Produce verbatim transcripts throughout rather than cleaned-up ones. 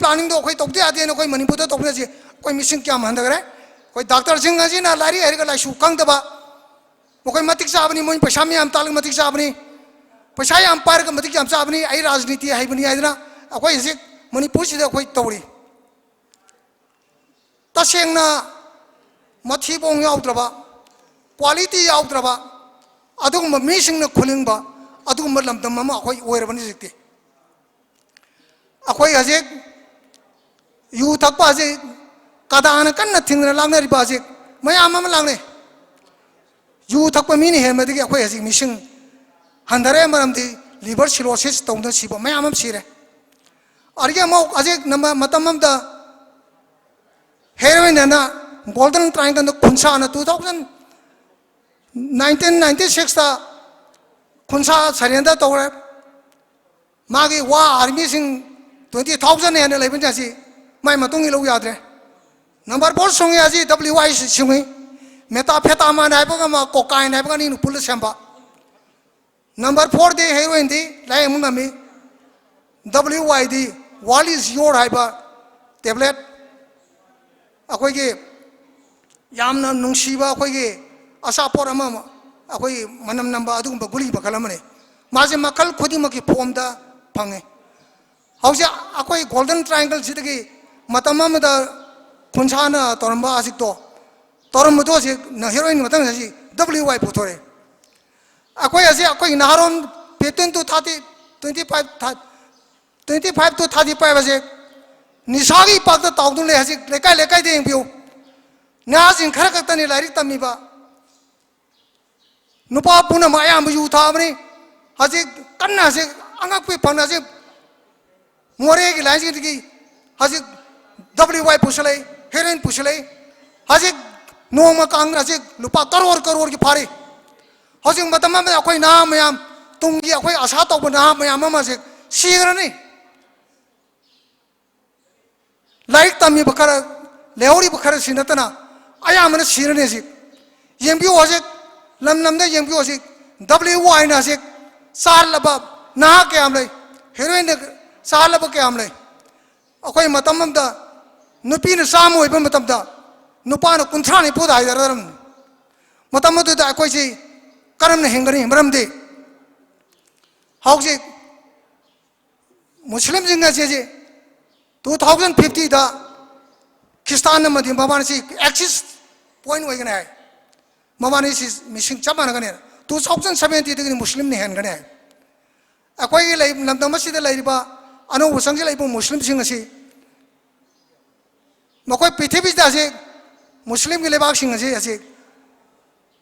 ꯇꯥꯅꯤꯡꯗꯣ ꯑꯩꯈꯣꯏ ꯇꯧꯗ ꯌꯥꯗꯦꯅ ꯑꯩꯈꯣꯏ ꯃꯅꯤꯄꯨꯔꯗ ꯇꯧꯕꯅꯁꯦ ꯑꯩꯈꯣꯏ ꯃꯤꯁꯤꯡ ꯀꯌꯥꯝ ꯍꯟꯊꯈ꯭ꯔꯦ? ꯑꯩꯈꯣꯏ ꯗꯥꯛꯇꯔꯁꯤꯡ ꯑꯁꯤꯅ ꯂꯥꯏꯔꯤꯛ ꯍꯩꯔꯒ ꯂꯥꯏꯁꯨ ꯈꯪꯗꯕ, ꯃꯈꯣꯏ ꯃꯇꯤꯛ ꯆꯥꯕꯅꯤ, ꯃꯣꯏ ꯄꯩꯁꯥ ꯃꯌꯥꯝ ꯇꯥꯜꯂꯒ ꯃꯇꯤꯛ ꯆꯥꯕꯅꯤ, ꯄꯩꯁꯥ ꯌꯥꯝ ꯄꯥꯏꯔꯒ ꯃꯇꯤꯛ ꯌꯥꯝ ꯆꯥꯕꯅꯤ, ꯑꯩ ꯔꯥꯖꯅꯤꯇꯤ ꯍꯩꯕꯅꯤ ꯍꯥꯏꯗꯅ ꯑꯩꯈꯣꯏ ꯍꯧꯖꯤꯛ ꯃꯅꯤꯄꯨꯔꯁꯤꯗ ꯑꯩꯈꯣꯏ ꯇꯧꯔꯤ꯫ ꯇꯁꯦꯡꯅ ꯃꯊꯤꯕꯣꯡ ꯌꯥꯎꯗ꯭ꯔꯕ, ꯀ꯭ꯋꯥꯂꯤꯇꯤ ꯌꯥꯎꯗ꯭ꯔꯕ, ꯑꯗꯨꯒꯨꯝꯕ ꯃꯤꯁꯤꯡꯅ ꯈꯨꯂꯤꯡꯕ ꯑꯗꯨꯒꯨꯝꯕ ꯂꯝꯗꯝ ꯑꯃ ꯑꯩꯈꯣꯏ ꯑꯣꯏꯔꯕꯅꯤ ꯍꯧꯖꯤꯛꯇꯤ꯫ ꯑꯩꯈꯣꯏ ꯍꯧꯖꯤꯛ ꯌꯨ ꯊꯛꯄ ꯍꯧꯖꯤꯛ ꯀꯗꯥꯅ ꯀꯟꯅ ꯊꯤꯡꯗꯅ ꯂꯥꯛꯅꯔꯤꯕ ꯍꯧꯖꯤꯛ ꯃꯌꯥꯝ ꯑꯃ ꯂꯥꯛꯅꯩ꯫ ꯌꯨ ꯊꯛꯄ ꯃꯤꯅ ꯍꯦꯟꯕꯗꯒꯤ ꯑꯩꯈꯣꯏ ꯍꯧꯖꯤꯛ ꯃꯤꯁꯤꯡ ꯍꯟꯊꯔꯦ, ꯃꯔꯝꯗꯤ liver cirrhosis ꯇꯧꯗꯅ ꯁꯤꯕ ꯃꯌꯥꯝ ꯑꯃ ꯁꯤꯔꯦ꯫ ꯑꯗꯒꯤ ꯑꯃꯨꯛ ꯍꯧꯖꯤꯛ ꯅꯝꯕ-, ꯃꯇꯝ ꯑꯃꯗ heroin ꯍꯥꯏꯅ Golden Triangle ꯈꯨꯟꯁꯥꯅ two thousand nineteen ninety sixꯇ ꯈꯨꯟꯁꯥ surrender ꯇꯧꯔꯦ꯫ ꯃꯥꯒꯤ ꯋꯥ ꯑꯥꯔꯃꯤꯁꯤꯡ twenty thousand ꯍꯦꯟꯅ ꯂꯩꯕꯅꯤ ꯑꯁꯤ ꯃꯥꯏ ꯃꯇꯨꯡ ꯏꯜꯂꯨ ꯌꯥꯗ꯭ꯔꯦ꯫ Number four ꯁꯨꯡꯉꯤ ꯑꯁꯤ W I ꯁꯨꯡꯉꯤ꯫ Methamphetamine ꯍꯥꯏꯕꯒ ꯑꯃ cocaine ꯍꯥꯏꯕꯒ ꯑꯅꯤꯅ ꯄꯨꯜꯂ ꯁꯦꯝꯕ꯫ Number fourꯗꯤ heroinꯗꯤ ꯂꯥꯏꯌꯦꯡꯕ ꯉꯝꯃꯤ꯫ W Yꯗꯤ World is Your ꯍꯥꯏꯕ tablet, ꯑꯩꯈꯣꯏꯒꯤ ꯌꯥꯝꯅ ꯅꯨꯡꯁꯤꯕ ꯑꯩꯈꯣꯏꯒꯤ ꯑꯆꯥꯄꯣꯠ ꯑꯃ, ꯑꯩꯈꯣꯏꯒꯤ ꯃꯅꯝ ꯅꯝꯕ ꯑꯗꯨꯒꯨꯝꯕ ꯒꯨꯂꯤ ꯃꯈꯜ ꯑꯃꯅꯤ꯫ ꯃꯥꯁꯦ ꯃꯈꯜ ꯈꯨꯗꯤꯡꯃꯛꯀꯤ formꯗ ꯐꯪꯉꯤ꯫ ꯍꯧꯖꯤꯛ ꯑꯩꯈꯣꯏ Golden Triangleꯁꯤꯗꯒꯤ ꯃꯇꯝ ꯑꯃꯗ ꯈꯨꯟꯁꯥꯅ ꯇꯧꯔꯝꯕ ꯑꯁꯤꯛꯇꯣ, ꯇꯧꯔꯝꯕꯗꯣ ꯍꯧꯖꯤꯛ heroinꯒꯤ ꯃꯇꯥꯡꯗ ꯍꯧꯖꯤꯛ W Y ꯄꯨꯊꯣꯔꯛꯑꯦ꯫ ꯑꯩꯈꯣꯏ ꯍꯧꯖꯤꯛ ꯑꯩꯈꯣꯏꯒꯤ ꯅꯍꯥꯔꯣꯟ fifteen to thirty, twenty five, twenty five to thirty five ꯑꯁꯦ ꯅꯤꯁꯥꯒꯤ ꯏꯄꯥꯛꯇ ꯇꯥꯎꯗꯨꯅ ꯂꯩ꯫ ꯍꯧꯖꯤꯛ ꯂꯩꯀꯥꯏ ꯂꯩꯀꯥꯏꯗ ꯌꯦꯡꯕꯤꯌꯨ, ꯅꯍꯥꯁꯤꯡ ꯈꯔ ꯈꯛꯇꯅꯤ ꯂꯥꯏꯔꯤꯛ ꯇꯝꯃꯤꯕ꯫ ꯅꯨꯄꯥ ꯄꯨꯝꯅꯃꯛ ꯑꯌꯥꯝꯕ ꯌꯨ ꯊꯛꯑꯕꯅꯤ꯫ ꯍꯧꯖꯤꯛ ꯀꯟꯅ ꯍꯧꯖꯤꯛ ꯑꯉꯛꯄ ꯐꯪꯅ ꯍꯧꯖꯤꯛ ꯃꯣꯔꯦꯒꯤ ꯂꯥꯏꯟꯁꯤꯡꯗꯒꯤ ꯍꯧꯖꯤꯛ W Y ꯄꯨꯁꯤꯜꯂꯛꯏ, heroin ꯄꯨꯁꯤꯜꯂꯛꯏ꯫ ꯍꯧꯖꯤꯛ ꯅꯣꯡꯃ ꯀꯥꯡꯅ ꯍꯧꯖꯤꯛ ꯂꯨꯄꯥ ꯀꯔꯣꯔ ꯀꯔꯣꯔꯒꯤ ꯐꯥꯔꯤ꯫ ꯍꯧꯖꯤꯛ ꯃꯇꯝ ꯑꯃꯗ ꯑꯩꯈꯣꯏ ꯅꯍꯥ ꯃꯌꯥꯝ, ꯇꯨꯡꯒꯤ ꯑꯩꯈꯣꯏ ꯑꯁꯥ ꯇꯧꯕ ꯅꯍꯥ ꯃꯌꯥꯝ ꯑꯃ ꯍꯧꯖꯤꯛ ꯁꯤꯈ꯭ꯔꯅꯤ꯫ ꯂꯥꯏꯔꯤꯛ ꯇꯝꯃꯤꯕ ꯈꯔ, ꯂꯩꯍꯧꯔꯤꯕ ꯈꯔꯁꯤ ꯅꯠꯇꯅ ꯑꯌꯥꯝꯕꯅ ꯁꯤꯔꯅꯤ ꯍꯧꯖꯤꯛ꯫ ꯌꯦꯡꯕꯤꯌꯨ ꯍꯧꯖꯤꯛ, ꯂꯝ ꯂꯝꯗ ꯌꯦꯡꯕꯤꯌꯨ ꯍꯧꯖꯤꯛ, W Yꯅ ꯍꯧꯖꯤꯛ ꯆꯥꯔꯂꯕ ꯅꯍꯥ ꯀꯌꯥꯝ ꯂꯩ, heroinꯅ ꯆꯥꯔꯂꯕ ꯀꯌꯥꯝ ꯂꯩ꯫ ꯑꯩꯈꯣꯏ ꯃꯇꯝ ꯑꯃꯗ ꯅꯨꯄꯤꯅ ꯆꯥꯝꯃ ꯑꯣꯏꯕ ꯃꯇꯝꯗ ꯅꯨꯄꯥꯅ ꯀꯨꯟꯊ꯭ꯔꯥ ꯅꯤꯐꯨꯗ ꯍꯥꯏꯗꯔꯝꯃꯤ꯫ ꯃꯇꯝ ꯑꯗꯨꯗ ꯑꯩꯈꯣꯏꯁꯤ ꯀꯔꯝꯅ ꯍꯤꯡꯒꯅꯤ? ꯃꯔꯝꯗꯤ ꯍꯧꯖꯤꯛ ꯃꯨꯁꯂꯤꯝꯁꯤꯡ ꯑꯁꯤꯁꯤ two thousand fiftyꯗ ꯈ꯭ꯔꯤꯁꯇꯥꯟ ꯑꯃꯗꯤ ꯃꯕꯥꯅꯤꯁꯤ access point ꯑꯣꯏꯒꯅꯤ ꯍꯥꯏ꯫ ꯃꯕꯥꯅꯤꯁꯤ ꯃꯤꯁꯤꯡ ꯆꯞ ꯃꯥꯟꯅꯒꯅꯤ꯫ Two thousand seventyꯗꯒꯤꯗꯤ ꯃꯨꯁꯂꯤꯝꯅ ꯍꯦꯟꯒꯅꯤ ꯍꯥꯏ꯫ ꯑꯩꯈꯣꯏꯒꯤ ꯂꯩ-, ꯂꯝꯗꯝ ꯑꯁꯤꯗ ꯂꯩꯔꯤꯕ ꯑꯅꯧꯕ ꯆꯪꯁꯤꯜꯂꯛꯏꯕ ꯃꯨꯁꯂꯤꯝꯁꯤꯡ ꯑꯁꯤ, ꯃꯈꯣꯏ ꯄ꯭ꯔꯤꯊꯤꯕꯤꯗ ꯍꯧꯖꯤꯛ ꯃꯨꯁꯂꯤꯝꯒꯤ ꯂꯩꯕꯥꯛꯁꯤꯡ ꯑꯁꯤ ꯍꯧꯖꯤꯛ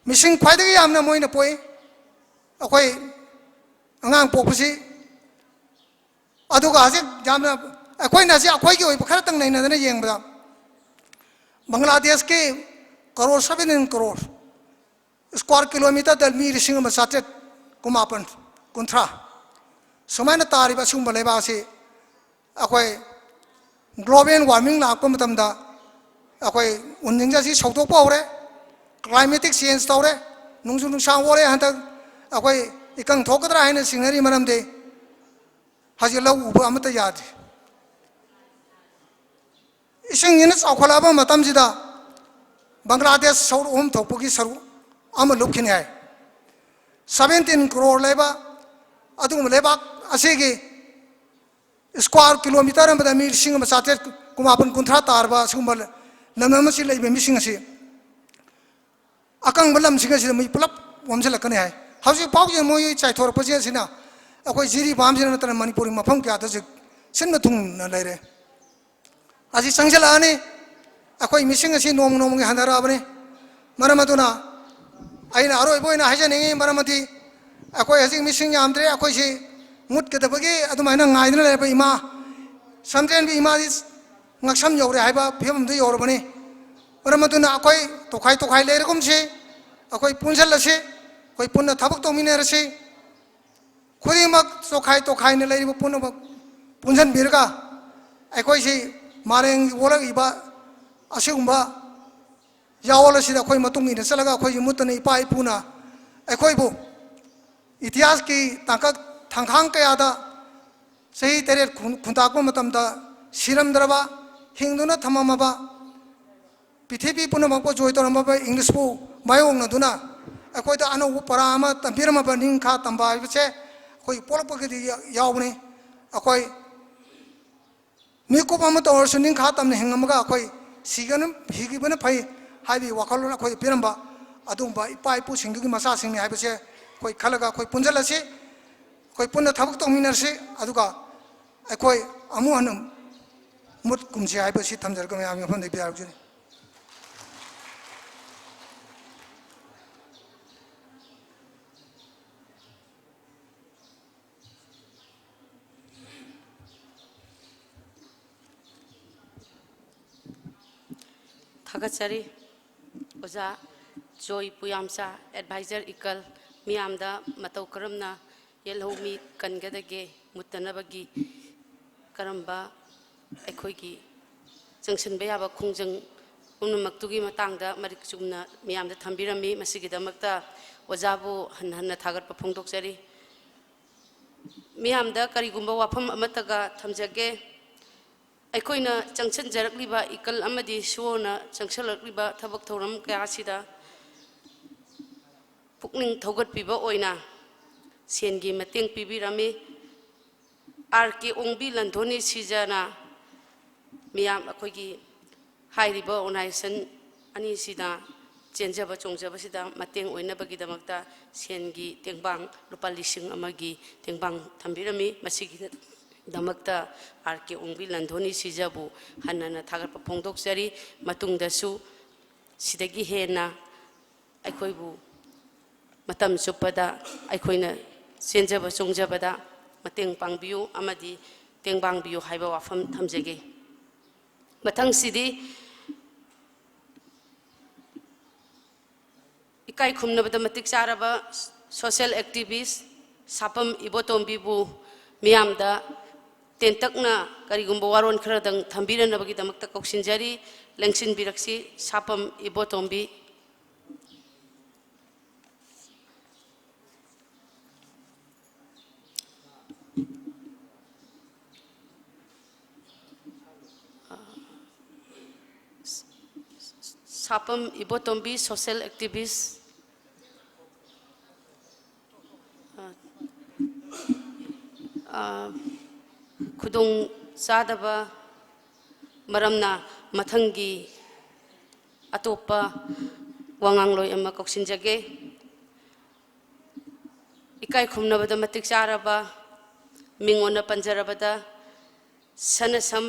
ꯃꯤꯁꯤꯡ ꯈ꯭ꯋꯥꯏꯗꯒꯤ ꯌꯥꯝꯅ ꯃꯣꯏꯅ ꯄꯣꯛꯏ꯫ ꯑꯩꯈꯣꯏ ꯑꯉꯥꯡ ꯄꯣꯛꯄꯁꯤ, ꯑꯗꯨꯒ ꯍꯧꯖꯤꯛ ꯌꯥꯝꯅ, ꯑꯩꯈꯣꯏꯅ ꯍꯧꯖꯤꯛ ꯑꯩꯈꯣꯏꯒꯤ ꯑꯣꯏꯕ ꯈꯔꯇꯪ ꯅꯩꯅꯗꯅ ꯌꯦꯡꯕꯗ, ꯕꯪꯒ꯭ꯂꯥꯗꯦꯁꯀꯤ ꯀꯔꯣꯔ, seventeen crore square kilometerꯗ ꯃꯤ ꯂꯤꯁꯤꯡ ꯑꯃ ꯆꯥꯇ꯭ꯔꯦꯠ ꯀꯨꯟꯃꯥꯄꯟ, ꯀꯨꯟꯊ꯭ꯔꯥ ꯁꯨꯃꯥꯏꯅ ꯇꯥꯔꯤꯕ ꯑꯁꯤꯒꯨꯝꯕ ꯂꯩꯕꯥꯛ ꯑꯁꯤ ꯑꯩꯈꯣꯏ global warming ꯂꯥꯛꯄ ꯃꯇꯝꯗ ꯑꯩꯈꯣꯏ ꯎꯟꯁꯤꯡꯁꯦ ꯑꯁꯤ ꯁꯧꯗꯣꯛꯄ ꯍꯧꯔꯦ, climatic change ꯇꯧꯔꯦ, ꯅꯣꯡꯖꯨ ꯅꯨꯡꯁꯥ ꯑꯣꯜꯂꯦ꯫ ꯍꯟꯗꯛ ꯑꯩꯈꯣꯏ ꯏꯀꯪ ꯊꯣꯛꯀꯗ꯭ꯔꯥ ꯍꯥꯏꯅ ꯆꯤꯡꯅꯔꯤ, ꯃꯔꯝꯗꯤ ꯍꯧꯖꯤꯛ ꯂꯧ ꯎꯕ ꯑꯃꯠꯇ ꯌꯥꯗ꯭ꯔꯤ꯫ ꯏꯁꯤꯡꯁꯤꯅ ꯆꯥꯎꯈꯠꯂꯛꯑꯕ ꯃꯇꯝꯁꯤꯗ ꯕꯪꯒ꯭ꯂꯥꯗꯦꯁ ꯁꯔꯨꯛ ꯑꯍꯨꯝ ꯊꯣꯛꯄꯒꯤ ꯁꯔꯨꯛ ꯑꯃ ꯂꯨꯞꯈꯤꯅꯤ ꯍꯥꯏ꯫ Seventeen crore ꯂꯩꯕ ꯑꯗꯨꯒꯨꯝꯕ ꯂꯩꯕꯥꯛ ꯑꯁꯤꯒꯤ square kilometer ꯑꯃꯗ ꯃꯤ ꯂꯤꯁꯤꯡ ꯑꯃ ꯆꯥꯇ꯭ꯔꯦꯠ ꯀꯨꯟꯃꯥꯄꯟ, ꯀꯨꯟꯊ꯭ꯔꯥ ꯇꯥꯔꯕ ꯑꯁꯤꯒꯨꯝꯕ ꯂꯝꯗꯝ ꯑꯁꯤ ꯂꯩꯕ ꯃꯤꯁꯤꯡ ꯑꯁꯤ ꯑꯀꯪꯕ ꯂꯝꯁꯤꯡ ꯑꯁꯤꯗ ꯃꯤ ꯄꯨꯂꯞ ꯋꯥꯝꯁꯤꯜꯂꯛꯀꯅꯤ ꯍꯥꯏ꯫ ꯍꯧꯖꯤꯛ ꯐꯥꯎꯒꯤ ꯃꯣꯏ ꯆꯥꯏꯊꯣꯔꯛꯄꯁꯦ ꯑꯁꯤꯅ ꯑꯩꯈꯣꯏ ꯖꯤꯔꯤꯕꯥꯝꯁꯤꯗ ꯅꯠꯇꯅ ꯃꯅꯤꯄꯨꯔꯒꯤ ꯃꯐꯝ ꯀꯌꯥꯗ ꯍꯧꯖꯤꯛ ꯁꯤꯟꯕ ꯊꯨꯡꯅ ꯂꯩꯔꯦ꯫ ꯑꯁꯤ ꯆꯪꯁꯤꯜꯂꯛꯑꯅꯤ꯫ ꯑꯩꯈꯣꯏ ꯃꯤꯁꯤꯡ ꯑꯁꯤ ꯅꯣꯡꯃ ꯅꯣꯡꯃꯒꯤ ꯍꯟꯊꯔꯛꯑꯕꯅꯤ꯫ ꯃꯔꯝ ꯑꯗꯨꯅ ꯑꯩꯅ ꯑꯔꯣꯏꯕ ꯑꯣꯏꯅ ꯍꯥꯏꯖꯅꯤꯡꯉꯤ, ꯃꯔꯝꯗꯤ ꯑꯩꯈꯣꯏ ꯍꯧꯖꯤꯛ ꯃꯤꯁꯤꯡ ꯌꯥꯝꯗ꯭ꯔꯦ꯫ ꯑꯩꯈꯣꯏꯁꯤ ꯃꯨꯠꯀꯗꯕꯒꯤ ꯑꯗꯨꯃꯥꯏꯅ ꯉꯥꯏꯗꯨꯅ ꯂꯩꯔꯕ ꯏꯃꯥ ꯁꯝꯖꯦꯟꯕꯤ ꯏꯃꯥꯗꯤ ꯉꯛꯁꯝ ꯌꯧꯔꯦ ꯍꯥꯏꯕ ꯐꯤꯕꯝꯗꯨ ꯌꯧꯔꯕꯅꯤ꯫ ꯃꯔꯝ ꯑꯗꯨꯅ ꯑꯩꯈꯣꯏ ꯇꯣꯈꯥꯏ ꯇꯣꯈꯥꯏ ꯂꯩꯔꯒꯨꯝꯁꯤ, ꯑꯩꯈꯣꯏ ꯄꯨꯟꯁꯤꯜꯂꯁꯤ, ꯑꯩꯈꯣꯏ ꯄꯨꯟꯅ ꯊꯕꯛ ꯇꯧꯃꯤꯟꯅꯔꯁꯤ꯫ ꯈꯨꯗꯤꯡꯃꯛ ꯇꯣꯈꯥꯏ ꯇꯣꯈꯥꯏꯅ ꯂꯩꯔꯤꯕ ꯄꯨꯝꯅꯃꯛ ꯄꯨꯟꯁꯤꯟꯕꯤꯔꯒ ꯑꯩꯈꯣꯏꯁꯤ ꯃꯥꯂꯦꯝꯒꯤ ꯑꯣꯜꯂꯛꯂꯤꯕ ꯑꯁꯤꯒꯨꯝꯕ ꯌꯥꯑꯣꯜ ꯑꯁꯤꯗ ꯑꯩꯈꯣꯏ ꯃꯇꯨꯡ ꯏꯟꯅ ꯆꯠꯂꯒ ꯑꯩꯈꯣꯏꯒꯤ ꯃꯨꯠꯇꯅ ꯏꯄꯥ ꯏꯄꯨꯅ ꯑꯩꯈꯣꯏꯕꯨ ꯏꯇꯤꯍꯥꯁꯀꯤ ꯇꯥꯡꯀꯛ ꯊꯥꯡꯈꯥꯡ ꯀꯌꯥꯗ ꯆꯍꯤ ꯇꯔꯦꯠ ꯈꯨꯟ-, ꯈꯨꯟꯇꯥꯛꯄ ꯃꯇꯝꯗ ꯁꯤꯔꯝꯗ꯭ꯔꯕ, ꯍꯤꯡꯗꯨꯅ ꯊꯝꯃꯝꯃꯕ, ꯄ꯭ꯔꯤꯊꯤꯕꯤ ꯄꯨꯝꯅꯃꯛꯄꯨ ꯖꯣꯏ ꯇꯧꯔꯝꯃꯕ ꯏꯪꯂꯤꯁꯄꯨ ꯃꯥꯌꯣꯛꯅꯗꯨꯅ ꯑꯩꯈꯣꯏꯗ ꯑꯅꯧꯕ ꯄꯔꯥ ꯑꯃ ꯇꯝꯕꯤꯔꯝꯃꯕ ꯅꯤꯡꯈꯥ ꯇꯝꯕ ꯍꯥꯏꯕꯁꯦ ꯑꯩꯈꯣꯏ ꯄꯣꯛꯂꯛꯄꯒꯤꯗꯤ ꯌꯥꯎꯕꯅꯤ꯫ ꯑꯩꯈꯣꯏ ꯃꯤꯀꯨꯞ ꯑꯃ ꯇꯧꯔꯁꯨ ꯅꯤꯡꯈꯥ ꯇꯝꯅ ꯍꯤꯡꯉꯝꯃꯒ ꯑꯩꯈꯣꯏ ꯁꯤꯒꯅ, ꯁꯤꯈꯤꯕꯅ ꯐꯩ ꯍꯥꯏꯕꯒꯤ ꯋꯥꯈꯜꯂꯣꯟ ꯑꯩꯈꯣꯏꯗ ꯄꯤꯔꯝꯕ ꯑꯗꯨꯒꯨꯝꯕ ꯏꯄꯥ ꯏꯄꯨꯁꯤꯡꯗꯨꯒꯤ ꯃꯆꯥꯁꯤꯡꯅꯤ ꯍꯥꯏꯕꯁꯦ ꯑꯩꯈꯣꯏ ꯈꯜꯂꯒ ꯑꯩꯈꯣꯏ ꯄꯨꯟꯁꯤꯜꯂꯁꯤ, ꯑꯩꯈꯣꯏ ꯄꯨꯟꯅ ꯊꯕꯛ ꯇꯧꯃꯤꯟꯅꯔꯁꯤ, ꯑꯗꯨꯒ ꯑꯩꯈꯣꯏ ꯑꯃꯨꯛ ꯍꯟꯅ ꯃꯨꯠ ꯀꯨꯝꯁꯤ ꯍꯥꯏꯕꯁꯤ ꯊꯝꯖꯔꯒ ꯃꯌꯥꯝꯒꯤ ꯃꯐꯝꯗ ꯄꯤꯔꯛꯖꯔꯤ꯫ ꯊꯥꯒꯠꯆꯔꯤ꯫ ꯑꯣꯖꯥ ꯖꯣꯏ ꯄꯨꯌꯥꯝꯆꯥ, ꯑꯦꯗꯚꯥꯏꯖꯔ ꯏꯀꯜ, ꯃꯤꯌꯥꯝꯗ ꯃꯇꯧ ꯀꯔꯝꯅ ꯌꯦꯜꯍꯧꯃꯤ ꯀꯟꯒꯗꯒꯦ ꯃꯨꯠꯇꯅꯕꯒꯤ ꯀꯔꯝꯕ ꯑꯩꯈꯣꯏꯒꯤ ꯆꯪꯁꯤꯟꯕ ꯌꯥꯕ ꯈꯣꯡꯖꯪ ꯄꯨꯝꯅꯃꯛꯇꯨꯒꯤ ꯃꯇꯥꯡꯗ ꯃꯔꯤꯛ ꯆꯨꯝꯅ ꯃꯤꯌꯥꯝꯗ ꯊꯝꯕꯤꯔꯝꯃꯤ꯫ ꯃꯁꯤꯒꯤꯗꯃꯛꯇ ꯑꯣꯖꯥꯕꯨ ꯍꯟꯅ ꯍꯟꯅ ꯊꯥꯒꯠꯄ ꯐꯣꯡꯗꯣꯛꯆꯔꯤ꯫ ꯃꯤꯌꯥꯝꯗ ꯀꯔꯤꯒꯨꯝꯕ ꯋꯥꯐꯝ ꯑꯃꯠꯇꯒ ꯊꯝꯖꯒꯦ꯫ ꯑꯩꯈꯣꯏꯅ ꯆꯪꯁꯤꯟꯖꯔꯛꯂꯤꯕ ꯏꯀꯜ ꯑꯃꯗꯤ ꯁꯨꯋꯣꯅ ꯆꯪꯁꯤꯜꯂꯛꯂꯤꯕ ꯊꯕꯛ ꯊꯧꯔꯝ ꯀꯌꯥ ꯑꯁꯤꯗ ꯄꯨꯛꯅꯤꯡ ꯊꯧꯒꯠꯄꯤꯕ ꯑꯣꯏꯅ ꯁꯦꯟꯒꯤ ꯃꯇꯦꯡ ꯄꯤꯕꯤꯔꯝꯃꯤ꯫ ꯑꯥꯔ ꯀꯦ ꯑꯣꯡꯕꯤ ꯂꯟꯊꯣꯅꯤ ꯁꯤꯖꯅ ꯃꯤꯌꯥꯝ ꯑꯩꯈꯣꯏꯒꯤ ꯍꯥꯏꯔꯤꯕ ꯑꯣꯔꯒꯅꯥꯏꯖꯦꯁꯟ ꯑꯅꯤꯁꯤꯗ ꯆꯦꯟꯖꯕ ꯆꯣꯡꯖꯕꯁꯤꯗ ꯃꯇꯦꯡ ꯑꯣꯏꯅꯕꯒꯤꯗꯃꯛꯇ ꯁꯦꯟꯒꯤ ꯇꯦꯡꯕꯥꯡ ꯂꯨꯄꯥ ꯂꯤꯁꯤꯡ ꯑꯃꯒꯤ ꯇꯦꯡꯕꯥꯡ ꯊꯝꯕꯤꯔꯝꯃꯤ꯫ ꯃꯁꯤꯒꯤꯗꯃꯛꯇ ꯑꯥꯔ ꯀꯦ ꯑꯣꯡꯕꯤ ꯂꯟꯊꯣꯅꯤ ꯁꯤꯖꯕꯨ ꯍꯟꯅ ꯍꯟꯅ ꯊꯥꯒꯠꯄ ꯐꯣꯡꯗꯣꯛꯆꯔꯤ꯫ ꯃꯇꯨꯡꯗꯁꯨ ꯁꯤꯗꯒꯤ ꯍꯦꯟꯅ ꯑꯩꯈꯣꯏꯕꯨ ꯃꯇꯝ ꯆꯨꯞꯄꯗ ꯑꯩꯈꯣꯏꯅ ꯆꯦꯟꯖꯕ ꯆꯣꯡꯖꯕꯗ ꯃꯇꯦꯡ ꯄꯥꯡꯕꯤꯌꯨ ꯑꯃꯗꯤ ꯇꯦꯡꯕꯥꯡꯕꯤꯌꯨ ꯍꯥꯏꯕ ꯋꯥꯐꯝ ꯊꯝꯖꯒꯦ꯫ ꯃꯊꯪꯁꯤꯗꯤ ꯏꯀꯥꯏ ꯈꯨꯝꯅꯕꯗ ꯃꯇꯤꯛ ꯆꯥꯔꯕ ꯁꯣꯁꯤꯌꯦꯜ ꯑꯦꯛꯇꯤꯚꯤꯁ ꯁꯥꯄꯝ ꯏꯕꯣꯇꯣꯝꯕꯤꯕꯨ ꯃꯤꯌꯥꯝꯗ ꯇꯦꯟꯇꯛꯅ ꯀꯔꯤꯒꯨꯝꯕ ꯋꯥꯔꯣꯜ ꯈꯔꯗꯪ ꯊꯝꯕꯤꯔꯅꯕꯒꯤꯗꯃꯛꯇ ꯀꯧꯁꯤꯟꯖꯔꯤ꯫ ꯂꯦꯡꯁꯤꯟꯕꯤꯔꯛꯁꯤ, ꯁꯥꯄꯝ ꯏꯕꯣꯇꯣꯝꯕꯤ꯫ ꯁꯥꯄꯝ ꯏꯕꯣꯇꯣꯝꯕꯤ, social activist꯫ ꯑ, ꯑ, ꯈꯨꯗꯣꯡ ꯆꯥꯗꯕ ꯃꯔꯝꯅ ꯃꯊꯪꯒꯤ ꯑꯇꯣꯞꯄ ꯋꯥꯉꯥꯡꯂꯣꯏ ꯑꯃ ꯀꯧꯁꯤꯟꯖꯒꯦ꯫ ꯏꯀꯥꯏ ꯈꯨꯝꯅꯕꯗ ꯃꯇꯤꯛ ꯆꯥꯔꯕ, ꯃꯤꯡ ꯑꯣꯏꯅ ꯄꯟꯖꯔꯕꯗ, ꯁꯅꯁꯝ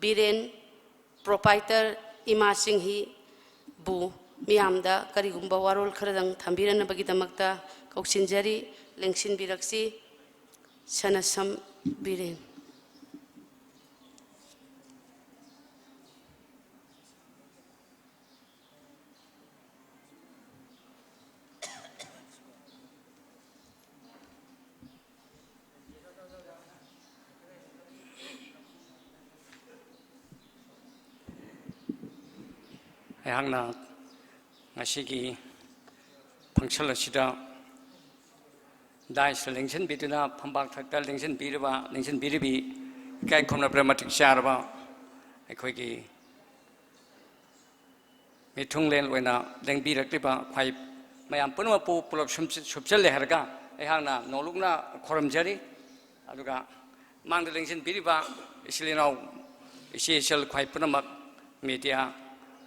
ꯕꯤꯔꯦꯟ, proprietor ꯏꯃꯥ ꯆꯤꯡꯍꯤꯕꯨ ꯃꯤꯌꯥꯝꯗ ꯀꯔꯤꯒꯨꯝꯕ ꯋꯥꯔꯣꯜ ꯈꯔꯗꯪ ꯊꯝꯕꯤꯔꯅꯕꯒꯤꯗꯃꯛꯇ ꯀꯧꯁꯤꯟꯖꯔꯤ, ꯂꯦꯡꯁꯤꯟꯕꯤꯔꯛꯁꯤ꯫ ꯁꯅꯁꯝ ꯕꯤꯔꯦꯟ꯫ ꯑꯩꯍꯥꯛꯅ ꯉꯁꯤꯒꯤ function ꯑꯁꯤꯗ dais ꯂꯦꯡꯁꯤꯟꯕꯤꯗꯨꯅ, ꯐꯝꯄꯥꯛ ꯊꯛꯇ ꯂꯦꯡꯁꯤꯟꯕꯤꯔꯤꯕ, ꯂꯦꯡꯁꯤꯟꯕꯤꯔꯤꯕꯤ ꯏꯀꯥꯏ ꯈꯨꯝꯅꯕꯗ ꯃꯇꯤꯛ ꯆꯥꯔꯕ ꯑꯩꯈꯣꯏꯒꯤ ꯃꯤꯊꯨꯡꯂꯦꯟ ꯑꯣꯏꯅ ꯂꯦꯡꯕꯤꯔꯛꯂꯤꯕ ꯈ꯭ꯋꯥꯏ ꯃꯌꯥꯝ ꯄꯨꯝꯅꯃꯛꯄꯨ ꯄꯨꯂꯞ ꯁꯨꯝ-, ꯁꯨꯞꯆꯜꯂꯦ ꯍꯥꯏꯔꯒ ꯑꯩꯍꯥꯛꯅ ꯅꯣꯡꯂꯨꯛꯅ ꯈꯨꯔꯨꯝꯖꯔꯤ꯫ ꯑꯗꯨꯒ ꯃꯥꯡꯗ ꯂꯦꯡꯁꯤꯟꯕꯤꯔꯤꯕ ꯏꯆꯤꯜ ꯏꯅꯥꯎ, ꯏꯆꯦ ꯏꯆꯜ ꯈ꯭ꯋꯥꯏ ꯄꯨꯝꯅꯃꯛ, media,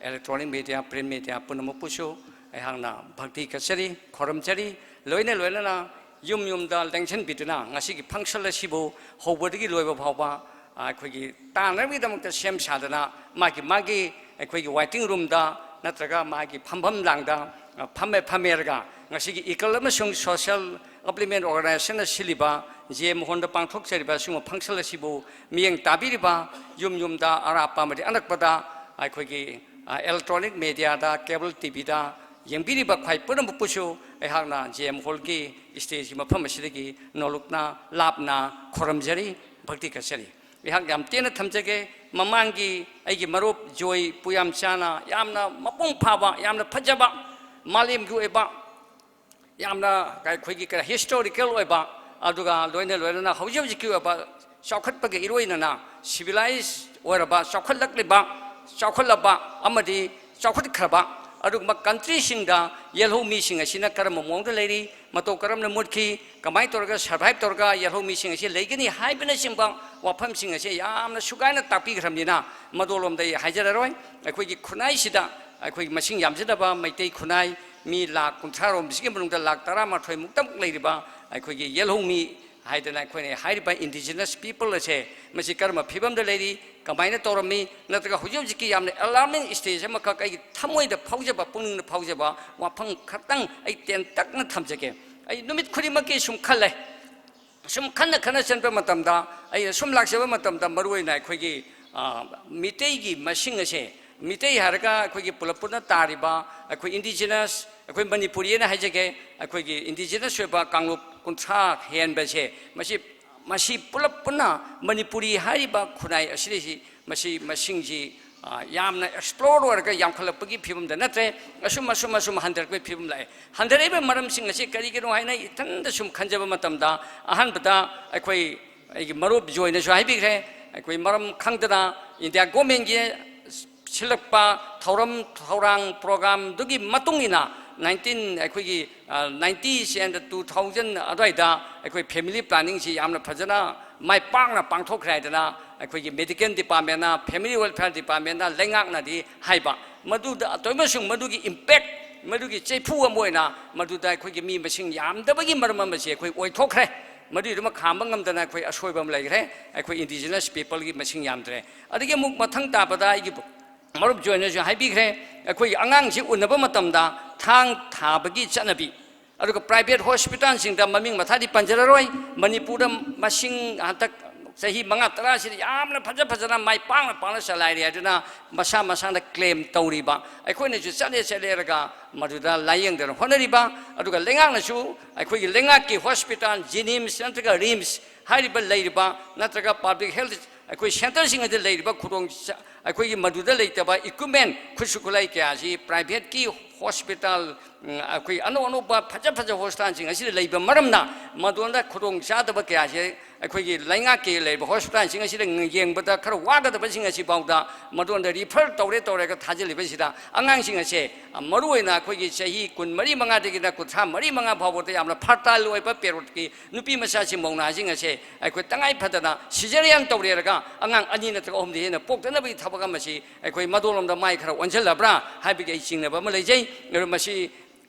electronic media, print media ꯄꯨꯝꯅꯃꯛꯄꯨꯁꯨ ꯑꯩꯍꯥꯛꯅ ꯚꯛꯇꯤ ꯀꯠꯆꯔꯤ, ꯈꯨꯔꯨꯝꯖꯔꯤ꯫ ꯂꯣꯏꯅ ꯂꯣꯏꯅꯅ ꯌꯨꯝ ꯌꯨꯝꯗ ꯂꯦꯡꯁꯤꯟꯕꯤꯗꯨꯅ ꯉꯁꯤꯒꯤ function ꯑꯁꯤꯕꯨ ꯍꯧꯕꯗꯒꯤ ꯂꯣꯏꯕ ꯐꯥꯎꯕ ꯑꯩꯈꯣꯏꯒꯤ ꯇꯥꯅꯕꯒꯤꯗꯃꯛꯇ ꯁꯦꯝ ꯁꯥꯗꯅ ꯃꯥꯒꯤ ꯃꯥꯒꯤ ꯑꯩꯈꯣꯏꯒꯤ waiting roomꯗ ꯅꯠꯇ꯭ꯔꯒ ꯃꯥꯒꯤ ꯐꯝꯐꯝ ꯂꯥꯡꯗ, ꯑ, ꯐꯝꯃꯦ, ꯐꯝꯃꯦꯔꯒ ꯉꯁꯤꯒꯤ equal ꯑꯃꯁꯨꯡ social upliftment organizationꯅ ꯁꯤꯜꯂꯤꯕ ꯖꯦ ꯃꯣꯍꯣꯟꯗ ꯄꯥꯡꯊꯣꯛꯆꯔꯤꯕ ꯑꯁꯤꯒꯨꯝꯕ function ꯑꯁꯤꯕꯨ ꯃꯤꯠꯌꯦꯡ ꯇꯥꯕꯤꯔꯤꯕ ꯌꯨꯝ ꯌꯨꯝꯗ, ꯑꯔꯥꯞꯄ ꯑꯃꯗꯤ ꯑꯅꯛꯄꯗ ꯑꯩꯈꯣꯏꯒꯤ, ꯑ, electronic mediaꯗ, cable TVꯗ ꯌꯦꯡꯕꯤꯔꯤꯕ ꯈ꯭ꯋꯥꯏ ꯄꯨꯝꯅꯃꯛꯄꯨꯁꯨ ꯑꯩꯍꯥꯛꯅ ꯖꯦ ꯃꯣꯍꯣꯟꯒꯤ stageꯀꯤ ꯃꯐꯝ ꯑꯁꯤꯗꯒꯤ ꯅꯣꯂꯨꯛꯅ ꯂꯥꯞꯅ ꯈꯨꯔꯨꯝꯖꯔꯤ, ꯚꯛꯇꯤ ꯀꯠꯆꯔꯤ꯫ ꯑꯩꯍꯥꯛ ꯌꯥꯝ ꯇꯦꯟꯅ ꯊꯝꯖꯒꯦ꯫ ꯃꯃꯥꯡꯒꯤ ꯑꯩꯒꯤ ꯃꯔꯨꯞ ꯖꯣꯏ ꯄꯨꯌꯥꯝꯆꯥꯅ ꯌꯥꯝꯅ ꯃꯄꯨꯡ ꯐꯥꯕ, ꯌꯥꯝꯅ ꯐꯖꯕ, ꯃꯥꯂꯦꯝꯒꯤ ꯑꯣꯏꯕ, ꯌꯥꯝꯅ ꯑꯩꯈꯣꯏꯒꯤ ꯀꯔꯤ, historical ꯑꯣꯏꯕ, ꯑꯗꯨꯒ ꯂꯣꯏꯅ ꯂꯣꯏꯅꯅ ꯍꯧꯖꯤꯛ ꯍꯧꯖꯤꯛꯀꯤ ꯑꯣꯏꯕ ꯆꯥꯎꯈꯠꯄꯒ ꯏꯔꯣꯏꯅꯅ civilized ꯑꯣꯏꯔꯕ, ꯆꯥꯎꯈꯠꯂꯛꯂꯤꯕ, ꯆꯥꯎꯈꯠꯂꯕ ꯑꯃꯗꯤ ꯆꯥꯎꯈꯠꯈ꯭ꯔꯕ ꯑꯗꯨꯒꯨꯝꯕ ꯀꯟꯇ꯭ꯔꯤꯁꯤꯡꯗ ꯌꯦꯜꯍꯧꯃꯤꯁꯤꯡ ꯑꯁꯤꯅ ꯀꯔꯝꯕ ꯃꯑꯣꯡꯗ ꯂꯩꯔꯤ, ꯃꯇꯧ ꯀꯔꯝꯅ ꯃꯨꯠꯈꯤ, ꯀꯃꯥꯏꯅ ꯇꯧꯔꯒ ꯁꯔꯚꯥꯏꯚ ꯇꯧꯔꯒ ꯌꯦꯜꯍꯧꯃꯤꯁꯤꯡ ꯑꯁꯤ ꯂꯩꯒꯅꯤ ꯍꯥꯏꯕꯅꯆꯤꯡꯕ ꯋꯥꯐꯝꯁꯤꯡ ꯑꯁꯤ ꯌꯥꯝꯅ ꯁꯨꯒꯥꯏꯅ ꯇꯥꯛꯄꯤꯈ꯭ꯔꯕꯅꯤꯅ ꯃꯗꯨꯂꯣꯝꯗ ꯑꯩ ꯍꯥꯏꯖꯔꯔꯣꯏ꯫ ꯑꯩꯈꯣꯏꯒꯤ ꯈꯨꯟꯅꯥꯏꯁꯤꯗ ꯑꯩꯈꯣꯏꯒꯤ ꯃꯁꯤꯡ ꯌꯥꯝꯖꯗꯕ ꯃꯩꯇꯩ ꯈꯨꯟꯅꯥꯏ ꯃꯤ ꯂꯥꯈ ꯀꯨꯟꯊ꯭ꯔꯥ ꯔꯣꯝꯁꯤꯒꯤ ꯃꯅꯨꯡꯗ ꯂꯥꯈ ꯇꯔꯥꯃꯥꯊꯣꯏ ꯃꯨꯛꯇꯃꯛ ꯂꯩꯔꯤꯕ ꯑꯩꯈꯣꯏꯒꯤ ꯌꯦꯜꯍꯧꯃꯤ ꯍꯥꯏꯗꯅ ꯑꯩꯈꯣꯏꯅ ꯍꯥꯏꯔꯤꯕ indigenous people ꯑꯁꯦ ꯃꯁꯤ ꯀꯔꯝꯕ ꯐꯤꯕꯝꯗ ꯂꯩꯔꯤ, ꯀꯃꯥꯏꯅ ꯇꯧꯔꯝꯃꯤ, ꯅꯠꯇ꯭ꯔꯒ ꯍꯧꯖꯤꯛ ꯍꯧꯖꯤꯛꯀꯤ ꯌꯥꯝꯅ alarming stage ꯑꯃꯈꯛ ꯑꯩꯒꯤ ꯊꯃꯣꯏꯗ ꯐꯥꯎꯖꯕ, ꯄꯨꯛꯅꯤꯡꯗ ꯐꯥꯎꯖꯕ ꯋꯥꯐꯝ ꯈꯛꯇꯪ ꯑꯩ ꯇꯦꯟꯇꯛꯅ ꯊꯝꯖꯒꯦ꯫ ꯑꯩ ꯅꯨꯃꯤꯠ ꯈꯨꯗꯤꯡꯃꯛꯀꯤ ꯁꯨꯝ ꯈꯜꯂꯦ, ꯁꯨꯝ ꯈꯟꯅ ꯈꯟꯅ ꯆꯠꯄ ꯃꯇꯝꯗ, ꯑꯩꯅ ꯁꯨꯝ ꯂꯥꯛꯆꯕ ꯃꯇꯝꯗ, ꯃꯔꯨꯑꯣꯏꯅ ꯑꯩꯈꯣꯏꯒꯤ, ꯑ, ꯃꯤꯇꯩꯒꯤ ꯃꯁꯤꯡ ꯑꯁꯦ, ꯃꯤꯇꯩ ꯍꯥꯏꯔꯒ ꯑꯩꯈꯣꯏꯒꯤ ꯄꯨꯂꯞ ꯄꯨꯟꯅ ꯇꯥꯔꯤꯕ ꯑꯩꯈꯣꯏ indigenous, ꯑꯩꯈꯣꯏ ꯃꯅꯤꯄꯨꯔꯤꯅ ꯍꯥꯏꯖꯒꯦ, ꯑꯩꯈꯣꯏꯒꯤ indigenous ꯑꯣꯏꯕ ꯀꯥꯡꯂꯨꯞ ꯀꯨꯟꯊ꯭ꯔꯥ ꯍꯦꯟꯕꯁꯦ, ꯃꯁꯤ, ꯃꯁꯤ ꯄꯨꯂꯞ ꯄꯨꯟꯅ ꯃꯅꯤꯄꯨꯔꯤ ꯍꯥꯏꯔꯤꯕ ꯈꯨꯟꯅꯥꯏ ꯑꯁꯤꯗꯩꯁꯤ, ꯃꯁꯤ ꯃꯁꯤꯡꯁꯤ, ꯑ, ꯌꯥꯝꯅ explore ꯑꯣꯏꯔꯒ ꯌꯥꯝꯈꯠꯂꯛꯄꯒꯤ ꯐꯤꯕꯝꯗ ꯅꯠꯇ꯭ꯔꯦ, ꯑꯁꯨꯝ, ꯑꯁꯨꯝ, ꯑꯁꯨꯝ ꯍꯟꯊꯔꯛꯄꯒꯤ ꯐꯤꯕꯝ ꯂꯥꯛꯑꯦ꯫ ꯍꯟꯊꯔꯛꯏꯕ ꯃꯔꯝꯁꯤꯡ ꯑꯁꯤ ꯀꯔꯤꯒꯤꯅꯣ ꯍꯥꯏꯅ ꯏꯊꯟꯗ ꯁꯨꯝ ꯈꯟꯖꯕ ꯃꯇꯝꯗ, ꯑꯍꯥꯟꯕꯗ ꯑꯩꯈꯣꯏ, ꯑꯩꯒꯤ ꯃꯔꯨꯞ ꯖꯣꯏꯅꯁꯨ ꯍꯥꯏꯕꯤꯈ꯭ꯔꯦ, ꯑꯩꯈꯣꯏ ꯃꯔꯝ ꯈꯪꯗꯅ ꯏꯟꯗꯤꯌꯥ ꯒꯣꯔꯃꯦꯟꯒꯤ ꯁꯤꯜꯂꯛꯄ ꯊꯧꯔꯝ ꯊꯧꯔꯥꯡ programꯗꯨꯒꯤ ꯃꯇꯨꯡ ꯏꯟꯅ nineteen, ꯑꯩꯈꯣꯏꯒꯤ, ꯑ, nineties and two thousand ꯑꯗꯨꯋꯥꯏꯗ ꯑꯩꯈꯣꯏ family planningꯁꯤ ꯌꯥꯝꯅ ꯐꯖꯅ ꯃꯥꯏ ꯄꯥꯛꯅ ꯄꯥꯡꯊꯣꯛꯈ꯭ꯔꯦ ꯍꯥꯏꯗꯅ ꯑꯩꯈꯣꯏꯒꯤ medical departmentꯅ, family welfare departmentꯅ, ꯂꯩꯉꯥꯛꯅꯗꯤ ꯍꯥꯏꯕ꯫ ꯃꯗꯨꯗ ꯑꯇꯣꯏꯕꯁꯨꯡ ꯃꯗꯨꯒꯤ impact, ꯃꯗꯨꯒꯤ ꯆꯩꯐꯨ ꯑꯃ ꯑꯣꯏꯅ ꯃꯗꯨꯗ ꯑꯩꯈꯣꯏꯒꯤ ꯃꯤ ꯃꯁꯤꯡ ꯌꯥꯝꯗꯕꯒꯤ ꯃꯔꯝ ꯑꯃꯁꯤ ꯑꯩꯈꯣꯏ ꯑꯣꯏꯊꯣꯛꯈ꯭ꯔꯦ꯫ ꯃꯗꯨꯏꯗꯨꯃ ꯈꯥꯝꯕ ꯉꯝꯗꯅ ꯑꯩꯈꯣꯏ ꯑꯁꯣꯏꯕ ꯑꯃ ꯂꯩꯈ꯭ꯔꯦ, ꯑꯩꯈꯣꯏ indigenous peopleꯒꯤ ꯃꯁꯤꯡ ꯌꯥꯝꯗ꯭ꯔꯦ꯫ ꯑꯗꯒꯤ ꯑꯃꯨꯛ ꯃꯊꯪ ꯇꯥꯕꯗ ꯑꯩꯒꯤ ꯃꯔꯨꯞ ꯖꯣꯏꯅꯁꯨ ꯍꯥꯏꯕꯤꯈ꯭ꯔꯦ, ꯑꯩꯈꯣꯏꯒꯤ ꯑꯉꯥꯡꯁꯤ ꯎꯅꯕ ꯃꯇꯝꯗ ꯊꯥꯡ ꯊꯥꯕꯒꯤ ꯆꯠꯅꯕꯤ, ꯑꯗꯨꯒ private hospitalꯁꯤꯡꯗ ꯃꯃꯤꯡ ꯃꯊꯥꯗꯤ ꯄꯟꯖꯔꯔꯣꯏ, ꯃꯅꯤꯄꯨꯔꯗ ꯃꯁꯤꯡ ꯍꯟꯗꯛ ꯆꯍꯤ ꯃꯉꯥ ꯇꯔꯥꯁꯤꯗ ꯌꯥꯝꯅ ꯐꯖ ꯐꯖꯅ ꯃꯥꯏ ꯄꯥꯛꯅ ꯄꯥꯛꯅ ꯆꯂꯥꯏꯔꯦ ꯍꯥꯏꯗꯨꯅ ꯃꯁꯥ ꯃꯁꯥꯅ claim ꯇꯧꯔꯤꯕ, ꯑꯩꯈꯣꯏꯅꯁꯨ ꯆꯠꯂꯦ ꯆꯠꯂꯦꯔꯒ ꯃꯗꯨꯗ ꯂꯥꯌꯦꯡꯗꯅ ꯍꯣꯠꯅꯔꯤꯕ, ꯑꯗꯨꯒ ꯂꯩꯉꯥꯛꯅꯁꯨ ꯑꯩꯈꯣꯏꯒꯤ ꯂꯩꯉꯥꯛꯀꯤ hospital JNIMS ꯅꯠꯇ꯭ꯔꯒ RIMS ꯍꯥꯏꯔꯤꯕ ꯂꯩꯔꯤꯕ ꯅꯠꯇ꯭ꯔꯒ public health ꯑꯩꯈꯣꯏ centreꯁꯤꯡ ꯑꯗꯨ ꯂꯩꯔꯤꯕ ꯈꯨꯗꯣꯡ ꯆ-, ꯑꯩꯈꯣꯏꯒꯤ ꯃꯗꯨꯗ ꯂꯩꯇꯕ equipment, ꯈꯨꯠꯁꯨ ꯈꯨꯠꯂꯥꯏ ꯀꯌꯥꯁꯤ privateꯀꯤ ꯍꯣꯁꯄꯤꯇꯥꯜ, ꯎꯝ, ꯑꯩꯈꯣꯏ ꯑꯅꯧ ꯑꯅꯧꯕ ꯐꯖ ꯐꯖꯕ ꯍꯣꯁꯄꯤꯇꯥꯜꯁꯤꯡ ꯑꯁꯤꯗ ꯂꯩꯕ ꯃꯔꯝꯅ ꯃꯗꯣꯟꯗ ꯈꯨꯗꯣꯡ ꯆꯥꯗꯕ ꯀꯌꯥꯁꯦ ꯑꯩꯈꯣꯏꯒꯤ ꯂꯩꯉꯥꯛꯀꯤ ꯂꯩꯔꯤꯕ ꯍꯣꯁꯄꯤꯇꯥꯜꯁꯤꯡ ꯑꯁꯤꯗ ꯌꯦꯡꯕꯗ ꯈꯔ ꯋꯥꯒꯗꯕꯁꯤꯡ ꯑꯁꯤ ꯐꯥꯎꯗ ꯃꯗꯣꯟꯗ ꯔꯤꯐꯔ ꯇꯧꯔꯦ ꯇꯧꯔꯒ ꯊꯥꯖꯤꯜꯂꯤꯕꯁꯤꯗ ꯑꯉꯥꯡꯁꯤꯡ ꯑꯁꯦ, ꯃꯔꯨꯑꯣꯏꯅ ꯑꯩꯈꯣꯏꯒꯤ ꯆꯍꯤ ꯀꯨꯟꯃꯔꯤ ꯃꯉꯥꯗꯒꯤꯅ ꯀꯨꯟꯊ꯭ꯔꯥ ꯃꯔꯤ ꯃꯉꯥ ꯐꯥꯎꯕꯗ ꯌꯥꯝꯅ ꯐꯔꯇꯥꯏꯜ ꯑꯣꯏꯕ ꯄꯦꯔꯣꯠꯀꯤ ꯅꯨꯄꯤ ꯃꯆꯥꯁꯤꯡ ꯃꯧꯅꯥꯁꯤꯡ ꯑꯁꯦ ꯑꯩꯈꯣꯏ ꯇꯉꯥꯏ ꯐꯗꯅ ꯁꯤꯖꯔꯤꯌꯥꯟ ꯇꯧꯔꯦꯔꯒ ꯑꯉꯥꯡ ꯑꯅꯤ ꯅꯠꯇ꯭ꯔꯒ ꯑꯍꯨꯝꯗꯤ ꯍꯦꯟꯅ ꯄꯣꯛꯇꯅꯕꯒꯤ ꯊꯕꯛ ꯑꯃꯁꯤ ꯑꯩꯈꯣꯏ ꯃꯗꯣꯂꯣꯝꯗ ꯃꯥꯏ ꯈꯔ ꯑꯣꯟꯁꯤꯜꯂꯕ꯭ꯔꯥ ꯍꯥꯏꯕꯒꯤ ꯑꯩ ꯆꯤꯡꯅꯕ ꯑꯃ ꯂꯩꯖꯩ꯫ ꯑꯗꯨ ꯃꯁꯤ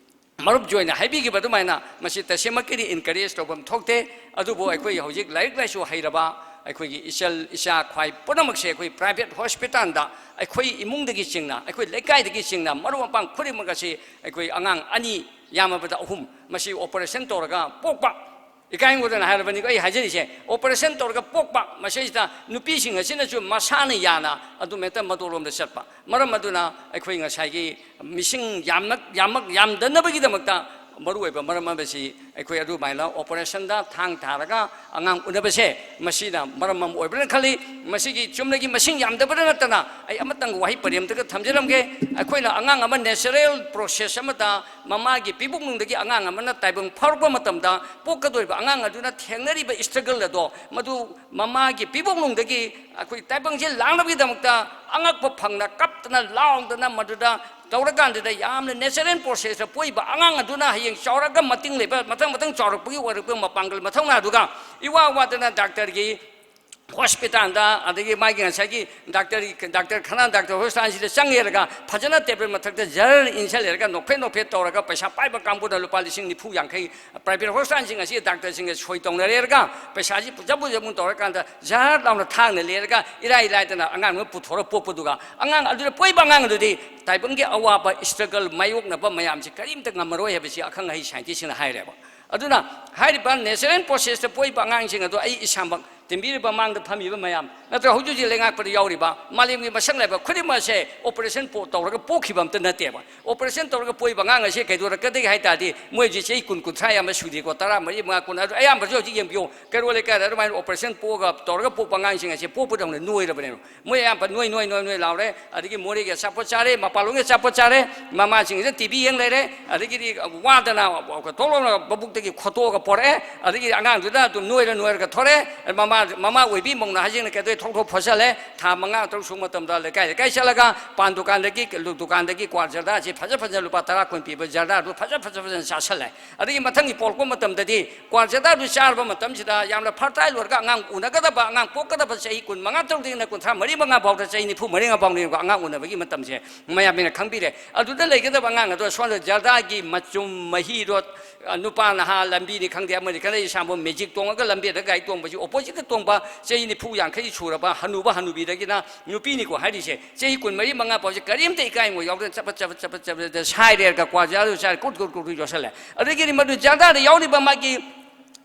ꯃꯔꯨꯞꯁꯨ ꯑꯣꯏꯅ ꯍꯥꯏꯕꯤꯈꯤꯕ ꯑꯗꯨꯃꯥꯏꯅ ꯃꯁꯤ ꯇꯁꯦꯡꯃꯛꯀꯤꯗꯤ ꯏꯟꯀꯔꯦꯖ ꯇꯧꯐꯝ ꯊꯣꯛꯇꯦ꯫ ꯑꯗꯨꯕꯨ ꯑꯩꯈꯣꯏ ꯍꯧꯖꯤꯛ ꯂꯥꯏꯔꯤꯛ ꯂꯥꯏꯁꯨ ꯍꯩꯔꯕ ꯑꯩꯈꯣꯏꯒꯤ ꯏꯆꯜ ꯏꯆꯥ ꯈ꯭ꯋꯥꯏ ꯄꯨꯝꯅꯃꯛꯁꯦ ꯑꯩꯈꯣꯏ ꯄ꯭ꯔꯥꯏꯚꯦꯠ ꯍꯣꯁꯄꯤꯇꯥꯜꯗ ꯑꯩꯈꯣꯏ ꯏꯃꯨꯡꯗꯒꯤ ꯆꯤꯡꯅ, ꯑꯩꯈꯣꯏ ꯂꯩꯀꯥꯏꯗꯒꯤ ꯆꯤꯡꯅ, ꯃꯔꯨꯞ ꯃꯄꯥꯡ ꯈꯨꯗꯤꯡꯃꯛ ꯑꯁꯤ ꯑꯩꯈꯣꯏ ꯑꯉꯥꯡ ꯑꯅꯤ, ꯌꯥꯝꯃꯕꯗ ꯑꯍꯨꯝ, ꯃꯁꯤ ꯑꯣꯄꯔꯦꯁꯟ ꯇꯧꯔꯒ ꯄꯣꯛꯄ, ꯏꯀꯥꯏ ꯈꯪꯗꯅ ꯍꯥꯏꯔꯕꯅꯤꯀꯣ ꯑꯩ ꯍꯥꯏꯖꯔꯤꯁꯦ, ꯑꯣꯄꯔꯦꯁꯟ ꯇꯧꯔꯒ ꯄꯣꯛꯄ, ꯃꯁꯤꯗꯩꯁꯤꯗ ꯅꯨꯄꯤꯁꯤꯡ ꯑꯁꯤꯅꯁꯨ ꯃꯁꯥꯅ ꯌꯥꯅ ꯑꯗꯨꯝ ꯍꯦꯛꯇ ꯃꯗꯣꯂꯣꯝꯗ ꯆꯠꯄ꯫ ꯃꯔꯝ ꯑꯗꯨꯅ ꯑꯩꯈꯣꯏ ꯉꯁꯥꯏꯒꯤ ꯃꯤꯁꯤꯡ ꯌꯥꯝꯂꯛ-, ꯌꯥꯝꯃꯛ-, ꯌꯥꯝꯗꯅꯕꯒꯤꯗꯃꯛꯇ ꯃꯔꯨꯑꯣꯏꯕ ꯃꯔꯝ ꯑꯃꯁꯤ ꯑꯩꯈꯣꯏ ꯑꯗꯨꯃꯥꯏꯅ ꯑꯣꯄꯔꯦꯁꯟꯗ ꯊꯥꯡ ꯊꯥꯔꯒ ꯑꯉꯥꯡ ꯎꯅꯕꯁꯦ, ꯃꯁꯤꯅ ꯃꯔꯝ ꯑꯃ ꯑꯣꯏꯕ꯭ꯔꯅ ꯈꯜꯂꯤ꯫ ꯃꯁꯤꯒꯤ ꯆꯨꯝꯅꯒꯤ ꯃꯁꯤꯡ ꯌꯥꯝꯗꯕꯗ ꯅꯠꯇꯅ ꯑꯩ ꯑꯃꯇꯪ ꯋꯥꯍꯩ ꯄꯔꯦꯡ ꯑꯝꯇꯒ ꯊꯝꯖꯔꯝꯒꯦ꯫ ꯑꯩꯈꯣꯏꯅ ꯑꯉꯥꯡ ꯑꯃ ꯅꯦꯆꯔꯦꯜ ꯄ꯭ꯔꯣꯁꯦꯁ ꯑꯃꯗ ꯃꯃꯥꯒꯤ ꯄꯤꯕꯨꯛꯅꯨꯡꯗꯒꯤ ꯑꯉꯥꯡ ꯑꯃꯅ ꯇꯥꯏꯕꯪ ꯐꯥꯎꯔꯛꯄ ꯃꯇꯝꯗ ꯄꯣꯛꯀꯗꯧꯔꯤꯕ ꯑꯉꯥꯡ ꯑꯗꯨꯅ ꯊꯦꯡꯅꯔꯤꯕ ꯏꯁꯇ꯭ꯔꯒꯜ ꯑꯗꯣ, ꯃꯗꯨ ꯃꯃꯥꯒꯤ ꯄꯤꯕꯨꯛꯅꯨꯡꯗꯒꯤ ꯑꯩꯈꯣꯏ ꯇꯥꯏꯕꯪꯁꯦ ꯂꯥꯛꯅꯕꯒꯤꯗꯃꯛꯇ ꯑꯉꯛꯄ ꯐꯪꯅ ꯀꯞꯇꯅ ꯂꯥꯎꯗꯅ ꯃꯗꯨꯗ ꯇꯧꯔꯀꯥꯟꯗꯨꯗ ꯌꯥꯝꯅ ꯅꯦꯆꯔꯦꯜ ꯄ꯭ꯔꯣꯁꯦꯁꯇ ꯄꯣꯛꯏꯕ ꯑꯉꯥꯡ ꯑꯗꯨꯅ ꯍꯌꯦꯡ ꯆꯥꯎꯔꯒ ꯃꯇꯤꯡ ꯂꯩꯕ, ꯃꯊꯪ ꯃꯊꯪ ꯆꯥꯎꯔꯛꯄꯒꯤ ꯑꯣꯏꯔꯛꯄ ꯃꯄꯥꯡꯒꯜ ꯃꯊꯧꯅꯥꯗꯨꯒ ꯏꯋꯥ ꯋꯥꯗꯅ ꯗꯥꯛꯇꯔꯒꯤ ꯍꯣꯁꯄꯤꯇꯥꯜꯗ, ꯑꯗꯒꯤ ꯃꯥꯒꯤ ꯉꯁꯥꯏꯒꯤ ꯗꯥꯛꯇꯔ, ꯗꯥꯛꯇꯔ ꯈꯅꯥ ꯗꯥꯛꯇꯔ ꯍꯣꯁꯄꯤꯇꯥꯜꯁꯤꯗ ꯆꯪꯉꯦꯔꯒ ꯐꯖꯅ ꯇꯦꯕꯜ ꯃꯊꯛꯇ ꯖꯔ ꯏꯟꯁꯤꯜꯂꯦꯔꯒ ꯅꯣꯛꯐꯦꯠ ꯅꯣꯛꯐꯦꯠ ꯇꯧꯔꯒ ꯄꯩꯁꯥ ꯄꯥꯏꯕ ꯀꯥꯡꯕꯨꯅ ꯂꯨꯄꯥ ꯂꯤꯁꯤꯡ ꯅꯤꯐꯨ ꯌꯥꯡꯈꯩ ꯄ꯭ꯔꯥꯏꯚꯦꯠ ꯍꯣꯁꯄꯤꯇꯥꯜꯁꯤꯡ ꯑꯁꯤ ꯗꯥꯛꯇꯔꯁꯤꯡꯒ ꯁꯣꯏ ꯇꯧꯅꯔꯦꯔꯒ ꯄꯩꯁꯥꯁꯤ ꯄꯨꯖ ꯄꯨꯖ ꯄꯨ ꯇꯧꯔꯀꯥꯟꯗ ꯖꯔ ꯂꯥꯎꯅ ꯊꯥꯡꯅ ꯂꯩꯔꯒ ꯏꯔꯥꯏ ꯂꯥꯏꯗꯅ ꯑꯉꯥꯡꯗꯨ ꯄꯨꯊꯣꯔꯒ ꯄꯣꯛꯄꯗꯨꯒ ꯑꯉꯥꯡ ꯑꯗꯨꯗ ꯄꯣꯛꯏꯕ ꯑꯉꯥꯡ ꯑꯗꯨꯗꯤ ꯇꯥꯏꯕꯪꯒꯤ ꯑꯋꯥꯕ ꯏꯁꯇ꯭ꯔꯒꯜ ꯃꯥꯌꯣꯛꯅꯕ ꯃꯌꯥꯝꯁꯤ ꯀꯔꯤꯝꯇ ꯉꯝꯃꯔꯣꯏ ꯍꯥꯏꯕꯁꯤ ꯑꯈꯪ ꯑꯍꯩ ꯁꯥꯏꯟꯇꯤꯁꯁꯤꯡꯅ ꯍꯥꯏꯔꯦꯕ꯫ ꯑꯗꯨꯅ ꯍꯥꯏꯔꯤꯕ ꯅꯦꯆꯔꯦꯜ ꯄ꯭ꯔꯣꯁꯦꯁꯇ ꯄꯣꯛꯏꯕ ꯑꯉꯥꯡꯁꯤꯡ ꯑꯗꯣ ꯑꯩ ꯏꯁꯥꯃꯛ ꯌꯦꯡꯕꯤꯔꯤꯕ ꯃꯥꯡꯗ ꯐꯝꯃꯤꯕ ꯃꯌꯥꯝ, ꯅꯠꯇ꯭ꯔꯒ ꯍꯧꯖꯤꯛ ꯍꯧꯖꯤꯛ ꯂꯩꯉꯥꯛꯄꯗ ꯌꯥꯎꯔꯤꯕ ꯃꯥꯂꯦꯝꯒꯤ ꯃꯁꯛ ꯂꯩꯕ ꯈꯨꯗꯤꯡꯃꯛ ꯑꯁꯦ operation ꯄꯣ-, ꯇꯧꯔꯒ ꯄꯣꯛꯈꯤꯕ ꯑꯝꯇ ꯅꯠꯇꯦꯕ꯫ Operation ꯇꯧꯔꯒ ꯄꯣꯛꯏꯕ ꯑꯉꯥꯡ ꯑꯁꯦ ꯀꯩꯗꯧꯔꯛꯀꯗꯒꯦ ꯍꯥꯏ ꯇꯥꯔꯗꯤ, ꯃꯣꯏ ꯍꯧꯖꯤꯛ ꯆꯍꯤ ꯀꯨꯟ, ꯀꯨꯟꯊ꯭ꯔꯥ ꯑꯌꯥꯝꯕ ꯁꯨꯗꯦꯀꯣ, ꯇꯔꯥ ꯃꯔꯤ, ꯃꯉꯥ, ꯀꯨꯟ, ꯑꯗꯨ ꯑꯌꯥꯝꯕꯁꯨ ꯍꯧꯖꯤꯛ ꯌꯦꯡꯕꯤꯌꯨ, ꯀꯩꯔꯣꯜ ꯂꯩꯀꯥꯏꯗ ꯑꯗꯨꯃꯥꯏꯅ operation ꯄꯣꯛꯑꯒ ꯇꯧꯔꯒ ꯄꯣꯛꯄ ꯑꯉꯥꯡꯁꯤꯡ ꯑꯁꯦ ꯄꯣꯛꯄꯗꯧꯅ ꯅꯣꯏꯔꯕꯅꯦꯕ꯫ ꯃꯣꯏ ꯑꯌꯥꯝꯕ ꯅꯣꯏ, ꯅꯣꯏ, ꯅꯣꯏ, ꯅꯣꯏ ꯂꯥꯎꯔꯦ, ꯑꯗꯒꯤ ꯃꯣꯔꯦꯒꯤ ꯑꯆꯥꯄꯣꯠ ꯆꯥꯔꯦ, ꯃꯄꯥꯟꯂꯣꯝꯒꯤ ꯑꯆꯥꯄꯣꯠ ꯆꯥꯔꯦ, ꯃꯃꯥꯁꯤꯡꯁꯤꯅ ꯇꯤ ꯚꯤ ꯌꯦꯡ ꯂꯩꯔꯦ, ꯑꯗꯒꯤꯗꯤ ꯋꯥꯗꯅ ꯊꯣꯛꯂꯛꯅ ꯃꯕꯨꯛꯇꯒꯤ ꯈꯣꯠꯇꯣꯛꯑꯒ ꯄꯣꯔꯛꯑꯦ, ꯑꯗꯒꯤ ꯑꯉꯥꯡꯗꯨꯅ ꯑꯗꯨꯝ ꯅꯣꯏꯔ ꯅꯣꯏꯔꯒ ꯊꯣꯔꯛꯑꯦ꯫ ꯃꯃꯥ, ꯃꯃꯥ ꯑꯣꯏꯕꯤ ꯃꯧꯅ ꯍꯥꯏꯁꯤꯡꯅ ꯀꯩꯗꯧ ꯊꯣꯛ ꯊꯣꯛ ꯐꯣꯠꯆꯜꯂꯦ, ꯊꯥ ꯃꯉꯥ ꯇꯔꯨꯛ ꯁꯨꯕ ꯃꯇꯝꯗ ꯂꯩꯀꯥꯏ ꯂꯩꯀꯥꯏ ꯆꯠꯂꯒ ꯄꯥꯟ ꯗꯨꯀꯥꯟꯗꯒꯤ, ꯗꯨꯀꯥꯟꯗꯒꯤ ꯀ꯭ꯋꯥ ꯖꯔꯗꯥꯁꯤ ꯐꯖ ꯐꯖꯅ ꯂꯨꯄꯥ ꯇꯔꯥ ꯀꯨꯟ ꯄꯤꯕ ꯖꯔꯗꯥꯗꯨ ꯐꯖ ꯐꯖ ꯐꯖꯅ ꯆꯥꯁꯜꯂꯦ꯫ ꯑꯗꯒꯤ ꯃꯊꯪꯒꯤ ꯄꯣꯛꯂꯛꯄ ꯃꯇꯝꯗꯗꯤ ꯀ꯭ꯋꯥ ꯖꯔꯗꯥꯗꯨ ꯆꯥꯔꯕ ꯃꯇꯝꯁꯤꯗ ꯌꯥꯝꯅ fertile ꯑꯣꯏꯔꯒ ꯑꯉꯥꯡ ꯎꯅꯒꯗꯕ, ꯑꯉꯥꯡ ꯄꯣꯛꯀꯗꯕ ꯆꯍꯤ ꯀꯨꯟ ꯃꯉꯥ ꯇꯔꯨꯛꯇꯒꯤꯅ ꯀꯨꯟꯊ꯭ꯔꯥ ꯃꯔꯤ ꯃꯉꯥ ꯐꯥꯎꯗ ꯆꯍꯤ ꯅꯤꯐꯨ ꯃꯔꯤ ꯃꯉꯥ ꯐꯥꯎꯅꯤꯀꯣ ꯑꯉꯥꯡ ꯎꯅꯕꯒꯤ ꯃꯇꯝꯁꯦ꯫ ꯃꯌꯥꯝꯅ ꯈꯪꯕꯤꯔꯦ꯫ ꯑꯗꯨꯗ ꯂꯩꯒꯗꯕ ꯑꯉꯥꯡ ꯑꯗꯣ ꯁꯣꯝꯗ ꯖꯔꯗꯥꯒꯤ ꯃꯆꯨꯝ ꯃꯍꯤꯗꯣ, ꯑ, ꯅꯨꯄꯥ ꯅꯍꯥ ꯂꯝꯕꯤꯅꯤ ꯈꯪꯗꯦ, ꯑꯃꯅꯤ ꯈꯪꯗꯦ, ꯏꯁꯥꯝꯕꯣꯝ magic ꯇꯣꯡꯉꯒ ꯂꯝꯕꯤꯗ ꯒꯥꯔꯤ ꯇꯣꯡꯕꯁꯤ opposite ꯇ ꯇꯣꯡꯕ ꯆꯍꯤ ꯅꯤꯐꯨ ꯌꯥꯡꯈꯩ ꯁꯨꯔꯕ ꯍꯅꯨꯕ ꯍꯅꯨꯕꯤꯗꯒꯤꯅ ꯅꯨꯄꯤꯅꯤꯀꯣ ꯍꯥꯏꯔꯤꯁꯦ, ꯆꯍꯤ ꯀꯨꯟ ꯃꯔꯤ ꯃꯉꯥ ꯐꯥꯎꯁꯦ ꯀꯔꯤꯝꯇ ꯏꯀꯥꯏ ꯃꯣꯏ ꯌꯥꯎꯗꯅ ꯆꯄꯠ ꯆꯄꯠ ꯆꯄꯠ ꯆꯄꯠ ꯁꯥꯏꯔꯦꯔꯒ ꯀ꯭ꯋꯥ ꯖꯔꯗꯥꯗꯨ ꯆꯥꯔꯦ, ꯀꯨꯠ ꯀꯨꯠ ꯀꯨꯠ ꯀꯨꯠ ꯌꯣꯠꯁꯜꯂꯦ꯫ ꯑꯗꯒꯤꯗꯤ ꯃꯗꯨ ꯖꯔꯗꯥꯗ ꯌꯥꯎꯔꯤꯕ ꯃꯥꯒꯤ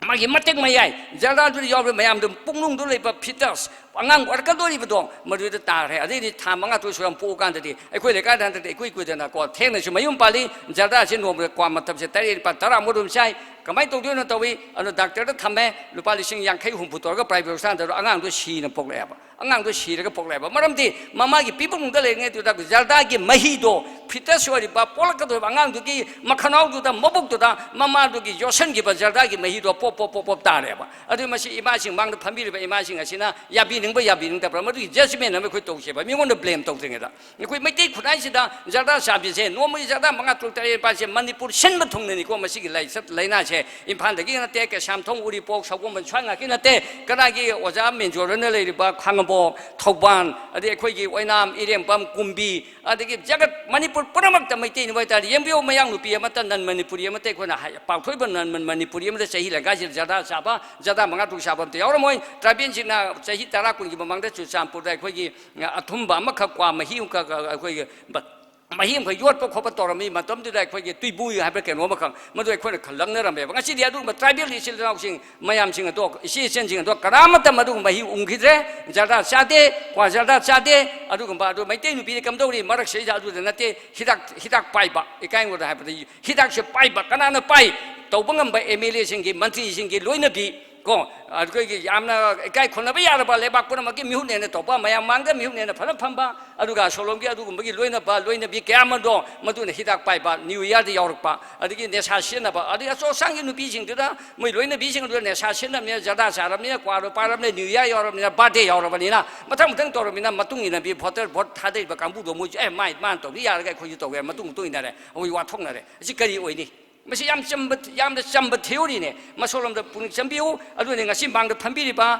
ꯃꯥꯒꯤ ꯃꯇꯦꯛ ꯃꯌꯥꯏ, ꯖꯔꯗꯥꯗꯨꯗ ꯌꯥꯎꯔꯤꯕ ꯃꯌꯥꯝꯗꯨ, ꯄꯨꯛꯅꯨꯡꯗ ꯂꯩꯕ fetus, ꯑꯉꯥꯡ ꯑꯣꯏꯔꯛꯀꯗꯧꯔꯤꯕꯗꯣ ꯃꯗꯨꯗ ꯇꯥꯈ꯭ꯔꯦ꯫ ꯑꯗꯩꯗꯤ ꯊꯥ ꯃꯉꯥ ꯇꯔꯨꯛ ꯁꯨꯔ ꯄꯣꯛꯑꯀꯥꯟꯗꯗꯤ ꯑꯩꯈꯣꯏ ꯂꯩꯀꯥꯏꯗ ꯍꯟꯗꯛꯇꯤ ꯏꯀꯨꯏ ꯀꯨꯏꯗꯅꯀꯣ ꯊꯦꯡꯅꯁꯨ ꯃꯌꯨꯝ ꯄꯥꯜꯂꯤ, ꯖꯔꯗꯥꯁꯦ ꯅꯣꯡꯃꯗ ꯀ꯭ꯋꯥ ꯃꯇꯞꯁꯦ ꯇꯔꯦꯠ ꯅꯤꯄꯥꯜ ꯇꯔꯥꯃꯨꯛ ꯑꯗꯨꯝ ꯆꯥꯏ꯫ ꯀꯃꯥꯏꯅ ꯇꯧꯗꯣꯏꯅꯣ ꯇꯧꯏ꯫ ꯑꯗꯨ ꯗꯥꯛꯇꯔꯗ ꯊꯝꯃꯦ, ꯂꯨꯄꯥ ꯂꯤꯁꯤꯡ ꯌꯥꯡꯈꯩ ꯍꯨꯝꯐꯨ ꯇꯧꯔꯒ private hospital ꯗ ꯑꯉꯥꯡꯗꯣ ꯁꯤꯅ ꯄꯣꯛꯂꯛꯑꯦꯕ꯫ ꯑꯉꯥꯡꯗꯣ ꯁꯤꯔꯒ ꯄꯣꯛꯂꯛꯑꯦꯕ꯫ ꯃꯔꯝꯗꯤ ꯃꯃꯥꯒꯤ ꯄꯤꯕꯨꯡꯗ ꯂꯩꯔꯤꯉꯩꯗꯨꯗ ꯖꯔꯗꯥꯒꯤ ꯃꯍꯤꯗꯣ fetus ꯑꯣꯏꯔꯤꯕ ꯄꯣꯛꯂꯛꯀꯗꯧꯔꯤꯕ ꯑꯉꯥꯡꯗꯨꯒꯤ ꯃꯈꯅꯥꯎꯗꯨꯗ, ꯃꯕꯨꯛꯇꯨꯗ ꯃꯃꯥꯗꯨꯒꯤ ꯌꯣꯠꯁꯟꯈꯤꯕ ꯖꯔꯗꯥꯒꯤ ꯃꯍꯤꯗꯣ ꯄꯣꯞ ꯄꯣꯞ ꯄꯣꯞ ꯄꯣꯞ ꯇꯥꯔꯦꯕ꯫ ꯑꯗꯨ ꯃꯁꯤ ꯏꯃꯥꯁꯤꯡ ꯃꯥꯡꯗ ꯐꯝꯕꯤꯔꯤꯕ ꯏꯃꯥꯁꯤꯡ ꯑꯁꯤꯅ ꯌꯥꯕꯤꯅꯤꯡꯕ ꯌꯥꯕꯤꯅꯤꯡꯗꯕ꯭ꯔꯥ? ꯃꯗꯨꯒꯤ judgment ꯑꯃ ꯑꯩꯈꯣꯏ ꯇꯧꯁꯦꯕ, ꯃꯤꯉꯣꯟꯗ blame ꯇꯧꯗ꯭ꯔꯤꯉꯩꯗ꯫ ꯑꯩꯈꯣꯏ ꯃꯩꯇꯩ ꯈꯨꯟꯅꯥꯏꯁꯤꯗ ꯖꯔꯗꯥ ꯆꯥꯕꯤꯁꯦ, ꯅꯣꯡꯃꯒꯤ ꯖꯔꯗꯥ ꯃꯉꯥ ꯇꯔꯨꯛ ꯇꯔꯦꯠ ꯅꯤꯄꯥꯜꯁꯦ ꯃꯅꯤꯄꯨꯔ ꯁꯤꯟꯕ ꯊꯨꯡꯅꯅꯤꯀꯣ ꯃꯁꯤꯒꯤ ꯂꯥꯏꯆꯠ ꯂꯥꯏꯅꯥꯁꯦ꯫ ꯏꯝꯐꯥꯜꯗꯒꯤ ꯅꯠꯇꯦ, ꯀꯩꯁꯥꯝꯊꯣꯡ, ꯎꯔꯤꯄꯣꯛ, ꯁꯒꯣꯜꯕꯟ ꯁ꯭ꯋꯥꯏ ꯉꯥꯛꯀꯤ ꯅꯠꯇꯦ, ꯀꯅꯥꯒꯤ ꯑꯣꯖꯥ ꯃꯦꯟꯖꯣꯔꯅ ꯂꯩꯔꯤꯕ ꯈꯥꯉꯕꯣꯛ, ꯊꯧꯕꯥꯜ, ꯑꯗꯩ ꯑꯩꯈꯣꯏꯒꯤ ꯑꯣꯏꯅꯥꯝ, ꯏꯔꯦꯡꯕꯝ, ꯀꯨꯝꯕꯤ, ꯑꯗꯒꯤ ꯖꯒꯠ ꯃꯅꯤꯄꯨꯔ ꯄꯨꯝꯅꯃꯛꯇ ꯃꯩꯇꯩꯅꯤ ꯍꯥꯏꯇꯥꯔꯦ꯫ ꯌꯦꯡꯕꯤꯌꯨ, ꯃꯌꯥꯡ ꯅꯨꯄꯤ ꯑꯃꯠꯇ, non ꯃꯅꯤꯄꯨꯔꯤ ꯑꯃꯠꯇ ꯑꯩꯈꯣꯏꯅ ꯍꯥꯏ-, ꯄꯥꯛꯊꯣꯛꯏꯕ non ꯃꯅꯤꯄꯨꯔꯤ ꯑꯃꯗ ꯆꯍꯤ ꯂꯦꯡꯒꯥꯁꯤꯗ ꯖꯔꯗꯥ ꯆꯥꯕ, ꯖꯔꯗꯥ ꯃꯉꯥ ꯇꯔꯨꯛ ꯆꯥꯕ ꯑꯝꯇ ꯌꯥꯎꯔꯝꯃꯣꯏ꯫ Tribal ꯁꯤꯡꯅ ꯆꯍꯤ ꯇꯔꯥ ꯀꯨꯟꯒꯤ ꯃꯃꯥꯡꯗ ꯆꯨꯔꯆꯥꯟꯄꯨꯔꯗ ꯑꯩꯈꯣꯏꯒꯤ ꯑꯊꯨꯝꯕ ꯑꯃꯈꯛ, ꯀ꯭ꯋꯥ ꯃꯍꯤ ꯑꯃꯈꯛ ꯑꯩꯈꯣꯏꯒꯤ ꯕ-, ꯃꯍꯤ ꯑꯃꯈꯛ ꯌꯣꯠꯄ ꯈꯣꯠꯄ ꯇꯧꯔꯝꯃꯤ꯫ ꯃꯇꯝꯗꯨꯗ ꯑꯩꯈꯣꯏꯒꯤ ꯇꯨꯏꯕꯨ ꯍꯥꯏꯕ꯭ꯔꯥ ꯀꯩꯅꯣ ꯑꯃꯈꯛ, ꯃꯗꯨ ꯑꯩꯈꯣꯏꯅ ꯈꯜ-, ꯂꯪꯅꯔꯝꯃꯦꯕ꯫ ꯉꯁꯤꯗꯤ ꯑꯗꯨꯒꯨꯝꯕ ꯇ꯭ꯔꯥꯏꯕꯦꯜ ꯏꯆꯤꯜ ꯏꯅꯥꯎꯁꯤꯡ ꯃꯌꯥꯝꯁꯤꯡ ꯑꯗꯣ, ꯏꯆꯦ ꯏꯆꯟꯁꯤꯡ ꯑꯗꯣ ꯀꯅꯥꯃꯠꯇ ꯃꯗꯨꯒꯨꯝꯕ ꯃꯍꯤ ꯎꯝꯈꯤꯗ꯭ꯔꯦ꯫ ꯖꯔꯗꯥ ꯆꯥꯗꯦ, ꯀ꯭ꯋꯥ ꯖꯔꯗꯥ ꯆꯥꯗꯦ꯫ ꯑꯗꯨꯒꯨꯝꯕ ꯑꯗꯨ ꯃꯩꯇꯩ ꯅꯨꯄꯤꯗꯤ ꯀꯝꯗꯧꯔꯤ? ꯃꯔꯛꯁꯤꯗꯩꯗ ꯑꯗꯨꯗ ꯅꯠꯇꯦ, ꯍꯤꯗꯥꯛ, ꯍꯤꯗꯥꯛ ꯄꯥꯏꯕ, ꯏꯀꯥꯏ ꯃꯤꯉꯣꯟꯗ ꯍꯥꯏꯕꯗ ꯍꯤꯗꯥꯛꯁꯦ ꯄꯥꯏꯕ꯫ ꯀꯅꯥꯅ ꯄꯥꯏ? ꯇꯧꯕ ꯉꯝꯕ ꯑꯦꯝ ꯑꯦꯜ ꯑꯦꯁꯤꯡꯒꯤ, ꯃꯟꯇ꯭ꯔꯤꯁꯤꯡꯒꯤ ꯂꯣꯏꯅꯕꯤ ꯀꯣ, ꯑꯩꯈꯣꯏꯒꯤ ꯌꯥꯝꯅ ꯏꯀꯥꯏ ꯈꯨꯝꯅꯕ ꯌꯥꯔꯕ, ꯂꯩꯕꯥꯛ ꯄꯨꯝꯅꯃꯛꯀꯤ ꯃꯤꯍꯨꯠꯅꯦꯅ ꯇꯧꯕ, ꯃꯌꯥꯝ ꯃꯥꯡꯗ ꯃꯤꯍꯨꯠꯅꯦꯅ ꯐꯖꯅ ꯐꯝꯕ, ꯑꯗꯨꯒ ꯑꯁꯣꯂꯣꯝꯒꯤ ꯑꯗꯨꯒꯨꯝꯕꯒꯤ ꯂꯣꯏꯅꯕ, ꯂꯣꯏꯅꯕꯤ ꯀꯌꯥ ꯑꯃꯗꯣ ꯃꯗꯨꯅ ꯍꯤꯗꯥꯛ ꯄꯥꯏꯕ, ꯅ꯭ꯌꯨ ꯏꯌꯥꯔꯗ ꯌꯥꯎꯔꯛꯄ, ꯑꯗꯒꯤ ꯅꯦꯁꯥ ꯁꯤꯖꯤꯟꯅꯕ, ꯑꯗꯒꯤ ꯑꯆꯧ ꯑꯁꯥꯡꯒꯤ ꯅꯨꯄꯤꯁꯤꯡꯗꯨꯗ ꯃꯣꯏ ꯂꯣꯏꯅꯕꯤꯁꯤꯡ ꯑꯗꯨꯗ ꯅꯦꯁꯥ ꯁꯤꯖꯤꯟꯅꯕꯅꯤꯅ, ꯖꯔꯗꯥ ꯆꯥꯔꯕꯅꯤꯅ, ꯀ꯭ꯋꯥꯗꯣ ꯄꯥꯏꯔꯕꯅꯤꯅ, ꯅ꯭ꯌꯨ ꯏꯌꯥꯔ ꯌꯥꯎꯔꯕꯅꯤꯅ, ꯕꯥꯔꯗꯦ ꯌꯥꯎꯔꯕꯅꯤꯅ, ꯃꯊꯪ ꯃꯊꯪ ꯇꯧꯔꯕꯅꯤꯅ, ꯃꯇꯨꯡ ꯏꯟꯅꯕꯤ, ꯚꯣꯇꯔ ꯚꯣꯠ ꯊꯥꯗꯔꯤꯕ ꯀꯥꯡꯕꯨꯗꯣ ꯃꯣꯏꯁꯨ, "ꯑꯦ, ꯃꯥꯏ, ꯃꯥꯅ ꯇꯧꯕꯤ ꯌꯥꯔꯒ ꯑꯩꯈꯣꯏꯁꯨ ꯇꯧꯒꯦ", ꯃꯇꯨꯡ ꯃꯇꯨꯡ ꯏꯟꯅꯔꯦ, ꯑꯩꯈꯣꯏ ꯋꯥꯊꯣꯛꯅꯔꯦ꯫ ꯑꯁꯤ ꯀꯔꯤ ꯑꯣꯏꯅꯤ? ꯃꯁꯤ ꯌꯥꯝ ꯆꯝꯕ, ꯌꯥꯝꯅ ꯆꯝꯕ ꯊꯤꯑꯣꯔꯤꯅꯦ꯫ ꯃꯁꯣꯂꯣꯝꯗ ꯄꯨꯛꯅꯤꯡ ꯆꯪꯕꯤꯌꯨ꯫ ꯑꯗꯨꯅꯤ ꯉꯁꯤ ꯃꯥꯡꯗ ꯐꯝꯕꯤꯔꯤꯕ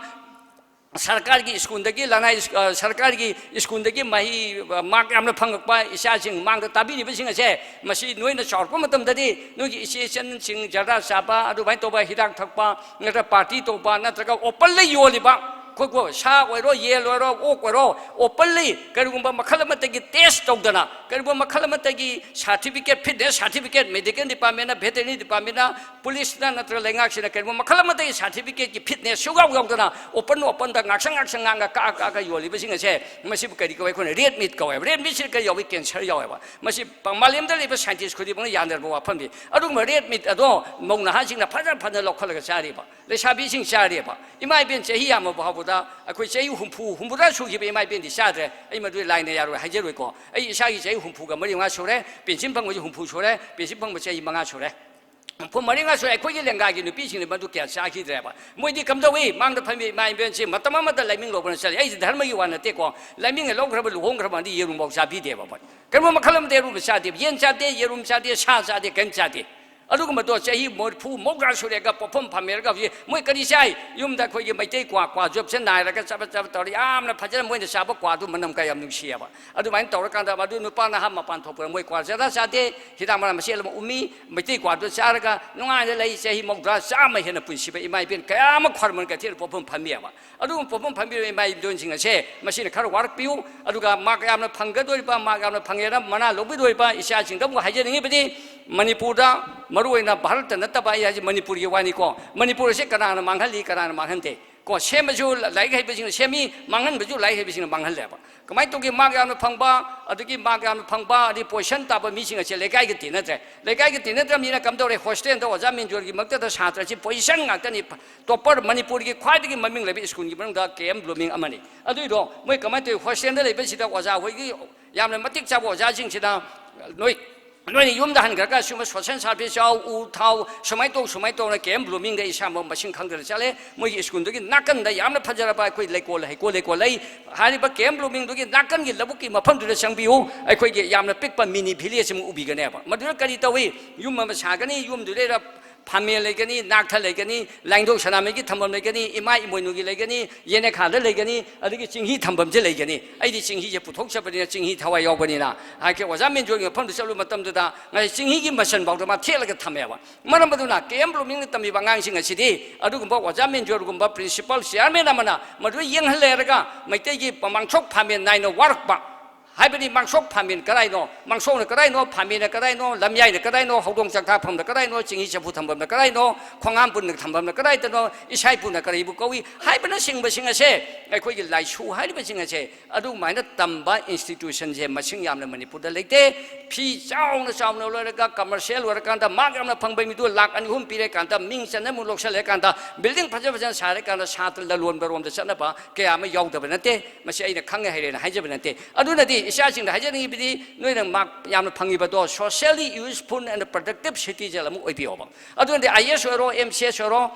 ꯁꯔꯀꯥꯔꯒꯤ ꯁ꯭ꯀꯨꯜꯗꯒꯤ, ꯂꯅꯥꯏ, ꯑ, ꯁꯔꯀꯥꯔꯒꯤ ꯁ꯭ꯀꯨꯜꯗꯒꯤ ꯃꯍꯩ, ꯑ, ꯃꯥꯔꯛ ꯌꯥꯝꯅ ꯐꯪꯉꯛꯄ ꯏꯆꯥꯁꯤꯡ ꯃꯥꯡꯗ ꯇꯥꯕꯤꯔꯤꯕꯁꯤꯡ ꯑꯁꯦ, ꯃꯁꯤ ꯅꯣꯏꯅ ꯆꯥꯎꯔꯛꯄ ꯃꯇꯝꯗꯗꯤ ꯅꯣꯏꯒꯤ ꯏꯆꯦ ꯏꯆꯟꯁꯤꯡ ꯖꯔꯗꯥ ꯆꯥꯕ, ꯑꯗꯨꯃꯥꯏꯅ ꯇꯧꯕ, ꯍꯤꯗꯥꯛ ꯊꯛꯄ, ꯅꯠꯇ꯭ꯔꯒ ꯄꯥꯔꯇꯤ ꯇꯧꯕ, ꯅꯠꯇ꯭ꯔꯒ ꯑꯣꯄꯟꯂꯤ ꯌꯣꯜꯂꯤꯕ, ꯑꯩꯈꯣꯏꯀꯣ, ꯁꯥ ꯑꯣꯏꯔꯣ, ꯌꯦꯟ ꯑꯣꯏꯔꯣ, ꯑꯣꯛ ꯑꯣꯏꯔꯣ, ꯑꯣꯄꯟꯂꯤ ꯀꯔꯤꯒꯨꯝꯕ ꯃꯈꯜ ꯑꯃꯠꯇꯒꯤ ꯇꯦꯁ ꯇꯧꯗꯅ, ꯀꯔꯤꯒꯨꯝꯕ ꯃꯈꯜ ꯑꯃꯠꯇꯒꯤ certificate, fitness certificate, medical ꯗꯤꯄꯥꯔꯠꯃꯦꯟꯅ, veterinary ꯗꯤꯄꯥꯔꯠꯃꯦꯟꯅ, ꯄꯨꯂꯤꯁꯅ ꯅꯠꯇ꯭ꯔꯒ ꯂꯩꯉꯥꯛꯁꯤꯅ ꯀꯔꯤꯒꯨꯝꯕ ꯃꯈꯜ ꯑꯃꯠꯇꯒꯤ ꯁꯥꯔꯇꯤꯐꯤꯀꯦꯠꯀꯤ ꯐꯤꯠꯅꯦꯁ ꯁꯨꯡꯌꯥꯎ ꯌꯥꯎꯗꯅ ꯑꯣꯄꯟ ꯑꯣꯄꯟꯗ ꯉꯥꯛꯁꯪ ꯉꯥꯛꯁꯪ ꯉꯥꯡꯉ ꯀꯛꯑ ꯀꯛꯑꯒ ꯌꯣꯜꯂꯤꯕꯁꯤꯡ ꯑꯁꯦ, ꯃꯁꯤꯕꯨ ꯀꯔꯤ ꯀꯧꯋꯦ? ꯑꯩꯈꯣꯏꯅ ꯔꯦꯗ ꯃꯤꯠ ꯀꯧꯋꯦꯕ꯫ ꯔꯦꯗ ꯃꯤꯠꯁꯤꯗ ꯀꯔꯤ ꯌꯥꯎꯏ? ꯀꯦꯟꯁꯔ ꯌꯥꯎꯋꯦꯕ꯫ ꯃꯁꯤ ꯄ-, ꯃꯥꯂꯦꯝꯗ ꯂꯩꯕ ꯁꯥꯏꯟꯇꯤꯁ ꯈꯨꯗꯤꯡꯃꯛꯅ ꯌꯥꯅꯔꯕ ꯋꯥꯐꯝꯅꯤ꯫ ꯑꯗꯨꯒꯨꯝꯕ ꯔꯦꯗ ꯃꯤꯠ ꯑꯗꯣ ꯃꯧ ꯅꯍꯥꯁꯤꯡꯅ ꯐꯖ ꯐꯖꯅ ꯂꯧꯈꯠꯂꯒ ꯆꯥꯔꯤꯕ, ꯂꯩꯁꯥꯕꯤꯁꯤꯡ ꯆꯥꯔꯤꯕ꯫ ꯏꯃꯥ ꯏꯕꯦꯟ ꯆꯍꯤ ꯌꯥꯝꯃꯕ ꯐꯥꯎꯕꯗ ꯑꯩꯈꯣꯏ ꯆꯍꯤ ꯍꯨꯝꯐꯨ, ꯍꯨꯝꯐꯨꯇꯔꯥ ꯁꯨꯈꯤꯕ ꯏꯃꯥ ꯏꯕꯦꯟꯗꯤ ꯆꯥꯗ꯭ꯔꯦ꯫ ꯑꯩ ꯃꯗꯨ ꯂꯥꯏꯅ ꯌꯥꯔꯣꯏ ꯍꯥꯏꯖꯔꯣꯏꯀꯣ꯫ ꯑꯩ ꯏꯁꯥꯒꯤ ꯆꯍꯤ ꯍꯨꯝꯐꯨꯒ ꯃꯔꯤ ꯃꯉꯥ ꯁꯨꯔꯦ, ꯄꯦꯟꯁꯤꯟ ꯐꯪꯕꯁꯤ ꯍꯨꯝꯐꯨ ꯁꯨꯔꯦ, ꯄꯦꯟꯁꯤꯟ ꯐꯪꯕ ꯆꯍꯤ ꯃꯉꯥ ꯁꯨꯔꯦ꯫ ꯍꯨꯝꯐꯨ ꯃꯔꯤ ꯃꯉꯥ ꯁꯨꯔꯦ꯫ ꯑꯩꯈꯣꯏꯒꯤ ꯂꯦꯡꯒꯥꯒꯤ ꯅꯨꯄꯤꯁꯤꯡꯅ ꯃꯗꯨ ꯀꯌꯥ ꯆꯥꯈꯤꯗ꯭ꯔꯦꯕ꯫ ꯃꯣꯏꯗꯤ ꯀꯝꯗꯧꯏ? ꯃꯥꯡꯗ ꯐꯝꯃꯤ ꯏꯃꯥ ꯏꯕꯦꯟꯁꯤ ꯃꯇꯝ ꯑꯃꯗ ꯂꯥꯏꯃꯤꯡ ꯂꯧꯕꯅ ꯆꯠꯂꯤ꯫ ꯑꯩꯁꯦ ꯙꯔꯃꯒꯤ ꯋꯥ ꯅꯠꯇꯦꯀꯣ꯫ ꯂꯥꯏꯃꯤꯡ ꯍꯦꯛ ꯂꯧꯈ꯭ꯔꯕ, ꯂꯨꯍꯣꯡꯈ꯭ꯔꯕ ꯃꯇꯨꯡꯗ ꯌꯦꯔꯨꯝꯐꯥꯎ ꯆꯥꯕꯤꯗꯦꯕ ꯃꯣꯏ꯫ ꯀꯔꯤꯒꯨꯝꯕ ꯃꯈꯜ ꯑꯃꯗ ꯌꯦꯔꯨꯝ ꯆꯥꯗꯦꯕ꯫ ꯌꯦꯟ ꯆꯥꯗꯦ, ꯌꯦꯔꯨꯝ ꯆꯥꯗꯦ, ꯁꯥ ꯆꯥꯗꯦ, ꯀꯔꯤꯝ ꯆꯥꯗꯦ꯫ ꯑꯗꯨꯒꯨꯝꯕꯗꯣ ꯆꯍꯤ ꯃꯔꯤꯐꯨ ꯃꯧꯗ꯭ꯔꯥ ꯁꯨꯔꯦꯒ ꯄꯣꯠꯐꯝ ꯐꯝꯃꯦꯔꯒ ꯍꯧꯖꯤꯛ ꯃꯣꯏ ꯀꯔꯤ ꯆꯥꯏ? ꯌꯨꯝꯗ ꯑꯩꯈꯣꯏꯒꯤ ꯃꯩꯇꯩ ꯀ꯭ꯋꯥ, ꯀ꯭ꯋꯥ ꯖꯣꯕꯁꯦ ꯅꯥꯏꯔꯒ ꯆꯕꯠ ꯆꯕꯠ ꯇꯧꯔ ꯌꯥꯝꯅ ꯐꯖꯅ ꯃꯣꯏꯅ ꯆꯥꯕ ꯀ꯭ꯋꯥꯗꯨ ꯃꯅꯝ ꯀꯌꯥ ꯌꯥꯝ ꯅꯨꯡꯁꯤꯌꯦꯕ꯫ ꯑꯗꯨꯃꯥꯏꯅ ꯇꯧꯔꯀꯥꯟꯗ ꯃꯗꯨ ꯅꯨꯄꯥ ꯅꯍꯥ ꯃꯄꯥꯟ ꯊꯣꯛꯄꯗ ꯃꯣꯏ ꯀ꯭ꯋꯥ ꯖꯔꯗꯥ ꯆꯥꯗꯦ, ꯍꯤꯗꯥꯛ ꯃꯅꯥ ꯃꯁꯤꯡ ꯑꯃ ꯎꯝꯃꯤ, ꯃꯩꯇꯩ ꯀ꯭ꯋꯥꯗꯨ ꯆꯥꯔꯒ ꯅꯨꯡꯉꯥꯏꯅ ꯂꯩ꯫ ꯆꯍꯤ ꯃꯧꯗ꯭ꯔꯥ ꯆꯥꯝꯃ ꯍꯦꯟꯅ ꯄꯨꯟꯁꯤꯕ ꯏꯃꯥ ꯏꯕꯦꯟ ꯀꯌꯥ ꯑꯃ ꯈ꯭ꯋꯥꯏꯔꯝꯕꯟ ꯀꯩꯊꯦꯜ ꯄꯣꯠꯐꯝ ꯐꯝꯃꯤꯑꯕ꯫ ꯑꯗꯨꯒꯨꯝꯕ ꯄꯣꯠꯐꯝ ꯐꯝꯕꯤꯔꯤꯕ ꯏꯃꯥ ꯏꯕꯦꯟꯁꯤꯡ ꯑꯁꯦ ꯃꯁꯤꯅ ꯈꯔ ꯋꯥꯔꯛꯄꯤꯌꯨ꯫ ꯑꯗꯨꯒ ꯃꯥꯔꯛ ꯌꯥꯝꯅ ꯐꯪꯒꯗꯣꯔꯤꯕ, ꯃꯥꯔꯛ ꯌꯥꯝꯅ ꯐꯪꯉꯦꯅ ꯃꯅꯥ ꯂꯧꯕꯤꯗꯣꯔꯤꯕ ꯏꯆꯥꯁꯤꯡꯗ ꯑꯃꯨꯛ ꯍꯥꯏꯖꯅꯤꯡꯉꯤꯕꯗꯤ, ꯃꯅꯤꯄꯨꯔꯗ ꯃꯔꯨꯑꯣꯏꯅ ꯚꯥꯔꯠꯇ ꯅꯠꯇꯕ, ꯑꯩ ꯍꯥꯏꯁꯦ ꯃꯅꯤꯄꯨꯔꯒꯤ ꯋꯥꯅꯤꯀꯣ, ꯃꯅꯤꯄꯨꯔ ꯑꯁꯦ ꯀꯅꯥꯅ ꯃꯥꯡꯍꯜꯂꯤ, ꯀꯅꯥꯅ ꯃꯥꯡꯍꯟꯗꯦ? ꯀꯣ, ꯁꯦꯝꯕꯁꯨ ꯂꯥꯏꯔꯤꯛ ꯍꯩꯕꯁꯤꯡꯅ ꯁꯦꯝꯃꯤ, ꯃꯥꯡꯍꯟꯕꯁꯨ ꯂꯥꯏꯔꯤꯛ ꯍꯩꯕꯁꯤꯡꯅ ꯃꯥꯡꯍꯜꯂꯦꯕ꯫ ꯀꯃꯥꯏꯅ ꯇꯧꯒꯦ? ꯃꯥꯔꯛ ꯌꯥꯝꯅ ꯐꯪꯕ, ꯑꯗꯒꯤ ꯃꯥꯔꯛ ꯌꯥꯝꯅ ꯐꯪꯕ, ꯑꯗꯒꯤ ꯄꯣꯖꯤꯁꯟ ꯇꯥꯕ ꯃꯤꯁꯤꯡ ꯑꯁꯦ ꯂꯩꯀꯥꯏꯒ ꯇꯤꯟꯅꯗ꯭ꯔꯦ꯫ ꯂꯩꯀꯥꯏꯒ ꯇꯤꯟꯅꯗ꯭ꯔꯕꯅꯤꯅ ꯀꯝꯗꯧꯔꯦ? ꯍꯣꯁꯇꯦꯜꯗ ꯑꯣꯖꯥ ꯃꯦꯟꯖꯣꯔꯒꯤ ꯃꯛꯇꯗ ꯁꯥꯇ꯭ꯔꯁꯤ ꯄꯣꯖꯤꯁꯟ ꯉꯥꯛꯇꯅꯤ꯫ ꯇꯣꯞꯄꯔ, ꯃꯅꯤꯄꯨꯔꯒꯤ ꯈ꯭ꯋꯥꯏꯗꯒꯤ ꯃꯃꯤꯡ ꯂꯩꯕ ꯁ꯭ꯀꯨꯜꯒꯤ ꯃꯅꯨꯡꯗ ꯀꯦ ꯑꯦꯝ ꯕ꯭ꯂꯨꯃꯤꯡ ꯑꯃꯅꯤ꯫ ꯑꯗꯨꯏꯗꯣ ꯃꯣꯏ ꯀꯃꯥꯏꯅ ꯇꯧꯋꯤ? ꯍꯣꯁꯇꯦꯜꯗ ꯂꯩꯕꯁꯤꯗ ꯑꯣꯖꯥ ꯍꯣꯏꯒꯤ ꯌꯥꯝꯅ ꯃꯇꯤꯛ ꯆꯥꯕ ꯑꯣꯖꯥꯁꯤꯡꯁꯤꯅ ꯅꯣꯏ, ꯅꯣꯏꯅ ꯌꯨꯝꯗ ꯍꯟꯈ꯭ꯔꯒ ꯁꯤꯒꯨꯝꯕ ꯁꯣꯁꯦꯜ ꯁꯥꯔꯚꯤꯁ ꯌꯥꯎ, ꯎ ꯊꯥꯎ, ꯁꯨꯃꯥꯏꯅ ꯇꯧ, ꯁꯨꯃꯥꯏꯅ ꯇꯧꯅ ꯀꯦ ꯑꯦꯝ ꯕ꯭ꯂꯨꯃꯤꯡꯗ ꯏꯁꯥꯃꯛ ꯃꯁꯤꯡ ꯈꯪꯗꯅ ꯆꯠꯂꯦ꯫ ꯃꯣꯏꯒꯤ ꯁ꯭ꯀꯨꯜꯗꯨꯒꯤ ꯅꯥꯀꯟꯗ ꯌꯥꯝꯅ ꯐꯖꯔꯕ ꯑꯩꯈꯣꯏ ꯂꯩꯀꯣꯜ, ꯍꯩꯀꯣꯜ ꯂꯩꯀꯣꯜ ꯂꯩ꯫ ꯍꯥꯏꯔꯤꯕ ꯀꯦ ꯑꯦꯝ ꯕ꯭ꯂꯨꯃꯤꯡꯗꯨꯒꯤ ꯅꯥꯀꯟꯒꯤ ꯂꯧꯕꯨꯛꯀꯤ ꯃꯐꯝꯗꯨꯗ ꯆꯪꯕꯤꯌꯨ꯫ ꯑꯩꯈꯣꯏꯒꯤ ꯌꯥꯝꯅ ꯄꯤꯛꯄ ꯃꯤꯅꯤ ꯚꯤꯂꯦꯖ ꯑꯃ ꯎꯕꯤꯒꯅꯦꯕ꯫ ꯃꯗꯨꯗ ꯀꯔꯤ ꯇꯧꯏ? ꯌꯨꯝ ꯑꯃ ꯁꯥꯒꯅꯤ, ꯌꯨꯝꯗꯨꯗꯩꯗ ꯐꯥꯃꯦꯟ ꯂꯩꯒꯅꯤ, ꯅꯥꯛꯊ ꯂꯩꯒꯅꯤ, ꯂꯥꯏꯅꯤꯡꯊꯧ ꯁꯅꯥꯃꯍꯤꯒꯤ ꯊꯝꯐꯝ ꯂꯩꯒꯅꯤ, ꯏꯃꯥ ꯏꯃꯣꯏꯅꯨꯒꯤ ꯂꯩꯒꯅꯤ, ꯌꯦꯅꯦꯈꯥꯗ ꯂꯩꯒꯅꯤ, ꯑꯗꯒꯤ ꯆꯤꯡꯍꯤ ꯊꯝꯐꯝꯁꯦ ꯂꯩꯒꯅꯤ꯫ ꯑꯩꯗꯤ ꯆꯤꯡꯍꯤꯁꯦ ꯄꯨꯊꯣꯛꯆꯕꯅꯤꯅ, ꯆꯤꯡꯍꯤ ꯊꯋꯥꯏ ꯌꯥꯎꯕꯅꯤꯅ, ꯍꯥꯏꯀꯦ ꯑꯣꯖꯥ ꯃꯦꯟꯖꯣꯔꯒꯤ ꯃꯐꯝꯗ ꯆꯠꯂꯨꯕ ꯃꯇꯝꯗꯨꯗ ꯉꯁꯥꯏ ꯆꯤꯡꯍꯤꯒꯤ ꯃꯆꯟꯐꯥꯎꯗ ꯃꯥ ꯊꯦꯠꯂꯒ ꯊꯝꯃꯦꯕ꯫ ꯃꯔꯝ ꯑꯗꯨꯅ ꯀꯦ ꯑꯦꯝ ꯕ꯭ꯂꯨꯃꯤꯡꯅ ꯇꯝꯃꯤꯕ ꯑꯉꯥꯡꯁꯤꯡ ꯑꯁꯤꯗꯤ ꯑꯗꯨꯒꯨꯝꯕ ꯑꯣꯖꯥ ꯃꯦꯟꯖꯣꯔꯒꯨꯝꯕ ꯄ꯭ꯔꯤꯟꯁꯤꯄꯥꯜ ꯆꯤꯌꯥꯔꯃꯦꯟ ꯑꯃꯅ ꯃꯗꯨꯗ ꯌꯦꯡꯍꯜꯂꯦꯔꯒ ꯃꯩꯇꯩꯒꯤ ꯃꯃꯥꯡꯁꯣꯛ ꯐꯥꯃꯦꯟ ꯅꯥꯏꯅ ꯋꯥꯔꯛꯄ, ꯍꯥꯏꯕꯗꯤ ꯃꯥꯡꯁꯣꯛ ꯐꯥꯃꯦꯟ ꯀꯗꯥꯏꯅꯣ, ꯃꯥꯡꯁꯣꯛꯅ ꯀꯗꯥꯏꯅꯣ, ꯐꯥꯃꯦꯟꯅ ꯀꯗꯥꯏꯅꯣ, ꯂꯝꯌꯥꯏꯅ ꯀꯗꯥꯏꯅꯣ, ꯍꯧꯗꯣꯡ ꯆꯥꯛꯊꯥꯐꯝꯅ ꯀꯗꯥꯏꯅꯣ, ꯆꯤꯡꯍꯤ ꯆꯐꯨ ꯊꯝꯐꯝꯅ ꯀꯗꯥꯏꯅꯣ, ꯈꯣꯡꯉꯥꯝꯄꯨꯅ ꯊꯝꯐꯝꯅ ꯀꯗꯥꯏꯗꯅꯣ, ꯏꯁꯥꯏꯄꯨꯅ ꯀꯔꯤꯕꯨ ꯀꯧꯏ ꯍꯥꯏꯕꯅꯆꯤꯡꯕꯁꯤꯡ ꯑꯁꯦ, ꯑꯩꯈꯣꯏꯒꯤ ꯂꯥꯏꯁꯨ ꯍꯥꯏꯔꯤꯕꯁꯤꯡ ꯑꯁꯦ ꯑꯗꯨꯃꯥꯏꯅ ꯇꯝꯕ ꯏꯟꯁꯇꯤꯇ꯭ꯌꯨꯁꯟꯁꯦ ꯃꯁꯤꯡ ꯌꯥꯝꯅ ꯃꯅꯤꯄꯨꯔꯗ ꯂꯩꯇꯦ꯫ ꯐꯤ ꯆꯥꯎꯅ ꯆꯥꯎꯅ ꯂꯣꯏꯔꯒ ꯀꯃꯔꯁꯤꯌꯦꯜ ꯑꯣꯏꯔꯀꯥꯟꯗ ꯃꯥꯔꯛ ꯌꯥꯝꯅ ꯐꯪꯕ ꯃꯤꯗꯨ ꯂꯥꯛ ꯑꯅꯤ ꯑꯍꯨꯝ ꯄꯤꯔꯀꯥꯟꯗ, ꯃꯤꯡ ꯆꯟꯅ ꯑꯃꯨꯛ ꯂꯧꯁꯜꯂꯀꯥꯟꯗ, ꯕꯤꯜꯗꯤꯡ ꯐꯖ ꯐꯖꯅ ꯁꯥꯔꯀꯥꯟꯗ ꯁꯥꯇ꯭ꯔ ꯂꯂꯣꯟꯕꯔꯣꯝꯗ ꯆꯠꯅꯕ ꯀꯌꯥ ꯑꯃ ꯌꯥꯎꯗꯕ ꯅꯠꯇꯦ꯫ ꯃꯁꯤ ꯑꯩꯅ ꯈꯪꯉꯦ ꯍꯩꯔꯦꯅ ꯍꯥꯏꯖꯕ ꯅꯠꯇꯦ꯫ ꯑꯗꯨꯅꯗꯤ ꯏꯆꯥꯁꯤꯡꯗ ꯍꯥꯏꯖꯅꯤꯡꯉꯤꯕꯗꯤ, ꯅꯣꯏꯅ ꯃꯥꯔꯛ ꯌꯥꯝꯅ ꯐꯪꯉꯤꯕꯗꯣ socially useful and productive citizen ꯑꯃ ꯑꯣꯏꯕꯤꯌꯣꯕ꯫ ꯑꯗꯨꯅꯗꯤ ꯑꯥꯏ ꯑꯦꯁ ꯑꯣꯏꯔꯣ, ꯑꯦꯝ ꯁꯤ ꯑꯦꯁ ꯑꯣꯏꯔꯣ,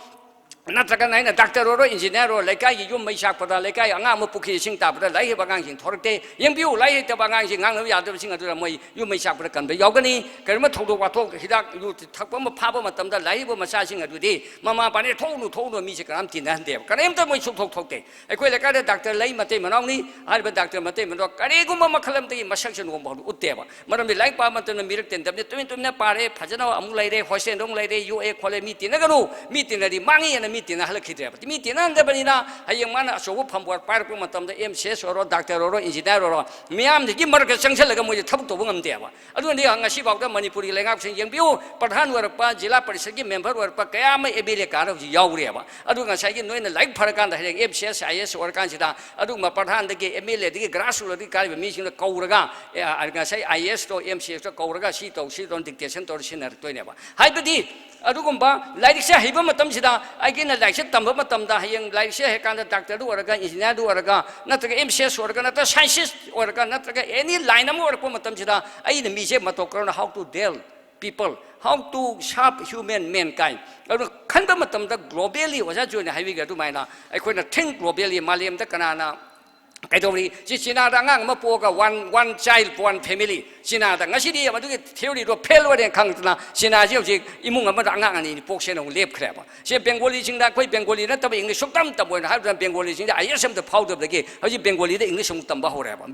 ꯅꯠꯇ꯭ꯔꯒꯅ ꯑꯩꯅ ꯗꯥꯛꯇꯔ ꯑꯣꯏꯔꯣ, ꯏꯟꯖꯤꯅꯤꯌꯥꯔ ꯑꯣꯏꯔꯣ, ꯂꯩꯀꯥꯏꯒꯤ ꯌꯨꯝ ꯃꯩ ꯆꯥꯛꯄꯗ, ꯂꯩꯀꯥꯏ ꯑꯉꯥꯡ ꯑꯃ ꯄꯨꯈ꯭ꯔꯤ ꯏꯁꯤꯡ ꯇꯥꯕꯗ ꯂꯥꯏꯔꯤꯛ ꯍꯩꯕ ꯑꯉꯥꯡꯁꯤꯡ ꯊꯣꯔꯛꯇꯦ꯫ ꯌꯦꯡꯕꯤꯌꯨ, ꯂꯥꯏꯔꯤꯛ ꯍꯩꯇꯕ ꯑꯉꯥꯡꯁꯤꯡ, ꯉꯥꯡꯅꯕ ꯌꯥꯗꯕꯁꯤꯡ ꯑꯗꯨꯗ ꯃꯣꯏ ꯌꯨꯝ ꯃꯩ ꯆꯥꯛꯄꯗ ꯀꯟꯕ ꯌꯥꯎꯒꯅꯤ꯫ ꯀꯔꯤꯒꯨꯝꯕ ꯊꯧꯗꯣꯛ ꯋꯥꯊꯣꯛ, ꯍꯤꯗꯥꯛ ꯌꯨ ꯊꯛꯄ ꯑꯃ ꯐꯥꯕ ꯃꯇꯝꯗ ꯂꯥꯏꯔꯤꯛ ꯍꯩꯕ ꯃꯆꯥꯁꯤꯡ ꯑꯗꯨꯗꯤ ꯃꯃꯥ ꯃꯄꯥꯅ "ꯊꯣꯛꯎꯅꯨ, ꯊꯣꯛꯎꯅꯨ", ꯃꯤꯁꯦ ꯀꯅꯥꯝ ꯇꯤꯟꯅꯍꯟꯗꯦꯕ꯫ ꯀꯔꯤꯝꯇ ꯃꯣꯏ ꯁꯨꯛꯊꯣꯛ ꯊꯣꯛꯇꯦ꯫ ꯑꯩꯈꯣꯏ ꯂꯩꯀꯥꯏꯗ ꯗꯥꯛꯇꯔ ꯂꯩ, ꯃꯇꯩ ꯃꯅꯥꯎꯅꯤ꯫ ꯍꯥꯏꯔꯤꯕ ꯗꯥꯛꯇꯔ ꯃꯇꯩ ꯃꯅꯥꯎ ꯀꯔꯤꯒꯨꯝꯕ ꯃꯈꯜ ꯑꯃꯗꯒꯤ ꯃꯁꯛꯁꯦ ꯅꯣꯡꯃ ꯐꯥꯎ ꯎꯠꯇꯦꯕ꯫ ꯃꯔꯝꯗꯤ ꯂꯥꯏꯔꯤꯛ ꯄꯥꯕ ꯃꯇꯝꯗ ꯃꯤꯔꯛ ꯇꯤꯟꯗꯕꯅꯤ, ꯇꯨꯃꯤꯟ ꯇꯨꯃꯤꯟꯅ ꯄꯥꯔꯦ, ꯐꯖꯅ ꯑꯃꯨꯛ ꯂꯩꯔꯦ, ꯍꯣꯁꯇꯦꯜꯗ ꯑꯃꯨꯛ ꯂꯩꯔꯦ, ꯌꯣꯛꯑꯦ ꯈꯣꯠꯂꯦ, ꯃꯤ ꯇꯤꯟꯅꯒꯅꯨ, ꯃꯤ ꯇꯤꯟꯅꯔꯗꯤ ꯃꯥꯡꯉꯤ ꯍꯥꯏꯅ ꯃꯤ ꯇꯤꯟꯅꯍꯜꯂꯛꯈꯤꯗ꯭ꯔꯦꯕ꯫ ꯃꯤ ꯇꯤꯟꯅꯍꯟꯗꯕꯅꯤꯅ ꯍꯌꯦꯡ ꯃꯥꯅ ꯑꯆꯧꯕ ꯐꯝꯕꯣꯠ ꯄꯥꯏꯔꯛꯄ ꯃꯇꯝꯗ ꯑꯦꯝ ꯁꯤ ꯑꯦꯁ ꯑꯣꯏꯔꯣ, ꯗꯥꯛꯇꯔ ꯑꯣꯏꯔꯣ, ꯏꯟꯖꯤꯅꯤꯌꯥꯔ ꯑꯣꯏꯔꯣ, ꯃꯤꯌꯥꯝꯁꯤꯒꯤ ꯃꯔꯛꯇ ꯆꯪꯁꯤꯜꯂꯒ ꯃꯣꯏꯁꯦ ꯊꯕꯛ ꯇꯧꯕ ꯉꯝꯗꯦꯕ꯫ ꯑꯗꯨꯅꯗꯤ ꯉꯁꯤꯐꯥꯎꯗ ꯃꯅꯤꯄꯨꯔꯒꯤ ꯂꯩꯉꯥꯛꯁꯤꯡ ꯌꯦꯡꯕꯤꯌꯨ, ꯄ꯭ꯔꯙꯥꯟ ꯑꯣꯏꯔꯛꯄ, ꯖꯤꯂꯥ ꯄꯔꯤꯁꯠꯀꯤ ꯃꯦꯝꯕꯔ ꯑꯣꯏꯔꯛꯄ ꯀꯌꯥ ꯑꯃ ꯑꯦꯝ ꯑꯦꯜ ꯑꯦ ꯀꯥꯔ ꯍꯧꯖꯤꯛ ꯌꯥꯎꯔꯦꯕ꯫ ꯑꯗꯨ ꯉꯁꯥꯏꯒꯤ ꯅꯣꯏꯅ ꯂꯥꯏꯔꯤꯛ ꯐꯔꯀꯥꯟꯗ ꯍꯌꯦꯡ M C S, I A S ꯑꯣꯏꯔꯀꯥꯟꯁꯤꯗ ꯑꯗꯨꯒꯨꯝꯕ ꯄ꯭ꯔꯙꯥꯟꯗꯒꯤ ꯑꯦꯝ ꯑꯦꯜ ꯑꯦꯗꯒꯤ ꯒ꯭ꯔꯥꯁ ꯔꯨꯠꯇꯒꯤ ꯀꯥꯔꯤꯕ ꯃꯤꯁꯤꯡꯗ ꯀꯧꯔꯒ, ꯑꯦ, ꯉꯁꯥꯏ ꯑꯥꯏ ꯑꯦ ꯑꯦꯁꯇꯣ ꯑꯦꯝ ꯁꯤ ꯑꯦꯁꯇꯣ ꯀꯧꯔꯒ ꯁꯤ ꯇꯧ, ꯁꯤ ꯇꯧ ꯗꯤꯛꯇꯦꯁꯟ ꯇꯧꯔ ꯁꯤꯖꯤꯟꯅꯔꯛꯇꯣꯏꯅꯦꯕ꯫ ꯍꯥꯏꯕꯗꯤ ꯑꯗꯨꯒꯨꯝꯕ ꯂꯥꯏꯔꯤꯛꯁꯦ ꯍꯩꯕ ꯃꯇꯝꯁꯤꯗ ꯑꯩꯒꯤꯅ ꯂꯥꯏꯔꯤꯛꯁꯦ ꯇꯝꯕ ꯃꯇꯝꯗ ꯍꯌꯦꯡ ꯂꯥꯏꯔꯤꯛꯁꯦ ꯍꯩꯀꯥꯟꯗ ꯗꯥꯛꯇꯔꯗꯨ ꯑꯣꯏꯔꯒ, ꯏꯟꯖꯤꯅꯤꯌꯥꯔꯗꯨ ꯑꯣꯏꯔꯒ, ꯅꯠꯇ꯭ꯔꯒ ꯑꯦꯝ ꯁꯤ ꯑꯦꯁ ꯑꯣꯏꯔꯒ, ꯅꯠꯇ꯭ꯔꯒ ꯁꯥꯏꯟꯁꯤꯁ ꯑꯣꯏꯔꯒ, ꯅꯠꯇ꯭ꯔꯒ ꯑꯦꯅꯤ ꯂꯥꯏꯟ ꯑꯃ ꯑꯣꯏꯔꯛꯄ ꯃꯇꯝꯁꯤꯗ ꯑꯩꯅ ꯃꯤꯁꯦ ꯃꯇꯧ ꯀꯔꯝꯅ how to deal people, how to serve human mankind, ꯑꯗꯨꯅ ꯈꯟꯕ ꯃꯇꯝꯗ globally, ꯑꯣꯖꯥ ꯖꯣꯏꯅ ꯍꯥꯏꯕꯤꯈ꯭ꯔ ꯑꯗꯨꯃꯥꯏꯅ ꯑꯩꯈꯣꯏꯅ think globally, ꯃꯥꯂꯦꯝꯗ ꯀꯅꯥꯅ ꯀꯩꯗꯧꯔꯤ? ꯁꯤ ꯆꯤꯅꯥꯗ ꯑꯉꯥꯡ ꯑꯃ ꯄꯣꯛꯑꯒ one, one child, one family꯫ ꯆꯤꯅꯥꯗ ꯉꯁꯤꯗꯤ ꯃꯗꯨꯒꯤ ꯊꯤꯑꯣꯔꯤꯗꯣ ꯐꯦꯜ ꯑꯣꯏꯔꯦꯅ ꯈꯪꯗꯅ ꯆꯤꯅꯥꯁꯤ ꯍꯧꯖꯤꯛ ꯏꯃꯨꯡ ꯑꯃꯗ ꯑꯉꯥꯡ ꯑꯅꯤ ꯑꯅꯤ ꯄꯣꯛꯁꯦꯅ ꯑꯃꯨꯛ ꯂꯦꯞꯈ꯭ꯔꯦꯕ꯫ ꯁꯤ ꯕꯦꯡꯒꯣꯂꯤꯁꯤꯡꯗ ꯑꯩꯈꯣꯏ ꯕꯦꯡꯒꯣꯂꯤ ꯅꯠꯇꯕ ꯏꯪꯂꯤꯁ ꯁꯨꯛꯇꯝ ꯇꯝꯃꯣꯏꯅ ꯍꯥꯏꯕꯗ ꯕꯦꯡꯒꯣꯂꯤꯁꯤꯡꯗ ꯑꯥꯏ ꯑꯦꯁ ꯑꯝꯇ ꯐꯥꯎꯗꯕꯗꯒꯤ ꯍꯧꯖꯤꯛ ꯕꯦꯡꯒꯣꯂꯤꯗ ꯏꯪꯂꯤꯁ ꯑꯃꯨꯛ ꯇꯝꯕ ꯍꯧꯔꯦꯕ꯫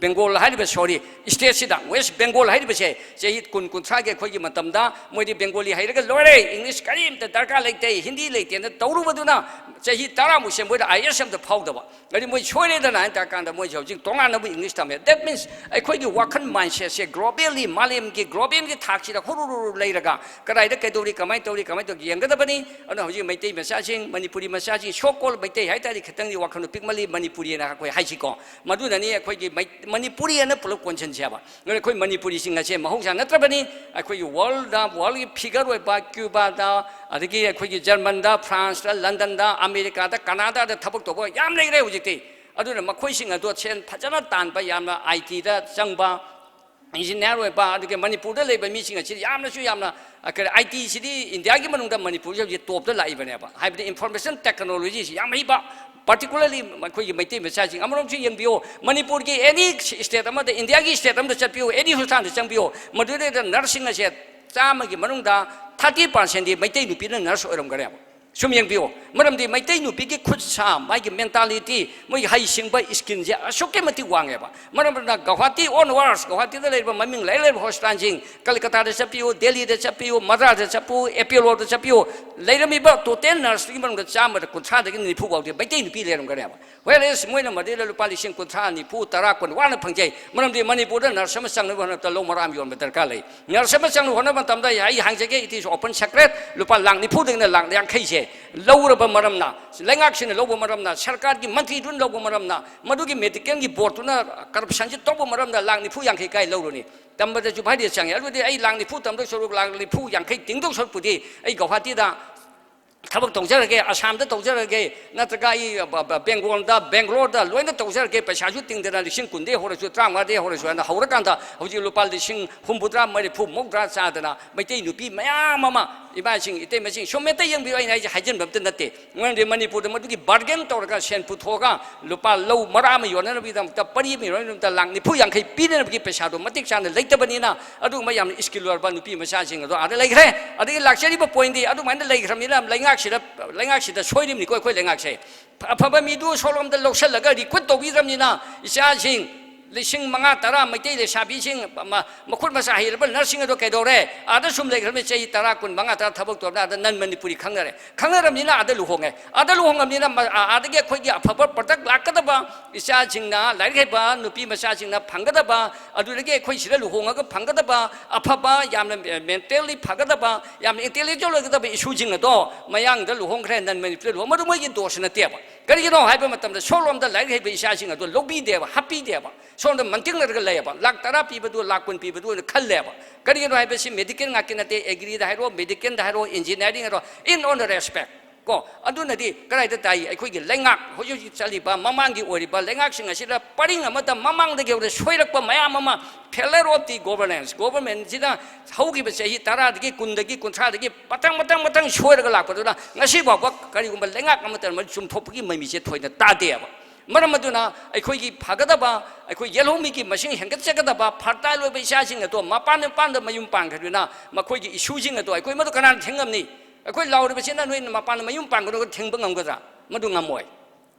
ꯕꯦꯡꯒꯣꯜ ꯍꯥꯏꯔꯤꯕ ꯁꯣꯔꯤ, ꯁ꯭ꯇꯦꯠꯁꯤꯗ, ꯋꯦꯁ ꯕꯦꯡꯒꯣꯜ ꯍꯥꯏꯔꯤꯕꯁꯦ ꯆꯍꯤ ꯀꯨꯟ, ꯀꯨꯟꯊ꯭ꯔꯥꯒꯤ ꯑꯩꯈꯣꯏꯒꯤ ꯃꯇꯝꯗ ꯃꯣꯏꯗꯤ ꯕꯦꯡꯒꯣꯂꯤ ꯍꯩꯔꯒ ꯂꯣꯏꯔꯦ, ꯏꯪꯂꯤꯁ ꯀꯔꯤꯝꯇ ꯗꯔꯀꯥꯔ ꯂꯩꯇꯦ, ꯍꯤꯟꯗꯤ ꯂꯩꯇꯦꯅ ꯇꯧꯔꯨꯕꯗꯨꯅ ꯆꯍꯤ ꯇꯔꯥꯃꯨꯛꯁꯦ ꯃꯣꯏꯗ ꯑꯥꯏ ꯑꯦꯁ ꯑꯝꯇ ꯐꯥꯎꯗꯕ꯫ ꯑꯗꯨꯗꯤ ꯃꯣꯏ ꯁꯣꯏꯔꯦꯗꯅ ꯍꯥꯏꯅ ꯇꯥꯔꯀꯥꯟꯗ ꯃꯣꯏꯁꯦ ꯍꯧꯖꯤꯛ ꯇꯣꯉꯥꯟꯅꯕ ꯏꯪꯂꯤꯁ ꯇꯝꯃꯦ꯫ That means ꯑꯩꯈꯣꯏꯒꯤ ꯋꯥꯈꯜ mindsetꯁꯦ globally, ꯃꯥꯂꯦꯝꯒꯤ globalꯒꯤ ꯊꯥꯛꯁꯤꯗ ꯍꯨꯔꯨꯔꯨꯔꯨ ꯂꯩꯔꯒ ꯀꯗꯥꯏꯗ ꯀꯩꯗꯧꯔꯤ, ꯀꯃꯥꯏꯅ ꯇꯧꯔꯤ, ꯀꯃꯥꯏꯅ ꯇꯧꯔꯤ ꯌꯦꯡꯒꯗꯕꯅꯤ꯫ ꯑꯗꯨꯅ ꯍꯧꯖꯤꯛ ꯃꯩꯇꯩ ꯃꯆꯥꯁꯤꯡ, ꯃꯅꯤꯄꯨꯔꯤ ꯃꯆꯥꯁꯤꯡ, so called ꯃꯩꯇꯩ ꯍꯥꯏ ꯇꯥꯔꯗꯤ ꯈꯤꯇꯪꯗꯤ ꯋꯥꯈꯜꯗꯣ ꯄꯤꯛꯃꯜꯂꯤ, ꯃꯅꯤꯄꯨꯔꯤꯅ ꯑꯩꯈꯣꯏ ꯍꯥꯏꯁꯤꯀꯣ꯫ ꯃꯗꯨꯅꯅꯤ ꯑꯩꯈꯣꯏꯒꯤ ꯃꯩ-, ꯃꯅꯤꯄꯨꯔꯤ ꯑꯅ ꯄꯨꯂꯞ ꯀꯣꯟꯁꯤꯟꯁꯦꯕ꯫ ꯑꯗꯨꯅ ꯑꯩꯈꯣꯏ ꯃꯅꯤꯄꯨꯔꯤꯁꯤꯡ ꯑꯁꯦ ꯃꯍꯧꯁꯥ ꯅꯠꯇ꯭ꯔꯕꯅꯤ꯫ ꯑꯩꯈꯣꯏꯒꯤ ꯋꯥꯔꯜꯗ, ꯋꯥꯔꯜꯒꯤ ꯐꯤꯒꯔ ꯑꯣꯏꯕ ꯀ꯭ꯌꯨꯕꯥꯗ, ꯑꯗꯒꯤ ꯑꯩꯈꯣꯏꯒꯤ ꯖꯔꯃꯟꯗ, ꯐ꯭ꯔꯥꯟꯁꯇ, ꯂꯟꯗꯟꯗ, ꯑꯃꯦꯔꯤꯀꯥꯗ, ꯀꯅꯥꯗꯥꯗ ꯊꯕꯛ ꯇꯧꯕ ꯌꯥꯝ ꯂꯩꯈ꯭ꯔꯦ ꯍꯧꯖꯤꯛꯇꯤ꯫ ꯑꯗꯨꯅ ꯃꯈꯣꯏꯁꯤꯡ ꯑꯗꯣ ꯁꯦꯟ ꯐꯖꯅ ꯇꯥꯟꯕ, ꯌꯥꯝꯅ ꯑꯥꯏ ꯇꯤꯗ ꯆꯪꯕ, ꯏꯟꯖꯤꯅꯤꯌꯥꯔ ꯑꯣꯏꯕ, ꯑꯗꯨꯒ ꯃꯅꯤꯄꯨꯔꯗ ꯂꯩꯕ ꯃꯤꯁꯤꯡ ꯑꯁꯤꯗꯤ ꯌꯥꯝꯅꯁꯨ ꯌꯥꯝꯅ, ꯑ, ꯀꯔꯤ, ꯑꯥꯏ ꯇꯤꯁꯤꯗꯤ ꯏꯟꯗꯤꯌꯥꯒꯤ ꯃꯅꯨꯡꯗ ꯃꯅꯤꯄꯨꯔꯁꯦ ꯍꯧꯖꯤꯛ ꯇꯣꯞꯇ ꯂꯥꯛꯏꯕꯅꯦꯕ꯫ ꯍꯥꯏꯕꯗꯤ ꯏꯟꯐꯣꯔꯃꯦꯁꯟ ꯇꯦꯛꯅꯣꯂꯣꯖꯤꯁꯤ ꯌꯥꯝ ꯍꯩꯕ, ꯄꯥꯔꯇꯤꯀꯨꯂꯔꯂꯤ ꯑꯩꯈꯣꯏꯒꯤ ꯃꯩꯇꯩ ꯃꯆꯥꯁꯤꯡ꯫ ꯑꯃꯔꯣꯝꯁꯨ ꯌꯦꯡꯕꯤꯌꯨ, ꯃꯅꯤꯄꯨꯔꯒꯤ ꯑꯦꯅꯤ ꯁ꯭ꯇꯦꯠ ꯑꯃꯗ, ꯏꯟꯗꯤꯌꯥꯒꯤ ꯁ꯭ꯇꯦꯠ ꯑꯃꯗ ꯆꯠꯄꯤꯌꯨ, ꯑꯦꯅꯤ ꯍꯣꯁꯄꯤꯇꯥꯜꯗ ꯆꯪꯕꯤꯌꯨ, ꯃꯗꯨꯗꯩꯗ ꯅꯔꯁꯁꯤꯡ ꯑꯁꯦ ꯆꯥꯝꯃꯒꯤ ꯃꯅꯨꯡꯗ ꯊꯥꯔꯇꯤ ꯄꯥꯔꯁꯦꯟꯗꯤ ꯃꯩꯇꯩ ꯅꯨꯄꯤꯅ ꯅꯔꯁ ꯑꯣꯏꯔꯝꯒꯅꯦꯕ꯫ ꯁꯨꯝ ꯌꯦꯡꯕꯤꯌꯨ, ꯃꯔꯝꯗꯤ ꯃꯩꯇꯩ ꯅꯨꯄꯤꯒꯤ ꯈꯨꯠ ꯁꯥ, ꯃꯥꯒꯤ ꯃꯦꯟꯇꯥꯂꯤꯇꯤ, ꯃꯣꯏꯒꯤ ꯍꯩꯁꯤꯡꯕ ꯁ꯭ꯀꯤꯜꯁꯦ ꯑꯁꯨꯛꯀꯤ ꯃꯇꯤꯛ ꯋꯥꯡꯉꯦꯕ꯫ ꯃꯔꯝ ꯑꯗꯨꯅ ꯒꯧꯍꯥꯇꯤ ꯑꯣꯟꯋꯥꯔꯁ, ꯒꯧꯍꯥꯇꯤꯗ ꯂꯩꯔꯤꯕ ꯃꯃꯤꯡ ꯂꯩꯔ ꯂꯩꯔꯕ ꯍꯣꯁꯄꯤꯇꯥꯜꯁꯤꯡ, ꯀꯜꯀꯇꯥꯗ ꯆꯠꯄꯤꯌꯨ, ꯗꯦꯜꯂꯤꯗ ꯆꯠꯄꯤꯌꯨ, ꯃꯗ꯭ꯔꯥꯁꯇ ꯆꯠꯄꯤꯌꯨ, ꯑꯦꯄꯣꯂꯣꯗ ꯆꯠꯄꯤꯌꯨ, ꯂꯩꯔꯝꯃꯤꯕ ꯇꯣꯇꯦꯜ ꯅꯔꯁꯇꯨꯒꯤ ꯃꯅꯨꯡꯗ ꯆꯥꯝꯃꯗ ꯀꯨꯟꯊ꯭ꯔꯥꯗꯒꯤ ꯅꯤꯐꯨ ꯐꯥꯎꯗꯤ ꯃꯩꯇꯩ ꯅꯨꯄꯤ ꯂꯩꯔꯝꯒꯅꯦꯕ꯫ Whereas ꯃꯣꯏꯅ ꯃꯗꯩꯗ ꯂꯨꯄꯥ ꯂꯤꯁꯤꯡ ꯀꯨꯟꯊ꯭ꯔꯥ, ꯅꯤꯐꯨ, ꯇꯔꯥ, ꯀꯨꯟ ꯋꯥꯅ ꯐꯪꯖꯩ꯫ ꯃꯔꯝꯗꯤ ꯃꯅꯤꯄꯨꯔꯗ ꯅꯔꯁ ꯑꯃ ꯆꯪꯅꯕ ꯍꯣꯠꯅꯕꯗ ꯂꯧ ꯃꯔꯥ ꯑꯃ ꯌꯣꯟꯕ ꯗꯔꯀꯥꯔ ꯂꯩ꯫ ꯅꯔꯁ ꯑꯃ ꯆꯪꯅꯕ ꯍꯣꯠꯅꯕ ꯃꯇꯝꯗ ꯑꯩ ꯍꯥꯏꯖꯒꯦ, it is open secret, ꯂꯨꯄꯥ ꯂꯥꯛ ꯅꯤꯐꯨꯗꯒꯤꯅ ꯂꯥꯛ ꯌꯥꯡꯈꯩꯁꯦ ꯂꯧꯔꯕ ꯃꯔꯝꯅ, ꯂꯩꯉꯥꯛꯁꯤꯅ ꯂꯧꯕ ꯃꯔꯝꯅ, ꯁꯔꯀꯥꯔꯒꯤ ꯃꯟꯇ꯭ꯔꯤꯗꯨꯅ ꯂꯧꯕ ꯃꯔꯝꯅ, ꯃꯗꯨꯒꯤ ꯃꯦꯗꯤꯀꯦꯜꯒꯤ ꯕꯣꯔꯗꯇꯨꯅ ꯀꯔꯞꯁꯟꯁꯤ ꯇꯧꯕ ꯃꯔꯝꯅ ꯂꯥꯛ ꯅꯤꯐꯨ ꯌꯥꯡꯈꯩ ꯀꯥꯏ ꯂꯧꯔꯨꯅꯤ? ꯇꯝꯕꯗꯁꯨ ꯐꯥꯏꯗꯦ ꯆꯪꯉꯦ꯫ ꯑꯗꯨꯗꯤ ꯑꯩ ꯂꯥꯛ ꯅꯤꯐꯨ ꯇꯝꯗꯧ ꯁꯔꯨꯛ ꯂꯥꯛ ꯅꯤꯐꯨ ꯌꯥꯡꯈꯩ ꯇꯤꯡꯗꯧ ꯁꯔꯨꯛꯄꯨꯗꯤ ꯑꯩ ꯒꯧꯍꯥꯇꯤꯗ ꯊꯕꯛ ꯇꯧꯖꯔꯒꯦ, ꯑꯁꯥꯝꯗ ꯇꯧꯖꯔꯒꯦ, ꯅꯠꯇ꯭ꯔꯒ ꯑꯩ ꯕ-, ꯕ-, ꯕꯦꯡꯒꯣꯜꯗ, ꯕꯦꯡꯒ꯭ꯂꯣꯔꯗ ꯂꯣꯏꯅ ꯇꯧꯖꯔꯒꯦ, ꯄꯩꯁꯥꯁꯨ ꯇꯤꯡꯗꯅ ꯂꯤꯁꯤꯡ ꯀꯨꯟꯗꯒꯤ ꯍꯧꯔꯁꯨ, ꯇꯔꯥꯃꯉꯥꯗꯒꯤ ꯍꯧꯔꯁꯨ ꯍꯥꯏꯅ ꯍꯧꯔꯀꯥꯟꯗ ꯍꯧꯖꯤꯛ ꯂꯨꯄꯥ ꯂꯤꯁꯤꯡ ꯍꯨꯝꯐꯨꯇꯔꯥ, ꯃꯔꯤꯐꯨ, ꯃꯧꯗ꯭ꯔꯥ ꯆꯥꯗꯅ ꯃꯩꯇꯩ ꯅꯨꯄꯤ ꯃꯌꯥꯝ ꯑꯃ, ꯏꯃꯥꯁꯤꯡ, ꯏꯇꯩꯃꯁꯤꯡ, ꯁꯨꯝ ꯍꯦꯛꯇ ꯌꯦꯡꯕꯤꯌꯨ, ꯑꯩꯅ ꯑꯩꯁꯦ ꯍꯥꯏꯖꯤꯟꯕ ꯑꯝꯇ ꯅꯠꯇꯦ꯫ ꯃꯔꯝꯗꯤ ꯃꯅꯤꯄꯨꯔꯗ ꯃꯗꯨꯒꯤ ꯕꯥꯔꯒꯦꯟ ꯇꯧꯔꯒ ꯁꯦꯟ ꯄꯨꯊꯣꯛꯑꯒ ꯂꯨꯄꯥ ꯂꯧ ꯃꯔꯥ ꯑꯃ ꯌꯣꯟꯅꯅꯕꯒꯤꯗꯃꯛꯇ, ꯄꯔꯤ ꯑꯃ ꯌꯣꯟꯅꯅꯕꯒꯤꯗꯃꯛꯇ ꯂꯥꯛ ꯅꯤꯐꯨ ꯌꯥꯡꯈꯩ ꯄꯤꯅꯅꯕꯒꯤ ꯄꯩꯁꯥꯗꯣ ꯃꯇꯤꯛ ꯆꯥꯅ ꯂꯩꯇꯕꯅꯤꯅ, ꯑꯗꯨꯒꯨꯝꯕ ꯌꯥꯝꯅ ꯁ꯭ꯀꯤꯜ ꯑꯣꯏꯔꯕ ꯅꯨꯄꯤ ꯃꯆꯥꯁꯤꯡ ꯑꯗꯣ ꯑꯥꯗ ꯂꯩꯈ꯭ꯔꯦ꯫ ꯑꯗꯒꯤ ꯂꯥꯛꯆꯔꯤꯕ ꯄꯣꯏꯟꯗꯤ ꯑꯗꯨꯃꯥꯏꯅ ꯂꯩꯈ꯭ꯔꯕꯅꯤꯅ ꯂꯩꯉꯥꯛꯁꯤꯗ, ꯂꯩꯉꯥꯛꯁꯤꯗ ꯁꯣꯏꯔꯤꯕꯅꯤꯀꯣ ꯑꯩꯈꯣꯏ ꯂꯩꯉꯥꯛꯁꯦ꯫ ꯑꯐꯕ ꯃꯤꯗꯨ ꯁꯣꯝꯂꯣꯝꯗ ꯂꯧꯁꯤꯜꯂꯒ ꯔꯤꯀ꯭ꯔꯨꯠ ꯇꯧꯕꯤꯗ꯭ꯔꯕꯅꯤꯅ ꯏꯆꯥꯁꯤꯡ ꯂꯤꯁꯤꯡ ꯃꯉꯥ, ꯇꯔꯥ ꯃꯩꯇꯩ ꯂꯩꯁꯥꯕꯤꯁꯤꯡ ꯃ-, ꯃꯈꯨꯠ ꯃꯁꯥ ꯍꯩꯔꯕ ꯅꯔꯁꯁꯤꯡ ꯑꯗꯣ ꯀꯩꯗꯧꯔꯦ? ꯑꯥꯗ ꯁꯨꯝ ꯂꯩꯈ꯭ꯔꯕꯅꯤ, ꯆꯍꯤ ꯇꯔꯥ, ꯀꯨꯟ, ꯃꯉꯥ, ꯇꯔꯥ ꯊꯕꯛ ꯇꯧꯔꯕꯅꯤꯅ ꯑꯥꯗ ꯅꯟ ꯃꯅꯤꯄꯨꯔꯤ ꯈꯪꯅꯔꯦ꯫ ꯈꯪꯅꯔꯕꯅꯤꯅ ꯑꯥꯗ ꯂꯨꯍꯣꯡꯉꯦ꯫ ꯑꯥꯗ ꯂꯨꯍꯣꯡꯉꯕꯅꯤꯅ ꯃ-, ꯑ-, ꯑꯥꯗꯒꯤ ꯑꯩꯈꯣꯏꯒꯤ ꯑꯐꯕ ꯄ꯭ꯔꯗꯛ ꯂꯥꯛꯀꯗꯕ, ꯏꯆꯥꯁꯤꯡꯅ, ꯂꯥꯏꯔꯤꯛ ꯍꯩꯕ ꯅꯨꯄꯤ ꯃꯆꯥꯁꯤꯡꯅ ꯐꯪꯒꯗꯕ, ꯑꯗꯨꯗꯒꯤ ꯑꯩꯈꯣꯏ ꯁꯤꯗ ꯂꯨꯍꯣꯡꯉꯒ ꯐꯪꯒꯗꯕ ꯑꯐꯕ, ꯌꯥꯝꯅ ꯃꯦꯟꯇꯦꯜꯂꯤ ꯐꯒꯗꯕ, ꯌꯥꯝꯅ ꯏꯟꯇꯦꯂꯦꯛꯆꯨꯋꯦꯜ ꯑꯣꯏꯒꯗꯕ ꯏꯁꯨꯁꯤꯡ ꯑꯗꯣ ꯃꯌꯥꯡꯗ ꯂꯨꯍꯣꯡꯈ꯭ꯔꯦ, ꯅꯟ ꯃꯅꯤꯄꯨꯔꯗ ꯂꯨꯍꯣꯡ-, ꯃꯗꯨ ꯃꯣꯏꯒꯤ ꯗꯣꯁ ꯅꯠꯇꯦꯕ꯫ ꯀꯔꯤꯒꯤꯅꯣ ꯍꯥꯏꯕ ꯃꯇꯝꯗ ꯁꯣꯝꯂꯣꯝꯗ ꯂꯥꯏꯔꯤꯛ ꯍꯩꯕ ꯏꯆꯥꯁꯤꯡ ꯑꯗꯣ ꯂꯧꯕꯤꯗꯦꯕ, ꯍꯥꯞꯄꯤꯗꯦꯕ꯫ ꯁꯣꯝꯗ ꯃꯟꯇꯤꯡꯅꯔꯒ ꯂꯩꯌꯦꯕ꯫ ꯂꯥꯛ ꯇꯔꯥ ꯄꯤꯕꯗꯨ, ꯂꯥꯛ ꯀꯨꯟ ꯄꯤꯕꯗꯨ ꯑꯣꯏꯅ ꯈꯜꯂꯦꯕ꯫ ꯀꯔꯤꯒꯤꯅꯣ ꯍꯥꯏꯕꯁꯤ ꯃꯦꯗꯤꯀꯦꯜ ꯉꯥꯛꯇ ꯅꯠꯇꯦ, ꯑꯦꯒ꯭ꯔꯤꯗ ꯍꯥꯏꯔꯣ, ꯃꯦꯗꯤꯀꯦꯜꯗ ꯍꯥꯏꯔꯣ, ꯏꯟꯖꯤꯅꯤꯌꯥꯔꯤꯡ ꯍꯥꯏꯔꯣ, in all respect, ꯀꯣ, ꯑꯗꯨꯅꯗꯤ ꯀꯗꯥꯏꯗ ꯇꯥꯏ? ꯑꯩꯈꯣꯏꯒꯤ ꯂꯩꯉꯥꯛ, ꯍꯧꯖꯤꯛ ꯍꯧꯖꯤꯛ ꯆꯠꯂꯤꯕ ꯃꯃꯥꯡꯒꯤ ꯑꯣꯏꯔꯤꯕ ꯂꯩꯉꯥꯛꯁꯤꯡ ꯑꯁꯤꯗ ꯄꯔꯤꯡ ꯑꯃꯗ ꯃꯃꯥꯡꯗꯒꯤ ꯍꯧꯅ ꯁꯣꯏꯔꯛꯄ ꯃꯌꯥꯝ ꯑꯃ, failure of the governance, governmentꯁꯤꯗ ꯍꯧꯈꯤꯕ ꯆꯍꯤ ꯇꯔꯥꯗꯒꯤ, ꯀꯨꯟꯗꯒꯤ, ꯀꯨꯟꯊ꯭ꯔꯥꯗꯒꯤ ꯃꯊꯪ, ꯃꯊꯪ, ꯃꯊꯪ ꯁꯣꯏꯔꯒ ꯂꯥꯛꯄꯗꯨꯅ ꯉꯁꯤ ꯐꯥꯎꯕ ꯀꯔꯤꯒꯨꯝꯕ ꯂꯩꯉꯥꯛ ꯑꯃꯠꯇꯅ ꯃꯗꯨ ꯆꯨꯝꯊꯣꯛꯄꯒꯤ ꯃꯃꯤꯁꯦ ꯊꯣꯏꯅ ꯇꯥꯗꯦꯕ꯫ ꯃꯔꯝ ꯑꯗꯨꯅ ꯑꯩꯈꯣꯏꯒꯤ ꯐꯒꯗꯕ, ꯑꯩꯈꯣꯏ ꯌꯦꯜꯍꯧꯃꯤꯒꯤ ꯃꯁꯤꯡ ꯍꯦꯟꯒꯠꯆꯒꯗꯕ, fertile ꯑꯣꯏꯕ ꯏꯆꯥꯁꯤꯡ ꯑꯗꯣ ꯃꯄꯥꯟ ꯃꯄꯥꯟꯗ ꯃꯌꯨꯝ ꯄꯥꯟꯈ꯭ꯔꯗꯨꯅ ꯃꯈꯣꯏꯒꯤ issue ꯁꯤꯡ ꯑꯗꯣ ꯑꯩꯈꯣꯏ ꯃꯗꯨ ꯀꯅꯥꯅ ꯊꯤꯡꯉꯝꯅꯤ? ꯑꯩꯈꯣꯏ ꯂꯥꯎꯔꯤꯕꯁꯤꯅ ꯅꯣꯏꯅ ꯃꯄꯥꯟꯗ ꯃꯌꯨꯝ ꯄꯥꯟꯒꯅꯨ ꯊꯤꯡꯕ ꯉꯝꯒꯗ꯭ꯔꯥ? ꯃꯗꯨ ꯉꯝꯃꯣꯏ꯫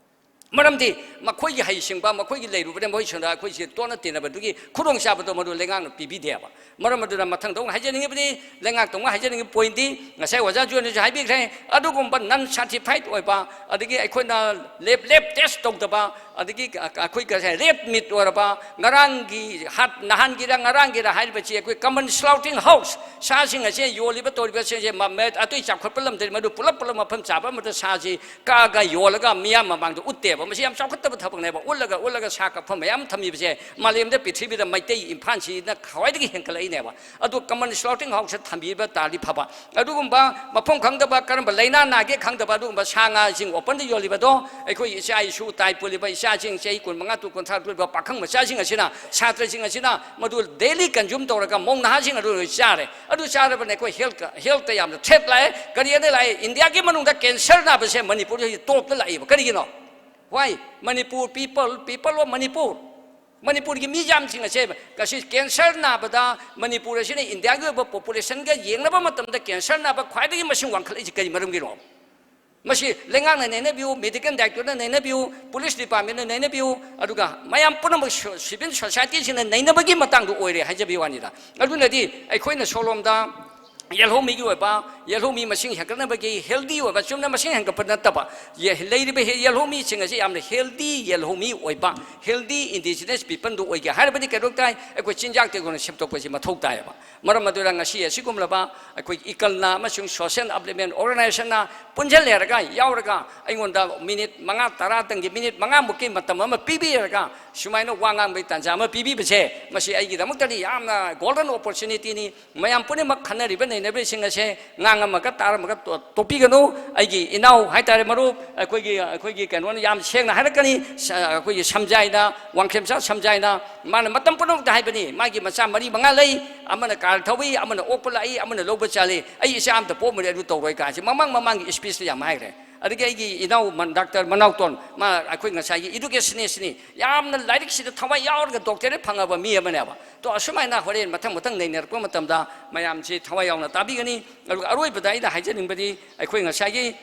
ꯃꯔꯝꯗꯤ ꯃꯈꯣꯏꯒꯤ ꯍꯩꯁꯤꯡꯕ, ꯃꯈꯣꯏꯒꯤ ꯂꯩꯔꯨꯕꯅ ꯃꯈꯣꯏꯁꯤꯡꯗ ꯑꯩꯈꯣꯏꯁꯦ ꯇꯣꯠꯅ ꯇꯤꯟꯅꯕꯗꯨꯒꯤ ꯈꯨꯗꯣꯡꯆꯥꯕꯗꯣ ꯃꯗꯨ ꯂꯩꯉꯥꯛꯅ ꯄꯤꯕꯤꯗꯦꯕ꯫ ꯃꯔꯝ ꯑꯗꯨꯅ ꯃꯊꯪꯗ ꯑꯃꯨꯛ ꯍꯥꯏꯖꯅꯤꯡꯉꯤꯕꯗꯤ, ꯂꯩꯉꯥꯛꯇ ꯑꯃꯨꯛ ꯍꯥꯏꯖꯅꯤꯡꯉꯤꯕ pointꯗꯤ, ꯉꯁꯥꯏ ꯑꯣꯖꯥ ꯖꯣꯟꯅꯁꯨ ꯍꯥꯏꯕꯤꯈ꯭ꯔꯦ, ꯑꯗꯨꯒꯨꯝꯕ non certified ꯑꯣꯏꯕ, ꯑꯗꯒꯤ ꯑꯩꯈꯣꯏꯅ lab, lab test ꯇꯧꯗꯕ, ꯑꯗꯒꯤ ꯑꯩꯈꯣꯏ ꯀꯔꯤ ꯍꯥꯏ, red meat ꯑꯣꯏꯔꯕ, ꯉꯔꯥꯡꯒꯤ ꯍꯥꯠ, ꯅꯍꯥꯟꯒꯤꯔ ꯉꯔꯥꯡꯒꯤꯔ ꯍꯥꯏꯔꯤꯕꯁꯤ ꯑꯩꯈꯣꯏ common slaughtering house, ꯁꯥꯁꯤꯡ ꯑꯁꯦ ꯌꯣꯜꯂꯤꯕ ꯇꯧꯔꯤꯕꯁꯤꯡꯁꯦ ꯃ-, ꯃ-, ꯑꯇꯩ ꯆꯥꯎꯈꯠꯄ ꯂꯝꯗꯗꯤ ꯃꯗꯨ ꯄꯨꯂꯞ ꯄꯨꯂꯞ ꯃꯐꯝ ꯆꯥꯕ ꯑꯃꯗ ꯁꯥꯁꯤ ꯀꯛꯑꯒ ꯌꯣꯜꯂꯒ ꯃꯤꯌꯥꯝ ꯃꯃꯥꯡꯗ ꯎꯠꯇꯦꯕ꯫ ꯃꯁꯤ ꯌꯥꯝ ꯆꯥꯎꯈꯠꯇꯕ ꯊꯕꯛꯅꯦꯕ꯫ ꯎꯠꯂꯒ, ꯎꯠꯂꯒ ꯁꯥ ꯀꯛꯐꯝ ꯃꯌꯥꯝ ꯊꯝꯃꯤꯕꯁꯦ ꯃꯥꯂꯦꯝꯗ, ꯄ꯭ꯔꯤꯊꯤꯕꯤꯗ ꯃꯩꯇꯩ ꯏꯝꯐꯥꯜꯁꯤꯅ ꯈ꯭ꯋꯥꯏꯗꯒꯤ ꯍꯦꯟꯒꯠꯂꯛꯏꯅꯦꯕ꯫ ꯑꯗꯨ common slaughtering house ꯊꯝꯕꯤꯕ ꯇꯥꯔꯗꯤ ꯐꯕ꯫ ꯑꯗꯨꯒꯨꯝꯕ ꯃꯐꯝ ꯈꯪꯗꯕ, ꯀꯔꯝꯕ ꯂꯥꯏꯅꯥ ꯅꯥꯒꯦ ꯈꯪꯗꯕ ꯑꯗꯨꯒꯨꯝꯕ ꯁꯥ ꯉꯥꯁꯤꯡ openꯗ ꯌꯣꯜꯂꯤꯕꯗꯣ, ꯑꯩꯈꯣꯏ ꯏꯆꯥ ꯏꯁꯨ ꯇꯥꯏ ꯄꯨꯜꯂꯤꯕ ꯏꯆꯥꯁꯤꯡ ꯆꯍꯤ ꯀꯨꯟꯃꯉꯥ to ꯀꯨꯟꯊ꯭ꯔꯥ ꯄꯨꯜꯂꯤꯕ ꯄꯥꯈꯪ ꯃꯆꯥꯁꯤꯡ ꯑꯁꯤꯅ, ꯁꯥꯇ꯭ꯔꯁꯤꯡ ꯑꯁꯤꯅ ꯃꯗꯨ daily consume ꯇꯧꯔꯒ ꯃꯧ ꯅꯍꯥꯁꯤꯡ ꯑꯗꯨ ꯂꯣꯏ ꯆꯥꯔꯦ꯫ ꯑꯗꯨ ꯆꯥꯔꯕꯅ ꯑꯩꯈꯣꯏ health, healthꯇ ꯌꯥꯝꯅ threat ꯂꯥꯛꯑꯦ꯫ ꯀꯔꯤ ꯑꯗ ꯂꯥꯛꯑꯦ? ꯏꯟꯗꯤꯌꯥꯒꯤ ꯃꯅꯨꯡꯗ cancer ꯅꯥꯕꯁꯦ ꯃꯅꯤꯄꯨꯔꯗ ꯍꯧꯖꯤꯛ topꯇ ꯂꯥꯛꯏꯕ꯫ ꯀꯔꯤꯒꯤꯅꯣ? Why? Manipur people, people of Manipur, ꯃꯅꯤꯄꯨꯔꯒꯤ ꯃꯤꯌꯥꯝꯁꯤꯡ ꯑꯁꯦ ꯉꯁꯤ cancer ꯅꯥꯕꯗ ꯃꯅꯤꯄꯨꯔ ꯑꯁꯤꯅ ꯏꯟꯗꯤꯌꯥꯒꯤ ꯑꯣꯏꯕ populationꯒ ꯌꯦꯡꯅꯕ ꯃꯇꯝꯗ cancer ꯅꯥꯕ ꯈ꯭ꯋꯥꯏꯗꯒꯤ ꯃꯁꯤꯡ ꯋꯥꯡꯈꯠꯂꯛꯏꯁꯦ ꯀꯔꯤ ꯃꯔꯝꯒꯤꯅꯣ? ꯃꯁꯤ ꯂꯩꯉꯥꯛꯅ ꯅꯩꯅꯕꯤꯌꯨ, medical directorꯅ ꯅꯩꯅꯕꯤꯌꯨ, police departmentꯅ ꯅꯩꯅꯕꯤꯌꯨ, ꯑꯗꯨꯒ ꯃꯌꯥꯝ ꯄꯨꯝꯅꯃꯛ ꯁꯣ-, civil societyꯁꯤꯡꯅ ꯅꯩꯅꯕꯒꯤ ꯃꯇꯥꯡꯗ ꯑꯣꯏꯔꯦ ꯍꯥꯏꯖꯕꯒꯤ ꯋꯥꯅꯤꯗ꯫ ꯑꯗꯨꯅꯗꯤ ꯑꯩꯈꯣꯏꯅ ꯁꯣꯂꯣꯝꯗ ꯌꯦꯜꯍꯧꯃꯤꯒꯤ ꯑꯣꯏꯕ, ꯌꯦꯜꯍꯧꯃꯤ ꯃꯁꯤꯡ ꯍꯦꯟꯒꯠꯅꯕꯒꯤ healthy ꯑꯣꯏꯕ, ꯆꯨꯝꯅ ꯃꯁꯤꯡ ꯍꯦꯟꯒꯠꯄ ꯅꯠꯇꯕ, ꯌꯦ-, ꯂꯩꯔꯤꯕ ꯍꯦ-, ꯌꯦꯜꯍꯧꯃꯤꯁꯤꯡ ꯑꯁꯤ ꯌꯥꯝꯅ healthy ꯌꯦꯜꯍꯧꯃꯤ ꯑꯣꯏꯕ, healthy indigenous peopleꯗꯨ ꯑꯣꯏꯒꯦ ꯍꯥꯏꯔꯕꯗꯤ ꯀꯩꯗꯧ ꯇꯥꯏ? ꯑꯩꯈꯣꯏ ꯆꯤꯟꯖꯥꯛꯇꯒꯤ ꯑꯣꯏꯅ ꯁꯦꯝꯗꯣꯛꯄꯁꯤ ꯃꯊꯧ ꯇꯥꯏꯌꯦꯕ꯫ ꯃꯔꯝ ꯑꯗꯨꯅ ꯉꯁꯤ ꯑꯁꯤꯒꯨꯝꯂꯕ ꯑꯩꯈꯣꯏ ꯏꯀꯜꯅ ꯑꯃꯁꯨꯡ social upliftment organizationꯅ ꯄꯨꯟꯁꯤꯜꯂꯦꯔꯒ ꯌꯥꯎꯔꯒ ꯑꯩꯉꯣꯟꯗ minute ꯃꯉꯥ ꯇꯔꯥꯇꯪꯒꯤ, minute ꯃꯉꯥꯃꯨꯛꯀꯤ ꯃꯇꯝ ꯑꯃ ꯄꯤꯕꯤꯔꯒ ꯁꯨꯃꯥꯏꯅ ꯋꯥ ꯉꯥꯡꯕꯒꯤ ꯇꯥꯟꯖꯥ ꯑꯃ ꯄꯤꯕꯤꯕꯁꯦ, ꯃꯁꯤ ꯑꯩꯒꯤꯗꯃꯛꯇꯗꯤ ꯌꯥꯝꯅ golden opportunityꯅꯤ꯫ ꯃꯌꯥꯝ ꯄꯨꯝꯅꯃꯛ ꯈꯟꯅꯔꯤꯕ ꯅꯩꯅꯕꯁꯤꯡ ꯑꯁꯦ ꯉꯥꯡꯉꯝꯃꯒ ꯇꯥꯔꯝꯃꯒ ꯇꯣ-, ꯇꯣꯛꯄꯤꯒꯅꯨ꯫ ꯑꯩꯒꯤ ꯏꯅꯥꯎ ꯍꯥꯏꯇꯥꯔꯦ, ꯃꯔꯨꯞ, ꯑꯩꯈꯣꯏꯒꯤ, ꯑꯩꯈꯣꯏꯒꯤ ꯀꯩꯅꯣꯅ ꯌꯥꯝ ꯁꯦꯡꯅ ꯍꯥꯏꯔꯛꯀꯅꯤ꯫ ꯁ-, ꯑꯩꯈꯣꯏꯒꯤ ꯁꯝꯖꯥꯏꯅ, ꯋꯥꯡꯈꯦꯝꯆꯥ ꯁꯝꯖꯥꯏꯅ, ꯃꯥꯅ ꯃꯇꯝ ꯄꯨꯝꯅꯃꯛꯇ ꯍꯥꯏꯕꯅꯤ, ꯃꯥꯒꯤ ꯃꯆꯥ ꯃꯔꯤ ꯃꯉꯥ ꯂꯩ, ꯑꯃꯅ ꯀꯥꯔ ꯊꯧꯏ, ꯑꯃꯅ ꯑꯣꯛꯄ ꯂꯥꯛꯏ, ꯑꯃꯅ ꯂꯧꯕ ꯆꯠꯂꯤ, ꯑꯩ ꯏꯆꯥ ꯑꯝꯇ ꯄꯣꯛꯑꯝꯕꯅꯤ ꯑꯗꯨ ꯇꯧꯔꯣꯏ ꯀꯥꯏꯁꯦ ꯃꯃꯥꯡ ꯃꯃꯥꯡꯒꯤ speechꯇ ꯌꯥꯝ ꯍꯥꯏꯈ꯭ꯔꯦ꯫ ꯑꯗꯒꯤ ꯑꯩꯒꯤ ꯏꯅꯥꯎ ꯃꯟ-, ꯗꯥꯛꯇꯔ ꯃꯅꯥꯎꯇꯣꯟ, ꯃꯥ ꯑꯩꯈꯣꯏ ꯉꯁꯥꯏꯒꯤ educationistꯅꯤ, ꯌꯥꯝꯅ ꯂꯥꯏꯔꯤꯛꯁꯤꯗ ꯊꯋꯥꯏ ꯌꯥꯎꯔꯒ doctorate ꯐꯪꯉꯕ ꯃꯤ ꯑꯃꯅꯦꯕ꯫ ꯇꯣ, ꯑꯁꯨꯃꯥꯏꯅ ꯍꯣꯔꯦꯟ ꯃꯊꯪ ꯃꯊꯪ ꯅꯩꯅꯔꯛꯄ ꯃꯇꯝꯗ ꯃꯌꯥꯝꯁꯤ ꯊꯋꯥꯏ ꯌꯥꯎꯅ ꯇꯥꯕꯤꯒꯅꯤ꯫ ꯑꯗꯨꯒ ꯑꯔꯣꯏꯕꯗ ꯑꯩꯅ ꯍꯥꯏꯖꯅꯤꯡꯕꯗꯤ, ꯑꯩꯈꯣꯏ ꯉꯁꯥꯏꯒꯤ,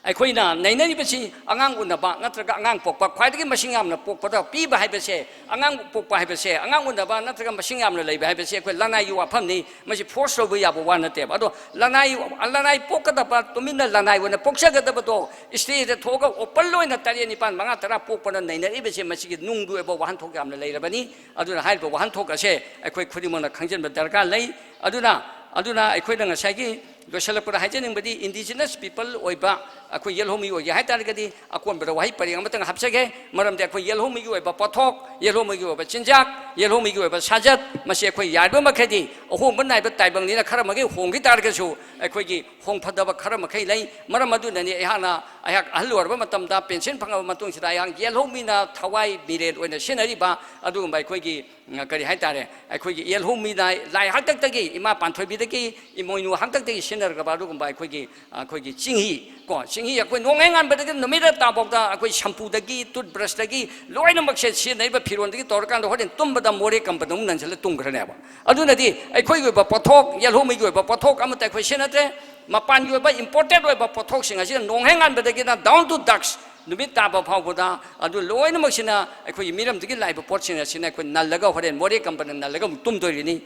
ꯑꯩꯈꯣꯏꯅ ꯅꯩꯅꯔꯤꯕꯁꯤ ꯑꯉꯥꯡ ꯎꯅꯕ ꯅꯠꯇ꯭ꯔꯒ ꯑꯉꯥꯡ ꯄꯣꯛꯄ, ꯈ꯭ꯋꯥꯏꯗꯒꯤ ꯃꯁꯤꯡ ꯌꯥꯝꯅ ꯄꯣꯛꯄꯗ ꯄꯤꯕ ꯍꯥꯏꯕꯁꯦ, ꯑꯉꯥꯡ ꯄꯣꯛꯄ ꯍꯥꯏꯕꯁꯦ, ꯑꯉꯥꯡ ꯎꯅꯕ ꯅꯠꯇ꯭ꯔꯒ ꯃꯁꯤꯡ ꯌꯥꯝꯅ ꯂꯩꯕ ꯍꯥꯏꯕꯁꯦ ꯑꯩꯈꯣꯏ ꯂꯅꯥꯏꯒꯤ ꯋꯥꯐꯝꯅꯤ꯫ ꯃꯁꯤ force ꯇꯧꯕ ꯌꯥꯕ ꯋꯥ ꯅꯠꯇꯦꯕ꯫ ꯑꯗꯣ ꯂꯅꯥꯏ, ꯂꯅꯥꯏ ꯄꯣꯛꯀꯗꯕ, ꯇꯨꯃꯤꯟꯅ ꯂꯅꯥꯏ ꯑꯣꯏꯅ ꯄꯣꯛꯆꯒꯗꯕꯗꯣ, stageꯇ ꯊꯣꯛꯑꯒ open ꯑꯣꯏꯅ ꯇꯔꯦꯠ, ꯅꯤꯄꯥꯟ, ꯃꯉꯥ, ꯇꯔꯥ ꯄꯣꯛꯄꯅ ꯅꯩꯅꯔꯤꯕꯁꯦ, ꯃꯁꯤꯒꯤ ꯅꯨꯡꯒꯤ ꯑꯣꯏꯕ ꯋꯥꯍꯟꯊꯣꯛ ꯌꯥꯝꯅ ꯂꯩꯔꯕꯅꯤ꯫ ꯑꯗꯨꯅ ꯍꯥꯏꯔꯤꯕ ꯋꯥꯍꯟꯊꯣꯛ ꯑꯁꯦ ꯑꯩꯈꯣꯏ ꯈꯨꯗꯤꯡꯃꯛꯅ ꯈꯪꯖꯤꯟꯕ ꯗꯔꯀꯥꯔ ꯂꯩ꯫ ꯑꯗꯨꯅ, ꯑꯗꯨꯅ ꯑꯩꯈꯣꯏꯅ ꯉꯁꯥꯏꯒꯤ ꯂꯣꯏꯁꯤꯜꯂꯛꯄꯗ ꯍꯥꯏꯖꯅꯤꯡꯕꯗꯤ, indigenous people ꯑꯣꯏꯕ ꯑꯩꯈꯣꯏ ꯌꯦꯜꯍꯧꯃꯤ ꯑꯣꯏꯒꯦ ꯍꯥꯏ ꯇꯥꯔꯒꯗꯤ, ꯑꯀꯣꯟꯕꯗ ꯋꯥꯍꯩ ꯄꯔꯦꯡ ꯑꯃꯇꯪ ꯍꯥꯞꯆꯒꯦ꯫ ꯃꯔꯝꯗꯤ ꯑꯩꯈꯣꯏ ꯌꯦꯜꯍꯧꯃꯤꯒꯤ ꯑꯣꯏꯕ ꯄꯣꯠꯊꯣꯛ, ꯌꯦꯜꯍꯧꯃꯤꯒꯤ ꯑꯣꯏꯕ ꯆꯤꯟꯖꯥꯛ, ꯌꯦꯜꯍꯧꯃꯤꯒꯤ ꯑꯣꯏꯕ ꯁꯥꯖꯠ, ꯃꯁꯤ ꯑꯩꯈꯣꯏ ꯌꯥꯔꯤꯕ ꯃꯈꯩꯗꯤ ꯑꯍꯣꯡꯕ ꯅꯥꯏꯕ ꯇꯥꯏꯕꯪꯅꯤꯅ ꯈꯔ ꯃꯈꯩ ꯍꯣꯡꯈꯤ ꯇꯥꯔꯒꯁꯨ, ꯑꯩꯈꯣꯏꯒꯤ ꯍꯣꯡꯐꯗꯕ ꯈꯔ ꯃꯈꯩ ꯂꯩ꯫ ꯃꯔꯝ ꯑꯗꯨꯅꯅꯤ ꯑꯩꯍꯥꯛꯅ, ꯑꯩꯍꯥꯛ ꯑꯍꯜ ꯑꯣꯏꯔꯕ ꯃꯇꯝꯗ, pension ꯐꯪꯉꯕ ꯃꯇꯨꯡꯁꯤꯗ ꯑꯩꯍꯥꯛ ꯌꯦꯜꯍꯧꯃꯤꯅ ꯊꯋꯥꯏ ꯃꯤꯔꯦꯜ ꯑꯣꯏꯅ ꯁꯤꯖꯤꯟꯅꯔꯤꯕ ꯑꯗꯨꯒꯨꯝꯕ ꯑꯩꯈꯣꯏꯒꯤ, ꯎꯝ, ꯀꯔꯤ ꯍꯥꯏꯇꯥꯔꯦ, ꯑꯩꯈꯣꯏꯒꯤ ꯌꯦꯜꯍꯧꯃꯤꯅ ꯂꯥꯏ ꯍꯥꯛꯇꯛꯇꯒꯤ, ꯏꯃꯥ ꯄꯥꯟꯊꯣꯏꯕꯤꯗꯒꯤ ꯏꯃꯣꯏꯅꯨ ꯍꯥꯛꯇꯛꯇꯒꯤ ꯁꯤꯖꯤꯟꯅꯔꯛꯂꯕ ꯑꯗꯨꯒꯨꯝꯕ ꯑꯩꯈꯣꯏꯒꯤ, ꯑꯩꯈꯣꯏꯒꯤ ꯆꯤꯡꯍꯤ ꯀꯣ, ꯆꯤꯡꯍꯤ ꯑꯩꯈꯣꯏ ꯅꯣꯡꯍꯦꯛ ꯉꯥꯟꯕꯗꯒꯤ ꯅꯨꯃꯤꯠ ꯇꯥꯐꯥꯎꯗ ꯑꯩꯈꯣꯏ shampooꯗꯒꯤ, toothbrushꯇꯒꯤ ꯂꯣꯏꯅꯃꯛꯁꯦ ꯁꯤꯖꯤꯟꯅꯔꯤꯕ ꯐꯤꯔꯣꯟꯗꯒꯤ ꯇꯧꯔꯀꯥꯟꯗ ꯍꯣꯔꯦꯟ ꯇꯨꯝꯕꯗ ꯃꯣꯔꯦ ꯀꯝꯄꯅꯤ ꯑꯃꯨꯛ ꯅꯟꯁꯤꯜꯂ ꯇꯨꯝꯈ꯭ꯔꯅꯦꯕ꯫ ꯑꯗꯨꯅꯗꯤ ꯑꯩꯈꯣꯏꯒꯤ ꯑꯣꯏꯕ ꯄꯣꯠꯊꯣꯛ, ꯌꯦꯜꯍꯧꯃꯤꯒꯤ ꯑꯣꯏꯕ ꯄꯣꯠꯊꯣꯛ ꯑꯃꯠꯇ ꯑꯩꯈꯣꯏ ꯁꯤꯖꯤꯟꯅꯗ꯭ꯔꯦ꯫ ꯃꯄꯥꯟꯒꯤ ꯑꯣꯏꯕ imported ꯑꯣꯏꯕ ꯄꯣꯠꯊꯣꯛꯁꯤꯡ ꯑꯁꯤꯅ ꯅꯣꯡꯍꯦꯛ ꯉꯥꯟꯕꯗꯒꯤꯅ down to dusk, ꯅꯨꯃꯤꯠ ꯇꯥꯕ ꯐꯥꯎꯕꯗ ꯑꯗꯨ ꯂꯣꯏꯅꯃꯛꯁꯤꯅ ꯑꯩꯈꯣꯏꯒꯤ ꯃꯤꯔꯝꯗꯒꯤ ꯂꯥꯛꯏꯕ ꯄꯣꯠꯁꯤꯡ ꯑꯁꯤꯅ ꯑꯩꯈꯣꯏ ꯅꯜꯂꯒ ꯍꯣꯔꯦꯟ ꯃꯣꯔꯦ ꯀꯝꯄꯅꯤ ꯅꯜꯂꯒ ꯑꯃꯨꯛ ꯇꯨꯝꯗꯣꯔꯤꯅꯤ꯫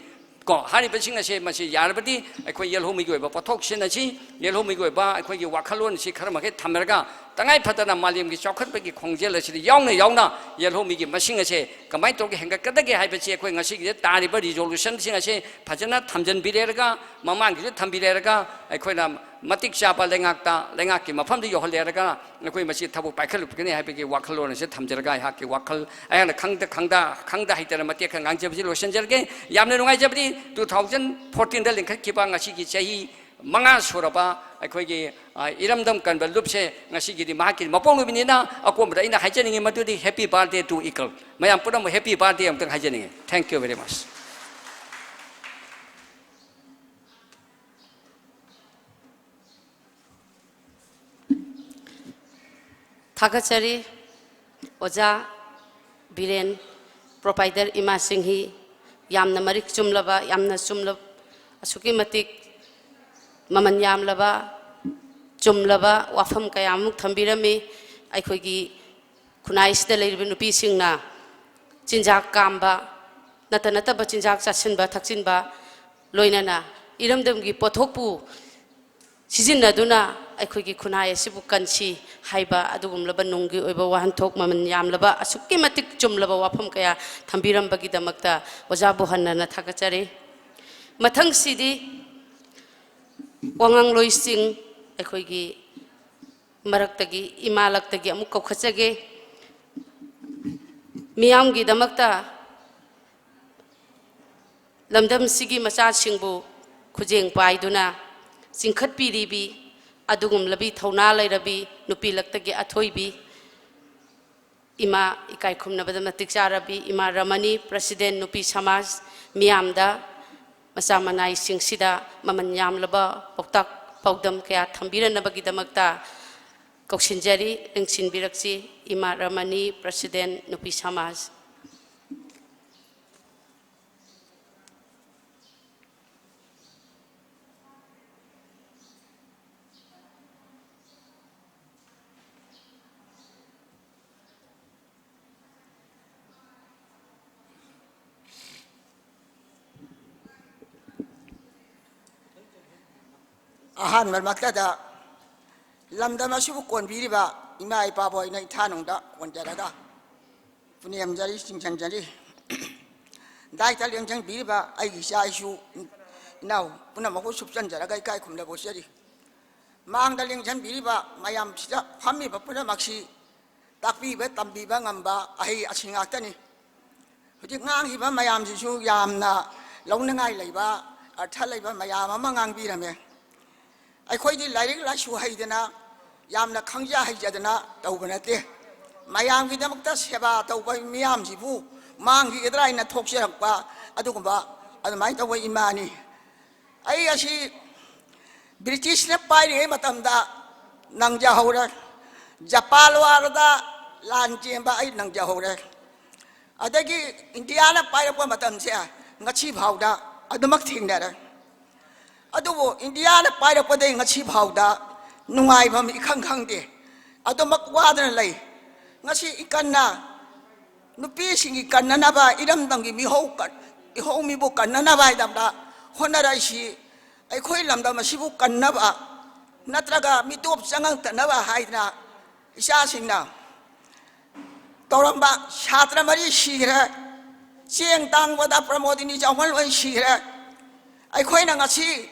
ꯀꯣ, ꯍꯥꯏꯔꯤꯕꯁꯤꯡ ꯑꯁꯦ ꯃꯁꯤ ꯌꯥꯔꯕꯗꯤ ꯑꯩꯈꯣꯏ ꯌꯦꯜꯍꯧꯃꯤꯒꯤ ꯑꯣꯏꯕ ꯄꯣꯠꯊꯣꯛ ꯁꯤꯖꯤꯟꯅꯁꯤ, ꯌꯦꯜꯍꯧꯃꯤꯒꯤ ꯑꯣꯏꯕ ꯑꯩꯈꯣꯏꯒꯤ ꯋꯥꯈꯜꯂꯣꯟ ꯑꯁꯤ ꯈꯔ ꯃꯈꯩ ꯊꯝꯅꯔꯒ ꯇꯉꯥꯏ ꯐꯗꯅ ꯃꯥꯂꯦꯝꯒꯤ ꯆꯥꯎꯈꯠꯄꯒꯤ ꯈꯣꯡꯖꯦꯜ ꯑꯁꯤꯗ ꯌꯥꯎꯅ ꯌꯥꯎꯅ ꯌꯦꯜꯍꯧꯃꯤꯒꯤ ꯃꯁꯤꯡ ꯑꯁꯦ ꯀꯃꯥꯏꯅ ꯇꯧꯔꯒ ꯍꯦꯟꯒꯠꯀꯗꯒꯦ ꯍꯥꯏꯕꯁꯤ ꯑꯩꯈꯣꯏ ꯉꯁꯤꯒꯤ ꯇꯥꯔꯤꯕ resolutionꯁꯤꯡ ꯑꯁꯦ ꯐꯖꯅ ꯊꯝꯖꯤꯟꯕꯤꯔꯦꯔꯒ, ꯃꯃꯥꯡꯒꯤꯁꯨ ꯊꯝꯕꯤꯔꯦꯔꯒ, ꯑꯩꯈꯣꯏꯅ ꯃꯇꯤꯛ ꯆꯥꯕ ꯂꯩꯉꯥꯛꯇ, ꯂꯩꯉꯥꯛꯀꯤ ꯃꯐꯝꯗ ꯌꯧꯍꯜꯂꯦꯔꯒ ꯑꯩꯈꯣꯏ ꯃꯁꯤ ꯊꯕꯛ ꯄꯥꯏꯈꯠꯂꯛꯀꯅꯤ ꯍꯥꯏꯕꯒꯤ ꯋꯥꯈꯜꯂꯣꯟ ꯑꯁꯤ ꯊꯝꯖꯔꯒ ꯑꯩꯍꯥꯛꯀꯤ ꯋꯥꯈꯜ, ꯑꯩꯍꯥꯛꯅ ꯈꯪꯗ, ꯈꯪꯗ, ꯈꯪꯗ ꯍꯩꯇꯅ ꯃꯇꯦꯛ ꯈꯔ ꯉꯥꯡꯖꯕꯁꯤ ꯂꯣꯏꯁꯤꯟꯖꯔꯒꯦ꯫ ꯌꯥꯝꯅ ꯅꯨꯡꯉꯥꯏꯖꯕꯗꯤ two thousand fourteen ꯗ ꯂꯤꯡꯈꯠꯈꯤꯕ ꯉꯁꯤꯒꯤ ꯆꯍꯤ ꯃꯉꯥ ꯁꯨꯔꯕ ꯑꯩꯈꯣꯏꯒꯤ, ꯑ, ꯏꯔꯝꯗꯝ ꯀꯟꯕ ꯂꯨꯞꯁꯦ ꯉꯁꯤꯒꯤꯗꯤ ꯃꯍꯥꯛꯀꯤ ꯃꯄꯣꯛ ꯅꯨꯃꯤꯠꯅꯤꯅ ꯑꯀꯣꯟꯕꯗ ꯑꯩꯅ ꯍꯥꯏꯖꯅꯤꯡꯉꯤ ꯃꯗꯨꯗꯤ happy birthday to ꯏꯀꯜ꯫ ꯃꯌꯥꯝ ꯄꯨꯝꯅꯃꯛ happy birthday ꯑꯃꯨꯛꯇꯪ ꯍꯥꯏꯖꯅꯤꯡꯉꯤ꯫ Thank you very much꯫ ꯊꯥꯒꯠꯆꯔꯤ ꯑꯣꯖꯥ ꯕꯤꯔꯦꯟ, proprietor ꯏꯃꯥ ꯁꯤꯡꯍꯤ, ꯌꯥꯝꯅ ꯃꯔꯤꯛ ꯆꯨꯝꯂꯕ, ꯌꯥꯝꯅ ꯆꯨꯝꯂꯕ, ꯑꯁꯨꯛꯀꯤ ꯃꯇꯤꯛ ꯃꯃꯜ ꯌꯥꯝꯂꯕ, ꯆꯨꯝꯂꯕ ꯋꯥꯐꯝ ꯀꯌꯥ ꯑꯃꯨꯛ ꯊꯝꯕꯤꯔꯝꯃꯤ꯫ ꯑꯩꯈꯣꯏꯒꯤ ꯈꯨꯟꯅꯥꯏꯁꯤꯗ ꯂꯩꯔꯤꯕ ꯅꯨꯄꯤꯁꯤꯡꯅ ꯆꯤꯟꯖꯥꯛ ꯀꯥꯝꯕ, ꯅꯠꯇ ꯅꯠꯇꯕ ꯆꯤꯟꯖꯥꯛ ꯆꯥꯁꯤꯟꯕ ꯊꯛꯆꯤꯟꯕ, ꯂꯣꯏꯅꯅ ꯏꯔꯝꯗꯝꯒꯤ ꯄꯣꯠꯊꯣꯛꯄꯨ ꯁꯤꯖꯤꯟꯅꯗꯨꯅ ꯑꯩꯈꯣꯏꯒꯤ ꯈꯨꯟꯅꯥꯏ ꯑꯁꯤꯕꯨ ꯀꯟꯁꯤ ꯍꯥꯏꯕ ꯑꯗꯨꯒꯨꯝꯂꯕ ꯅꯨꯡꯒꯤ ꯑꯣꯏꯕ ꯋꯥꯍꯟꯊꯣꯛ ꯃꯃꯜ ꯌꯥꯝꯂꯕ, ꯑꯁꯨꯛꯀꯤ ꯃꯇꯤꯛ ꯆꯨꯝꯂꯕ ꯋꯥꯐꯝ ꯀꯌꯥ ꯊꯝꯕꯤꯔꯝꯕꯒꯤꯗꯃꯛꯇ ꯑꯣꯖꯥꯕꯨ ꯍꯟꯅ ꯍꯟꯅ ꯊꯥꯒꯠꯆꯔꯤ꯫ ꯃꯊꯪꯁꯤꯗꯤ ꯋꯥꯉꯥꯡꯂꯣꯏꯁꯤꯡ ꯑꯩꯈꯣꯏꯒꯤ ꯃꯔꯛꯇꯒꯤ, ꯏꯃꯥ ꯂꯛꯇꯒꯤ ꯑꯃꯨꯛ ꯀꯧꯈꯠꯆꯒꯦ꯫ ꯃꯤꯌꯥꯝꯒꯤꯗꯃꯛꯇ ꯂꯝꯗꯝꯁꯤꯒꯤ ꯃꯆꯥꯁꯤꯡꯕꯨ ꯈꯨꯖꯦꯡ ꯄꯥꯏꯗꯨꯅ ꯆꯤꯡꯈꯠꯄꯤꯔꯤꯕꯤ ꯑꯗꯨꯒꯨꯝꯂꯕꯤ ꯊꯧꯅꯥ ꯂꯩꯔꯕꯤ ꯅꯨꯄꯤ ꯂꯛꯇꯒꯤ ꯑꯊꯣꯏꯕꯤ ꯏꯃꯥ, ꯏꯀꯥꯏ ꯈꯨꯝꯅꯕꯗ ꯃꯇꯤꯛ ꯆꯥꯔꯕꯤ ꯏꯃꯥ ꯔꯃꯅꯤ, president ꯅꯨꯄꯤ ꯁꯃꯥꯖ, ꯃꯤꯌꯥꯝꯗ ꯃꯆꯥ ꯃꯅꯥꯏꯁꯤꯡꯁꯤꯗ ꯃꯃꯜ ꯌꯥꯝꯂꯕ ꯄꯥꯎꯇꯥꯛ ꯄꯥꯎꯗꯝ ꯀꯌꯥ ꯊꯝꯕꯤꯔꯅꯕꯒꯤꯗꯃꯛꯇ ꯀꯧꯁꯤꯟꯖꯔꯤ, ꯂꯦꯡꯁꯤꯟꯕꯤꯔꯛꯁꯤ ꯏꯃꯥ ꯔꯃꯅꯤ, president ꯅꯨꯄꯤ ꯁꯃꯥꯖ꯫ ꯑꯍꯥꯟꯕꯃꯛꯇꯗ ꯂꯝꯗꯝ ꯑꯁꯤꯕꯨ ꯀꯣꯟꯕꯤꯔꯤꯕ ꯏꯃꯥ ꯏꯄꯥꯕꯨ ꯑꯩꯅ ꯏꯊꯥꯅꯨꯡꯗ ꯀꯣꯟꯖꯔꯒ ꯄꯨꯅꯦꯝꯖꯔꯤ, ꯆꯤꯡꯁꯤꯟꯖꯔꯤ꯫ ꯗꯥꯏꯇ ꯂꯦꯡꯁꯤꯟꯕꯤꯔꯤꯕ ꯑꯩꯒꯤ ꯏꯆꯥ ꯏꯁꯨ ꯏꯅꯥꯎ ꯄꯨꯝꯅꯃꯛꯄꯨ ꯁꯨꯞꯆꯟꯖꯔꯒ ꯏꯀꯥꯏ ꯈꯨꯝꯅꯕ ꯎꯠꯆꯔꯤ꯫ ꯃꯥꯡꯗ ꯂꯦꯡꯁꯤꯟꯕꯤꯔꯤꯕ ꯃꯌꯥꯝꯁꯤꯗ ꯐꯝꯃꯤꯕ ꯄꯨꯝꯅꯃꯛꯁꯤ ꯇꯥꯛꯄꯤꯕ ꯇꯝꯕꯤꯕ ꯉꯝꯕ ꯑꯍꯩ ꯑꯁꯤꯡ ꯉꯥꯛꯇꯅꯤ꯫ ꯍꯧꯖꯤꯛ ꯉꯥꯡꯈꯤꯕ ꯃꯌꯥꯝꯁꯤꯁꯨ ꯌꯥꯝꯅ ꯂꯧꯅꯉꯥꯏ ꯂꯩꯕ, ꯑꯔꯊ ꯂꯩꯕ ꯃꯌꯥꯝ ꯑꯃ ꯉꯥꯡꯕꯤꯔꯝꯃꯦ꯫ ꯑꯩꯈꯣꯏꯗꯤ ꯂꯥꯏꯔꯤꯛ ꯂꯥꯏꯁꯨ ꯍꯩꯗꯅ, ꯌꯥꯝꯅ ꯈꯪꯖ ꯍꯩꯖꯗꯅ ꯇꯧꯕ ꯅꯠꯇꯦ꯫ ꯃꯌꯥꯝꯒꯤꯗꯃꯛꯇ ꯁꯦꯕꯥ ꯇꯧꯕ ꯃꯤꯌꯥꯝꯁꯤꯕꯨ ꯃꯥꯡꯈꯤꯒꯗ꯭ꯔꯥ ꯍꯥꯏꯅ ꯊꯣꯛꯆꯔꯛꯄ ꯑꯗꯨꯒꯨꯝꯕ ꯑꯗꯨꯃꯥꯏꯅ ꯇꯧꯕ ꯏꯃꯥꯅꯤ꯫ ꯑꯩ ꯑꯁꯤ ꯕ꯭ꯔꯤꯇꯤꯁꯅ ꯄꯥꯏꯔꯤꯉꯩ ꯃꯇꯝꯗ ꯅꯪꯖꯍꯧꯔꯦ, ꯖꯄꯥꯟ ꯋꯥꯔꯗ ꯂꯥꯟ ꯆꯦꯟꯕ ꯑꯩ ꯅꯪꯖꯍꯧꯔꯦ, ꯑꯗꯒꯤ ꯏꯟꯗꯤꯌꯥꯅ ꯄꯥꯏꯔꯛꯄ ꯃꯇꯝꯁꯦ ꯉꯁꯤ ꯐꯥꯎꯗ ꯑꯗꯨꯃꯛ ꯊꯦꯡꯅꯔꯦ꯫ ꯑꯗꯨꯕꯨ ꯏꯟꯗꯤꯌꯥꯅ ꯄꯥꯏꯔꯛꯄꯗꯒꯤ ꯉꯁꯤ ꯐꯥꯎꯗ ꯅꯨꯡꯉꯥꯏꯐꯝ ꯏꯈꯪ ꯈꯪꯗꯦ, ꯑꯗꯨꯃꯛ ꯋꯥꯗꯅ ꯂꯩ꯫ ꯉꯁꯤ ꯏꯀꯟꯅ ꯅꯨꯄꯤꯁꯤꯡꯒꯤ ꯀꯟꯅꯅꯕ, ꯏꯔꯝꯗꯝꯒꯤ ꯃꯤꯍꯧ ꯀ-, ꯏꯍꯧ ꯃꯤꯕꯨ ꯀꯟꯅꯅꯕ ꯍꯥꯏꯗꯅ ꯍꯣꯠꯅꯔꯛꯏꯁꯤ, ꯑꯩꯈꯣꯏ ꯂꯝꯗꯝ ꯑꯁꯤꯕꯨ ꯀꯟꯅꯕ ꯅꯠꯇ꯭ꯔꯒ ꯃꯤꯇꯣꯞ ꯆꯪꯉꯛꯇꯅꯕ ꯍꯥꯏꯗꯅ ꯏꯆꯥꯁꯤꯡꯅ ꯇꯧꯔꯝꯕ ꯁꯥꯇ꯭ꯔ ꯃꯔꯤ ꯁꯤꯈ꯭ꯔꯦ, ꯆꯦꯡ ꯇꯥꯡꯕꯗ ꯄ꯭ꯔꯃꯣꯗꯤꯅꯤ ꯆꯥꯎꯍꯟ ꯂꯣꯏ ꯁꯤꯈ꯭ꯔꯦ꯫ ꯑꯩꯈꯣꯏꯅ ꯉꯁꯤ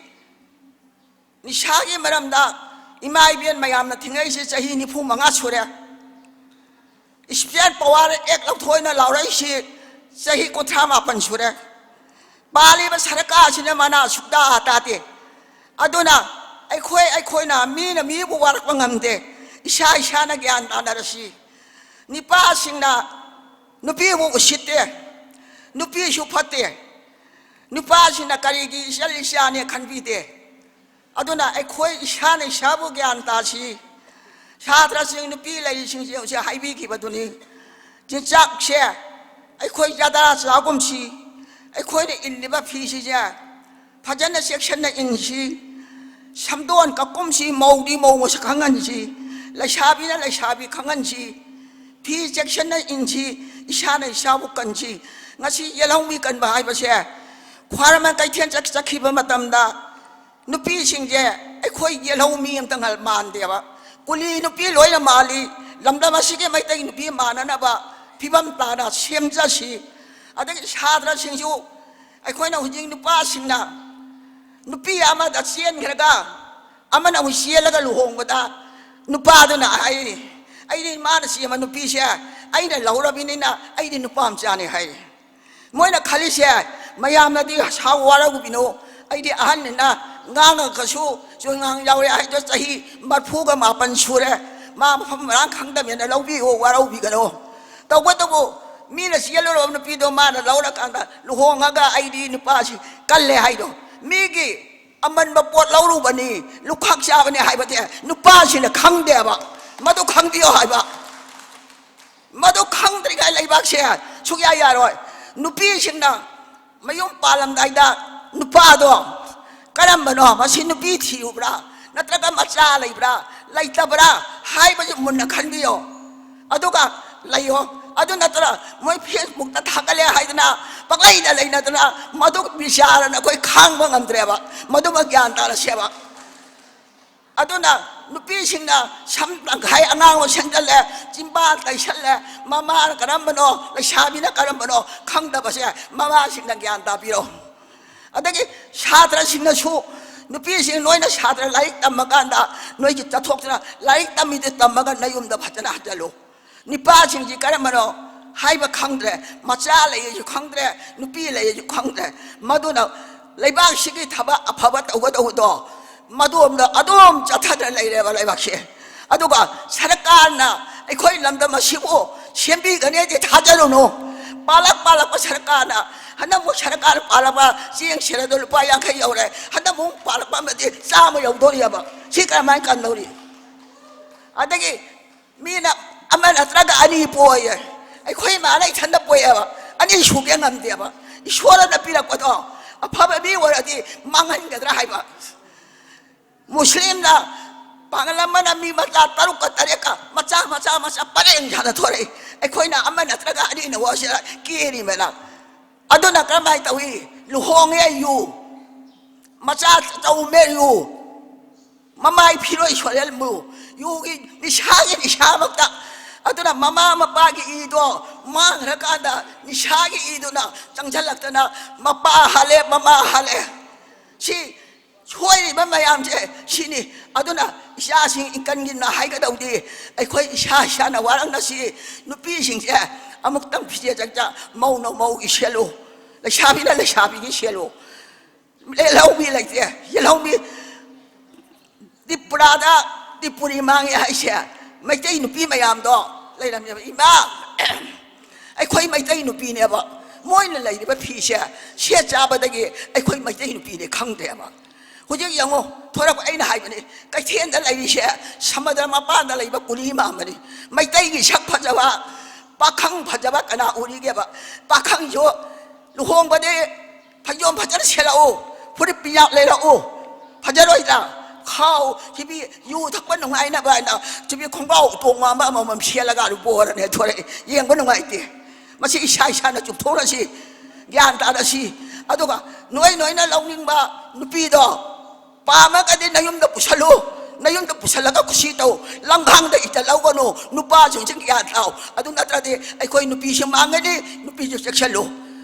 ꯅꯤꯁꯥꯒꯤ ꯃꯔꯝꯗ ꯏꯃꯥ ꯏꯕꯦꯟ ꯃꯌꯥꯝꯅ ꯊꯤꯡꯉꯛꯏꯁꯦ ꯆꯍꯤ ꯅꯤꯐꯨ ꯃꯉꯥ ꯁꯨꯔꯦ꯫ ꯏꯁꯄꯤꯌꯥꯟ ꯄꯋꯥꯔ ꯑꯦꯛ ꯂꯧꯊꯣꯛꯑꯅ ꯂꯥꯎꯔꯛꯏꯁꯤ ꯆꯍꯤ ꯀꯨꯟꯊ꯭ꯔꯥ ꯃꯥꯄꯟ ꯁꯨꯔꯦ꯫ ꯄꯥꯜꯂꯤꯕ ꯁꯔꯀꯥꯔꯁꯤꯅ ꯃꯅꯥ ꯁꯨꯛꯇꯥ ꯇꯥꯗꯦ꯫ ꯑꯗꯨꯅ ꯑꯩꯈꯣꯏ ꯑꯩꯈꯣꯏꯅ, ꯃꯤꯅ ꯃꯤꯕꯨ ꯋꯥꯔꯛꯄ ꯉꯝꯗꯦ꯫ ꯏꯁꯥ ꯏꯁꯥꯅ ꯒ꯭ꯌꯥꯟ ꯇꯥꯅꯔꯁꯤ꯫ ꯅꯤꯄꯥꯁꯤꯡꯅ ꯅꯨꯄꯤꯕꯨ ꯎꯁꯤꯠꯇꯦ, ꯅꯨꯄꯤꯁꯨ ꯐꯠꯇꯦ, ꯅꯨꯄꯥꯁꯤꯡꯅ ꯀꯔꯤꯒꯤ ꯏꯆꯜ ꯏꯆꯥꯅꯦ ꯈꯟꯕꯤꯗꯦ꯫ ꯑꯗꯨꯅ ꯑꯩꯈꯣꯏ ꯏꯁꯥꯅ ꯏꯁꯥꯕꯨ ꯒ꯭ꯌꯥꯟ ꯇꯥꯁꯤ꯫ ꯁꯥꯇ꯭ꯔꯁꯤꯡ, ꯅꯨꯄꯤ ꯂꯩꯔꯤꯁꯤꯡꯁꯤ ꯍꯧꯖꯤꯛ ꯍꯥꯏꯕꯤꯈꯤꯕꯗꯨꯅꯤ꯫ ꯆꯤꯟꯖꯥꯛꯁꯦ ꯑꯩꯈꯣꯏ ꯖꯗ꯭ꯔꯥ ꯆꯥꯒꯨꯝꯁꯤ, ꯑꯩꯈꯣꯏꯅ ꯏꯜꯂꯤꯕ ꯐꯤꯁꯤꯁꯦ ꯐꯖꯅ ꯆꯦꯛꯁꯤꯟꯅ ꯏꯟꯁꯤ꯫ ꯁꯝꯗꯣꯟ ꯀꯛꯀꯨꯝꯁꯤ, ꯃꯧꯗꯤ ꯃꯧ ꯃꯁꯛ ꯈꯪꯍꯟꯁꯤ, ꯂꯩꯁꯥꯕꯤꯅ ꯂꯩꯁꯥꯕꯤ ꯈꯪꯍꯟꯁꯤ꯫ ꯐꯤ ꯆꯦꯛꯁꯤꯟꯅ ꯏꯟꯁꯤ, ꯏꯁꯥꯅ ꯏꯁꯥꯕꯨ ꯀꯟꯁꯤ꯫ ꯉꯁꯤ ꯌꯦꯜꯍꯧꯃꯤ ꯀꯟꯕ ꯍꯥꯏꯕꯁꯦ ꯈ꯭ꯋꯥꯏꯔꯝꯕꯟ ꯀꯩꯊꯦꯜ ꯆꯠ-, ꯆꯠꯈꯤꯕ ꯃꯇꯝꯗ ꯅꯨꯄꯤꯁꯤꯡꯁꯦ ꯑꯩꯈꯣꯏ ꯌꯦꯜꯍꯧꯃꯤ ꯑꯝꯇ ꯉ-, ꯃꯥꯟꯗꯦꯕ꯫ ꯀꯨꯂꯤ ꯅꯨꯄꯤ ꯂꯣꯏꯅ ꯃꯥꯜꯂꯤ꯫ ꯂꯝꯗꯝ ꯑꯁꯤꯒꯤ ꯃꯩꯇꯩ ꯅꯨꯄꯤ ꯃꯥꯟꯅꯅꯕ ꯐꯤꯕꯝ ꯇꯥꯅ ꯁꯦꯝꯖꯁꯤ꯫ ꯑꯗꯒꯤ ꯁꯥꯇ꯭ꯔꯁꯤꯡꯁꯨ ꯑꯩꯈꯣꯏꯅ ꯍꯧꯖꯤꯛ ꯅꯨꯄꯥꯁꯤꯡꯅ ꯅꯨꯄꯤ ꯑꯃꯗ ꯆꯦꯟꯈ꯭ꯔꯒ ꯑꯃꯅ ꯑꯃꯨꯛ ꯆꯦꯜꯂꯒ ꯂꯨꯍꯣꯡꯕꯗ ꯅꯨꯄꯥꯗꯨꯅ ꯍꯥꯏ, "ꯑꯩꯗꯤ ꯃꯥꯅ ꯆꯦꯟꯕ ꯅꯨꯄꯤꯁꯦ ꯑꯩꯅ ꯂꯧꯔꯕꯅꯤꯅ ꯑꯩꯗꯤ ꯅꯨꯄꯥ ꯃꯆꯥꯅꯤ" ꯍꯥꯏ꯫ ꯃꯣꯏꯅ ꯈꯜꯂꯤꯁꯦ, ꯃꯌꯥꯝꯅꯗꯤ ꯁꯥꯎ ꯋꯥꯔꯧꯕꯤꯅꯣ, ꯑꯩꯗꯤ ꯑꯍꯟꯅꯤꯅ ꯉꯥꯡꯉꯒꯁꯨ ꯆꯣꯏꯉꯥꯡ ꯌꯥꯎꯔꯦ ꯍꯥꯏꯗꯣ ꯆꯍꯤ ꯃꯔꯐꯨꯒ ꯃꯥꯄꯟ ꯁꯨꯔꯦ, ꯃꯥ ꯃꯐꯝ ꯃꯔꯥꯡ ꯈꯪꯗꯕꯅꯤꯅ ꯂꯧꯕꯤꯌꯨ, ꯋꯥꯔꯧꯕꯤꯒꯅꯣ꯫ ꯇꯧꯕꯇꯕꯨ ꯃꯤꯅ ꯆꯦꯜꯂꯨꯔꯕ ꯅꯨꯄꯤꯗꯣ ꯃꯥꯅ ꯂꯧꯔꯀꯥꯟꯗ ꯂꯨꯍꯣꯡꯉꯒ ꯑꯩꯗꯤ ꯅꯨꯄꯥꯁꯤ ꯀꯜꯂꯦ ꯍꯥꯏꯗꯣ, ꯃꯤꯒꯤ ꯑꯃꯟꯕ ꯄꯣꯠ ꯂꯧꯔꯨꯕꯅꯤ, ꯂꯨꯈꯥꯛ ꯆꯥꯕꯅꯤ ꯍꯥꯏꯕꯗꯤ ꯅꯨꯄꯥꯁꯤꯅ ꯈꯪꯗꯦꯕ꯫ ꯃꯗꯨ ꯈꯪꯕꯤꯌꯣ ꯍꯥꯏꯕ꯫ ꯃꯗꯨ ꯈꯪꯗ꯭ꯔꯤꯉꯩ ꯂꯩꯕꯥꯛꯁꯦ ꯁꯨꯛꯌꯥ ꯌꯥꯔꯣꯏ꯫ ꯅꯨꯄꯤꯁꯤꯡꯅ ꯃꯌꯨꯝ ꯄꯥꯜꯂꯝꯗꯥꯏꯗ ꯅꯨꯄꯥꯗꯣ ꯀꯔꯝꯕꯅꯣ, ꯃꯁꯤ ꯅꯨꯄꯤ ꯊꯤꯔꯨꯕ꯭ꯔꯥ, ꯅꯠꯇ꯭ꯔꯒ ꯃꯆꯥ ꯂꯩꯕ꯭ꯔꯥ, ꯂꯩꯇꯕ꯭ꯔꯥ ꯍꯥꯏꯕꯁꯤ ꯃꯨꯟꯅ ꯈꯟꯕꯤꯌꯣ꯫ ꯑꯗꯨꯒ ꯂꯩꯌꯣ꯫ ꯑꯗꯨ ꯅꯠꯇ꯭ꯔ ꯃꯣꯏ Facebookꯇ ꯊꯥꯒꯠꯂꯦ ꯍꯥꯏꯗꯅ ꯄꯪꯂꯩꯗ ꯂꯩꯅꯗꯅ ꯃꯗꯨ ꯕꯤꯆꯥꯔꯅ ꯑꯩꯈꯣꯏ ꯈꯥꯡꯕ ꯉꯝꯗ꯭ꯔꯦꯕ꯫ ꯃꯗꯨꯃ ꯒ꯭ꯌꯥꯟ ꯇꯥꯔꯁꯦꯕ꯫ ꯑꯗꯨꯅ ꯅꯨꯄꯤꯁꯤꯡꯅ ꯁꯝ ꯇꯪꯈꯥꯏ ꯑꯉꯥꯡꯕ ꯁꯦꯝꯖꯜꯂꯦ, ꯆꯤꯝꯕꯥꯜ ꯇꯩꯁꯜꯂꯦ, ꯃꯃꯥꯅ ꯀꯔꯝꯕꯅꯣ, ꯂꯩꯁꯥꯕꯤꯅ ꯀꯔꯝꯕꯅꯣ ꯈꯪꯗꯕꯁꯦ ꯃꯃꯥꯁꯤꯡꯅ ꯒ꯭ꯌꯥꯟ ꯇꯥꯕꯤꯔꯣ꯫ ꯑꯗꯒꯤ ꯁꯥꯇ꯭ꯔꯁꯤꯡꯅꯁꯨ, ꯅꯨꯄꯤꯁꯤꯡ ꯅꯣꯏꯅ ꯁꯥꯇ꯭ꯔ ꯂꯥꯏꯔꯤꯛ ꯇꯝꯃꯀꯥꯟꯗ ꯅꯣꯏꯒꯤ ꯆꯠꯊꯣꯛꯇꯅ ꯂꯥꯏꯔꯤꯛ ꯇꯝꯃꯤꯗꯨ ꯇꯝꯃꯒ ꯅꯌꯨꯝꯗ ꯐꯖꯅ ꯍꯟꯖꯜꯂꯨ꯫ ꯅꯨꯄꯥꯁꯤꯡꯁꯤ ꯀꯔꯝꯕꯅꯣ ꯍꯥꯏꯕ ꯈꯪꯗ꯭ꯔꯦ, ꯃꯆꯥ ꯂꯩꯌꯦꯁꯨ ꯈꯪꯗ꯭ꯔꯦ, ꯅꯨꯄꯤ ꯂꯩꯌꯦꯁꯨ ꯈꯪꯗ꯭ꯔꯦ꯫ ꯃꯗꯨꯅ ꯂꯩꯕꯥꯛꯁꯤꯒꯤ ꯊꯕꯛ ꯑꯐꯕ ꯇꯧꯒꯗꯧꯕꯗꯣ ꯃꯗꯣꯝꯗ ꯑꯗꯨꯝ ꯆꯠꯊꯗꯅ ꯂꯩꯔꯦꯕ ꯂꯩꯕꯥꯛꯁꯦ꯫ ꯑꯗꯨꯒ ꯁꯔꯀꯥꯔꯅ ꯑꯩꯈꯣꯏ ꯂꯝꯗꯝ ꯑꯁꯤꯕꯨ ꯁꯦꯝꯕꯤꯒꯅꯦꯗꯤ ꯊꯥꯖꯔꯨꯅꯨ꯫ ꯄꯥꯜꯂꯛ ꯄꯥꯜꯂꯛꯄ ꯁꯔꯀꯥꯔꯅ, ꯍꯟꯗꯛꯃꯨꯛ ꯁꯔꯀꯥꯔ ꯄꯥꯜꯂꯛꯄ ꯆꯦꯡ ꯁꯦꯔꯗꯣ ꯂꯨꯄꯥ ꯌꯥꯡꯈꯩ ꯌꯧꯔꯦ, ꯍꯟꯗꯛꯃꯨꯛ ꯄꯥꯜꯂꯛꯄ ꯑꯃꯗꯤ ꯆꯥꯝꯃ ꯌꯧꯗꯣꯔꯤꯑꯕ꯫ ꯁꯤ ꯀꯔꯝꯍꯥꯏꯅ ꯀꯟꯗꯧꯔꯤ? ꯑꯗꯒꯤ ꯃꯤꯅ ꯑꯃ ꯅꯠꯇ꯭ꯔꯒ ꯑꯅꯤ ꯄꯣꯛꯑꯦ꯫ ꯑꯩꯈꯣꯏ ꯏꯃꯥꯅ ꯏꯊꯟꯗ ꯄꯣꯛꯑꯦꯕ, ꯑꯅꯤ ꯁꯨꯒꯦ ꯉꯝꯗꯦꯕ꯫ ꯏꯁꯣꯔꯅ ꯄꯤꯔꯛꯄꯗꯣ ꯑꯐꯕ ꯃꯤ ꯑꯣꯏꯔꯗꯤ ꯃꯥꯡꯍꯟꯒꯗ꯭ꯔꯥ ꯍꯥꯏꯕ꯫ ꯃꯨꯁꯂꯤꯝꯅ, ꯄꯥꯡꯒꯜ ꯑꯃꯅ ꯃꯤ ꯃꯆꯥ ꯇꯔꯨꯛꯀ ꯇꯔꯦꯠꯀ ꯃꯆꯥ ꯃꯆꯥ ꯃꯆꯥ ꯄꯔꯦꯡ ꯁꯥꯟꯅ ꯊꯣꯔꯛꯏ꯫ ꯑꯩꯈꯣꯏꯅ ꯑꯃ ꯅꯠꯇ꯭ꯔꯒ ꯑꯅꯤꯅ ꯋꯥꯁꯤꯗ ꯀꯦꯔꯤꯕꯅ꯫ ꯑꯗꯨꯅ ꯀꯔꯝꯍꯥꯏꯅ ꯇꯧꯏ? ꯂꯨꯍꯣꯡꯉꯦ ꯌꯨ, ꯃꯆꯥ ꯆꯧꯃꯦ ꯌꯨ, ꯃꯃꯥꯏ ꯐꯤꯔꯣꯏ ꯁꯣꯏꯍꯟꯕꯨ, ꯌꯨꯒꯤ ꯅꯤꯁꯥꯒꯤ ꯅꯤꯁꯥꯃꯛꯇ꯫ ꯑꯗꯨꯅ ꯃꯃꯥ ꯃꯄꯥꯒꯤ ꯏꯗꯣ ꯃꯥꯡꯈ꯭ꯔꯀꯥꯟꯗ ꯅꯤꯁꯥꯒꯤ ꯏꯗꯨꯅ ꯆꯪꯁꯤꯜꯂꯛꯇꯅ ꯃꯄꯥ ꯍꯥꯜꯂꯦ, ꯃꯃꯥ ꯍꯥꯜꯂꯦ꯫ ꯁꯤ ꯁꯣꯏꯔꯤꯕ ꯃꯌꯥꯝꯁꯦ ꯁꯤꯅꯤ꯫ ꯑꯗꯨꯅ ꯏꯆꯥꯁꯤꯡ ꯏꯟꯀꯟꯒꯤꯅ ꯍꯥꯏꯒꯗꯧꯗꯤ, ꯑꯩꯈꯣꯏ ꯏꯁꯥ ꯏꯁꯥꯅ ꯋꯥꯔꯛꯅꯁꯤ꯫ ꯅꯨꯄꯤꯁꯤꯡꯁꯦ ꯑꯃꯨꯛꯇꯪ ꯐꯤꯖꯦ ꯆꯛꯆ, ꯃꯧꯅ ꯃꯧꯒꯤ ꯁꯦꯠꯂꯨ, ꯂꯩꯁꯥꯕꯤꯅ ꯂꯩꯁꯥꯕꯤꯒꯤ ꯁꯦꯠꯂꯨ꯫ ꯌꯦꯜꯍꯧꯕꯤ ꯂꯩꯇꯦ, ꯌꯦꯜꯍꯧꯕꯤ꯫ ꯇ꯭ꯔꯤꯄꯨꯔꯥꯗ ꯇ꯭ꯔꯤꯄꯨꯔꯤ ꯃꯥꯡꯉꯦ ꯍꯥꯏꯁꯦ ꯃꯩꯇꯩ ꯅꯨꯄꯤ ꯃꯌꯥꯝꯗꯣ ꯂꯩꯔꯝꯃꯦꯕ꯫ ꯏꯃꯥ, ꯑꯩꯈꯣꯏ ꯃꯩꯇꯩ ꯅꯨꯄꯤꯅꯦꯕ, ꯃꯣꯏꯅ ꯂꯩꯔꯤꯕ ꯐꯤꯁꯦ ꯁꯦꯠ ꯆꯥꯕꯗꯒꯤ ꯑꯩꯈꯣꯏ ꯃꯩꯇꯩ ꯅꯨꯄꯤꯅꯦ ꯈꯪꯗꯦꯕ꯫ ꯍꯧꯖꯤꯛ ꯌꯦꯡꯉꯣ, ꯊꯣꯔꯛꯄ ꯑꯩꯅ ꯍꯥꯏꯕꯅꯤ, ꯀꯩꯊꯦꯜꯗ ꯂꯩꯔꯤꯁꯦ ꯁꯃꯨꯗ꯭ꯔ ꯃꯄꯥꯟꯗ ꯂꯩꯕ ꯀꯨꯂꯤ ꯃꯥꯟꯕꯅꯤ꯫ ꯃꯩꯇꯩꯒꯤ ꯁꯛ ꯐꯖꯕ, ꯄꯥꯈꯪ ꯐꯖꯕ ꯀꯅꯥ ꯎꯔꯤꯒꯦꯕ? ꯄꯥꯈꯪꯁꯨ ꯂꯨꯍꯣꯡꯕꯗꯤ ꯐꯩꯖꯣꯝ ꯐꯖꯅ ꯁꯦꯠꯂꯛꯎ, ꯐꯨꯔꯤꯠ ꯄꯤꯌꯥꯛ ꯂꯩꯔꯛꯎ, ꯐꯖꯔꯣꯏꯗ꯭ꯔꯥ? ꯈꯥꯎ, ꯁꯤꯕꯤ ꯌꯨ ꯊꯛꯄ ꯅꯨꯡꯉꯥꯏꯅꯕ ꯍꯥꯏꯅ ꯁꯤꯕꯤ ꯈꯣꯡꯒ꯭ꯔꯥꯎ ꯇꯣꯡꯕ ꯑꯃ ꯑꯃꯃꯝ ꯁꯦꯠꯂꯒ ꯑꯗꯨ ꯄꯣꯔꯅꯦ ꯊꯣꯔꯛꯑꯦ꯫ ꯌꯦꯡꯕ ꯅꯨꯡꯉꯥꯏꯇꯦ꯫ ꯃꯁꯤ ꯏꯁꯥ ꯏꯁꯥꯅ ꯆꯨꯝꯊꯣꯛꯅꯁꯤ, ꯒ꯭ꯌꯥꯟ ꯇꯥꯅꯁꯤ꯫ ꯑꯗꯨꯒ ꯅꯣꯏ ꯅꯣꯏꯅ ꯂꯧꯅꯤꯡꯕ ꯅꯨꯄꯤꯗꯣ ꯄꯥꯝꯃꯒꯗꯤ ꯅꯌꯨꯝꯗ ꯄꯨꯁꯜꯂꯨ, ꯅꯌꯨꯝꯗ ꯄꯨꯁꯜꯂꯒ ꯈꯨꯁꯤ ꯇꯧ, ꯂꯝꯈꯥꯡꯗ ꯏꯖꯠ ꯂꯧꯒꯅꯨ, ꯅꯨꯄꯥꯁꯤꯡꯁꯤ ꯒ꯭ꯌꯥꯟ ꯇꯥꯎ꯫ ꯑꯗꯨ ꯅꯠꯇ꯭ꯔꯗꯤ ꯑꯩꯈꯣꯏ ꯅꯨꯄꯤꯁꯨ ꯃꯥꯡꯒꯅꯤ, ꯅꯨꯄꯤꯁꯨ ꯆꯦꯛꯁꯤꯜꯂꯨ꯫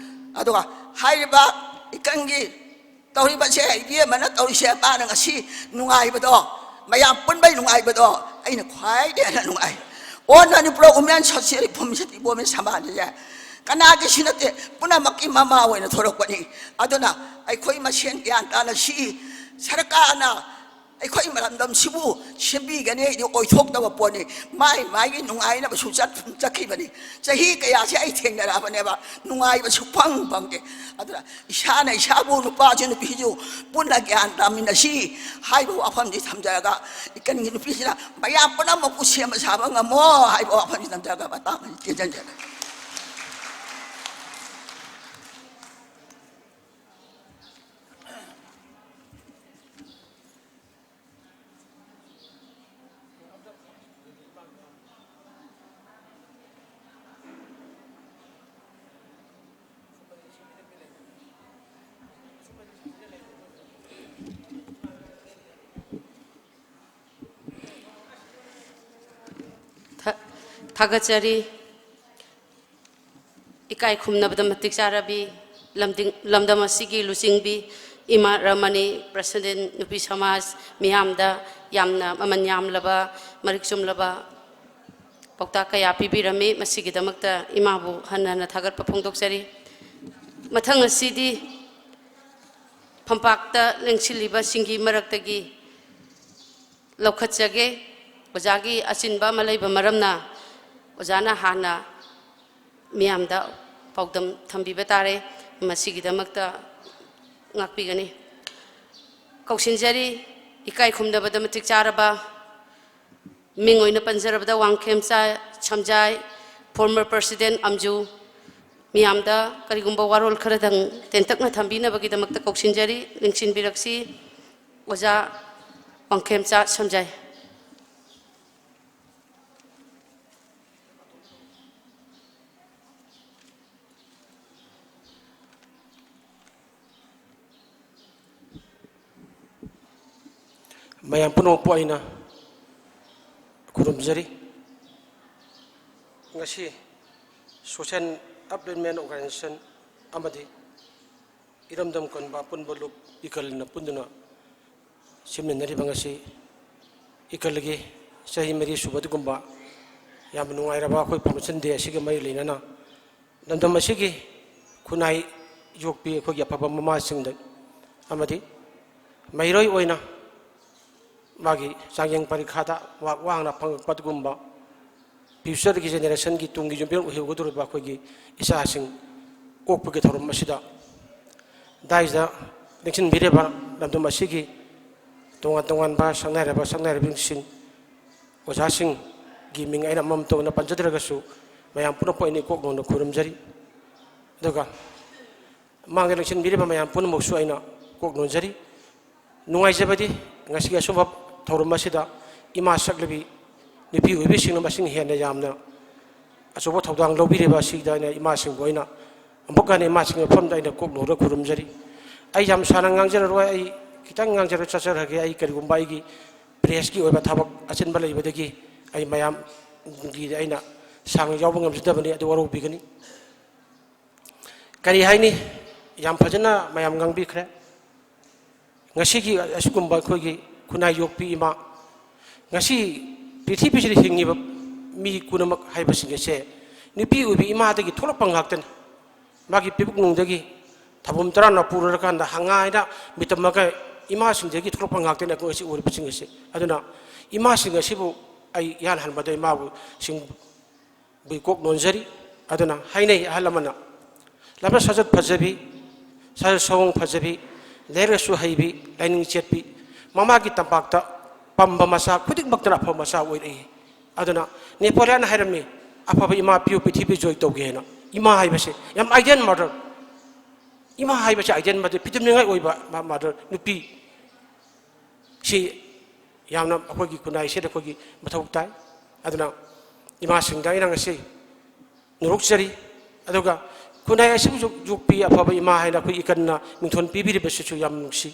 ꯑꯗꯨꯒ ꯍꯥꯏꯔꯤꯕ ꯏꯀꯪꯒꯤ ꯇꯧꯔꯤꯕꯁꯦ, ꯏꯕꯦꯝꯃꯅ ꯇꯧꯔꯤꯁꯦ, ꯃꯥꯅ ꯉꯁꯤ ꯅꯨꯡꯉꯥꯏꯕꯗꯣ, ꯃꯌꯥꯝ ꯄꯨꯟꯕꯩ ꯅꯨꯡꯉꯥꯏꯕꯗꯣ ꯑꯩꯅ ꯈ꯭ꯋꯥꯏꯗꯒꯤ ꯍꯦꯟꯅ ꯅꯨꯡꯉꯥꯏ꯫ All Manipur Women Society ꯐꯨꯝꯁꯤꯗꯤ ꯏꯕꯣꯝꯃ ꯁꯃꯥꯖꯁꯦ ꯀꯅꯥꯒꯤꯁꯨ ꯅꯠꯇꯦ, ꯄꯨꯝꯅꯃꯛꯀꯤ ꯃꯃꯥ ꯑꯣꯏꯅ ꯊꯣꯔꯛꯄꯅꯤ꯫ ꯑꯗꯨꯅ ꯑꯩꯈꯣꯏ ꯃꯁꯦꯟ ꯒ꯭ꯌꯥꯟ ꯇꯥꯅ ꯁꯤ ꯁꯔꯀꯥꯔꯅ ꯑꯩꯈꯣꯏ ꯂꯝꯗꯝꯁꯤꯕꯨ ꯁꯦꯝꯕꯤꯒꯅꯤ ꯍꯥꯏꯗꯤ ꯑꯣꯏꯊꯣꯛꯇꯕ ꯄꯣꯠꯅꯤ꯫ ꯃꯥꯏ ꯃꯥꯏꯒꯤ ꯅꯨꯡꯉꯥꯏꯅꯕꯁꯨ ꯆꯠ-, ꯆꯠꯈꯤꯕꯅꯤ꯫ ꯆꯍꯤ ꯀꯌꯥꯁꯦ ꯑꯩ ꯊꯦꯡꯅꯔꯛꯑꯕꯅꯦꯕ ꯅꯨꯡꯉꯥꯏꯕ ꯁꯨꯛꯐꯪ ꯐꯪꯗꯦ꯫ ꯑꯗꯨꯅ ꯏꯁꯥꯅ ꯏꯁꯥꯕꯨ, ꯅꯨꯄꯥꯁꯨ ꯅꯨꯄꯤꯁꯨ ꯄꯨꯟꯅ ꯒ꯭ꯌꯥꯟ ꯇꯥꯃꯤꯟꯅꯁꯤ ꯍꯥꯏꯕ ꯋꯥꯐꯝꯁꯤ ꯊꯝꯖꯔꯒ, ꯏꯀꯟꯒꯤ ꯅꯨꯄꯤꯁꯤꯅ ꯃꯌꯥꯝ ꯄꯨꯝꯅꯃꯛꯄꯨ ꯁꯦꯝꯕ ꯁꯥꯕ ꯉꯝꯃꯣ ꯍꯥꯏꯕ ꯋꯥꯐꯝꯁꯤ ꯊꯝꯖꯔꯒ ꯃꯇꯥꯡ ꯑꯁꯤ ꯇꯦꯟꯖꯟꯖꯔꯦ꯫ ꯊꯥ-, ꯊꯥꯒꯠꯆꯔꯤ꯫ ꯏꯀꯥꯏ ꯈꯨꯝꯅꯕꯗ ꯃꯇꯤꯛ ꯆꯥꯔꯕꯤ ꯂꯝꯗꯤꯡ-, ꯂꯝꯗꯝ ꯑꯁꯤꯒꯤ ꯂꯨꯆꯤꯡꯕꯤ ꯏꯃꯥ ꯔꯃꯅꯤ, ꯄ꯭ꯔꯁꯤꯗꯦꯟ ꯅꯨꯄꯤ ꯁꯃꯥꯖ, ꯃꯤꯌꯥꯝꯗ ꯌꯥꯝꯅ ꯃꯃꯜ ꯌꯥꯝꯂꯕ, ꯃꯔꯤꯛ ꯆꯨꯝꯂꯕ ꯄꯥꯎꯇꯥꯛ ꯀꯌꯥ ꯄꯤꯕꯤꯔꯝꯃꯤ꯫ ꯃꯁꯤꯒꯤꯗꯃꯛꯇ ꯏꯃꯥꯕꯨ ꯍꯟꯅ ꯍꯟꯅ ꯊꯥꯒꯠꯄ ꯐꯣꯡꯗꯣꯛꯆꯔꯤ꯫ ꯃꯊꯪ ꯑꯁꯤꯗꯤ ꯐꯝꯄꯥꯛꯇ ꯂꯦꯡꯁꯤꯜꯂꯤꯕꯁꯤꯡꯒꯤ ꯃꯔꯛꯇꯒꯤ ꯂꯧꯈꯠꯆꯒꯦ꯫ ꯑꯣꯖꯥꯒꯤ ꯑꯆꯤꯟꯕ ꯑꯃ ꯂꯩꯕ ꯃꯔꯝꯅ ꯑꯣꯖꯥꯅ ꯍꯥꯟꯅ ꯃꯤꯌꯥꯝꯗ ꯄꯥꯎꯗꯝ ꯊꯝꯕꯤꯕ ꯇꯥꯔꯦ꯫ ꯃꯁꯤꯒꯤꯗꯃꯛꯇ ꯉꯥꯛꯄꯤꯒꯅꯤ꯫ ꯀꯧꯁꯤꯟꯖꯔꯤ, ꯏꯀꯥꯏ ꯈꯨꯝꯅꯕꯗ ꯃꯇꯤꯛ ꯆꯥꯔꯕ ꯃꯤꯡ ꯑꯣꯏꯅ ꯄꯟꯖꯔꯕꯗ ꯋꯥꯡꯈꯦꯝꯆꯥ ꯁꯝꯖꯥꯏ, former president ꯑꯝꯖꯨ, ꯃꯤꯌꯥꯝꯗ ꯀꯔꯤꯒꯨꯝꯕ ꯋꯥꯔꯣꯜ ꯈꯔꯗꯪ ꯇꯦꯟꯇꯛꯅ ꯊꯝꯕꯤꯅꯕꯒꯤꯗꯃꯛꯇ ꯀꯧꯁꯤꯟꯖꯔꯤ, ꯅꯤꯡꯁꯤꯡꯕꯤꯔꯛꯁꯤ꯫ ꯑꯣꯖꯥ ꯋꯥꯡꯈꯦꯝꯆꯥ ꯁꯝꯖꯥꯏ꯫ ꯃꯌꯥꯝ ꯄꯨꯝꯅꯃꯛꯄꯨ ꯑꯩꯅ ꯈꯨꯔꯨꯝꯖꯔꯤ꯫ ꯉꯁꯤ Social Upliftment Organization ꯑꯃꯗꯤ ꯏꯔꯝꯗꯝ ꯀꯟꯕ ꯑꯄꯨꯟꯕ ꯂꯨꯞ ꯏꯀꯜꯅ ꯄꯨꯟꯗꯨꯅ ꯁꯤꯟꯃꯤꯟꯅꯔꯤꯕ ꯉꯁꯤ ꯏꯀꯜꯒꯤ ꯆꯍꯤ ꯃꯔꯤ ꯁꯨꯕ ꯑꯗꯨꯒꯨꯝꯕ ꯌꯥꯝꯅ ꯅꯨꯡꯉꯥꯏꯔꯕ ꯑꯩꯈꯣꯏ Foundation Day ꯑꯁꯤꯒ ꯃꯔꯤ ꯂꯩꯅꯅ ꯂꯝꯗꯝ ꯑꯁꯤꯒꯤ ꯈꯨꯟꯅꯥꯏ ꯌꯣꯛꯄꯤ ꯑꯩꯈꯣꯏꯒꯤ ꯑꯐꯕ ꯃꯃꯥꯁꯤꯡꯗ ꯑꯃꯗꯤ ꯃꯍꯩꯔꯣꯏ ꯑꯣꯏꯅ ꯃꯥꯒꯤ ꯆꯥꯡꯌꯦꯡ ꯄꯔꯤꯈꯥꯗ ꯃꯥꯔꯛ ꯋꯥꯡꯅ ꯐꯪꯉꯛꯄ ꯑꯗꯨꯒꯨꯝꯕ future ꯒꯤ generation ꯒꯤ ꯇꯨꯡꯒꯤ ꯌꯨꯝꯕꯤꯔꯦꯜ ꯑꯣꯏꯍꯧꯒꯗꯧꯔꯤꯕ ꯑꯩꯈꯣꯏꯒꯤ ꯏꯆꯥꯁꯤꯡ ꯑꯣꯛꯄꯒꯤ ꯊꯧꯔꯝ ꯑꯁꯤꯗ ꯗꯥꯏꯁꯗ ꯂꯦꯡꯁꯤꯟꯕꯤꯔꯤꯕ ꯂꯝꯗꯝ ꯑꯁꯤꯒꯤ ꯇꯣꯉꯥꯟ ꯇꯣꯉꯥꯟꯕ ꯁꯛꯅꯥꯏꯔꯕ ꯁꯛꯅꯥꯏꯔꯕꯁꯤꯡ, ꯑꯣꯖꯥꯁꯤꯡꯒꯤ ꯃꯤꯡ ꯑꯩꯅ ꯑꯃꯃꯝꯇ ꯑꯣꯏꯅ ꯄꯟꯖꯗ꯭ꯔꯒꯁꯨ ꯃꯌꯥꯝ ꯄꯨꯝꯅꯃꯛꯄꯨ ꯑꯩꯅ ꯏꯀꯣꯛ ꯅꯧꯅ ꯈꯨꯔꯨꯝꯖꯔꯤ꯫ ꯑꯗꯨꯒ ꯃꯥꯡꯗ ꯂꯦꯡꯁꯤꯟꯕꯤꯔꯤꯕ ꯃꯌꯥꯝ ꯄꯨꯝꯅꯃꯛꯁꯨ ꯑꯩꯅ ꯀꯣꯛ ꯅꯣꯟꯖꯔꯤ꯫ ꯅꯨꯡꯉꯥꯏꯖꯕꯗꯤ ꯉꯁꯤꯒꯤ ꯑꯁꯨꯝꯕ ꯊꯧꯔꯝ ꯑꯁꯤꯗ ꯏꯃꯥ ꯁꯛꯂꯕꯤ ꯅꯨꯄꯤ ꯑꯣꯏꯕꯤꯁꯤꯡꯅ ꯃꯁꯤꯡ ꯍꯦꯟꯅ ꯌꯥꯝꯅ ꯑꯆꯧꯕ ꯊꯧꯗꯥꯡ ꯂꯧꯕꯤꯔꯤꯕ ꯑꯁꯤꯗ ꯑꯩꯅ ꯏꯃꯥꯁꯤꯡꯕꯨ ꯑꯩꯅ ꯑꯃꯨꯛꯀ ꯍꯟꯅ ꯏꯃꯥꯁꯤꯡꯒꯤ ꯃꯐꯝꯗ ꯑꯩꯅ ꯀꯣꯛ ꯅꯣꯟꯗꯨꯅ ꯈꯨꯔꯨꯝꯖꯔꯤ꯫ ꯑꯩ ꯌꯥꯝ ꯁꯥꯡꯅ ꯉꯥꯡꯖꯔꯔꯣꯏ, ꯑꯩ ꯈꯤꯇꯪ ꯉꯥꯡꯖꯔ ꯆꯠꯆꯔꯒꯦ꯫ ꯑꯩ ꯀꯔꯤꯒꯨꯝꯕ ꯑꯩꯒꯤ press ꯀꯤ ꯑꯣꯏꯕ ꯊꯕꯛ ꯑꯆꯤꯟꯕ ꯂꯩꯕꯗꯒꯤ ꯑꯩ ꯃꯌꯥꯝꯒꯤ ꯑꯩꯅ ꯁꯥꯡꯅ ꯌꯥꯎꯕ ꯉꯝꯖꯗꯕꯅꯤ, ꯑꯗꯨ ꯋꯥꯔꯧꯕꯤꯒꯅꯤ꯫ ꯀꯔꯤ ꯍꯥꯏꯅꯤ, ꯌꯥꯝ ꯐꯖꯅ ꯃꯌꯥꯝ ꯉꯥꯡꯕꯤꯈ꯭ꯔꯦ꯫ ꯉꯁꯤꯒꯤ ꯑꯁꯤꯒꯨꯝꯕ ꯑꯩꯈꯣꯏꯒꯤ ꯈꯨꯟꯅꯥꯏ ꯌꯣꯛꯄꯤ ꯏꯃꯥ, ꯉꯁꯤ ꯄ꯭ꯔꯤꯊꯤꯕꯤꯁꯤꯗ ꯍꯤꯡꯉꯤꯕ ꯃꯤ ꯄꯨꯝꯅꯃꯛ ꯍꯥꯏꯕꯁꯤꯡ ꯑꯁꯦ ꯅꯨꯄꯤ ꯑꯣꯏꯕꯤ ꯏꯃꯥꯗꯒꯤ ꯊꯣꯛꯂꯛꯄ ꯉꯥꯛꯇꯅꯤ꯫ ꯃꯥꯒꯤ ꯄꯤꯕꯨꯛꯅꯨꯡꯗꯒꯤ ꯊꯥꯕꯨꯝ ꯇꯔꯥꯅ ꯄꯨꯔꯀꯥꯟꯗ ꯍꯪꯉꯥꯏꯅ ꯃꯤꯇꯝꯃꯒ ꯏꯃꯥꯁꯤꯡꯗꯒꯤ ꯊꯣꯛꯂꯛꯄ ꯉꯥꯛꯇꯅꯤ ꯑꯩꯈꯣꯏ ꯉꯁꯤ ꯎꯔꯤꯕꯁꯤꯡ ꯑꯁꯦ꯫ ꯑꯗꯨꯅ ꯏꯃꯥꯁꯤꯡ ꯑꯁꯤꯕꯨ ꯑꯩ ꯏꯍꯥꯟ ꯍꯥꯟꯕꯗ ꯏꯃꯥꯕꯨ ꯁꯤꯡ ꯕꯨ ꯀꯣꯛ ꯅꯣꯟꯖꯔꯤ꯫ ꯑꯗꯨꯅ ꯍꯥꯏꯅꯩ ꯑꯍꯜ ꯑꯃꯅ, ꯂꯝꯆꯠ ꯁꯥꯖꯠ ꯐꯖꯕꯤ, ꯁꯥꯖꯠ ꯁꯑꯣꯡ ꯐꯖꯕꯤ, ꯂꯥꯏꯔꯤꯛ ꯂꯥꯏꯁꯨ ꯍꯩꯕꯤ, ꯂꯥꯏꯅꯤꯡ ꯆꯦꯠꯄꯤ, ꯃꯃꯥꯒꯤ ꯇꯝꯄꯥꯛꯇ ꯄꯝꯕ ꯃꯆꯥ ꯈꯨꯗꯤꯡꯃꯛꯇꯅ ꯑꯐꯕ ꯃꯆꯥ ꯑꯣꯏꯔꯛꯏ꯫ ꯑꯗꯨꯅ ꯅꯦꯄꯣꯂꯤꯌꯟꯅ ꯍꯥꯏꯔꯝꯃꯤ, "ꯑꯐꯕ ꯏꯃꯥ ꯄꯤꯌꯨ, ꯄ꯭ꯔꯤꯊꯤꯕꯤ ꯖꯣꯏ ꯇꯧꯒꯦ" ꯍꯥꯏꯅ꯫ ꯏꯃꯥ ꯍꯥꯏꯕꯁꯦ ꯌꯥꯝ ideal mother, ꯏꯃꯥ ꯍꯥꯏꯕꯁꯦ ideal mother, ꯄꯤꯗꯝꯅꯤꯡꯉꯥꯏ ꯑꯣꯏꯕ ꯃ-, mother, ꯅꯨꯄꯤ꯫ ꯁꯤ ꯌꯥꯝꯅ ꯑꯩꯈꯣꯏꯒꯤ ꯈꯨꯟꯅꯥꯏꯁꯤꯗ ꯑꯩꯈꯣꯏꯒꯤ ꯃꯊꯧ ꯇꯥꯏ꯫ ꯑꯗꯨꯅ ꯏꯃꯥꯁꯤꯡꯗ ꯑꯩꯅ ꯉꯁꯤ ꯅꯣꯂꯨꯛꯆꯔꯤ꯫ ꯑꯗꯨꯒ ꯈꯨꯟꯅꯥꯏ ꯑꯁꯤꯕꯨꯁꯨ ꯌꯣꯛꯄꯤ ꯑꯐꯕ ꯏꯃꯥ ꯍꯥꯏꯅ ꯑꯩꯈꯣꯏ ꯏꯀꯟꯅ ꯃꯤꯡꯊꯣꯟ ꯄꯤꯕꯤꯔꯤꯕꯁꯤꯁꯨ ꯌꯥꯝ ꯅꯨꯡꯁꯤ꯫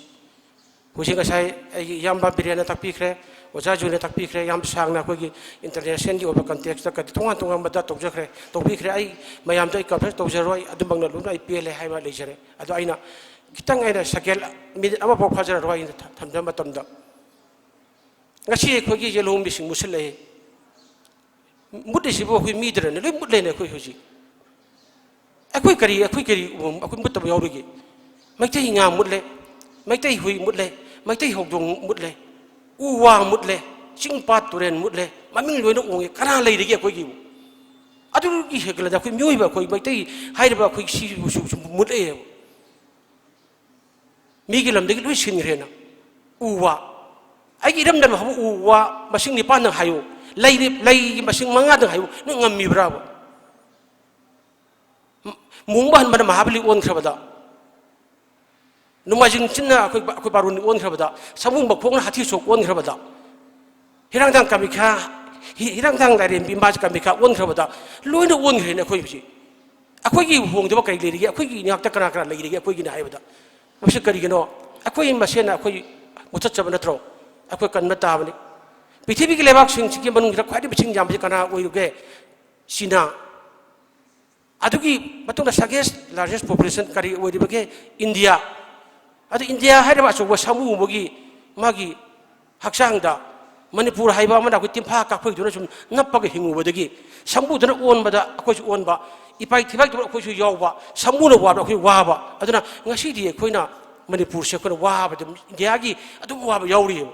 ꯍꯧꯖꯤꯛ ꯉꯁꯥꯏ ꯑꯩꯒꯤ ꯏꯌꯥꯝꯕ ꯕꯤꯔꯦꯟꯅ ꯇꯥꯛꯄꯤꯈ꯭ꯔꯦ, ꯑꯣꯖꯥ ꯖꯨꯅ ꯇꯥꯛꯄꯤꯈ꯭ꯔꯦ, ꯌꯥꯝ ꯁꯥꯡꯅ ꯑꯩꯈꯣꯏꯒꯤ internationalꯒꯤ ꯑꯣꯏꯕ contextꯇ ꯀꯔꯤ ꯇꯣꯉꯥꯟ ꯇꯣꯉꯥꯟꯕꯗ ꯇꯧꯖꯈ꯭ꯔꯦ, ꯇꯧꯕꯤꯈ꯭ꯔꯦ꯫ ꯑꯩ ꯃꯌꯥꯝꯗ ꯑꯩ cover ꯇꯧꯖꯔꯣꯏ, ꯑꯗꯨꯃꯛꯅ ꯂꯣꯏꯅ ꯑꯩ ꯄꯦꯜꯂꯦ ꯍꯥꯏꯕ ꯂꯩꯖꯔꯦ꯫ ꯑꯗꯣ ꯑꯩꯅ ꯈꯤꯇꯪ ꯑꯩꯅ second minute ꯑꯃꯐꯥꯎ ꯐꯥꯖꯔꯔꯣꯏ ꯑꯩꯅ ꯊ-, ꯊꯝꯖꯕ ꯃꯇꯝꯗ꯫ ꯉꯁꯤ ꯑꯩꯈꯣꯏꯒꯤ ꯌꯦꯜꯍꯧꯃꯤꯁꯤꯡ ꯃꯨꯠꯁꯤꯜꯂꯛꯏ꯫ ꯃꯨꯠꯂꯤꯁꯤꯕꯨ ꯑꯩꯈꯣꯏ ꯃꯤꯗꯔꯅꯦ? ꯂꯣꯏ ꯃꯨꯠꯂꯦꯅꯦ ꯑꯩꯈꯣꯏ ꯍꯧꯖꯤꯛ꯫ ꯑꯩꯈꯣꯏ ꯀꯔꯤ, ꯑꯩꯈꯣꯏ ꯀꯔꯤ ꯎ-, ꯑꯩꯈꯣꯏ ꯃꯨꯠꯇꯕ ꯌꯥꯎꯔꯤꯒꯦ? ꯃꯩꯇꯩ ꯉꯥ ꯃꯨꯠꯂꯦ, ꯃꯩꯇꯩ ꯍꯨꯏ ꯃꯨꯠꯂꯦ, ꯃꯩꯇꯩ ꯍꯧꯗꯣꯡ ꯃꯨꯠꯂꯦ, ꯎ ꯋꯥ ꯃꯨꯠꯂꯦ, ꯆꯤꯡ ꯄꯥꯠ ꯇꯨꯔꯦꯟ ꯃꯨꯠꯂꯦ, ꯃꯃꯤꯡ ꯂꯣꯏꯅ ꯑꯣꯡꯉꯦ꯫ ꯀꯅꯥ ꯂꯩꯔꯤꯒꯦ ꯑꯩꯈꯣꯏꯒꯤꯕꯨ? ꯑꯗꯨꯒꯤ ꯍꯦꯟꯒꯠꯂꯗ ꯑꯩꯈꯣꯏ ꯃꯤꯑꯣꯏꯕ, ꯑꯩꯈꯣꯏ ꯃꯩꯇꯩ ꯍꯥꯏꯔꯤꯕ ꯑꯩꯈꯣꯏ ꯁꯤꯕꯨꯁꯨ ꯁꯨꯝ ꯃꯨꯠꯂꯛꯑꯦꯕ꯫ ꯃꯤꯒꯤ ꯂꯝꯗꯒꯤ ꯂꯣꯏ ꯁꯤꯟꯈ꯭ꯔꯦꯅ꯫ ꯎ ꯋꯥ, ꯑꯩꯒꯤ ꯏꯔꯝꯗꯝ ꯍꯥꯏꯕ ꯎ ꯋꯥ ꯃꯁꯤꯡ ꯅꯤꯄꯥꯟꯗꯪ ꯍꯥꯏꯌꯨ꯫ ꯂꯩ, ꯂꯩꯒꯤ ꯃꯁꯤꯡ ꯃꯉꯥꯗꯪ ꯍꯥꯏꯌꯨ꯫ ꯅꯣꯏ ꯉꯝꯃꯤꯕ꯭ꯔꯥꯕ? ꯃꯨꯡꯕ ꯍꯟꯕꯅ ꯃꯍꯥꯕꯂꯤ ꯑꯣꯟꯈ꯭ꯔꯕꯗ, ꯅꯣꯡꯃꯥꯏꯖꯤꯡ ꯆꯤꯡꯅ ꯑꯩꯈꯣꯏ, ꯑꯩꯈꯣꯏ ꯕꯥꯔꯨꯅꯤ ꯑꯣꯟꯈ꯭ꯔꯕꯗ, ꯁꯥꯃꯨ ꯃꯈꯣꯡꯅ ꯍꯥꯊꯤ ꯁꯣꯛ ꯑꯣꯟꯈ꯭ꯔꯕꯗ, ꯍꯤꯔꯥꯡꯊꯥꯡ ꯀꯥꯃꯤꯈꯥ, ꯍꯤ-, ꯍꯤꯔꯥꯡꯊꯥꯡ ꯂꯥꯏꯔꯦꯝꯕꯤ ꯃꯥꯁꯤ ꯀꯥꯃꯤꯈꯥ ꯑꯣꯟꯈ꯭ꯔꯕꯗ, ꯂꯣꯏꯅ ꯑꯣꯟꯈ꯭ꯔꯦꯅꯦ ꯑꯩꯈꯣꯏ ꯍꯧꯖꯤꯛ꯫ ꯑꯩꯈꯣꯏꯒꯤ ꯍꯣꯡꯗꯕ ꯀꯔꯤ ꯂꯩꯔꯤꯒꯦ? ꯑꯩꯈꯣꯏꯒꯤ ꯏꯅꯥꯛꯇ ꯀꯅꯥ ꯀꯅꯥ ꯂꯩꯔꯤꯒꯦ ꯑꯩꯈꯣꯏꯒꯤꯅ ꯍꯥꯏꯕꯗ? ꯃꯁꯤ ꯀꯔꯤꯒꯤꯅꯣ? ꯑꯩꯈꯣꯏ ꯃꯁꯦꯟꯅ ꯑꯩꯈꯣꯏ ꯃꯨꯊꯠꯆꯕ ꯅꯠꯇ꯭ꯔꯣ? ꯑꯩꯈꯣꯏ ꯀꯟꯕ ꯇꯥꯕꯅꯤ꯫ ꯄ꯭ꯔꯤꯊꯤꯕꯤꯒꯤ ꯂꯩꯕꯥꯛꯁꯤꯡꯁꯤꯒꯤ ꯃꯅꯨꯡꯁꯤꯗ ꯈ꯭ꯋꯥꯏꯗꯒꯤ ꯃꯁꯤꯡ ꯌꯥꯝꯕꯁꯤ ꯀꯅꯥ ꯑꯣꯏꯔꯤꯒꯦ? ꯆꯤꯅꯥ꯫ ꯑꯗꯨꯒꯤ ꯃꯇꯨꯡꯗ second largest population ꯀꯔꯤ ꯑꯣꯏꯔꯤꯕꯒꯦ? ꯏꯟꯗꯤꯌꯥ꯫ ꯑꯗꯨ ꯏꯟꯗꯤꯌꯥ ꯍꯥꯏꯔꯤꯕ ꯑꯆꯧꯕ ꯁꯥꯃꯨ ꯑꯃꯒꯤ ꯃꯥꯒꯤ ꯍꯛꯆꯥꯡꯗ ꯃꯅꯤꯄꯨꯔ ꯍꯥꯏꯕ ꯑꯃꯅ ꯑꯩꯈꯣꯏ ꯇꯤꯝꯐꯥ ꯀꯥꯞꯈꯠꯇꯨꯅ ꯁꯨꯝ ꯅꯞꯄꯒ ꯍꯤꯡꯉꯨꯕꯗꯒꯤ ꯁꯥꯃꯨꯗꯨꯅ ꯑꯣꯟꯕꯗ ꯑꯩꯈꯣꯏꯁꯨ ꯑꯣꯟꯕ, ꯏꯄꯥꯏ ꯊꯤꯕꯥꯏ ꯇꯧꯕꯗ ꯑꯩꯈꯣꯏꯁꯨ ꯌꯥꯎꯕ, ꯁꯥꯃꯨꯅ ꯋꯥꯕꯗ ꯑꯩꯈꯣꯏ ꯋꯥꯕ꯫ ꯑꯗꯨꯅ ꯉꯁꯤꯗꯤ ꯑꯩꯈꯣꯏꯅ ꯃꯅꯤꯄꯨꯔꯁꯦ ꯑꯩꯈꯣꯏꯅ ꯋꯥꯕꯗ ꯏꯟꯗꯤꯌꯥꯒꯤ ꯑꯗꯨꯝ ꯋꯥꯕ ꯌꯥꯎꯔꯤꯑꯕ꯫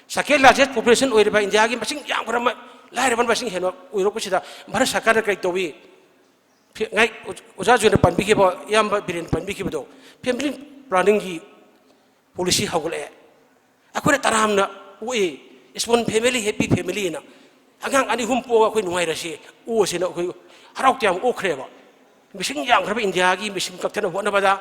Second largest population ꯑꯣꯏꯔꯤꯕ ꯏꯟꯗꯤꯌꯥꯒꯤ ꯃꯁꯤꯡ ꯌꯥꯝꯈ꯭ꯔꯕ ꯂꯥꯏꯔꯕ ꯃꯁꯤꯡ ꯍꯦꯟꯅ ꯑꯣꯏꯔꯛꯄꯁꯤꯗ ꯚꯥꯔꯠ ꯁꯔꯀꯥꯔꯅ ꯀꯔꯤ ꯇꯧꯏ? ꯐꯤ-, ꯉꯥꯏ-, ꯑꯣꯖꯥ ꯖꯣꯏꯅ ꯄꯟꯕꯤꯈꯤꯕ, ꯏꯌꯥꯝꯕ ꯕꯤꯔꯦꯟ ꯄꯟꯕꯤꯈꯤꯕꯗꯣ, family planningꯒꯤ policy ꯍꯧꯒꯠꯂꯛꯑꯦ꯫ ꯑꯩꯈꯣꯏꯅ ꯇꯔꯥꯝꯅ ꯑꯣꯛꯏ, "Small family, happy familyꯅ꯫ ꯑꯉꯥꯡ ꯑꯅꯤ ꯑꯍꯨꯝ ꯄꯣꯛꯑꯒ ꯑꯩꯈꯣꯏ ꯅꯨꯡꯉꯥꯏꯔꯁꯤ, ꯑꯣꯛꯑꯁꯤꯅ ꯑꯩꯈꯣꯏ ꯍꯔꯥꯎ ꯇꯌꯥꯝ ꯑꯣꯛꯈ꯭ꯔꯦꯕ"꯫ ꯃꯤꯁꯤꯡ ꯌꯥꯝꯈ꯭ꯔꯕ ꯏꯟꯗꯤꯌꯥꯒꯤ ꯃꯤꯁꯤꯡ ꯀꯛꯊꯅꯕ ꯍꯣꯠꯅꯕꯗ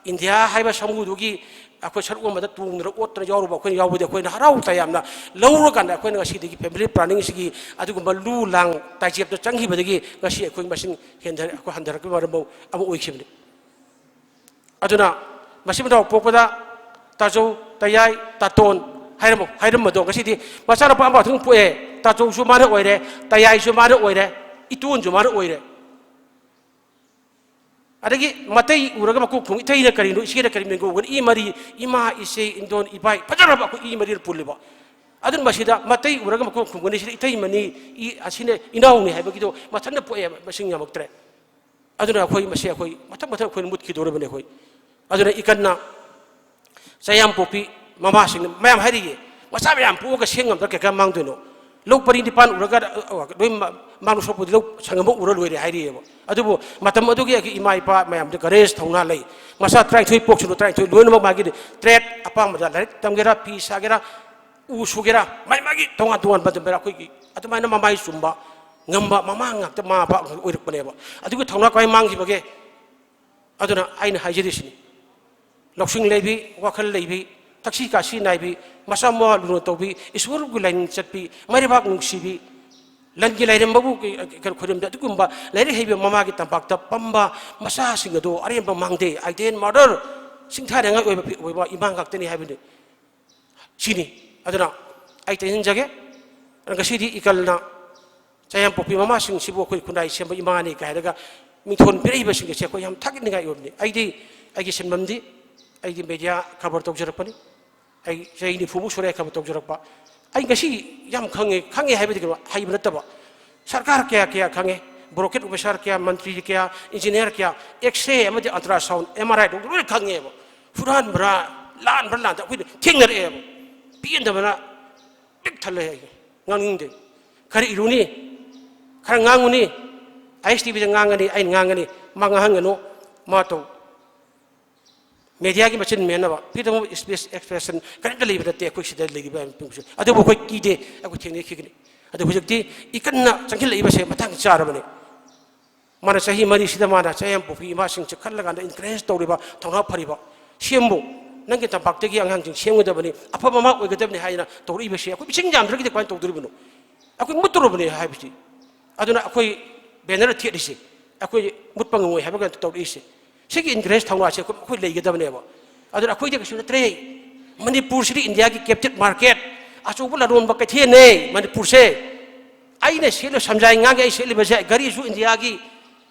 ꯏꯟꯗꯤꯌꯥ ꯍꯥꯏꯕ ꯁꯥꯃꯨꯗꯨꯒꯤ ꯑꯩꯈꯣꯏ ꯁꯔꯨꯛ ꯑꯃꯗ ꯇꯣꯡꯗꯅ ꯑꯣꯠꯇꯅ ꯌꯥꯎꯔꯨꯕ ꯑꯩꯈꯣꯏꯅ ꯌꯥꯎꯕꯗꯤ ꯑꯩꯈꯣꯏꯅ ꯍꯔꯥꯎ ꯇꯌꯥꯝꯅ ꯂꯧꯔꯀꯥꯟꯗ ꯑꯩꯈꯣꯏꯅ ꯉꯁꯤꯗꯒꯤ family planningꯁꯤꯒꯤ ꯑꯗꯨꯒꯨꯝꯕ ꯂꯨ ꯂꯥꯡ ꯇꯥꯏꯆꯦꯞꯇ ꯆꯪꯈꯤꯕꯗꯒꯤ ꯉꯁꯤ ꯑꯩꯈꯣꯏ ꯃꯁꯤꯡ ꯍꯦꯟꯊꯔꯦ, ꯑꯩꯈꯣꯏ ꯍꯟꯊꯔꯛꯄꯒꯤ ꯃꯔꯝ ꯑꯃ ꯑꯣꯏꯈꯤꯕꯅꯤ꯫ ꯑꯗꯨꯅ ꯃꯆꯤꯟ ꯃꯅꯥꯎ ꯄꯣꯛꯄꯗ ꯇꯥꯖꯧ, ꯇꯌꯥꯏ, ꯇꯥꯇꯣꯟ ꯍꯥꯏꯔꯝꯃꯣ-, ꯍꯥꯏꯔꯝꯕꯗꯣ ꯉꯁꯤꯗꯤ ꯃꯆꯥꯅꯨꯄꯥ ꯑꯃ ꯑꯗꯨꯝ ꯄꯣꯛꯑꯦ꯫ ꯇꯥꯆꯧꯁꯨ ꯃꯥꯅ ꯑꯣꯏꯔꯦ, ꯇꯌꯥꯏꯁꯨ ꯃꯥꯅ ꯑꯣꯏꯔꯦ, ꯏꯇꯣꯟꯁꯨ ꯃꯥꯅ ꯑꯣꯏꯔꯦ꯫ ꯑꯗꯒꯤ ꯃꯇꯩ ꯎꯔꯒ ꯃꯀꯣꯛ ꯈꯨꯝ, ꯏꯇꯩꯅ ꯀꯔꯤꯅꯣ, ꯏꯆꯦꯅ ꯀꯔꯤ ꯃꯤꯡ ꯀꯧꯒꯅꯤ? ꯏ ꯃꯔꯤ, ꯏꯃꯥ, ꯏꯆꯦ, ꯏꯟꯗꯣꯟ, ꯏꯕꯥꯏ, ꯐꯖꯔꯕ ꯑꯩꯈꯣꯏ ꯏ ꯃꯔꯤꯅ ꯄꯨꯜꯂꯤꯕ꯫ ꯑꯗꯨꯅ ꯃꯁꯤꯗ ꯃꯇꯩ ꯎꯔꯒ ꯃꯀꯣꯛ ꯈꯨꯝꯒꯅꯤ, ꯁꯤꯗ ꯏꯇꯩꯃꯅꯤ, ꯏ, ꯑꯁꯤꯅ ꯏꯅꯥꯎꯅꯤ ꯍꯥꯏꯕꯒꯤꯗꯣ ꯃꯊꯟꯇ ꯄꯣꯛꯑꯦ, ꯃꯁꯤꯡ ꯌꯥꯝꯃꯛꯇ꯭ꯔꯦ꯫ ꯑꯗꯨꯅ ꯑꯩꯈꯣꯏ ꯃꯁꯤ ꯑꯩꯈꯣꯏ ꯃꯊꯪ ꯃꯊꯪ ꯑꯩꯈꯣꯏꯅ ꯃꯨꯠꯈꯤꯗꯧꯔꯤꯕꯅꯤ ꯑꯩꯈꯣꯏ꯫ ꯑꯗꯨꯅ ꯏꯀꯟꯅ ꯆꯌꯥꯝꯄꯣꯛꯄꯤ ꯃꯃꯥꯁꯤꯡꯅ ꯃꯌꯥꯝ ꯍꯥꯏꯔꯤꯌꯦ, "ꯃꯆꯥ ꯃꯌꯥꯝ ꯄꯣꯛꯑꯒ ꯁꯦꯟ ꯉꯝꯗ꯭ꯔ ꯀꯩꯀꯥ ꯃꯥꯡꯗꯣꯏꯅꯣ? ꯂꯧ ꯄꯔꯤ ꯅꯤꯄꯥꯟ ꯎꯔꯒ, ꯑ, ꯂꯣꯏ ꯃꯥ-, ꯃꯥꯡꯗꯧ ꯁꯔꯨꯛꯄꯨꯗꯤ ꯂꯧ ꯁꯪꯒꯝ ꯑꯃ ꯎꯔ ꯂꯣꯏꯔꯦ" ꯍꯥꯏꯔꯤꯑꯕ꯫ ꯑꯗꯨꯕꯨ ꯃꯇꯝ ꯑꯗꯨꯒꯤ ꯑꯩꯒꯤ ꯏꯃꯥ ꯏꯄꯥ ꯃꯌꯥꯝꯗ courage, ꯊꯧꯅꯥ ꯂꯩ꯫ ꯃꯆꯥ ꯇꯔꯥꯅꯤꯊꯣꯏ ꯄꯣꯛꯁꯅꯨ, ꯇꯔꯥꯅꯤꯊꯣꯏ ꯂꯣꯏꯅꯃꯛ ꯃꯥꯒꯤ trade ꯑꯄꯥꯝꯕꯗ, ꯂꯥꯏꯔꯤꯛ ꯇꯝꯒꯦꯔꯥ, ꯐꯤ ꯁꯥꯒꯦꯔꯥ, ꯎ ꯁꯨꯒꯦꯔꯥ, ꯃꯥꯒꯤ ꯃꯥꯒꯤ ꯇꯣꯉꯥꯟ ꯇꯣꯉꯥꯟꯕ ꯑꯗꯨꯃꯥꯏꯅ ꯑꯩꯈꯣꯏꯒꯤ ꯑꯗꯨꯃꯥꯏꯅ ꯃꯃꯥꯏ ꯆꯨꯝꯕ ꯉꯝꯕ ꯃꯃꯥ ꯉꯥꯛꯇ ꯃꯃꯥ ꯃꯄꯥ ꯑꯣꯏꯔꯛꯄꯅꯦꯕ꯫ ꯑꯗꯨꯒꯤ ꯊꯧꯅꯥ ꯀꯃꯥꯏꯅ ꯃꯥꯡꯈꯤꯕꯒꯦ? ꯑꯗꯨꯅ ꯑꯩꯅ ꯍꯥꯏꯖꯔꯤꯁꯤꯅꯤ, ꯂꯧꯁꯤꯡ ꯂꯩꯕꯤ, ꯋꯥꯈꯜ ꯂꯩꯕꯤ, ꯊꯛꯁꯤ ꯈꯥꯁꯤ ꯅꯥꯏꯕꯤ, ꯃꯆꯥ ꯃꯋꯥ ꯂꯨꯅ ꯇꯧꯕꯤ, ꯏꯁꯣꯔꯕꯨ ꯂꯥꯏꯅꯤꯡ ꯆꯠꯄꯤ, ꯃꯩꯔꯩꯕꯥꯛ ꯅꯨꯡꯁꯤꯕꯤ, ꯂꯟꯒꯤ ꯂꯥꯏꯔꯦꯝꯕꯕꯨ ꯀꯩ-, ꯀꯩꯅꯣ ꯈꯣꯏꯔꯝꯕꯤ, ꯑꯗꯨꯒꯨꯝꯕ ꯂꯥꯏꯔꯤꯛ ꯍꯩꯕ ꯃꯃꯥꯒꯤ ꯇꯝꯄꯥꯛꯇ ꯄꯝꯕ ꯃꯆꯥꯁꯤꯡ ꯑꯗꯣ ꯑꯔꯦꯝꯕ ꯃꯥꯡꯗꯦ꯫ Idle mother, ꯁꯤꯡꯊꯥꯅꯤꯡꯉꯥꯏ ꯑꯣꯏꯕ ꯐꯤ-, ꯑꯣꯏꯕ ꯏꯃꯥ ꯉꯥꯛꯇꯅꯤ ꯍꯥꯏꯕꯅꯤ꯫ ꯁꯤꯅꯤ꯫ ꯑꯗꯨꯅ ꯑꯩ ꯇꯩꯁꯤꯟꯖꯒꯦ꯫ ꯑꯗꯨꯅ ꯉꯁꯤꯗꯤ ꯏꯀꯜꯅ ꯆꯌꯥꯝꯄꯣꯛꯄꯤ ꯃꯃꯥꯁꯤꯡꯁꯤꯕꯨ ꯑꯩꯈꯣꯏ ꯈꯨꯟꯅꯥꯏ ꯁꯦꯝꯕ ꯏꯃꯥꯅꯤ ꯀꯥꯏ ꯍꯥꯏꯔꯒ ꯃꯤꯡꯊꯣꯟ ꯄꯤꯔꯛꯏꯕꯁꯤꯡ ꯑꯁꯦ ꯑꯩꯈꯣꯏ ꯌꯥꯝ ꯊꯥꯒꯠꯅꯤꯡꯉꯥꯏ ꯑꯣꯏꯕꯅꯤ꯫ ꯑꯩꯗꯤ ꯑꯩꯒꯤ ꯁꯤꯟꯐꯝꯗꯤ ꯑꯩꯗꯤ media cover ꯇꯧꯖꯔꯛꯄꯅꯤ꯫ ꯑꯩ ꯆꯍꯤ ꯅꯤꯐꯨꯃꯨꯛ ꯁꯨꯔꯦ cover ꯇꯧꯖꯔꯛꯄ꯫ ꯑꯩ ꯉꯁꯤ ꯌꯥꯝ ꯈꯪꯉꯦ, ꯈꯪꯉꯦ ꯍꯥꯏꯕꯗꯤ ꯀꯩꯅꯣ, ꯍꯩꯕ ꯅꯠꯇꯕ꯫ ꯁꯔꯀꯥꯔ ꯀꯌꯥ ꯀꯌꯥ ꯈꯪꯉꯦ, bureaucratic officer ꯀꯌꯥ, ꯃꯟꯇ꯭ꯔꯤ ꯀꯌꯥ, engineer ꯀꯌꯥ, X-ray ꯑꯃꯗꯤ ultrasound, M R I doctor ꯂꯣꯏꯅ ꯈꯪꯉꯦꯕ꯫ ꯍꯨꯔꯥꯟꯕ꯭ꯔꯥ, ꯂꯥꯟꯕ꯭ꯔꯥ, ꯂꯥꯟꯗ ꯑꯩꯈꯣꯏꯗ ꯊꯦꯡꯅꯔꯛꯑꯦꯕ꯫ ꯄꯦꯟꯗꯕꯅ ꯄꯤꯛ ꯊꯜꯂꯦ꯫ ꯑꯩ ꯉꯥꯡꯅꯤꯡꯗꯦ꯫ ꯈꯔ ꯏꯔꯨꯅꯤ, ꯈꯔ ꯉꯥꯡꯉꯨꯅꯤ꯫ ꯑꯥꯏ ꯑꯦꯁ ꯇꯤ ꯚꯤꯗ ꯉꯥꯡꯒꯅꯤ, ꯑꯩꯅ ꯉꯥꯡꯒꯅꯤ, ꯃꯥ ꯉꯥꯡꯍꯟꯒꯅꯨ, ꯃꯥ ꯇꯧ꯫ Mediaꯒꯤ ꯃꯆꯤꯟ ꯃꯦꯟꯅꯕ, freedom of speech expression ꯀꯔꯤꯝꯇ ꯂꯩꯕ ꯅꯠꯇꯦ ꯑꯩꯈꯣꯏ ꯁꯤꯗ ꯂꯩꯔꯤꯕ ꯃꯤꯄꯨꯝꯁꯦ꯫ ꯑꯗꯨꯕꯨ ꯑꯩꯈꯣꯏ ꯀꯤꯗꯦ, ꯑꯩꯈꯣꯏ ꯊꯦꯡꯅꯈꯤꯒꯅꯤ꯫ ꯑꯗꯨ ꯍꯧꯖꯤꯛꯇꯤ ꯏꯀꯟꯅ ꯆꯪꯁꯤꯜꯂꯛꯏꯕꯁꯦ ꯃꯇꯥꯡ ꯆꯥꯔꯕꯅꯤ꯫ ꯃꯥꯅ ꯆꯍꯤ ꯃꯔꯤꯁꯤꯗ ꯃꯥꯅ ꯆꯌꯥꯝ ꯄꯣꯛꯄꯤ ꯏꯃꯥꯁꯤꯡꯁꯦ ꯈꯜꯂꯀꯥꯟꯗ encourage ꯇꯧꯔꯤꯕ, ꯊꯧꯅꯥ ꯐꯔꯤꯕ, "ꯁꯦꯝꯃꯨ, ꯅꯪꯒꯤ ꯇꯝꯄꯥꯛꯇꯒꯤ ꯑꯉꯥꯡꯁꯤꯡ ꯁꯦꯝꯒꯗꯕꯅꯤ, ꯑꯐꯕ ꯑꯃ ꯑꯣꯏꯒꯗꯕꯅꯤ" ꯍꯥꯏꯅ ꯇꯧꯔꯛꯏꯕꯁꯦ ꯑꯩꯈꯣꯏ ꯃꯁꯤꯡ ꯌꯥꯝꯗ꯭ꯔꯒꯗꯤ ꯀꯃꯥꯏꯅ ꯇꯧꯗꯣꯔꯤꯕꯅꯣ? ꯑꯩꯈꯣꯏ ꯃꯨꯠꯇꯣꯔꯕꯅꯤ ꯍꯥꯏꯕꯁꯤ꯫ ꯑꯗꯨꯅ ꯑꯩꯈꯣꯏ banner ꯊꯦꯠꯂꯤꯁꯦ, ꯑꯩꯈꯣꯏ ꯃꯨꯠꯄ ꯉꯝꯃꯣꯏ ꯍꯥꯏꯕ ꯀꯩꯅꯣ ꯇꯧꯔꯛꯏꯁꯦ꯫ ꯁꯤꯒꯤ encourage ꯊꯧꯅꯥꯁꯦ ꯑꯩꯈꯣꯏ, ꯑꯩꯈꯣꯏ ꯂꯩꯒꯗꯕꯅꯦꯕ꯫ ꯑꯗꯨꯅ ꯑꯩꯈꯣꯏꯗꯤ ꯀꯩꯁꯨ ꯅꯠꯇ꯭ꯔꯦ꯫ ꯃꯅꯤꯄꯨꯔꯁꯤꯗꯤ ꯏꯟꯗꯤꯌꯥꯒꯤ captive market, ꯑꯆꯧꯕ ꯂꯂꯣꯟꯕ ꯀꯩꯊꯦꯜꯅꯦ ꯃꯅꯤꯄꯨꯔꯁꯦ꯫ ꯑꯩꯅ ꯁꯦꯠꯂꯤꯕ ꯁꯝꯖꯥꯏ ꯉꯥꯒꯤ ꯑꯩ ꯁꯦꯠꯂꯤꯕꯁꯦ, ꯘꯔꯤꯁꯨ ꯏꯟꯗꯤꯌꯥꯒꯤ,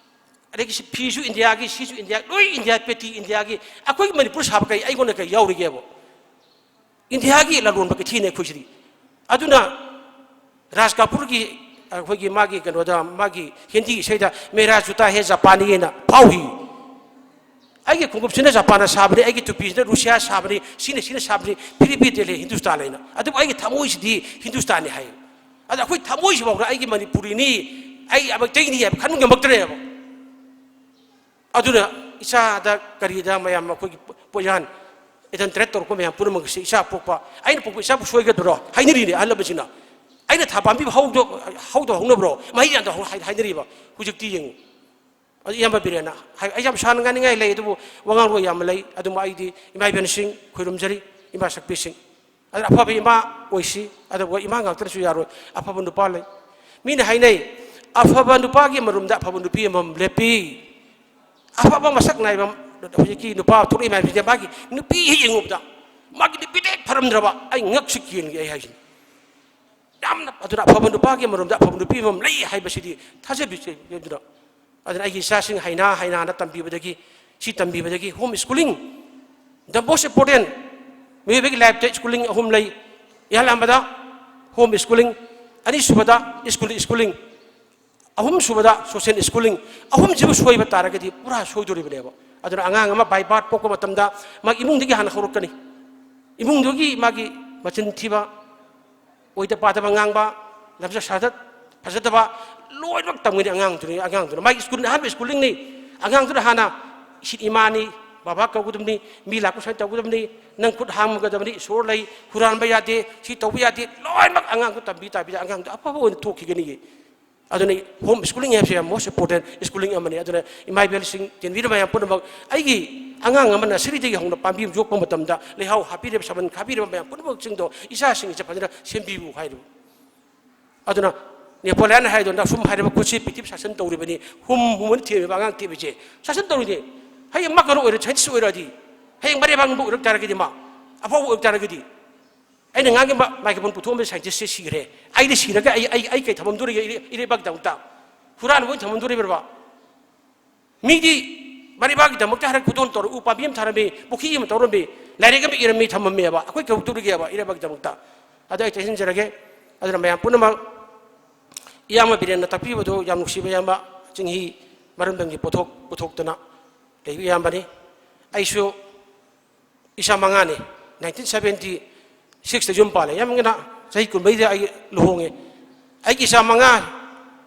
ꯑꯗꯒꯤ ꯁꯤ ꯐꯤꯁꯨ ꯏꯟꯗꯤꯌꯥꯒꯤ, ꯁꯤꯁꯨ ꯏꯟꯗꯤꯌꯥ, ꯂꯣꯏ ꯏꯟꯗꯤꯌꯥ, ꯄꯦꯇꯤ ꯏꯟꯗꯤꯌꯥꯒꯤ꯫ ꯑꯩꯈꯣꯏꯒꯤ ꯃꯅꯤꯄꯨꯔ ꯁꯥꯕ ꯀꯩ ꯑꯩꯉꯣꯟꯗ ꯀꯩ ꯌꯥꯎꯔꯤꯒꯦꯕ? ꯏꯟꯗꯤꯌꯥꯒꯤ ꯂꯂꯣꯟꯕ ꯀꯩꯊꯦꯜꯅꯦ ꯑꯩꯈꯣꯏꯁꯤꯗꯤ꯫ ꯑꯗꯨꯅ ꯔꯥꯖ ꯀꯥꯄꯨꯔꯒꯤ, ꯑꯩꯈꯣꯏꯒꯤ ꯃꯥꯒꯤ ꯀꯩꯅꯣꯗ, ꯃꯥꯒꯤ ꯍꯤꯟꯗꯤ ꯏꯁꯩꯗ "ꯃꯦꯔꯥ ꯖꯨꯇꯥ ꯍꯦ ꯖꯄꯥꯅꯤ" ꯍꯥꯏꯅ ꯐꯥꯎꯏ꯫ ꯑꯩꯒꯤ ꯈꯣꯡꯎꯞꯁꯤꯅ ꯖꯄꯥꯟꯅ ꯁꯥꯕꯅꯤ, ꯑꯩꯒꯤ ꯇꯨꯄꯤꯁꯤꯅ ꯔꯨꯁꯤꯌꯥ ꯁꯥꯕꯅꯤ, ꯁꯤꯅ, ꯁꯤꯅ ꯁꯥꯕꯅꯤ, ꯐꯤꯔꯤꯕꯤ ꯇꯦꯂꯦ ꯍꯤꯟꯗꯨꯁꯇꯥꯟ ꯍꯥꯏꯅ꯫ ꯑꯗꯨꯕꯨ ꯑꯩꯒꯤ ꯊꯃꯣꯏꯁꯤꯗꯤ ꯍꯤꯟꯗꯨꯁꯇꯥꯟꯅꯤ ꯍꯥꯏ꯫ ꯑꯗ ꯑꯩꯈꯣꯏ ꯊꯃꯣꯏꯁꯤꯐꯥꯎꯗ ꯑꯩꯒꯤ ꯃꯅꯤꯄꯨꯔꯤꯅꯤ, ꯑꯩ ꯃꯩꯇꯩꯅꯤ ꯍꯥꯏꯕ ꯈꯟꯕ ꯉꯝꯃꯛꯇ꯭ꯔꯦꯕ꯫ ꯑꯗꯨꯅ ꯏꯆꯥꯗ ꯀꯔꯤꯗ ꯃꯌꯥꯝ ꯑꯩꯈꯣꯏꯒꯤ ꯄꯣ-, ꯄꯣꯌꯥꯟ, ꯑꯦꯗꯟ ꯇꯔꯦꯠ ꯇꯧꯔꯛꯄ ꯃꯌꯥꯝ ꯄꯨꯝꯅꯃꯛꯁꯦ ꯏꯆꯥ ꯄꯣꯛꯄ, ꯑꯩꯅ ꯄꯣꯛꯄ ꯏꯆꯥꯕꯨ ꯁꯣꯏꯒꯗ꯭ꯔꯣ ꯍꯥꯏꯅꯔꯤꯅꯦ ꯑꯍꯜ ꯂꯃꯟꯁꯤꯡꯅ꯫ "ꯑꯩꯅ ꯊꯥ ꯄꯥꯝꯕꯤꯕ ꯍꯧꯗꯣ-, ꯍꯧꯗꯣ ꯍꯧꯅꯕ꯭ꯔꯣ? ꯃꯍꯩ ꯌꯥꯟꯗ ꯍꯧ-", ꯍꯥꯏ-, ꯍꯥꯏꯅꯔꯤꯕ꯫ ꯍꯧꯖꯤꯛꯇꯤ ꯌꯦꯡꯉꯨ꯫ ꯑꯗꯨ ꯏꯌꯥꯝꯕ ꯕꯤꯔꯦꯟꯅ ꯍꯥꯏ-, ꯑꯩ ꯌꯥꯝ ꯁꯥꯡꯅ ꯉꯥꯡꯅꯤꯡꯉꯥꯏ ꯂꯩ, ꯑꯗꯨꯕꯨ ꯋꯥꯉꯥꯡꯂꯣꯏ ꯌꯥꯝꯅ ꯂꯩ꯫ ꯑꯗꯨꯕꯨ ꯑꯩꯗꯤ ꯏꯃꯥ ꯏꯕꯦꯟꯁꯤꯡ ꯈꯣꯏꯔꯨꯝꯖꯔꯤ, ꯏꯃꯥ ꯁꯛꯄꯤꯁꯤꯡ꯫ ꯑꯗꯨꯅ ꯑꯐꯕ ꯏꯃꯥ ꯑꯣꯏꯁꯤ, ꯑꯗꯨꯕꯨ ꯏꯃꯥ ꯉꯥꯛꯇꯅꯁꯨ ꯌꯥꯔꯣꯏ, ꯑꯐꯕ ꯅꯨꯄꯥ ꯂꯩ꯫ ꯃꯤꯅ ꯍꯥꯏꯅꯩ, "ꯑꯐꯕ ꯅꯨꯄꯥꯒꯤ ꯃꯔꯨꯝꯗ ꯑꯐꯕ ꯅꯨꯄꯤ ꯑꯃꯃꯝ ꯂꯦꯞꯄꯤ"꯫ ꯑꯐꯕ ꯃꯁꯛ ꯅꯥꯏꯕ ꯍꯧꯖꯤꯛꯀꯤ ꯅꯨꯄꯥ ꯊꯣꯛꯂꯛꯏ ꯃꯌꯥꯝꯁꯤꯗꯤ ꯃꯥꯒꯤ ꯅꯨꯄꯤ ꯍꯦꯛ ꯌꯦꯡꯉꯨꯕꯗ, ꯃꯥꯒꯤ ꯅꯨꯄꯤꯗ ꯍꯦꯛ ꯐꯔꯝꯗ꯭ꯔꯕ ꯑꯩ ꯉꯛꯁꯤ ꯀꯦꯟꯒꯤ ꯑꯩ ꯍꯥꯏꯁꯤꯅꯤ꯫ ꯌꯥꯝꯅ ꯑꯗꯨꯅ ꯑꯐꯕ ꯅꯨꯄꯥꯒꯤ ꯃꯔꯨꯝꯗ ꯑꯐꯕ ꯅꯨꯄꯤ ꯑꯃꯃꯝ ꯂꯩ ꯍꯥꯏꯕꯁꯤꯗꯤ ꯊꯥꯖꯕꯤꯁꯦ꯫ ꯑꯗꯨꯅ, ꯑꯗꯨꯅ ꯑꯩꯒꯤ ꯏꯆꯥꯁꯤꯡ ꯍꯩꯅꯥ ꯍꯩꯅꯥꯅ ꯇꯝꯕꯤꯕꯗꯒꯤ, ꯁꯤ ꯇꯝꯕꯤꯕꯗꯒꯤ, home schooling, The most important, ꯃꯤꯑꯣꯏꯕꯒꯤ ꯂꯥꯏꯐꯇ ꯁ꯭ꯀꯨꯂꯤꯡ ꯑꯍꯨꯝ ꯂꯩ꯫ ꯏꯍꯥꯟ ꯑꯍꯥꯟꯕꯗ ꯍꯣꯝ ꯁ꯭ꯀꯨꯂꯤꯡ, ꯑꯅꯤꯁꯨꯕꯗ ꯁ꯭ꯀꯨꯜ ꯁ꯭ꯀꯨꯂꯤꯡ, ꯑꯍꯨꯝꯁꯨꯕꯗ ꯁꯣꯁꯤꯌꯦꯜ ꯁ꯭ꯀꯨꯂꯤꯡ꯫ ꯑꯍꯨꯝꯁꯤꯕꯨ ꯁꯣꯏꯕ ꯇꯥꯔꯒꯗꯤ ꯄꯨꯔꯥ ꯁꯣꯏꯗꯣꯔꯤꯕꯅꯦꯕ꯫ ꯑꯗꯨꯅ ꯑꯉꯥꯡ ꯑꯃ ꯕꯥꯏ ꯕꯥꯔꯠ ꯄꯣꯛꯄ ꯃꯇꯝꯗ ꯃꯥꯒꯤ ꯏꯃꯨꯡꯗꯒꯤ ꯍꯥꯟꯅ ꯍꯧꯔꯛꯀꯅꯤ꯫ ꯏꯃꯨꯡꯗꯨꯒꯤ ꯃꯥꯒꯤ ꯃꯆꯤꯟ ꯊꯤꯕ, ꯑꯣꯏꯗ ꯄꯥꯗꯕ ꯉꯥꯡꯕ, ꯂꯝꯆꯠ ꯁꯥꯖꯠ ꯐꯖꯗꯕ ꯂꯣꯏꯅꯃꯛ ꯇꯝꯒꯅꯤ ꯑꯉꯥꯡꯗꯨꯅꯤ꯫ ꯑꯉꯥꯡꯗꯨꯅ ꯃꯥꯒꯤ ꯁ꯭ꯀꯨꯜ, ꯑꯍꯥꯟꯕ ꯁ꯭ꯀꯨꯂꯤꯡꯅꯤ꯫ ꯑꯉꯥꯡꯗꯨꯅ ꯍꯥꯟꯅ ꯏꯁꯤꯠ ꯏꯃꯥꯅꯤ, ꯕꯕꯥ ꯀꯧꯒꯗꯕꯅꯤ, ꯃꯤ ꯂꯥꯛꯄ ꯁꯨꯃꯥꯏꯅ ꯇꯧꯒꯗꯕꯅꯤ, ꯅꯪ ꯈꯨꯠ ꯍꯥꯝꯒꯗꯕꯅꯤ, ꯏꯁꯣꯔ ꯂꯩ, ꯍꯨꯔꯥꯟꯕ ꯌꯥꯗꯦ, ꯁꯤ ꯇꯧꯕ ꯌꯥꯗꯦ, ꯂꯣꯏꯅꯃꯛ ꯑꯉꯥꯡꯗꯨ ꯇꯝꯕꯤ ꯇꯥꯕꯤꯗ ꯑꯉꯥꯡꯗꯨ ꯑꯐꯕ ꯑꯣꯏꯅ ꯊꯣꯛꯈꯤꯒꯅꯤꯌꯦ꯫ ꯑꯗꯨꯅ ꯍꯣꯝ ꯁ꯭ꯀꯨꯂꯤꯡ ꯍꯥꯏꯕꯁꯦ ꯌꯥꯝ most important ꯁ꯭ꯀꯨꯂꯤꯡ ꯑꯃꯅꯤ꯫ ꯑꯗꯨꯅ ꯏꯃꯥ ꯏꯕꯦꯜꯁꯤꯡ, ꯆꯦꯟꯕꯤꯔꯤꯕ ꯃꯌꯥꯝ ꯄꯨꯝꯅꯃꯛ, ꯑꯩꯒꯤ ꯑꯉꯥꯡ ꯑꯃ ꯅꯁꯔꯤꯗꯒꯤ ꯍꯧꯅ ꯄꯥꯝꯕꯤ ꯑꯃ ꯌꯣꯛꯄ ꯃꯇꯝꯗ ꯂꯩꯍꯥꯎ ꯍꯥꯞꯄꯤꯔꯤꯕ, ꯁꯃꯟ ꯈꯥꯕꯤꯔꯤꯕ ꯃꯌꯥꯝ ꯄꯨꯝꯅꯃꯛꯁꯤꯡꯗꯣ ꯏꯆꯥꯁꯤꯡꯁꯦ ꯐꯖꯅ ꯁꯦꯝꯕꯤꯌꯨ ꯍꯥꯏꯔꯤꯕ꯫ ꯑꯗꯨꯅ ꯅꯦꯄꯣꯂꯤꯌꯟ ꯍꯥꯏꯗꯣ ꯅꯁꯨꯝ ꯍꯥꯏꯔꯤꯕ ꯈꯨꯠꯁꯤ ꯄ꯭ꯔꯤꯊꯤꯕꯤ ꯁꯥꯁꯟ ꯇꯧꯔꯤꯕꯅꯤ, ꯍꯨꯝ ꯍꯨꯝꯃꯅ ꯊꯦꯝꯃꯤꯕ ꯑꯉꯥꯡ ꯊꯦꯝꯃꯤꯁꯦ꯫ ꯁꯥꯁꯟ ꯇꯧꯔꯤꯅꯦ꯫ ꯍꯌꯦꯡ ꯃꯥ ꯀꯩꯅꯣ ꯑꯣꯏꯔ, ꯁꯥꯏꯟꯇꯤꯁ ꯑꯣꯏꯔꯛꯑꯗꯤ, ꯍꯌꯦꯡ ꯃꯔꯩꯕꯥꯛ ꯅꯤꯡꯕ ꯑꯣꯏꯔꯛ ꯇꯥꯔꯒꯗꯤ, ꯃꯥ ꯑꯐꯥꯎꯕ ꯑꯣꯏꯔꯛ ꯇꯥꯔꯒꯗꯤ, ꯑꯩꯅ ꯉꯥꯡꯒꯤ ꯃꯥꯏ-, ꯃꯥꯏꯀ꯭ꯔꯣꯐꯣꯟ ꯄꯨꯊꯣꯛꯑꯝꯕ ꯁꯥꯏꯟꯇꯤꯁꯁꯦ ꯁꯤꯈ꯭ꯔꯦ꯫ ꯑꯩꯗꯤ ꯁꯤꯔꯒ ꯑꯩ, ꯑꯩ, ꯑꯩ ꯀꯩ ꯊꯝꯃꯝꯗꯣꯔꯤꯒꯦ ꯏꯔꯩ-, ꯏꯔꯩꯕꯥꯛꯀꯤꯗꯃꯛꯇ? ꯍꯨꯔꯥꯟꯕ ꯑꯣꯏꯅ ꯊꯝꯃꯝꯗꯣꯔꯤꯕ꯭ꯔꯕ? ꯃꯤꯗꯤ ꯃꯔꯩꯕꯥꯛꯀꯤꯗꯃꯛꯇ ꯍꯥꯏꯔꯒ ꯈꯨꯗꯣꯜ ꯇꯧꯔ ꯎ ꯄꯥꯝꯕꯤ ꯑꯃ ꯊꯥꯔꯝꯃꯤ, ꯄꯨꯈ꯭ꯔꯤ ꯑꯃ ꯇꯧꯔꯝꯃꯤ, ꯂꯥꯏꯔꯤꯛ ꯑꯃ ꯏꯔꯝꯃꯤ, ꯊꯝꯃꯝꯃꯦꯕ꯫ ꯑꯩꯈꯣꯏ ꯀꯩꯗꯧꯗꯣꯔꯤꯒꯦꯕ ꯏꯔꯩꯕꯥꯛꯀꯤꯗꯃꯛꯇ? ꯑꯗꯣ ꯑꯩ ꯇꯩꯁꯤꯟꯖꯔꯒꯦ꯫ ꯑꯗꯨꯅ ꯃꯌꯥꯝ ꯄꯨꯝꯅꯃꯛ ꯏꯌꯥꯝꯕ ꯕꯤꯔꯦꯟꯅ ꯇꯥꯛꯄꯤꯕꯗꯨ ꯌꯥꯝ ꯅꯨꯡꯁꯤꯕ ꯏꯌꯥꯝꯕ, ꯆꯤꯡꯍꯤ ꯃꯔꯝꯗꯝꯒꯤ ꯄꯣꯠꯊꯣꯛ ꯄꯨꯊꯣꯛꯇꯅ ꯂꯩꯕ ꯏꯌꯥꯝꯕꯅꯤ꯫ ꯑꯩꯁꯨ ꯏꯆꯥ ꯃꯉꯥꯅꯤ꯫ ꯅꯥꯏꯟꯇꯤꯟ ꯁꯕꯦꯟꯇꯤ ꯁꯤꯛꯁꯇ ꯌꯨꯝ ꯄꯥꯜꯂꯦ꯫ ꯌꯥꯝ ꯉꯟꯅ, ꯆꯍꯤ ꯀꯨꯟꯃꯔꯤꯗ ꯑꯩ ꯂꯨꯍꯣꯡꯉꯦ꯫ ꯑꯩꯒꯤ ꯏꯆꯥ ꯃꯉꯥ,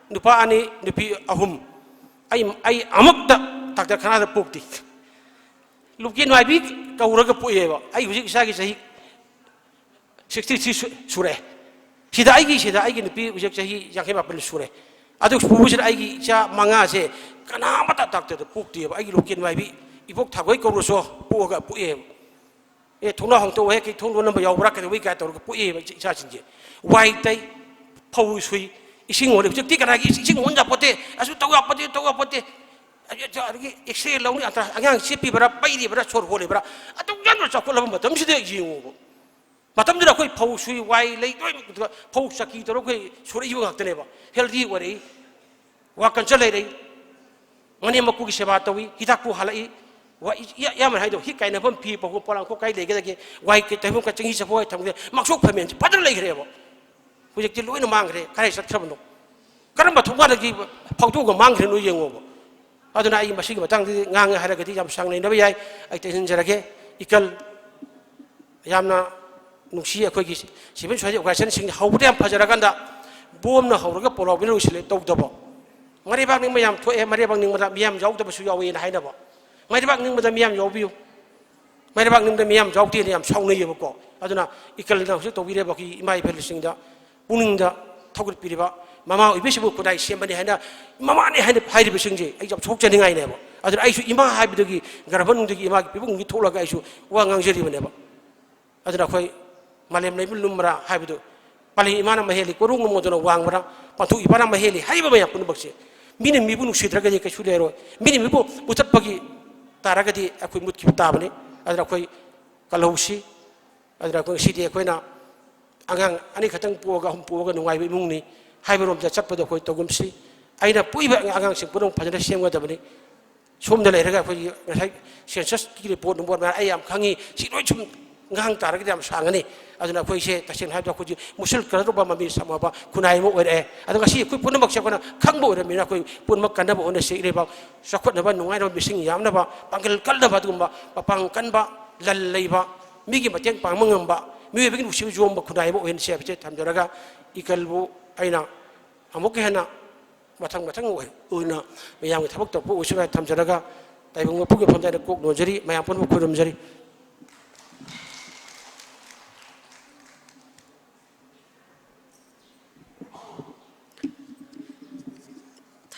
ꯅꯨꯄꯥ ꯑꯅꯤ, ꯅꯨꯄꯤ ꯑꯍꯨꯝ꯫ ꯑꯩ, ꯑꯩ ꯑꯃꯨꯛꯇ ꯗꯥꯛꯇꯔ ꯈꯅꯥꯗ ꯄꯣꯛꯇꯦ꯫ ꯂꯨꯀꯦꯟ ꯃꯥꯏꯕꯤ ꯀꯧꯔꯒ ꯄꯣꯛꯑꯦꯕ꯫ ꯑꯩ ꯍꯧꯖꯤꯛ ꯏꯆꯥꯒꯤ ꯆꯍꯤ ꯁꯤꯛꯁꯇꯤ ꯊ꯭ꯔꯤ ꯁꯨ-, ꯁꯨꯔꯦ꯫ ꯁꯤꯗ ꯑꯩꯒꯤ, ꯁꯤꯗ ꯑꯩꯒꯤ ꯅꯨꯄꯤ ꯍꯧꯖꯤꯛ ꯆꯍꯤ ꯌꯥꯡꯈꯩ ꯃꯥꯄꯟ ꯁꯨꯔꯦ꯫ ꯑꯗꯨ ꯄꯨꯕꯁꯤꯗ ꯑꯩꯒꯤ ꯏꯆꯥ ꯃꯉꯥꯁꯦ ꯀꯅꯥꯃꯠꯇ ꯗꯥꯛꯇꯔꯗ ꯄꯣꯛꯇꯦꯕ꯫ ꯑꯩꯒꯤ ꯂꯣꯀꯦꯜ ꯃꯥꯏꯕꯤ ꯏꯕꯣꯛ ꯊꯥꯒꯣꯏ ꯀꯧꯔꯁꯨ ꯄꯣꯛꯑꯒ ꯄꯣꯛꯑꯦꯕ꯫ ꯑꯦ, ꯊꯣꯡꯅꯥꯎ ꯍꯥꯡꯇꯣꯛꯑꯣ, ꯍꯦꯛ ꯊꯣꯡ ꯂꯣꯟꯅꯕ ꯌꯥꯎꯕ꯭ꯔꯥ, ꯀꯩꯗꯧꯕꯩ ꯀꯥꯏ ꯇꯧꯔꯒ ꯄꯣꯛꯑꯦꯕ ꯏꯆꯥꯁꯤꯡꯁꯦ꯫ ꯋꯥꯏ ꯇꯩ, ꯐꯧ ꯁꯨꯏ, ꯏꯁꯤꯡ ꯍꯣꯜꯂꯤ꯫ ꯍꯧꯖꯤꯛꯇꯤ ꯀꯅꯥꯒꯤ ꯏꯁꯤꯡ ꯍꯣꯟ ꯌꯥꯄꯣꯠꯇꯦ, ꯑꯁꯨ ꯇꯧ ꯌꯥꯄꯣꯠꯇꯦ, ꯇꯧ ꯌꯥꯄꯣꯠꯇꯦ꯫ ꯑꯗꯒꯤ ꯑꯦꯛꯁꯔꯦ ꯂꯧꯅꯤ, ꯑꯉꯥꯡ ꯆꯦꯞꯄꯤꯕ꯭ꯔꯥ, ꯄꯩꯔꯤꯕ꯭ꯔꯥ, ꯁꯣꯔ ꯍꯣꯜꯂꯤꯕ꯭ꯔꯥ, ꯑꯗꯨꯛ ꯌꯥꯝꯅ ꯆꯥꯎꯈꯠꯂꯕ ꯃꯇꯝꯁꯤꯗ ꯌꯦꯡꯉꯨꯕ꯫ ꯃꯇꯝꯗꯨꯗ ꯑꯩꯈꯣꯏ ꯐꯧ ꯁꯨꯏ, ꯋꯥꯏ ꯂꯩ, ꯂꯣꯏ, ꯐꯧ ꯆꯀꯤ ꯇꯧꯔꯒ ꯑꯩꯈꯣꯏ ꯁꯨꯔꯛꯏꯕ ꯉꯥꯛꯇꯅꯦꯕ꯫ ꯍꯦꯜꯗꯤ ꯑꯣꯏꯔꯛꯏ, ꯋꯥ ꯀꯜꯆꯔ ꯂꯩꯔꯛꯏ, ꯃꯅꯦꯝ ꯃꯀꯨꯒꯤ ꯁꯦꯕꯥ ꯇꯧꯏ, ꯍꯤꯗꯥꯛꯄꯨ ꯍꯜꯂꯛꯏ, ꯋꯥ-, ꯏ-, ꯏꯌꯥ-, ꯏꯌꯥꯝꯕꯅ ꯍꯥꯏꯗꯣ, ꯍꯤꯛ ꯀꯥꯏꯅꯐꯝ ꯐꯤ ꯄꯣꯛꯄ ꯄꯣꯂꯥꯡꯈꯣꯛ ꯀꯥꯏ ꯂꯩꯒꯗꯒꯦ, ꯋꯥꯏ ꯀꯩ ꯇꯩꯐꯝ ꯀ-, ꯆꯦꯡꯍꯤ ꯆꯐꯨ ꯋꯥꯏ ꯊꯝꯒꯦ, ꯃꯥꯛꯁꯣꯛ ꯐꯃꯦꯟꯁꯦ ꯐꯖꯅ ꯂꯩꯈ꯭ꯔꯦꯕ꯫ ꯍꯧꯖꯤꯛꯇꯤ ꯂꯣꯏꯅ ꯃꯥꯡꯈ꯭ꯔꯦ, ꯀꯗꯥꯏ ꯆꯠꯈ꯭ꯔꯕꯅꯣ? ꯀꯔꯝꯕ ꯊꯣꯡꯒꯥꯟꯗꯒꯤ ꯐꯥꯎꯗꯣꯛꯑꯒ ꯃꯥꯡꯈ꯭ꯔꯤꯅꯣ ꯌꯦꯡꯉꯣꯕ꯫ ꯑꯗꯨꯅ ꯑꯩ ꯃꯁꯤꯒꯤ ꯃꯇꯥꯡꯗꯗꯤ ꯉꯥꯡꯉꯦ ꯍꯥꯏꯔꯒꯗꯤ ꯌꯥꯝ ꯁꯥꯡꯅ ꯅꯩꯅꯕ ꯌꯥꯏ, ꯑꯩ ꯇꯦꯟꯁꯤꯟꯖꯔꯒꯦ꯫ ꯏꯀꯜ, ꯌꯥꯝꯅ ꯅꯨꯡꯁꯤ ꯑꯩꯈꯣꯏꯒꯤ civil society organizationꯁꯤꯡ ꯍꯧꯕꯗ ꯌꯥꯝ ꯐꯖꯔꯀꯥꯟꯗ ꯕꯣꯝꯅ ꯍꯧꯔꯒ ꯄꯣꯂꯥꯎꯕꯤꯅ ꯂꯣꯏꯁꯤꯜꯂꯦ ꯇꯧꯗꯕ꯫ ꯃꯔꯩꯕꯥꯛ ꯅꯤꯡꯕ ꯌꯥꯝ ꯊꯣꯛꯑꯦ, ꯃꯔꯩꯕꯥꯛ ꯅꯤꯡꯕꯗ ꯃꯤꯌꯥꯝ ꯌꯥꯎꯗꯕꯁꯨ ꯌꯥꯎꯋꯦꯅ ꯍꯥꯏꯅꯕ꯫ ꯃꯔꯩꯕꯥꯛ ꯅꯤꯡꯕꯗ ꯃꯤꯌꯥꯝ ꯌꯥꯎꯕꯤꯌꯨ꯫ ꯃꯔꯩꯕꯥꯛ ꯅꯤꯡꯕꯗ ꯃꯤꯌꯥꯝ ꯌꯥꯎꯗꯦꯅ ꯌꯥꯝ ꯁꯥꯎꯅꯩꯌꯦꯕꯀꯣ꯫ ꯑꯗꯨꯅ ꯏꯀꯜꯅ ꯍꯧꯖꯤꯛ ꯇꯧꯕꯤꯔꯤꯕ ꯑꯩꯈꯣꯏꯒꯤ ꯏꯃꯥ ꯏꯕꯦꯜꯁꯤꯡꯗ ꯄꯨꯛꯅꯤꯡꯗ ꯊꯧꯒꯠꯄꯤꯔꯤꯕ ꯃꯃꯥ ꯑꯣꯏꯕꯤꯁꯤꯕꯨ ꯈꯨꯟꯅꯥꯏ ꯁꯦꯝꯕꯅꯤ ꯍꯥꯏꯅ, ꯃꯃꯥꯅꯦ ꯍꯥꯏꯅ ꯍꯥꯏꯔꯤꯕꯁꯤꯡꯁꯦ ꯑꯩ ꯌꯥꯝ ꯁꯣꯛꯆꯅꯤꯡꯉꯥꯏꯅꯦꯕ꯫ ꯑꯗꯨꯅ ꯑꯩꯁꯨ ꯏꯃꯥ ꯍꯥꯏꯕꯗꯨꯒꯤ ꯒꯔꯚꯅꯨꯡꯗꯒꯤ ꯏꯃꯥꯒꯤ ꯄꯤꯕꯨꯡꯗꯒꯤ ꯊꯣꯛꯂꯒ ꯑꯩꯁꯨ ꯋꯥ ꯉꯥꯡꯖꯔꯤꯕꯅꯦꯕ꯫ ꯑꯗꯨꯅ ꯑꯩꯈꯣꯏ ꯃꯥꯂꯦꯝ ꯂꯩꯕꯨ ꯂꯨꯝꯕ꯭ꯔꯥ ꯍꯥꯏꯕꯗꯨ, ꯄꯥꯂꯤ ꯏꯃꯥꯅ ꯃꯍꯦꯜꯂꯤ, ꯀꯣꯔꯨ ꯉꯝꯃꯣꯗꯨꯅ ꯋꯥꯡꯕ꯭ꯔꯥ, ꯄꯥꯟꯊꯣꯛ ꯏꯄꯥꯅ ꯃꯍꯦꯜꯂꯤ ꯍꯥꯏꯔꯤꯕ ꯃꯌꯥꯝ ꯄꯨꯝꯅꯃꯛꯁꯦ, ꯃꯤꯅ ꯃꯤꯕꯨ ꯅꯨꯡꯁꯤꯗ꯭ꯔꯒꯗꯤ ꯀꯩꯁꯨ ꯂꯩꯔꯣꯏ꯫ ꯃꯤꯅ ꯃꯤꯕꯨ ꯃꯨꯊꯠꯄꯒꯤ ꯇꯥꯔꯒꯗꯤ ꯑꯩꯈꯣꯏ ꯃꯨꯠꯈꯤꯕ ꯇꯥꯕꯅꯤ꯫ ꯑꯗꯨꯅ ꯑꯩꯈꯣꯏ ꯀꯜꯍꯧꯁꯤ꯫ ꯑꯗꯨꯅ ꯑꯩꯈꯣꯏ ꯉꯁꯤꯗꯤ ꯑꯩꯈꯣꯏꯅ ꯑꯉꯥꯡ ꯑꯅꯤꯈꯛꯇꯪ ꯄꯣꯛꯑꯒ, ꯑꯍꯨꯝ ꯄꯣꯛꯑꯒ ꯅꯨꯡꯉꯥꯏꯕ ꯏꯃꯨꯡꯅꯤ ꯍꯥꯏꯕꯔꯣꯝꯗ ꯆꯠꯄꯗꯣ ꯑꯩꯈꯣꯏ ꯇꯧꯒꯨꯝꯁꯤ꯫ ꯑꯩꯅ ꯄꯣꯛꯏꯕ ꯑꯉꯥꯡꯁꯤꯡ ꯄꯨꯝꯅꯃꯛ ꯐꯖꯅ ꯁꯦꯝꯒꯗꯕꯅꯤ꯫ ꯁꯣꯝꯗ ꯂꯩꯔꯒ ꯑꯩꯈꯣꯏꯒꯤ ꯉꯁꯥꯏ censusꯀꯤ report ꯅꯨꯡꯄꯣꯠ ꯃꯌꯥꯝ ꯑꯩ ꯌꯥꯝ ꯈꯪꯉꯤ, ꯁꯤ ꯂꯣꯏ ꯁꯨꯝ ꯉꯥꯡ ꯇꯥꯔꯒꯗꯤ ꯌꯥꯝ ꯁꯥꯡꯉꯅꯤ꯫ ꯑꯗꯨꯅ ꯑꯩꯈꯣꯏꯁꯦ ꯇꯁꯦꯡꯅ ꯍꯥꯏꯔꯕꯗ ꯑꯩꯈꯣꯏꯁꯦ ꯃꯨꯁꯤꯜ ꯀꯜꯂꯛꯇꯧꯕ ꯃꯃꯤ ꯁꯥꯃꯕ ꯈꯨꯟꯅꯥꯏ ꯑꯃ ꯑꯣꯏꯔꯛꯑꯦ꯫ ꯑꯗꯣ ꯉꯁꯤ ꯑꯩꯈꯣꯏ ꯄꯨꯝꯅꯃꯛꯁꯦ ꯑꯩꯈꯣꯏꯅ ꯈꯪꯕ ꯑꯣꯏꯔꯕꯅꯤꯅ ꯑꯩꯈꯣꯏ ꯄꯨꯝꯅꯃꯛ ꯀꯟꯅꯕ ꯍꯣꯠꯅꯁꯤ꯫ ꯏꯔꯩꯕꯥꯛ ꯆꯥꯎꯈꯠꯅꯕ, ꯅꯨꯡꯉꯥꯏꯅꯕ, ꯃꯤꯁꯤꯡ ꯌꯥꯝꯅꯕ, ꯄꯥꯡꯒꯜ ꯀꯟꯅꯕ, ꯑꯗꯨꯒꯨꯝꯕ ꯃꯄꯥꯡ ꯀꯟꯕ, ꯂꯟ ꯂꯩꯕ, ꯃꯤꯒꯤ ꯃꯇꯦꯡ ꯄꯥꯡꯕ ꯉꯝꯕ, ꯃꯤꯑꯣꯏꯕꯒꯤ ꯅꯨꯡꯁꯤꯕ ꯌꯣꯝꯕ ꯈꯨꯟꯅꯥꯏ ꯑꯃ ꯑꯣꯏꯍꯟꯁꯤ ꯍꯥꯏꯕꯁꯦ ꯊꯝꯖꯔꯒ, ꯏꯀꯜꯕꯨ ꯑꯩꯅ ꯑꯃꯨꯛꯀ ꯍꯦꯟꯅ ꯃꯊꯪ ꯃꯊꯪ ꯑꯣꯏ-, ꯑꯣꯏꯅ ꯃꯌꯥꯝꯒꯤ ꯊꯕꯛ ꯇꯧꯔꯛꯄ ꯑꯣꯏꯁꯅꯨ ꯍꯥꯏꯅ ꯊꯝꯖꯔꯒ, ꯇꯥꯏꯕꯪ ꯃꯄꯨꯒꯤ ꯃꯐꯝꯗ ꯑꯩꯅ ꯀꯣꯛ ꯅꯣꯟꯖꯔꯤ, ꯃꯌꯥꯝ ꯄꯨꯝꯅꯃꯛ ꯈꯨꯔꯨꯝꯖꯔꯤ꯫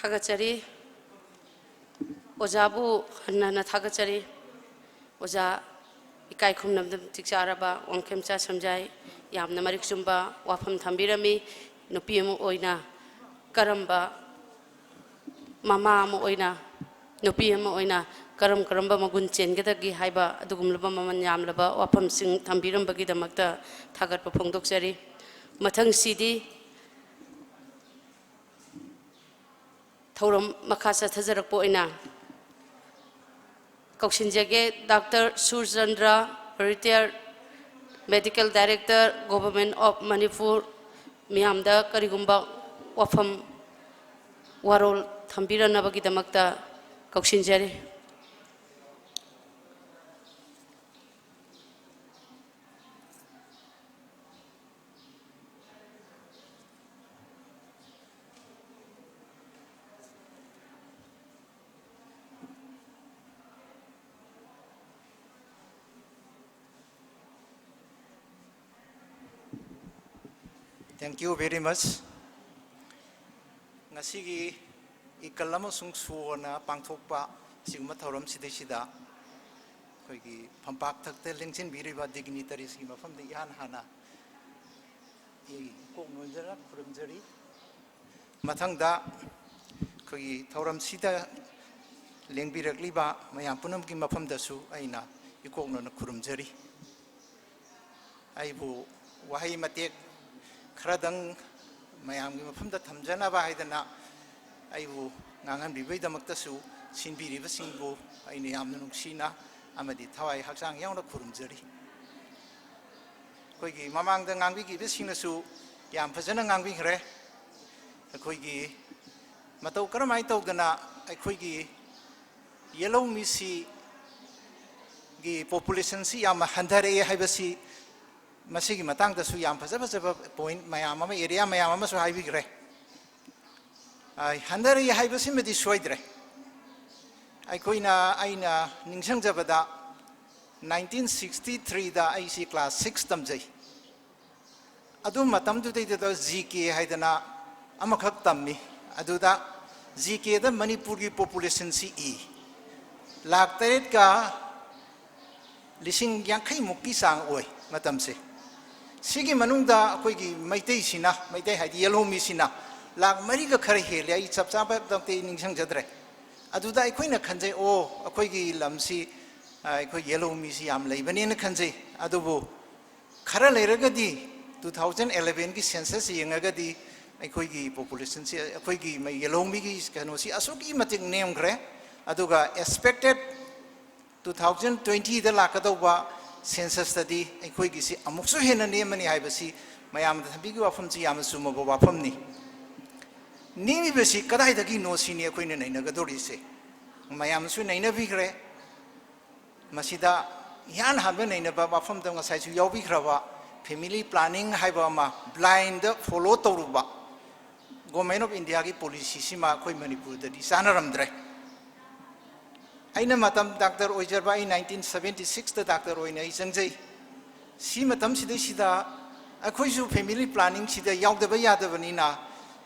ꯊꯥꯒꯠꯆꯔꯤ꯫ ꯑꯣꯖꯥꯕꯨ ꯍꯟꯅ ꯍꯟꯅ ꯊꯥꯒꯠꯆꯔꯤ꯫ ꯑꯣꯖꯥ ꯏꯀꯥꯏ ꯈꯨꯝꯅꯕꯗ ꯃꯇꯤꯛ ꯆꯥꯔꯕ ꯋꯥꯡꯈꯦꯝꯆꯥ ꯁꯝꯖꯥꯏ ꯌꯥꯝꯅ ꯃꯔꯤꯛ ꯆꯨꯝꯕ ꯋꯥꯐꯝ ꯊꯝꯕꯤꯔꯝꯃꯤ꯫ ꯅꯨꯄꯤ ꯑꯃ ꯑꯣꯏꯅ ꯀꯔꯝꯕ, ꯃꯃꯥ ꯑꯃ ꯑꯣꯏꯅ, ꯅꯨꯄꯤ ꯑꯃ ꯑꯣꯏꯅ ꯀꯔꯝ ꯀꯔꯝꯕ ꯃꯒꯨꯟ ꯆꯦꯟꯒꯗꯒꯦ ꯍꯥꯏꯕ ꯑꯗꯨꯒꯨꯝꯂꯕ ꯃꯃꯜ ꯌꯥꯝꯂꯕ ꯋꯥꯐꯝꯁꯤꯡ ꯊꯝꯕꯤꯔꯝꯕꯒꯤꯗꯃꯛꯇ ꯊꯥꯒꯠꯄ ꯐꯣꯡꯗꯣꯛꯆꯔꯤ꯫ ꯃꯊꯪꯁꯤꯗꯤ ꯊꯧꯔꯝ ꯃꯈꯥ ꯆꯠꯊꯖꯔꯛꯄ ꯑꯣꯏꯅ ꯀꯧꯁꯤꯟꯖꯒꯦ꯫ Doctor Surchandra, retired medical director, government of Manipur, ꯃꯤꯌꯥꯝꯗ ꯀꯔꯤꯒꯨꯝꯕ ꯋꯥꯐꯝ ꯋꯥꯔꯣꯜ ꯊꯝꯕꯤꯔꯛꯅꯕꯒꯤꯗꯃꯛꯇ ꯀꯧꯁꯤꯟꯖꯔꯤ꯫ Thank you very much. ꯉꯁꯤꯒꯤ ꯏꯀꯜ ꯑꯃꯁꯨꯡ ꯁꯣꯅ ꯄꯥꯡꯊꯣꯛꯄ ꯑꯁꯤꯒꯨꯝꯕ ꯊꯧꯔꯝꯁꯤꯗꯩꯁꯤꯗ ꯑꯩꯈꯣꯏꯒꯤ ꯐꯝꯄꯥꯛ ꯊꯛꯇ ꯂꯦꯡꯁꯤꯟꯕꯤꯔꯤꯕ dignitaries ꯀꯤ ꯃꯐꯝꯗ ꯏꯍꯥꯟ ꯍꯥꯟꯅ ꯑꯩ ꯏꯀꯣꯛ ꯅꯣꯟꯖꯅ ꯈꯨꯔꯨꯝꯖꯔꯤ꯫ ꯃꯊꯪꯗ ꯑꯩꯈꯣꯏꯒꯤ ꯊꯧꯔꯝꯁꯤꯗ ꯂꯦꯡꯕꯤꯔꯛꯂꯤꯕ ꯃꯌꯥꯝ ꯄꯨꯝꯅꯃꯛꯀꯤ ꯃꯐꯝꯗꯁꯨ ꯑꯩꯅ ꯏꯀꯣꯛ ꯅꯣꯟꯅ ꯈꯨꯔꯨꯝꯖꯔꯤ꯫ ꯑꯩꯕꯨ ꯋꯥꯍꯩ ꯃꯇꯦꯛ ꯈꯔꯗꯪ ꯃꯌꯥꯝꯒꯤ ꯃꯐꯝꯗ ꯊꯝꯖꯅꯕ ꯍꯥꯏꯗꯅ ꯑꯩꯕꯨ ꯉꯥꯡꯍꯟꯕꯤꯕꯒꯤꯗꯃꯛꯇꯁꯨ ꯁꯤꯟꯕꯤꯔꯤꯕꯁꯤꯡꯕꯨ ꯑꯩꯅ ꯌꯥꯝꯅ ꯅꯨꯡꯁꯤꯅ ꯑꯃꯗꯤ ꯊꯋꯥꯏ ꯍꯛꯆꯥꯡ ꯌꯥꯎꯅ ꯈꯨꯔꯨꯝꯖꯔꯤ꯫ ꯑꯩꯈꯣꯏꯒꯤ ꯃꯃꯥꯡꯗ ꯉꯥꯡꯕꯤꯈꯤꯕꯁꯤꯡꯅꯁꯨ ꯌꯥꯝ ꯐꯖꯅ ꯉꯥꯡꯕꯤꯈ꯭ꯔꯦ꯫ ꯑꯩꯈꯣꯏꯒꯤ ꯃꯇꯧ ꯀꯔꯝꯍꯥꯏꯅ ꯇꯧꯗꯅ ꯑꯩꯈꯣꯏꯒꯤ ꯌꯦꯜꯍꯧ ꯃꯤꯁꯤꯒꯤ population ꯁꯤ ꯌꯥꯝꯅ ꯍꯟꯊꯔꯛꯑꯦ ꯍꯥꯏꯕꯁꯤ, ꯃꯁꯤꯒꯤ ꯃꯇꯥꯡꯗꯁꯨ ꯌꯥꯝ ꯐꯖ ꯐꯖꯕ point ꯃꯌꯥꯝ ꯑꯃ, area ꯃꯌꯥꯝ ꯑꯃꯁꯨ ꯍꯥꯏꯕꯤꯈ꯭ꯔꯦ꯫ ꯑ, ꯍꯟꯊꯔꯛꯏ ꯍꯥꯏꯕꯁꯤꯃꯗꯤ ꯁꯣꯏꯗ꯭ꯔꯦ꯫ ꯑꯩꯈꯣꯏꯅ, ꯑꯩꯅ ꯅꯤꯡꯁꯤꯡꯖꯕꯗ, nineteen sixty three ꯗ ꯑꯩꯁꯤ class six ꯇꯝꯖꯩ꯫ ꯑꯗꯨ ꯃꯇꯝꯗꯨꯗꯩꯗꯨꯗ G K ꯍꯥꯏꯗꯅ ꯑꯃꯈꯛ ꯇꯝꯃꯤ꯫ ꯑꯗꯨꯗ G K ꯗ ꯃꯅꯤꯄꯨꯔꯒꯤ population ꯁꯤ ꯏ, ꯂꯥꯈ ꯇꯔꯦꯠꯀ ꯂꯤꯁꯤꯡ ꯌꯥꯡꯈꯩ ꯃꯨꯛꯀꯤ ꯆꯥꯡ ꯑꯣꯏ ꯃꯇꯝꯁꯦ꯫ ꯁꯤꯒꯤ ꯃꯅꯨꯡꯗ ꯑꯩꯈꯣꯏꯒꯤ ꯃꯩꯇꯩꯁꯤꯅ, ꯃꯩꯇꯩ ꯍꯥꯏꯗꯤ ꯌꯦꯜꯍꯧꯃꯤꯁꯤꯅ ꯂꯥꯈ ꯃꯔꯤꯒ ꯈꯔ ꯍꯦꯜꯂꯦ꯫ ꯑꯩ ꯆꯞ ꯆꯥꯕ ꯑꯝꯇ ꯑꯩ ꯅꯤꯡꯁꯤꯡꯖꯗ꯭ꯔꯦ꯫ ꯑꯗꯨꯗ ꯑꯩꯈꯣꯏꯅ ꯈꯟꯖꯩ, "ꯑꯣ, ꯑꯩꯈꯣꯏꯒꯤ ꯂꯝꯁꯤ, ꯑ, ꯑꯩꯈꯣꯏ ꯌꯦꯜꯍꯧꯃꯤꯁꯤ ꯌꯥꯝ ꯂꯩꯕꯅꯦꯅ" ꯈꯟꯖꯩ꯫ ꯑꯗꯨꯕꯨ ꯈꯔ ꯂꯩꯔꯒꯗꯤ two thousand eleven ꯒꯤ census ꯌꯦꯡꯉꯒꯗꯤ ꯑꯩꯈꯣꯏꯒꯤ population ꯁꯤ, ꯑꯩꯈꯣꯏꯒꯤ ꯃꯩ-, ꯌꯦꯜꯍꯧꯃꯤꯒꯤ ꯀꯩꯅꯣꯁꯤ ꯑꯁꯨꯛꯀꯤ ꯃꯇꯤꯛ ꯅꯦꯝꯈ꯭ꯔꯦ꯫ ꯑꯗꯨꯒ expected ꯇꯨ ꯊꯥꯎꯖꯟ ꯇ꯭ꯋꯦꯟꯇꯤꯗ ꯂꯥꯛꯀꯗꯧꯕ ꯁꯦꯟꯁꯁꯇꯗꯤ ꯑꯩꯈꯣꯏꯒꯤꯁꯤ ꯑꯃꯨꯛꯁꯨ ꯍꯦꯟꯅ ꯅꯦꯝꯃꯅꯤ ꯍꯥꯏꯕꯁꯤ ꯃꯌꯥꯝꯅ ꯊꯝꯕꯤꯈꯤꯕ ꯋꯥꯐꯝꯁꯤ ꯌꯥꯝꯅ ꯆꯨꯝꯃꯕ ꯋꯥꯐꯝꯅꯤ꯫ ꯅꯦꯝꯃꯤꯕꯁꯤ ꯀꯗꯥꯏꯗꯒꯤꯅꯣ ꯁꯤꯅꯤ ꯑꯩꯈꯣꯏꯅ ꯅꯩꯅꯒꯗꯧꯔꯤꯁꯦ꯫ ꯃꯌꯥꯝꯅꯁꯨ ꯅꯩꯅꯕꯤꯈ꯭ꯔꯦ꯫ ꯃꯁꯤꯗ ꯏꯍꯥꯟ ꯍꯥꯟꯕ ꯅꯩꯅꯕ ꯋꯥꯐꯝꯗ ꯉꯁꯥꯏꯁꯨ ꯌꯥꯎꯕꯤꯈ꯭ꯔꯕ family planning ꯍꯥꯏꯕ ꯑꯃ blindꯗ follow ꯇꯧꯔꯨꯕ Government of Indiaꯒꯤ policyꯁꯤꯃ ꯑꯩꯈꯣꯏ ꯃꯅꯤꯄꯨꯔꯗꯗꯤ ꯆꯥꯅꯔꯝꯗ꯭ꯔꯦ꯫ ꯑꯩꯅ ꯃꯇꯝ ꯗꯥꯛꯇꯔ ꯑꯣꯏꯖꯕ, ꯑꯩ ꯅꯥꯏꯟꯇꯤꯟ ꯁꯕꯦꯟꯇꯤ ꯁꯤꯛꯁꯇ ꯗꯥꯛꯇꯔ ꯑꯣꯏꯅ ꯑꯩ ꯆꯪꯖꯩ꯫ ꯁꯤ ꯃꯇꯝꯁꯤꯗꯩꯁꯤꯗ ꯑꯩꯈꯣꯏꯁꯨ family planningꯁꯤꯗ ꯌꯥꯎꯗꯕ ꯌꯥꯗꯕꯅꯤꯅ,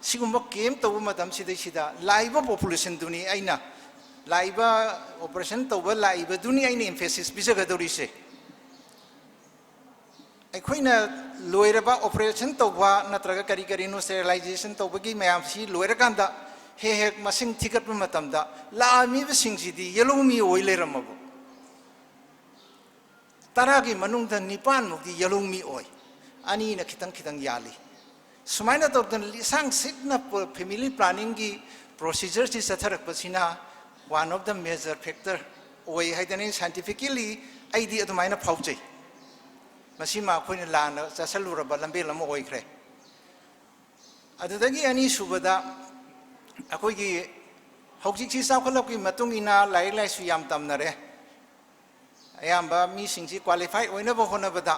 ꯁꯤꯒꯨꯝꯕ camp ꯇꯧꯕ ꯃꯇꯝꯁꯤꯗꯩꯁꯤꯗ ꯂꯥꯛꯏꯕ populationꯗꯨꯅꯤ ꯑꯩꯅ, ꯂꯥꯛꯏꯕ operation ꯇꯧꯕ ꯂꯥꯛꯏꯕꯗꯨꯅꯤ ꯑꯩꯅ emphasis ꯄꯤꯖꯒꯗꯧꯔꯤꯁꯦ꯫ ꯑꯩꯈꯣꯏꯅ ꯂꯣꯏꯔꯕ operation ꯇꯧꯕ ꯅꯠꯇ꯭ꯔꯒ ꯀꯔꯤ ꯀꯔꯤꯅꯣ sterilization ꯇꯧꯕꯒꯤ ꯃꯌꯥꯝꯁꯤ ꯂꯣꯏꯔꯀꯥꯟꯗ ꯍꯦꯛ ꯍꯦꯛ ꯃꯁꯤꯡ ꯊꯤꯒꯠꯄ ꯃꯇꯝꯗ ꯂꯥꯛꯑꯝꯃꯤꯕꯁꯤꯡꯁꯤꯗꯤ yellow ꯃꯤ ꯑꯣꯏ ꯂꯩꯔꯝꯃꯕ꯫ ꯇꯔꯥꯒꯤ ꯃꯅꯨꯡꯗ ꯅꯤꯄꯥꯟꯃꯨꯛꯇꯤ yellow ꯃꯤ ꯑꯣꯏ, ꯑꯅꯤꯅ ꯈꯤꯇꯪ ꯈꯤꯇꯪ ꯌꯥꯜꯂꯤ꯫ ꯁꯨꯃꯥꯏꯅ ꯇꯧꯗꯅ ꯂꯤꯁꯥꯡ ꯁꯤꯠꯅ ꯄ-, family planningꯒꯤ procedureꯁꯤ ꯆꯠꯊꯔꯛꯄꯁꯤꯅ one of the major factor ꯑꯣꯏ ꯍꯥꯏꯗꯅ scientifically ꯑꯩꯗꯤ ꯑꯗꯨꯃꯥꯏꯅ ꯐꯥꯎꯖꯩ꯫ ꯃꯁꯤꯃ ꯑꯩꯈꯣꯏꯅ ꯂꯥꯟꯅ ꯆꯠꯁꯜꯂꯨꯔꯕ ꯂꯝꯕꯦꯜ ꯑꯃ ꯑꯣꯏꯈ꯭ꯔꯦ꯫ ꯑꯗꯨꯗꯒꯤ ꯑꯅꯤꯁꯨꯕꯗ, ꯑꯩꯈꯣꯏꯒꯤ ꯍꯧꯖꯤꯛꯁꯤ ꯆꯥꯎꯈꯠꯂꯛꯄꯒꯤ ꯃꯇꯨꯡ ꯏꯟꯅ ꯂꯥꯏꯔꯤꯛ ꯂꯥꯏꯁꯨ ꯌꯥꯝ ꯇꯝꯅꯔꯦ꯫ ꯑꯌꯥꯝꯕ ꯃꯤꯁꯤꯡꯁꯤ qualify ꯑꯣꯏꯅꯕ ꯍꯣꯠꯅꯕꯗ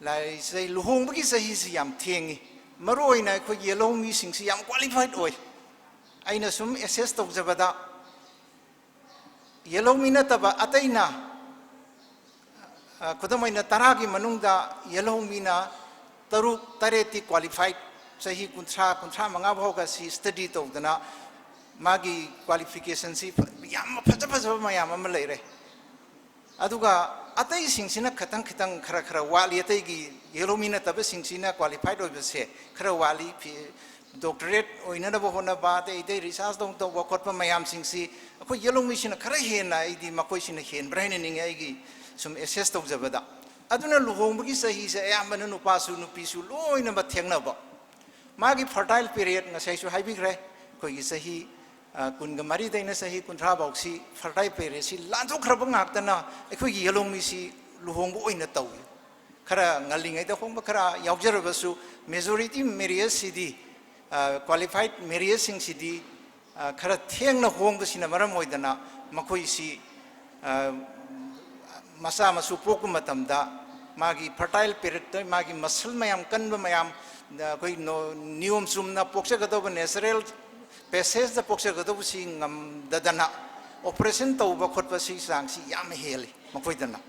ꯂꯥꯏꯔꯤꯛꯁꯦ ꯂꯨꯍꯣꯡꯕꯒꯤ ꯆꯍꯤꯁꯤ ꯌꯥꯝ ꯊꯦꯡꯉꯤ꯫ ꯃꯔꯨꯑꯣꯏꯅ ꯑꯩꯈꯣꯏꯒꯤ yellow ꯃꯤꯁꯤꯡꯁꯤ ꯌꯥꯝ qualified ꯑꯣꯏ꯫ ꯑꯩꯅ ꯁꯨꯝ assess ꯇꯧꯖꯕꯗ, yellow ꯃꯤ ꯅꯠꯇꯕ ꯑꯇꯩꯅ, ꯑ, ꯈꯨꯗꯝ ꯑꯣꯏꯅ ꯇꯔꯥꯒꯤ ꯃꯅꯨꯡꯗ yellow ꯃꯤꯅ ꯇꯔꯨꯛ ꯇꯔꯦꯠꯇꯤ qualified, ꯆꯍꯤ ꯀꯨꯟꯊ꯭ꯔꯥ, ꯀꯨꯟꯊ꯭ꯔꯥ ꯃꯉꯥ ꯐꯥꯎꯒ ꯁꯤ study ꯇꯧꯗꯅ ꯃꯥꯒꯤ qualificationꯁꯤ ꯐ-, ꯌꯥꯝ ꯐꯖ ꯐꯖꯕ ꯃꯌꯥꯝ ꯑꯃ ꯂꯩꯔꯦ꯫ ꯑꯗꯨꯒ ꯑꯇꯩꯁꯤꯡꯁꯤꯅ ꯈꯤꯇꯪ ꯈꯤꯇꯪ ꯈꯔ ꯈꯔ ꯋꯥꯠꯂꯤ, ꯑꯇꯩꯒꯤ yellow ꯃꯤ ꯅꯠꯇꯕꯁꯤꯡꯁꯤꯅ qualified ꯑꯣꯏꯕꯁꯦ ꯈꯔ ꯋꯥꯠꯂꯤ꯫ ꯐꯤ-, doctorate ꯑꯣꯏꯅꯅꯕ ꯍꯣꯠꯅꯕ, ꯑꯇꯩ ꯑꯇꯩ research ꯇꯧ-, ꯇꯧꯕ ꯈꯣꯠꯄ ꯃꯌꯥꯝꯁꯤꯡꯁꯤ ꯑꯩꯈꯣꯏ yellow ꯃꯤꯁꯤꯅ ꯈꯔ ꯍꯦꯟꯅ, ꯑꯩꯗꯤ ꯃꯈꯣꯏꯁꯤꯅ ꯍꯦꯟꯕ꯭ꯔꯥ ꯍꯥꯏꯅ ꯅꯤꯡꯉꯤ ꯑꯩꯒꯤ ꯁꯨꯝ assess ꯇꯧꯖꯕꯗ꯫ ꯑꯗꯨꯅ ꯂꯨꯍꯣꯡꯕꯒꯤ ꯆꯍꯤꯁꯦ ꯑꯌꯥꯝꯕꯅ ꯅꯨꯄꯥꯁꯨ ꯅꯨꯄꯤꯁꯨ ꯂꯣꯏꯅꯃꯛ ꯊꯦꯡꯅꯕ꯫ ꯃꯥꯒꯤ fertile period ꯉꯁꯥꯏꯁꯨ ꯍꯥꯏꯕꯤꯈ꯭ꯔꯦ, ꯑꯩꯈꯣꯏꯒꯤ ꯆꯍꯤ ꯀꯨꯟꯒ ꯃꯔꯤꯗꯩꯅ ꯆꯍꯤ ꯀꯨꯟꯊ꯭ꯔꯥ ꯐꯥꯎꯁꯤ ꯐꯔꯇꯥꯏꯜ ꯄꯦꯔꯤꯌꯠꯁꯤ ꯂꯥꯟꯊꯣꯛꯈ꯭ꯔꯕ ꯉꯥꯛꯇꯅ ꯑꯩꯈꯣꯏꯒꯤ ꯌꯦꯂꯣꯡꯃꯤꯁꯤ ꯂꯨꯍꯣꯡꯕ ꯑꯣꯏꯅ ꯇꯧꯏ꯫ ꯈꯔ ꯉꯜꯂꯤꯉꯩꯗ ꯍꯣꯡꯕ ꯈꯔ ꯌꯥꯎꯖꯔꯕꯁꯨ, ꯃꯦꯖꯣꯔꯤꯇꯤ ꯃꯦꯔꯤꯌꯦꯖꯁꯤꯗꯤ, ꯀ꯭ꯋꯥꯂꯤꯐꯥꯏꯠ ꯃꯦꯔꯤꯌꯦꯖꯁꯤꯡꯁꯤꯗꯤ ꯈꯔ ꯊꯦꯡꯅ ꯍꯣꯡꯕꯁꯤꯅ ꯃꯔꯝ ꯑꯣꯏꯗꯅ ꯃꯈꯣꯏꯁꯤ ꯃꯆꯥ ꯃꯁꯨ ꯄꯣꯛꯄ ꯃꯇꯝꯗ ꯃꯥꯒꯤ ꯐꯔꯇꯥꯏꯜ ꯄꯦꯔꯤꯌꯠꯇ ꯃꯥꯒꯤ ꯃꯁꯜ ꯃꯌꯥꯝ ꯀꯟꯕ ꯃꯌꯥꯝ, ꯑꯩꯈꯣꯏ ꯅꯤꯌꯣꯝ ꯆꯨꯝꯅ ꯄꯣꯛꯆꯒꯗꯧꯕ natural passage ꯄꯣꯛꯆꯒꯗꯧꯕꯁꯤ ꯉꯝꯗꯗꯅ operation ꯇꯧꯕ ꯈꯣꯠꯄꯁꯤ ꯆꯥꯡꯁꯤ ꯌꯥꯝ ꯍꯦꯜꯂꯤ ꯃꯈꯣꯏꯗꯅ꯫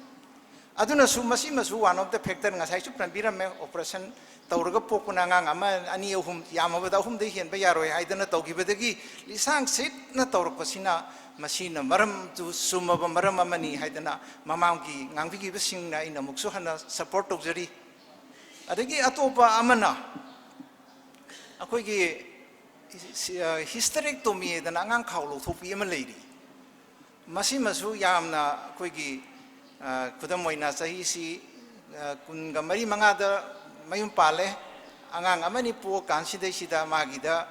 ꯑꯗꯨꯅꯁꯨ ꯃꯁꯤꯃꯁꯨ one of the factor ꯉꯁꯥꯏꯁꯨ ꯄꯟꯕꯤꯔꯝꯃꯦ, operation ꯇꯧꯔꯒ ꯄꯣꯛꯄꯅ ꯑꯉꯥꯡ ꯑꯃ ꯑꯅꯤ ꯑꯍꯨꯝ, ꯌꯥꯝꯃꯕꯗ ꯑꯍꯨꯝꯗꯒꯤ ꯍꯦꯟꯕ ꯌꯥꯔꯣꯏ ꯍꯥꯏꯗꯅ ꯇꯧꯈꯤꯕꯗꯒꯤ ꯂꯤꯁꯥꯡ ꯁꯤꯠꯅ ꯇꯧꯔꯛꯄꯁꯤꯅ ꯃꯁꯤꯅ ꯃꯔꯝꯗꯨ ꯆꯨꯝꯃꯕ ꯃꯔꯝ ꯑꯃꯅꯤ ꯍꯥꯏꯗꯅ ꯃꯃꯥꯡꯒꯤ ꯉꯥꯡꯕꯤꯈꯤꯕꯁꯤꯡꯅ ꯑꯩꯅ ꯑꯃꯨꯛꯁꯨ ꯍꯟꯅ support ꯇꯧꯖꯔꯤ꯫ ꯑꯗꯒꯤ ꯑꯇꯣꯞꯄ ꯑꯃꯅ ꯑꯩꯈꯣꯏꯒꯤ hysterectomy ꯍꯥꯏꯗꯅ ꯑꯉꯥꯡ ꯈꯥꯎ ꯂꯧꯊꯣꯛꯄꯤ ꯑꯃ ꯂꯩꯔꯤ꯫ ꯃꯁꯤꯃꯁꯨ ꯌꯥꯝꯅ ꯑꯩꯈꯣꯏꯒꯤ, ꯈꯨꯗꯝ ꯑꯣꯏꯅ ꯆꯍꯤꯁꯤ ꯀꯨꯟꯒ ꯃꯔꯤ ꯃꯉꯥꯗ ꯃꯌꯨꯝ ꯄꯥꯜꯂꯦ, ꯑꯉꯥꯡ ꯑꯃꯅꯤ ꯄꯣꯛꯑꯀꯥꯟꯁꯤꯗꯩꯁꯤꯗ ꯃꯥꯒꯤꯗ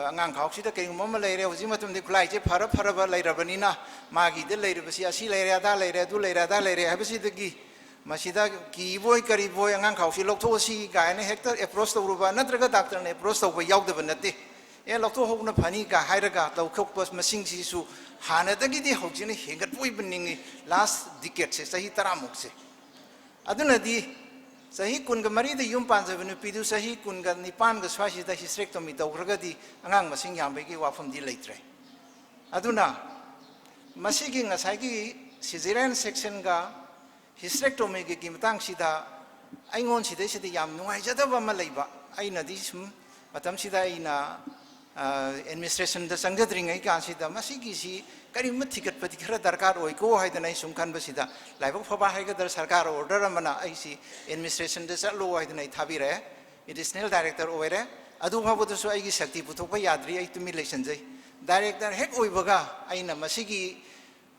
ꯑꯉꯥꯡ ꯈꯥꯎꯁꯤꯗ ꯀꯔꯤꯒꯨꯝꯕ ꯑꯃ ꯂꯩꯔꯦ꯫ ꯍꯧꯖꯤꯛ ꯃꯇꯝꯗꯤ ꯈꯨꯠꯂꯥꯏꯁꯦ ꯐꯔ ꯐꯔꯕ ꯂꯩꯔꯕꯅꯤꯅ ꯃꯥꯒꯤꯗ ꯂꯩꯔꯤꯕꯁꯤ ꯑꯁꯤ ꯂꯩꯔꯦ, ꯑꯗꯥ ꯂꯩꯔꯦ, ꯑꯗꯨ ꯂꯩꯔꯦ, ꯑꯗꯥ ꯂꯩꯔꯦ ꯍꯥꯏꯕꯁꯤꯗꯒꯤ ꯃꯁꯤꯗ ꯀꯤꯕꯣꯏ ꯀꯔꯤꯕꯣꯏ ꯑꯉꯥꯡ ꯈꯥꯎꯁꯤ ꯂꯧꯊꯣꯛꯑꯁꯤ ꯀꯥꯏꯅ ꯍꯦꯛꯇ approach ꯇꯧꯔꯨꯕ, ꯅꯠꯇ꯭ꯔꯒ ꯗꯥꯛꯇꯔꯅ approach ꯇꯧꯕ ꯌꯥꯎꯗꯕ ꯅꯠꯇꯦ꯫ ꯑꯦ, ꯂꯧꯊꯣꯛꯍꯧꯕꯅ ꯐꯅꯤ ꯀ ꯍꯥꯏꯔꯒ ꯂꯧꯊꯣꯛꯄ ꯃꯁꯤꯡꯁꯤꯁꯨ ꯍꯥꯟꯅꯗꯒꯤꯗꯤ ꯍꯧꯖꯤꯛꯅ ꯍꯦꯟꯒꯠꯄ ꯑꯣꯏꯕ ꯅꯤꯡꯏ, last decadeꯁꯦ, ꯆꯍꯤ ꯇꯔꯥꯃꯨꯛꯁꯦ꯫ ꯑꯗꯨꯅꯗꯤ ꯆꯍꯤ ꯀꯨꯟꯒ ꯃꯔꯤꯗ ꯌꯨꯝ ꯄꯥꯟꯖꯕ ꯅꯨꯄꯤꯗꯨ ꯆꯍꯤ ꯀꯨꯟꯒ ꯅꯤꯄꯥꯟꯒ ꯁ꯭ꯋꯥꯏꯁꯤꯗ hysterectomy ꯇꯧꯈ꯭ꯔꯒꯗꯤ ꯑꯉꯥꯡ ꯃꯁꯤꯡ ꯌꯥꯝꯕꯒꯤ ꯋꯥꯐꯝꯗꯤ ꯂꯩꯇ꯭ꯔꯦ꯫ ꯑꯗꯨꯅ ꯃꯁꯤꯒꯤ ꯉꯁꯥꯏꯒꯤ cesarean sectionꯒ hysterectomyꯒꯤ ꯃꯇꯥꯡꯁꯤꯗ ꯑꯩꯉꯣꯟꯁꯤꯗꯩꯁꯤꯗ ꯌꯥꯝ ꯅꯨꯡꯉꯥꯏꯖꯗꯕ ꯑꯃ ꯂꯩꯕ, ꯑꯩꯅꯗꯤ ꯁꯨꯝ ꯃꯇꯝꯁꯤꯗ ꯑꯩꯅ administrationꯗ ꯆꯪꯖꯗ꯭ꯔꯤꯉꯩ ꯀꯥꯟꯁꯤꯗ ꯃꯁꯤꯒꯤꯁꯤ ꯀꯔꯤꯒꯨꯝꯕ ꯊꯤꯒꯠꯄꯗꯤ ꯈꯔ ꯗꯔꯀꯥꯔ ꯑꯣꯏꯀꯣ ꯍꯥꯏꯗꯅ ꯑꯩ ꯁꯨꯝ ꯈꯟꯕꯁꯤꯗ, ꯂꯥꯏꯕꯛ ꯐꯕ ꯍꯥꯏꯒꯗ꯭ꯔꯥ, ꯁꯔꯀꯥꯔ order ꯑꯃꯅ ꯑꯩꯁꯤ administrationꯗ ꯆꯠꯂꯣ ꯍꯥꯏꯗꯅ ꯑꯩ ꯊꯥꯕꯤꯔꯛꯑꯦ꯫ Additional director ꯑꯣꯏꯔꯦ꯫ ꯑꯗꯨ ꯐꯥꯎꯕꯗꯁꯨ ꯑꯩꯒꯤ ꯁꯛꯇꯤ ꯄꯨꯊꯣꯛꯄ ꯌꯥꯗ꯭ꯔꯤ, ꯑꯩ ꯇꯨꯃꯤꯟ ꯂꯩꯁꯟꯖꯩ꯫ Director ꯍꯦꯛ ꯑꯣꯏꯕꯒ ꯑꯩꯅ ꯃꯁꯤꯒꯤ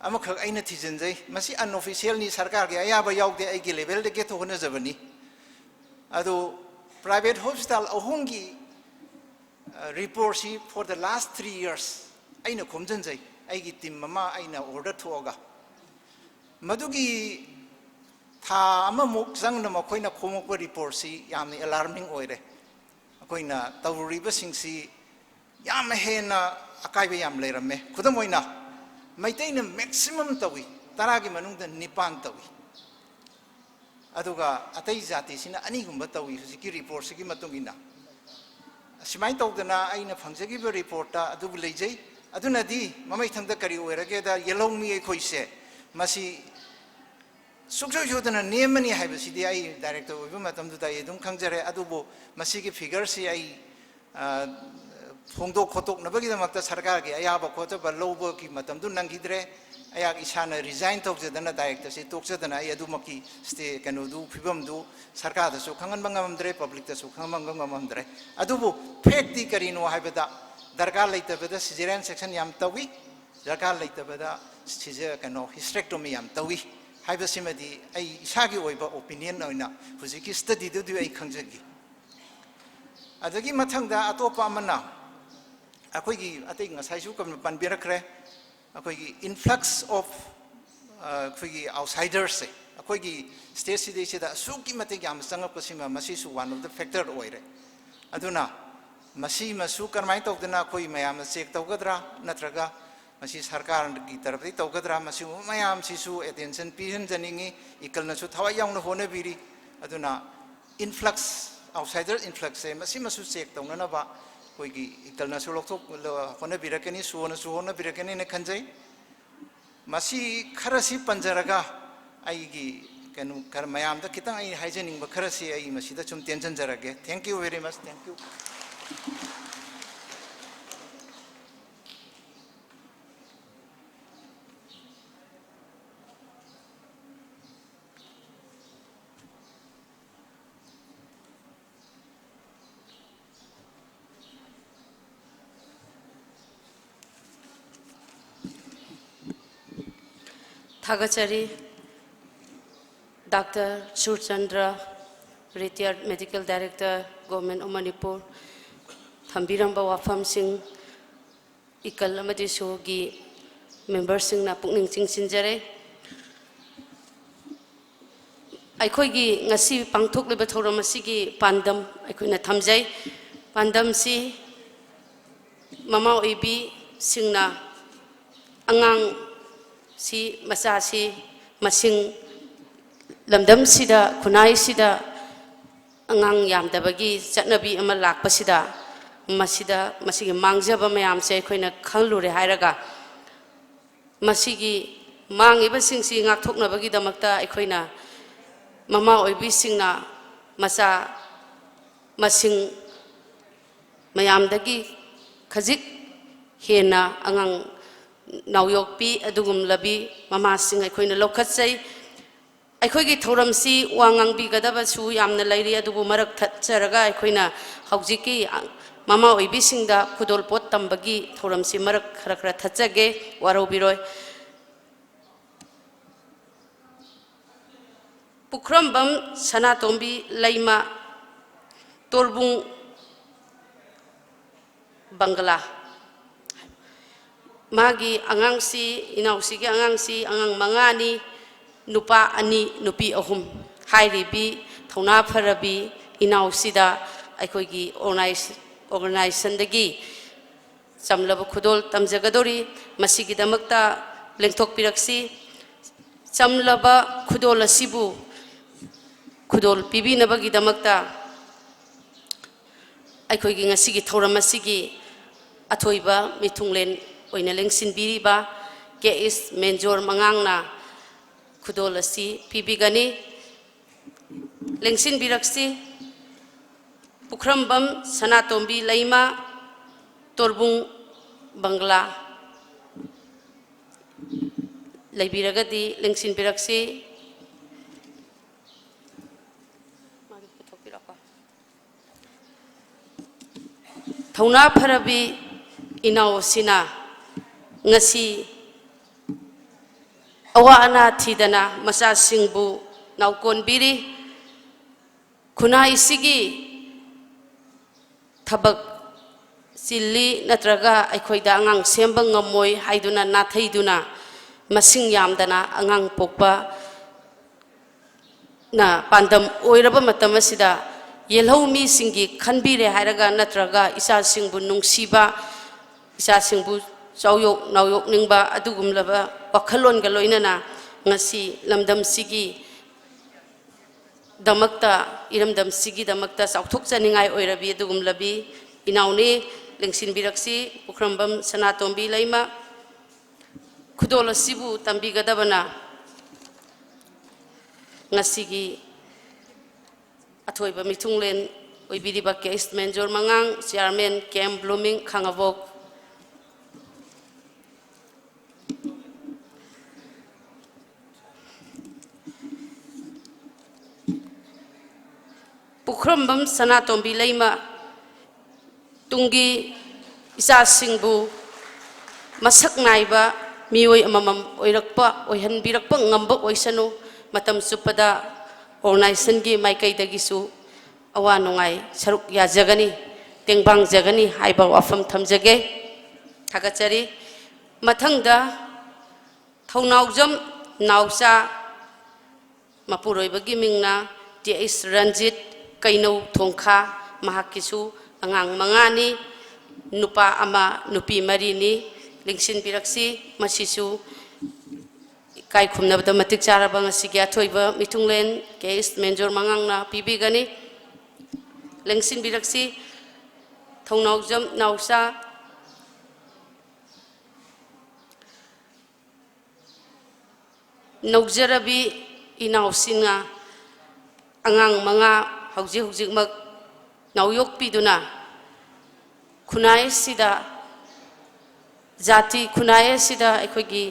ꯑꯃꯈꯛ ꯑꯩꯅ ꯊꯤꯖꯤꯟꯖꯩ, ꯃꯁꯤ unofficialꯅꯤ, ꯁꯔꯀꯥꯔꯒꯤ ꯑꯌꯥꯕ ꯌꯥꯎꯗꯦ, ꯑꯩꯒꯤ levelꯗ ꯒꯦꯠꯇ ꯍꯣꯠꯅꯖꯕꯅꯤ꯫ ꯑꯗꯨ private hospital ꯑꯍꯨꯝꯒꯤ ꯔꯤꯄꯣꯔꯠꯁꯤ for the last three years ꯑꯩꯅ ꯈꯣꯝꯖꯤꯟꯖꯩ, ꯑꯩꯒꯤ ꯇꯤꯝ ꯑꯃ ꯑꯩꯅ ꯑꯣꯔꯗꯔ ꯊꯣꯛꯑꯒ꯫ ꯃꯗꯨꯒꯤ ꯊꯥ ꯑꯃꯃꯨꯛ ꯆꯪꯅ ꯃꯈꯣꯏꯅ ꯈꯣꯝꯃꯛꯄ ꯔꯤꯄꯣꯔꯠꯁꯤ ꯌꯥꯝꯅ ꯑꯦꯂꯥꯔꯃꯤꯡ ꯑꯣꯏꯔꯦ꯫ ꯑꯩꯈꯣꯏꯅ ꯇꯧꯔꯨꯔꯤꯕꯁꯤꯡꯁꯤ ꯌꯥꯝꯅ ꯍꯦꯟꯅ ꯑꯀꯥꯏꯕ ꯌꯥꯝ ꯂꯩꯔꯝꯃꯦ꯫ ꯈꯨꯗꯝ ꯑꯣꯏꯅ, ꯃꯩꯇꯩꯅ ꯃꯦꯛꯁꯤꯃꯝ ꯇꯧꯏ, ꯇꯔꯥꯒꯤ ꯃꯅꯨꯡꯗ ꯅꯤꯄꯥꯟ ꯇꯧꯏ꯫ ꯑꯗꯨꯒ ꯑꯇꯩ ꯖꯥꯇꯤꯁꯤꯅ ꯑꯅꯤꯒꯨꯝꯕ ꯇꯧꯏ ꯍꯧꯖꯤꯛꯀꯤ ꯔꯤꯄꯣꯔꯠꯁꯤꯒꯤ ꯃꯇꯨꯡ ꯏꯟꯅ꯫ ꯑꯁꯨꯃꯥꯏꯅ ꯇꯧꯗꯅ ꯑꯩꯅ ꯐꯪꯖꯈꯤꯕ ꯔꯤꯄꯣꯔꯠꯇ ꯑꯗꯨꯕꯨ ꯂꯩꯖꯩ꯫ ꯑꯗꯨꯅꯗꯤ ꯃꯃꯩꯊꯪꯗ ꯀꯔꯤ ꯑꯣꯏꯔꯒꯦꯗ, ꯌꯦꯜꯍꯧꯃꯤ ꯑꯩꯈꯣꯏꯁꯦ ꯃꯁꯤ ꯁꯨꯡꯁꯣꯏ ꯁꯣꯏꯗꯅ ꯅꯦꯝꯃꯅꯤ ꯍꯥꯏꯕꯁꯤꯗꯤ ꯑꯩ ꯗꯥꯏꯔꯦꯛꯇꯔ ꯑꯣꯏꯕ ꯃꯇꯝꯗꯨꯗ ꯑꯩ ꯑꯗꯨꯝ ꯈꯪꯖꯔꯦ꯫ ꯑꯗꯨꯕꯨ ꯃꯁꯤꯒꯤ ꯐꯤꯒꯔꯁꯤ ꯑꯩ, ꯑ, ꯐꯣꯡꯗꯣꯛ ꯈꯣꯠꯇꯣꯛꯅꯕꯒꯤꯗꯃꯛꯇ ꯁꯔꯀꯥꯔꯒꯤ ꯑꯌꯥꯕ ꯈꯣꯠꯇꯕ ꯂꯧꯕꯒꯤ ꯃꯇꯝꯗꯨ ꯅꯪꯈꯤꯗ꯭ꯔꯦ꯫ ꯑꯩꯍꯥꯛ ꯏꯁꯥꯅ ꯔꯤꯖꯥꯏꯟ ꯇꯧꯖꯗꯅ, ꯗꯥꯏꯔꯦꯛꯇꯔꯁꯤ ꯇꯣꯛꯆꯗꯅ ꯑꯩ ꯑꯗꯨꯃꯛꯀꯤ ꯁ꯭ꯇꯦ-, ꯀꯩꯅꯣꯗꯨ, ꯐꯤꯕꯝꯗꯨ ꯁꯔꯀꯥꯔꯗꯁꯨ ꯈꯪꯍꯟꯕ ꯉꯝꯗ꯭ꯔꯦ, ꯄꯕ꯭ꯂꯤꯛꯇꯁꯨ ꯈꯪꯍꯟꯕ ꯉꯝꯗ꯭ꯔꯦ꯫ ꯑꯗꯨꯕꯨ ꯐꯦꯛꯇꯤ ꯀꯔꯤꯅꯣ ꯍꯥꯏꯕꯗ, ꯗꯔꯀꯥꯔ ꯂꯩꯇꯕꯗ cesarean section ꯌꯥꯝ ꯇꯧꯏ, ꯗꯔꯀꯥꯔ ꯂꯩꯇꯕꯗ ꯁꯤꯖ-, ꯀꯩꯅꯣ, hysterectomy ꯌꯥꯝ ꯇꯧꯏ ꯍꯥꯏꯕꯁꯤꯃꯗꯤ ꯑꯩ ꯏꯁꯥꯒꯤ ꯑꯣꯏꯕ ꯑꯣꯄꯤꯅꯤꯌꯟ ꯑꯣꯏꯅ ꯍꯧꯖꯤꯛꯀꯤ ꯁ꯭ꯇꯗꯤꯗꯨꯗꯤ ꯑꯩ ꯈꯪꯖꯈꯤ꯫ ꯑꯗꯒꯤ ꯃꯊꯪꯗ ꯑꯇꯣꯞꯄ ꯑꯃꯅ, ꯑꯩꯈꯣꯏꯒꯤ ꯑꯇꯩ ꯉꯁꯥꯏꯁꯨ ꯀꯩꯅꯣ ꯄꯟꯕꯤꯔꯛꯈ꯭ꯔꯦ, ꯑꯩꯈꯣꯏꯒꯤ influx of, ꯑ, ꯑꯩꯈꯣꯏꯒꯤ ꯑꯥꯎꯠꯁꯥꯏꯗꯔꯁꯁꯦ ꯑꯩꯈꯣꯏꯒꯤ ꯁ꯭ꯇꯦꯠꯁꯤꯗꯩꯁꯤꯗ ꯑꯁꯨꯛꯀꯤ ꯃꯇꯤꯛ ꯌꯥꯝꯅ ꯆꯪꯉꯛꯄꯁꯤꯃ ꯃꯁꯤꯁꯨ one of the factor ꯑꯣꯏꯔꯦ꯫ ꯑꯗꯨꯅ ꯃꯁꯤꯃꯁꯨ ꯀꯔꯝꯍꯥꯏꯅ ꯇꯧꯗꯅ ꯑꯩꯈꯣꯏ ꯃꯌꯥꯝꯅ ꯆꯦꯛ ꯇꯧꯒꯗ꯭ꯔꯥ, ꯅꯠꯇ꯭ꯔꯒ ꯃꯁꯤ ꯁꯔꯀꯥꯔꯒꯤ ꯇꯔꯐꯇꯒꯤ ꯇꯧꯒꯗ꯭ꯔꯥ, ꯃꯁꯤꯒꯨꯝꯕ ꯃꯌꯥꯝꯁꯤꯁꯨ ꯑꯦꯇꯦꯟꯁꯟ ꯄꯤꯍꯟꯖꯅꯤꯡꯉꯤ꯫ ꯏꯀꯜꯅꯁꯨ ꯊꯋꯥꯏ ꯌꯥꯎꯅ ꯍꯣꯠꯅꯕꯤꯔꯤ꯫ ꯑꯗꯨꯅ influx, outsider influxꯁꯦ ꯃꯁꯤꯃꯁꯨ ꯆꯦꯛ ꯇꯧꯅꯅꯕ ꯑꯩꯈꯣꯏꯒꯤ ꯏꯀꯜꯅꯁꯨ ꯂꯧꯊꯣꯛ-, ꯍꯣꯠꯅꯕꯤꯔꯛꯀꯅꯤ, ꯁꯣꯅꯁꯨ ꯍꯣꯠꯅꯕꯤꯔꯛꯀꯅꯤꯅ ꯈꯟꯖꯩ꯫ ꯃꯁꯤ ꯈꯔꯁꯤ ꯄꯟꯖꯔꯒ ꯑꯩꯒꯤ ꯀꯩꯅꯣ ꯈꯔ ꯃꯌꯥꯝꯗ ꯈꯤꯇꯪ ꯑꯩ ꯍꯥꯏꯖꯅꯤꯡꯕ ꯈꯔꯁꯤ ꯑꯩ ꯃꯁꯤꯗ ꯁꯨꯝ ꯇꯦꯟꯁꯤꯟꯖꯔꯒꯦ꯫ Thank you very much. Thank you. ꯊꯥꯒꯠꯆꯔꯤ꯫ Doctor Surchandra, Retired Medical Director, Government of Manipur꯫ ꯊꯝꯕꯤꯔꯝꯕ ꯋꯥꯐꯝꯁꯤꯡ ꯏꯀꯜ ꯑꯃꯗꯤ ꯁꯣꯒꯤ ꯃꯦꯝꯕꯔꯁꯤꯡꯅ ꯄꯨꯛꯅꯤꯡ ꯆꯤꯡꯁꯤꯟꯖꯔꯦ꯫ ꯑꯩꯈꯣꯏꯒꯤ ꯉꯁꯤ ꯄꯥꯡꯊꯣꯛꯂꯤꯕ ꯊꯧꯔꯝ ꯑꯁꯤꯒꯤ ꯄꯥꯟꯗꯝ ꯑꯩꯈꯣꯏꯅ ꯊꯝꯖꯩ꯫ ꯄꯥꯟꯗꯝꯁꯤ ꯃꯃꯥ ꯑꯣꯏꯕꯤꯁꯤꯡꯅ ꯑꯉꯥꯡꯁꯤ, ꯃꯆꯥꯁꯤ ꯃꯁꯤꯡ, ꯂꯝꯗꯝꯁꯤꯗ, ꯈꯨꯟꯅꯥꯏꯁꯤꯗ ꯑꯉꯥꯡ ꯌꯥꯝꯗꯕꯒꯤ ꯆꯠꯅꯕꯤ ꯑꯃ ꯂꯥꯛꯄꯁꯤꯗ, ꯃꯁꯤꯗ, ꯃꯁꯤꯒꯤ ꯃꯥꯡꯖꯕ ꯃꯌꯥꯝꯁꯦ ꯑꯩꯈꯣꯏꯅ ꯈꯜꯂꯨꯔꯦ ꯍꯥꯏꯔꯒ, ꯃꯁꯤꯒꯤ ꯃꯥꯡꯉꯤꯕꯁꯤꯡꯁꯤ ꯉꯥꯛꯊꯣꯛꯅꯕꯒꯤꯗꯃꯛꯇ ꯑꯩꯈꯣꯏꯅ ꯃꯃꯥ ꯑꯣꯏꯕꯤꯁꯤꯡꯅ ꯃꯆꯥ ꯃꯁꯤꯡ ꯃꯌꯥꯝꯗꯒꯤ ꯈꯖꯤꯛ ꯍꯦꯟꯅ ꯑꯉꯥꯡ ꯅꯥꯎꯌꯣꯛꯄꯤ ꯑꯗꯨꯒꯨꯝꯂꯕꯤ ꯃꯃꯥꯁꯤꯡ ꯑꯩꯈꯣꯏꯅ ꯂꯧꯈꯠꯆꯩ꯫ ꯑꯩꯈꯣꯏꯒꯤ ꯊꯧꯔꯝꯁꯤ ꯋꯥ ꯉꯥꯡꯕꯤꯒꯗꯕꯁꯨ ꯌꯥꯝꯅ ꯂꯩꯔꯤ, ꯑꯗꯨꯕꯨ ꯃꯔꯛ ꯊꯠꯆꯔꯒ ꯑꯩꯈꯣꯏꯅ ꯍꯧꯖꯤꯛꯀꯤ ꯃꯃꯥ ꯑꯣꯏꯕꯤꯁꯤꯡꯗ ꯈꯨꯗꯣꯜꯄꯣꯠ ꯇꯝꯕꯒꯤ ꯊꯧꯔꯝꯁꯤ ꯃꯔꯛ ꯈꯔ ꯈꯔ ꯊꯠꯆꯒꯦ, ꯋꯥꯔꯧꯕꯤꯔꯣꯏ꯫ ꯄꯨꯈ꯭ꯔꯝꯕꯝ ꯁꯅꯥꯇꯣꯝꯕꯤ ꯂꯩꯃ, ꯇꯣꯔꯕꯨꯡ ꯕꯪꯒꯂꯥ꯫ ꯃꯥꯒꯤ ꯑꯉꯥꯡꯁꯤ, ꯏꯅꯥꯎꯁꯤꯒꯤ ꯑꯉꯥꯡꯁꯤ ꯑꯉꯥꯡ ꯃꯉꯥꯅꯤ, ꯅꯨꯄꯥ ꯑꯅꯤ, ꯅꯨꯄꯤ ꯑꯍꯨꯝ꯫ ꯍꯥꯏꯔꯤꯕꯤ ꯊꯧꯅꯥ ꯐꯔꯕꯤ ꯏꯅꯥꯎꯁꯤꯗ ꯑꯩꯈꯣꯏꯒꯤ ꯑꯣꯔꯒꯅꯥꯏꯖ-, ꯑꯣꯔꯒꯅꯥꯏꯖꯦꯁꯟꯗꯒꯤ ꯆꯝꯂꯕ ꯈꯨꯗꯣꯜ ꯇꯝꯖꯒꯗꯧꯔꯤ꯫ ꯃꯁꯤꯒꯤꯗꯃꯛꯇ ꯂꯦꯡꯊꯣꯛꯄꯤꯔꯛꯁꯤ꯫ ꯆꯝꯂꯕ ꯈꯨꯗꯣꯜ ꯑꯁꯤꯕꯨ ꯈꯨꯗꯣꯜ ꯄꯤꯕꯤꯅꯕꯒꯤꯗꯃꯛꯇ ꯑꯩꯈꯣꯏꯒꯤ ꯉꯁꯤꯒꯤ ꯊꯧꯔꯝ ꯑꯁꯤꯒꯤ ꯑꯊꯣꯏꯕ ꯃꯤꯊꯨꯡꯂꯦꯟ ꯑꯣꯏꯅ ꯂꯦꯡꯁꯤꯟꯕꯤꯔꯤꯕ ꯀꯦ ꯑꯦꯁ ꯃꯦꯟꯖꯣꯔ ꯃꯉꯥꯡꯅ ꯈꯨꯗꯣꯜ ꯑꯁꯤ ꯄꯤꯕꯤꯒꯅꯤ꯫ ꯂꯦꯡꯁꯤꯟꯕꯤꯔꯛꯁꯤ꯫ ꯄꯨꯈ꯭ꯔꯝꯕꯝ ꯁꯅꯥꯇꯣꯝꯕꯤ ꯂꯩꯃ, ꯇꯣꯔꯕꯨꯡ ꯕꯪꯒꯂꯥ꯫ ꯂꯩꯕꯤꯔꯒꯗꯤ ꯂꯦꯡꯁꯤꯟꯕꯤꯔꯛꯁꯤ꯫ ꯃꯥꯒꯤ ꯄꯨꯊꯣꯛꯄꯤꯔꯛꯑꯣ꯫ ꯊꯧꯅꯥ ꯐꯔꯕꯤ ꯏꯅꯥꯎꯁꯤꯅ ꯉꯁꯤ ꯑꯋꯥ ꯑꯅꯥ ꯊꯤꯗꯅ ꯃꯆꯥꯁꯤꯡꯕꯨ ꯅꯥꯎꯀꯣꯟꯕꯤꯔꯤ꯫ ꯈꯨꯟꯅꯥꯏꯁꯤꯒꯤ ꯊꯕꯛ ꯆꯤꯜꯂꯤ, ꯅꯠꯇ꯭ꯔꯒ ꯑꯩꯈꯣꯏꯗ ꯑꯉꯥꯡ ꯁꯦꯝꯕ ꯉꯝꯃꯣꯏ ꯍꯥꯏꯗꯨꯅ ꯅꯥꯊꯩꯗꯨꯅ ꯃꯁꯤꯡ ꯌꯥꯝꯗꯅ ꯑꯉꯥꯡ ꯄꯣꯛꯄ ꯅ ꯄꯥꯟꯗꯝ ꯑꯣꯏꯔꯕ ꯃꯇꯝ ꯑꯁꯤꯗ, ꯌꯦꯜꯍꯧ ꯃꯤꯁꯤꯡꯒꯤ ꯈꯟꯕꯤꯔꯦ ꯍꯥꯏꯔꯒ ꯅꯠꯇ꯭ꯔꯒ ꯏꯆꯥꯁꯤꯡꯕꯨ ꯅꯨꯡꯁꯤꯕ, ꯏꯆꯥꯁꯤꯡꯕꯨ ꯆꯥꯎꯌꯣꯛ ꯅꯥꯎꯌꯣꯛꯅꯤꯡꯕ ꯑꯗꯨꯒꯨꯝꯂꯕ ꯋꯥꯈꯜꯂꯣꯟꯒ ꯂꯣꯏꯅꯅ ꯉꯁꯤ ꯂꯝꯗꯝꯁꯤꯒꯤ ꯗꯃꯛꯇ, ꯏꯔꯝꯗꯝꯁꯤꯒꯤꯗꯃꯛꯇ ꯆꯥꯎꯊꯣꯛꯆꯅꯤꯡꯉꯥꯏ ꯑꯣꯏꯔꯕꯤ ꯑꯗꯨꯒꯨꯝꯂꯕꯤ ꯏꯅꯥꯎꯅꯤ ꯂꯦꯡꯁꯤꯟꯕꯤꯔꯛꯁꯤ ꯄꯨꯈ꯭ꯔꯝꯕꯝ ꯁꯅꯥꯇꯣꯝꯕꯤ ꯂꯩꯃ꯫ ꯈꯨꯗꯣꯜ ꯑꯁꯤꯕꯨ ꯇꯝꯕꯤꯒꯗꯕꯅ ꯉꯁꯤꯒꯤ ꯑꯊꯣꯏꯕ ꯃꯤꯊꯨꯡꯂꯦꯟ ꯑꯣꯏꯕꯤꯔꯤꯕ ꯀꯦ ꯑꯦꯁ ꯃꯦꯟꯖꯣꯔ ꯃꯉꯥꯡ, ꯆꯤꯌꯥꯔꯃꯦꯟ ꯀꯦꯝ ꯕ꯭ꯂꯨꯃꯤꯡ ꯈꯥꯉꯕꯣꯛ꯫ ꯄꯨꯈ꯭ꯔꯝꯕꯝ ꯁꯅꯥꯇꯣꯝꯕꯤ ꯂꯩꯃ ꯇꯨꯡꯒꯤ ꯏꯆꯥꯁꯤꯡꯕꯨ ꯃꯁꯛ ꯅꯥꯏꯕ ꯃꯤꯑꯣꯏ ꯑꯃꯃꯝ ꯑꯣꯏꯔꯛꯄ, ꯑꯣꯏꯍꯟꯕꯤꯔꯛꯄ ꯉꯝꯕ ꯑꯣꯏꯁꯅꯨ꯫ ꯃꯇꯝ ꯆꯨꯞꯄꯗ organization ꯒꯤ ꯃꯥꯏꯀꯩꯗꯒꯤꯁꯨ ꯑꯋꯥ ꯅꯨꯡꯉꯥꯏ ꯁꯔꯨꯛ ꯌꯥꯖꯒꯅꯤ, ꯇꯦꯡꯕꯥꯡꯖꯒꯅꯤ ꯍꯥꯏꯕ ꯋꯥꯐꯝ ꯊꯝꯖꯒꯦ꯫ ꯊꯥꯒꯠꯆꯔꯤ꯫ ꯃꯊꯪꯗ ꯊꯧꯅꯥꯎꯖꯝ ꯅꯥꯎꯆꯥ, ꯃꯄꯨꯔꯣꯏꯕꯒꯤ ꯃꯤꯡꯅ ꯇꯤ ꯑꯩꯆ ꯔꯟꯖꯤꯠ ꯀꯩꯅꯧ ꯊꯣꯡꯈꯥ, ꯃꯍꯥꯛꯀꯤꯁꯨ ꯑꯉꯥꯡ ꯃꯉꯥꯅꯤ, ꯅꯨꯄꯥ ꯑꯃ, ꯅꯨꯄꯤ ꯃꯔꯤꯅꯤ꯫ ꯂꯦꯡꯁꯤꯟꯕꯤꯔꯛꯁꯤ꯫ ꯃꯁꯤꯁꯨ ꯏꯀꯥꯏ ꯈꯨꯝꯅꯕꯗ ꯃꯇꯤꯛ ꯆꯥꯔꯕ ꯉꯁꯤꯒꯤ ꯑꯊꯣꯏꯕ ꯃꯤꯊꯨꯡꯂꯦꯟ ꯀꯦ ꯑꯦꯁ ꯃꯦꯟꯖꯣꯔ ꯃꯉꯥꯡꯅ ꯄꯤꯕꯤꯒꯅꯤ꯫ ꯂꯦꯡꯁꯤꯟꯕꯤꯔꯛꯁꯤ꯫ ꯊꯧꯅꯥꯎꯖꯝ ꯅꯥꯎꯆꯥ, ꯅꯧꯖꯔꯕꯤ ꯏꯅꯥꯎꯁꯤꯡꯅ ꯑꯉꯥꯡ ꯃꯉꯥ ꯍꯧꯖꯤꯛ ꯍꯧꯖꯤꯛꯃꯛ ꯅꯥꯎꯌꯣꯛꯄꯤꯗꯨꯅ ꯈꯨꯟꯅꯥꯏ ꯑꯁꯤꯗ, ꯖꯥꯇꯤ ꯈꯨꯟꯅꯥꯏ ꯑꯁꯤꯗ ꯑꯩꯈꯣꯏꯒꯤ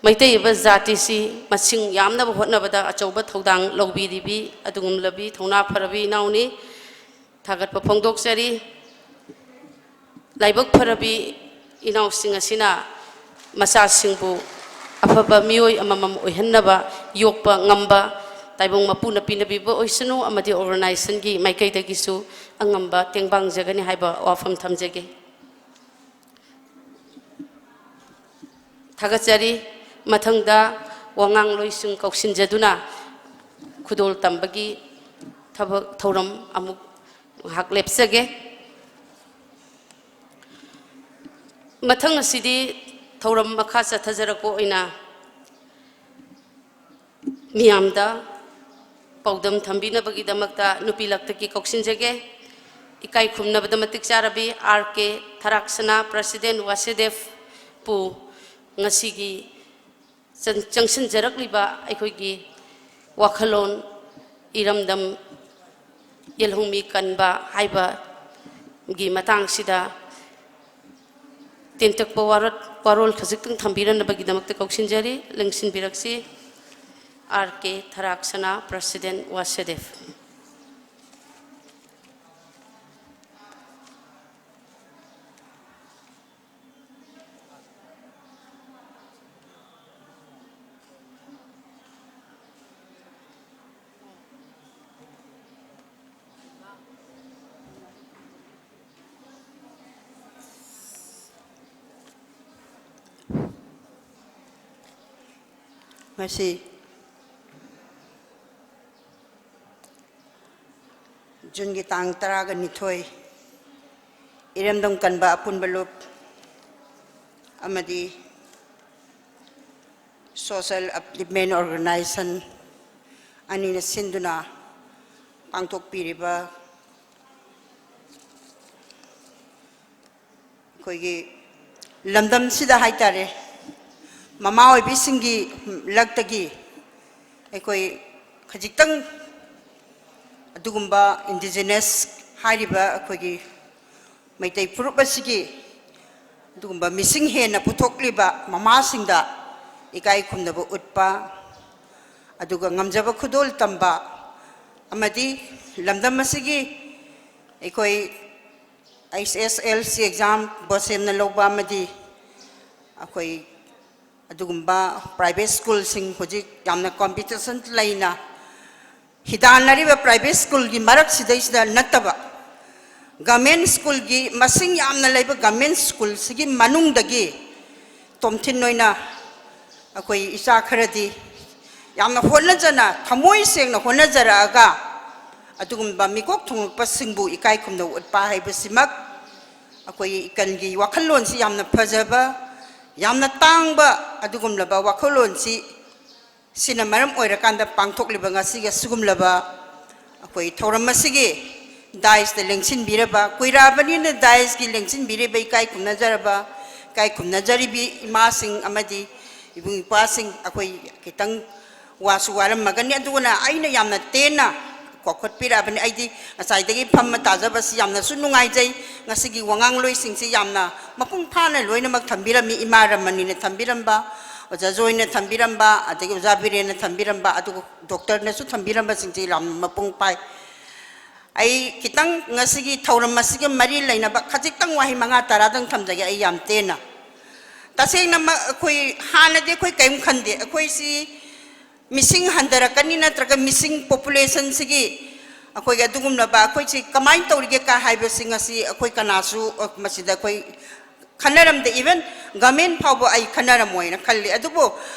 ꯃꯩꯇꯩ ꯑꯣꯏꯕ ꯖꯥꯇꯤꯁꯤ ꯃꯁꯤꯡ ꯌꯥꯝꯅꯕ ꯍꯣꯠꯅꯕꯗ ꯑꯆꯧꯕ ꯊꯧꯗꯥꯡ ꯂꯧꯕꯤꯔꯤꯕꯤ ꯑꯗꯨꯒꯨꯝꯂꯕꯤ ꯊꯧꯅꯥ ꯐꯔꯕꯤ ꯏꯅꯥꯎꯅꯤ꯫ ꯊꯥꯒꯠꯄ ꯐꯣꯡꯗꯣꯛꯆꯔꯤ꯫ ꯂꯥꯏꯕꯛ ꯐꯔꯕꯤ ꯏꯅꯥꯎꯁꯤꯡ ꯑꯁꯤꯅ ꯃꯆꯥꯁꯤꯡꯕꯨ ꯑꯐꯕ ꯃꯤꯑꯣꯏ ꯑꯃꯃꯝ ꯑꯣꯏꯍꯟꯅꯕ ꯌꯣꯛꯄ ꯉꯝꯕ ꯇꯥꯏꯕꯪ ꯃꯄꯨꯅ ꯄꯤꯅꯕꯤꯕ ꯑꯣꯏꯁꯅꯨ ꯑꯃꯗꯤ organization ꯒꯤ ꯃꯥꯏꯀꯩꯗꯒꯤꯁꯨ ꯑꯉꯝꯕ ꯇꯦꯡꯕꯥꯡꯖꯒꯅꯤ ꯍꯥꯏꯕ ꯋꯥꯐꯝ ꯊꯝꯖꯒꯦ꯫ ꯊꯥꯒꯠꯆꯔꯤ꯫ ꯃꯊꯪꯗ ꯋꯥꯉꯥꯡꯂꯣꯏꯁꯤꯡ ꯀꯧꯁꯤꯟꯖꯗꯨꯅ ꯈꯨꯗꯣꯜ ꯇꯝꯕꯒꯤ ꯊꯕꯛ ꯊꯧꯔꯝ ꯑꯃꯨꯛ ꯉꯥꯏꯍꯥꯛ ꯂꯦꯞꯆꯒꯦ꯫ ꯃꯊꯪ ꯑꯁꯤꯗꯤ ꯊꯧꯔꯝ ꯃꯈꯥ ꯆꯠꯊꯖꯔꯛꯄ ꯑꯣꯏꯅ ꯃꯤꯌꯥꯝꯗ ꯄꯥꯎꯗꯝ ꯊꯝꯕꯤꯅꯕꯒꯤꯗꯃꯛꯇ ꯅꯨꯄꯤ ꯂꯛꯇꯒꯤ ꯀꯧꯁꯤꯟꯖꯒꯦ꯫ ꯏꯀꯥꯏ ꯈꯨꯝꯅꯕꯗ ꯃꯇꯤꯛ ꯆꯥꯔꯕꯤ ꯑꯥꯔ ꯀꯦ ꯊꯔꯥꯛꯁꯅꯥ, ꯄ꯭ꯔꯁꯤꯗꯦꯟ ꯋꯥꯁꯦꯗꯦꯕꯄꯨ ꯉꯁꯤꯒꯤ ꯆꯪ-, ꯆꯪꯁꯤꯟꯖꯔꯛꯂꯤꯕ ꯑꯩꯈꯣꯏꯒꯤ ꯋꯥꯈꯜꯂꯣꯟ ꯏꯔꯝꯗꯝ ꯌꯦꯜꯍꯧꯃꯤ ꯀꯟꯕ ꯍꯥꯏꯕꯒꯤ ꯃꯇꯥꯡꯁꯤꯗ ꯇꯦꯟꯇꯛꯄ ꯋꯥꯔꯣꯠ-, ꯋꯥꯔꯣꯜ ꯈꯖꯤꯛꯇꯪ ꯊꯝꯕꯤꯔꯝꯅꯕꯒꯤꯗꯃꯛꯇ ꯀꯧꯁꯤꯟꯖꯔꯤ꯫ ꯂꯦꯡꯁꯤꯟꯕꯤꯔꯛꯁꯤ꯫ ꯑꯥꯔ ꯀꯦ ꯊꯔꯥꯛꯁꯅꯥ, ꯄ꯭ꯔꯁꯤꯗꯦꯟ ꯋꯥꯁꯦꯗꯦꯕ꯫ ꯉꯁꯤ ꯖꯨꯟꯒꯤ ꯇꯥꯡ ꯇꯔꯥꯒ ꯅꯤꯊꯣꯏ, ꯏꯔꯝꯗꯝ ꯀꯟꯕ ꯑꯄꯨꯟꯕ ꯂꯨꯞ ꯑꯃꯗꯤ Social Upliftment Organization ꯑꯅꯤꯅ ꯁꯤꯟꯗꯨꯅ ꯄꯥꯡꯊꯣꯛꯄꯤꯔꯤꯕ ꯑꯩꯈꯣꯏꯒꯤ ꯂꯝꯗꯝꯁꯤꯗ ꯍꯥꯏꯇꯥꯔꯦ, ꯃꯃꯥ ꯑꯣꯏꯕꯤꯁꯤꯡꯒꯤ ꯂꯛꯇꯒꯤ ꯑꯩꯈꯣꯏ ꯈꯖꯤꯛꯇꯪ ꯑꯗꯨꯒꯨꯝꯕ indigenous ꯍꯥꯏꯔꯤꯕ ꯑꯩꯈꯣꯏꯒꯤ ꯃꯩꯇꯩ ꯐꯨꯔꯨꯞ ꯑꯁꯤꯒꯤ ꯑꯗꯨꯒꯨꯝꯕ ꯃꯤꯁꯤꯡ ꯍꯦꯟꯅ ꯄꯨꯊꯣꯛꯂꯤꯕ ꯃꯃꯥꯁꯤꯡꯗ ꯏꯀꯥꯏ ꯈꯨꯝꯅꯕ ꯎꯠꯄ, ꯑꯗꯨꯒ ꯉꯝꯖꯕ ꯈꯨꯗꯣꯜ ꯇꯝꯕ, ꯑꯃꯗꯤ ꯂꯝꯗꯝ ꯑꯁꯤꯒꯤ ꯑꯩꯈꯣꯏ H S L C exam ꯕꯣꯁꯦꯝꯅ ꯂꯧꯕ ꯑꯃꯗꯤ ꯑꯩꯈꯣꯏ ꯑꯗꯨꯒꯨꯝꯕ private schoolꯁꯤꯡ ꯍꯧꯖꯤꯛ ꯌꯥꯝꯅ competition ꯂꯩꯅ ꯍꯤꯗꯥꯟꯅꯔꯤꯕ private schoolꯒꯤ ꯃꯔꯛꯁꯤꯗꯩꯁꯤꯗ ꯅꯠꯇꯕ, government schoolꯒꯤ ꯃꯁꯤꯡ ꯌꯥꯝꯅ ꯂꯩꯕ government schoolꯁꯤꯒꯤ ꯃꯅꯨꯡꯗꯒꯤ ꯇꯣꯝꯊꯤꯟ ꯑꯣꯏꯅ ꯑꯩꯈꯣꯏ ꯏꯆꯥ ꯈꯔꯗꯤ ꯌꯥꯝꯅ ꯍꯣꯠꯅꯖꯅ, ꯊꯃꯣꯏ ꯁꯦꯡꯅ ꯍꯣꯠꯅꯖꯔꯛꯑꯒ ꯑꯗꯨꯒꯨꯝꯕ ꯃꯤꯀꯣꯛ ꯊꯣꯡꯂꯛꯄꯁꯤꯡꯕꯨ ꯏꯀꯥꯏ ꯈꯨꯝꯅꯕ ꯎꯠꯄ ꯍꯥꯏꯕꯁꯤꯃꯛ ꯑꯩꯈꯣꯏ ꯏꯀꯜꯒꯤ ꯋꯥꯈꯜꯂꯣꯟꯁꯤ ꯌꯥꯝꯅ ꯐꯖꯕ, ꯌꯥꯝꯅ ꯇꯥꯡꯕ ꯑꯗꯨꯒꯨꯝꯂꯕ ꯋꯥꯈꯜꯂꯣꯟꯁꯤ ꯁꯤꯅ ꯃꯔꯝ ꯑꯣꯏꯔꯀꯥꯟꯗ ꯄꯥꯡꯊꯣꯛꯂꯤꯕ ꯉꯁꯤꯒꯤ ꯑꯁꯤꯒꯨꯝꯂꯕ ꯑꯩꯈꯣꯏ ꯊꯧꯔꯝ ꯑꯁꯤꯒꯤ ꯗꯥꯏꯁꯇ ꯂꯦꯡꯁꯤꯟꯕꯤꯔꯕ, ꯀꯨꯏꯔꯛꯑꯕꯅꯤꯅ ꯗꯥꯏꯁꯀꯤ ꯂꯦꯡꯁꯤꯟꯕꯤꯔꯤꯕ ꯏꯀꯥꯏ ꯈꯨꯝꯅꯖꯔꯕ, ꯏꯀꯥꯏ ꯈꯨꯝꯅꯖꯔꯤꯕꯤ ꯏꯃꯥꯁꯤꯡ ꯑꯃꯗꯤ ꯏꯕꯨꯡ ꯏꯄ꯭ꯋꯥꯁꯤꯡ, ꯑꯩꯈꯣꯏ ꯈꯤꯇꯪ ꯋꯥꯁꯨ ꯋꯥꯔꯝꯃꯒꯅꯤ, ꯑꯗꯨꯅ ꯑꯩꯅ ꯌꯥꯝꯅ ꯇꯦꯟꯅ ꯀꯣꯛꯈꯠꯄꯤꯔꯛꯑꯕꯅꯤ꯫ ꯑꯩꯗꯤ ꯉꯁꯥꯏꯗꯒꯤ ꯐꯝꯃ ꯇꯥꯖꯕꯁꯤ ꯌꯥꯝꯅꯁꯨ ꯅꯨꯡꯉꯥꯏꯖꯩ꯫ ꯉꯁꯤꯒꯤ ꯋꯥꯉꯥꯡꯂꯣꯏꯁꯤꯡꯁꯤ ꯌꯥꯝꯅ ꯃꯄꯨꯡ ꯐꯥꯅ ꯂꯣꯏꯅꯃꯛ ꯊꯝꯕꯤꯔꯝꯃꯤ꯫ ꯏꯃꯥ ꯔꯃꯅꯤꯅ ꯊꯝꯕꯤꯔꯝꯕ, ꯑꯣꯖꯥ ꯖꯣꯏꯅ ꯊꯝꯕꯤꯔꯝꯕ, ꯑꯗꯒꯤ ꯑꯣꯖꯥ ꯕꯤꯔꯦꯟꯅ ꯊꯝꯕꯤꯔꯝꯕ, ꯑꯗꯨꯒ ꯗꯣꯛꯇꯔꯅꯁꯨ ꯊꯝꯕꯤꯔꯝꯕꯁꯤꯡꯁꯤ ꯌꯥꯝꯅ ꯃꯄꯨꯡ ꯐꯥꯏ꯫ ꯑꯩ ꯈꯤꯇꯪ ꯉꯁꯤꯒꯤ ꯊꯧꯔꯝ ꯑꯁꯤꯒ ꯃꯔꯤ ꯂꯩꯅꯕ ꯈꯖꯤꯛꯇꯪ ꯋꯥꯍꯩ ꯃꯉꯥ ꯇꯔꯥꯗꯪ ꯊꯝꯖꯒꯦ ꯑꯩ ꯌꯥꯝ ꯇꯦꯟꯅ꯫ ꯇꯁꯦꯡꯅꯃꯛ ꯑꯩꯈꯣꯏ ꯍꯥꯟꯅꯗꯤ ꯑꯩꯈꯣꯏ ꯀꯔꯤꯝ ꯈꯟꯗꯦ꯫ ꯑꯩꯈꯣꯏꯁꯤ ꯃꯤꯁꯤꯡ ꯍꯟꯊꯔꯛꯀꯅꯤ ꯅꯠꯇ꯭ꯔꯒ ꯃꯤꯁꯤꯡ ꯄꯣꯄꯨꯂꯦꯁꯟꯁꯤꯒꯤ ꯑꯩꯈꯣꯏꯒꯤ ꯑꯗꯨꯒꯨꯝꯂꯕ ꯑꯩꯈꯣꯏꯁꯤ ꯀꯃꯥꯏꯅ ꯇꯧꯔꯤꯒꯦ ꯀꯥ ꯍꯥꯏꯕꯁꯤ ꯉꯁꯤ ꯑꯩꯈꯣꯏ ꯀꯅꯥꯁꯨ, ꯑ, ꯃꯁꯤꯗ ꯑꯩꯈꯣꯏ ꯈꯟꯅꯔꯝꯗꯦ꯫ Even government ꯐꯥꯎꯕ ꯑꯩ ꯈꯟꯅꯔꯝꯃꯣꯏꯅ ꯈꯜꯂꯤ꯫ ꯑꯗꯨꯕꯨ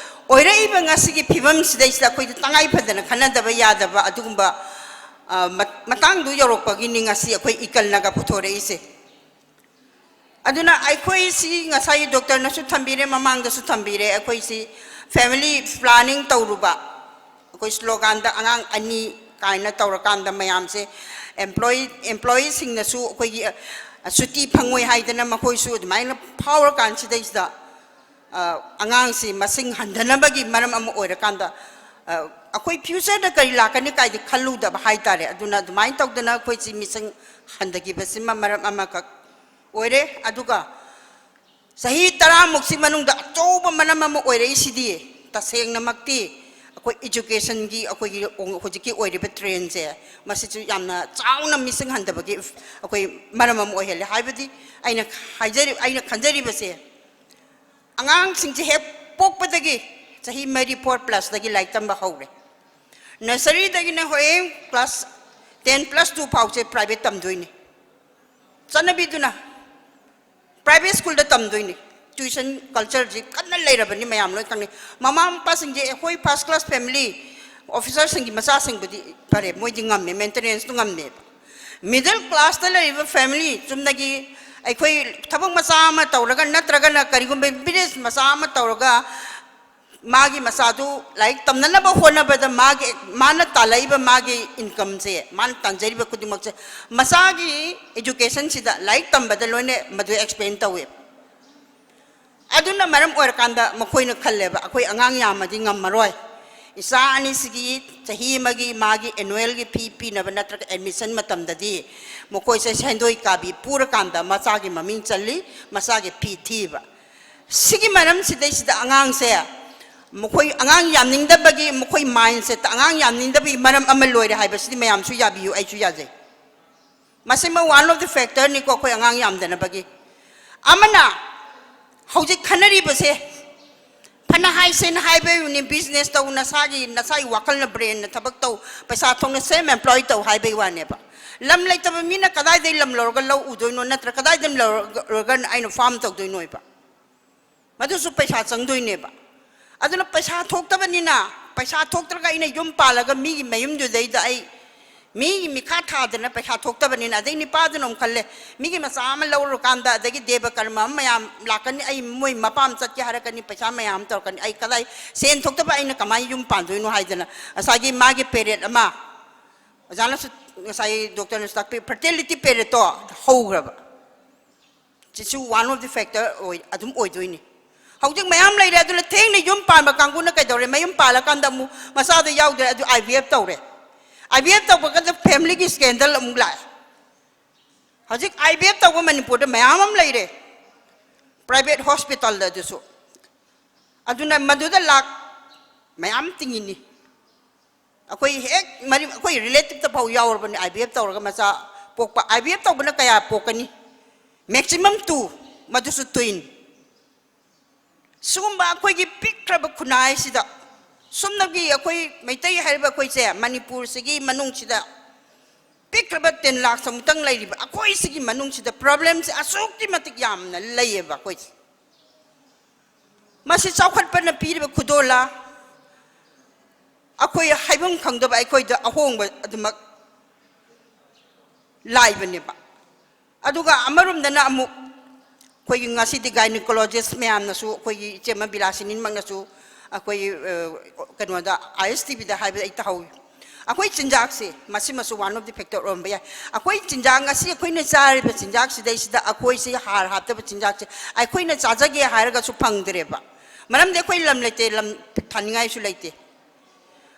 ꯑꯣꯏꯔꯛꯏꯕ ꯉꯁꯤꯒꯤ ꯐꯤꯕꯝꯁꯤꯗꯩꯁꯤꯗ ꯑꯩꯈꯣꯏꯗ ꯇꯉꯥꯏ ꯐꯗꯅ ꯈꯟꯅꯗꯕ ꯌꯥꯗꯕ ꯑꯗꯨꯒꯨꯝꯕ, ꯑ, ꯃ-, ꯃꯇꯥꯡꯗꯨ ꯌꯧꯔꯛꯄꯒꯤꯅꯤ ꯉꯁꯤ ꯑꯩꯈꯣꯏ ꯏꯀꯜꯅꯒ ꯄꯨꯊꯣꯔꯛꯏꯁꯦ꯫ ꯑꯗꯨꯅ ꯑꯩꯈꯣꯏꯁꯤ ꯉꯁꯥꯏ ꯗꯣꯛꯇꯔꯅꯁꯨ ꯊꯝꯕꯤꯔꯦ, ꯃꯃꯥꯡꯗꯁꯨ ꯊꯝꯕꯤꯔꯦ, ꯑꯩꯈꯣꯏꯁꯤ family planning ꯇꯧꯔꯨꯕ, ꯑꯩꯈꯣꯏ ꯁ꯭ꯂꯣꯒꯥꯟꯗ ꯑꯉꯥꯡ ꯑꯅꯤ ꯀꯥꯏꯅ ꯇꯧꯔꯀꯥꯟꯗ ꯃꯌꯥꯝꯁꯦ, employee, employeeꯁꯤꯡꯅꯁꯨ ꯑꯩꯈꯣꯏꯒꯤ, ꯑ, ꯁꯨꯇꯤ ꯐꯪꯉꯣꯏ ꯍꯥꯏꯗꯅ ꯃꯈꯣꯏꯁꯨ ꯑꯗꯨꯃꯥꯏꯅ ꯐꯥꯎꯔꯀꯥꯟꯁꯤꯗꯩꯁꯤꯗ, ꯑ, ꯑꯉꯥꯡꯁꯤ ꯃꯁꯤꯡ ꯍꯟꯊꯅꯕꯒꯤ ꯃꯔꯝ ꯑꯃ ꯑꯣꯏꯔꯀꯥꯟꯗ, ꯑ, ꯑꯩꯈꯣꯏ futureꯗ ꯀꯔꯤ ꯂꯥꯛꯀꯅꯤ ꯀꯥꯏꯗꯤ ꯈꯜꯂꯨꯗꯕ ꯍꯥꯏꯇꯥꯔꯦ꯫ ꯑꯗꯨꯅ ꯑꯗꯨꯃꯥꯏꯅ ꯇꯧꯗꯅ ꯑꯩꯈꯣꯏꯁꯤ ꯃꯤꯁꯤꯡ ꯍꯟꯊꯈꯤꯕꯁꯤꯃ ꯃꯔꯝ ꯑꯃꯈꯛ ꯑꯣꯏꯔꯦ꯫ ꯑꯗꯨꯒ ꯆꯍꯤ ꯇꯔꯥꯃꯨꯛꯁꯤ ꯃꯅꯨꯡꯗ ꯑꯆꯧꯕ ꯃꯔꯝ ꯑꯃ ꯑꯣꯏꯔꯛꯏꯁꯤꯗꯤ ꯇꯁꯦꯡꯅꯃꯛꯇꯤ ꯑꯩꯈꯣꯏ educationꯒꯤ ꯑꯩꯈꯣꯏꯒꯤ ꯍꯧꯖꯤꯛꯀꯤ ꯑꯣꯏꯔꯤꯕ trendꯁꯦ, ꯃꯁꯤꯁꯨ ꯌꯥꯝꯅ ꯆꯥꯎꯅ ꯃꯤꯁꯤꯡ ꯍꯟꯊꯕꯒꯤ ꯑꯩꯈꯣꯏ ꯃꯔꯝ ꯑꯃ ꯑꯣꯏꯍꯜꯂꯦ꯫ ꯍꯥꯏꯕꯗꯤ ꯑꯩꯅ ꯍꯥꯏꯖꯔꯤ-, ꯑꯩꯅ ꯈꯟꯖꯔꯤꯕꯁꯦ, ꯑꯉꯥꯡꯁꯤꯡꯁꯦ ꯍꯦꯛ ꯄꯣꯛꯄꯗꯒꯤ ꯆꯍꯤ ꯃꯔꯤ, four plusꯇꯒꯤ ꯂꯥꯏꯔꯤꯛ ꯇꯝꯕ ꯍꯧꯔꯦ꯫ Nurseryꯗꯒꯤꯅ ꯍꯣꯔꯦꯟ class ten plus two ꯐꯥꯎꯁꯦ private ꯇꯝꯗꯣꯏꯅꯤ꯫ ꯆꯠꯅꯕꯤꯗꯨꯅ private schoolꯗ ꯇꯝꯗꯣꯏꯅꯤ꯫ ꯇ꯭ꯌꯨꯁꯟ ꯀꯜꯆꯔꯁꯤ ꯀꯟꯅ ꯂꯩꯔꯕꯅꯤ, ꯃꯌꯥꯝ ꯂꯣꯏ ꯈꯪꯅꯩ꯫ ꯃꯃꯥ ꯃꯄꯥꯁꯤꯡꯁꯦ ꯑꯩꯈꯣꯏ ꯐꯥꯔꯁ ꯀ꯭ꯂꯥꯁ ꯐꯦꯃꯤꯂꯤ ꯑꯣꯐꯤꯁꯔꯁꯤꯡꯒꯤ ꯃꯆꯥꯁꯤꯡꯕꯨꯗꯤ ꯐꯔꯦ, ꯃꯣꯏꯗꯤ ꯉꯝꯃꯦ, ꯃꯦꯟꯇꯦꯅꯦꯟꯁꯇꯨ ꯉꯝꯃꯦꯕ꯫ ꯃꯤꯗꯜ ꯀ꯭ꯂꯥꯁꯇ ꯂꯩꯔꯤꯕ ꯐꯦꯃꯤꯂꯤ, ꯆꯨꯝꯅꯒꯤ ꯑꯩꯈꯣꯏ ꯊꯕꯛ ꯃꯆꯥ ꯑꯃ ꯇꯧꯔꯒ ꯅꯠꯇ꯭ꯔꯒꯅ ꯀꯔꯤꯒꯨꯝꯕ ꯕꯤꯖꯤꯅꯦꯁ ꯃꯆꯥ ꯑꯃ ꯇꯧꯔꯒ ꯃꯥꯒꯤ ꯃꯆꯥꯗꯨ ꯂꯥꯏꯔꯤꯛ ꯇꯝꯅꯅꯕ ꯍꯣꯠꯅꯕꯗ ꯃꯥꯒꯤ, ꯃꯥꯅ ꯇꯥꯜꯂꯛꯏꯕ ꯃꯥꯒꯤ ꯏꯟꯀꯝꯁꯦ, ꯃꯥꯅ ꯇꯥꯟꯖꯔꯤꯕ ꯈꯨꯗꯤꯡꯃꯛꯁꯦ ꯃꯆꯥꯒꯤ ꯏꯗꯨꯀꯦꯁꯟꯁꯤꯗ, ꯂꯥꯏꯔꯤꯛ ꯇꯝꯕꯗ ꯂꯣꯏꯅ ꯃꯗꯨ ꯑꯦꯛꯁꯄꯦꯟ ꯇꯧꯋꯦꯕ꯫ ꯑꯗꯨꯅ ꯃꯔꯝ ꯑꯣꯏꯔꯀꯥꯟꯗ ꯃꯈꯣꯏꯅ ꯈꯜꯂꯦꯕ, "ꯑꯩꯈꯣꯏ ꯑꯉꯥꯡ ꯌꯥꯝꯃꯗꯤ ꯉꯝꯃꯔꯣꯏ, ꯏꯆꯥ ꯑꯅꯤꯁꯤꯒꯤ ꯆꯍꯤ ꯑꯃꯒꯤ ꯃꯥꯒꯤ ꯑꯦꯅꯨꯋꯦꯜꯒꯤ ꯐꯤ ꯄꯤꯅꯕ ꯅꯠꯇ꯭ꯔꯒ ꯑꯦꯗꯃꯤꯁꯟ ꯃꯇꯝꯗꯗꯤ ꯃꯈꯣꯏꯁꯦ ꯁꯦꯟꯗꯣꯏ ꯀꯥꯕꯤ ꯄꯨꯔꯀꯥꯟꯗ ꯃꯆꯥꯒꯤ ꯃꯃꯤꯡ ꯆꯜꯂꯤ, ꯃꯆꯥꯒꯤ ꯐꯤ ꯊꯤꯕ"꯫ ꯁꯤꯒꯤ ꯃꯔꯝꯁꯤꯗꯩꯁꯤꯗ ꯑꯉꯥꯡꯁꯦ, ꯃꯈꯣꯏ ꯑꯉꯥꯡ ꯌꯥꯝꯅꯤꯡꯗꯕꯒꯤ, ꯃꯈꯣꯏ ꯃꯥꯏꯟꯁꯦꯠꯇ ꯑꯉꯥꯡ ꯌꯥꯝꯅꯤꯡꯗꯕꯒꯤ ꯃꯔꯝ ꯑꯃ ꯂꯣꯏꯔꯦ ꯍꯥꯏꯕꯁꯤꯗꯤ ꯃꯌꯥꯝꯁꯨ ꯌꯥꯕꯤꯌꯨ, ꯑꯩꯁꯨ ꯌꯥꯖꯩ꯫ ꯃꯁꯤꯃ one of the factorꯅꯤꯀꯣ ꯑꯩꯈꯣꯏ ꯑꯉꯥꯡ ꯌꯥꯝꯗꯅꯕꯒꯤ꯫ ꯑꯃꯅ ꯍꯧꯖꯤꯛ ꯈꯟꯅꯔꯤꯕꯁꯦ, ꯐꯅ ꯍꯥꯏꯁꯦꯅ ꯍꯥꯏꯕꯩꯅꯤ, ꯕꯤꯖꯤꯅꯦꯁ ꯇꯧ, ꯅꯁꯥꯒꯤ, ꯅꯁꯥꯒꯤ ꯋꯥꯈꯜꯅ, ꯕ꯭ꯔꯦꯟꯅ ꯊꯕꯛ ꯇꯧ, ꯄꯩꯁꯥ ꯊꯣꯛꯅ ꯁꯦꯜꯐ ꯑꯦꯝꯄ꯭ꯂꯣꯏ ꯇꯧ ꯍꯥꯏꯕꯩ ꯋꯥꯅꯦꯕ꯫ ꯂꯝ ꯂꯩꯇꯕ ꯃꯤꯅ ꯀꯗꯥꯏꯗꯩ ꯂꯝ ꯂꯧꯔꯒ ꯂꯧ ꯎꯗꯣꯏꯅꯣ, ꯅꯠꯇ꯭ꯔ ꯀꯗꯥꯏꯗꯩ ꯂꯧꯔꯒ ꯑꯩꯅ ꯐꯥꯔꯝ ꯇꯧꯗꯣꯏꯅꯣꯕ? ꯃꯗꯨꯁꯨ ꯄꯩꯁꯥ ꯆꯪꯗꯣꯏꯅꯦꯕ꯫ ꯑꯗꯨꯅ ꯄꯩꯁꯥ ꯊꯣꯛꯇꯕꯅꯤꯅ, ꯄꯩꯁꯥ ꯊꯣꯛꯇ꯭ꯔꯒ ꯑꯩꯅ ꯌꯨꯝ ꯄꯥꯜꯂꯒ ꯃꯤꯒꯤ ꯃꯌꯨꯝꯗꯨꯗꯩꯗ ꯑꯩ, ꯃꯤꯒꯤ ꯃꯤꯈꯥ ꯊꯥꯗꯅ ꯄꯩꯁꯥ ꯊꯣꯛꯇꯕꯅꯤꯅ, ꯑꯗꯩ ꯅꯤꯄꯥꯗꯨꯅ ꯑꯃꯨꯛ ꯈꯜꯂꯦ, "ꯃꯤꯒꯤ ꯃꯆꯥ ꯑꯃ ꯂꯧꯔꯨꯔꯀꯥꯟꯗ ꯑꯗꯒꯤ ꯗꯦꯕ ꯀꯔꯃ ꯑꯃ ꯃꯌꯥꯝ ꯂꯥꯛꯀꯅꯤ, ꯑꯩ ꯃꯣꯏ ꯃꯄꯥꯝ ꯆꯠꯀꯦ ꯍꯥꯏꯔꯛꯀꯅꯤ, ꯄꯩꯁꯥ ꯃꯌꯥꯝ ꯑꯃ ꯇꯧꯔꯛꯀꯅꯤ, ꯑꯩ ꯀꯗꯥꯏ, ꯁꯦꯟ ꯊꯣꯛꯇꯕ ꯑꯩꯅ ꯀꯃꯥꯏꯅ ꯌꯨꯝ ꯄꯥꯟꯗꯣꯏꯅꯣ?" ꯍꯥꯏꯗꯅ ꯉꯁꯥꯏꯒꯤ ꯃꯥꯒꯤ ꯄꯦꯔꯦꯠ ꯑꯃ, ꯑꯣꯖꯥꯅꯁꯨ ꯉꯁꯥꯏ ꯗꯣꯛꯇꯔꯅꯁꯨ ꯇꯥꯛꯄꯤ, ꯐꯔꯇꯤꯂꯤꯇꯤ ꯄꯦꯔꯦꯠꯇꯣ ꯍꯧꯈ꯭ꯔꯕ꯫ ꯁꯤꯁꯨ one of the factor ꯑꯣꯏ, ꯑꯗꯨꯝ ꯑꯣꯏꯗꯣꯏꯅꯤ꯫ ꯍꯧꯖꯤꯛ ꯃꯌꯥꯝ ꯂꯩꯔꯦ, ꯑꯗꯨꯅ ꯊꯦꯡꯅ ꯌꯨꯝ ꯄꯥꯟꯕ ꯀꯥꯡꯕꯨꯅ ꯀꯩꯗꯧꯔꯦ? ꯃꯌꯨꯝ ꯄꯥꯜꯂꯀꯥꯟꯗ ꯑꯃꯨꯛ ꯃꯆꯥꯗꯣ ꯌꯥꯎꯗ꯭ꯔꯦ, ꯑꯗꯨ I V F ꯇꯧꯔꯦ꯫ I V F ꯇꯧꯕ ꯀꯥꯟꯗ ꯐꯦꯃꯤꯂꯤꯒꯤ ꯁ꯭ꯀꯦꯟꯗꯜ ꯑꯃꯨꯛ ꯂꯥꯛꯑꯦ꯫ ꯍꯧꯖꯤꯛ I V F ꯇꯧꯕ ꯃꯅꯤꯄꯨꯔꯗ ꯃꯌꯥꯝ ꯑꯃ ꯂꯩꯔꯦ, ꯄ꯭ꯔꯥꯏꯚꯦꯠ ꯍꯣꯁꯄꯤꯇꯥꯜꯗ ꯑꯗꯨꯁꯨ꯫ ꯑꯗꯨꯅ ꯃꯗꯨꯗ ꯂꯥꯛ ꯃꯌꯥꯝ ꯇꯤꯡꯉꯤꯅꯤ꯫ ꯑꯩꯈꯣꯏ ꯍꯦꯛ ꯃꯔꯤ, ꯑꯩꯈꯣꯏ ꯔꯤꯂꯦꯇꯤꯚꯇ ꯐꯥꯎ ꯌꯥꯎꯔꯕꯅꯤ, I V F ꯇꯧꯔꯒ ꯃꯆꯥ ꯄꯣꯛꯄ꯫ I V F ꯇꯧꯕꯅ ꯀꯌꯥ ꯄꯣꯛꯀꯅꯤ? Maximum two, ꯃꯗꯨꯁꯨ twin꯫ ꯁꯤꯒꯨꯝꯕ ꯑꯩꯈꯣꯏꯒꯤ ꯄꯤꯛꯈ꯭ꯔꯕ ꯈꯨꯟꯅꯥꯏꯁꯤꯗ, ꯁꯨꯞꯅꯒꯤ ꯑꯩꯈꯣꯏ ꯃꯩꯇꯩ ꯍꯥꯏꯔꯤꯕ ꯑꯩꯈꯣꯏꯁꯦ, ꯃꯅꯤꯄꯨꯔꯁꯤꯒꯤ ꯃꯅꯨꯡꯁꯤꯗ ꯄꯤꯛꯈ꯭ꯔꯕ ten ꯂꯥꯈ ꯑꯃꯨꯛꯇꯪ ꯂꯩꯔꯤꯕ ꯑꯩꯈꯣꯏꯁꯤꯒꯤ ꯃꯅꯨꯡꯁꯤꯗ ꯄ꯭ꯔꯣꯕ꯭ꯂꯦꯝꯁꯦ ꯑꯁꯨꯛꯀꯤ ꯃꯇꯤꯛ ꯌꯥꯝꯅ ꯂꯩꯌꯦꯕ ꯑꯩꯈꯣꯏꯁꯦ꯫ ꯃꯁꯤ ꯆꯥꯎꯈꯠꯄꯅ ꯄꯤꯔꯤꯕ ꯈꯨꯗꯣꯜꯂ? ꯑꯩꯈꯣꯏ ꯍꯥꯏꯐꯝ ꯈꯪꯗꯕ ꯑꯩꯈꯣꯏꯗ ꯑꯍꯣꯡꯕ ꯑꯗꯨꯃꯛ ꯂꯥꯛꯏꯕꯅꯦꯕ꯫ ꯑꯗꯨꯒ ꯑꯃꯔꯣꯝꯗꯅ ꯑꯃꯨꯛ ꯑꯩꯈꯣꯏꯒꯤ ꯉꯁꯤꯗꯤ ꯒꯥꯏꯅꯤꯀꯣꯂꯣꯖꯤꯁ ꯃꯌꯥꯝꯅꯁꯨ, ꯑꯩꯈꯣꯏꯒꯤ ꯏꯆꯦꯃ ꯕꯤꯂꯥꯁꯤꯅꯤꯃꯛꯅꯁꯨ ꯑꯩꯈꯣꯏꯒꯤ, ꯑ, ꯀꯩꯅꯣꯗ, ꯑꯥꯏ ꯑꯦꯁ ꯇꯤ ꯚꯤꯗ ꯍꯥꯏꯕꯗ ꯑꯩ ꯇꯥꯍꯧꯏ꯫ ꯑꯩꯈꯣꯏ ꯆꯤꯟꯖꯥꯛꯁꯦ, ꯃꯁꯤꯃꯁꯨ one of the factor ꯑꯣꯏꯔꯝꯕ ꯌꯥꯏ꯫ ꯑꯩꯈꯣꯏ ꯆꯤꯟꯖꯥꯛ, ꯉꯁꯤ ꯑꯩꯈꯣꯏꯅ ꯆꯥꯔꯤꯕ ꯆꯤꯟꯖꯥꯛꯁꯤꯗꯩꯁꯤꯗ ꯑꯩꯈꯣꯏꯁꯦ ꯍꯥꯔ ꯍꯥꯞꯇꯕ ꯆꯤꯟꯖꯥꯛꯁꯦ ꯑꯩꯈꯣꯏꯅ ꯆꯥꯖꯒꯦ ꯍꯥꯏꯔꯒꯁꯨ ꯐꯪꯗ꯭ꯔꯦꯕ꯫ ꯃꯔꯝꯗꯤ ꯑꯩꯈꯣꯏ ꯂꯝ ꯂꯩꯇꯦ, ꯂꯝ ꯊꯥꯅꯤꯡꯉꯥꯏꯁꯨ ꯂꯩꯇꯦ꯫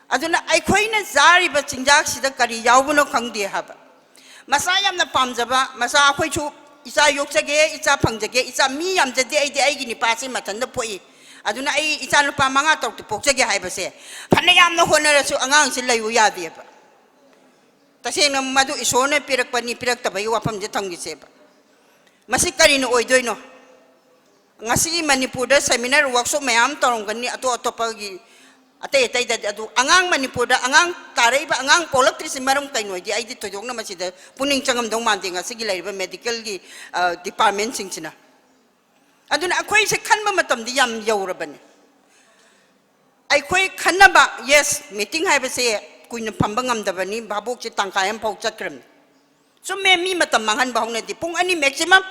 ꯑꯗꯨꯅ ꯑꯩꯈꯣꯏꯅ ꯆꯥꯔꯤꯕ ꯆꯤꯟꯖꯥꯛꯁꯤꯗ ꯀꯔꯤ ꯌꯥꯎꯕꯅꯣ ꯈꯪꯗꯦ ꯍꯥꯏꯕ꯫ ꯃꯆꯥ ꯌꯥꯝꯅ ꯄꯥꯝꯖꯕ, ꯃꯆꯥ ꯑꯩꯈꯣꯏꯁꯨ ꯏꯆꯥ ꯌꯣꯛꯆꯒꯦ, ꯏꯆꯥ ꯐꯪꯖꯒꯦ, ꯏꯆꯥ ꯃꯤ ꯌꯥꯝꯖꯗꯦ, ꯑꯩꯗꯤ ꯑꯩꯒꯤ ꯅꯨꯄꯥꯁꯦ ꯃꯊꯟꯇ ꯄꯣꯛꯏ, ꯑꯗꯨꯅ ꯑꯩ ꯏꯆꯥ ꯅꯨꯄꯥ ꯃꯉꯥ ꯇꯔꯨꯛꯇꯤ ꯄꯣꯛꯆꯒꯦ ꯍꯥꯏꯕꯁꯦ ꯐꯅ ꯌꯥꯝꯅ ꯍꯣꯠꯅꯔꯁꯨ ꯑꯉꯥꯡꯁꯤ ꯂꯩꯌꯨ ꯌꯥꯗꯦꯕ꯫ ꯇꯁꯦꯡꯅ ꯃꯗꯨ ꯏꯁꯣꯔꯅ ꯄꯤꯔꯛꯄꯅꯤ, ꯄꯤꯔꯛꯇꯕꯒꯤ ꯋꯥꯐꯝꯁꯦ ꯊꯝꯈꯤꯁꯦꯕ꯫ ꯃꯁꯤ ꯀꯔꯤꯅ ꯑꯣꯏꯗꯣꯏꯅꯣ? ꯉꯁꯤꯒꯤ ꯃꯅꯤꯄꯨꯔꯗ ꯁꯦꯃꯤꯅꯥꯔ, ꯋꯥꯔꯛꯁꯣꯞ ꯃꯌꯥꯝ ꯇꯧꯔꯝꯒꯅꯤ, ꯑꯇꯣꯞ ꯑꯇꯣꯞꯄꯒꯤ, ꯑꯇꯩ ꯑꯇꯩꯗꯗꯤ꯫ ꯑꯗꯨ ꯑꯉꯥꯡ, ꯃꯅꯤꯄꯨꯔꯗ ꯑꯉꯥꯡ ꯇꯥꯔꯛꯏꯕ ꯑꯉꯥꯡ ꯄꯣꯛꯂꯛꯇ꯭ꯔꯤꯁꯤ ꯃꯔꯝ ꯀꯩꯅꯣ ꯍꯥꯏꯗꯤ ꯑꯩꯗꯤ ꯊꯣꯏꯗꯣꯛꯅ ꯃꯁꯤꯗ ꯄꯨꯛꯅꯤꯡ ꯆꯪꯉꯝꯗꯧ ꯃꯥꯟꯗꯦ꯫ ꯉꯁꯤꯒꯤ ꯂꯩꯔꯤꯕ ꯃꯦꯗꯤꯀꯦꯜꯒꯤ, ꯑ, ꯗꯤꯄꯥꯔꯠꯃꯦꯟꯁꯤꯡꯁꯤꯅ꯫ ꯑꯗꯨꯅ ꯑꯩꯈꯣꯏꯁꯦ ꯈꯟꯕ ꯃꯇꯝꯗꯤ ꯌꯥꯝ ꯌꯧꯔꯕꯅꯤ꯫ ꯑꯩꯈꯣꯏ ꯈꯟꯅꯕ, ꯌꯦꯁ, ꯃꯤꯇꯤꯡ ꯍꯥꯏꯕꯁꯦ ꯀꯨꯏꯅ ꯐꯝꯕ ꯉꯝꯗꯕꯅꯤ, ꯚꯥꯕꯣꯛꯁꯦ ꯇꯪꯈꯥꯏ ꯑꯃ ꯐꯥꯎ ꯆꯠꯈ꯭ꯔꯕꯅꯤ꯫ ꯆꯨꯝꯃꯦ, ꯃꯤ ꯃꯇꯝ ꯃꯥꯡꯍꯟꯕ ꯍꯧꯅꯗꯦ꯫ ꯄꯨꯡ ꯑꯅꯤ ꯃꯦꯛꯁꯤꯃꯝ,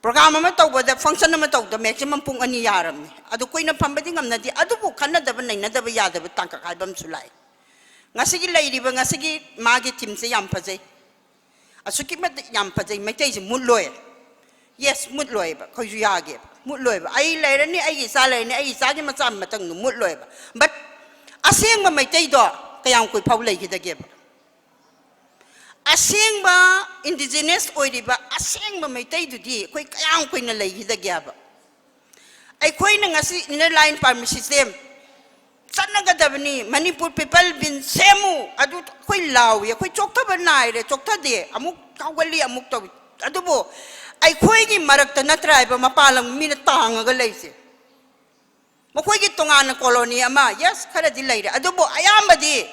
ꯄ꯭ꯔꯣꯒ꯭ꯔꯥꯝ ꯑꯃ ꯇꯧꯕꯗ, ꯐꯪꯁꯟ ꯑꯃ ꯇꯧꯕꯗ ꯃꯦꯛꯁꯤꯃꯝ ꯄꯨꯡ ꯑꯅꯤ ꯌꯥꯔꯕꯅꯤ꯫ ꯑꯗꯨ ꯀꯨꯏꯅ ꯐꯝꯕꯗꯤ ꯉꯝꯅꯗꯦ꯫ ꯑꯗꯨꯕꯨ ꯈꯟꯅꯗꯕ ꯅꯩꯅꯗꯕ ꯌꯥꯗꯕ ꯇꯥꯡꯀꯛ ꯍꯥꯏꯕ ꯑꯃꯁꯨ ꯂꯥꯛꯑꯦ꯫ ꯉꯁꯤꯒꯤ ꯂꯩꯔꯤꯕ, ꯉꯁꯤꯒꯤ ꯃꯥꯒꯤ ꯊꯤꯝꯁꯦ ꯌꯥꯝ ꯐꯖꯩ꯫ ꯑꯁꯨꯛꯀꯤ ꯃꯇꯤꯛ ꯌꯥꯝ ꯐꯖꯩ꯫ ꯃꯩꯇꯩꯁꯦ ꯃꯨꯠꯂꯣꯏ꯫ ꯌꯦꯁ, ꯃꯨꯠꯂꯣꯏꯕ꯫ ꯑꯩꯈꯣꯏꯁꯨ ꯌꯥꯒꯦꯕ꯫ ꯃꯨꯠꯂꯣꯏꯕ꯫ ꯑꯩ ꯂꯩꯔꯅꯤ, ꯑꯩꯒꯤ ꯏꯆꯥ ꯂꯩꯔꯅꯤ, ꯑꯩꯒꯤ ꯏꯆꯥꯒꯤ ꯃꯆꯥ ꯃꯊꯪꯗ ꯃꯨꯠꯂꯣꯏꯕ꯫ But ꯑꯁꯦꯡꯕ ꯃꯩꯇꯩꯗꯣ ꯀꯌꯥꯝ ꯀꯨꯏ ꯐꯥꯎ ꯂꯩꯈꯤꯗꯒꯦꯕ? ꯑꯁꯦꯡꯕ indigenous ꯑꯣꯏꯔꯤꯕ ꯑꯁꯦꯡꯕ ꯃꯩꯇꯩꯗꯨꯗꯤ ꯑꯩꯈꯣꯏ ꯀꯌꯥꯝ ꯀꯨꯏꯅ ꯂꯩꯈꯤꯗꯒꯦ ꯍꯥꯏꯕ? ꯑꯩꯈꯣꯏꯅ ꯉꯁꯤ Inner Line Permit System ꯆꯠꯅꯒꯗꯕꯅꯤ, Manipur People Bill ꯁꯦꯝꯃꯨ, ꯑꯗꯨ ꯑꯩꯈꯣꯏ ꯂꯥꯎꯏ, ꯑꯩꯈꯣꯏ ꯆꯣꯛꯊꯕ ꯅꯥꯏꯔꯦ, ꯆꯣꯛꯊꯗꯦ, ꯑꯃꯨꯛ ꯍꯧꯒꯠꯂꯤ, ꯑꯃꯨꯛ ꯇꯧꯏ꯫ ꯑꯗꯨꯕꯨ ꯑꯩꯈꯣꯏꯒꯤ ꯃꯔꯛꯇ ꯅꯠꯇ꯭ꯔꯥ ꯍꯥꯏꯕ ꯃꯄꯥꯟ ꯂꯝ ꯃꯤꯅ ꯇꯥꯡꯉꯒ ꯂꯩꯁꯦ? ꯃꯈꯣꯏꯒꯤ ꯇꯣꯉꯥꯟꯅ ꯀꯣꯂꯣꯅꯤ ꯑꯃ, ꯌꯦꯁ, ꯈꯔꯗꯤ ꯂꯩꯔꯦ, ꯑꯗꯨꯕꯨ ꯑꯌꯥꯝꯕꯗꯤ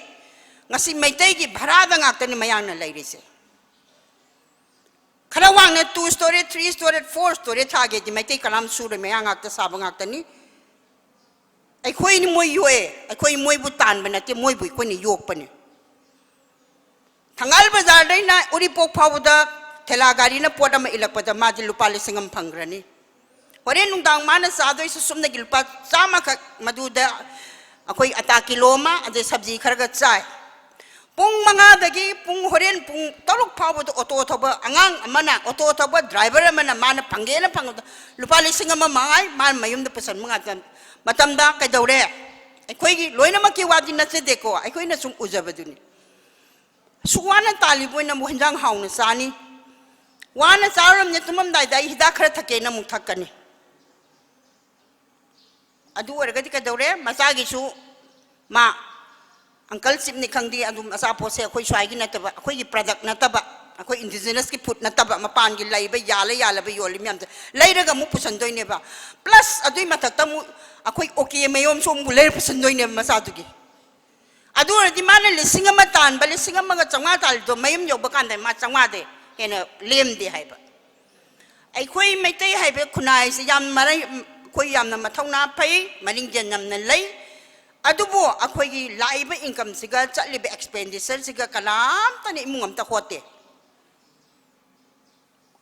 ꯉꯁꯤ ꯃꯩꯇꯩꯒꯤ ꯚꯔꯥꯗ ꯉꯥꯛꯇꯅꯤ ꯃꯌꯥꯝꯅ ꯂꯩꯔꯤꯁꯦ꯫ ꯈꯔ ꯋꯥꯡꯅ two story, three story, four story ꯊꯥꯒꯦꯗꯤ Meitei ꯀꯅꯥꯝ ꯁꯨꯔꯣꯏ, ꯃꯌꯥꯡ ꯉꯥꯛꯇ ꯁꯥꯕ ꯉꯥꯛꯇꯅꯤ꯫ ꯑꯩꯈꯣꯏꯅ ꯃꯣꯏ ꯌꯣꯛꯑꯦ, ꯑꯩꯈꯣꯏ ꯃꯣꯏꯕꯨ ꯇꯥꯟꯕ ꯅꯠꯇꯦ, ꯃꯣꯏꯕꯨ ꯑꯩꯈꯣꯏꯅ ꯌꯣꯛꯄꯅꯤ꯫ ꯊꯪꯒꯥꯜ ꯕꯖꯥꯔꯗꯩꯅ ꯎꯔꯤꯄꯣꯛ ꯐꯥꯎꯕꯗ ꯊꯦꯂꯥ ꯒꯥꯔꯤꯅ ꯄꯣꯠ ꯑꯃ ꯏꯜꯂꯛꯄꯗ ꯃꯥꯗꯤ ꯂꯨꯄꯥ ꯂꯤꯁꯤꯡ ꯑꯃ ꯐꯪꯈ꯭ꯔꯅꯤ꯫ ꯍꯣꯔꯦꯟ ꯅꯨꯡꯗꯥꯡ ꯃꯥꯅ ꯆꯥꯗꯣꯏꯁꯤ ꯁꯨꯞꯅꯒꯤ ꯂꯨꯄꯥ ꯆꯥꯝꯃꯈꯛ, ꯃꯗꯨꯗ ꯑꯩꯈꯣꯏ ꯑꯇꯥ ꯀꯤꯂꯣ ꯑꯃ, ꯑꯗꯩ ꯁꯕꯖꯤ ꯈꯔꯒ ꯆꯥꯏ꯫ ꯄꯨꯡ ꯃꯉꯥꯗꯒꯤ ꯄꯨꯡ, ꯍꯣꯔꯦꯟ ꯄꯨꯡ ꯇꯔꯨꯛ ꯐꯥꯎꯕꯗ ꯑꯣꯇꯣ ꯊꯧꯕ ꯑꯉꯥꯡ ꯑꯃꯅ, ꯑꯣꯇꯣ ꯊꯧꯕ ꯗ꯭ꯔꯥꯏꯚꯔ ꯑꯃꯅ ꯃꯥꯅ ꯐꯪꯒꯦꯅ ꯐꯪꯕꯗ ꯂꯨꯄꯥ ꯂꯤꯁꯤꯡ ꯑꯃ ꯃꯉꯥꯏ ꯃꯥꯅ ꯃꯌꯨꯝꯗ ꯄꯨꯁꯟꯕ ꯉꯥꯛꯇ ꯃꯇꯝꯗ ꯀꯩꯗꯧꯔꯦ? ꯑꯩꯈꯣꯏꯒꯤ ꯂꯣꯏꯅꯃꯛꯀꯤ ꯋꯥꯗꯤ ꯅꯠꯆꯗꯦꯀꯣ, ꯑꯩꯈꯣꯏꯅ ꯁꯨꯝ ꯎꯖꯕꯗꯨꯅꯤ꯫ ꯑꯁꯨꯛ ꯋꯥꯅ ꯇꯥꯜꯂꯤꯕ ꯑꯣꯏꯅ ꯑꯃꯨꯛ ꯍꯦꯟꯖꯥꯡ ꯍꯥꯎꯅ ꯆꯥꯅꯤ, ꯋꯥꯅ ꯆꯥꯔꯝꯅꯦ, ꯇꯨꯝꯃꯝꯗꯥꯏꯗ ꯑꯩ ꯍꯤꯗꯥꯛ ꯈꯔ ꯊꯛꯀꯦꯅ ꯑꯃꯨꯛ ꯊꯛꯀꯅꯤ꯫ ꯑꯗꯨ ꯑꯣꯏꯔꯒꯗꯤ ꯀꯩꯗꯧꯔꯦ? ꯃꯆꯥꯒꯤꯁꯨ ꯃꯥ ꯑꯪꯀꯜ ꯆꯤꯞꯅꯤ ꯈꯪꯗꯦ, ꯑꯗꯨꯝ ꯑꯆꯥꯄꯣꯠꯁꯦ ꯑꯩꯈꯣꯏ ꯁ꯭ꯋꯥꯏꯒꯤ ꯅꯠꯇꯕ, ꯑꯩꯈꯣꯏꯒꯤ ꯄ꯭ꯔꯗꯛ ꯅꯠꯇꯕ, ꯑꯩꯈꯣꯏ ꯏꯟꯗꯤꯖꯤꯅꯁꯀꯤ ꯐꯨꯗ ꯅꯠꯇꯕ, ꯃꯄꯥꯟꯒꯤ ꯂꯩꯕ ꯌꯥꯜꯂ ꯌꯥꯜꯂꯕ ꯌꯣꯜꯂꯤ ꯃꯌꯥꯝꯁꯦ ꯂꯩꯔꯒ ꯑꯃꯨꯛ ꯄꯨꯁꯟꯗꯣꯏꯅꯦꯕ꯫ ꯄ꯭ꯂꯁ ꯑꯗꯨꯏ ꯃꯊꯛꯇ ꯑꯃꯨꯛ ꯑꯩꯈꯣꯏ ꯑꯣꯀꯦ ꯃꯌꯣꯝꯁꯨ ꯑꯃꯨꯛ ꯂꯩꯔ ꯄꯨꯁꯟꯗꯣꯏꯅꯦꯕ ꯃꯆꯥꯗꯨꯒꯤ꯫ ꯑꯗꯨ ꯑꯣꯏꯔꯗꯤ ꯃꯥꯅ ꯂꯤꯁꯤꯡ ꯑꯃ ꯇꯥꯟꯕ, ꯂꯤꯁꯤꯡ ꯑꯃꯒ ꯆꯥꯝꯃꯉꯥ ꯇꯥꯜꯂꯤꯗꯣ ꯃꯌꯨꯝ ꯌꯧꯕ ꯀꯥꯟꯗ ꯃꯥ ꯆꯥꯝꯃꯉꯥꯗꯩ ꯍꯦꯟꯅ ꯂꯦꯝꯗꯦ ꯍꯥꯏꯕ꯫ ꯑꯩꯈꯣꯏ ꯃꯩꯇꯩ ꯍꯥꯏꯕ ꯈꯨꯟꯅꯥꯏꯁꯦ ꯌꯥꯝ ꯃꯔꯩ, ꯑꯩꯈꯣꯏ ꯌꯥꯝꯅ ꯃꯊꯧꯅꯥ ꯐꯩ, ꯃꯔꯤꯡꯖꯦꯜ ꯌꯥꯝꯅ ꯂꯩ꯫ ꯑꯗꯨꯕꯨ ꯑꯩꯈꯣꯏꯒꯤ ꯂꯥꯛꯏꯕ ꯏꯟꯀꯝꯁꯤꯒ ꯆꯠꯂꯤꯕ ꯑꯦꯛꯁꯄꯦꯟꯗꯤꯆꯔꯁꯤꯒ ꯀꯅꯥꯝꯇꯅ ꯏꯃꯨꯡ ꯑꯝꯇ ꯍꯣꯠꯇꯦ꯫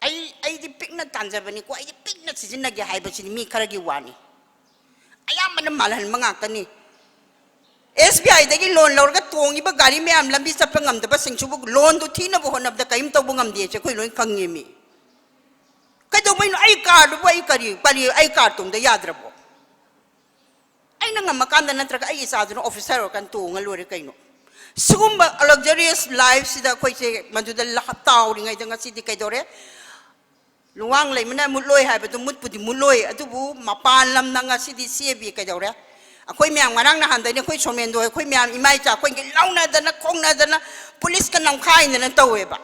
ꯑꯩ, ꯑꯩꯗꯤ ꯄꯤꯛꯅ ꯇꯥꯟꯖꯕꯅꯤꯀꯣ, ꯑꯩꯗꯤ ꯄꯤꯛꯅ ꯁꯤꯖꯤꯟꯅꯒꯦ ꯍꯥꯏꯕꯁꯤꯗꯤ ꯃꯤ ꯈꯔꯒꯤ ꯋꯥꯅꯤ꯫ ꯑꯌꯥꯝꯕꯅ ꯃꯥꯜꯍꯟꯕ ꯉꯥꯛꯇꯅꯤ꯫ ꯑꯦꯁ ꯕꯤ ꯑꯥꯏꯗꯒꯤ ꯂꯣꯟ ꯂꯧꯔꯒ ꯇꯣꯡꯉꯤꯕ ꯒꯥꯔꯤ ꯃꯌꯥꯝ ꯂꯝꯕꯤ ꯆꯠꯄ ꯉꯝꯗꯕꯁꯤꯡꯁꯤꯕꯨ ꯂꯣꯟꯗꯨ ꯊꯤꯅꯕ ꯍꯣꯠꯅꯕꯗ ꯀꯔꯤꯝ ꯇꯧꯕ ꯉꯝꯗꯦꯁꯦ ꯑꯩꯈꯣꯏ ꯂꯣꯏ ꯈꯪꯉꯤ ꯃꯤ꯫ ꯀꯩꯗꯧꯕꯩꯅꯣ? ꯑꯩ ꯀꯥꯔꯗꯨꯕꯨ ꯑꯩ ꯀꯔꯤ, ꯀꯔꯤ, ꯑꯩ ꯀꯥꯔ ꯇꯣꯡꯗ ꯌꯥꯗ꯭ꯔꯕꯣ? ꯑꯩꯅ ꯉꯝꯃꯀꯥꯟꯗ ꯅꯠꯇ꯭ꯔꯒ ꯑꯩ ꯏꯆꯥꯗꯨꯅ ꯑꯣꯐꯤꯁꯥꯔ ꯑꯣꯏꯔꯀꯥꯟꯗ ꯇꯣꯡꯉ ꯂꯣꯏꯔꯦ ꯀꯩꯅꯣ? ꯁꯤꯒꯨꯝꯕ luxurious lifeꯁꯤꯗ ꯑꯩꯈꯣꯏꯁꯦ ꯃꯗꯨꯗ ꯂ-, ꯇꯥꯎꯔꯤꯉꯩꯗ ꯉꯁꯤꯗꯤ ꯀꯩꯗꯧꯔꯦ? ꯂꯨꯋꯥꯡ ꯂꯩꯃꯅ ꯃꯨꯠꯂꯣꯏ ꯍꯥꯏꯕꯗꯨ ꯃꯨꯠꯄꯨꯗꯤ ꯃꯨꯠꯂꯣꯏ, ꯑꯗꯨꯕꯨ ꯃꯄꯥꯟ ꯂꯝꯅ ꯉꯁꯤꯗꯤ ꯁꯤ ꯑꯦ ꯕꯤ ꯀꯩꯗꯧꯔꯦ? ꯑꯩꯈꯣꯏ ꯃꯌꯥꯝ ꯉꯔꯥꯡ ꯅꯍꯥꯟꯗꯩꯅꯦ ꯑꯩꯈꯣꯏ ꯁꯣꯃꯦꯟꯗꯣ, ꯑꯩꯈꯣꯏ ꯃꯌꯥꯝ ꯏꯃꯥ ꯏꯆꯥ ꯑꯩꯈꯣꯏꯒꯤ ꯂꯥꯎꯅꯗꯅ ꯈꯣꯡꯅꯗꯅ ꯄꯨꯂꯤꯁꯀ ꯅꯝꯈꯥꯏꯗꯅ ꯇꯧꯋꯦꯕ꯫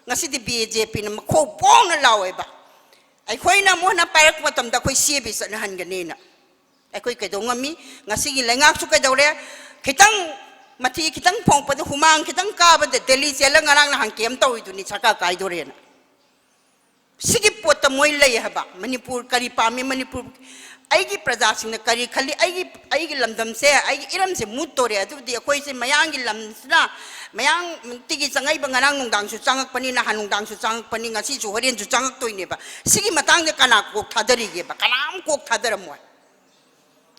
ꯉꯁꯤꯗꯤ ꯕꯤ ꯖꯦ ꯄꯤꯅ ꯃꯈꯣꯡ ꯄꯣꯡꯅ ꯂꯥꯎꯋꯦꯕ꯫ ꯑꯩꯈꯣꯏꯅ ꯑꯃꯨꯛ ꯍꯟꯅ ꯄꯥꯏꯔꯛꯄ ꯃꯇꯝꯗ ꯑꯩꯈꯣꯏ ꯁꯤ ꯑꯦ ꯕꯤ ꯆꯠꯅꯍꯟꯒꯅꯤꯅ꯫ ꯑꯩꯈꯣꯏ ꯀꯩꯗꯧ ꯉꯝꯃꯤ? ꯉꯁꯤꯒꯤ ꯂꯩꯉꯥꯛꯁꯨ ꯀꯩꯗꯧꯔꯦ? ꯈꯤꯇꯪ ꯃꯊꯤ ꯈꯤꯇꯪ ꯐꯣꯡꯄꯗ, ꯍꯨꯃꯥꯡ ꯈꯤꯇꯪ ꯀꯥꯕꯗ ꯗꯦꯜꯂꯤ ꯆꯦꯜꯂ ꯉꯔꯥꯡ ꯅꯍꯥꯟ ꯀꯦꯝ ꯇꯧꯔꯤꯗꯨꯅꯤ ꯁꯔꯀꯥꯔ ꯀꯥꯏꯗꯣꯔꯦꯅ꯫ ꯁꯤꯒꯤ ꯄꯣꯠꯇ ꯃꯣꯏ ꯂꯩ ꯍꯥꯏꯕ꯫ ꯃꯅꯤꯄꯨꯔ ꯀꯔꯤ ꯄꯥꯝꯃꯤ, ꯃꯅꯤꯄꯨꯔ, ꯑꯩꯒꯤ ꯄ꯭ꯔꯖꯥꯁꯤꯡꯅ ꯀꯔꯤ ꯈꯜꯂꯤ, ꯑꯩꯒꯤ, ꯑꯩꯒꯤ ꯂꯝꯗꯝꯁꯦ, ꯑꯩꯒꯤ ꯏꯔꯝꯁꯦ ꯃꯨꯠꯇꯣꯔꯦ, ꯑꯗꯨꯕꯨꯗꯤ ꯑꯩꯈꯣꯏꯁꯦ ꯃꯌꯥꯡꯒꯤ ꯂꯝꯁꯤꯅ, ꯃꯌꯥꯡꯇꯒꯤ ꯆꯪꯉꯛꯏꯕ, ꯉꯔꯥꯡ ꯅꯨꯡꯗꯥꯡꯁꯨ ꯆꯪꯉꯛꯄꯅꯤ, ꯅꯍꯥꯟ ꯅꯨꯡꯗꯥꯡꯁꯨ ꯆꯪꯉꯛꯄꯅꯤ, ꯉꯁꯤꯁꯨ ꯍꯣꯔꯦꯟꯁꯨ ꯆꯪꯉꯛꯇꯣꯏꯅꯦꯕ꯫ ꯁꯤꯒꯤ ꯃꯇꯥꯡꯗ ꯀꯅꯥ ꯀꯣꯛ ꯊꯥꯗꯔꯤꯒꯦꯕ? ꯀꯅꯥꯝ ꯀꯣꯛ ꯊꯥꯗꯔꯝꯃꯣꯏ꯫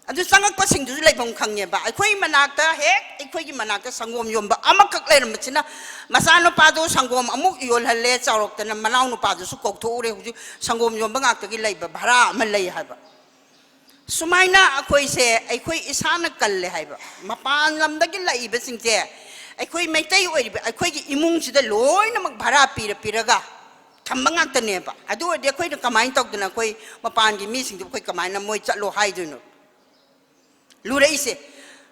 ꯑꯗꯨ ꯆꯪꯉꯛꯄꯁꯤꯡꯗꯨꯁꯨ ꯂꯩꯐꯝ ꯈꯪꯉꯦꯕ꯫ ꯑꯩꯈꯣꯏ ꯃꯅꯥꯛꯇ, ꯍꯦꯛ ꯑꯩꯈꯣꯏꯒꯤ ꯃꯅꯥꯛꯇ ꯁꯪꯒꯣꯝ ꯌꯣꯟꯕ ꯑꯃꯈꯛ ꯂꯩꯔꯝꯕꯁꯤꯅ, ꯃꯆꯥꯅꯨꯄꯥꯗꯣ ꯁꯪꯒꯣꯝ ꯑꯃꯨꯛ ꯌꯣꯜꯍꯜꯂꯦ, ꯆꯥꯎꯔꯛꯇꯅ ꯃꯅꯥꯎꯅꯨꯄꯥꯗꯨꯁꯨ ꯀꯧꯊꯣꯛꯎꯔꯦ꯫ ꯍꯧꯖꯤꯛ ꯁꯪꯒꯣꯝ ꯌꯣꯟꯕ ꯉꯥꯛꯇꯒꯤ ꯂꯩꯕ ꯚꯔꯥ ꯑꯃ ꯂꯩ ꯍꯥꯏꯕ꯫ ꯁꯨꯃꯥꯏꯅ ꯑꯩꯈꯣꯏꯁꯦ, ꯑꯩꯈꯣꯏ ꯏꯁꯥꯅ ꯀꯜꯂꯦ ꯍꯥꯏꯕ꯫ ꯃꯄꯥꯟ ꯂꯝꯗꯒꯤ ꯂꯥꯛꯏꯕꯁꯤꯡꯁꯦ ꯑꯩꯈꯣꯏ ꯃꯩꯇꯩ ꯑꯣꯏꯔꯤꯕ ꯑꯩꯈꯣꯏꯒꯤ ꯏꯃꯨꯡꯁꯤꯗ ꯂꯣꯏꯅꯃꯛ ꯚꯔꯥ ꯄꯤꯔ ꯄꯤꯔꯒ ꯊꯝꯕ ꯉꯥꯛꯇꯅꯦꯕ꯫ ꯑꯗꯨ ꯑꯣꯏꯔꯗꯤ ꯑꯩꯈꯣꯏꯅ ꯀꯃꯥꯏꯅ ꯇꯧꯗꯅ, ꯑꯩꯈꯣꯏ ꯃꯄꯥꯟꯒꯤ ꯃꯤꯁꯤꯡꯗꯨ ꯑꯩꯈꯣꯏ ꯀꯃꯥꯏꯅ ꯃꯣꯏ ꯆꯠꯂꯣ ꯍꯥꯏꯗꯣꯏꯅꯣ? ꯂꯨꯔꯛꯏꯁꯦ꯫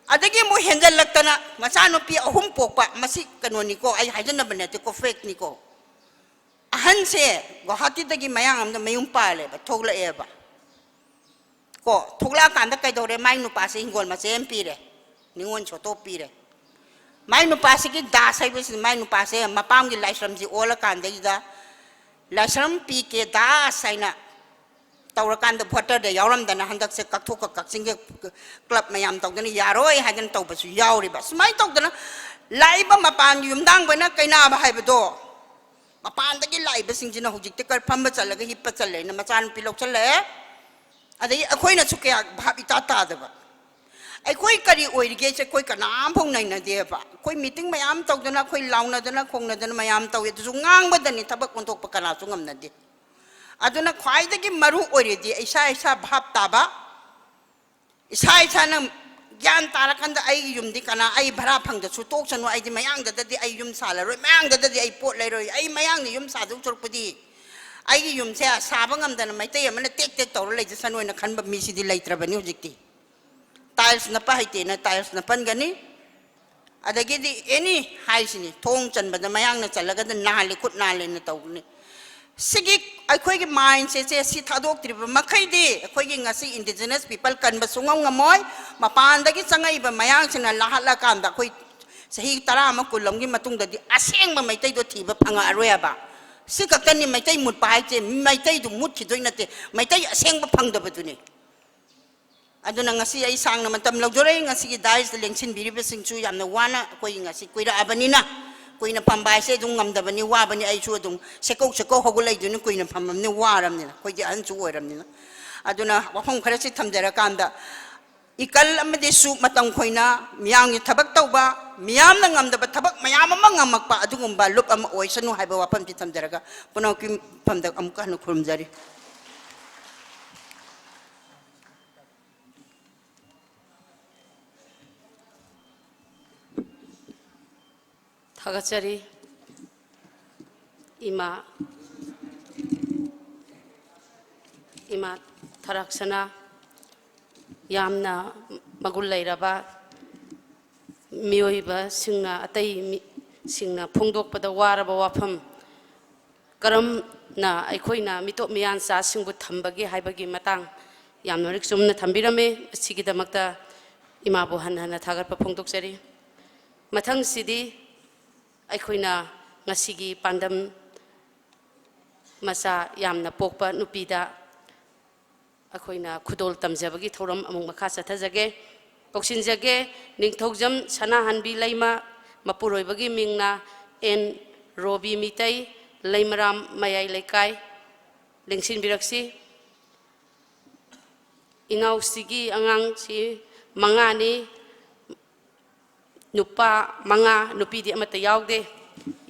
ꯑꯗꯒꯤ ꯑꯃꯨꯛ ꯍꯦꯟꯖꯜꯂꯛꯇꯅ, ꯃꯆꯥꯅꯨꯄꯤ ꯑꯍꯨꯝ ꯄꯣꯛꯄ, ꯃꯁꯤ ꯀꯩꯅꯣꯅꯤꯀꯣ, ꯑꯩ ꯍꯥꯏꯖꯟꯅꯕ ꯅꯠꯇꯦꯀꯣ, ꯐꯦꯛꯅꯤꯀꯣ꯫ ꯑꯍꯟꯁꯦ ꯒꯨꯋꯥꯍꯥꯇꯤꯗꯒꯤ ꯃꯌꯥꯡ ꯑꯃꯗ ꯃꯌꯨꯝ ꯄꯥꯜꯂꯦꯕ, ꯊꯣꯛꯂꯛꯑꯦꯕ꯫ ꯀꯣ, ꯊꯣꯛꯂꯛꯑꯀꯥꯟꯗ ꯀꯩꯗꯧꯔꯦ? ꯃꯥꯏ ꯅꯨꯄꯥꯁꯦ ꯍꯤꯡꯒꯣꯜ ꯃꯆꯦ ꯑꯃ ꯄꯤꯔꯦ, ꯅꯤꯉꯣꯜ ꯁꯣꯇꯣ ꯄꯤꯔꯦ꯫ ꯃꯥꯏ ꯅꯨꯄꯥꯁꯤꯒꯤ ꯗꯥꯁ ꯍꯥꯏꯕꯁꯤ, ꯃꯥꯏ ꯅꯨꯄꯥꯁꯦ ꯃꯄꯥꯝꯒꯤ ꯂꯥꯏꯁ꯭ꯔꯝꯁꯤ ꯑꯣꯜꯂꯀꯥꯟꯗꯩꯗ, ꯂꯥꯏꯁ꯭ꯔꯝ ꯄꯤ ꯀꯦ ꯗꯥꯁ ꯍꯥꯏꯅ ꯇꯧꯔꯀꯥꯟꯗ ꯚꯣꯇꯔꯗ ꯌꯥꯎꯔꯝꯗꯅ, ꯍꯟꯗꯛꯁꯦ ꯀꯛꯊꯣꯛꯀ ꯀꯛꯆꯤꯡꯒ ꯀ꯭ꯂꯕ ꯃꯌꯥꯝ ꯇꯧꯗꯅ ꯌꯥꯔꯣꯏ ꯍꯥꯏꯗꯅ ꯇꯧꯕꯁꯨ ꯌꯥꯎꯔꯤꯕ꯫ ꯁꯨꯃꯥꯏꯅ ꯇꯧꯗꯅ ꯂꯥꯛꯏꯕ ꯃꯄꯥꯟꯒꯤ ꯌꯨꯝꯗꯥꯡꯕꯅ ꯀꯩꯅꯥꯕ ꯍꯥꯏꯕꯗꯣ, ꯃꯄꯥꯟꯗꯒꯤ ꯂꯥꯛꯏꯕꯁꯤꯡꯁꯤꯅ ꯍꯧꯖꯤꯛꯇꯤ ꯀꯔꯤ ꯐꯝꯕ ꯆꯠꯂꯒ ꯍꯤꯞꯄ ꯆꯠꯂꯦꯅ ꯃꯆꯥꯅꯨꯄꯤ ꯂꯧꯁꯜꯂꯛꯑꯦ꯫ ꯑꯗꯒꯤ ꯑꯩꯈꯣꯏꯅꯁꯨ ꯀꯌꯥ ꯚꯥꯞ ꯏꯇꯥ ꯇꯥꯗꯕ꯫ ꯑꯩꯈꯣꯏ ꯀꯔꯤ ꯑꯣꯏꯔꯤꯒꯦꯁꯦ ꯑꯩꯈꯣꯏ ꯀꯅꯥꯝꯐꯥꯎ ꯅꯩꯅꯗꯦꯕ꯫ ꯑꯩꯈꯣꯏ ꯃꯤꯇꯤꯡ ꯃꯌꯥꯝ ꯇꯧꯗꯅ, ꯑꯩꯈꯣꯏ ꯂꯥꯎꯅꯗꯅ ꯈꯣꯡꯅꯗꯅ ꯃꯌꯥꯝ ꯇꯧꯏ, ꯑꯗꯨꯁꯨ ꯉꯥꯡꯕꯗꯅꯤ ꯊꯕꯛ ꯑꯣꯟꯊꯣꯛꯄ ꯀꯅꯥꯁꯨ ꯉꯝꯅꯗꯦ꯫ ꯑꯗꯨꯅ ꯈ꯭ꯋꯥꯏꯗꯒꯤ ꯃꯔꯨ ꯑꯣꯏꯔꯤꯗꯤ ꯏꯁꯥ ꯏꯁꯥ ꯚꯥꯞ ꯇꯥꯕ, ꯏꯁꯥ ꯏꯁꯥꯅ ꯒ꯭ꯌꯥꯟ ꯇꯥꯔꯀꯥꯟꯗ ꯑꯩꯒꯤ ꯌꯨꯝꯗꯤ ꯀꯅꯥ, ꯑꯩ ꯚꯔꯥ ꯐꯪꯗꯁꯨ ꯇꯣꯛꯁꯅꯨ, ꯑꯩꯗꯤ ꯃꯌꯥꯡꯗꯗꯗꯤ ꯑꯩ ꯌꯨꯝ ꯁꯥꯜꯂꯔꯣꯏ, ꯃꯌꯥꯡꯗꯗꯗꯤ ꯑꯩ ꯄꯣꯠ ꯂꯩꯔꯣꯏ, ꯑꯩ ꯃꯌꯥꯡꯗ ꯌꯨꯝ ꯁꯥꯗꯧ ꯁꯔꯨꯛꯄꯨꯗꯤ ꯑꯩꯒꯤ ꯌꯨꯝꯁꯦ ꯁꯥꯕ ꯉꯝꯗꯅ ꯃꯩꯇꯩ ꯑꯃꯅ ꯇꯦꯛ ꯇꯦꯛ ꯇꯧꯔ ꯂꯩꯖꯁꯅꯨ ꯍꯥꯏꯅ ꯈꯟꯕ ꯃꯤꯁꯤꯗꯤ ꯂꯩꯇ꯭ꯔꯕꯅꯤ ꯍꯧꯖꯤꯛꯇꯤ꯫ ꯇꯥꯏꯜꯁ ꯅꯞꯄ ꯍꯩꯇꯦꯅ ꯇꯥꯏꯜꯁ ꯅꯞꯄꯟꯒꯅꯤ꯫ ꯑꯗꯒꯤꯗꯤ ꯑꯦꯅꯤ ꯍꯥꯏꯁꯤꯅꯤ, ꯊꯣꯡ ꯆꯟꯕꯗ ꯃꯌꯥꯡꯅ ꯆꯜꯂꯒꯗ ꯅꯥꯜꯂꯤ, ꯈꯨꯠ ꯅꯥꯜꯂꯦꯅ ꯇꯧꯒꯅꯤ꯫ ꯁꯤꯒꯤ ꯑꯩꯈꯣꯏꯒꯤ ꯃꯥꯏꯟꯁꯦꯠꯁꯦ ꯁꯤ ꯊꯥꯗꯣꯛꯇ꯭ꯔꯤꯕ ꯃꯈꯩꯗꯤ ꯑꯩꯈꯣꯏꯒꯤ ꯉꯁꯤ ꯏꯟꯗꯤꯖꯤꯅꯁ ꯄꯤꯄꯜ ꯀꯟꯕ ꯁꯨꯡꯉꯝ ꯉꯝꯃꯣꯏ꯫ ꯃꯄꯥꯟꯗꯒꯤ ꯆꯪꯉꯛꯏꯕ ꯃꯌꯥꯡꯁꯤꯡꯅ ꯂꯥꯍꯠꯂꯀꯥꯟꯗ ꯑꯩꯈꯣꯏ ꯆꯍꯤ ꯇꯔꯥ ꯑꯃ, ꯀꯨꯟ ꯑꯃꯒꯤ ꯃꯇꯨꯡꯗꯗꯤ ꯑꯁꯦꯡꯕ ꯃꯩꯇꯩꯗꯣ ꯊꯤꯕ ꯐꯪꯉꯛꯑꯔꯣꯏ ꯍꯥꯏꯕ꯫ ꯁꯤ ꯈꯛꯇꯅꯤ ꯃꯩꯇꯩ ꯃꯨꯠꯄ ꯍꯥꯏꯁꯦ꯫ ꯃꯩꯇꯩꯗꯨ ꯃꯨꯠꯈꯤꯗꯣꯏ ꯅꯠꯇꯦ, ꯃꯩꯇꯩ ꯑꯁꯦꯡꯕ ꯐꯪꯗꯕꯗꯨꯅꯤ꯫ ꯑꯗꯨꯅ ꯉꯁꯤ ꯑꯩ ꯁꯥꯡꯅ ꯃꯇꯝ ꯂꯧꯖꯔꯣꯏ꯫ ꯉꯁꯤꯒꯤ ꯗꯥꯏꯁꯇ ꯂꯦꯡꯁꯤꯟꯕꯤꯔꯤꯕꯁꯤꯡꯁꯨ ꯌꯥꯝꯅ ꯋꯥꯅ, ꯑꯩꯈꯣꯏ ꯉꯁꯤ ꯀꯨꯏꯔꯛꯑꯕꯅꯤꯅ, ꯀꯨꯏꯅ ꯐꯝꯕ ꯍꯥꯏꯁꯦ ꯑꯗꯨꯝ ꯉꯝꯗꯕꯅꯤ, ꯋꯥꯕꯅꯤ꯫ ꯑꯩꯁꯨ ꯑꯗꯨꯝ ꯁꯦꯀꯧ ꯁꯦꯀꯧ ꯍꯧꯒꯠꯂꯛꯏꯗꯨꯅꯤ, ꯀꯨꯏꯅ ꯐꯝꯃꯕꯅꯤ, ꯋꯥꯔꯕꯅꯤꯅ, ꯑꯩꯈꯣꯏꯗꯤ ꯑꯍꯟꯁꯨ ꯑꯣꯏꯔꯕꯅꯤꯅ꯫ ꯑꯗꯨꯅ ꯋꯥꯐꯝ ꯈꯔꯁꯤ ꯊꯝꯖꯔꯀꯥꯟꯗ, ꯏꯀꯜ ꯑꯃꯗꯤ ꯁꯨ ꯃꯇꯝ ꯈꯣꯏꯅ ꯃꯤꯌꯥꯝꯒꯤ ꯊꯕꯛ ꯇꯧꯕ, ꯃꯤꯌꯥꯝꯅ ꯉꯝꯗꯕ ꯊꯕꯛ ꯃꯌꯥꯝ ꯑꯃ ꯉꯝꯃꯛꯄ ꯑꯗꯨꯒꯨꯝꯕ ꯂꯨꯞ ꯑꯃ ꯑꯣꯏꯁꯅꯨ ꯍꯥꯏꯕ ꯋꯥꯐꯝꯁꯤ ꯊꯝꯖꯔꯒ, ꯄꯨꯝꯅꯃꯛꯀꯤ ꯃꯐꯝꯗ ꯑꯃꯨꯛꯀ ꯍꯟꯅ ꯈꯨꯔꯨꯝꯖꯔꯤ꯫ ꯊꯥꯒꯠꯆꯔꯤ꯫ ꯏꯃꯥ, ꯏꯃꯥ ꯊꯔꯥꯛꯁꯅꯥ, ꯌꯥꯝꯅ ꯃꯒꯨꯟ ꯂꯩꯔꯕ ꯃꯤꯑꯣꯏꯕꯁꯤꯡꯅ, ꯑꯇꯩ ꯃꯤ-, ꯁꯤꯡꯅ ꯐꯣꯡꯗꯣꯛꯄꯗ ꯋꯥꯔꯕ ꯋꯥꯐꯝ, ꯀꯔꯝꯅ ꯑꯩꯈꯣꯏꯅ ꯃꯤꯇꯣꯞ ꯃꯤꯌꯥꯟꯆꯥꯁꯤꯡꯕꯨ ꯊꯝꯕꯒꯦ ꯍꯥꯏꯕꯒꯤ ꯃꯇꯥꯡ ꯌꯥꯝꯅ ꯃꯔꯤꯛ ꯆꯨꯝꯅ ꯊꯝꯕꯤꯔꯝꯃꯤ꯫ ꯑꯁꯤꯒꯤꯗꯃꯛꯇ ꯏꯃꯥꯕꯨ ꯍꯟꯅ ꯍꯟꯅ ꯊꯥꯒꯠꯄ ꯐꯣꯡꯗꯣꯛꯆꯔꯤ꯫ ꯃꯊꯪꯁꯤꯗꯤ ꯑꯩꯈꯣꯏꯅ ꯉꯁꯤꯒꯤ ꯄꯥꯟꯗꯝ ꯃꯆꯥ ꯌꯥꯝꯅ ꯄꯣꯛꯄ ꯅꯨꯄꯤꯗ ꯑꯩꯈꯣꯏꯅ ꯈꯨꯗꯣꯜ ꯇꯝꯖꯕꯒꯤ ꯊꯧꯔꯝ ꯑꯃꯨꯛ ꯃꯈꯥ ꯆꯠꯊꯖꯒꯦ꯫ ꯀꯧꯁꯤꯟꯖꯒꯦ, ꯅꯤꯡꯊꯧꯖꯝ ꯁꯅꯥꯍꯟꯕꯤ ꯂꯩꯃ, ꯃꯄꯨꯔꯣꯏꯕꯒꯤ ꯃꯤꯡꯅ ꯑꯦꯟ ꯔꯣꯕꯤ ꯃꯤꯇꯩ, ꯂꯩꯃꯔꯥꯝ ꯃꯌꯥꯏ ꯂꯩꯀꯥꯏ, ꯂꯦꯡꯁꯤꯟꯕꯤꯔꯛꯁꯤ꯫ ꯏꯅꯥꯎꯁꯤꯒꯤ ꯑꯉꯥꯡꯁꯤ ꯃꯉꯥꯅꯤ, ꯅꯨꯄꯥ ꯃꯉꯥ, ꯅꯨꯄꯤꯗꯤ ꯑꯃꯠꯇ ꯌꯥꯎꯗꯦ꯫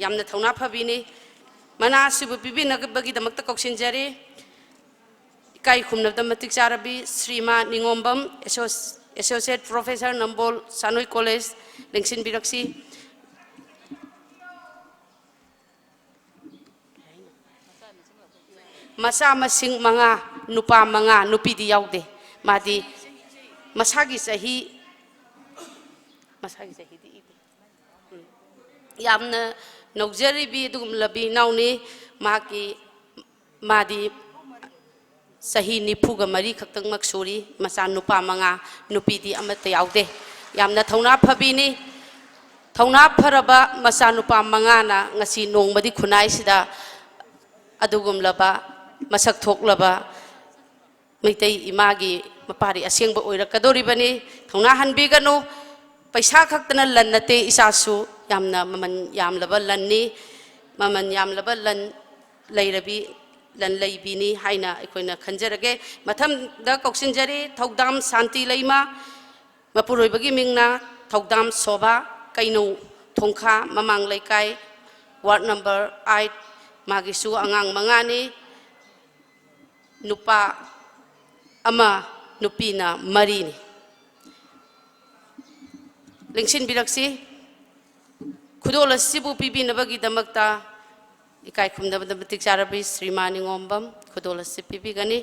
ꯌꯥꯝꯅ ꯊꯧꯅꯥ ꯐꯕꯤꯅꯤ꯫ ꯃꯅꯥ ꯑꯁꯤꯕꯨ ꯄꯤꯕꯤꯅꯕꯒꯤꯗꯃꯛꯇ ꯀꯧꯁꯤꯟꯖꯔꯤ꯫ ꯏꯀꯥꯏ ꯈꯨꯝꯅꯕꯗ ꯃꯇꯤꯛ ꯆꯥꯔꯕꯤ ꯁ꯭ꯔꯤꯃꯥ ꯅꯤꯉꯣꯝꯕꯝ, ꯑꯦꯁꯣꯁ-, ꯑꯦꯁꯣꯁꯤꯌꯦꯠ ꯄ꯭ꯔꯣꯐꯦꯁꯔ, ꯅꯝꯕꯣꯜ ꯁꯥꯅꯣꯏ ꯀꯣꯂꯦꯖ, ꯂꯦꯡꯁꯤꯟꯕꯤꯔꯛꯁꯤ꯫ ꯃꯆꯥ ꯃꯁꯤꯡ ꯃꯉꯥ, ꯅꯨꯄꯥ ꯃꯉꯥ, ꯅꯨꯄꯤꯗꯤ ꯌꯥꯎꯗꯦ꯫ ꯃꯥꯗꯤ ꯃꯁꯥꯒꯤ ꯆꯍꯤ, ꯃꯁꯥꯒꯤ ꯆꯍꯤꯗꯤ ꯏꯗꯦ꯫ ꯎꯝ꯫ ꯌꯥꯝꯅ ꯅꯧꯖꯔꯤꯕꯤ ꯑꯗꯨꯒꯨꯝꯂꯕꯤ ꯏꯅꯥꯎꯅꯤ꯫ ꯃꯍꯥꯛꯀꯤ, ꯃꯥꯗꯤ ꯆꯍꯤ ꯅꯤꯐꯨꯒ ꯃꯔꯤ ꯈꯛꯇꯪꯃꯛ ꯁꯨꯔꯤ꯫ ꯃꯆꯥ ꯅꯨꯄꯥ ꯃꯉꯥ, ꯅꯨꯄꯤꯗꯤ ꯑꯃꯠꯇ ꯌꯥꯎꯗꯦ꯫ ꯌꯥꯝꯅ ꯊꯧꯅꯥ ꯐꯕꯤꯅꯤ꯫ ꯊꯧꯅꯥ ꯐꯔꯕ ꯃꯆꯥꯅꯨꯄꯥ ꯃꯉꯥꯅ ꯉꯁꯤ ꯅꯣꯡꯃꯗꯤ ꯈꯨꯟꯅꯥꯏꯁꯤꯗ ꯑꯗꯨꯒꯨꯝꯂꯕ ꯃꯁꯛ ꯊꯣꯛꯂꯕ ꯃꯩꯇꯩ ꯏꯃꯥꯒꯤ ꯃꯄꯥꯔꯤ ꯑꯁꯦꯡꯕ ꯑꯣꯏꯔꯛꯀꯗꯧꯔꯤꯕꯅꯤ꯫ ꯊꯧꯅꯥ ꯍꯟꯕꯤꯒꯅꯨ꯫ ꯄꯩꯁꯥ ꯈꯛꯇꯅ ꯂꯟ ꯅꯠꯇꯦ, ꯏꯆꯥꯁꯨ ꯌꯥꯝꯅ ꯃꯃꯜ ꯌꯥꯝꯂꯕ ꯂꯟꯅꯤ꯫ ꯃꯃꯜ ꯌꯥꯝꯂꯕ ꯂꯟ ꯂꯩꯔꯕꯤ, ꯂꯟ ꯂꯩꯕꯤꯅꯤ ꯍꯥꯏꯅ ꯑꯩꯈꯣꯏꯅ ꯈꯟꯖꯔꯒꯦ꯫ ꯃꯊꯪꯗ ꯀꯧꯁꯤꯟꯖꯔꯤ ꯊꯧꯗꯥꯝ ꯁꯥꯟꯇꯤ ꯂꯩꯃ, ꯃꯄꯨꯔꯣꯏꯕꯒꯤ ꯃꯤꯡꯅ ꯊꯧꯗꯥꯝ ꯁꯣꯚꯥ, ꯀꯩꯅꯧ ꯊꯣꯡꯈꯥ ꯃꯃꯥꯡ ꯂꯩꯀꯥꯏ, ꯋꯥꯔꯗ ꯅꯝꯕꯔ ꯑꯥꯏꯠ꯫ ꯃꯥꯒꯤꯁꯨ ꯑꯉꯥꯡ ꯃꯉꯥꯅꯤ, ꯅꯨꯄꯥ ꯑꯃ, ꯅꯨꯄꯤꯅ ꯃꯔꯤꯅꯤ꯫ ꯂꯦꯡꯁꯤꯟꯕꯤꯔꯛꯁꯤ꯫ ꯈꯨꯗꯣꯜ ꯑꯁꯤꯕꯨ ꯄꯤꯕꯤꯅꯕꯒꯤꯗꯃꯛꯇ ꯏꯀꯥꯏ ꯈꯨꯝꯅꯕꯗ ꯃꯇꯤꯛ ꯆꯥꯔꯕꯤ ꯁ꯭ꯔꯤꯃꯥꯟ ꯅꯤꯉꯣꯝꯕꯝ ꯈꯨꯗꯣꯜ ꯑꯁꯤ ꯄꯤꯕꯤꯒꯅꯤ꯫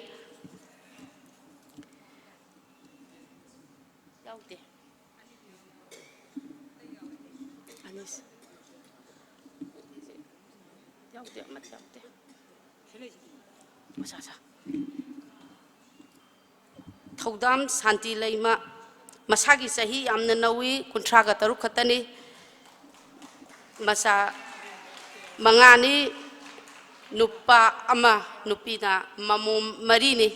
ꯌꯥꯎꯗꯦ꯫ ꯑꯅꯤꯁꯦ꯫ ꯌꯥꯎꯗꯦ, ꯑꯃꯠꯇ ꯌꯥꯎꯗꯦ꯫ ꯃꯁꯥ ꯁꯥ꯫ ꯊꯧꯗꯥꯝ ꯁꯥꯟꯇꯤ ꯂꯩꯃ, ꯃꯁꯥꯒꯤ ꯆꯍꯤ ꯌꯥꯝꯅ ꯅꯧꯏ, ꯀꯨꯟꯊ꯭ꯔꯥꯒ ꯇꯔꯨꯛ ꯈꯛꯇꯅꯤ꯫ ꯃꯆꯥ ꯃꯉꯥꯅꯤ, ꯅꯨꯄꯥ ꯑꯃ, ꯅꯨꯄꯤꯅ ꯃꯃꯣꯝ ꯃꯔꯤꯅꯤ꯫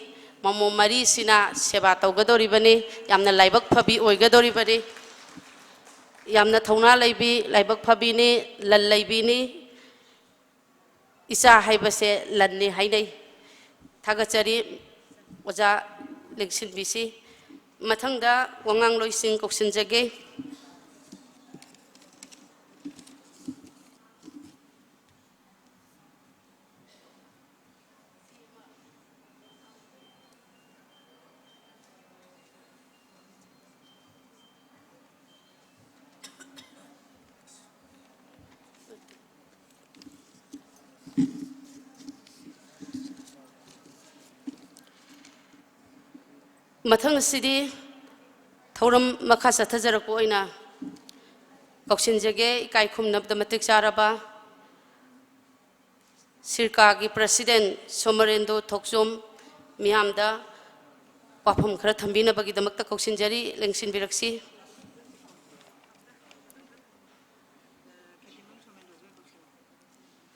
ꯃꯃꯣꯝ ꯃꯔꯤꯁꯤꯅ ꯁꯦꯕꯥ ꯇꯧꯒꯗꯧꯔꯤꯕꯅꯤ꯫ ꯌꯥꯝꯅ ꯂꯥꯏꯕꯛ ꯐꯕꯤ ꯑꯣꯏꯒꯗꯧꯔꯤꯕꯅꯤ꯫ ꯌꯥꯝꯅ ꯊꯧꯅꯥ ꯂꯩꯕꯤ, ꯂꯥꯏꯕꯛ ꯐꯕꯤꯅꯤ, ꯂꯟ ꯂꯩꯕꯤꯅꯤ꯫ ꯏꯆꯥ ꯍꯥꯏꯕꯁꯦ ꯂꯟꯅꯤ ꯍꯥꯏꯅꯩ꯫ ꯊꯥꯒꯠꯆꯔꯤ꯫ ꯑꯣꯖꯥ ꯂꯦꯡꯁꯤꯟꯕꯤꯁꯤ꯫ ꯃꯊꯪꯗ ꯋꯥꯉꯥꯡꯂꯣꯏꯁꯤꯡ ꯀꯧꯁꯤꯟꯖꯒꯦ꯫ ꯃꯊꯪ ꯑꯁꯤꯗꯤ ꯊꯧꯔꯝ ꯃꯈꯥ ꯆꯠꯊꯖꯔꯛꯄ ꯑꯣꯏꯅ ꯀꯧꯁꯤꯟꯖꯒꯦ꯫ ꯏꯀꯥꯏ ꯈꯨꯝꯅꯕꯗ ꯃꯇꯤꯛ ꯆꯥꯔꯕ ꯁꯤꯔꯀꯥꯒꯤ ꯄ꯭ꯔꯁꯤꯗꯦꯟ ꯁꯣꯃꯔꯦꯟꯗꯣ ꯊꯣꯛꯆꯣꯝ ꯃꯤꯌꯥꯝꯗ ꯋꯥꯐꯝ ꯈꯔ ꯊꯝꯕꯤꯅꯕꯒꯤꯗꯃꯛꯇ ꯀꯧꯁꯤꯟꯖꯔꯤ, ꯂꯦꯡꯁꯤꯟꯕꯤꯔꯛꯁꯤ꯫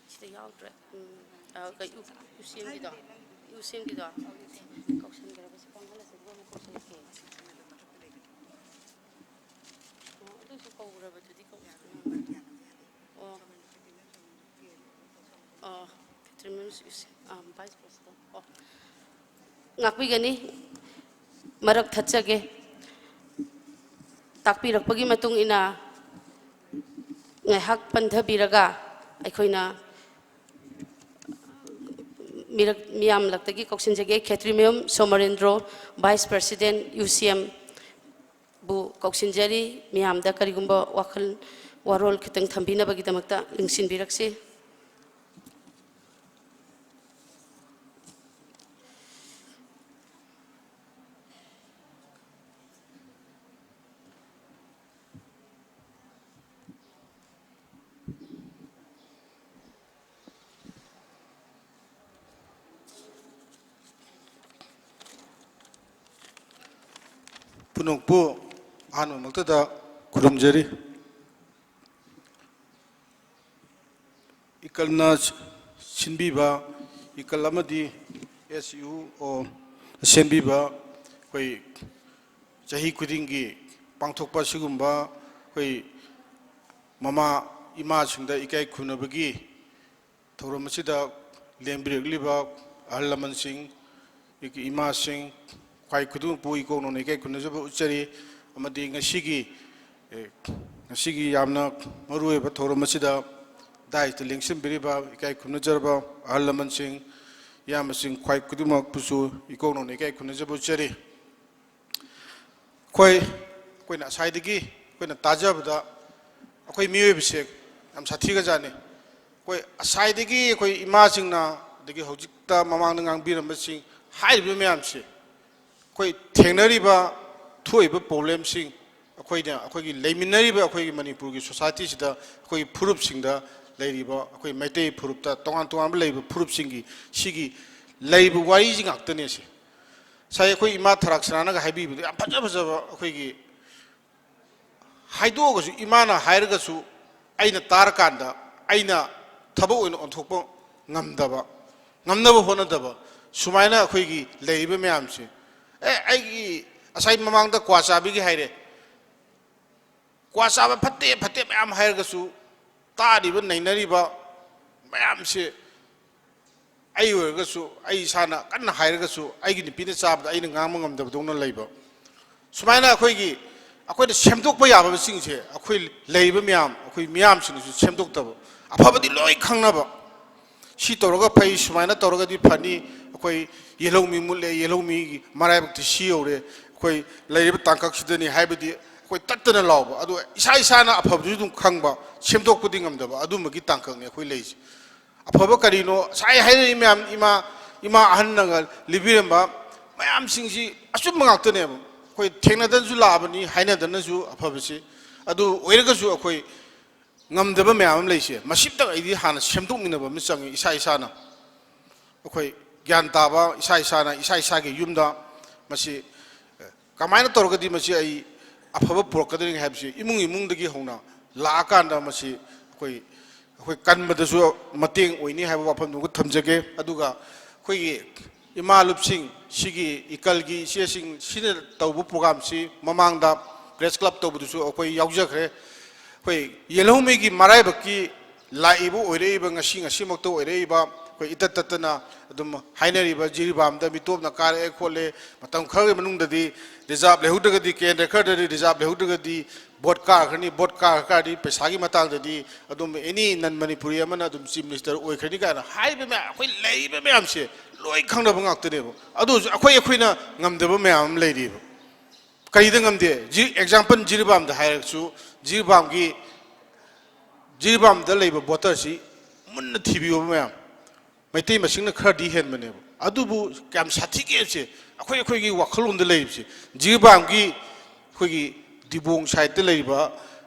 ꯁꯤꯗ ꯌꯥꯎꯗ꯭ꯔꯦ꯫ ꯎꯝ꯫ ꯀꯩ ꯎ-, ꯎꯁꯦꯝꯒꯤꯗꯣ? ꯎꯁꯦꯝꯒꯤꯗꯣ? ꯀꯧꯁꯟꯈ꯭ꯔꯕꯁꯦ ꯄꯪꯍꯜꯂꯁꯦ, ꯑꯗꯨꯒ ꯑꯃꯨꯛ ꯀꯧꯁꯜꯂꯛꯀꯦ꯫ ꯑꯣ, ꯑꯗꯨꯁꯨ ꯀꯧꯈ꯭ꯔꯕꯗꯨꯗꯤ ꯀꯧ-, ꯑꯣ꯫ ꯑꯣ, ꯈꯦꯇ꯭ꯔꯤꯃꯌꯨꯝ ꯎꯁꯦꯝ, ꯑꯥ, vice president꯫ ꯑꯣ꯫ ꯉꯥꯛꯄꯤꯒꯅꯤ꯫ ꯃꯔꯛ ꯊꯠꯆꯒꯦ꯫ ꯇꯥꯛꯄꯤꯔꯛꯄꯒꯤ ꯃꯇꯨꯡ ꯏꯟꯅ ꯉꯥꯏꯍꯥꯛ ꯄꯟꯊꯕꯤꯔꯒ ꯑꯩꯈꯣꯏꯅ ꯃꯤꯔꯛ-, ꯃꯤꯌꯥꯝꯂꯛꯇꯒꯤ ꯀꯧꯁꯤꯟꯖꯒꯦ꯫ ꯈꯦꯇ꯭ꯔꯤꯃꯌꯨꯝ ꯁꯣꯃꯔꯦꯟꯗ꯭ꯔꯣ, vice president, ꯎꯁꯦꯝ ꯕꯨ ꯀꯧꯁꯤꯟꯖꯔꯤ꯫ ꯃꯤꯌꯥꯝꯗ ꯀꯔꯤꯒꯨꯝꯕ ꯋꯥꯈꯜ ꯋꯥꯔꯣꯜ ꯈꯤꯇꯪ ꯊꯝꯕꯤꯅꯕꯒꯤꯗꯃꯛꯇ ꯂꯤꯡꯁꯤꯟꯕꯤꯔꯛꯁꯤ꯫ ꯄꯨꯝꯅꯃꯛꯄꯨ ꯑꯍꯥꯟꯕꯃꯛꯇꯗ ꯈꯨꯔꯨꯝꯖꯔꯤ꯫ ꯏꯀꯜꯅ ꯁꯤꯟꯕꯤꯕ, ꯏꯀꯜ ꯑꯃꯗꯤ S U O ꯁꯦꯝꯕꯤꯕ ꯑꯩꯈꯣꯏ ꯆꯍꯤ ꯈꯨꯗꯤꯡꯒꯤ ꯄꯥꯡꯊꯣꯛꯄ ꯑꯁꯤꯒꯨꯝꯕ ꯑꯩꯈꯣꯏ ꯃꯃꯥ ꯏꯃꯥꯁꯤꯡꯗ ꯏꯀꯥꯏ ꯈꯨꯝꯅꯕꯒꯤ ꯊꯧꯔꯝ ꯑꯁꯤꯗ ꯂꯦꯡꯕꯤꯔꯛꯂꯤꯕ ꯑꯍꯜ ꯂꯃꯟꯁꯤꯡ, ꯏꯃꯥꯁꯤꯡ, ꯈ꯭ꯋꯥꯏ ꯈꯨꯗꯤꯡꯃꯛꯄꯨ ꯏꯀꯣꯛ ꯅꯧꯅ ꯏꯀꯥꯏ ꯈꯨꯝꯅꯖꯕ ꯎꯠꯆꯔꯤ꯫ ꯑꯃꯗꯤ ꯉꯁꯤꯒꯤ, ꯑꯦ, ꯉꯁꯤꯒꯤ ꯌꯥꯝꯅ ꯃꯔꯨꯑꯣꯏꯕ ꯊꯧꯔꯝ ꯑꯁꯤꯗ ꯗꯥꯏꯁꯇ ꯂꯦꯡꯁꯤꯟꯕꯤꯔꯤꯕ ꯏꯀꯥꯏ ꯈꯨꯝꯅꯖꯔꯕ ꯑꯍꯜ ꯂꯃꯟꯁꯤꯡ, ꯏꯌꯥꯝꯕꯁꯤꯡ, ꯈ꯭ꯋꯥꯏ ꯈꯨꯗꯤꯡꯃꯛꯄꯨꯁꯨ ꯏꯀꯣꯛ ꯅꯧꯅ ꯏꯀꯥꯏ ꯈꯨꯝꯅꯖꯕ ꯎꯠꯆꯔꯤ꯫ ꯑꯩꯈꯣꯏ, ꯑꯩꯈꯣꯏꯅ ꯉꯁꯥꯏꯗꯒꯤ ꯑꯩꯈꯣꯏꯅ ꯇꯥꯖꯕꯗ ꯑꯩꯈꯣꯏ ꯃꯤꯑꯣꯏꯕꯁꯦ ꯌꯥꯝ ꯁꯥꯊꯤꯒ꯭ꯔꯖꯥꯠꯅꯤ꯫ ꯑꯩꯈꯣꯏ ꯉꯁꯥꯏꯗꯒꯤ ꯑꯩꯈꯣꯏ ꯏꯃꯥꯁꯤꯡꯅ, ꯑꯗꯒꯤ ꯍꯧꯖꯤꯛꯇ ꯃꯃꯥꯡꯗ ꯉꯥꯡꯕꯤꯔꯝꯕꯁꯤꯡ, ꯍꯥꯏꯔꯤꯕ ꯃꯌꯥꯝꯁꯦ ꯑꯩꯈꯣꯏ ꯊꯦꯡꯅꯔꯤꯕ, ꯊꯣꯛꯏꯕ problemꯁꯤꯡ, ꯑꯩꯈꯣꯏꯅ, ꯑꯩꯈꯣꯏꯒꯤ ꯂꯩꯃꯤꯟꯅꯔꯤꯕ ꯑꯩꯈꯣꯏꯒꯤ ꯃꯅꯤꯄꯨꯔꯒꯤ societyꯁꯤꯗ ꯑꯩꯈꯣꯏꯒꯤ ꯐꯨꯔꯨꯞꯁꯤꯡꯗ ꯂꯩꯔꯤꯕ, ꯑꯩꯈꯣꯏ ꯃꯩꯇꯩ ꯐꯨꯔꯨꯞꯇ ꯇꯣꯉꯥꯟ ꯇꯣꯉꯥꯟꯕ ꯂꯩꯔꯤꯕ ꯐꯨꯔꯨꯞꯁꯤꯡꯒꯤ ꯁꯤꯒꯤ ꯂꯩꯔꯤꯕ ꯋꯥꯔꯤꯁꯤ ꯉꯥꯛꯇꯅꯦ ꯁꯤ꯫ ꯉꯁꯥꯏ ꯑꯩꯈꯣꯏ ꯏꯃꯥ ꯊꯔꯥꯛ ꯁꯅꯥꯅꯒ ꯍꯥꯏꯕꯤꯕꯗꯣ ꯌꯥꯝ ꯐꯖ ꯐꯖꯕ, ꯑꯩꯈꯣꯏꯒꯤ ꯍꯥꯏꯗꯣꯛꯑꯒꯁꯨ, ꯏꯃꯥꯅ ꯍꯥꯏꯔꯒꯁꯨ ꯑꯩꯅ ꯇꯥꯔꯀꯥꯟꯗ ꯑꯩꯅ ꯊꯕꯛ ꯑꯣꯏꯅ ꯑꯣꯟꯊꯣꯛꯄ ꯉꯝꯗꯕ, ꯉꯝꯅꯕ ꯍꯣꯠꯅꯗꯕ, ꯁꯨꯃꯥꯏꯅ ꯑꯩꯈꯣꯏꯒꯤ ꯂꯩꯔꯤꯕ ꯃꯌꯥꯝꯁꯦ, ꯑꯦ, ꯑꯩꯒꯤ ꯉꯁꯥꯏ ꯃꯃꯥꯡꯗ ꯀ꯭ꯋꯥ ꯆꯥꯕꯤꯒꯤ ꯍꯥꯏꯔꯦ, ꯀ꯭ꯋꯥ ꯆꯥꯕ ꯐꯠꯇꯦ ꯐꯠꯇꯦ ꯃꯌꯥꯝ ꯍꯥꯏꯔꯒꯁꯨ, ꯇꯥꯔꯤꯕ ꯅꯩꯅꯔꯤꯕ ꯃꯌꯥꯝꯁꯦ, ꯑꯩ ꯑꯣꯏꯔꯒꯁꯨ, ꯑꯩ ꯏꯁꯥꯅ ꯀꯟꯅ ꯍꯥꯏꯔꯒꯁꯨ, ꯑꯩꯒꯤ ꯅꯨꯄꯤꯅ ꯆꯥꯕꯗ ꯑꯩꯅ ꯉꯥꯡꯕ ꯉꯝꯗꯕꯗꯧꯅ ꯂꯩꯕ, ꯁꯨꯃꯥꯏꯅ ꯑꯩꯈꯣꯏꯒꯤ, ꯑꯩꯈꯣꯏꯅ ꯁꯦꯝꯗꯣꯛꯄ ꯌꯥꯕꯁꯤꯡꯁꯦ ꯑꯩꯈꯣꯏ ꯂꯩꯔꯤꯕ ꯃꯌꯥꯝ, ꯑꯩꯈꯣꯏ ꯃꯤꯌꯥꯝꯁꯤꯡꯅꯁꯨ ꯁꯦꯝꯗꯣꯛꯇꯕ, ꯑꯐꯕꯗꯤ ꯂꯣꯏ ꯈꯪꯅꯕ, ꯁꯤ ꯇꯧꯔꯒ ꯐꯩ, ꯁꯨꯃꯥꯏꯅ ꯇꯧꯔꯒꯗꯤ ꯐꯅꯤ, ꯑꯩꯈꯣꯏ ꯌꯦꯜꯍꯧꯃꯤ ꯃꯨꯠꯂꯦ, ꯌꯦꯜꯍꯧꯃꯤꯒꯤ ꯃꯔꯥꯏꯕꯛꯇꯤ ꯁꯤ ꯌꯧꯔꯦ, ꯑꯩꯈꯣꯏ ꯂꯩꯔꯤꯕ ꯇꯥꯡꯀꯛꯁꯤꯗꯅꯤ ꯍꯥꯏꯕꯗꯤ ꯑꯩꯈꯣꯏ ꯇꯠꯇꯅ ꯂꯥꯎꯕ, ꯑꯗꯨ ꯏꯁꯥ ꯏꯁꯥꯅ ꯑꯐꯕꯗꯨꯁꯨ ꯑꯗꯨꯝ ꯈꯪꯕ, ꯁꯦꯝꯗꯣꯛꯄꯗꯤ ꯉꯝꯗꯕ, ꯑꯗꯨꯝꯕꯒꯤ ꯇꯥꯡꯀꯛꯅꯤ ꯑꯩꯈꯣꯏ ꯂꯩꯔꯤꯁꯦ꯫ ꯑꯐꯕ ꯀꯔꯤꯅꯣ? ꯉꯁꯥꯏ ꯍꯥꯏꯔꯛꯏ ꯃꯌꯥꯝ, ꯏꯃꯥ, ꯏꯃꯥ ꯑꯍꯟꯅꯒ ꯂꯤꯕꯤꯔꯝꯕ ꯃꯌꯥꯝꯁꯤꯡꯁꯤ ꯑꯆꯨꯝꯕ ꯉꯥꯛꯇꯅꯦꯕ꯫ ꯑꯩꯈꯣꯏ ꯊꯦꯡꯅꯗꯅꯁꯨ ꯂꯥꯛꯑꯕꯅꯤ, ꯍꯥꯏꯅꯗꯅꯁꯨ ꯑꯐꯕꯁꯤ꯫ ꯑꯗꯨ ꯑꯣꯏꯔꯒꯁꯨ ꯑꯩꯈꯣꯏ ꯉꯝꯗꯕ ꯃꯌꯥꯝ ꯑꯃ ꯂꯩꯁꯦ, ꯃꯁꯤꯝꯇꯪ ꯑꯩꯗꯤ ꯍꯥꯟꯅ ꯁꯦꯝꯗꯣꯛꯃꯤꯟꯅꯕ ꯑꯃ ꯆꯪꯉꯤ, ꯏꯁꯥ ꯏꯁꯥꯅ꯫ ꯑꯩꯈꯣꯏ ꯒ꯭ꯌꯥꯟ ꯇꯥꯕ, ꯏꯁꯥ ꯏꯁꯥꯅ, ꯏꯁꯥ ꯏꯁꯥꯒꯤ ꯌꯨꯝꯗ ꯃꯁꯤ, ꯑꯦ, ꯀꯃꯥꯏꯅ ꯇꯧꯔꯒꯗꯤ ꯃꯁꯤ ꯑꯩ ꯑꯐꯕ ꯄꯨꯔꯛꯀꯗꯣꯔꯤꯕꯒꯦ ꯍꯥꯏꯕꯁꯤ ꯏꯃꯨꯡ ꯏꯃꯨꯡꯗꯒꯤ ꯍꯧꯅ ꯂꯥꯛꯑꯀꯥꯟꯗ ꯃꯁꯤ ꯑꯩꯈꯣꯏ, ꯑꯩꯈꯣꯏ ꯀꯟꯕꯗꯁꯨ ꯃꯇꯦꯡ ꯑꯣꯏꯅꯤ ꯍꯥꯏꯕ ꯋꯥꯐꯝꯗꯨꯃ ꯊꯝꯖꯒꯦ꯫ ꯑꯗꯨꯒ ꯑꯩꯈꯣꯏꯒꯤ ꯏꯃꯥ ꯂꯨꯞꯁꯤꯡ ꯁꯤꯒꯤ ꯏꯀꯜꯒꯤ ꯏꯆꯦꯁꯤꯡ ꯁꯤꯅ ꯇꯧꯕ ꯄ꯭ꯔꯣꯒꯥꯝꯁꯤ ꯃꯃꯥꯡꯗ ꯄ꯭ꯔꯦꯁ ꯀ꯭ꯂꯕ ꯇꯧꯕꯗꯨꯁꯨ ꯑꯩꯈꯣꯏ ꯌꯥꯎꯖꯈ꯭ꯔꯦ꯫ ꯑꯩꯈꯣꯏ ꯌꯦꯜꯍꯧꯃꯤꯒꯤ ꯃꯔꯥꯏꯕꯛꯀꯤ ꯂꯥꯛꯏꯕ ꯑꯣꯏꯔꯛꯏꯕ, ꯉꯁꯤ ꯉꯁꯤꯃꯛꯇ ꯑꯣꯏꯔꯛꯏꯕ, ꯑꯩꯈꯣꯏ ꯏꯇꯠ ꯇꯠꯇꯅ ꯑꯗꯨꯝ ꯍꯥꯏꯅꯔꯤꯕ ꯖꯤꯔꯤꯕꯥꯝꯗ ꯃꯤꯇꯣꯞꯅ ꯀꯥꯔꯛꯑꯦ ꯈꯣꯠꯂꯦ, ꯃꯇꯝ ꯈꯔꯒꯤ ꯃꯅꯨꯡꯗꯗꯤ ꯔꯤꯖꯥꯕ ꯂꯩꯍꯧꯗ꯭ꯔꯒꯗꯤ, ꯀꯦꯟꯗ꯭ꯔ ꯈꯔꯗꯗꯤ ꯔꯤꯖꯥꯕ ꯂꯩꯍꯧꯗ꯭ꯔꯒꯗꯤ ꯚꯣꯠ ꯀꯥꯈ꯭ꯔꯅꯤ, ꯚꯣꯠ ꯀꯥꯈ꯭ꯔꯗꯤ ꯄꯩꯁꯥꯒꯤ ꯃꯇꯥꯡꯗꯗꯤ ꯑꯗꯨꯝ ꯑꯦꯅꯤ ꯅꯟ ꯃꯅꯤꯄꯨꯔꯤ ꯑꯃꯅ ꯑꯗꯨꯝ ꯆꯤꯐ ꯃꯤꯅꯤꯁꯇꯔ ꯑꯣꯏꯈ꯭ꯔꯅꯤ ꯀꯥꯏꯅ ꯍꯥꯏꯔꯤꯕ ꯃꯌꯥꯝ, ꯑꯩꯈꯣꯏ ꯂꯩꯔꯤꯕ ꯃꯌꯥꯝꯁꯦ ꯂꯣꯏ ꯈꯪꯅꯕ ꯉꯥꯛꯇꯅꯦꯕ꯫ ꯑꯗꯨ ꯑꯣꯏꯔꯁꯨ ꯑꯩꯈꯣꯏ ꯑꯩꯈꯣꯏꯅ ꯉꯝꯗꯕ ꯃꯌꯥꯝ ꯑꯃ ꯂꯩꯔꯤꯕ꯫ ꯀꯔꯤꯗ ꯉꯝꯗꯦ? ꯖꯤ-, ꯑꯦꯛꯖꯥꯝꯄꯜ ꯖꯤꯔꯤꯕꯥꯝꯗ ꯍꯥꯏꯔꯁꯨ, ꯖꯤꯔꯤꯕꯥꯝꯒꯤ, ꯖꯤꯔꯤꯕꯥꯝꯗ ꯂꯩꯕ ꯚꯣꯇꯔꯁꯤ ꯃꯨꯟꯅ ꯊꯤꯕꯤꯌꯣꯕ ꯃꯌꯥꯝ꯫ ꯃꯩꯇꯩ ꯃꯁꯤꯡꯅ ꯈꯔꯗꯤ ꯍꯦꯟꯕꯅꯦꯕ꯫ ꯑꯗꯨꯕꯨ ꯀꯌꯥꯝ ꯁꯥꯊꯤꯒꯦꯁꯦ, ꯑꯩꯈꯣꯏ ꯑꯩꯈꯣꯏꯒꯤ ꯋꯥꯈꯜꯂꯣꯟꯗ ꯂꯩꯔꯤꯕꯁꯦ, ꯖꯤꯔꯤꯕꯥꯝꯒꯤ ꯑꯩꯈꯣꯏꯒꯤ ꯗꯤꯕꯣꯡ ꯁꯥꯏꯠꯇ ꯂꯩꯔꯤꯕ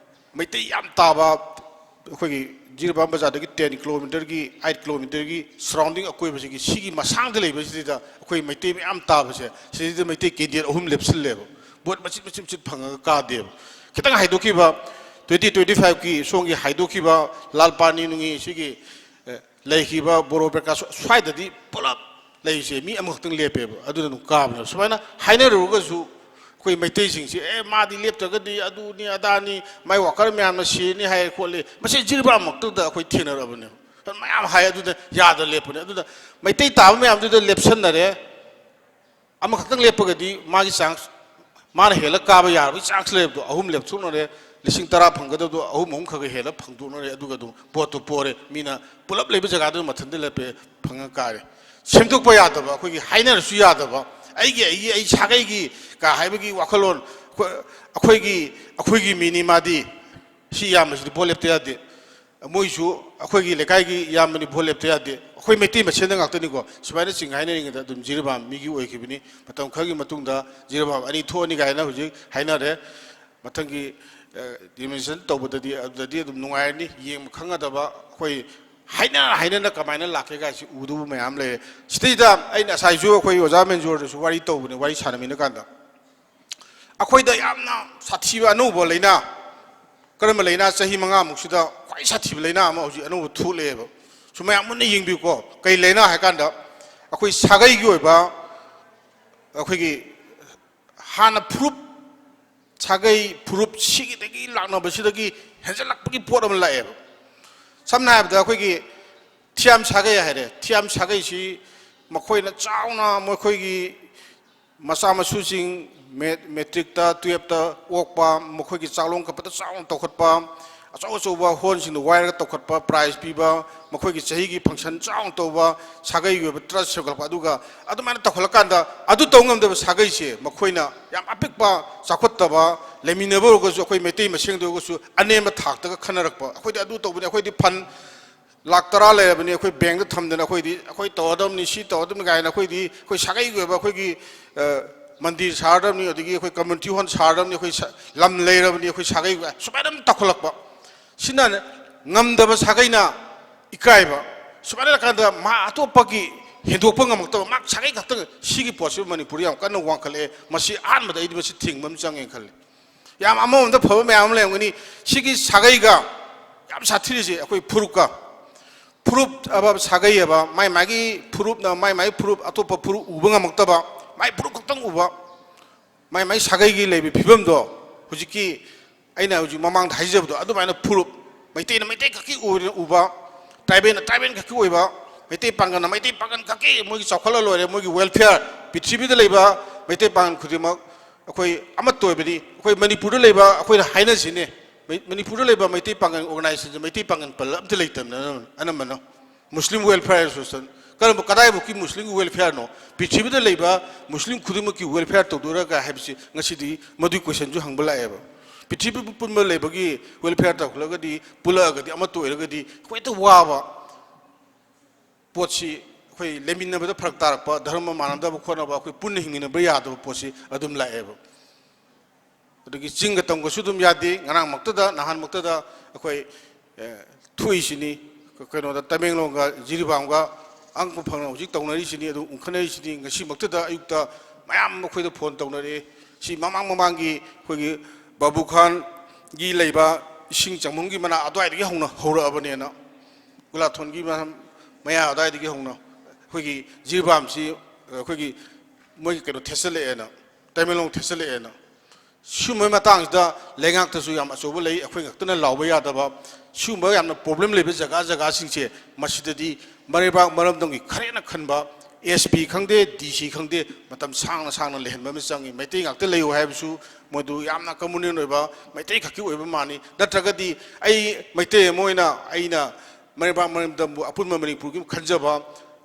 ꯃꯩꯇꯩ ꯌꯥꯝ ꯇꯥꯕ, ꯑꯩꯈꯣꯏꯒꯤ ꯖꯤꯔꯤꯕꯥꯝ ꯕꯖꯥꯔꯗꯒꯤ ꯇꯦꯟ ꯀꯤꯂꯣꯃꯤꯇꯔꯒꯤ, ꯑꯩꯠ ꯀꯤꯂꯣꯃꯤꯇꯔꯒꯤ ꯁꯔꯥꯎꯟꯗꯤꯡ ꯑꯀꯣꯏꯕꯁꯤꯒꯤ, ꯁꯤꯒꯤ ꯃꯁꯥꯡꯗ ꯂꯩꯕꯁꯤꯗ ꯑꯩꯈꯣꯏ ꯃꯩꯇꯩ ꯃꯌꯥꯝ ꯇꯥꯕꯁꯦ, ꯁꯤꯗꯩꯗ ꯃꯩꯇꯩ ꯀꯦꯟꯗꯤꯗꯦꯠ ꯑꯍꯨꯝ ꯂꯦꯞꯁꯤꯜꯂꯦꯕ꯫ ꯚꯣꯠ ꯃꯆꯤꯠ ꯃꯆꯤꯠ ꯃꯆꯤꯠ ꯐꯪꯉꯒ ꯀꯥꯗꯦꯕ꯫ ꯈꯤꯇꯪ ꯍꯥꯏꯗꯣꯛꯈꯤꯕ, ꯇ꯭ꯋꯦꯟꯇꯤ ꯇ꯭ꯋꯦꯟꯇꯤ ꯐꯥꯏꯚꯀꯤ ꯁꯣꯝꯒꯤ ꯍꯥꯏꯗꯣꯛꯈꯤꯕ ꯂꯥꯜ ꯄꯥꯅꯤ ꯅꯨꯡꯉꯤ ꯁꯤꯒꯤ, ꯑꯦ, ꯂꯩꯈꯤꯕ ꯕꯣꯔꯣ ꯕꯦꯔꯀꯥ ꯁ꯭ꯋꯥꯏꯗꯗꯤ ꯄꯨꯂꯞ ꯂꯩꯔꯤꯁꯦ ꯃꯤ ꯑꯃꯈꯛꯇꯪ ꯂꯦꯞꯄꯦꯕ, ꯑꯗꯨꯅ ꯑꯗꯨꯝ ꯀꯥꯕꯅꯦꯕ꯫ ꯁꯨꯃꯥꯏꯅ ꯍꯥꯏꯅꯔꯨꯔꯒꯁꯨ ꯑꯩꯈꯣꯏ ꯃꯩꯇꯩꯁꯤꯡꯁꯦ, "ꯑꯦ, ꯃꯥꯗꯤ ꯂꯦꯞꯇ꯭ꯔꯒꯗꯤ ꯑꯗꯨꯅꯤ ꯑꯗꯥꯅꯤ, ꯃꯥꯏ ꯋꯥꯀꯔ ꯃꯌꯥꯝꯅ ꯁꯤꯔꯅꯤ ꯍꯥꯏ ꯈꯣꯠꯂꯤ", ꯃꯁꯤ ꯖꯤꯔꯤꯕꯥꯝꯃꯛꯇꯗ ꯑꯩꯈꯣꯏ ꯊꯦꯡꯅꯔꯛꯑꯕꯅꯦꯕ꯫ ꯃꯌꯥꯝ ꯍꯥꯏ, ꯑꯗꯨꯗ ꯌꯥꯗ ꯂꯦꯞꯄꯅꯦ꯫ ꯑꯗꯨꯗ ꯃꯩꯇꯩ ꯇꯥꯕ ꯃꯌꯥꯝꯗꯨꯗ ꯂꯦꯞꯁꯟꯅꯔꯦ꯫ ꯑꯃꯈꯛꯇꯪ ꯂꯦꯞꯄꯒꯗꯤ ꯃꯥꯒꯤ ꯆꯥꯟꯁ, ꯃꯥꯅ ꯍꯦꯜꯂ ꯀꯥꯕ ꯌꯥꯔꯕꯒꯤ ꯆꯥꯟꯁ ꯂꯩꯕꯗꯣ ꯑꯍꯨꯝ ꯂꯦꯞꯊꯣꯛꯅꯔꯦ꯫ ꯂꯤꯁꯤꯡ ꯇꯔꯥ ꯐꯪꯒꯗꯕꯗꯣ ꯑꯍꯨꯝ ꯑꯍꯨꯝ ꯈꯔ ꯈꯔ ꯍꯦꯜꯂ ꯐꯪꯗꯣꯛꯅꯔꯦ꯫ ꯑꯗꯨꯒ ꯑꯗꯨꯝ ꯚꯣꯠꯇꯨ ꯄꯣꯔꯦ꯫ ꯃꯤꯅ ꯄꯨꯂꯞ ꯂꯩꯕ ꯖꯒꯥꯗꯨꯗ ꯃꯊꯟꯇ ꯂꯦꯞꯄꯦ, ꯐꯪꯉ ꯀꯥꯔꯦ꯫ ꯁꯦꯝꯗꯣꯛꯄ ꯌꯥꯗꯕ, ꯑꯩꯈꯣꯏꯒꯤ ꯍꯥꯏꯅꯔꯁꯨ ꯌꯥꯗꯕ, "ꯑꯩꯒꯤ, ꯑꯩꯒꯤ, ꯑꯩ ꯁꯥꯒꯩꯒꯤ" ꯀ ꯍꯥꯏꯕꯒꯤ ꯋꯥꯈꯜꯂꯣꯟ, ꯑꯩꯈꯣꯏ-, ꯑꯩꯈꯣꯏꯒꯤ, ꯑꯩꯈꯣꯏꯒꯤ ꯃꯤꯅꯤ ꯃꯥꯗꯤ, ꯁꯤ ꯏꯌꯥꯝꯕꯁꯤꯗꯤ ꯚꯣꯠ ꯂꯦꯞꯇ ꯌꯥꯗꯦ꯫ ꯃꯣꯏꯁꯨ ꯑꯩꯈꯣꯏꯒꯤ ꯂꯩꯀꯥꯏꯒꯤ ꯏꯌꯥꯝꯕꯅꯤ, ꯚꯣꯠ ꯂꯦꯞꯇ ꯌꯥꯗꯦ꯫ ꯑꯩꯈꯣꯏ ꯃꯩꯇꯩ ꯃꯁꯦꯟꯗ ꯉꯥꯛꯇꯅꯤꯀꯣ꯫ ꯁꯨꯃꯥꯏꯅ ꯆꯤꯡ ꯍꯥꯏꯅꯔꯤꯉꯩꯗ ꯑꯗꯨꯝ ꯖꯤꯔꯤꯕꯥꯝ ꯃꯤꯒꯤ ꯑꯣꯏꯈꯤꯕꯅꯤ꯫ ꯃꯇꯝ ꯈꯔꯒꯤ ꯃꯇꯨꯡꯗ ꯖꯤꯔꯤꯕꯥꯝ ꯑꯅꯤ ꯊꯣꯛꯑꯅꯤ ꯀꯥꯏꯅ ꯍꯧꯖꯤꯛ ꯍꯥꯏꯅꯔꯦ꯫ ꯃꯊꯪꯒꯤ, ꯑ, ꯗꯤꯃꯤꯅꯤꯁꯟ ꯇꯧꯕꯗꯗꯤ ꯑꯗꯨꯗꯗꯤ ꯑꯗꯨꯝ ꯅꯨꯡꯉꯥꯏꯔꯅꯤ꯫ ꯌꯦꯡꯕ ꯈꯪꯒꯗꯕ ꯑꯩꯈꯣꯏ ꯍꯥꯏꯅ ꯍꯥꯏꯅꯅ ꯀꯃꯥꯏꯅ ꯂꯥꯛꯀꯦ ꯀꯥꯏꯁꯤ ꯎꯗꯕ ꯃꯌꯥꯝ ꯂꯩꯔꯦ꯫ ꯁꯤꯗꯩꯗ ꯑꯩꯅ ꯉꯁꯥꯏꯁꯨ ꯑꯩꯈꯣꯏ ꯑꯣꯖꯥ ꯃꯦꯟꯖꯣꯔꯗꯁꯨ ꯋꯥꯔꯤ ꯇꯧꯕꯅꯦ, ꯋꯥꯔꯤ ꯁꯥꯟꯅꯃꯤꯟꯅ ꯀꯥꯟꯗ꯫ ꯑꯩꯈꯣꯏꯗ ꯌꯥꯝꯅ ꯁꯥꯊꯤꯕ ꯑꯅꯧꯕ ꯂꯥꯏꯅꯥ, ꯀꯔꯝꯕ ꯂꯥꯏꯅꯥ? ꯆꯍꯤ ꯃꯉꯥꯃꯨꯛꯁꯤꯗ ꯈ꯭ꯋꯥꯏ ꯁꯥꯊꯤꯕ ꯂꯥꯏꯅꯥ ꯑꯃ ꯍꯧꯖꯤꯛ ꯑꯅꯧꯕ ꯊꯣꯛꯂꯛꯑꯦꯕ꯫ ꯁꯨ ꯃꯌꯥꯝ ꯃꯨꯟꯅ ꯌꯦꯡꯕꯤꯌꯨꯀꯣ꯫ ꯀꯩ ꯂꯥꯏꯅꯥ ꯍꯥꯏ ꯀꯥꯟꯗ, ꯑꯩꯈꯣꯏ ꯁꯥꯒꯩꯒꯤ ꯑꯣꯏꯕ, ꯑꯩꯈꯣꯏꯒꯤ ꯍꯥꯟꯅ ꯐꯨꯔꯨꯞ, ꯁꯥꯒꯩ ꯐꯨꯔꯨꯞ ꯁꯤꯒꯤꯗꯒꯤ ꯂꯥꯛꯅꯕꯁꯤꯗꯒꯤ ꯍꯦꯟꯖꯜꯂꯛꯄꯒꯤ ꯄꯣꯠ ꯑꯃ ꯂꯥꯛꯑꯦꯕ꯫ ꯁꯝꯅ ꯍꯥꯏꯔꯕꯗ, ꯑꯩꯈꯣꯏꯒꯤ ꯊꯤꯌꯥꯝ ꯁꯥꯒꯩ ꯍꯥꯏꯔꯦ꯫ ꯊꯤꯌꯥꯝ ꯁꯥꯒꯩꯁꯤ ꯃꯈꯣꯏꯅ ꯆꯥꯎꯅ ꯃꯈꯣꯏꯒꯤ ꯃꯆꯥ ꯃꯁꯨꯁꯤꯡ ꯃꯦ-, ꯃꯦꯇ꯭ꯔꯤꯛꯇ, ꯇꯨꯌꯦꯞꯇ ꯑꯣꯛꯄ, ꯃꯈꯣꯏꯒꯤ ꯆꯥꯛꯂꯣꯡ ꯀꯠꯄꯗ ꯆꯥꯎꯅ ꯇꯧꯈꯠꯄ, ꯑꯆꯧ ꯑꯆꯧꯕ ꯍꯣꯜꯁꯤꯡꯗ ꯋꯥꯏꯔꯒ ꯇꯧꯈꯠꯄ, ꯄ꯭ꯔꯥꯏꯖ ꯄꯤꯕ, ꯃꯈꯣꯏꯒꯤ ꯆꯍꯤꯒꯤ ꯐꯪꯁꯟ ꯆꯥꯎꯅ ꯇꯧꯕ, ꯁꯥꯒꯩꯒꯤ ꯑꯣꯏꯕ ꯇ꯭ꯔꯁ ꯁꯦꯝꯒꯠꯂꯛꯄ, ꯑꯗꯨꯒ ꯑꯗꯨꯃꯥꯏꯅ ꯇꯧꯈꯠꯂꯀꯥꯟꯗ ꯑꯗꯨ ꯇꯧ ꯉꯝꯗꯕ ꯁꯥꯒꯩꯁꯦ ꯃꯈꯣꯏꯅ ꯌꯥꯝ ꯑꯄꯤꯛꯄ, ꯆꯥꯎꯈꯠꯇꯕ, ꯂꯩꯃꯤꯟꯅꯕ ꯑꯣꯏꯔꯒꯁꯨ, ꯑꯩꯈꯣꯏ ꯃꯩꯇꯩ ꯃꯁꯦꯟꯗ ꯑꯣꯏꯔꯒꯁꯨ ꯑꯅꯦꯝꯕ ꯊꯥꯛꯇꯒ ꯈꯟꯅꯔꯛꯄ꯫ "ꯑꯩꯈꯣꯏꯗꯤ ꯑꯗꯨ ꯇꯧꯕꯅꯤ, ꯑꯩꯈꯣꯏꯗꯤ ꯐꯟ ꯂꯥꯛ ꯇꯔꯥ ꯂꯩꯔꯕꯅꯤ, ꯑꯩꯈꯣꯏ ꯕꯦꯡꯗ ꯊꯝꯗꯅ ꯑꯩꯈꯣꯏꯗꯤ ꯑꯩꯈꯣꯏ ꯇꯧꯔꯗꯕꯅꯤ, ꯁꯤ ꯇꯧꯔꯗꯕꯅꯤ" ꯀꯥꯏꯅ ꯑꯩꯈꯣꯏꯗꯤ ꯑꯩꯈꯣꯏ ꯁꯥꯒꯩꯒꯤ ꯑꯣꯏꯕ ꯑꯩꯈꯣꯏꯒꯤ, ꯑ, ꯃꯟꯗꯤꯔ ꯁꯥꯔꯗꯕꯅꯤ, ꯑꯗꯒꯤ ꯑꯩꯈꯣꯏ ꯀꯝꯃ꯭ꯌꯨꯅꯤꯇꯤ ꯍꯣꯜ ꯁꯥꯔꯗꯕꯅꯤ, ꯑꯩꯈꯣꯏ ꯁ-, ꯂꯝ ꯂꯩꯔꯕꯅꯤ, ꯑꯩꯈꯣꯏ ꯁꯥꯒꯩ, ꯁꯨꯃꯥꯏꯅ ꯑꯗꯨꯝ ꯇꯧꯈꯠꯂꯛꯄ꯫ ꯁꯤꯅ ꯉꯝꯗꯕ ꯁꯥꯒꯩꯅ ꯏꯀꯥꯏꯕ꯫ ꯁꯨꯃꯥꯏꯅ ꯂꯩꯔꯀꯥꯟꯗ ꯃꯥ ꯑꯇꯣꯞꯄꯒꯤ ꯍꯦꯟꯗꯣꯛꯄ ꯉꯝꯃꯛꯇꯕ, ꯃꯥ ꯁꯥꯒꯩ ꯈꯛꯇꯪ, ꯁꯤꯒꯤ ꯄꯣꯠꯁꯤ ꯃꯅꯤꯄꯨꯔꯗ ꯌꯥꯝ ꯀꯟꯅ ꯋꯥꯡꯈꯠꯂꯛꯑꯦ꯫ ꯃꯁꯤ ꯑꯍꯥꯟꯕꯗ ꯑꯩꯗꯤ ꯃꯁꯤ ꯊꯤꯡꯕ ꯑꯃ ꯆꯪꯉꯦꯅ ꯈꯜꯂꯤ꯫ ꯌꯥꯝ ꯑꯃꯔꯣꯝꯗ ꯐꯕ ꯃꯌꯥꯝ ꯑꯃ ꯂꯩꯔꯝꯒꯅꯤ꯫ ꯁꯤꯒꯤ ꯁꯥꯒꯩꯒ ꯌꯥꯝ ꯁꯥꯊꯤꯔꯤꯁꯦ ꯑꯩꯈꯣꯏ ꯐꯨꯔꯨꯞꯀ꯫ ꯐꯨꯔꯨꯞ ꯍꯥꯏꯕ, ꯁꯥꯒꯩ ꯍꯥꯏꯕ, ꯃꯥꯏ ꯃꯥꯒꯤ ꯐꯨꯔꯨꯞꯅ ꯃꯥꯏ ꯃꯥꯒꯤ ꯐꯨꯔꯨꯞ, ꯑꯇꯣꯞꯄ ꯐꯨꯔꯨꯞ ꯎꯕ ꯉꯝꯃꯛꯇꯕ, ꯃꯥꯏ ꯐꯨꯔꯨꯞ ꯈꯛꯇꯪ ꯎꯕ, ꯃꯥꯏ ꯃꯥꯏ ꯁꯥꯒꯩꯒꯤ ꯂꯩꯕ ꯐꯤꯕꯝꯗꯣ, ꯍꯧꯖꯤꯛꯀꯤ ꯑꯩꯅ ꯍꯧꯖꯤꯛ ꯃꯃꯥꯡꯗ ꯍꯥꯏꯖꯕꯗꯣ ꯑꯗꯨꯃꯥꯏꯅ ꯐꯨꯔꯨꯞ, ꯃꯩꯇꯩꯅ ꯃꯩꯇꯩ ꯈꯛꯀꯤ ꯑꯣꯏꯅ ꯎꯕ, ꯇ꯭ꯔꯥꯏꯕꯦꯜꯅ ꯇ꯭ꯔꯥꯏꯕꯦꯜ ꯈꯛꯀꯤ ꯑꯣꯏꯕ, ꯃꯩꯇꯩ ꯄꯥꯡꯒꯜꯅ ꯃꯩꯇꯩ ꯄꯥꯡꯒꯜ ꯈꯛꯀꯤ, ꯃꯣꯏꯒꯤ ꯆꯥꯎꯈꯠꯂ ꯂꯣꯏꯔꯦ, ꯃꯣꯏꯒꯤ welfare, ꯄ꯭ꯔꯤꯊꯤꯕꯤꯗ ꯂꯩꯕ ꯃꯩꯇꯩ ꯄꯥꯡꯒꯜ ꯈꯨꯗꯤꯡꯃꯛ ꯑꯩꯈꯣꯏ ꯑꯃꯠꯇ ꯑꯣꯏꯕꯗꯤ, ꯑꯩꯈꯣꯏ ꯃꯅꯤꯄꯨꯔꯗ ꯂꯩꯕ ꯑꯩꯈꯣꯏꯅ ꯍꯥꯏꯅꯁꯤꯅꯦ, ꯃꯩ-, ꯃꯅꯤꯄꯨꯔꯗ ꯂꯩꯕ ꯃꯩꯇꯩ ꯄꯥꯡꯒꯜ organization ꯁꯦ, ꯃꯩꯇꯩ ꯄꯥꯡꯒꯜ ꯄꯜꯂ ꯑꯝꯇ ꯂꯩꯇꯕꯅꯦ ꯑꯅꯝꯕꯅ, ꯑꯅꯝꯕꯅ꯫ Muslim Welfare Association, ꯀꯔꯝꯕ, ꯀꯗꯥꯏꯐꯥꯎꯀꯤ Muslim welfare ꯅꯣ? ꯄ꯭ꯔꯤꯊꯤꯕꯤꯗ ꯂꯩꯕ Muslim ꯈꯨꯗꯤꯡꯃꯛꯀꯤ welfare ꯇꯧꯗꯣꯏꯔꯒ ꯍꯥꯏꯕꯁꯤ ꯉꯁꯤꯗꯤ ꯃꯗꯨꯒꯤ question ꯁꯨ ꯍꯪꯕ ꯂꯥꯛꯑꯦꯕ꯫ ꯄ꯭ꯔꯤꯊꯤꯕꯤ ꯄꯨꯝꯕ ꯂꯩꯕꯒꯤ welfare ꯇꯧꯈꯠꯂꯒꯗꯤ, ꯄꯨꯜꯂꯛꯑꯒꯗꯤ, ꯑꯃꯠꯇ ꯑꯣꯏꯔꯒꯗꯤ, ꯑꯩꯈꯣꯏ ꯍꯦꯛꯇ ꯋꯥꯕ ꯄꯣꯠꯁꯤ, ꯑꯩꯈꯣꯏ ꯂꯩꯃꯤꯟꯅꯕꯗ ꯐꯔꯛ ꯇꯥꯔꯛꯄ, ꯙꯔꯃ ꯃꯥꯟꯅꯗꯕ ꯈꯣꯠꯅꯕ, ꯑꯩꯈꯣꯏ ꯄꯨꯟꯅ ꯍꯤꯡꯃꯤꯟꯅꯕ ꯌꯥꯗꯕ ꯄꯣꯠꯁꯤ ꯑꯗꯨꯝ ꯂꯥꯛꯑꯦꯕ꯫ ꯑꯗꯒꯤ ꯆꯤꯡꯒ ꯇꯝꯒꯁꯨ ꯑꯗꯨꯝ ꯌꯥꯗꯦ꯫ ꯉꯔꯥꯡꯃꯛꯇꯗ, ꯅꯍꯥꯟꯃꯛꯇꯗ ꯑꯩꯈꯣꯏ, ꯑꯦ, ꯊꯣꯛꯏꯁꯤꯅꯤ꯫ ꯀꯩꯅꯣꯗ, ꯇꯃꯦꯡꯂꯣꯡꯒ ꯖꯤꯔꯤꯕꯥꯝꯒ ꯑꯉꯛꯄ ꯐꯪꯅ ꯍꯧꯖꯤꯛ ꯇꯧꯅꯔꯤꯁꯤꯅꯤ, ꯑꯗꯨ ꯎꯪꯈꯠꯅꯔꯤꯁꯤꯅꯤ꯫ ꯉꯁꯤꯃꯛꯇꯗ ꯑꯌꯨꯛꯇ ꯃꯌꯥꯝ ꯑꯩꯈꯣꯏꯗ phone ꯇꯧꯅꯔꯛꯑꯦ꯫ ꯁꯤ ꯃꯃꯥꯡ ꯃꯃꯥꯡꯒꯤ ꯑꯩꯈꯣꯏꯒꯤ ꯕꯥꯕꯨ ꯈꯥꯟꯒꯤ ꯂꯩꯕ ꯏꯁꯤꯡ ꯆꯪꯐꯝꯒꯤ ꯃꯅꯥꯛ ꯑꯗꯨꯋꯥꯏꯗꯒꯤ ꯍꯧꯅ ꯍꯧꯔꯛꯑꯕꯅꯦꯅ, ꯒꯨꯂꯥꯊꯣꯟꯒꯤ ꯃ-, ꯃꯌꯥ ꯑꯗꯨꯋꯥꯏꯗꯒꯤ ꯍꯧꯅ ꯑꯩꯈꯣꯏꯒꯤ ꯖꯤꯔꯤꯕꯥꯝꯁꯤ ꯑꯩꯈꯣꯏꯒꯤ ꯃꯣꯏꯒꯤ ꯀꯩꯅꯣ ꯊꯦꯠꯆꯜꯂꯛꯑꯦꯅ, ꯇꯃꯦꯡꯂꯣꯡ ꯊꯦꯠꯆꯜꯂꯛꯑꯦꯅ꯫ ꯁꯤꯒꯨꯝꯕꯒꯤ ꯃꯇꯥꯡꯁꯤꯗ ꯂꯩꯉꯥꯛꯇꯁꯨ ꯌꯥꯝ ꯑꯆꯧꯕ ꯂꯩ, ꯑꯩꯈꯣꯏ ꯈꯛꯇꯅ ꯂꯥꯎꯕ ꯌꯥꯗꯕ꯫ ꯁꯤꯒꯨꯝꯕ ꯌꯥꯝꯅ problem ꯂꯩꯕ ꯖꯒꯥ ꯖꯒꯥꯁꯤꯡꯁꯦ, ꯃꯁꯤꯗꯗꯤ ꯃꯔꯩꯕꯥꯛ ꯃꯔꯝꯗꯝꯒꯤ ꯈꯔꯦꯅ ꯈꯟꯕ SP ꯈꯪꯗꯦ, DC ꯈꯪꯗꯦ, ꯃꯇꯝ ꯁꯥꯡꯅ ꯁꯥꯡꯅ ꯂꯩꯍꯟꯕ ꯑꯃ ꯆꯪꯉꯤ꯫ ꯃꯩꯇꯩ ꯉꯥꯛꯇ ꯂꯩꯌꯨ ꯍꯥꯏꯕꯁꯨ ꯃꯣꯏꯗꯨ ꯌꯥꯝꯅ communal ꯑꯣꯏꯕ, ꯃꯩꯇꯩ ꯈꯛꯀꯤ ꯑꯣꯏꯕ ꯃꯥꯅꯤ꯫ ꯅꯠꯇ꯭ꯔꯒꯗꯤ ꯑꯩ ꯃꯩꯇꯩ ꯑꯃ ꯑꯣꯏꯅ, ꯑꯩꯅ ꯃꯔꯩꯕꯥꯛ ꯃꯔꯝꯗꯝꯕꯨ ꯑꯄꯨꯟꯕ ꯃꯅꯤꯄꯨꯔꯒꯤ ꯈꯟꯖꯕ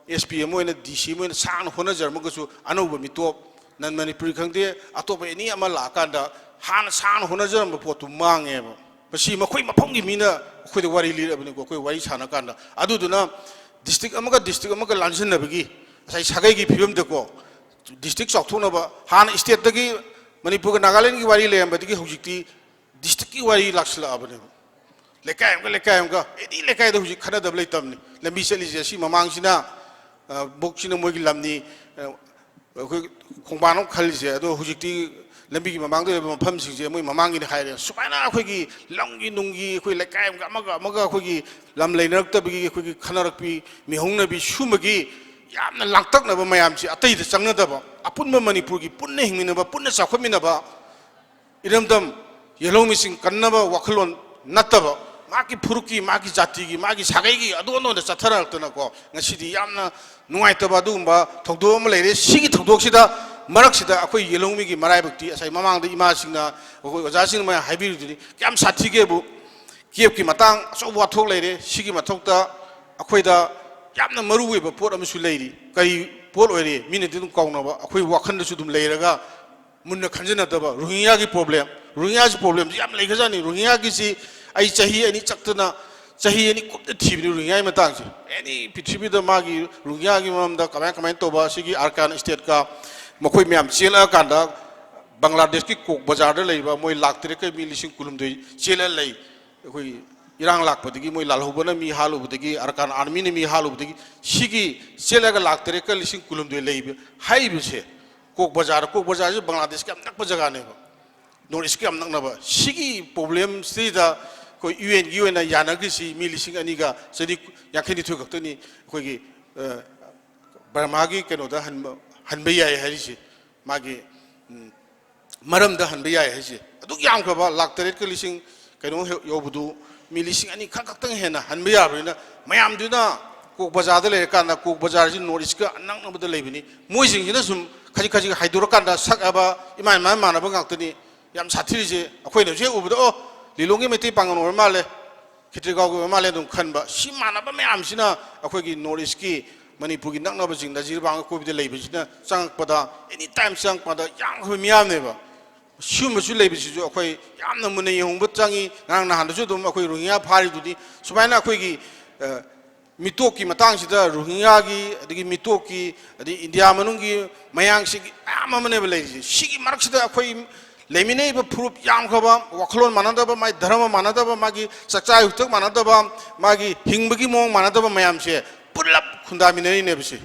SP ꯑꯃ ꯑꯣꯏꯅ, DC ꯑꯃ ꯑꯣꯏꯅ ꯁꯥꯡꯅ ꯍꯣꯠꯅꯖꯔꯝꯃꯒꯁꯨ, ꯑꯅꯧꯕ ꯃꯤꯇꯣꯞ, non Manipuri ꯈꯪꯗꯦ, ꯑꯇꯣꯞꯄ any ꯑꯃ ꯂꯥꯛꯑꯀꯥꯟꯗ ꯍꯥꯟꯅ ꯁꯥꯡꯅ ꯍꯣꯠꯅꯖꯔꯝꯕ ꯄꯣꯠꯇꯨ ꯃꯥꯡꯉꯦꯕ꯫ ꯃꯁꯤ ꯃꯈꯣꯏ ꯃꯐꯝꯒꯤ ꯃꯤꯅ ꯑꯩꯈꯣꯏꯗ ꯋꯥꯔꯤ ꯂꯤꯔꯛꯑꯕꯅꯤꯀꯣ, ꯑꯩꯈꯣꯏ ꯋꯥꯔꯤ ꯁꯥꯟꯅ ꯀꯥꯟꯗ꯫ ꯑꯗꯨꯗꯨꯅ district ꯑꯃꯒ district ꯑꯃꯒ ꯂꯥꯟꯁꯤꯟꯅꯕꯒꯤ ꯉꯁꯥꯏ ꯁꯥꯒꯩꯒꯤ ꯐꯤꯕꯝꯗꯀꯣ, district ꯆꯥꯎꯊꯣꯛꯅꯕ, ꯍꯥꯟꯅ stateꯇꯒꯤ ꯃꯅꯤꯄꯨꯔꯒ ꯅꯥꯒꯥꯂꯦꯟꯒꯤ ꯋꯥꯔꯤ ꯂꯩꯔꯝꯕꯗꯒꯤ ꯍꯧꯖꯤꯛꯇꯤ districtꯀꯤ ꯋꯥꯔꯤ ꯂꯥꯛꯁꯤꯜꯂꯛꯑꯕꯅꯦꯕ꯫ ꯂꯩꯀꯥꯏ ꯑꯃꯒ ꯂꯩꯀꯥꯏ ꯑꯃꯒ, any ꯂꯩꯀꯥꯏꯗ ꯍꯧꯖꯤꯛ ꯈꯠꯅꯗꯕ ꯂꯩꯇꯕꯅꯤ꯫ ꯂꯝꯕꯤ ꯆꯠꯂꯤꯁꯦ ꯑꯁꯤ ꯃꯃꯥꯡꯁꯤꯅ, ꯑ, ꯕꯣꯛꯁꯤꯅ ꯃꯣꯏꯒꯤ ꯂꯝꯅꯤ, ꯑ, ꯑꯩꯈꯣꯏ ꯈꯣꯡꯕꯥꯟ ꯑꯃ ꯈꯜꯂꯤꯁꯦ, ꯑꯗꯣ ꯍꯧꯖꯤꯛꯇꯤ ꯂꯝꯕꯤꯒꯤ ꯃꯃꯥꯡꯗ ꯂꯩꯕ ꯃꯐꯝꯁꯤꯡꯁꯦ ꯃꯣꯏ ꯃꯃꯥꯡꯒꯤꯅꯤ ꯍꯥꯏꯔꯦ꯫ ꯁꯨꯃꯥꯏꯅ ꯑꯩꯈꯣꯏꯒꯤ ꯂꯝꯒꯤ ꯅꯨꯡꯒꯤ, ꯑꯩꯈꯣꯏ ꯂꯩꯀꯥꯏ ꯑꯃꯒ ꯑꯃꯒ ꯑꯃꯒ ꯑꯩꯈꯣꯏꯒꯤ ꯂꯝ ꯂꯩꯅꯔꯛꯇꯕꯒꯤ, ꯑꯩꯈꯣꯏꯒꯤ ꯈꯟꯅꯔꯛꯄꯤ, ꯃꯤꯍꯧꯅꯕꯤ, ꯁꯨꯝꯕꯒꯤ ꯌꯥꯝꯅ ꯂꯥꯡꯇꯛꯅꯕ ꯃꯌꯥꯝꯁꯤ ꯑꯇꯩꯗ ꯆꯪꯅꯗꯕ, ꯑꯄꯨꯟꯕ ꯃꯅꯤꯄꯨꯔꯒꯤ ꯄꯨꯟꯅ ꯍꯤꯡꯃꯤꯟꯅꯕ, ꯄꯨꯟꯅ ꯆꯥꯎꯈꯠꯃꯤꯟꯅꯕ, ꯏꯔꯝꯗꯝ ꯌꯦꯜꯍꯧꯃꯤꯁꯤꯡ ꯀꯟꯅꯕ ꯋꯥꯈꯜꯂꯣꯟ ꯅꯠꯇꯕ, ꯃꯥꯒꯤ ꯐꯨꯔꯨꯞꯀꯤ, ꯃꯥꯒꯤ ꯖꯥꯇꯤꯒꯤ, ꯃꯥꯒꯤ ꯁꯥꯒꯩꯒꯤ ꯑꯗꯨ ꯑꯗꯣꯝꯗ ꯆꯠꯊꯔꯛꯇꯅꯀꯣ, ꯉꯁꯤꯗꯤ ꯌꯥꯝꯅ ꯅꯨꯡꯉꯥꯏꯇꯕ ꯑꯗꯨꯒꯨꯝꯕ ꯊꯧꯗꯣꯛ ꯑꯃ ꯂꯩꯔꯦ꯫ ꯁꯤꯒꯤ ꯊꯧꯗꯣꯛꯁꯤꯗ, ꯃꯔꯛꯁꯤꯗ ꯑꯩꯈꯣꯏ ꯌꯦꯜꯍꯧꯃꯤꯒꯤ ꯃꯔꯥꯏꯕꯛꯇꯤ ꯉꯁꯥꯏ ꯃꯃꯥꯡꯗ ꯏꯃꯥꯁꯤꯡꯅ, ꯑꯩꯈꯣꯏ ꯑꯣꯖꯥꯁꯤꯡꯅ ꯃꯌꯥꯝ ꯍꯥꯏꯕꯤꯔꯤꯗꯨꯅꯤ, ꯀꯌꯥꯝ ꯁꯥꯊꯤꯒꯦꯕꯨ꯫ ꯀꯦꯞꯀꯤ ꯃꯇꯥꯡ ꯑꯆꯧꯕ ꯋꯥꯊꯣꯛ ꯂꯩꯔꯦ꯫ ꯁꯤꯒꯤ ꯃꯊꯛꯇ ꯑꯩꯈꯣꯏꯗ ꯌꯥꯝꯅ ꯃꯔꯨ ꯑꯣꯏꯕ ꯄꯣꯠ ꯑꯃꯁꯨ ꯂꯩꯔꯤ꯫ ꯀꯔꯤ ꯄꯣꯠ ꯑꯣꯏꯔꯦ? ꯃꯤꯅꯗꯤ ꯑꯗꯨꯝ ꯀꯥꯎꯅꯕ, ꯑꯩꯈꯣꯏ ꯋꯥꯈꯜꯗꯁꯨ ꯑꯗꯨꯝ ꯂꯩꯔꯒ ꯃꯨꯟꯅ ꯈꯟꯖꯅꯗꯕ ꯔꯣꯍꯤꯡꯌꯥꯒꯤ ꯄ꯭ꯔꯣꯕ꯭ꯂꯦꯝ꯫ ꯔꯣꯍꯤꯡꯌꯥꯁꯤ ꯄ꯭ꯔꯣꯕ꯭ꯂꯦꯝꯁꯤ ꯌꯥꯝ ꯂꯩꯈ꯭ꯔꯖꯥꯠꯅꯤ꯫ ꯔꯣꯍꯤꯡꯌꯥꯒꯤꯁꯤ ꯑꯩ ꯆꯍꯤ ꯑꯅꯤ ꯆꯠꯇꯅ, ꯆꯍꯤ ꯑꯅꯤ ꯀꯨꯞꯅ ꯊꯤꯕꯅꯤ ꯔꯣꯍꯤꯡꯌꯥꯒꯤ ꯃꯇꯥꯡꯁꯦ꯫ ꯑꯦꯅꯤ ꯄ꯭ꯔꯤꯊꯤꯕꯤꯗ ꯃꯥꯒꯤ ꯔꯣꯍꯤꯡꯌꯥꯒꯤ ꯃꯔꯝꯗ ꯀꯃꯥꯏ ꯀꯃꯥꯏꯅ ꯇꯧꯕ, ꯁꯤꯒꯤ ꯑꯔꯀꯥꯟ ꯁ꯭ꯇꯦꯠꯀ ꯃꯈꯣꯏ ꯃꯌꯥꯝ ꯆꯦꯜꯂꯛꯑꯀꯥꯟꯗ ꯕꯪꯒ꯭ꯂꯥꯗꯦꯁꯀꯤ ꯀꯣꯛ ꯕꯖꯥꯔꯗ ꯂꯩꯕ ꯃꯣꯏ ꯂꯥꯛ ꯇꯔꯦꯠꯀ ꯃꯤ ꯂꯤꯁꯤꯡ ꯀꯨꯟꯍꯨꯝꯗꯣꯏ ꯆꯦꯜꯂ ꯂꯩ꯫ ꯑꯩꯈꯣꯏ ꯏꯔꯥꯡ ꯂꯥꯛꯄꯗꯒꯤ ꯃꯣꯏ ꯂꯥꯜꯍꯧꯕꯅ ꯃꯤ ꯍꯥꯠꯂꯨꯕꯗꯒꯤ, ꯑꯔꯀꯥꯟ ꯑꯥꯔꯃꯤꯅ ꯃꯤ ꯍꯥꯠꯂꯨꯕꯗꯒꯤ, ꯁꯤꯒꯤ ꯆꯦꯜꯂꯒ ꯂꯥꯛ ꯇꯔꯦꯠꯀ ꯂꯤꯁꯤꯡ ꯀꯨꯟꯍꯨꯝꯗꯣꯏ ꯂꯩꯕ ꯍꯥꯏꯔꯤꯕꯁꯦ, ꯀꯣꯛ ꯕꯖꯥꯔ, ꯀꯣꯛ ꯕꯖꯥꯔꯁꯤ ꯕꯪꯒ꯭ꯂꯥꯗꯦꯁꯀꯤ ꯌꯥꯝ ꯅꯛꯄ ꯖꯒꯥꯅꯦꯕ, ꯅꯣꯔꯠ ꯏꯁꯀꯤ ꯌꯥꯝ ꯅꯛꯅꯕ꯫ ꯁꯤꯒꯤ ꯄ꯭ꯔꯣꯕ꯭ꯂꯦꯝꯁꯤꯗ ꯑꯩꯈꯣꯏ ꯌꯨ ꯑꯦꯟꯒꯤ ꯑꯣꯏꯅ ꯌꯥꯅꯈ꯭ꯔꯤꯁꯤ ꯃꯤ ꯂꯤꯁꯤꯡ ꯑꯅꯤꯒ ꯆꯅꯤ ꯌꯥꯡꯈꯩꯅꯤꯊꯣꯏ ꯈꯛꯇꯅꯤ꯫ ꯑꯩꯈꯣꯏꯒꯤ, ꯑ, ꯕꯔꯃꯥꯒꯤ ꯀꯩꯅꯣꯗ ꯍꯟꯕ, ꯍꯟꯕ ꯌꯥꯏ ꯍꯥꯏꯔꯤꯁꯤ, ꯃꯥꯒꯤ, ꯎꯝ, ꯃꯔꯝꯗ ꯍꯟꯕ ꯌꯥꯏ ꯍꯥꯏꯁꯦ꯫ ꯑꯗꯨꯛ ꯌꯥꯝꯈ꯭ꯔꯕ ꯂꯥꯛ ꯇꯔꯦꯠꯀ ꯂꯤꯁꯤꯡ ꯀꯩꯅꯣ ꯌꯧꯕꯗꯨ, ꯃꯤ ꯂꯤꯁꯤꯡ ꯑꯅꯤ ꯈꯛ ꯈꯛꯇꯪ ꯍꯦꯟꯅ ꯍꯟꯕ ꯌꯥꯕꯅꯤꯅ, ꯃꯌꯥꯝꯗꯨꯅ ꯀꯣꯛ ꯕꯖꯥꯔꯗ ꯂꯩꯔꯀꯥꯟꯗ, ꯀꯣꯛ ꯕꯖꯥꯔꯁꯤ ꯅꯣꯔꯠ ꯏꯁꯀ ꯅꯛꯅꯕꯗ ꯂꯩꯕꯅꯤ, ꯃꯣꯏꯁꯤꯡꯁꯤꯅ ꯁꯨꯝ ꯈꯖꯤꯛ ꯈꯖꯤꯛ ꯍꯥꯏꯗꯣꯔꯀꯥꯟꯗ ꯁꯛꯑꯕ ꯏꯃꯥꯟ ꯏꯃꯥꯟ ꯃꯥꯟꯅꯕ ꯉꯥꯛꯇꯅꯤ꯫ ꯌꯥꯝ ꯁꯥꯊꯤꯔꯤꯁꯦ ꯑꯩꯈꯣꯏꯅꯁꯨ ꯍꯦꯛ ꯎꯕꯗ, "ꯑꯣ, ꯂꯤꯂꯣꯡꯒꯤ ꯃꯩꯇꯩ ꯄꯥꯡꯒꯜ ꯑꯣꯏꯔ ꯃꯥꯜꯂꯦ, ꯈꯦꯇ꯭ꯔꯤꯒꯥꯎꯒꯤ ꯑꯣꯏꯔ ꯃꯥꯜꯂꯦ" ꯑꯗꯨꯝ ꯈꯟꯕ꯫ ꯁꯤ ꯃꯥꯟꯅꯕ ꯃꯌꯥꯝꯁꯤꯅ ꯑꯩꯈꯣꯏꯒꯤ ꯅꯣꯔꯠ ꯏꯁꯀꯤ, ꯃꯅꯤꯄꯨꯔꯒꯤ ꯅꯛꯅꯕꯁꯤꯡ, ꯅꯖꯤꯔꯕꯥꯝꯒ ꯀꯣꯏꯕꯗ ꯂꯩꯕꯁꯤꯅ ꯆꯪꯉꯛꯄꯗ, ꯑꯦꯅꯤ ꯇꯥꯏꯝ ꯆꯪꯉꯛꯄꯗ ꯌꯥꯝꯈ꯭ꯔꯕ ꯃꯤꯌꯥꯝꯅꯦꯕ꯫ ꯁꯤꯒꯨꯝꯕꯁꯨ ꯂꯩꯕꯁꯤꯁꯨ ꯑꯩꯈꯣꯏ ꯌꯥꯝꯅ ꯃꯨꯟꯅ ꯌꯦꯡꯍꯧꯕ ꯆꯪꯉꯤ꯫ ꯉꯔꯥꯡ ꯅꯍꯥꯟꯗꯁꯨ ꯑꯗꯨꯝ ꯑꯩꯈꯣꯏ ꯔꯣꯍꯤꯡꯌꯥ ꯐꯥꯔꯤꯗꯨꯗꯤ꯫ ꯁꯨꯃꯥꯏꯅ ꯑꯩꯈꯣꯏꯒꯤ, ꯑ, ꯃꯤꯇꯣꯞꯀꯤ ꯃꯇꯥꯡꯁꯤꯗ, ꯔꯣꯍꯤꯡꯌꯥꯒꯤ, ꯑꯗꯒꯤ ꯃꯤꯇꯣꯞꯀꯤ, ꯑꯗꯒꯤ ꯏꯟꯗꯤꯌꯥ ꯃꯅꯨꯡꯒꯤ ꯃꯌꯥꯡꯁꯤꯡꯒꯤ ꯃꯌꯥꯝ ꯑꯃꯅꯦꯕ ꯂꯩꯔꯤꯁꯦ꯫ ꯁꯤꯒꯤ ꯃꯔꯛꯁꯤꯗ ꯑꯩꯈꯣꯏ ꯂꯩꯃꯤꯟꯅꯔꯤꯕ ꯐꯨꯔꯨꯞ ꯌꯥꯝꯈ꯭ꯔꯕ, ꯋꯥꯈꯜꯂꯣꯟ ꯃꯥꯟꯅꯗꯕ, ꯃꯥꯒꯤ ꯙꯔꯃ ꯃꯥꯟꯅꯗꯕ, ꯃꯥꯒꯤ ꯆꯥꯛꯆꯥ ꯌꯨꯊꯛ ꯃꯥꯟꯅꯗꯕ, ꯃꯥꯒꯤ ꯍꯤꯡꯕꯒꯤ ꯃꯑꯣꯡ ꯃꯥꯟꯅꯗꯕ ꯃꯌꯥꯝꯁꯦ ꯄꯨꯂꯞ ꯈꯨꯟꯗꯥꯃꯤꯟꯅꯔꯤꯅꯦꯕ ꯁꯤ꯫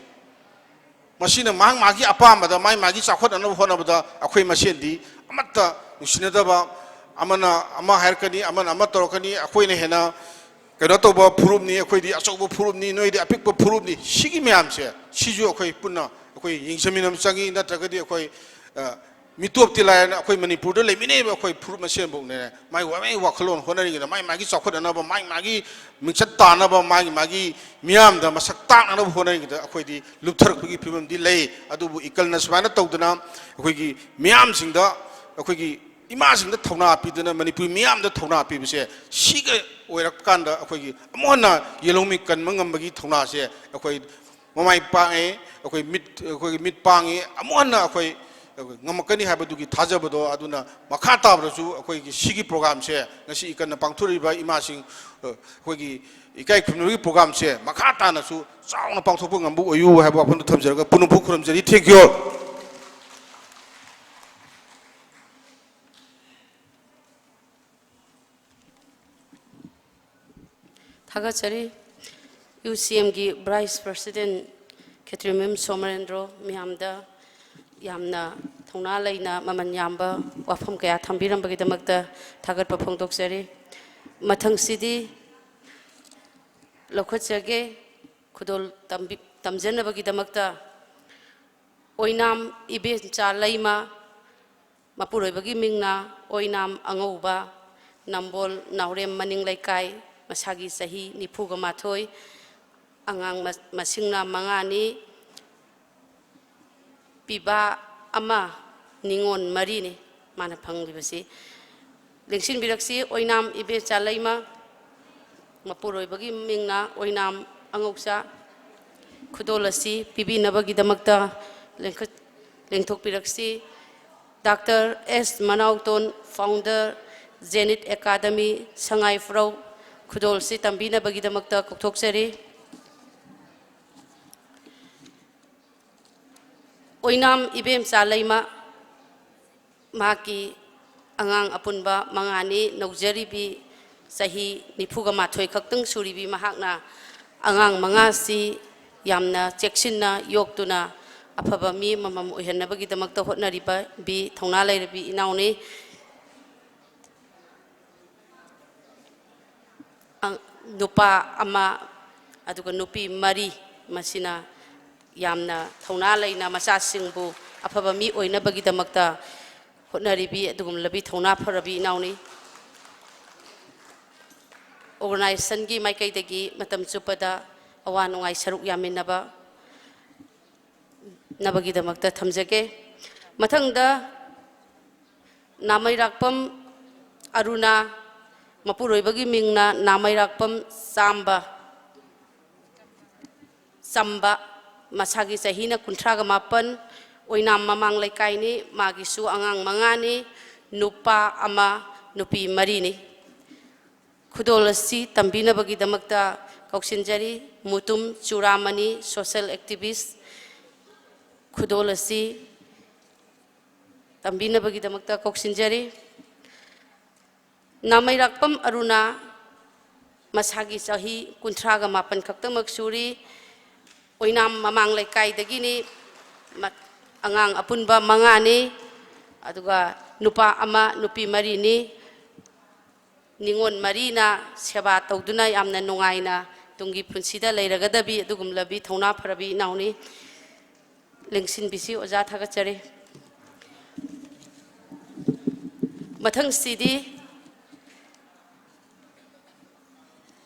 ꯃꯁꯤꯅ ꯃꯍꯥꯛ ꯃꯥꯒꯤ ꯑꯄꯥꯝꯕꯗ, ꯃꯥꯏ ꯃꯥꯒꯤ ꯆꯥꯎꯈꯠꯅꯅꯕ ꯍꯣꯠꯅꯕꯗ ꯑꯩꯈꯣꯏ ꯃꯁꯦꯟꯗꯤ ꯑꯃꯠꯇ ꯅꯨꯡꯁꯤꯅꯗꯕ, ꯑꯃꯅ ꯑꯃ ꯍꯥꯏꯔꯛꯀꯅꯤ, ꯑꯃꯅ ꯑꯃ ꯇꯧꯔꯛꯀꯅꯤ, ꯑꯩꯈꯣꯏꯅ ꯍꯦꯟꯅ ꯀꯩꯅꯣ ꯇꯧꯕ ꯐꯨꯔꯨꯞꯅꯤ, ꯑꯩꯈꯣꯏꯗꯤ ꯑꯆꯧꯕ ꯐꯨꯔꯨꯞꯅꯤ, ꯅꯣꯏꯗꯤ ꯑꯄꯤꯛꯄ ꯐꯨꯔꯨꯞꯅꯤ, ꯁꯤꯒꯤ ꯃꯌꯥꯝꯁꯦ, ꯁꯤꯁꯨ ꯑꯩꯈꯣꯏ ꯄꯨꯟꯅ ꯑꯩꯈꯣꯏ ꯌꯦꯡꯁꯤꯟꯃꯤꯟꯅꯕ ꯆꯪꯉꯤ꯫ ꯅꯠꯇ꯭ꯔꯒꯗꯤ ꯑꯩꯈꯣꯏ, ꯑ, ꯃꯤꯇꯣꯞꯇꯤ ꯂꯥꯏꯔꯅ ꯑꯩꯈꯣꯏ ꯃꯅꯤꯄꯨꯔꯗ ꯂꯩꯃꯤꯟꯅꯩꯕ ꯑꯩꯈꯣꯏ ꯐꯨꯔꯨꯞ ꯃꯁꯦꯟꯐꯥꯎꯅꯦ ꯃꯥꯏ ꯃꯥꯏ ꯋꯥꯈꯜꯂꯣꯟ ꯍꯣꯠꯅꯔꯤꯉꯩꯗ, ꯃꯥꯏ ꯃꯥꯒꯤ ꯆꯥꯎꯈꯠꯅꯅꯕ, ꯃꯥꯏ ꯃꯥꯒꯤ ꯃꯤꯡꯆꯠ ꯇꯥꯅꯕ, ꯃꯥꯒꯤ ꯃꯥꯒꯤ ꯃꯤꯌꯥꯝꯗ ꯃꯁꯛ ꯇꯥꯛꯅꯅꯕ ꯍꯣꯠꯅꯔꯤꯉꯩꯗ ꯑꯩꯈꯣꯏꯗꯤ ꯂꯨꯞꯊꯔꯛꯄꯒꯤ ꯐꯤꯕꯝꯗꯤ ꯂꯩ꯫ ꯑꯗꯨꯕꯨ ꯏꯀꯜꯅ ꯁꯨꯃꯥꯏꯅ ꯇꯧꯗꯅ ꯑꯩꯈꯣꯏꯒꯤ ꯃꯤꯌꯥꯝꯁꯤꯡꯗ, ꯑꯩꯈꯣꯏꯒꯤ ꯏꯃꯥꯁꯤꯡꯗ ꯊꯧꯅꯥ ꯄꯤꯗꯅ, ꯃꯅꯤꯄꯨꯔꯤ ꯃꯤꯌꯥꯝꯗ ꯊꯧꯅꯥ ꯄꯤꯕꯁꯦ, ꯁꯤꯒ ꯑꯣꯏꯔꯛꯄ ꯀꯥꯟꯗ ꯑꯩꯈꯣꯏꯒꯤ ꯑꯃꯨꯛ ꯍꯟꯅ ꯌꯦꯜꯍꯧꯃꯤ ꯀꯟꯕ ꯉꯝꯕꯒꯤ ꯊꯧꯅꯥꯁꯦ ꯑꯩꯈꯣꯏ ꯃꯃꯥꯏ ꯄꯥꯛꯑꯦ, ꯑꯩꯈꯣꯏ ꯃꯤꯠ, ꯑꯩꯈꯣꯏꯒꯤ ꯃꯤꯠ ꯄꯥꯡꯉꯤ, ꯑꯃꯨꯛ ꯍꯟꯅ ꯑꯩꯈꯣꯏ, ꯑꯩꯈꯣꯏ ꯉꯝꯃꯛꯀꯅꯤ ꯍꯥꯏꯕꯗꯨꯒꯤ ꯊꯥꯖꯕꯗꯣ꯫ ꯑꯗꯨꯅ ꯃꯈꯥ ꯇꯥꯕꯗꯁꯨ ꯑꯩꯈꯣꯏꯒꯤ ꯁꯤꯒꯤ ꯄ꯭ꯔꯣꯒ꯭ꯔꯥꯝꯁꯦ, ꯉꯁꯤ ꯏꯀꯟꯅ ꯄꯥꯡꯊꯣꯔꯛꯏꯕ ꯏꯃꯥꯁꯤꯡ, ꯑꯩꯈꯣꯏꯒꯤ ꯏꯀꯥꯏ ꯈꯨꯝꯅꯕꯒꯤ ꯄ꯭ꯔꯣꯒ꯭ꯔꯥꯝꯁꯦ ꯃꯈꯥ ꯇꯥꯅꯁꯨ ꯆꯥꯎꯅ ꯄꯥꯡꯊꯣꯛꯄ ꯉꯝꯕ ꯑꯣꯏꯌꯨ ꯍꯥꯏꯕ ꯋꯥꯐꯝꯗꯨ ꯊꯝꯖꯔꯒ ꯄꯨꯅꯝꯐꯨ ꯈꯨꯔꯨꯝꯖꯔꯤ꯫ Thank you꯫ ꯊꯥꯒꯠꯆꯔꯤ꯫ ꯌꯨ ꯁꯤ ꯑꯦꯝꯒꯤ ꯚꯥꯏꯁ ꯄ꯭ꯔꯁꯤꯗꯦꯟ ꯈꯦꯇ꯭ꯔꯤꯃꯌꯨꯝ ꯁꯣꯃꯔꯦꯟꯗ꯭ꯔꯣ ꯃꯌꯥꯝꯗ ꯌꯥꯝꯅ ꯊꯧꯅꯥ ꯂꯩꯅ ꯃꯃꯜ ꯌꯥꯝꯕ ꯋꯥꯐꯝ ꯀꯌꯥ ꯊꯝꯕꯤꯔꯝꯕꯒꯤꯗꯃꯛꯇ ꯊꯥꯒꯠꯄ ꯐꯣꯡꯗꯣꯛꯆꯔꯤ꯫ ꯃꯊꯪꯁꯤꯗꯤ ꯂꯧꯈꯠꯆꯒꯦ꯫ ꯈꯨꯗꯣꯜ ꯇꯝꯕꯤ-, ꯇꯝꯖꯅꯕꯒꯤꯗꯃꯛꯇ ꯑꯣꯏꯅꯥꯝ ꯏꯕꯦꯟꯆꯥ ꯂꯩꯃ, ꯃꯄꯨꯔꯣꯏꯕꯒꯤ ꯃꯤꯡꯅ ꯑꯣꯏꯅꯥꯝ ꯑꯉꯧꯕ, ꯅꯝꯕꯣꯜ ꯅꯥꯎꯔꯦꯝ ꯃꯅꯤꯡ ꯂꯩꯀꯥꯏ, ꯃꯁꯥꯒꯤ ꯆꯍꯤ ꯅꯤꯐꯨꯒ ꯃꯥꯊꯣꯏ, ꯑꯉꯥꯡ ꯃ-, ꯃꯁꯤꯡꯅ ꯃꯉꯥꯅꯤ, ꯄꯤꯕꯥ ꯑꯃ, ꯅꯤꯉꯣꯜ ꯃꯔꯤꯅꯤ ꯃꯥꯅ ꯐꯪꯂꯤꯕꯁꯤ꯫ ꯂꯦꯡꯁꯤꯟꯕꯤꯔꯛꯁꯤ, ꯑꯣꯏꯅꯥꯝ ꯏꯕꯦꯆꯥ ꯂꯩꯃ, ꯃꯄꯨꯔꯣꯏꯕꯒꯤ ꯃꯤꯡꯅ ꯑꯣꯏꯅꯥꯝ ꯑꯉꯧꯆꯥ꯫ ꯈꯨꯗꯣꯜ ꯑꯁꯤ ꯄꯤꯕꯤꯅꯕꯒꯤꯗꯃꯛꯇ ꯂꯦꯡꯈꯠ-, ꯂꯦꯡꯊꯣꯛꯄꯤꯔꯛꯁꯤ꯫ ꯗꯥꯛꯇꯔ ꯑꯦꯁ ꯃꯅꯥꯎꯇꯣꯟ, ꯐꯥꯎꯟꯗꯔ, ꯖꯦꯅꯤꯠ ꯑꯦꯀꯥꯗꯃꯤ, ꯁꯉꯥꯏ ꯐ꯭ꯔꯧ, ꯈꯨꯗꯣꯜꯁꯤ ꯇꯝꯕꯤꯅꯕꯒꯤꯗꯃꯛꯇ ꯀꯧꯊꯣꯛꯆꯔꯤ꯫ ꯑꯣꯏꯅꯥꯝ ꯏꯕꯦꯝꯆꯥ ꯂꯩꯃ, ꯃꯍꯥꯛꯀꯤ ꯑꯉꯥꯡ ꯑꯄꯨꯟꯕ ꯃꯉꯥꯅꯤ, ꯅꯧꯖꯔꯤꯕꯤ ꯆꯍꯤ ꯅꯤꯐꯨꯒ ꯃꯥꯊꯣꯏ ꯈꯛꯇꯪ ꯁꯨꯔꯤꯕꯤ ꯃꯍꯥꯛꯅ ꯑꯉꯥꯡ ꯃꯉꯥꯁꯤ ꯌꯥꯝꯅ ꯆꯦꯛꯁꯤꯟꯅ ꯌꯣꯛꯇꯨꯅ ꯑꯐꯕ ꯃꯤ ꯑꯃꯃꯝ ꯑꯣꯏꯍꯟꯅꯕꯒꯤꯗꯃꯛꯇ ꯍꯣꯠꯅꯔꯤꯕ ꯕꯤ ꯊꯧꯅꯥ ꯂꯩꯔꯕꯤ ꯏꯅꯥꯎꯅꯤ꯫ ꯑ-, ꯅꯨꯄꯥ ꯑꯃ ꯑꯗꯨꯒ ꯅꯨꯄꯤ ꯃꯔꯤ, ꯃꯁꯤꯅ ꯌꯥꯝꯅ ꯊꯧꯅꯥ ꯂꯩꯅ ꯃꯆꯥꯁꯤꯡꯕꯨ ꯑꯐꯕ ꯃꯤ ꯑꯣꯏꯅꯕꯒꯤꯗꯃꯛꯇ ꯍꯣꯠꯅꯔꯤꯕꯤ ꯑꯗꯨꯒꯨꯝꯂꯕꯤ ꯊꯧꯅꯥ ꯐꯔꯕꯤ ꯏꯅꯥꯎꯅꯤ꯫ ꯑꯣꯔꯒꯅꯥꯏꯖꯦꯁꯟꯒꯤ ꯃꯥꯏꯀꯩꯗꯒꯤ ꯃꯇꯝ ꯆꯨꯞꯄꯗ ꯑꯋꯥ ꯅꯨꯡꯉꯥꯏ ꯁꯔꯨꯛ ꯌꯥꯃꯤꯟꯅꯕ ꯅꯕꯒꯤꯗꯃꯛꯇ ꯊꯝꯖꯒꯦ꯫ ꯃꯊꯪꯗ ꯅꯥꯃꯩꯔꯥꯛꯄꯝ ꯑꯔꯨꯅꯥ, ꯃꯄꯨꯔꯣꯏꯕꯒꯤ ꯃꯤꯡꯅ ꯅꯥꯃꯩꯔꯥꯛꯄꯝ ꯆꯥꯝꯕ, ꯆꯝꯕ, ꯃꯁꯥꯒꯤ ꯆꯍꯤꯅ ꯀꯨꯟꯊ꯭ꯔꯥꯒ ꯃꯥꯄꯟ, ꯑꯣꯏꯅꯥꯝ ꯃꯃꯥꯡ ꯂꯩꯀꯥꯏꯅꯤ꯫ ꯃꯥꯒꯤꯁꯨ ꯑꯉꯥꯡ ꯃꯉꯥꯅꯤ, ꯅꯨꯄꯥ ꯑꯃ, ꯅꯨꯄꯤ ꯃꯔꯤꯅꯤ꯫ ꯈꯨꯗꯣꯜ ꯑꯁꯤ ꯇꯝꯕꯤꯅꯕꯒꯤꯗꯃꯛꯇ ꯀꯧꯁꯤꯟꯖꯔꯤ, ꯃꯨꯇꯨꯝ ꯆꯨꯔꯥꯃꯅꯤ, social activist꯫ ꯈꯨꯗꯣꯜ ꯑꯁꯤ ꯇꯝꯕꯤꯅꯕꯒꯤꯗꯃꯛꯇ ꯀꯧꯁꯤꯟꯖꯔꯤ꯫ ꯅꯥꯃꯩꯔꯥꯛꯄꯝ ꯑꯔꯨꯅꯥ, ꯃꯁꯥꯒꯤ ꯆꯍꯤ ꯀꯨꯟꯊ꯭ꯔꯥꯒ ꯃꯥꯄꯟ ꯈꯛꯇꯃꯛ ꯁꯨꯔꯤ꯫ ꯑꯣꯏꯅꯥꯝ ꯃꯃꯥꯡ ꯂꯩꯀꯥꯏꯗꯒꯤꯅꯤ꯫ ꯃ-, ꯑꯉꯥꯡ ꯑꯄꯨꯟꯕ ꯃꯉꯥꯅꯤ, ꯑꯗꯨꯒ ꯅꯨꯄꯥ ꯑꯃ, ꯅꯨꯄꯤ ꯃꯔꯤꯅꯤ꯫ ꯅꯤꯉꯣꯜ ꯃꯔꯤꯅ ꯁꯦꯕꯥ ꯇꯧꯗꯨꯅ ꯌꯥꯝꯅ ꯅꯨꯡꯉꯥꯏꯅ ꯇꯨꯡꯒꯤ ꯄꯨꯟꯁꯤꯗ ꯂꯩꯔꯒꯗꯕꯤ ꯑꯗꯨꯒꯨꯝꯂꯕꯤ ꯊꯧꯅꯥ ꯐꯔꯕꯤ ꯏꯅꯥꯎꯅꯤ꯫ ꯂꯦꯡꯁꯤꯟꯕꯤꯁꯤ ꯑꯣꯖꯥ, ꯊꯥꯒꯠꯆꯔꯤ꯫ ꯃꯊꯪꯁꯤꯗꯤ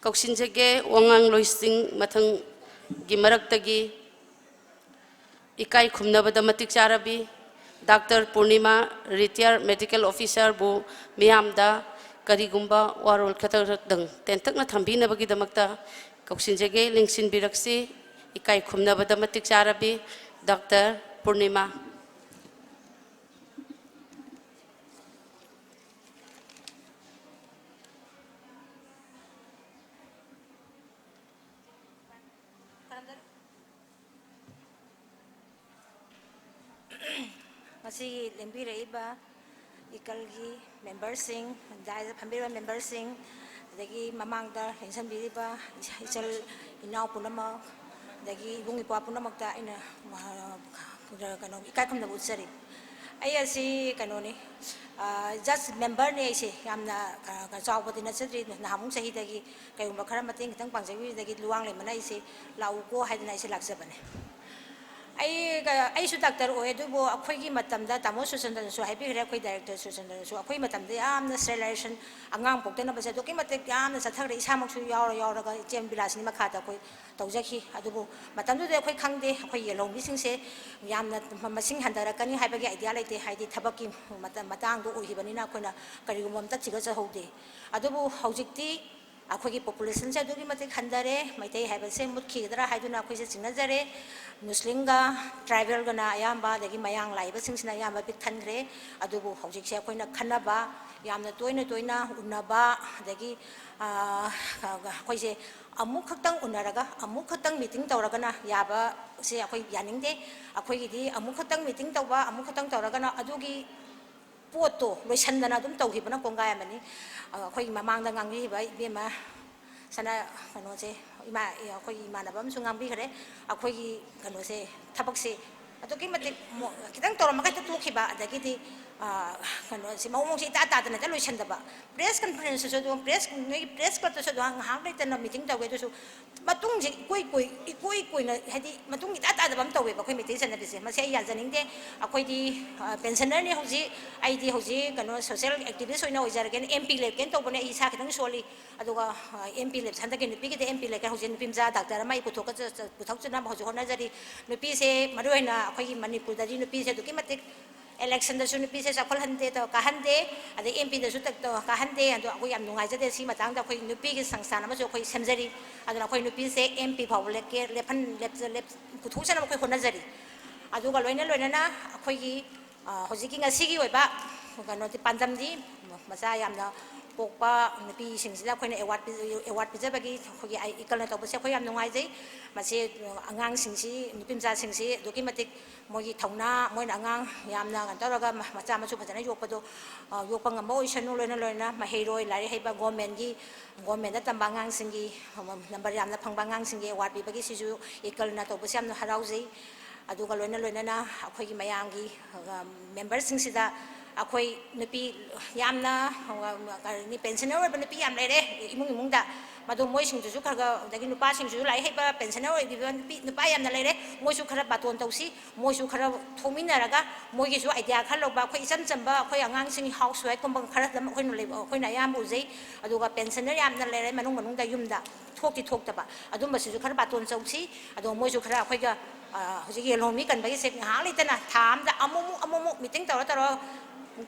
ꯀꯧꯁꯤꯟꯖꯒꯦ ꯋꯥꯉꯥꯡꯂꯣꯏꯁꯤꯡ ꯃꯊꯪꯒꯤ ꯃꯔꯛꯇꯒꯤ꯫ ꯏꯀꯥꯏ ꯈꯨꯝꯅꯕꯗ ꯃꯇꯤꯛ ꯆꯥꯔꯕꯤ ꯗꯥꯛꯇꯔ ꯄꯨꯔꯅꯤꯃꯥ, retired medical officer ꯕꯨ ꯃꯤꯌꯥꯝꯗ ꯀꯔꯤꯒꯨꯝꯕ ꯋꯥꯔꯣꯜ ꯈꯛꯇꯪ ꯇꯦꯟꯇꯛꯅ ꯊꯝꯕꯤꯅꯕꯒꯤꯗꯃꯛꯇ ꯀꯧꯁꯤꯟꯖꯒꯦ, ꯂꯦꯡꯁꯤꯟꯕꯤꯔꯛꯁꯤ꯫ ꯏꯀꯥꯏ ꯈꯨꯝꯅꯕꯗ ꯃꯇꯤꯛ ꯆꯥꯔꯕꯤ ꯗꯥꯛꯇꯔ ꯄꯨꯔꯅꯤꯃꯥ꯫ ꯉꯁꯤꯒꯤ ꯂꯦꯡꯕꯤꯔꯛꯏꯕ ꯏꯀꯜꯒꯤ ꯃꯦꯝꯕꯔꯁꯤꯡ, ꯗꯥꯏꯗ ꯐꯝꯕꯤꯔꯤꯕ ꯃꯦꯝꯕꯔꯁꯤꯡ, ꯑꯗꯒꯤ ꯃꯃꯥꯡꯗ ꯂꯦꯡꯁꯟꯕꯤꯔꯤꯕ ꯏꯆꯜ ꯏꯅꯥꯎ ꯄꯨꯝꯅꯃꯛ, ꯑꯗꯒꯤ ꯏꯕꯨꯡ ꯏꯄ꯭ꯋꯥ ꯄꯨꯝꯅꯃꯛꯇ ꯑꯩꯅ, ꯑ, ꯀꯩꯅꯣ, ꯏꯀꯥꯏ ꯈꯨꯝꯅꯕ ꯎꯠꯆꯔꯤ꯫ ꯑꯩ ꯑꯁꯤ ꯀꯩꯅꯣꯅꯤ, ꯑ, just memberꯅꯤ ꯑꯩꯁꯦ, ꯌꯥꯝꯅ, ꯑ, ꯆꯥꯎꯕꯗꯤ ꯅꯠꯆꯗ꯭ꯔꯤ꯫ ꯅꯍꯥꯟꯃꯨꯛ ꯆꯍꯤꯗꯒꯤ ꯀꯩꯒꯨꯝꯕ ꯈꯔ ꯃꯇꯦꯡ ꯈꯤꯇꯪ ꯄꯥꯡꯖꯕꯤꯕꯗꯒꯤ ꯂꯨꯋꯥꯡꯂꯩꯃꯅ ꯑꯩꯁꯦ ꯂꯥꯛꯎꯀꯣ ꯍꯥꯏꯗꯅ ꯑꯩꯁꯦ ꯂꯥꯛꯆꯕꯅꯦ꯫ ꯑꯩ, ꯑꯩꯁꯨ ꯗꯥꯛꯇꯔ ꯑꯣꯏ, ꯑꯗꯨꯕꯨ ꯑꯩꯈꯣꯏꯒꯤ ꯃꯇꯝꯗ, ꯇꯥꯃꯣ ꯁꯨꯔꯆꯟꯗ꯭ꯔꯅꯁꯨ ꯍꯥꯏꯕꯤꯈ꯭ꯔꯦ, ꯑꯩꯈꯣꯏ ꯗꯥꯏꯔꯦꯛꯇꯔ ꯁꯨꯔꯆꯟꯗ꯭ꯔꯅꯁꯨ, ꯑꯩꯈꯣꯏ ꯃꯇꯝꯗ ꯌꯥꯝꯅ sterilization, ꯑꯉꯥꯡ ꯄꯣꯛꯇꯅꯕꯁꯦ ꯑꯗꯨꯛꯀꯤ ꯃꯇꯤꯛ ꯌꯥꯝꯅ ꯆꯠꯊꯈ꯭ꯔꯦ꯫ ꯏꯁꯥꯃꯛꯁꯨ ꯌꯥꯎꯔ ꯌꯥꯎꯔꯒ ꯏꯆꯦ ꯕꯤꯂꯥꯁꯤꯅꯤ ꯃꯈꯥꯗ ꯑꯩꯈꯣꯏ ꯇꯧꯖꯈꯤ꯫ ꯑꯗꯨꯕꯨ ꯃꯇꯝꯗꯨꯗ ꯑꯩꯈꯣꯏ ꯈꯪꯗꯦ, ꯑꯩꯈꯣꯏ ꯌꯦꯜꯍꯧꯃꯤꯁꯤꯡꯁꯦ ꯌꯥꯝꯅ ꯃꯁꯤꯡ ꯍꯟꯊꯔꯛꯀꯅꯤ ꯍꯥꯏꯕꯒꯤ idea ꯂꯩꯇꯦ, ꯍꯥꯏꯗꯤ ꯊꯕꯛꯀꯤ ꯃꯇ-, ꯃꯇꯥꯡꯗꯣ ꯑꯣꯏꯈꯤꯕꯅꯤꯅ ꯑꯩꯈꯣꯏꯅ ꯀꯔꯤꯒꯨꯝꯕ ꯑꯝꯇ ꯊꯤꯒꯠꯆꯍꯧꯗꯦ꯫ ꯑꯗꯨꯕꯨ ꯍꯧꯖꯤꯛꯇꯤ ꯑꯩꯈꯣꯏꯒꯤ populationꯁꯦ ꯑꯗꯨꯛꯀꯤ ꯃꯇꯤꯛ ꯍꯟꯊꯔꯦ, ꯃꯩꯇꯩ ꯍꯥꯏꯕꯁꯦ ꯃꯨꯠꯈꯤꯒꯗ꯭ꯔꯥ ꯍꯥꯏꯗꯨꯅ ꯑꯩꯈꯣꯏꯁꯦ ꯆꯤꯡꯅꯖꯔꯦ꯫ ꯃꯨꯁꯂꯤꯝꯒ tribalꯒꯅ ꯑꯌꯥꯝꯕ, ꯑꯗꯒꯤ ꯃꯌꯥꯡ ꯂꯥꯛꯏꯕꯁꯤꯡꯁꯤꯅ ꯑꯌꯥꯝꯕ ꯄꯤꯛ ꯊꯟꯈ꯭ꯔꯦ꯫ ꯑꯗꯨꯕꯨ ꯍꯧꯖꯤꯛꯁꯦ ꯑꯩꯈꯣꯏꯅ ꯈꯟꯅꯕ, ꯌꯥꯝꯅ ꯇꯣꯏꯅ ꯇꯣꯏꯅ ꯎꯅꯕ, ꯑꯗꯒꯤ, ꯑ, ꯑꯩꯈꯣꯏꯁꯦ ꯑꯃꯨꯛ ꯈꯛꯇꯪ ꯎꯅꯔꯒ, ꯑꯃꯨꯛ ꯈꯛꯇꯪ meeting ꯇꯧꯔꯒꯅ ꯌꯥꯕꯁꯦ ꯑꯩꯈꯣꯏ ꯌꯥꯅꯤꯡꯗꯦ꯫ ꯑꯩꯈꯣꯏꯒꯤꯗꯤ ꯑꯃꯨꯛ ꯈꯛꯇꯪ meeting ꯇꯧꯕ, ꯑꯃꯨꯛ ꯈꯛꯇꯪ ꯇꯧꯔꯒꯅ ꯑꯗꯨꯒꯤ ꯄꯣꯠꯇꯣ ꯂꯣꯏꯁꯟꯗꯅ ꯑꯗꯨꯝ ꯇꯧꯈꯤꯕꯅ ꯀꯣꯡꯒꯥꯏ ꯑꯃꯅꯤ꯫ ꯑ, ꯑꯩꯈꯣꯏꯒꯤ ꯃꯃꯥꯡꯗ ꯉꯥꯡꯕꯤꯈꯤꯕ ꯏꯕꯦꯝꯃ ꯁꯅꯥ, ꯀꯩꯅꯣꯁꯦ, ꯏꯃꯥ, ꯑꯩꯈꯣꯏꯒꯤ ꯏꯃꯥꯟꯅꯕ ꯑꯃꯁꯨ ꯉꯥꯡꯕꯤꯈ꯭ꯔꯦ꯫ ꯑꯩꯈꯣꯏꯒꯤ ꯀꯩꯅꯣꯁꯦ, ꯊꯕꯛꯁꯦ ꯑꯗꯨꯛꯀꯤ ꯃꯇꯤꯛ ꯃꯣ-, ꯈꯤꯇꯪ ꯇꯧꯔꯝꯃꯒ ꯍꯦꯛꯇ ꯇꯣꯛꯈꯤꯕ, ꯑꯗꯒꯤꯗꯤ, ꯑ, ꯀꯩꯅꯣꯁꯦ, ꯃꯑꯣꯡꯁꯦ ꯏꯇꯥ ꯇꯥꯗꯅ ꯍꯦꯛꯇ ꯂꯣꯏꯁꯟꯗꯕ꯫ Press conferenceꯇꯁꯨ ꯑꯗꯨꯝ, press, ꯅꯣꯏꯒꯤ press clubꯇꯁꯨ ꯑꯗꯨꯝ ꯉꯥꯏꯍꯥꯛ ꯂꯩꯇꯅ meeting ꯇꯧꯋꯦ, ꯑꯗꯨꯁꯨ ꯃꯇꯨꯡꯁꯦ ꯏꯀꯨꯏ ꯀꯨꯏ-, ꯏꯀꯨꯏ ꯀꯨꯏꯅ, ꯍꯥꯏꯗꯤ ꯃꯇꯨꯡ ꯏꯇꯥ ꯇꯥꯗꯕ ꯑꯃ ꯇꯧꯋꯦꯕ ꯑꯩꯈꯣꯏ ꯃꯩꯇꯩ ꯆꯠꯅꯕꯤꯁꯦ꯫ ꯃꯁꯤ ꯑꯩ ꯌꯥꯖꯅꯤꯡꯗꯦ꯫ ꯑꯩꯈꯣꯏꯗꯤ, ꯑ, pensionerꯅꯤ ꯍꯧꯖꯤꯛ, ꯑꯩꯗꯤ ꯍꯧꯖꯤꯛ ꯀꯩꯅꯣ social activist ꯑꯣꯏꯅ ꯑꯣꯏꯖꯔꯒꯦꯅ MP ꯂꯦꯞꯀꯦꯅ ꯇꯧꯕꯅꯦ, ꯑꯩ ꯏꯁꯥ ꯈꯤꯇꯪ ꯁꯣꯜꯂꯤ꯫ ꯑꯗꯨꯒ, ꯑ, MP ꯂꯦꯞ, ꯍꯟꯗꯛꯀꯤ ꯅꯨꯄꯤꯒꯤꯗꯤ MP ꯂꯦꯞꯀꯦ, ꯍꯧꯖꯤꯛ ꯅꯨꯄꯤ ꯃꯆꯥ ꯗꯥꯛꯇꯔ ꯑꯃ ꯑꯩ ꯄꯨꯊꯣꯛꯀ-, ꯆ-, ꯆ-, ꯄꯨꯊꯣꯛꯆꯅꯕ ꯍꯧꯖꯤꯛ ꯍꯣꯠꯅꯖꯔꯤ꯫ ꯅꯨꯄꯤꯁꯦ ꯃꯔꯨꯑꯣꯏꯅ ꯑꯩꯈꯣꯏꯒꯤ ꯃꯅꯤꯄꯨꯔꯗꯗꯤ ꯅꯨꯄꯤꯁꯦ ꯑꯗꯨꯛꯀꯤ ꯃꯇꯤꯛ electionꯗꯁꯨ ꯅꯨꯄꯤꯁꯦ ꯆꯥꯎꯈꯠꯍꯟꯗꯦ, ꯇ-, ꯀꯥꯍꯟꯗꯦ, ꯑꯗꯩ MPꯗꯁꯨ ꯇ-, ꯇ-, ꯀꯥꯍꯟꯗꯦ꯫ ꯑꯗꯣ ꯑꯩꯈꯣꯏ ꯌꯥꯝ ꯅꯨꯡꯉꯥꯏꯖꯗꯦ꯫ ꯁꯤ ꯃꯇꯥꯡꯗ ꯑꯩꯈꯣꯏ ꯅꯨꯄꯤꯒꯤ ꯁꯪꯁꯊꯥꯟ ꯑꯃꯁꯨ ꯑꯩꯈꯣꯏ ꯁꯦꯝꯖꯔꯤ꯫ ꯑꯗꯨꯅ ꯑꯩꯈꯣꯏ ꯅꯨꯄꯤꯁꯦ MP ꯐꯥꯎꯕ ꯂꯦꯞꯀꯦ, ꯂꯦꯞꯍꯟ-, ꯂꯦꯞ-, ꯂꯦꯞ-, ꯄꯨꯊꯣꯛꯆꯅꯕ ꯑꯩꯈꯣꯏ ꯍꯣꯠꯅꯖꯔꯤ꯫ ꯑꯗꯨꯒ ꯂꯣꯏꯅ ꯂꯣꯏꯅꯅ ꯑꯩꯈꯣꯏꯒꯤ, ꯑ, ꯍꯧꯖꯤꯛꯀꯤ ꯉꯁꯤꯒꯤ ꯑꯣꯏꯕ ꯀꯩꯅꯣꯗꯤ, ꯄꯥꯟꯗꯝꯗꯤ ꯃꯆꯥ ꯌꯥꯝꯅ ꯄꯣꯛꯄ ꯅꯨꯄꯤꯁꯤꯡꯁꯤꯗ ꯑꯩꯈꯣꯏꯅ ꯑꯦꯋꯥꯔꯗ ꯑꯦꯋꯥꯔꯗ ꯄꯤꯖꯕꯒꯤ ꯑꯩꯈꯣꯏꯒꯤ ꯏꯀꯜꯅ ꯇꯧꯕꯁꯦ ꯑꯩꯈꯣꯏ ꯌꯥꯝ ꯅꯨꯡꯉꯥꯏꯖꯩ꯫ ꯃꯁꯤ ꯑꯉꯥꯡꯁꯤꯡꯁꯤ, ꯅꯨꯄꯤ ꯃꯆꯥꯁꯤꯡꯁꯤ ꯑꯗꯨꯛꯀꯤ ꯃꯇꯤꯛ ꯃꯣꯏꯒꯤ ꯊꯧꯅꯥ, ꯃꯣꯏꯅ ꯑꯉꯥꯡ ꯌꯥꯝꯅ ꯀꯩꯅꯣ ꯇꯧꯔꯒ ꯃꯆꯥ ꯃꯁꯨ ꯐꯖꯅ ꯌꯣꯛꯄꯗꯣ, ꯌꯣꯛꯄ ꯉꯝꯕ ꯑꯣꯏꯁꯅꯨ꯫ ꯂꯣꯏꯅ ꯂꯣꯏꯅ ꯃꯍꯩꯔꯣꯏ, ꯂꯥꯏꯔꯤꯛ ꯍꯩꯕ, ꯒꯣꯔꯃꯦꯟꯒꯤ, ꯒꯣꯔꯃꯦꯟꯗ ꯇꯝꯕ ꯑꯉꯥꯡꯁꯤꯡꯒꯤ ꯅꯝꯕꯔ ꯌꯥꯝꯅ ꯐꯪꯕ ꯑꯉꯥꯡꯁꯤꯡꯒꯤ ꯑꯦꯋꯥꯔꯗ ꯄꯤꯕꯒꯤ ꯁꯤꯁꯨ ꯏꯀꯜꯅ ꯇꯧꯕꯁꯦ ꯌꯥꯝꯅ ꯍꯔꯥꯎꯖꯩ꯫ ꯑꯗꯨꯒ ꯂꯣꯏꯅ ꯂꯣꯏꯅꯅ ꯑꯩꯈꯣꯏꯒꯤ ꯃꯌꯥꯝꯒꯤ ꯃꯦꯝꯕꯔꯁꯤꯡꯁꯤꯗ ꯑꯩꯈꯣꯏ ꯅꯨꯄꯤ ꯌꯥꯝꯅ ꯀꯔꯤꯅꯤ, ꯄꯦꯟꯁꯅꯔ ꯑꯣꯏꯕ ꯅꯨꯄꯤ ꯌꯥꯝ ꯂꯩꯔꯦ ꯏꯃꯨꯡ ꯏꯃꯨꯡꯗ꯫ ꯃꯗꯨ ꯃꯣꯏꯁꯤꯡꯗꯨꯁꯨ ꯈꯔ ꯈꯔ, ꯑꯗꯒꯤ ꯅꯨꯄꯥꯁꯤꯡꯁꯨ ꯂꯥꯏꯔꯤꯛ ꯍꯩꯕ ꯄꯦꯟꯁꯅꯔ ꯑꯣꯏꯕꯤꯕ ꯅꯨꯄꯤ ꯅꯨꯄꯥ ꯌꯥꯝꯅ ꯂꯩꯔꯦ, ꯃꯣꯏꯁꯨ ꯈꯔ ꯕꯥꯇꯣꯟ ꯇꯧꯁꯤ꯫ ꯃꯣꯏꯁꯨ ꯈꯔ ꯊꯣꯛꯃꯤꯟꯅꯔꯒ ꯃꯣꯏꯒꯤꯁꯨ ꯑꯥꯏꯗꯤꯌꯥ ꯈꯔ ꯂꯧꯕ꯫ ꯑꯩꯈꯣꯏ ꯏꯆꯝ ꯆꯝꯕ ꯑꯩꯈꯣꯏ ꯑꯉꯥꯡꯁꯤꯡ ꯍꯥꯎꯁ ꯋꯥꯏꯐꯀꯨꯝꯕ ꯈꯔ ꯑꯗꯨꯝ ꯑꯩꯈꯣꯏꯅ ꯂꯩꯕ, ꯑꯩꯈꯣꯏꯅ ꯑꯌꯥꯝꯕ ꯎꯖꯩ꯫ ꯑꯗꯨꯒ ꯄꯦꯟꯁꯅꯔ ꯌꯥꯝꯅ ꯂꯩꯔꯦ ꯃꯅꯨꯡ ꯃꯅꯨꯡꯗ ꯌꯨꯝꯗ ꯊꯣꯛꯇꯤ ꯊꯣꯛꯇꯕ꯫ ꯑꯗꯨꯝꯕꯁꯤꯁꯨ ꯈꯔ ꯕꯥꯇꯣꯟ ꯆꯧꯁꯤ꯫ ꯑꯗꯣ ꯃꯣꯏꯁꯨ ꯈꯔ ꯑꯩꯈꯣꯏꯒ, ꯑ, ꯍꯧꯖꯤꯛ ꯌꯦꯜꯍꯧꯃꯤ ꯀꯟꯕꯒꯤꯁꯦ ꯉꯥꯏꯍꯥꯛ ꯂꯩꯇꯅ ꯊꯥ ꯑꯃꯗ ꯑꯃꯨꯛꯃꯨꯛ ꯑꯃꯨꯛꯃꯨꯛ ꯃꯤꯇꯤꯡ ꯇꯧꯔ ꯇꯧꯔ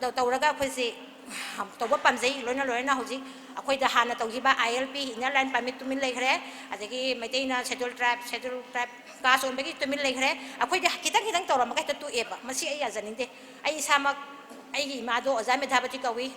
ꯇꯧ-, ꯇꯧꯔꯒ ꯑꯩꯈꯣꯏꯁꯤ ꯇꯧꯕ ꯄꯥꯝꯖꯩ꯫ ꯂꯣꯏꯅ ꯂꯣꯏꯅꯅ ꯍꯧꯖꯤꯛ ꯑꯩꯈꯣꯏꯗ ꯍꯥꯟꯅ ꯇꯧꯈꯤꯕ ILP, Inner Line Permit, ꯇꯨꯃꯤꯟ ꯂꯩꯈ꯭ꯔꯦ꯫ ꯑꯗꯒꯤ ꯃꯩꯇꯩꯅ Schedule Tribe, Schedule Tribe caste ꯑꯣꯟꯕꯒꯤ ꯇꯨꯃꯤꯟ ꯂꯩꯈ꯭ꯔꯦ꯫ ꯑꯩꯈꯣꯏꯗꯤ ꯈꯤꯇꯪ ꯈꯤꯇꯪ ꯇꯧꯔꯝꯃꯒ ꯍꯦꯛꯇ ꯇꯣꯛꯑꯦꯕ꯫ ꯃꯁꯤ ꯑꯩ ꯌꯥꯖꯅꯤꯡꯗꯦ꯫ ꯑꯩ ꯏꯁꯥꯃꯛ, ꯑꯩꯒꯤ ꯏꯃꯥꯗꯣ ꯑꯣꯖꯥ ꯃꯦꯙꯥꯕꯇꯤ ꯀꯧꯏ,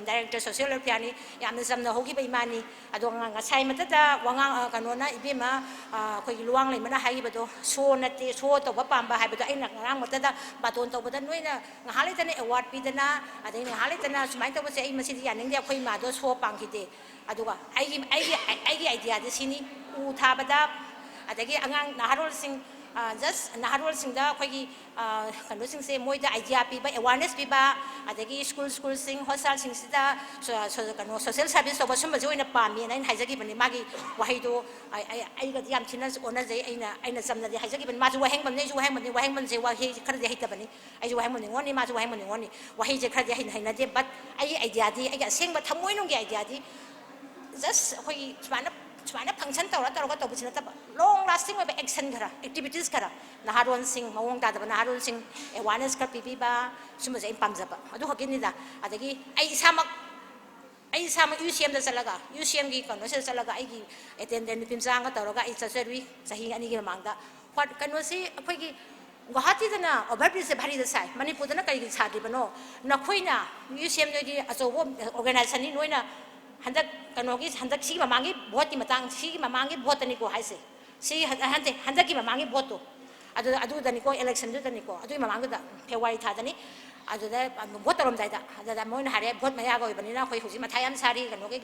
ꯗꯥꯏꯔꯦꯛꯇꯔ ꯁꯣꯁꯤꯌꯦꯜ ꯋꯦꯜꯐꯤꯌꯥꯔꯅꯤ, ꯌꯥꯝꯅ ꯆꯝꯅ ꯍꯧꯈꯤꯕ ꯏꯃꯥꯅꯤ꯫ ꯑꯗꯣ ꯉ-, ꯉꯁꯥꯏ ꯃꯇꯗ ꯋꯥꯉꯥꯡ, ꯑ, ꯀꯩꯅꯣꯅ, ꯏꯕꯦꯝꯃ, ꯑ, ꯑꯩꯈꯣꯏꯒꯤ ꯂꯨꯋꯥꯡ ꯂꯩꯃꯅ ꯍꯥꯏꯈꯤꯕꯗꯣ, ꯁꯣ ꯅꯠꯇꯦ, ꯁꯣ ꯇꯧꯕ ꯄꯥꯝꯕ ꯍꯥꯏꯕꯗꯣ ꯑꯩꯅ ꯉꯔꯥꯡ ꯃꯇꯗ ꯕꯥꯇꯣꯟ ꯇꯧꯕꯗ ꯅꯣꯏꯅ ꯉꯥꯏꯍꯥꯛ ꯂꯩꯇꯅ ꯑꯦꯋꯥꯔꯗ ꯄꯤꯗꯅ, ꯑꯗꯩ ꯉꯥꯏꯍꯥꯛ ꯂꯩꯇꯅ ꯁꯨꯃꯥꯏꯅ ꯇꯧꯕꯁꯦ ꯑꯩ ꯃꯁꯤꯗꯤ ꯌꯥꯅꯤꯡꯗꯦ, ꯑꯩꯈꯣꯏ ꯏꯃꯥꯗꯣ ꯁꯣ ꯄꯥꯝꯈꯤꯗꯦ꯫ ꯑꯗꯨꯒ ꯑꯩꯒꯤ, ꯑꯩꯒꯤ, ꯑꯩꯒꯤ ꯑꯥꯏꯗꯤꯌꯥꯗꯤ ꯁꯤꯅꯤ, ꯎ ꯊꯥꯕꯗ, ꯑꯗꯒꯤ ꯑꯉꯥꯡ ꯅꯍꯥꯔꯣꯜꯁꯤꯡ, ꯑ, ꯖꯁ ꯅꯍꯥꯔꯣꯜꯁꯤꯡꯗ ꯑꯩꯈꯣꯏꯒꯤ, ꯑ, ꯀꯩꯅꯣꯁꯤꯡꯁꯦ, ꯃꯣꯏꯗ ꯑꯥꯏꯗꯤꯌꯥ ꯄꯤꯕ, ꯑꯦꯋꯥꯔꯅꯦꯁ ꯄꯤꯕ, ꯑꯗꯒꯤ ꯁ꯭ꯀꯨꯜ, ꯁ꯭ꯀꯨꯜꯁꯤꯡ, ꯍꯣꯁꯇꯥꯜꯁꯤꯡꯁꯤꯗ ꯁꯣ-, ꯁꯣ-, ꯀꯩꯅꯣ, ꯁꯣꯁꯤꯌꯦꯜ ꯁꯥꯔꯚꯤꯁ ꯇꯧꯕ ꯁꯨꯝꯕꯁꯦ ꯑꯣꯏꯅ ꯄꯥꯝꯃꯦꯅ ꯑꯩꯅ ꯍꯥꯏꯖꯈꯤꯕꯅꯤ꯫ ꯃꯥꯒꯤ ꯋꯥꯍꯩꯗꯣ ꯑꯩ, ꯑꯩ, ꯑꯩꯒꯗꯤ ꯌꯥꯝ ꯊꯤꯅ ꯑꯣꯟꯅꯖꯩ꯫ ꯑꯩꯅ, ꯑꯩꯅ ꯆꯝꯅꯗꯤ ꯍꯥꯏꯖꯈꯤꯕꯅꯤ꯫ ꯃꯥꯁꯨ ꯋꯥꯍꯦꯡꯕꯝꯅꯤ, ꯑꯩꯁꯨ ꯋꯥꯍꯦꯡꯕꯝꯅꯤ, ꯋꯥꯍꯦꯡꯕꯝꯁꯦ ꯋꯥꯍꯩ ꯈꯔꯗꯤ ꯍꯩꯇꯕꯅꯤ꯫ ꯑꯩꯁꯨ ꯋꯥꯍꯦꯡꯕꯝ ꯅꯤꯉꯣꯜꯅꯤ, ꯃꯥꯁꯨ ꯋꯥꯍꯦꯡꯕꯝ ꯅꯤꯉꯣꯜꯅꯤ꯫ ꯋꯥꯍꯩꯁꯦ ꯈꯔꯗꯤ ꯍꯩꯅ-, ꯍꯩꯅꯗꯦ, but ꯑꯩꯒꯤ ꯑꯥꯏꯗꯤꯌꯥꯗꯤ, ꯑꯩꯒꯤ ꯑꯁꯦꯡꯕ ꯊꯃꯣꯏꯅꯨꯡꯒꯤ ꯑꯥꯏꯗꯤꯌꯥꯗꯤ, ꯖꯁ ꯑꯩꯈꯣꯏꯒꯤ ꯁꯨꯃꯥꯏꯅ, ꯁꯨꯃꯥꯏꯅ ꯐꯪꯁꯟ ꯇꯧꯔ ꯇꯧꯔꯒ ꯇꯧꯕꯁꯤ ꯅꯠꯇꯕ, ꯂꯣꯡ ꯂꯥꯁꯇꯤꯡ ꯑꯣꯏꯕ ꯑꯦꯛꯁꯟ ꯈꯔ, ꯑꯦꯛꯇꯤꯚꯤꯇꯤꯁ ꯈꯔ, ꯅꯍꯥꯔꯣꯟꯁꯤꯡ, ꯃꯑꯣꯡ ꯇꯥꯗꯕ ꯅꯍꯥꯔꯣꯟꯁꯤꯡ ꯑꯦꯋꯥꯔꯅꯦꯁ ꯈꯔ ꯄꯤꯕꯤꯕ, ꯁꯨꯝꯕꯁꯦ ꯑꯩꯅ ꯄꯥꯝꯖꯕ꯫ ꯑꯗꯨ ꯈꯛꯀꯤꯅꯤꯗ꯫ ꯑꯗꯒꯤ ꯑꯩ ꯏꯁꯥꯃꯛ, ꯑꯩ ꯏꯁꯥꯃꯛ UCMꯗ ꯆꯠꯂꯒ, UCMꯒꯤ ꯀꯩꯅꯣꯁꯤꯗ ꯆꯠꯂꯒ ꯑꯩꯒꯤ ꯑꯦꯇꯦꯟꯗꯦꯟ ꯅꯨꯄꯤ ꯃꯆꯥ ꯑꯃꯒ ꯇꯧꯔꯒ ꯑꯩ ꯆꯠꯆꯔꯨꯏ ꯆꯍꯤ ꯑꯅꯤꯒꯤ ꯃꯃꯥꯡꯗ꯫ ꯍꯣꯏ, ꯀꯩꯅꯣꯁꯤ ꯑꯩꯈꯣꯏꯒꯤ ꯒꯨꯋꯥꯍꯥꯇꯤꯗꯅ over bridgeꯁꯦ ꯚꯥꯔꯤꯗ ꯁꯥꯏ, ꯃꯅꯤꯄꯨꯔꯗꯅ ꯀꯔꯤꯒꯤ ꯁꯥꯗ꯭ꯔꯤꯕꯅꯣ? ꯅꯈꯣꯏꯅ, ꯌꯨ ꯁꯤ ꯑꯦꯝ ꯅꯣꯏꯗꯤ ꯑꯆꯧꯕ organizationꯅꯤ, ꯅꯣꯏꯅ ꯍꯟꯗꯛ ꯀꯩꯅꯣꯒꯤ, ꯍꯟꯗꯛ ꯁꯤꯒꯤ ꯃꯃꯥꯡꯒꯤ voteꯀꯤ ꯃꯇꯥꯡ, ꯁꯤꯒꯤ ꯃꯃꯥꯡꯒꯤ voteꯇꯅꯤꯀꯣ ꯍꯥꯏꯁꯦ, ꯁꯤ ꯍꯟ-, ꯍꯟꯗꯦ, ꯍꯟꯗꯛꯀꯤ ꯃꯃꯥꯡꯒꯤ voteꯇꯣ, ꯑꯗꯨ, ꯑꯗꯨꯗꯅꯤꯀꯣ, electionꯗꯨꯗꯅꯤꯀꯣ, ꯑꯗꯨꯒꯤ ꯃꯃꯥꯡꯗꯨꯗ, February ꯊꯥꯗꯅꯤ, ꯑꯗꯨꯗ vote ꯇꯧꯔꯝꯗꯥꯏꯗ, ꯑꯗꯨꯗ ꯃꯣꯏꯅ ꯍꯥꯏꯔꯦ, vote ꯃꯌꯥꯒ ꯑꯣꯏꯕꯅꯤꯅ ꯑꯩꯈꯣꯏ ꯍꯧꯖꯤꯛ ꯃꯊꯥ ꯌꯥꯝ ꯁꯥꯔꯤ, ꯀꯩꯅꯣꯒꯤ,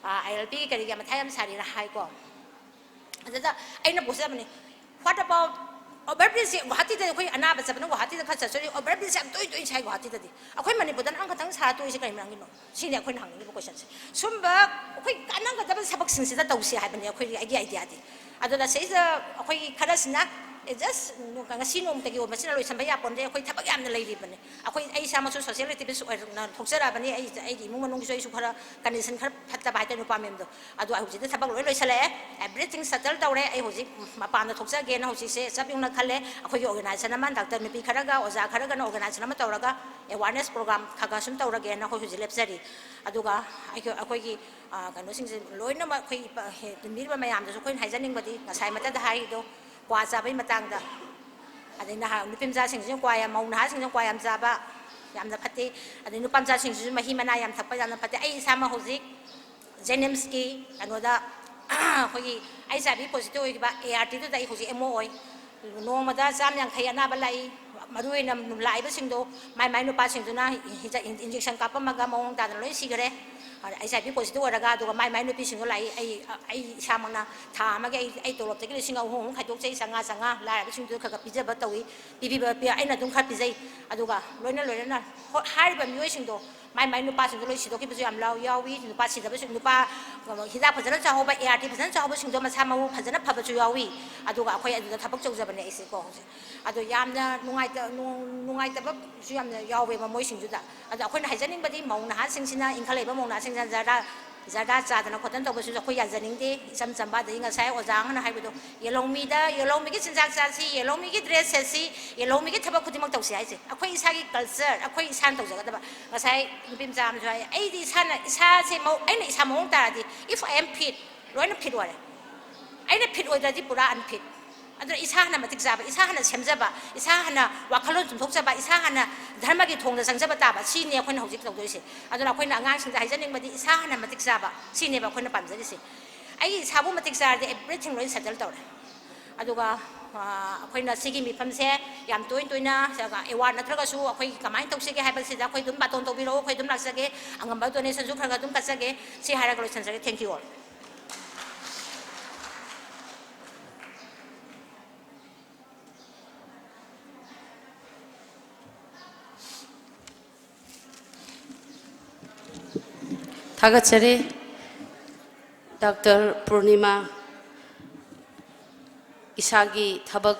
ꯑꯥ, ILP ꯀꯔꯤꯒꯤ ꯃꯊꯥ ꯌꯥꯝ ꯁꯥꯔꯤꯅ ꯍꯥꯏꯀꯣ꯫ ꯑꯗꯨꯗ ꯑꯩꯅ ꯄꯨꯖꯕꯅꯤ, what about over bridgeꯁꯦ? ꯒꯨꯋꯥꯍꯥꯇꯤꯗ ꯑꯩꯈꯣꯏ ꯑꯅꯥꯕ ꯆꯠꯄꯅ ꯒꯨꯋꯥꯍꯥꯇꯤꯗ ꯈꯔ ꯆꯠꯆꯔꯤ, over bridgeꯁꯦ ꯌꯥꯝ ꯇꯣꯏ ꯇꯣꯏꯅ ꯁꯥꯏ ꯒꯨꯋꯥꯍꯥꯇꯤꯗꯗꯤ꯫ ꯑꯩꯈꯣꯏ ꯃꯅꯤꯄꯨꯔꯗꯅ ꯑꯃꯈꯛꯇꯪ ꯁꯥꯔ ꯇꯣꯛꯏꯁꯦ ꯀꯔꯤ ꯃꯔꯝꯒꯤꯅꯣ? ꯁꯤꯅꯤ ꯑꯩꯈꯣꯏꯅ ꯍꯪꯅꯤꯡꯉꯤꯕ questionꯁꯦ꯫ ꯁꯨꯝꯕ ꯑꯩꯈꯣꯏ ꯀꯥꯟꯅꯒꯗꯕ ꯊꯕꯛꯁꯤꯡꯁꯤꯗ ꯇꯧꯁꯤ ꯍꯥꯏꯕꯅꯤ ꯑꯩꯈꯣꯏꯒꯤ, ꯑꯩꯒꯤ ideaꯗꯤ꯫ ꯑꯗꯨꯅ ꯁꯤꯗꯩꯁꯤꯗ ꯑꯩꯈꯣꯏꯒꯤ ꯈꯔꯁꯤꯅ, ꯑꯦ, just ꯉꯁꯤ ꯅꯣꯡꯃꯇꯒꯤ ꯑꯣꯏꯕꯁꯤꯅ ꯂꯣꯏꯁꯤꯟꯕ ꯌꯥꯄꯣꯟꯗꯦ, ꯑꯩꯈꯣꯏ ꯊꯕꯛ ꯌꯥꯝꯅ ꯂꯩꯔꯤꯕꯅꯤ꯫ ꯑꯩꯈꯣꯏ, ꯑꯩ ꯏꯁꯥꯃꯛꯁꯨ social activist ꯑꯣꯏꯅ ꯊꯣꯛꯆꯔꯛꯑꯕꯅꯤ꯫ ꯑꯩ, ꯑꯩꯒꯤ ꯏꯃꯨꯡ ꯃꯅꯨꯡꯒꯤꯁꯨ ꯑꯩꯁꯨ ꯈꯔ condition ꯈꯔ ꯐꯠꯇꯕ ꯍꯥꯏꯇꯥꯔꯦ, ꯅꯨꯄꯥ ꯃꯌꯨꯝꯗꯣ꯫ ꯑꯗꯣ ꯑꯩ ꯍꯧꯖꯤꯛꯇꯤ ꯊꯕꯛ ꯂꯣꯏ ꯂꯣꯏꯁꯤꯜꯂꯛꯑꯦ, everything settle ꯇꯧꯔꯦ꯫ ꯑꯩ ꯍꯧꯖꯤꯛ ꯃꯄꯥꯟꯗ ꯊꯣꯛꯆꯒꯦꯅ ꯍꯧꯖꯤꯛꯁꯦ ꯆꯞ ꯌꯨꯡꯅ ꯈꯜꯂꯦ꯫ ꯑꯩꯈꯣꯏꯒꯤ organization ꯑꯃ, ꯗꯥꯛꯇꯔ ꯅꯨꯄꯤ ꯈꯔꯒ ꯑꯣꯖꯥ ꯈꯔꯒꯅ organization ꯑꯃ ꯇꯧꯔꯒ awareness program ꯈꯔ ꯈꯔ ꯁꯨꯝ ꯇꯧꯔꯒꯦꯅ ꯑꯩꯈꯣꯏ ꯍꯧꯖꯤꯛ ꯂꯦꯞꯆꯔꯤ꯫ ꯑꯗꯨꯒ ꯑꯩꯈꯣꯏ, ꯑꯩꯈꯣꯏꯒꯤ, ꯑ, ꯀꯩꯅꯣꯁꯤꯡꯁꯦ ꯂꯣꯏꯅꯃꯛ ꯑꯩꯈꯣꯏ ꯄ-, ꯍꯦ-, ꯇꯤꯟꯕꯤꯔꯤꯕ ꯃꯌꯥꯝꯗꯁꯨ ꯑꯩꯈꯣꯏꯅ ꯍꯥꯏꯖꯅꯤꯡꯕꯗꯤ ꯉꯁꯥꯏ ꯃꯊꯛꯇ ꯍꯥꯏꯔꯤꯗꯣ, ꯀ꯭ꯋꯥ ꯆꯥꯕꯒꯤ ꯃꯇꯥꯡꯗ, ꯑꯗꯩ ꯅꯍꯥ ꯅꯨꯄꯤ ꯃꯆꯥꯁꯤꯡꯁꯤꯅ ꯀ꯭ꯋꯥ ꯌꯥꯝ, ꯃꯧ ꯅꯍꯥꯁꯤꯡꯁꯤꯅ ꯀ꯭ꯋꯥ ꯌꯥꯝ ꯆꯥꯕ ꯌꯥꯝꯅ ꯐꯠꯇꯦ꯫ ꯑꯗꯩ ꯅꯨꯄꯥ ꯃꯆꯥꯁꯤꯡꯁꯤꯁꯨ ꯃꯍꯤ ꯃꯅꯥꯏ ꯌꯥꯝ ꯊꯛꯄ ꯌꯥꯝꯅ ꯐꯠꯇꯦ꯫ ꯑꯩ ꯏꯁꯥꯃꯛ ꯍꯧꯖꯤꯛ JNIMSꯀꯤ ꯀꯩꯅꯣꯗ, ꯑꯩꯈꯣꯏꯒꯤ HIV positive ꯑꯣꯏꯈꯤꯕ ARTꯗꯨꯗ ꯑꯩ ꯍꯧꯖꯤꯛ MO ꯑꯣꯏ꯫ ꯅꯣꯡꯃꯗ ꯆꯥꯝ ꯌꯥꯡꯈꯩ ꯑꯅꯥꯕ ꯂꯥꯛꯏ꯫ ꯃꯔꯨꯑꯣꯏꯅ ꯂꯥꯛꯏꯕꯁꯤꯡꯗꯣ ꯃꯥꯏ ꯃꯥꯏ ꯅꯨꯄꯥꯁꯤꯡꯗꯨꯅ ꯍꯤꯗ-, injection ꯀꯥꯞꯄꯝꯃꯒ ꯃꯑꯣꯡ ꯇꯥꯗꯅ ꯂꯣꯏ ꯁꯤꯈꯔꯦ꯫ HIV positive ꯑꯣꯏꯔꯒ, ꯑꯗꯨꯒ ꯃꯥꯏ ꯃꯥꯏ ꯅꯨꯄꯤꯁꯤꯡꯗꯣ ꯂꯥꯛꯏ꯫ ꯑꯩ, ꯑꯩ ꯏꯁꯥꯃꯛꯅ ꯊꯥ ꯑꯃꯒꯤ ꯑꯩ, ꯑꯩ ꯇꯣꯂꯣꯞꯇꯒꯤ ꯂꯤꯁꯤꯡ ꯑꯍꯨꯝ ꯑꯍꯨꯝ ꯈꯥꯏꯗꯣꯛꯆꯩ, ꯆꯥꯝꯃꯉꯥ, ꯆꯥꯝꯃꯉꯥ ꯂꯥꯏꯔꯕꯁꯤꯡꯗꯨꯗ ꯈꯔ ꯈꯔ ꯄꯤꯖꯕ ꯇꯧꯏ꯫ ꯄꯤꯕꯤꯕ, ꯄꯤ-, ꯑꯩꯅ ꯑꯗꯨꯝ ꯈꯔ ꯄꯤꯖꯩ꯫ ꯑꯗꯨꯒ ꯂꯣꯏꯅ ꯂꯣꯏꯅꯅ ꯍꯣ-, ꯍꯥꯏꯔꯤꯕ ꯃꯤꯑꯣꯏꯁꯤꯡꯗꯣ ꯃꯥꯏ ꯃꯥꯏ ꯅꯨꯄꯥꯁꯤꯡꯗꯣ ꯂꯣꯏ ꯁꯤꯗꯣꯛꯈꯤꯕꯁꯨ ꯌꯥꯝ ꯂꯥꯎ-, ꯌꯥꯎꯏ꯫ ꯅꯨꯄꯥ ꯁꯤꯗꯕꯁꯨ, ꯅꯨꯄꯥ, ꯍꯤꯗꯥꯛ ꯐꯖꯅ ꯆꯥꯍꯧꯕ, ART ꯐꯖꯅ ꯆꯥꯍꯧꯕꯁꯤꯡꯗꯣ ꯃꯁꯥ ꯃꯎ ꯐꯖꯅ ꯐꯕꯁꯨ ꯌꯥꯎꯏ꯫ ꯑꯗꯨꯒ ꯑꯩꯈꯣꯏ ꯑꯗꯨꯗ ꯊꯕꯛ ꯇꯧꯖꯕꯅꯦ ꯑꯩꯁꯦꯀꯣ ꯍꯧꯖꯤꯛ꯫ ꯑꯗꯣ ꯌꯥꯝꯅ ꯅꯨꯡꯉꯥꯏꯇ-, ꯅꯨꯡ-, ꯅꯨꯡꯉꯥꯏꯇꯕꯁꯨ ꯌꯥꯝꯅ ꯌꯥꯎꯋꯦꯕ ꯃꯣꯏꯁꯤꯡꯗꯨꯗ꯫ ꯑꯗꯣ ꯑꯩꯈꯣꯏꯅ ꯍꯥꯏꯖꯅꯤꯡꯕꯗꯤ ꯃꯧ ꯅꯍꯥꯁꯤꯡꯁꯤꯅ, ꯏꯟꯈꯠꯂꯛꯏꯕ ꯃꯧ ꯅꯍꯥꯁꯤꯡꯁꯤꯅ ꯖꯔꯗꯥ, ꯖꯔꯗꯥ ꯆꯥꯗꯅ ꯈꯣꯠꯇꯅ ꯇꯧꯕꯁꯤꯁꯨ ꯑꯩꯈꯣꯏ ꯌꯥꯖꯅꯤꯡꯗꯦ꯫ ꯏꯆꯝ ꯆꯝꯕ, ꯑꯗꯒꯤ ꯉꯁꯥꯏ ꯑꯣꯖꯥ ꯑꯃꯅ ꯍꯥꯏꯕꯗꯣ, ꯌꯦꯜꯍꯧꯃꯤꯗ, ꯌꯦꯜꯍꯧꯃꯤꯒꯤ ꯆꯤꯟꯖꯥꯛ ꯆꯥꯁꯤ, ꯌꯦꯜꯍꯧꯃꯤꯒꯤ dress ꯁꯦꯠꯁꯤ, ꯌꯦꯜꯍꯧꯃꯤꯒꯤ ꯊꯕꯛ ꯈꯨꯗꯤꯡꯃꯛ ꯇꯧꯁꯤ ꯍꯥꯏꯁꯦ ꯑꯩꯈꯣꯏ ꯏꯁꯥꯒꯤ culture, ꯑꯩꯈꯣꯏ ꯏꯁꯥꯅ ꯇꯧꯖꯒꯗꯕ꯫ ꯉꯁꯥꯏ ꯅꯨꯄꯤ ꯃꯆꯥ ꯑꯃꯁꯨ ꯍꯥꯏ, "ꯑꯩꯗꯤ ꯏꯁꯥꯅ, ꯏꯁꯥꯁꯦ ꯃꯑꯣ-, ꯑꯩꯅ ꯏꯁꯥ ꯃꯑꯣꯡ ꯇꯥꯔꯗꯤ, if I am fit, ꯂꯣꯏꯅ fit ꯑꯣꯏꯔꯦ꯫ ꯑꯩꯅ fit ꯑꯣꯏꯗ꯭ꯔꯗꯤ ꯄꯨꯔꯥ unfit"꯫ ꯑꯗꯨꯅ ꯏꯁꯥ ꯍꯥꯟꯅ ꯃꯇꯤꯛ ꯆꯥꯕ, ꯏꯁꯥ ꯍꯥꯟꯅ ꯁꯦꯝꯖꯕ, ꯏꯁꯥ ꯍꯥꯟꯅ ꯋꯥꯈꯜꯂꯣꯟ ꯆꯨꯝꯊꯣꯛꯆꯕ, ꯏꯁꯥ ꯍꯥꯟꯅ ꯙꯔꯃꯒꯤ ꯊꯣꯡꯗ ꯆꯪꯖꯕ ꯇꯥꯕ, ꯁꯤꯅꯤ ꯑꯩꯈꯣꯏꯅ ꯍꯧꯖꯤꯛ ꯇꯧꯗꯣꯏꯁꯦ꯫ ꯑꯗꯨꯅ ꯑꯩꯈꯣꯏꯅ ꯑꯉꯥꯡꯁꯤꯡꯗ ꯍꯥꯏꯖꯅꯤꯡꯕꯗꯤ, ꯏꯁꯥ ꯍꯥꯟꯅ ꯃꯇꯤꯛ ꯆꯥꯕ, ꯁꯤꯅꯦꯕ ꯑꯩꯈꯣꯏꯅ ꯄꯥꯝꯖꯔꯤꯁꯦ꯫ ꯑꯩ ꯏꯁꯥꯕꯨ ꯃꯇꯤꯛ ꯆꯥꯔꯗꯤ everything ꯂꯣꯏ settle ꯇꯧꯔꯦ꯫ ꯑꯗꯨꯒ, ꯑ, ꯑꯩꯈꯣꯏꯅ ꯁꯤꯒꯤ ꯃꯤꯐꯝꯁꯦ ꯌꯥꯝ ꯇꯣꯏ ꯇꯣꯏꯅ ꯑꯦꯋꯥꯔꯗ ꯅꯠꯇ꯭ꯔꯒꯁꯨ ꯑꯩꯈꯣꯏ ꯀꯃꯥꯏꯅ ꯇꯧꯁꯤꯒꯦ ꯍꯥꯏꯕꯁꯤꯗ ꯑꯩꯈꯣꯏ ꯑꯗꯨꯝ ꯕꯥꯇꯣꯟ ꯇꯧꯕꯤꯔꯛꯑꯣ, ꯑꯩꯈꯣꯏ ꯑꯗꯨꯝ ꯂꯥꯛꯆꯒꯦ, ꯑꯉꯝꯕ ꯗꯣꯅꯦꯁꯟꯁꯨ ꯈꯔ ꯈꯔ ꯑꯗꯨꯝ ꯀꯠꯆꯒꯦ꯫ ꯁꯤ ꯍꯥꯏꯔꯒ ꯂꯣꯏꯁꯤꯟꯖꯔꯒꯦ꯫ Thank you all꯫ ꯊꯥꯒꯠꯆꯔꯤ꯫ ꯗꯥꯛꯇꯔ ꯄꯨꯔꯅꯤꯃꯥ, ꯏꯁꯥꯒꯤ ꯊꯕꯛ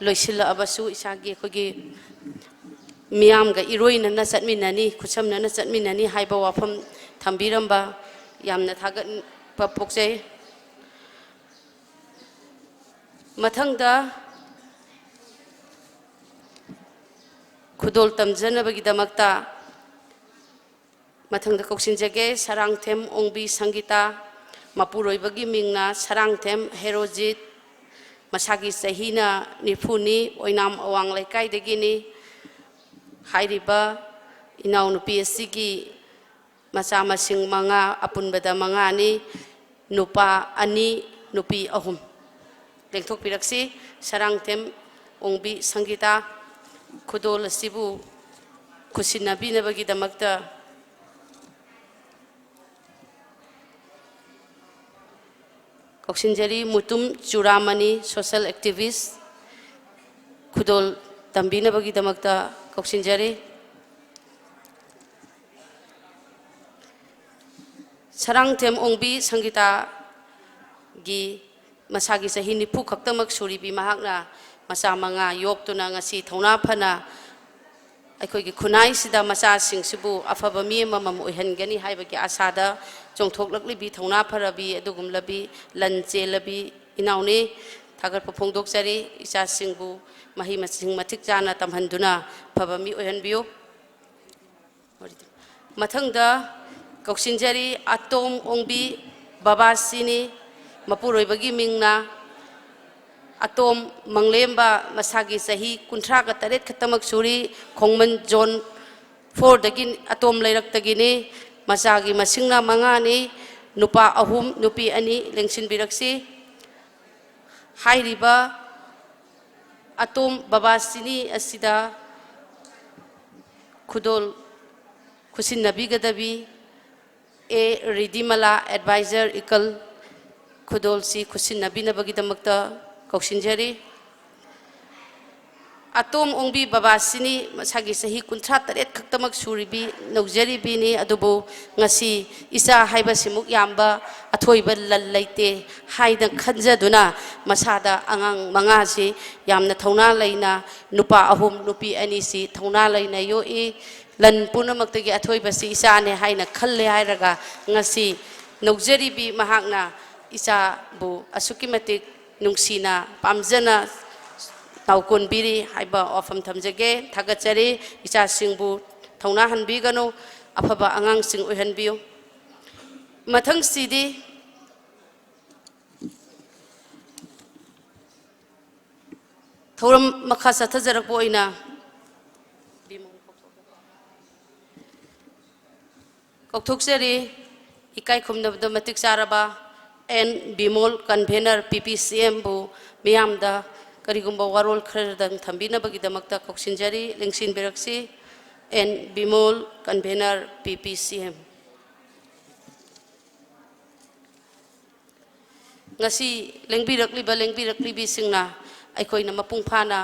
ꯂꯣꯏꯁꯤꯜꯂꯛꯑꯕꯁꯨ, ꯏꯁꯥꯒꯤ, ꯑꯩꯈꯣꯏꯒꯤ ꯃꯤꯌꯥꯝꯒ ꯏꯔꯣꯏꯅꯅ ꯆꯠꯃꯤꯟꯅꯅꯤ, ꯈꯨꯠꯁꯝꯅꯅ ꯆꯠꯃꯤꯟꯅꯅꯤ ꯍꯥꯏꯕ ꯋꯥꯐꯝ ꯊꯝꯕꯤꯔꯝꯕ ꯌꯥꯝꯅ ꯊꯥꯒꯠꯄ ꯄꯣꯛꯆꯩ꯫ ꯃꯊꯪꯗ ꯈꯨꯗꯣꯜ ꯇꯝꯖꯅꯕꯒꯤꯗꯃꯛꯇ ꯃꯊꯪꯗ ꯀꯧꯁꯤꯟꯖꯒꯦ, ꯁꯔꯥꯡꯊꯦꯝ ꯑꯣꯡꯕꯤ ꯁꯪꯒꯤꯇꯥ, ꯃꯄꯨꯔꯣꯏꯕꯒꯤ ꯃꯤꯡꯅ ꯁꯔꯥꯡꯊꯦꯝ ꯍꯦꯔꯣꯖꯤꯠ, ꯃꯁꯥꯒꯤ ꯆꯍꯤꯅ ꯅꯤꯐꯨꯅꯤ, ꯑꯣꯏꯅꯥꯝ ꯑꯋꯥꯡ ꯂꯩꯀꯥꯏꯗꯒꯤꯅꯤ꯫ ꯍꯥꯏꯔꯤꯕ ꯏꯅꯥꯎꯅꯨꯄꯤ ꯑꯁꯤꯒꯤ ꯃꯆꯥ ꯃꯁꯤꯡ ꯃꯉꯥ, ꯑꯄꯨꯟꯕꯗ ꯃꯉꯥꯅꯤ, ꯅꯨꯄꯥ ꯑꯅꯤ, ꯅꯨꯄꯤ ꯑꯍꯨꯝ꯫ ꯂꯦꯡꯊꯣꯛꯄꯤꯔꯛꯁꯤ꯫ ꯁꯔꯥꯡꯊꯦꯝ ꯑꯣꯡꯕꯤ ꯁꯪꯒꯤꯇꯥ, ꯈꯨꯗꯣꯜ ꯑꯁꯤꯕꯨ ꯈꯨꯠꯁꯤꯟꯅꯕꯤꯅꯕꯒꯤꯗꯃꯛꯇ ꯀꯧꯁꯤꯟꯖꯔꯤ꯫ ꯃꯨꯇꯨꯝ ꯆꯨꯔꯥꯃꯅꯤ, social activist, ꯈꯨꯗꯣꯜ ꯇꯝꯕꯤꯅꯕꯒꯤꯗꯃꯛꯇ ꯀꯧꯁꯤꯟꯖꯔꯤ꯫ ꯁꯔꯥꯡꯊꯦꯝ ꯑꯣꯡꯕꯤ ꯁꯪꯒꯤꯇꯥꯒꯤ ꯃꯁꯥꯒꯤ ꯆꯍꯤ ꯅꯤꯐꯨ ꯈꯛꯇꯃꯛ ꯁꯨꯔꯤꯕꯤ ꯃꯍꯥꯛꯅ ꯃꯆꯥ ꯃꯉꯥ ꯌꯣꯛꯇꯨꯅ ꯉꯁꯤ ꯊꯧꯅꯥ ꯐꯅ ꯑꯩꯈꯣꯏꯒꯤ ꯈꯨꯟꯅꯥꯏꯁꯤꯗ ꯃꯆꯥꯁꯤꯡꯁꯤꯕꯨ ꯑꯐꯕ ꯃꯤ ꯑꯃꯃꯝ ꯑꯣꯏꯍꯟꯒꯅꯤ ꯍꯥꯏꯕꯒꯤ ꯑꯥꯁꯥꯗ ꯆꯣꯡꯊꯣꯛꯂꯛꯂꯤꯕꯤ ꯊꯧꯅꯥ ꯐꯔꯕꯤ ꯑꯗꯨꯒꯨꯝꯂꯕꯤ ꯂꯟ ꯆꯦꯜꯂꯕꯤ ꯏꯅꯥꯎꯅꯤ꯫ ꯊꯥꯒꯠꯄ ꯐꯣꯡꯗꯣꯛꯆꯔꯤ꯫ ꯏꯆꯥꯁꯤꯡꯕꯨ ꯃꯍꯩ ꯃꯁꯤꯡ ꯃꯇꯤꯛ ꯆꯥꯅ ꯇꯝꯍꯟꯗꯨꯅ ꯐꯕ ꯃꯤ ꯑꯣꯏꯍꯟꯕꯤꯌꯨ꯫ ꯃꯊꯪꯗ ꯀꯧꯁꯤꯟꯖꯔꯤ ꯑꯇꯣꯝ ꯑꯣꯡꯕꯤ ꯕꯕꯥꯁꯤꯅꯤ, ꯃꯄꯨꯔꯣꯏꯕꯒꯤ ꯃꯤꯡꯅ ꯑꯇꯣꯝ ꯃꯪꯂꯦꯝꯕ, ꯃꯁꯥꯒꯤ ꯆꯍꯤ ꯀꯨꯟꯊ꯭ꯔꯥꯒ ꯇꯔꯦꯠ ꯈꯛꯇꯃꯛ ꯁꯨꯔꯤ, ꯈꯣꯡꯃꯟ ꯖꯣꯟ ꯐꯣꯔꯗꯒꯤ, ꯑꯇꯣꯝ ꯂꯩꯔꯛꯇꯒꯤꯅꯤ꯫ ꯃꯆꯥꯒꯤ ꯃꯁꯤꯡꯅ ꯃꯉꯥꯅꯤ, ꯅꯨꯄꯥ ꯑꯍꯨꯝ, ꯅꯨꯄꯤ ꯑꯅꯤ꯫ ꯂꯦꯡꯁꯤꯟꯕꯤꯔꯛꯁꯤ꯫ ꯍꯥꯏꯔꯤꯕ ꯑꯇꯣꯝ ꯕꯕꯥꯁꯤꯅꯤ ꯑꯁꯤꯗ ꯈꯨꯗꯣꯜ ꯈꯨꯠꯁꯤꯟꯅꯕꯤꯒꯗꯕꯤ ꯑꯦ ꯔꯤꯙꯤꯃꯂꯥ, ꯑꯦꯗꯚꯥꯏꯖꯔ ꯏꯀꯜ, ꯈꯨꯗꯣꯜꯁꯤ ꯈꯨꯠꯁꯤꯟꯅꯕꯤꯅꯕꯒꯤꯗꯃꯛꯇ ꯀꯧꯁꯤꯟꯖꯔꯤ꯫ ꯑꯇꯣꯝ ꯑꯣꯡꯕꯤ ꯕꯕꯥꯁꯤꯅꯤ, ꯃꯁꯥꯒꯤ ꯆꯍꯤ ꯀꯨꯟꯊ꯭ꯔꯥ ꯇꯔꯦꯠ ꯈꯛꯇꯃꯛ ꯁꯨꯔꯤꯕꯤ, ꯅꯧꯖꯔꯤꯕꯤꯅꯤ, ꯑꯗꯨꯕꯨ ꯉꯁꯤ ꯏꯆꯥ ꯍꯥꯏꯕꯁꯤꯃꯨꯛ ꯌꯥꯝꯕ ꯑꯊꯣꯏꯕ ꯂꯟ ꯂꯩꯇꯦ ꯍꯥꯏꯅ ꯈꯟꯖꯗꯨꯅ ꯃꯁꯥꯗ ꯑꯉꯥꯡ ꯃꯉꯥꯁꯤ ꯌꯥꯝꯅ ꯊꯧꯅꯥ ꯂꯩꯅ, ꯅꯨꯄꯥ ꯑꯍꯨꯝ, ꯅꯨꯄꯤ ꯑꯅꯤꯁꯤ ꯊꯧꯅꯥ ꯂꯩꯅ ꯌꯣꯛꯏ꯫ ꯂꯟ ꯄꯨꯝꯅꯃꯛꯇꯒꯤ ꯑꯊꯣꯏꯕꯁꯤ ꯏꯆꯥꯅꯦ ꯍꯥꯏꯅ ꯈꯜꯂꯦ ꯍꯥꯏꯔꯒ ꯉꯁꯤ ꯅꯧꯖꯔꯤꯕꯤ ꯃꯍꯥꯛꯅ ꯏꯆꯥꯕꯨ ꯑꯁꯨꯛꯀꯤ ꯃꯇꯤꯛ ꯅꯨꯡꯁꯤꯅ, ꯄꯥꯝꯖꯅ ꯇꯥꯎꯀꯣꯟꯕꯤꯔꯤ ꯍꯥꯏꯕ ꯋꯥꯐꯝ ꯊꯝꯖꯒꯦ꯫ ꯊꯥꯒꯠꯆꯔꯤ꯫ ꯏꯆꯥꯁꯤꯡꯕꯨ ꯊꯧꯅꯥ ꯍꯟꯕꯤꯒꯅꯨ, ꯑꯐꯕ ꯑꯉꯥꯡꯁꯤꯡ ꯑꯣꯏꯍꯟꯕꯤꯌꯨ꯫ ꯃꯊꯪꯁꯤꯗꯤ ꯊꯧꯔꯝ ꯃꯈꯥ ꯆꯠꯊꯖꯔꯛꯄ ꯑꯣꯏꯅ ꯀꯧꯊꯣꯛꯆꯔꯤ꯫ ꯏꯀꯥꯏ ꯈꯨꯝꯅꯕꯗ ꯃꯇꯤꯛ ꯆꯥꯔꯕ and Bimol, convener P P ꯁꯤ ꯑꯦꯝꯕꯨ ꯃꯤꯌꯥꯝꯗ ꯀꯔꯤꯒꯨꯝꯕ ꯋꯥꯔꯣꯜ ꯈꯔꯗꯪ ꯊꯝꯕꯤꯅꯕꯒꯤꯗꯃꯛꯇ ꯀꯧꯁꯤꯟꯖꯔꯤ꯫ ꯂꯦꯡꯁꯤꯟꯕꯤꯔꯛꯁꯤ꯫ And Bimol, convener P P ꯁꯤ ꯑꯦꯝ꯫ ꯉꯁꯤ ꯂꯦꯡꯕꯤꯔꯛꯂꯤꯕ ꯂꯦꯡꯕꯤꯔꯛꯂꯤꯕꯤꯁꯤꯡꯅ ꯑꯩꯈꯣꯏꯅ ꯃꯄꯨꯡ ꯐꯥꯅ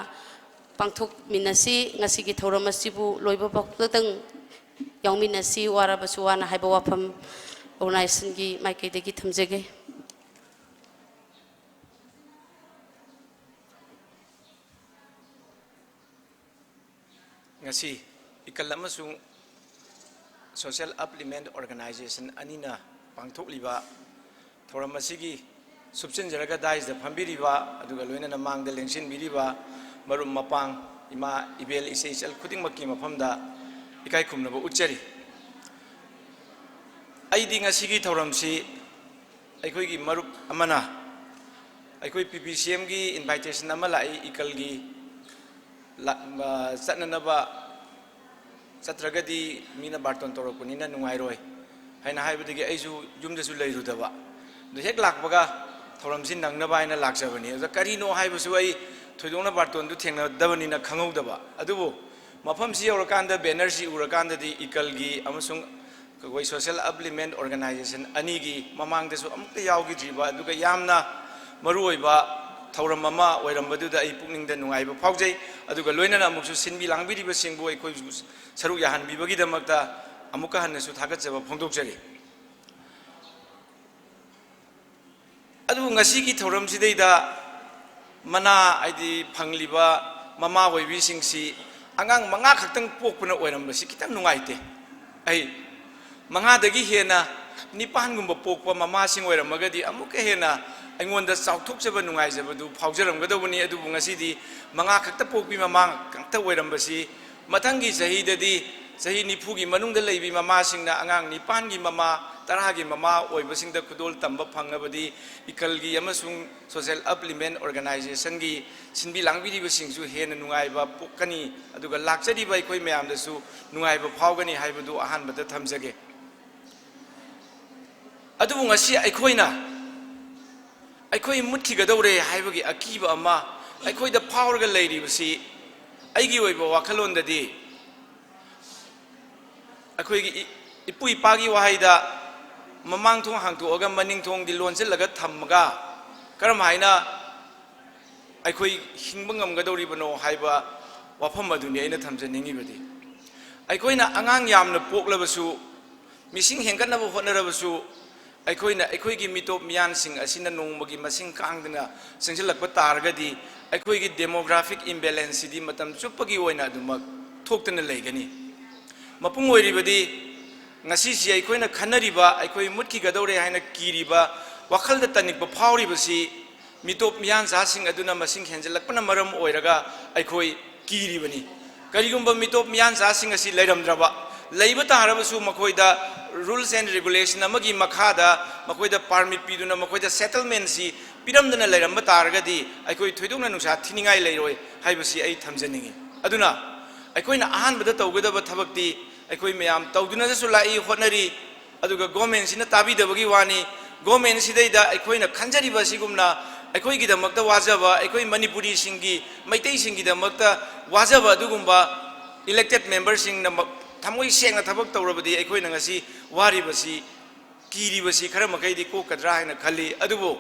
ꯄꯥꯡꯊꯣꯛꯃꯤꯟꯅꯁꯤ꯫ ꯉꯁꯤꯒꯤ ꯊꯧꯔꯝ ꯑꯁꯤꯕꯨ ꯂꯣꯏꯕ ꯐꯥꯎꯕꯗꯪ ꯌꯥꯎꯃꯤꯟꯅꯁꯤ, ꯋꯥꯔꯕꯁꯨ ꯋꯥꯅ ꯍꯥꯏꯕ ꯋꯥꯐꯝ ꯑꯣꯔꯒꯅꯥꯏꯖꯦꯁꯟꯒꯤ ꯃꯥꯏꯀꯩꯗꯒꯤ ꯊꯝꯖꯒꯦ꯫ ꯉꯁꯤ ꯏꯀꯜ ꯑꯃꯁꯨꯡ ꯁꯣꯁꯤꯌꯦꯜ ꯑꯞꯂꯤꯞꯃꯦꯟ ꯑꯣꯔꯒꯅꯥꯏꯖꯦꯁꯟ ꯑꯅꯤꯅ ꯄꯥꯡꯊꯣꯛꯂꯤꯕ ꯊꯧꯔꯝ ꯑꯁꯤꯒꯤ ꯁꯨꯞꯆꯤꯟꯖꯔꯒ ꯗꯥꯏꯁꯇ ꯐꯝꯕꯤꯔꯤꯕ, ꯑꯗꯨꯒ ꯂꯣꯏꯅꯅ ꯃꯥꯡꯗ ꯂꯦꯡꯁꯤꯟꯕꯤꯔꯤꯕ ꯃꯔꯨꯞ ꯃꯄꯥꯡ, ꯏꯃꯥ ꯏꯕꯦꯜ, ꯏꯆꯦ ꯏꯆꯜ ꯈꯨꯗꯤꯡꯃꯛꯀꯤ ꯃꯐꯝꯗ ꯏꯀꯥꯏ ꯈꯨꯝꯅꯕ ꯎꯠꯆꯔꯤ꯫ ꯑꯩꯗꯤ ꯉꯁꯤꯒꯤ ꯊꯧꯔꯝꯁꯤ ꯑꯩꯈꯣꯏꯒꯤ ꯃꯔꯨꯞ ꯑꯃꯅ ꯑꯩꯈꯣꯏ ꯄꯤ ꯄꯤ ꯁꯤ ꯑꯦꯝꯒꯤ ꯏꯟꯚꯥꯏꯇꯦꯁꯟ ꯑꯃ ꯂꯥꯛꯏ, ꯏꯀꯜꯒꯤ ꯂꯥꯛ-, ꯑ, ꯆꯠꯅꯅꯕ, ꯆꯠꯇ꯭ꯔꯒꯗꯤ ꯃꯤꯅ ꯕꯥꯔꯇꯣꯟ ꯇꯧꯔꯛꯄꯅꯤꯅ ꯅꯨꯡꯉꯥꯏꯔꯣꯏ ꯍꯥꯏꯅ ꯍꯥꯏꯕꯗꯒꯤ ꯑꯩꯁꯨ ꯌꯨꯝꯗꯁꯨ ꯂꯩꯔꯨꯗꯕ꯫ ꯑꯗꯨ ꯍꯦꯛ ꯂꯥꯛꯄꯒ ꯊꯧꯔꯝꯁꯤ ꯅꯪꯅꯕ ꯍꯥꯏꯅ ꯂꯥꯛꯆꯕꯅꯤ꯫ ꯑꯗꯨꯗ ꯀꯔꯤꯅꯣ ꯍꯥꯏꯕꯁꯨ ꯑꯩ ꯊꯣꯏꯗꯣꯛꯅ ꯕꯥꯔꯇꯣꯟꯗꯨ ꯊꯦꯡꯅꯗꯕꯅꯤꯅ ꯈꯪꯍꯧꯗꯕ꯫ ꯑꯗꯨꯕꯨ ꯃꯐꯝꯁꯤ ꯌꯧꯔꯀꯥꯟꯗ, ꯕꯦꯅꯔꯁꯤ ꯎꯔꯀꯥꯟꯗꯗꯤ ꯏꯀꯜꯒꯤ ꯑꯃꯁꯨꯡ ꯑꯩꯈꯣꯏ social upliftment organization ꯑꯅꯤꯒꯤ ꯃꯃꯥꯡꯗꯁꯨ ꯑꯃꯨꯛꯇ ꯌꯥꯎꯈꯤꯗ꯭ꯔꯤꯕ, ꯑꯗꯨꯒ ꯌꯥꯝꯅ ꯃꯔꯨꯑꯣꯏꯕ ꯊꯧꯔꯝ ꯑꯃ ꯑꯣꯏꯔꯝꯕꯗꯨꯗ ꯑꯩ ꯄꯨꯛꯅꯤꯡꯗ ꯅꯨꯡꯉꯥꯏꯕ ꯐꯥꯎꯖꯩ꯫ ꯑꯗꯨꯒ ꯂꯣꯏꯅꯅ ꯑꯃꯨꯛꯁꯨ ꯁꯤꯟꯕꯤ ꯂꯥꯡꯕꯤꯔꯤꯕꯁꯤꯡꯕꯨ ꯑꯩꯈꯣꯏꯁꯨ ꯁꯔꯨꯛ ꯌꯥꯍꯟꯕꯤꯕꯒꯤꯗꯃꯛꯇ ꯑꯃꯨꯛꯀ ꯍꯟꯅꯁꯨ ꯊꯥꯒꯠꯆꯕ ꯐꯣꯡꯗꯣꯛꯆꯔꯤ꯫ ꯑꯗꯨꯕꯨ ꯉꯁꯤꯒꯤ ꯊꯧꯔꯝꯁꯤꯗꯩꯗ ꯃꯅꯥ, ꯍꯥꯏꯗꯤ ꯐꯪꯂꯤꯕ ꯃꯃꯥ ꯑꯣꯏꯕꯤꯁꯤꯡꯁꯤ ꯑꯉꯥꯡ ꯃꯉꯥ ꯈꯛꯇꯪ ꯄꯣꯛꯄꯅ ꯑꯣꯏꯔꯝꯕꯁꯤ ꯈꯤꯇꯪ ꯅꯨꯡꯉꯥꯏꯇꯦ꯫ ꯑꯩ ꯃꯉꯥꯗꯒꯤ ꯍꯦꯟꯅ ꯅꯤꯄꯥꯟꯒꯨꯝꯕ ꯄꯣꯛꯄ ꯃꯃꯥꯁꯤꯡ ꯑꯣꯏꯔꯝꯃꯒꯗꯤ ꯑꯃꯨꯛꯀ ꯍꯦꯟꯅ ꯑꯩꯉꯣꯟꯗ ꯆꯥꯎꯊꯣꯛꯆꯕ, ꯅꯨꯡꯉꯥꯏꯖꯕꯗꯨ ꯐꯥꯎꯖꯔꯝꯒꯗꯧꯕꯅꯤ꯫ ꯑꯗꯨꯕꯨ ꯉꯁꯤꯗꯤ ꯃꯉꯥ ꯈꯛꯇ ꯄꯣꯛꯄꯤ ꯃꯃꯥ ꯈꯛꯇ ꯑꯣꯏꯔꯝꯕꯁꯤ, ꯃꯊꯪꯒꯤ ꯆꯍꯤꯗꯗꯤ ꯆꯍꯤ ꯅꯤꯐꯨꯒꯤ ꯃꯅꯨꯡꯗ ꯂꯩꯕꯤ ꯃꯃꯥꯁꯤꯡꯅ ꯑꯉꯥꯡ ꯅꯤꯄꯥꯟꯒꯤ ꯃꯃꯥ, ꯇꯔꯥꯒꯤ ꯃꯃꯥ ꯑꯣꯏꯕꯁꯤꯡꯗ ꯈꯨꯗꯣꯜ ꯇꯝꯕ ꯐꯪꯉꯕꯗꯤ ꯏꯀꯜꯒꯤ ꯑꯃꯁꯨꯡ social upliftment organizationꯒꯤ ꯁꯤꯟꯕꯤ ꯂꯥꯡꯕꯤꯔꯤꯕꯁꯤꯡꯁꯨ ꯍꯦꯟꯅ ꯅꯨꯡꯉꯥꯏꯕ ꯄꯣꯛꯀꯅꯤ, ꯑꯗꯨꯒ ꯂꯥꯛꯆꯔꯤꯕ ꯑꯩꯈꯣꯏ ꯃꯌꯥꯝꯗꯁꯨ ꯅꯨꯡꯉꯥꯏꯕ ꯐꯥꯎꯒꯅꯤ ꯍꯥꯏꯕꯗꯨ ꯑꯍꯥꯟꯕꯗ ꯊꯝꯖꯒꯦ꯫ ꯑꯗꯨꯕꯨ ꯉꯁꯤ ꯑꯩꯈꯣꯏꯅ, ꯑꯩꯈꯣꯏ ꯃꯨꯠꯈꯤꯒꯗꯧꯔꯦ ꯍꯥꯏꯕꯒꯤ ꯑꯀꯤꯕ ꯑꯃ ꯑꯩꯈꯣꯏꯗ ꯐꯥꯎꯔꯒ ꯂꯩꯔꯤꯕꯁꯤ, ꯑꯩꯒꯤ ꯑꯣꯏꯕ ꯋꯥꯈꯜꯂꯣꯟꯗꯗꯤ, ꯑꯩꯈꯣꯏꯒꯤ ꯏ-, ꯏꯄꯨ ꯏꯄꯥꯒꯤ ꯋꯥꯍꯩꯗ, "ꯃꯃꯥꯡ ꯊꯣꯡ ꯍꯥꯡꯇꯣꯛꯑꯒ ꯃꯅꯤꯡ ꯊꯣꯡꯗꯤ ꯂꯣꯟꯁꯤꯜꯂꯒ ꯊꯝꯃꯒ ꯀꯔꯝ ꯍꯥꯏꯅ ꯑꯩꯈꯣꯏ ꯍꯤꯡꯕ ꯉꯝꯒꯗꯧꯔꯤꯕꯅꯣ?" ꯍꯥꯏꯕ ꯋꯥꯐꯝ ꯑꯗꯨꯅꯤ ꯑꯩꯅ ꯊꯝꯖꯅꯤꯡꯉꯤꯕꯗꯤ꯫ ꯑꯩꯈꯣꯏꯅ ꯑꯉꯥꯡ ꯌꯥꯝꯅ ꯄꯣꯛꯂꯕꯁꯨ, ꯃꯤꯁꯤꯡ ꯍꯦꯟꯒꯠꯅꯕ ꯍꯣꯠꯅꯔꯕꯁꯨ, ꯑꯩꯈꯣꯏꯅ ꯑꯩꯈꯣꯏꯒꯤ ꯃꯤꯇꯣꯞ ꯃꯤꯌꯥꯟꯁꯤꯡ ꯑꯁꯤꯅ ꯅꯣꯡꯃꯒꯤ ꯃꯁꯤꯡ ꯀꯥꯡꯗꯅ ꯆꯪꯁꯤꯜꯂꯛꯄ ꯇꯥꯔꯒꯗꯤ, ꯑꯩꯈꯣꯏꯒꯤ demographic imbalanceꯁꯤꯗꯤ ꯃꯇꯝ ꯆꯨꯞꯄꯒꯤ ꯑꯣꯏꯅ ꯑꯗꯨꯃꯛ ꯊꯣꯛꯇꯨꯅ ꯂꯩꯒꯅꯤ꯫ ꯃꯄꯨꯡ ꯑꯣꯏꯔꯤꯕꯗꯤ, ꯉꯁꯤꯁꯤ ꯑꯩꯈꯣꯏꯅ ꯈꯟꯅꯔꯤꯕ, ꯑꯩꯈꯣꯏ ꯃꯨꯠꯈꯤꯒꯗꯧꯔꯦ ꯍꯥꯏꯅ ꯀꯤꯔꯤꯕ, ꯋꯥꯈꯜꯗ ꯇꯅꯤꯛꯄ ꯐꯥꯎꯔꯤꯕꯁꯤ, ꯃꯤꯇꯣꯞ ꯃꯤꯌꯥꯟꯆꯥꯁꯤꯡ ꯑꯗꯨꯅ ꯃꯁꯤꯡ ꯍꯦꯟꯖꯜꯂꯛꯄꯅ ꯃꯔꯝ ꯑꯣꯏꯔꯒ ꯑꯩꯈꯣꯏ ꯀꯤꯔꯤꯕꯅꯤ꯫ ꯀꯔꯤꯒꯨꯝꯕ ꯃꯤꯇꯣꯞ ꯃꯤꯌꯥꯟꯆꯥꯁꯤꯡ ꯑꯁꯤ ꯂꯩꯔꯝꯗ꯭ꯔꯕ, ꯂꯩꯕ ꯇꯥꯔꯕꯁꯨ ꯃꯈꯣꯏꯗ rules and regulation ꯑꯃꯒꯤ ꯃꯈꯥꯗ ꯃꯈꯣꯏꯗ permit ꯄꯤꯗꯨꯅ ꯃꯈꯣꯏꯗ settlement ꯁꯤ ꯄꯤꯔꯝꯗꯅ ꯂꯩꯔꯝꯕ ꯇꯥꯔꯒꯗꯤ ꯑꯩꯈꯣꯏ ꯊꯣꯏꯗꯣꯛꯅ ꯅꯨꯡꯁꯥ ꯊꯤꯅꯤꯡꯉꯥꯏ ꯂꯩꯔꯣꯏ ꯍꯥꯏꯕꯁꯤ ꯑꯩ ꯊꯝꯖꯅꯤꯡꯏ꯫ ꯑꯗꯨꯅ ꯑꯩꯈꯣꯏꯅ ꯑꯍꯥꯟꯕꯗ ꯇꯧꯒꯗꯕ ꯊꯕꯛꯇꯤ ꯑꯩꯈꯣꯏ ꯃꯌꯥꯝ ꯇꯧꯗꯨꯅꯁꯨ ꯂꯥꯛꯏ, ꯍꯣꯠꯅꯔꯤ, ꯑꯗꯨꯒ government ꯁꯤꯅ ꯇꯥꯕꯤꯗꯕꯒꯤ ꯋꯥꯅꯤ꯫ Government ꯁꯤꯗꯩꯗ ꯑꯩꯈꯣꯏꯅ ꯈꯟꯖꯔꯤꯕ ꯑꯁꯤꯒꯨꯝꯅ ꯑꯩꯈꯣꯏꯒꯤꯗꯃꯛꯇ ꯋꯥꯖꯕ, ꯑꯩꯈꯣꯏ ꯃꯅꯤꯄꯨꯔꯤꯁꯤꯡꯒꯤ, ꯃꯩꯇꯩꯁꯤꯡꯒꯤꯗꯃꯛꯇ ꯋꯥꯖꯕ ꯑꯗꯨꯒꯨꯝꯕ elected member ꯁꯤꯡꯅ ꯃ-, ꯊꯃꯣꯏ ꯁꯦꯡꯅ ꯊꯕꯛ ꯇꯧꯔꯕꯗꯤ ꯑꯩꯈꯣꯏꯅ ꯉꯁꯤ ꯋꯥꯔꯤꯕꯁꯤ, ꯀꯤꯔꯤꯕꯁꯤ ꯈꯔ ꯃꯈꯩꯗꯤ ꯀꯣꯛꯀꯗ꯭ꯔꯥ ꯍꯥꯏꯅ ꯈꯜꯂꯤ꯫ ꯑꯗꯨꯕꯨ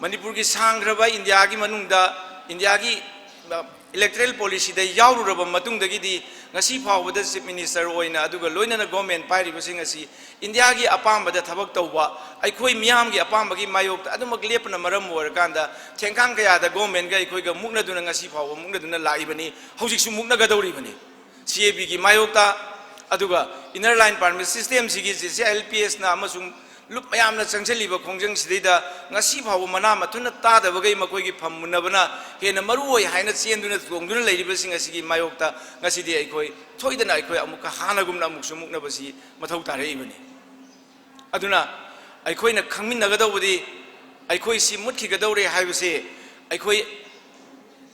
ꯃꯅꯤꯄꯨꯔꯒꯤ ꯁꯥꯡꯈ꯭ꯔꯕ ꯏꯟꯗꯤꯌꯥꯒꯤ ꯃꯅꯨꯡꯗ, ꯏꯟꯗꯤꯌꯥꯒꯤ, ꯑ, electoral policy ꯗ ꯌꯥꯎꯔꯨꯔꯕ ꯃꯇꯨꯡꯗꯒꯤꯗꯤ ꯉꯁꯤ ꯐꯥꯎꯕꯗ Chief Minister ꯑꯣꯏꯅ ꯑꯗꯨꯒ ꯂꯣꯏꯅꯅ government ꯄꯥꯏꯔꯤꯕꯁꯤꯡ ꯑꯁꯤ ꯏꯟꯗꯤꯌꯥꯒꯤ ꯑꯄꯥꯝꯕꯗ ꯊꯕꯛ ꯇꯧꯕ, ꯑꯩꯈꯣꯏ ꯃꯤꯌꯥꯝꯒꯤ ꯑꯄꯥꯝꯕꯒꯤ ꯃꯥꯌꯣꯛꯇ ꯑꯗꯨꯃꯛ ꯂꯦꯞꯄꯅ ꯃꯔꯝ ꯑꯣꯏꯔꯀꯥꯟꯗ ꯊꯦꯡꯈꯥꯡ ꯀꯌꯥꯗ government ꯒ ꯑꯩꯈꯣꯏꯒ ꯃꯨꯛꯅꯗꯨꯅ ꯉꯁꯤ ꯐꯥꯎꯕ ꯃꯨꯛꯅꯗꯨꯅ ꯂꯥꯛꯏꯕꯅꯤ, ꯍꯧꯖꯤꯛꯁꯨ ꯃꯨꯛꯅꯒꯗꯧꯔꯤꯕꯅꯤ꯫ C A B ꯒꯤ ꯃꯥꯌꯣꯛꯇ, ꯑꯗꯨꯒ inner line permit system ꯁꯤꯒꯤ J C I L P S ꯅ ꯑꯃꯁꯨꯡ ꯂꯨꯞ ꯃꯌꯥꯝꯅ ꯆꯪꯁꯤꯜꯂꯤꯕ ꯈꯣꯡꯖꯪꯁꯤꯗꯩꯗ ꯉꯁꯤ ꯐꯥꯎꯕ ꯃꯅꯥ ꯃꯊꯨꯟꯅ ꯇꯥꯗꯕꯈꯩ ꯃꯈꯣꯏꯒꯤ ꯐꯝ ꯃꯨꯟꯅꯕꯅ ꯍꯦꯟꯅ ꯃꯔꯨ ꯑꯣꯏ ꯍꯥꯏꯅ ꯆꯦꯟꯗꯨꯅ ꯆꯣꯡꯗꯨꯅ ꯂꯩꯔꯤꯕꯁꯤꯡ ꯑꯁꯤꯒꯤ ꯃꯥꯌꯣꯛꯇ ꯉꯁꯤꯗꯤ ꯑꯩꯈꯣꯏ ꯁꯣꯏꯗꯅ ꯑꯩꯈꯣꯏ ꯑꯃꯨꯛꯀ ꯍꯥꯟꯅꯒꯨꯝꯅ ꯑꯃꯨꯛꯁꯨ ꯃꯨꯛꯅꯕꯁꯤ ꯃꯊꯧ ꯇꯥꯔꯛꯏꯕꯅꯤ꯫ ꯑꯗꯨꯅ ꯑꯩꯈꯣꯏꯅ ꯈꯪꯃꯤꯟꯅꯒꯗꯧꯕꯗꯤ ꯑꯩꯈꯣꯏꯁꯤ ꯃꯨꯠꯈꯤꯒꯗꯧꯔꯦ ꯍꯥꯏꯕꯁꯦ ꯑꯩꯈꯣꯏ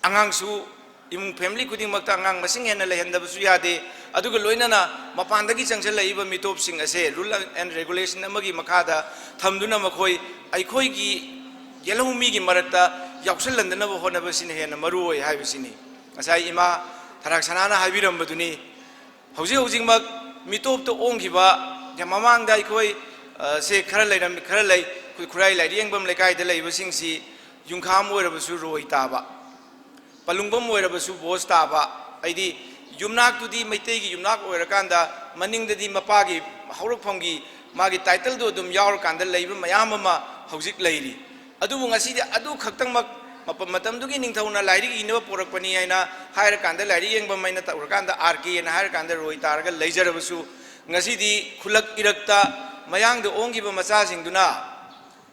ꯑꯉꯥꯡꯁꯨ, ꯏꯃꯨꯡ family ꯈꯨꯗꯤꯡꯃꯛꯇ ꯑꯉꯥꯡ ꯃꯁꯤꯡ ꯍꯦꯟꯅ ꯂꯩꯍꯟꯗꯕꯁꯨ ꯌꯥꯗꯦ, ꯑꯗꯨꯒ ꯂꯣꯏꯅꯅ ꯃꯄꯥꯟꯗꯒꯤ ꯆꯪꯁꯤꯜꯂꯛꯏꯕ ꯃꯤꯇꯣꯞꯁꯤꯡ ꯑꯁꯦ rule and regulation ꯑꯃꯒꯤ ꯃꯈꯥꯗ ꯊꯝꯗꯨꯅ ꯃꯈꯣꯏ ꯑꯩꯈꯣꯏꯒꯤ ꯌꯦꯜꯍꯧꯃꯤꯒꯤ ꯃꯔꯛꯇ ꯌꯥꯎꯁꯤꯜꯍꯟꯗꯅꯕ ꯍꯣꯠꯅꯕꯁꯤꯅ ꯍꯦꯟꯅ ꯃꯔꯨ ꯑꯣꯏ ꯍꯥꯏꯕꯁꯤꯅꯤ꯫ ꯉꯁꯥꯏ ꯏꯃꯥ ꯊꯔꯥꯛ ꯁꯅꯥꯅ ꯍꯥꯏꯕꯤꯔꯝꯕꯗꯨꯅꯤ, ꯍꯧꯖꯤꯛ ꯍꯧꯖꯤꯛꯃꯛ ꯃꯤꯇꯣꯞꯇ ꯑꯣꯟꯈꯤꯕ, ꯃꯃꯥꯡꯗ ꯑꯩꯈꯣꯏ, ꯑ, ꯁꯦ ꯈꯔ ꯂꯩꯔꯝ-, ꯈꯔ ꯂꯩ, ꯈꯨ-, ꯈꯨꯔꯥꯏ ꯂꯥꯏꯔꯤꯛ ꯌꯦꯡꯐꯝ ꯂꯩꯀꯥꯏꯗ ꯂꯩꯕꯁꯤꯡꯁꯤ ꯌꯨꯝꯈꯥꯝ ꯑꯣꯏꯔꯕꯁꯨ ꯔꯣꯏ ꯇꯥꯕ, ꯄꯂꯨꯡꯕꯝ ꯑꯣꯏꯔꯕꯁꯨ ꯕꯣꯁ ꯇꯥꯕ, ꯍꯥꯏꯗꯤ ꯌꯨꯝꯅꯥꯛꯇꯨꯗꯤ ꯃꯩꯇꯩꯒꯤ ꯌꯨꯝꯅꯥꯛ ꯑꯣꯏꯔꯀꯥꯟꯗ ꯃꯅꯤꯡꯗꯗꯤ ꯃꯄꯥꯒꯤ ꯍꯧꯔꯛꯐꯝꯒꯤ ꯃꯥꯒꯤ title ꯗꯨ ꯑꯗꯨꯝ ꯌꯥꯎꯔꯀꯥꯟꯗ ꯂꯩꯕ ꯃꯌꯥꯝ ꯑꯃ ꯍꯧꯖꯤꯛ ꯂꯩꯔꯤ꯫ ꯑꯗꯨꯕꯨ ꯉꯁꯤꯗꯤ ꯑꯗꯨ ꯈꯛꯇꯃꯛ ꯃꯄ-, ꯃꯇꯝꯗꯨꯒꯤ ꯅꯤꯡꯊꯧꯅ ꯂꯥꯏꯔꯤꯛ ꯏꯅꯕ ꯄꯣꯔꯛꯄꯅꯤ ꯍꯥꯏꯅ ꯍꯥꯏꯔꯀꯥꯟꯗ, ꯂꯥꯏꯔꯤꯛ ꯌꯦꯡꯐꯝ ꯍꯥꯏꯅ ꯇꯧꯔꯀꯥꯟꯗ R K ꯅ ꯍꯥꯏꯔꯀꯥꯟꯗ ꯔꯣꯏ ꯇꯥꯔꯒ ꯂꯩꯖꯔꯕꯁꯨ, ꯉꯁꯤꯗꯤ ꯈꯨꯜꯂꯛ ꯏꯔꯛꯇ ꯃꯌꯥꯡꯗ ꯑꯣꯟꯈꯤꯕ ꯃꯆꯥꯁꯤꯡꯗꯨꯅ,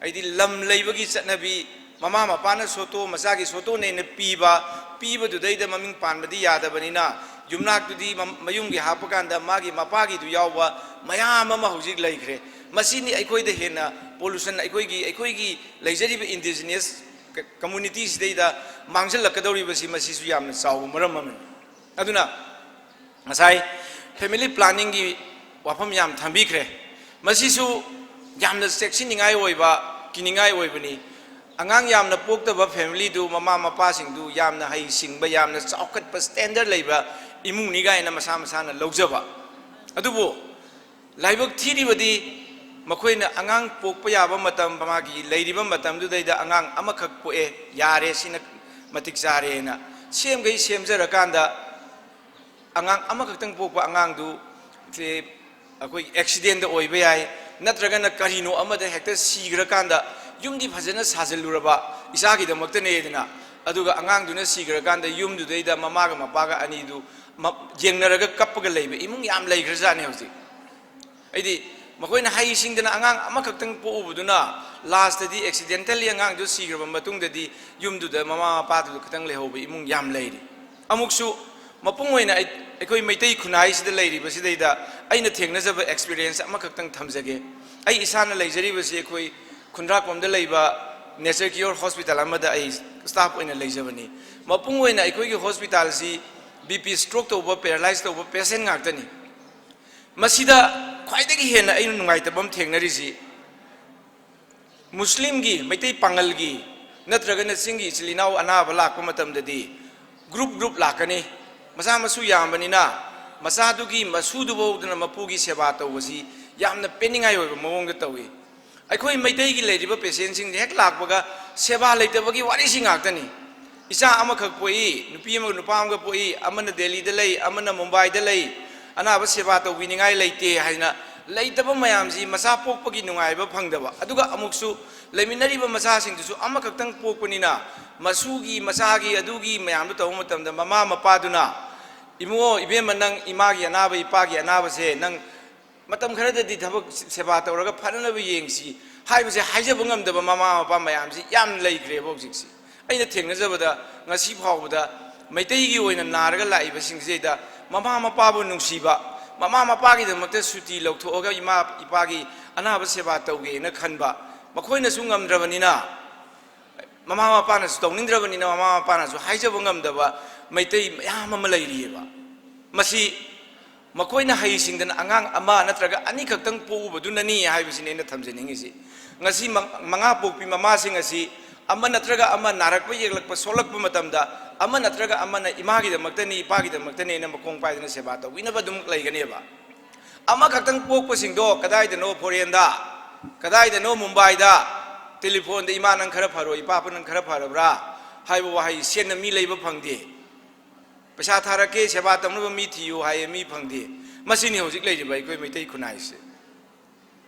ꯍꯥꯏꯗꯤ ꯂꯝ ꯂꯩꯕꯒꯤ ꯆꯠꯅꯕꯤ, ꯃꯃꯥ ꯃꯄꯥꯅ ꯁꯣꯇꯣ, ꯃꯆꯥꯒꯤ ꯁꯣꯇꯣꯅꯦꯅ ꯄꯤꯕ, ꯄꯤꯕꯗꯨꯗꯩꯗ ꯃꯃꯤꯡ ꯄꯥꯟꯕꯗꯤ ꯌꯥꯗꯕꯅꯤꯅ, ꯌꯨꯝꯅꯥꯛꯇꯨꯗꯤ ꯃ-, ꯃꯌꯨꯝꯒꯤ ꯍꯥꯞꯄ ꯀꯥꯟꯗ ꯃꯥꯒꯤ ꯃꯄꯥꯒꯤꯗꯨ ꯌꯥꯎꯕ ꯃꯌꯥꯝ ꯑꯃ ꯍꯧꯖꯤꯛ ꯂꯩꯈ꯭ꯔꯦ꯫ ꯃꯁꯤꯅꯤ ꯑꯩꯈꯣꯏꯗ ꯍꯦꯟꯅ pollution, ꯑꯩꯈꯣꯏꯒꯤ, ꯑꯩꯈꯣꯏꯒꯤ ꯂꯩꯖꯔꯤꯕ indigenous community ꯁꯤꯗꯩꯗ ꯃꯥꯡꯁꯤꯜꯂꯛꯀꯗꯧꯔꯤꯕꯁꯤ, ꯃꯁꯤꯁꯨ ꯌꯥꯝꯅ ꯆꯥꯎꯕ ꯃꯔꯝ ꯑꯃꯅꯤ꯫ ꯑꯗꯨꯅ ꯉꯁꯥꯏ family planning ꯒꯤ ꯋꯥꯐꯝ ꯌꯥꯝ ꯊꯝꯕꯤꯈ꯭ꯔꯦ꯫ ꯃꯁꯤꯁꯨ ꯌꯥꯝꯅ ꯆꯦꯛꯁꯤꯟꯅꯤꯡꯉꯥꯏ ꯑꯣꯏꯕ, ꯀꯤꯅꯤꯡꯉꯥꯏ ꯑꯣꯏꯕꯅꯤ꯫ ꯑꯉꯥꯡ ꯌꯥꯝꯅ ꯄꯣꯛꯇꯕ family ꯗꯨ, ꯃꯃꯥ ꯃꯄꯥꯁꯤꯡꯗꯨ ꯌꯥꯝꯅ ꯍꯩꯁꯤꯡꯕ, ꯌꯥꯝꯅ ꯆꯥꯎꯈꯠꯄ standard ꯂꯩꯕ ꯏꯃꯨꯡꯅꯤ ꯀꯥꯏꯅ ꯃꯁꯥ ꯃꯁꯥꯅ ꯂꯧꯖꯕ꯫ ꯑꯗꯨꯕꯨ ꯂꯥꯏꯕꯛ ꯊꯤꯔꯤꯕꯗꯤ, ꯃꯈꯣꯏꯅ ꯑꯉꯥꯡ ꯄꯣꯛꯄ ꯌꯥꯕ ꯃꯇꯝ, ꯃꯥꯒꯤ ꯂꯩꯔꯤꯕ ꯃꯇꯝꯗꯨꯗꯩꯗ ꯑꯉꯥꯡ ꯑꯃꯈꯛ ꯄꯣꯛꯑꯦ, ꯌꯥꯔꯦ, ꯁꯤꯅ ꯃꯇꯤꯛ ꯆꯥꯔꯦꯅ ꯁꯦꯝꯈꯩ ꯁꯦꯝꯖꯔꯀꯥꯟꯗ, ꯑꯉꯥꯡ ꯑꯃꯈꯛꯇꯪ ꯄꯣꯛꯄ ꯑꯉꯥꯡꯗꯨ ꯁꯦ ꯑꯩꯈꯣꯏ accident ꯗ ꯑꯣꯏꯕ ꯌꯥꯏ, ꯅꯠꯇ꯭ꯔꯒꯅ ꯀꯔꯤꯅꯣ ꯑꯃꯗ ꯍꯦꯛꯇ ꯁꯤꯈ꯭ꯔꯀꯥꯟꯗ, ꯌꯨꯝꯗꯤ ꯐꯖꯅ ꯁꯥꯖꯤꯜꯂꯨꯔꯕ ꯏꯆꯥꯒꯤꯗꯃꯛꯇꯅꯦꯗꯅ, ꯑꯗꯨꯒ ꯑꯉꯥꯡꯗꯨꯅ ꯁꯤꯈ꯭ꯔꯀꯥꯟꯗ ꯌꯨꯝꯗꯨꯗꯩꯗ ꯃꯃꯥꯒ ꯃꯄꯥꯒ ꯑꯅꯤꯗꯨ ꯃ-, ꯌꯦꯡꯅꯔꯒ ꯀꯞꯄꯒ ꯂꯩꯕ ꯏꯃꯨꯡ ꯌꯥꯝ ꯂꯩꯈ꯭ꯔꯖꯥꯠꯅꯤ ꯍꯧꯖꯤꯛ꯫ ꯑꯩꯗꯤ ꯃꯈꯣꯏꯅ ꯍꯩꯁꯤꯡꯗꯅ ꯑꯉꯥꯡ ꯑꯃꯈꯛꯇꯪ ꯄꯣꯛꯎꯕꯗꯨꯅ last ꯇꯗꯤ accidentally ꯑꯉꯥꯡꯗꯨ ꯁꯤꯈ꯭ꯔꯕ ꯃꯇꯨꯡꯗꯗꯤ ꯌꯨꯝꯗꯨꯗ ꯃꯃꯥ ꯃꯄꯥꯗꯨꯗ ꯈꯛꯇꯪ ꯂꯩꯍꯧꯕ ꯏꯃꯨꯡ ꯌꯥꯝ ꯂꯩꯔꯤ꯫ ꯑꯃꯨꯛꯁꯨ ꯃꯄꯨꯡ ꯑꯣꯏꯅ ꯑꯩ-, ꯑꯩꯈꯣꯏ ꯃꯩꯇꯩ ꯈꯨꯟꯅꯥꯏꯁꯤꯗ ꯂꯩꯔꯤꯕꯁꯤꯗꯩꯗ ꯑꯩꯅ ꯊꯦꯡꯅꯖꯕ experience ꯑꯃꯈꯛꯇꯪ ꯊꯝꯖꯒꯦ꯫ ꯑꯩ ꯏꯁꯥꯅ ꯂꯩꯖꯔꯤꯕꯁꯤ ꯑꯩꯈꯣꯏ ꯈꯨꯟꯗ꯭ꯔꯥꯛꯄꯝꯗ ꯂꯩꯕ Nature Cure Hospital ꯑꯃꯗ ꯑꯩ staff ꯑꯣꯏꯅ ꯂꯩꯖꯕꯅꯤ꯫ ꯃꯄꯨꯡ ꯑꯣꯏꯅ ꯑꯩꯈꯣꯏꯒꯤ hospital ꯁꯤ BP, stroke ꯇꯧꯕ, paralyze ꯇꯧꯕ patient ꯉꯥꯛꯇꯅꯤ꯫ ꯃꯁꯤꯗ ꯈ꯭ꯋꯥꯏꯗꯒꯤ ꯍꯦꯟꯅ ꯑꯩꯅ ꯅꯨꯡꯉꯥꯏꯇꯕ ꯑꯃ ꯊꯦꯡꯅꯔꯤꯁꯤ, ꯃꯨꯁꯂꯤꯝꯒꯤ, ꯃꯩꯇꯩ ꯄꯥꯉꯜꯒꯤ, ꯅꯠꯇ꯭ꯔꯒꯅ ꯆꯤꯡꯒꯤ ꯏꯆꯤꯜ ꯏꯅꯥꯎ ꯑꯅꯥꯕ ꯂꯥꯛꯄ ꯃꯇꯝꯗꯗꯤ group group ꯂꯥꯛꯀꯅꯤ꯫ ꯃꯆꯥ ꯃꯁꯨ ꯌꯥꯝꯕꯅꯤꯅ ꯃꯆꯥꯗꯨꯒꯤ ꯃꯁꯨꯗꯨꯐꯥꯎꯗꯅ ꯃꯄꯨꯒꯤ ꯁꯦꯕꯥ ꯇꯧꯕꯁꯤ ꯌꯥꯝꯅ ꯄꯦꯟꯅꯤꯡꯉꯥꯏ ꯑꯣꯏꯕ ꯃꯑꯣꯡꯗ ꯇꯧꯏ꯫ ꯑꯩꯈꯣꯏ ꯃꯩꯇꯩꯒꯤ ꯂꯩꯔꯤꯕ patient ꯁꯤꯡꯁꯦ ꯍꯦꯛ ꯂꯥꯛꯄꯒ ꯁꯦꯕꯥ ꯂꯩꯇꯕꯒꯤ ꯋꯥꯔꯤꯁꯤ ꯉꯥꯛꯇꯅꯤ꯫ ꯏꯆꯥ ꯑꯃꯈꯛ ꯄꯣꯛꯏ, ꯅꯨꯄꯤ ꯑꯃꯒ ꯅꯨꯄꯥ ꯑꯃꯒ ꯄꯣꯛꯏ, ꯑꯃꯅ ꯗꯦꯜꯂꯤꯗ ꯂꯩ, ꯑꯃꯅ ꯃꯨꯝꯕꯥꯏꯗ ꯂꯩ, ꯑꯅꯥꯕ ꯁꯦꯕꯥ ꯇꯧꯕꯤꯅꯤꯡꯉꯥꯏ ꯂꯩꯇꯦ ꯍꯥꯏꯅ ꯂꯩꯇꯕ ꯃꯌꯥꯝꯁꯤ, ꯃꯆꯥ ꯄꯣꯛꯄꯒꯤ ꯅꯨꯡꯉꯥꯏꯕ ꯐꯪꯗꯕ, ꯑꯗꯨꯒ ꯑꯃꯨꯛꯁꯨ ꯂꯩꯃꯤꯟꯅꯔꯤꯕ ꯃꯆꯥꯁꯤꯡꯗꯨꯁꯨ ꯑꯃꯈꯛꯇꯪ ꯄꯣꯛꯄꯅꯤꯅ, ꯃꯁꯨꯒꯤ, ꯃꯆꯥꯒꯤ, ꯑꯗꯨꯒꯤ ꯃꯌꯥꯝꯗꯨ ꯇꯧꯕ ꯃꯇꯝꯗ ꯃꯃꯥ ꯃꯄꯥꯗꯨꯅ, "ꯏꯕꯨꯡꯉꯣ, ꯏꯕꯦꯝꯃ, ꯅꯪ ꯏꯃꯥꯒꯤ ꯑꯅꯥꯕ, ꯏꯄꯥꯒꯤ ꯑꯅꯥꯕꯁꯦ ꯅꯪ ꯃꯇꯝ ꯈꯔꯗꯗꯤ ꯊꯕꯛ ꯁꯦꯕꯥ ꯇꯧꯔꯒ ꯐꯅꯅꯕ ꯌꯦꯡꯁꯤ" ꯍꯥꯏꯕꯁꯦ ꯍꯥꯏꯖꯕ ꯉꯝꯗꯕ ꯃꯃꯥ ꯃꯄꯥ ꯃꯌꯥꯝꯁꯤ ꯌꯥꯝ ꯂꯩꯈ꯭ꯔꯦꯕ ꯍꯧꯖꯤꯛꯁꯤ꯫ ꯑꯩꯅ ꯊꯦꯡꯅꯖꯕꯗ, ꯉꯁꯤ ꯐꯥꯎꯕꯗ ꯃꯩꯇꯩꯒꯤ ꯑꯣꯏꯅ ꯅꯥꯔꯒ ꯂꯥꯛꯏꯕꯁꯤꯡꯁꯤꯗꯩꯗ ꯃꯃꯥ ꯃꯄꯥꯕꯨ ꯅꯨꯡꯁꯤꯕ, ꯃꯃꯥ ꯃꯄꯥꯒꯤꯗꯃꯛꯇ ꯁꯨꯇꯤ ꯂꯧꯊꯣꯛꯑꯒ ꯏꯃꯥ ꯏꯄꯥꯒꯤ ꯑꯅꯥꯕ ꯁꯦꯕꯥ ꯇꯧꯒꯦꯅ ꯈꯟꯕ, ꯃꯈꯣꯏꯅꯁꯨ ꯉꯝꯗ꯭ꯔꯕꯅꯤꯅ, ꯃꯃꯥ ꯃꯄꯥꯅꯁꯨ ꯇꯧꯅꯤꯡꯗ꯭ꯔꯕꯅꯤꯅ, ꯃꯃꯥ ꯃꯄꯥꯅꯁꯨ ꯍꯥꯏꯖꯕ ꯉꯝꯗꯕ ꯃꯩꯇꯩ ꯃꯌꯥꯝ ꯑꯃ ꯂꯩꯔꯤꯑꯕ꯫ ꯃꯁꯤ ꯃꯈꯣꯏꯅ ꯍꯩꯁꯤꯡꯗꯅ ꯑꯉꯥꯡ ꯑꯃ ꯅꯠꯇ꯭ꯔꯒ ꯑꯅꯤꯈꯛꯇꯪ ꯄꯣꯛꯎꯕꯗꯨꯅꯅꯤ ꯍꯥꯏꯕꯁꯤꯅꯤ ꯑꯩꯅ ꯊꯝꯖꯅꯤꯡꯉꯤꯁꯤ꯫ ꯉꯁꯤ ꯃ-, ꯃꯉꯥ ꯄꯣꯛꯄꯤ ꯃꯃꯥꯁꯤꯡ ꯑꯁꯤ ꯑꯃ ꯅꯠꯇ꯭ꯔꯒ ꯑꯃ ꯅꯥꯔꯛꯄ ꯌꯦꯛꯂꯛꯄ ꯁꯣꯛꯂꯛꯄ ꯃꯇꯝꯗ, ꯑꯃ ꯅꯠꯇ꯭ꯔꯒ ꯑꯃꯅ ꯏꯃꯥꯒꯤꯗꯃꯛꯇꯅꯤ, ꯏꯄꯥꯒꯤꯗꯃꯛꯇꯅꯤ ꯍꯥꯏꯅ ꯃꯈꯣꯡ ꯄꯥꯏꯗꯅ ꯁꯦꯕꯥ ꯇꯧꯕꯤꯅꯕ ꯑꯗꯨꯝ ꯂꯩꯒꯅꯦꯕ꯫ ꯑꯃꯈꯛꯇꯪ ꯄꯣꯛꯄꯁꯤꯡꯗꯣ ꯀꯗꯥꯏꯗꯅꯣ, ꯐꯣꯔꯦꯟꯗ, ꯀꯗꯥꯏꯗꯅꯣ, ꯃꯨꯝꯕꯥꯏꯗ ꯇꯦꯂꯤꯐꯣꯟꯗ, "ꯏꯃꯥ, ꯅꯪ ꯈꯔ ꯐꯔꯣ, ꯏꯄꯥ, ꯅꯪ ꯈꯔ ꯐꯔꯕ꯭ꯔꯥ?" ꯍꯥꯏꯕ ꯋꯥꯍꯩ ꯁꯦꯟꯅ ꯃꯤ ꯂꯩꯕ ꯐꯪꯗꯦ꯫ "ꯄꯩꯁꯥ ꯊꯥꯔꯛꯀꯦ, ꯁꯦꯕꯥ ꯇꯧꯅꯕ ꯃꯤ ꯊꯤꯌꯨ" ꯍꯥꯏꯌꯦ, ꯃꯤ ꯐꯪꯗꯦ꯫ ꯃꯁꯤꯅꯤ ꯍꯧꯖꯤꯛ ꯂꯩꯔꯤꯕ ꯑꯩꯈꯣꯏ ꯃꯩꯇꯩ ꯈꯨꯟꯅꯥꯏꯁꯦ꯫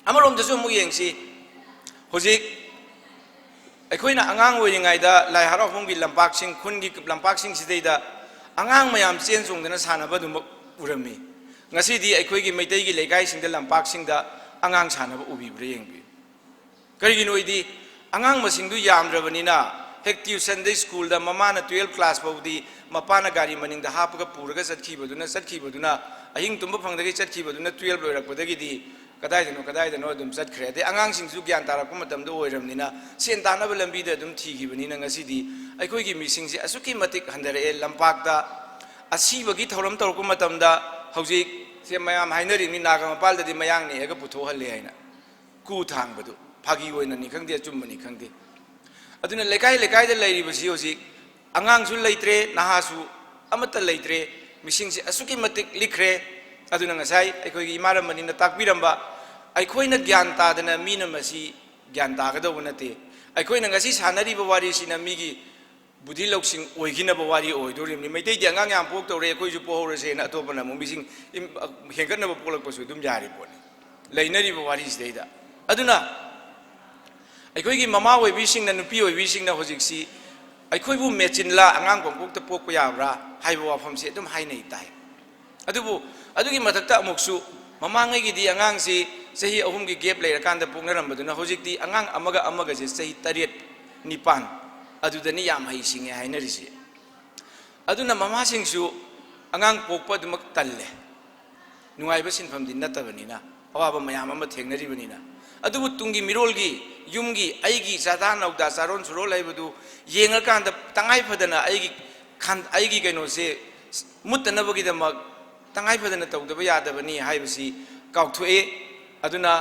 ꯑꯃꯔꯣꯝꯗꯁꯨ ꯑꯃꯨꯛ ꯌꯦꯡꯁꯤ, ꯍꯧꯖꯤꯛ ꯑꯩꯈꯣꯏꯅ ꯑꯉꯥꯡ ꯑꯣꯏꯔꯤꯉꯩꯗ ꯂꯥꯏ ꯍꯔꯥꯎꯐꯝꯒꯤ ꯂꯝꯄꯥꯛꯁꯤꯡ, ꯈꯨꯟꯒꯤ ꯂꯝꯄꯥꯛꯁꯤꯡꯁꯤꯗꯩꯗ ꯑꯉꯥꯡ ꯃꯌꯥꯝ ꯆꯦꯟ ꯆꯣꯡꯗꯅ ꯁꯥꯟꯅꯕ ꯑꯗꯨꯃꯛ ꯎꯔꯝꯃꯤ꯫ ꯉꯁꯤꯗꯤ ꯑꯩꯈꯣꯏꯒꯤ ꯃꯩꯇꯩꯒꯤ ꯂꯩꯀꯥꯏꯁꯤꯡꯗ ꯂꯝꯄꯥꯛꯁꯤꯡꯗ ꯑꯉꯥꯡ ꯁꯥꯟꯅꯕ ꯎꯕꯤꯕ꯭ꯔꯥ ꯌꯦꯡꯕꯤꯌꯨ꯫ ꯀꯔꯤꯒꯤꯅꯣ ꯍꯥꯏꯗꯤ, ꯑꯉꯥꯡ ꯃꯁꯤꯡꯗꯨ ꯌꯥꯝꯗ꯭ꯔꯕꯅꯤꯅ, ꯍꯦꯛ ꯇ꯭ꯌꯨꯁꯟꯗ, ꯁ꯭ꯀꯨꯜꯗ ꯃꯃꯥꯅ ꯇꯨꯌꯦꯜꯞ ꯀ꯭ꯂꯥꯁ ꯐꯥꯎꯗꯤ ꯃꯄꯥꯅ ꯒꯥꯔꯤ ꯃꯅꯤꯡꯗ ꯍꯥꯞꯄꯒ ꯄꯨꯔꯒ ꯆꯠꯈꯤꯕꯗꯨꯅ, ꯆꯠꯈꯤꯕꯗꯨꯅ, ꯑꯍꯤꯡ ꯇꯨꯝꯕ ꯐꯪꯗꯒꯩ ꯆꯠꯈꯤꯕꯗꯨꯅ ꯇꯨꯌꯦꯜꯞ ꯂꯣꯏꯔꯛꯄꯗꯒꯤꯗꯤ ꯀꯗꯥꯏꯗꯅꯣ ꯀꯗꯥꯏꯗꯅꯣ ꯑꯗꯨꯝ ꯆꯠꯈ꯭ꯔꯦ꯫ ꯑꯗꯩ ꯑꯉꯥꯡꯁꯤꯡꯁꯨ ꯒ꯭ꯌꯥꯟ ꯇꯥꯔꯛꯄ ꯃꯇꯝꯗ ꯑꯣꯏꯔꯕꯅꯤꯅ ꯁꯦꯟ ꯇꯥꯟꯅꯕ ꯂꯝꯕꯤꯗ ꯑꯗꯨꯝ ꯊꯤꯈꯤꯕꯅꯤꯅ ꯉꯁꯤꯗꯤ ꯑꯩꯈꯣꯏꯒꯤ ꯃꯤꯁꯤꯡꯁꯦ ꯑꯁꯨꯛꯀꯤ ꯃꯇꯤꯛ ꯍꯟꯊꯔꯛꯑꯦ꯫ ꯂꯝꯄꯥꯛꯇ ꯑꯁꯤꯕꯒꯤ ꯊꯧꯔꯝ ꯇꯧꯔꯛꯄ ꯃꯇꯝꯗ ꯍꯧꯖꯤꯛꯁꯦ ꯃꯌꯥꯝ ꯍꯥꯏꯅꯔꯤꯕꯅꯤ, ꯅꯥꯒꯥ ꯃꯄꯥꯜꯗꯗꯤ ꯃꯌꯥꯡ ꯅꯦꯛꯑꯒ ꯄꯨꯊꯣꯛꯍꯜꯂꯦ ꯍꯥꯏꯅ꯫ ꯀꯨ ꯊꯥꯡꯕꯗꯨ ꯐꯥꯒꯤ ꯑꯣꯏꯅꯅꯤ ꯈꯪꯗꯦ, ꯑꯆꯨꯝꯕꯅꯤ ꯈꯪꯗꯦ꯫ ꯑꯗꯨꯅ ꯂꯩꯀꯥꯏ ꯂꯩꯀꯥꯏꯗ ꯂꯩꯔꯤꯕꯁꯤ ꯍꯧꯖꯤꯛ ꯑꯉꯥꯡꯁꯨ ꯂꯩꯇ꯭ꯔꯦ, ꯅꯍꯥꯁꯨ ꯑꯃꯠꯇ ꯂꯩꯇ꯭ꯔꯦ, ꯃꯤꯁꯤꯡꯁꯦ ꯑꯁꯨꯛꯀꯤ ꯃꯇꯤꯛ ꯂꯤꯛꯈ꯭ꯔꯦ꯫ ꯑꯗꯨꯅ ꯉꯁꯥꯏ ꯑꯩꯈꯣꯏꯒꯤ ꯏꯃꯥ ꯔꯃꯅꯤꯅ ꯇꯥꯛꯄꯤꯔꯝꯕ, ꯑꯩꯈꯣꯏꯅ ꯒ꯭ꯌꯥꯟ ꯇꯥꯗꯅ ꯃꯤꯅ ꯃꯁꯤ ꯒ꯭ꯌꯥꯟ ꯇꯥꯒꯗꯧꯕ ꯅꯠꯇꯦ꯫ ꯑꯩꯈꯣꯏꯅ ꯉꯁꯤ ꯁꯥꯟꯅꯔꯤꯕ ꯋꯥꯔꯤꯁꯤꯅ ꯃꯤꯒꯤ ꯕꯨꯙꯤ ꯂꯧꯁꯤꯡ ꯑꯣꯏꯈꯤꯅꯕ ꯋꯥꯔꯤ ꯑꯣꯏꯗꯣꯔꯤꯕꯅꯤ꯫ ꯃꯩꯇꯩꯗꯤ ꯑꯉꯥꯡ ꯌꯥꯝ ꯄꯣꯛꯇꯧꯔꯦ, ꯑꯩꯈꯣꯏꯁꯨ ꯄꯣꯛꯍꯧꯔꯁꯦꯅ ꯑꯇꯣꯞꯄꯅ ꯑꯃꯨꯛ ꯃꯤꯁꯤꯡ ꯏꯝ-, ꯍꯦꯟꯒꯠꯅꯕ ꯄꯣꯛꯂꯛꯄꯁꯨ ꯑꯗꯨꯝ ꯌꯥꯔꯤ ꯄꯣꯠꯅꯤ, ꯂꯩꯅꯔꯤꯕ ꯋꯥꯔꯤꯁꯤꯗꯩꯗ꯫ ꯑꯗꯨꯅ ꯑꯩꯈꯣꯏꯒꯤ ꯃꯃꯥ ꯑꯣꯏꯕꯤꯁꯤꯡꯅ, ꯅꯨꯄꯤ ꯑꯣꯏꯕꯤꯁꯤꯡꯅ ꯍꯧꯖꯤꯛꯁꯤ ꯑꯩꯈꯣꯏꯕꯨ ꯃꯦꯆꯤꯟꯂꯥ, ꯑꯉꯥꯡ ꯄꯪꯄꯣꯛꯇ ꯄꯣꯛꯄ ꯌꯥꯕ꯭ꯔꯥ ꯍꯥꯏꯕ ꯋꯥꯐꯝꯁꯤ ꯑꯗꯨꯝ ꯍꯥꯏꯅꯩ ꯇꯥꯏ꯫ ꯑꯗꯨꯕꯨ ꯑꯗꯨꯒꯤ ꯃꯊꯛꯇ ꯑꯃꯨꯛꯁꯨ ꯃꯃꯥꯡꯉꯩꯒꯤꯗꯤ ꯑꯉꯥꯡꯁꯤ ꯆꯍꯤ ꯑꯍꯨꯝꯒꯤ gap ꯂꯩꯔꯀꯥꯟꯗ ꯄꯣꯛꯅꯔꯝꯕꯗꯨꯅ ꯍꯧꯖꯤꯛꯇꯤ ꯑꯉꯥꯡ ꯑꯃꯒ ꯑꯃꯒꯁꯦ ꯆꯍꯤ ꯇꯔꯦꯠ, ꯅꯤꯄꯥꯟ, ꯑꯗꯨꯗꯅꯤ ꯌꯥꯝ ꯍꯩ ꯁꯤꯡꯉꯦ ꯍꯥꯏꯅꯔꯤꯁꯦ꯫ ꯑꯗꯨꯅ ꯃꯃꯥꯁꯤꯡꯁꯨ ꯑꯉꯥꯡ ꯄꯣꯛꯄ ꯑꯗꯨꯃꯛ ꯇꯜꯂꯦ, ꯅꯨꯡꯉꯥꯏꯕ ꯁꯤꯟꯐꯝꯗꯤ ꯅꯠꯇꯕꯅꯤꯅ, ꯑꯋꯥꯕ ꯃꯌꯥꯝ ꯑꯃ ꯊꯦꯡꯅꯔꯤꯕꯅꯤꯅ꯫ ꯑꯗꯨꯕꯨ ꯇꯨꯡꯒꯤ ꯃꯤꯔꯣꯜꯒꯤ, ꯌꯨꯝꯒꯤ, ꯑꯩꯒꯤ ꯆꯥꯗꯥ ꯅꯧꯗꯥ, ꯆꯥꯔꯣꯟ ꯁꯨꯔꯣꯜ ꯍꯥꯏꯕꯗꯨ ꯌꯦꯡꯉꯀꯥꯟꯗ, ꯇꯉꯥꯏ ꯐꯗꯅ ꯑꯩꯒꯤ ꯈꯟ-, ꯑꯩꯒꯤ ꯀꯩꯅꯣꯁꯦ ꯃꯨꯠꯇꯅꯕꯒꯤꯗꯃꯛ ꯇꯉꯥꯏ ꯐꯗꯅ ꯇꯧꯗꯕ ꯌꯥꯗꯕꯅꯤ ꯍꯥꯏꯕꯁꯤ ꯀꯥꯎꯊꯣꯛꯑꯦ꯫ ꯑꯗꯨꯅ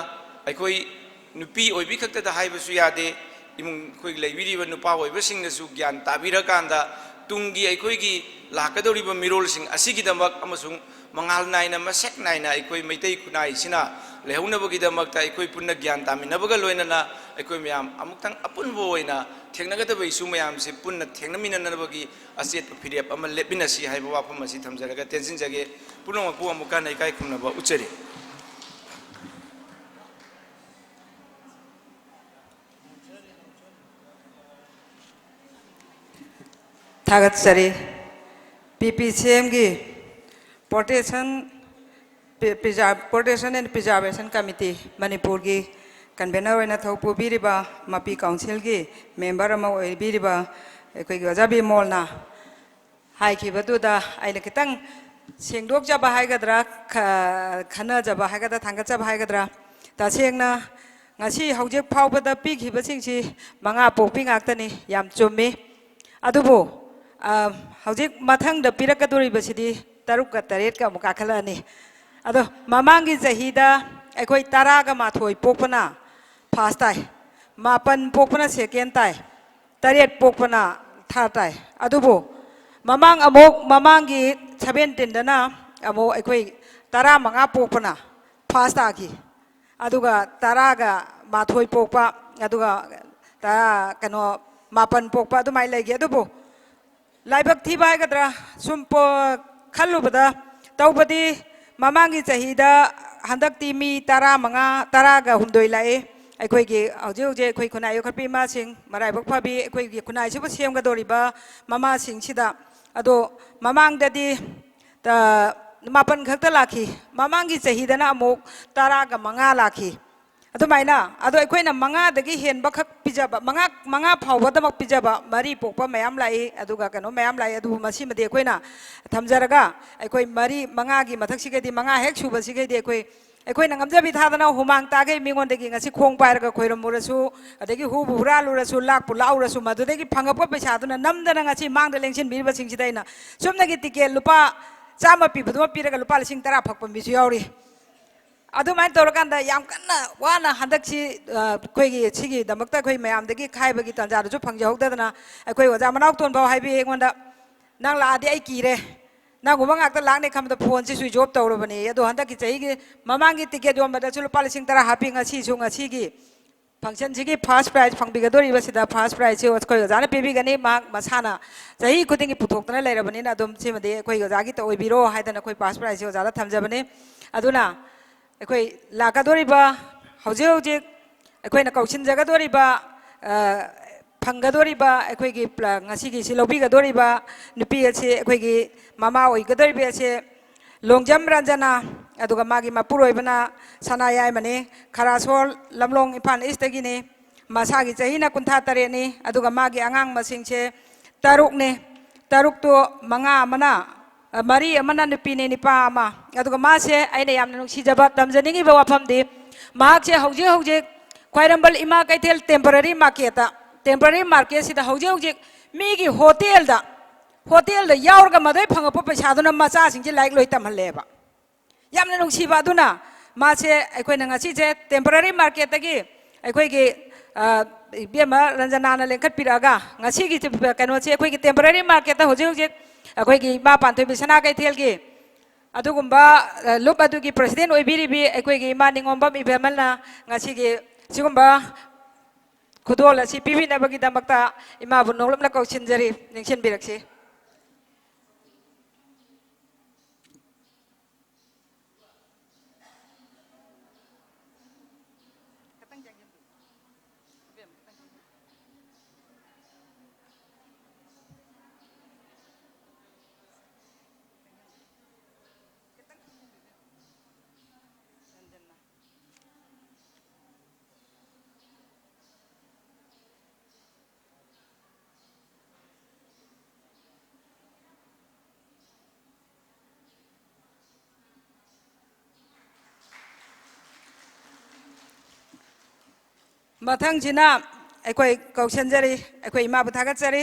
ꯑꯩꯈꯣꯏ ꯅꯨꯄꯤ ꯑꯣꯏꯕꯤ ꯈꯛꯇꯗ ꯍꯥꯏꯕꯁꯨ ꯌꯥꯗꯦ, ꯏꯃꯨꯡ ꯑꯩꯈꯣꯏ ꯂꯩꯕꯤꯔꯤꯕ ꯅꯨꯄꯥ ꯑꯣꯏꯕꯁꯤꯡꯅꯁꯨ ꯒ꯭ꯌꯥꯟ ꯇꯥꯕꯤꯔꯀꯥꯟꯗ, ꯇꯨꯡꯒꯤ ꯑꯩꯈꯣꯏꯒꯤ ꯂꯥꯛꯀꯗꯧꯔꯤꯕ ꯃꯤꯔꯣꯜꯁꯤꯡ ꯑꯁꯤꯒꯤꯗꯃꯛ ꯑꯃꯁꯨꯡ ꯃꯉꯥꯜ ꯅꯥꯏꯅ, ꯃꯁꯛ ꯅꯥꯏꯅ ꯑꯩꯈꯣꯏ ꯃꯩꯇꯩ ꯈꯨꯟꯅꯥꯏꯁꯤꯅ ꯂꯩꯍꯧꯅꯕꯒꯤꯗꯃꯛꯇ ꯑꯩꯈꯣꯏ ꯄꯨꯟꯅ ꯒ꯭ꯌꯥꯟ ꯇꯥꯃꯤꯟꯅꯕꯒ ꯂꯣꯏꯅꯅ ꯑꯩꯈꯣꯏ ꯃꯌꯥꯝ ꯑꯃꯨꯛꯇꯪ ꯑꯄꯨꯟꯕ ꯑꯣꯏꯅ ꯊꯦꯡꯅꯒꯗꯕ ꯏꯁꯨ ꯃꯌꯥꯝꯁꯦ ꯄꯨꯟꯅ ꯊꯦꯡꯅꯃꯤꯟꯅꯅꯕꯒꯤ ꯑꯆꯦꯠꯄ ꯐꯤꯔꯦꯞ ꯑꯃ ꯂꯦꯞꯃꯤꯟꯅꯁꯤ ꯍꯥꯏꯕ ꯋꯥꯐꯝ ꯑꯁꯤ ꯊꯝꯖꯔꯒ ꯇꯦꯟꯁꯤꯟꯖꯒꯦ꯫ ꯄꯨꯝꯅꯃꯛꯄꯨ ꯑꯃꯨꯛ ꯍꯟꯅ ꯏꯀꯥꯏ ꯈꯨꯝꯅꯕ ꯎꯠꯆꯔꯤ꯫ ꯊꯥꯒꯠꯆꯔꯤ꯫ ꯄꯤ ꯄꯤ ꯁꯤ ꯑꯦꯝꯒꯤ ꯄ꯭ꯔꯣꯇꯦꯛꯁꯟ, ꯄ꯭ꯔꯤꯖꯥꯔ-, ꯄ꯭ꯔꯣꯇꯦꯛꯁꯟ ꯑꯦꯟ ꯄ꯭ꯔꯤꯖꯥꯔꯕꯦꯁꯟ ꯀꯃꯤꯇꯤ ꯃꯅꯤꯄꯨꯔꯒꯤ ꯀꯟꯚꯦꯅꯔ ꯑꯣꯏꯅ ꯊꯧ ꯄꯨꯕꯤꯔꯤꯕ ꯃꯄꯤ ꯀꯥꯎꯟꯁꯤꯜꯒꯤ ꯃꯦꯝꯕꯔ ꯑꯃ ꯑꯣꯏꯕꯤꯔꯤꯕ ꯑꯩꯈꯣꯏꯒꯤ ꯑꯣꯖꯥ ꯕꯤꯃꯣꯜꯅ ꯍꯥꯏꯈꯤꯕꯗꯨꯗ ꯑꯩꯅ ꯈꯤꯇꯪ ꯁꯦꯡꯗꯣꯛꯆꯕ ꯍꯥꯏꯒꯗ꯭ꯔꯥ, ꯈ-, ꯈꯟꯅꯖꯕ ꯍꯥꯏꯒꯗ꯭ꯔꯥ, ꯊꯥꯡꯒꯠꯆꯕ ꯍꯥꯏꯒꯗ꯭ꯔꯥ, ꯇꯁꯦꯡꯅ ꯉꯁꯤ ꯍꯧꯖꯤꯛ ꯐꯥꯎꯕꯗ ꯄꯤꯈꯤꯕꯁꯤꯡꯁꯤ ꯃꯉꯥ ꯄꯣꯛꯄꯤ ꯉꯥꯛꯇꯅꯤ, ꯌꯥꯝ ꯆꯨꯝꯃꯤ꯫ ꯑꯗꯨꯕꯨ, ꯑ, ꯍꯧꯖꯤꯛ ꯃꯊꯪꯗ ꯄꯤꯔꯛꯀꯗꯧꯔꯤꯕꯁꯤꯗꯤ ꯇꯔꯨꯛꯀ ꯇꯔꯦꯠꯀ ꯑꯃꯨꯛ ꯀꯥꯈꯠꯂꯛꯑꯅꯤ꯫ ꯑꯗꯣ ꯃꯃꯥꯡꯒꯤ ꯆꯍꯤꯗ ꯑꯩꯈꯣꯏ ꯇꯔꯥꯒ ꯃꯥꯊꯣꯏ ꯄꯣꯛꯄꯅ ꯐꯥꯔꯁ ꯇꯥꯏ, ꯃꯥꯄꯟ ꯄꯣꯛꯄꯅ ꯁꯦꯀꯦꯟ ꯇꯥꯏ, ꯇꯔꯦꯠ ꯄꯣꯛꯄꯅ ꯊꯥꯔꯠ ꯇꯥꯏ꯫ ꯑꯗꯨꯕꯨ ꯃꯃꯥꯡ ꯑꯃꯨꯛ, ꯃꯃꯥꯡꯒꯤ ꯁꯕꯦꯟꯇꯤꯟꯗꯅ ꯑꯃꯨꯛ ꯑꯩꯈꯣꯏ ꯇꯔꯥꯃꯉꯥ ꯄꯣꯛꯄꯅ ꯐꯥꯔꯁ ꯇꯥꯈꯤ꯫ ꯑꯗꯨꯒ ꯇꯔꯥꯒ ꯃꯥꯊꯣꯏ ꯄꯣꯛꯄ, ꯑꯗꯨꯒ ꯇꯔꯥ, ꯀꯩꯅꯣ, ꯃꯥꯄꯟ ꯄꯣꯛꯄ ꯑꯗꯨꯃꯥꯏꯅ ꯂꯩꯈꯤ꯫ ꯑꯗꯨꯕꯨ ꯂꯥꯏꯕꯛ ꯊꯤꯕ ꯍꯥꯏꯒꯗ꯭ꯔꯥ, ꯁꯨꯝ ꯄꯣ-, ꯈꯜꯂꯨꯕꯗ, ꯇꯧꯕꯗꯤ ꯃꯃꯥꯡꯒꯤ ꯆꯍꯤꯗ ꯍꯟꯗꯛꯇꯤ ꯃꯤ ꯇꯔꯥꯃꯉꯥ, ꯇꯔꯥꯒ ꯍꯨꯝꯗꯣꯏ ꯂꯥꯛꯏ꯫ ꯑꯩꯈꯣꯏꯒꯤ ꯍꯧꯖꯤꯛ ꯍꯧꯖꯤꯛ ꯑꯩꯈꯣꯏ ꯈꯨꯟꯅꯥꯏ ꯌꯣꯛꯈꯠꯄꯤ ꯏꯃꯥꯁꯤꯡ, ꯃꯔꯥꯏꯕꯛ ꯐꯕꯤ ꯑꯩꯈꯣꯏꯒꯤ ꯈꯨꯟꯅꯥꯏꯁꯤꯕꯨ ꯁꯦꯝꯒꯗꯧꯔꯤꯕ ꯃꯃꯥꯁꯤꯡꯁꯤꯗ꯫ ꯑꯗꯣ ꯃꯃꯥꯡꯗꯗꯤ, ꯑ, ꯃꯥꯄꯟ ꯈꯛꯇ ꯂꯥꯛꯈꯤ꯫ ꯃꯃꯥꯡꯒꯤ ꯆꯍꯤꯗꯅ ꯑꯃꯨꯛ ꯇꯔꯥꯒ ꯃꯉꯥ ꯂꯥꯛꯈꯤ꯫ ꯑꯗꯨꯃꯥꯏꯅ ꯑꯗꯣ ꯑꯩꯈꯣꯏꯅ ꯃꯉꯥꯗꯒꯤ ꯍꯦꯟꯕꯈꯛ ꯄꯤꯖꯕ, ꯃꯉꯥ, ꯃꯉꯥ ꯐꯥꯎꯕꯗꯃꯛ ꯄꯤꯖꯕ, ꯃꯔꯤ ꯄꯣꯛꯄ ꯃꯌꯥꯝ ꯂꯥꯛꯏ, ꯑꯗꯨꯒ ꯀꯩꯅꯣ ꯃꯌꯥꯝ ꯂꯥꯛꯏ, ꯑꯗꯨꯕꯨ ꯃꯁꯤꯃꯗꯤ ꯑꯩꯈꯣꯏꯅ ꯊꯝꯖꯔꯒ, ꯑꯩꯈꯣꯏ ꯃꯔꯤ, ꯃꯉꯥꯒꯤ ꯃꯊꯛꯁꯤꯒꯩꯗꯤ, ꯃꯉꯥ ꯍꯦꯛ ꯁꯨꯕꯁꯤꯒꯩꯗꯤ ꯑꯩꯈꯣꯏ, ꯑꯩꯈꯣꯏꯅ ꯉꯝꯖꯕꯤ ꯊꯥꯗꯅ ꯍꯨꯃꯥꯡ ꯇꯥꯈꯩ ꯃꯤꯉꯣꯟꯗꯒꯤ ꯉꯁꯤ ꯈꯣꯡ ꯄꯥꯏꯔꯒ ꯈꯣꯏꯔꯝꯃꯨꯔꯁꯨ, ꯑꯗꯒꯤ ꯍꯨꯕꯨ ꯍꯨꯔꯥꯜꯂꯨꯔꯁꯨ, ꯂꯥꯛꯄꯨ ꯂꯥꯛꯎꯔꯁꯨ, ꯃꯗꯨꯗꯒꯤ ꯐꯪꯉꯛꯄ ꯄꯩꯁꯥꯗꯨꯅ ꯅꯝꯗꯅ ꯉꯁꯤ ꯃꯥꯡꯗ ꯂꯦꯡꯁꯤꯟꯕꯤꯔꯤꯕꯁꯤꯡꯁꯤꯗ ꯑꯩꯅ ꯆꯨꯝꯅꯒꯤ ꯇꯤꯀꯦꯠ ꯂꯨꯄꯥ ꯆꯥꯝꯃ ꯄꯤꯕꯗꯨꯃ ꯄꯤꯔꯒ ꯂꯨꯄꯥ ꯂꯤꯁꯤꯡ ꯇꯔꯥ ꯐꯛꯄ ꯃꯤꯁꯨ ꯌꯥꯎꯔꯤ꯫ ꯑꯗꯨꯃꯥꯏꯅ ꯇꯧꯔꯀꯥꯟꯗ ꯌꯥꯝ ꯀꯟꯅ ꯋꯥꯅ ꯍꯟꯗꯛꯁꯤ, ꯑ, ꯑꯩꯈꯣꯏꯒꯤ ꯁꯤꯒꯤꯗꯃꯛꯇ ꯑꯩꯈꯣꯏ ꯃꯌꯥꯝꯗꯒꯤ ꯈꯥꯏꯕꯒꯤ ꯇꯥꯟꯖꯥꯗꯨꯁꯨ ꯐꯪꯖꯍꯧꯗꯗꯅ, ꯑꯩꯈꯣꯏ ꯑꯣꯖꯥ ꯃꯅꯥꯎꯇꯣꯟ ꯐꯥꯎ ꯍꯥꯏꯕꯤ ꯑꯩꯉꯣꯟꯗ, "ꯅꯪ ꯂꯥꯛꯑꯗꯤ ꯑꯩ ꯀꯤꯔꯦ, ꯅꯪꯒꯨꯝꯕ ꯉꯥꯛꯇ ꯂꯥꯛꯅꯤ ꯈꯟꯕꯗ ꯐꯣꯟꯁꯤ ꯁ꯭ꯋꯤꯆ ꯑꯣꯐ ꯇꯧꯔꯕꯅꯤ"꯫ ꯑꯗꯣ ꯍꯟꯗꯛꯀꯤ ꯆꯍꯤꯒꯤ ꯃꯃꯥꯡꯒꯤ ꯇꯤꯀꯦꯠ ꯌꯣꯟꯕꯗꯁꯨ ꯂꯨꯄꯥ ꯂꯤꯁꯤꯡ ꯇꯔꯥ ꯍꯥꯞꯄꯤ, ꯉꯁꯤꯁꯨ ꯉꯁꯤꯒꯤ ꯐꯪꯁꯟꯁꯤꯒꯤ ꯐꯥꯔꯁ ꯄ꯭ꯔꯥꯏꯖ ꯐꯪꯕꯤꯒꯗꯧꯔꯤꯕꯁꯤꯗ ꯐꯥꯔꯁ ꯄ꯭ꯔꯥꯏꯖꯁꯤ ꯑꯩꯈꯣꯏ ꯑꯣꯖꯥꯅ ꯄꯤꯕꯤꯒꯅꯤ꯫ ꯃꯍꯥꯛ ꯃꯁꯥꯅ ꯆꯍꯤ ꯈꯨꯗꯤꯡꯒꯤ ꯄꯨꯊꯣꯛꯇꯅ ꯂꯩꯔꯕꯅꯤꯅ ꯑꯗꯨꯝ ꯁꯤꯃꯗꯤ ꯑꯩꯈꯣꯏ ꯑꯣꯖꯥꯒꯤ ꯑꯣꯏꯕꯤꯔꯣ ꯍꯥꯏꯗꯅ ꯑꯩꯈꯣꯏ ꯐꯥꯔꯁ ꯄ꯭ꯔꯥꯏꯖꯁꯤ ꯑꯣꯖꯥꯗ ꯊꯝꯖꯕꯅꯤ꯫ ꯑꯗꯨꯅ ꯑꯩꯈꯣꯏ ꯂꯥꯛꯀꯗꯧꯔꯤꯕ, ꯍꯧꯖꯤꯛ ꯍꯧꯖꯤꯛ ꯑꯩꯈꯣꯏꯅ ꯀꯧꯁꯤꯟꯖꯒꯗꯧꯔꯤꯕ, ꯑ, ꯐꯪꯒꯗꯧꯔꯤꯕ, ꯑꯩꯈꯣꯏꯒꯤ ꯄ꯭ꯂ-, ꯉꯁꯤꯒꯤ ꯁꯤ ꯂꯧꯕꯤꯒꯗꯧꯔꯤꯕ ꯅꯨꯄꯤ ꯑꯁꯤ, ꯑꯩꯈꯣꯏꯒꯤ ꯃꯃꯥ ꯑꯣꯏꯒꯗꯧꯔꯤꯕ ꯑꯁꯤ ꯂꯣꯡꯖꯝ ꯔꯟꯖꯅꯥ, ꯑꯗꯨꯒ ꯃꯥꯒꯤ ꯃꯄꯨꯔꯣꯏꯕꯅ ꯁꯅꯥ ꯌꯥꯏꯃꯅꯤ, ꯈꯔꯥꯁꯣꯜ ꯂꯝꯂꯣꯡ ꯏꯝꯐꯥꯜ ꯏꯁꯇꯒꯤꯅꯤ꯫ ꯃꯁꯥꯒꯤ ꯆꯍꯤꯅ ꯀꯨꯟꯊ꯭ꯔꯥ ꯇꯔꯦꯠꯅꯤ, ꯑꯗꯨꯒ ꯃꯥꯒꯤ ꯑꯉꯥꯡ ꯃꯁꯤꯡꯁꯦ ꯇꯔꯨꯛꯅꯤ꯫ ꯇꯔꯨꯛꯇꯣ ꯃꯉꯥ ꯑꯃꯅ, ꯑ, ꯃꯔꯤ ꯑꯃꯅ ꯅꯨꯄꯤꯅꯤ, ꯅꯨꯄꯥ ꯑꯃ꯫ ꯑꯗꯨꯒ ꯃꯥꯁꯦ ꯑꯩꯅ ꯌꯥꯝꯅ ꯅꯨꯡꯁꯤꯖꯕ, ꯇꯝꯖꯅꯤꯡꯉꯤꯕ ꯋꯥꯐꯝꯗꯤ, ꯃꯍꯥꯛꯁꯦ ꯍꯧꯖꯤꯛ ꯍꯧꯖꯤꯛ ꯈ꯭ꯋꯥꯏꯔꯝꯕꯟ ꯏꯃꯥ ꯀꯩꯊꯦꯜ temporary marketꯇ, temporary marketꯁꯤꯗ ꯍꯧꯖꯤꯛ ꯍꯧꯖꯤꯛ ꯃꯤꯒꯤ ꯍꯣꯇꯦꯜꯗ, ꯍꯣꯇꯦꯜꯗ ꯌꯥꯎꯔꯒ ꯃꯗꯨꯗꯩ ꯐꯪꯉꯛꯄ ꯄꯩꯁꯥꯗꯨꯅ ꯃꯆꯥꯁꯤꯡꯁꯦ ꯂꯥꯏꯔꯤꯛ ꯂꯣꯏ ꯇꯝꯍꯜꯂꯦꯕ꯫ ꯌꯥꯝꯅ ꯅꯨꯡꯁꯤꯕ ꯑꯗꯨꯅ, ꯃꯥꯁꯦ ꯑꯩꯈꯣꯏꯅ ꯉꯁꯤꯁꯦ temporary marketꯇꯒꯤ ꯑꯩꯈꯣꯏꯒꯤ, ꯑ, ꯏꯕꯦꯝꯃ ꯔꯟꯖꯅꯥꯅ ꯂꯦꯡꯈꯠꯄꯤꯔꯛꯑꯒ ꯉꯁꯤꯒꯤ ꯀꯩꯅꯣꯁꯦ ꯑꯩꯈꯣꯏꯒꯤ temporary marketꯇ ꯍꯧꯖꯤꯛ ꯍꯧꯖꯤꯛ ꯑꯩꯈꯣꯏꯒꯤ ꯏꯃꯥ ꯄꯥꯟꯊꯣꯏꯕꯤ ꯁꯅꯥ ꯀꯩꯊꯦꯜꯒꯤ ꯑꯗꯨꯒꯨꯝꯕ, ꯑ, ꯂꯨꯞ ꯑꯗꯨꯒꯤ president ꯑꯣꯏꯕꯤꯔꯤꯕꯤ ꯑꯩꯈꯣꯏꯒꯤ ꯏꯃꯥ ꯅꯤꯉꯣꯝꯕꯝ ꯏꯕꯦꯝꯃꯅ ꯉꯁꯤꯒꯤ ꯁꯤꯒꯨꯝꯕ ꯈꯨꯗꯣꯜ ꯑꯁꯤ ꯄꯤꯕꯤꯅꯕꯒꯤꯗꯃꯛꯇ ꯏꯃꯥꯕꯨ ꯅꯣꯡꯂꯨꯞꯅ ꯀꯧꯁꯤꯟꯖꯔꯤ, ꯅꯤꯡꯁꯤꯡꯕꯤꯔꯛꯁꯤ꯫ ꯃꯊꯪꯁꯤꯅ ꯑꯩꯈꯣꯏ ꯀꯧꯁꯟꯖꯔꯤ, ꯑꯩꯈꯣꯏ ꯏꯃꯥꯕꯨ ꯊꯥꯒꯠꯆꯔꯤ꯫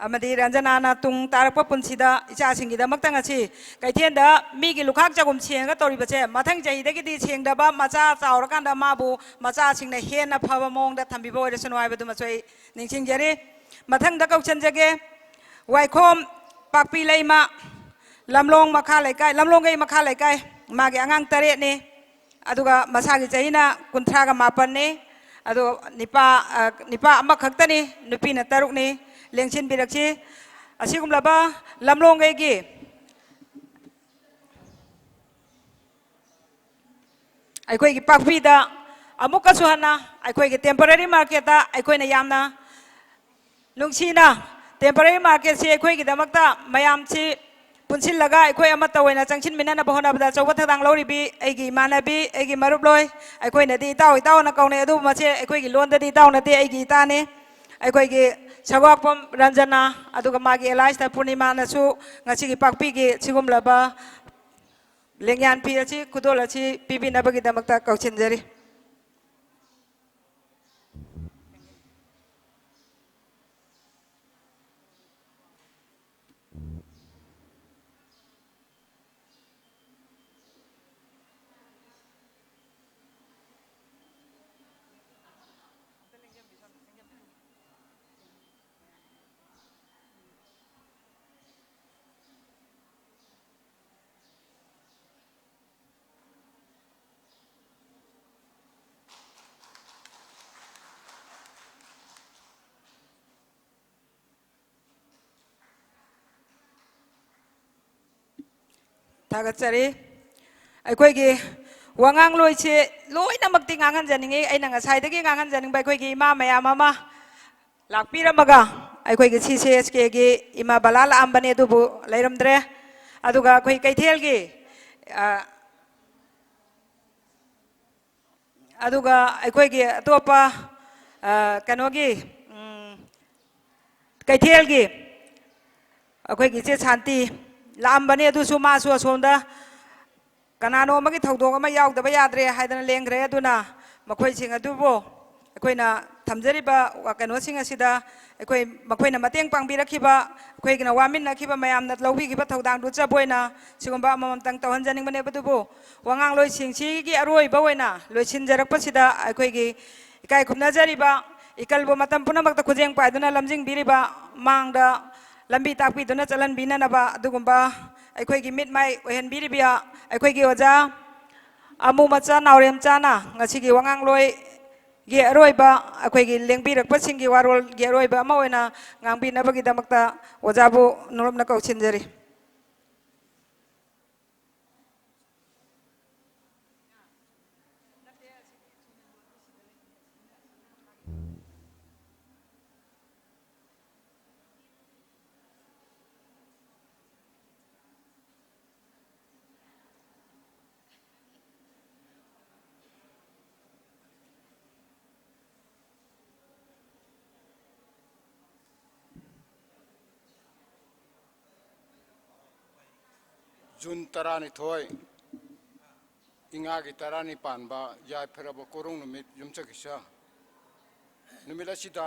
ꯑꯃꯗꯤ ꯔꯟꯖꯅꯥꯅ ꯇꯨꯡ ꯇꯥꯔꯛꯄ ꯄꯨꯟꯁꯤꯗ ꯏꯆꯥꯁꯤꯡꯒꯤꯗꯃꯛꯇ ꯉꯁꯤ ꯀꯩꯊꯦꯜꯗ ꯃꯤꯒꯤ ꯂꯨꯈꯥꯛ ꯆꯒꯨꯝ ꯁꯦꯡꯉꯒ ꯇꯧꯔꯤꯕꯁꯦ, ꯃꯊꯪ ꯆꯍꯤꯗꯒꯤꯗꯤ ꯁꯦꯡꯗꯕ, ꯃꯆꯥ ꯆꯥꯎꯔꯀꯥꯟꯗ ꯃꯥꯕꯨ ꯃꯆꯥꯁꯤꯡꯅ ꯍꯦꯟꯅ ꯐꯕ ꯃꯑꯣꯡꯗ ꯊꯝꯕꯤꯕ ꯑꯣꯏꯔꯁꯅꯨ ꯍꯥꯏꯕꯗꯨꯃꯁꯨ ꯑꯩ ꯅꯤꯡꯁꯤꯡꯖꯔꯤ꯫ ꯃꯊꯪꯗ ꯀꯧꯁꯟꯖꯒꯦ, ꯋꯥꯏꯈꯣꯝ ꯄꯥꯛꯄꯤ ꯂꯩꯃ, ꯂꯝꯂꯣꯡ ꯃꯈꯥ ꯂꯩꯀꯥꯏ, ꯂꯝꯂꯣꯡꯒꯩ ꯃꯈꯥ ꯂꯩꯀꯥꯏ, ꯃꯥꯒꯤ ꯑꯉꯥꯡ ꯇꯔꯦꯠꯅꯤ꯫ ꯑꯗꯨꯒ ꯃꯁꯥꯒꯤ ꯆꯍꯤꯅ ꯀꯨꯟꯊ꯭ꯔꯥꯒ ꯃꯥꯄꯟꯅꯤ꯫ ꯑꯗꯨ ꯅꯤꯄꯥ, ꯑ, ꯅꯤꯄꯥ ꯑꯃꯈꯛꯇꯅꯤ, ꯅꯨꯄꯤꯅ ꯇꯔꯨꯛꯅꯤ꯫ ꯂꯦꯡꯁꯤꯟꯕꯤꯔꯛꯁꯤ꯫ ꯑꯁꯤꯒꯨꯝꯂꯕ ꯂꯝꯂꯣꯡꯒꯩꯒꯤ ꯑꯩꯈꯣꯏꯒꯤ ꯄꯥꯛꯄꯤꯗ ꯑꯃꯨꯛꯀꯁꯨ ꯍꯟꯅ ꯑꯩꯈꯣꯏꯒꯤ temporary marketꯇ ꯑꯩꯈꯣꯏꯅ ꯌꯥꯝꯅ ꯅꯨꯡꯁꯤꯅ temporary marketꯁꯤ ꯑꯩꯈꯣꯏꯒꯤꯗꯃꯛꯇ ꯃꯌꯥꯝꯁꯤ ꯄꯨꯟꯁꯤꯜꯂꯒ ꯑꯩꯈꯣꯏ ꯑꯃꯠꯇ ꯑꯣꯏꯅ ꯆꯪꯁꯤꯟꯃꯤꯟꯅꯅꯕ ꯍꯣꯠꯅꯕꯗ ꯑꯆꯧꯕ ꯊꯧꯗꯥꯡ ꯂꯧꯔꯤꯕꯤ ꯑꯩꯒꯤ ꯏꯃꯥꯟꯅꯕꯤ, ꯑꯩꯒꯤ ꯃꯔꯨꯞꯂꯣꯏ, ꯑꯩꯈꯣꯏꯅꯗꯤ ꯏꯇꯥꯎ ꯏꯇꯥꯎꯅ ꯀꯧꯅꯩ, ꯑꯗꯨꯕꯨ ꯃꯁꯦ ꯑꯩꯈꯣꯏꯒꯤ ꯂꯣꯟꯗꯗꯤ ꯏꯇꯥꯎ ꯅꯠꯇꯦ, ꯑꯩꯒꯤ ꯏꯇꯥꯅꯤ꯫ ꯑꯩꯈꯣꯏꯒꯤ ꯁꯒ꯭ꯋꯥꯛꯄꯝ ꯔꯟꯖꯅꯥ, ꯑꯗꯨꯒ ꯃꯥꯒꯤ alliesꯇ ꯄꯨꯔꯅꯤꯃꯥꯅꯁꯨ ꯉꯁꯤꯒꯤ ꯄꯥꯛꯄꯤꯒꯤ ꯁꯤꯒꯨꯝꯂꯕ ꯂꯦꯡꯌꯥꯟ ꯐꯤ ꯑꯁꯤ, ꯈꯨꯗꯣꯜ ꯑꯁꯤ ꯄꯤꯕꯤꯅꯕꯒꯤꯗꯃꯛꯇ ꯀꯧꯁꯤꯟꯖꯔꯤ꯫ ꯊꯥꯒꯠꯆꯔꯤ꯫ ꯑꯩꯈꯣꯏꯒꯤ ꯋꯥꯉꯥꯡꯂꯣꯏꯁꯦ ꯂꯣꯏꯅꯃꯛꯇꯤ ꯉꯥꯡꯍꯟꯖꯅꯤꯡꯉꯤ꯫ ꯑꯩꯅ ꯉꯁꯥꯏꯗꯒꯤ ꯉꯥꯡꯍꯟꯖꯅꯤꯡꯕ ꯑꯩꯈꯣꯏꯒꯤ ꯏꯃꯥ ꯃꯌꯥꯝ ꯑꯃ ꯂꯥꯛꯄꯤꯔꯝꯃꯒ, ꯑꯩꯈꯣꯏꯒꯤ CCSKꯒꯤ ꯏꯃꯥ ꯕꯂꯥ ꯂꯥꯛꯑꯝꯕꯅꯦ, ꯑꯗꯨꯕꯨ ꯂꯩꯔꯝꯗ꯭ꯔꯦ꯫ ꯑꯗꯨꯒ ꯑꯩꯈꯣꯏ ꯀꯩꯊꯦꯜꯒꯤ, ꯑ, ꯑꯗꯨꯒ ꯑꯩꯈꯣꯏꯒꯤ ꯑꯇꯣꯞꯄ, ꯑ, ꯀꯩꯅꯣꯒꯤ, ꯎꯝ, ꯀꯩꯊꯦꯜꯒꯤ ꯑꯩꯈꯣꯏꯒꯤ ꯏꯆꯦ ꯁꯥꯟꯇꯤ ꯂꯥꯛꯑꯝꯕꯅꯤ, ꯑꯗꯨꯁꯨ ꯃꯥꯁꯨ ꯑꯁꯣꯝꯗ ꯀꯅꯥꯅꯣ ꯑꯃꯒꯤ ꯊꯧꯗꯣꯛ ꯑꯃ ꯌꯥꯎꯗꯕ ꯌꯥꯗ꯭ꯔꯦ ꯍꯥꯏꯗꯅ ꯂꯦꯡꯈ꯭ꯔꯦ꯫ ꯑꯗꯨꯅ ꯃꯈꯣꯏꯁꯤꯡ ꯑꯗꯨꯕꯨ ꯑꯩꯈꯣꯏꯅ ꯊꯝꯖꯔꯤꯕ ꯀꯩꯅꯣꯁꯤꯡ ꯑꯁꯤꯗ ꯑꯩꯈꯣꯏ, ꯃꯈꯣꯏꯅ ꯃꯇꯦꯡ ꯄꯥꯡꯕꯤꯔꯛꯈꯤꯕ, ꯑꯩꯈꯣꯏꯒꯤꯅ ꯋꯥꯃꯤꯟꯅꯈꯤꯕ ꯃꯌꯥꯝꯅ ꯂꯧꯕꯤꯈꯤꯕ ꯊꯧꯗꯥꯡꯗꯨ ꯎꯠꯆꯕ ꯑꯣꯏꯅ ꯁꯤꯒꯨꯝꯕ ꯑꯃꯃꯝꯇꯪ ꯇꯧꯍꯟꯖꯅꯤꯡꯕꯅꯦꯕ꯫ ꯑꯗꯨꯕꯨ ꯋꯥꯉꯥꯡꯂꯣꯏꯁꯤꯡꯁꯤꯒꯤ ꯑꯔꯣꯏꯕ ꯑꯣꯏꯅ ꯂꯣꯏꯁꯤꯟꯖꯔꯛꯄꯁꯤꯗ ꯑꯩꯈꯣꯏꯒꯤ ꯏꯀꯥꯏ ꯈꯨꯝꯅꯖꯔꯤꯕ ꯏꯀꯜꯕꯨ ꯃꯇꯝ ꯄꯨꯝꯅꯃꯛꯇ ꯈꯨꯖꯦꯡ ꯄꯥꯏꯗꯨꯅ ꯂꯝꯖꯤꯡꯕꯤꯔꯤꯕ, ꯃꯥꯡꯗ ꯂꯝꯕꯤ ꯇꯥꯛꯄꯤꯗꯨꯅ ꯆꯠꯍꯟꯕꯤꯅꯅꯕ ꯑꯗꯨꯒꯨꯝꯕ ꯑꯩꯈꯣꯏꯒꯤ ꯃꯤꯠ ꯃꯥꯏ ꯑꯣꯏꯍꯟꯕꯤꯔꯤꯕ ꯑꯩꯈꯣꯏꯒꯤ ꯑꯣꯖꯥ ꯑꯃꯨ ꯃꯆꯥ ꯅꯥꯎꯔꯦꯝꯆꯥꯅ ꯉꯁꯤꯒꯤ ꯋꯥꯉꯥꯡꯂꯣꯏꯒꯤ ꯑꯔꯣꯏꯕ, ꯑꯩꯈꯣꯏꯒꯤ ꯂꯦꯡꯕꯤꯔꯛꯄꯁꯤꯡꯒꯤ ꯋꯥꯔꯣꯜꯒꯤ ꯑꯔꯣꯏꯕ ꯑꯃ ꯑꯣꯏꯅ ꯉꯥꯡꯕꯤꯅꯕꯒꯤꯗꯃꯛꯇ ꯑꯣꯖꯥꯕꯨ ꯅꯣꯂꯨꯛꯅ ꯀꯧꯁꯤꯟꯖꯔꯤ꯫ ꯖꯨꯟ ꯇꯔꯥꯅꯤꯊꯣꯏ, ꯏꯉꯥꯒꯤ ꯇꯔꯥꯅꯤ ꯄꯥꯟꯕ ꯌꯥꯏꯐꯔꯕ ꯀꯣꯔꯧ ꯅꯨꯃꯤꯠ ꯌꯨꯝꯁꯀꯩꯁ ꯅꯨꯃꯤꯠ ꯑꯁꯤꯗ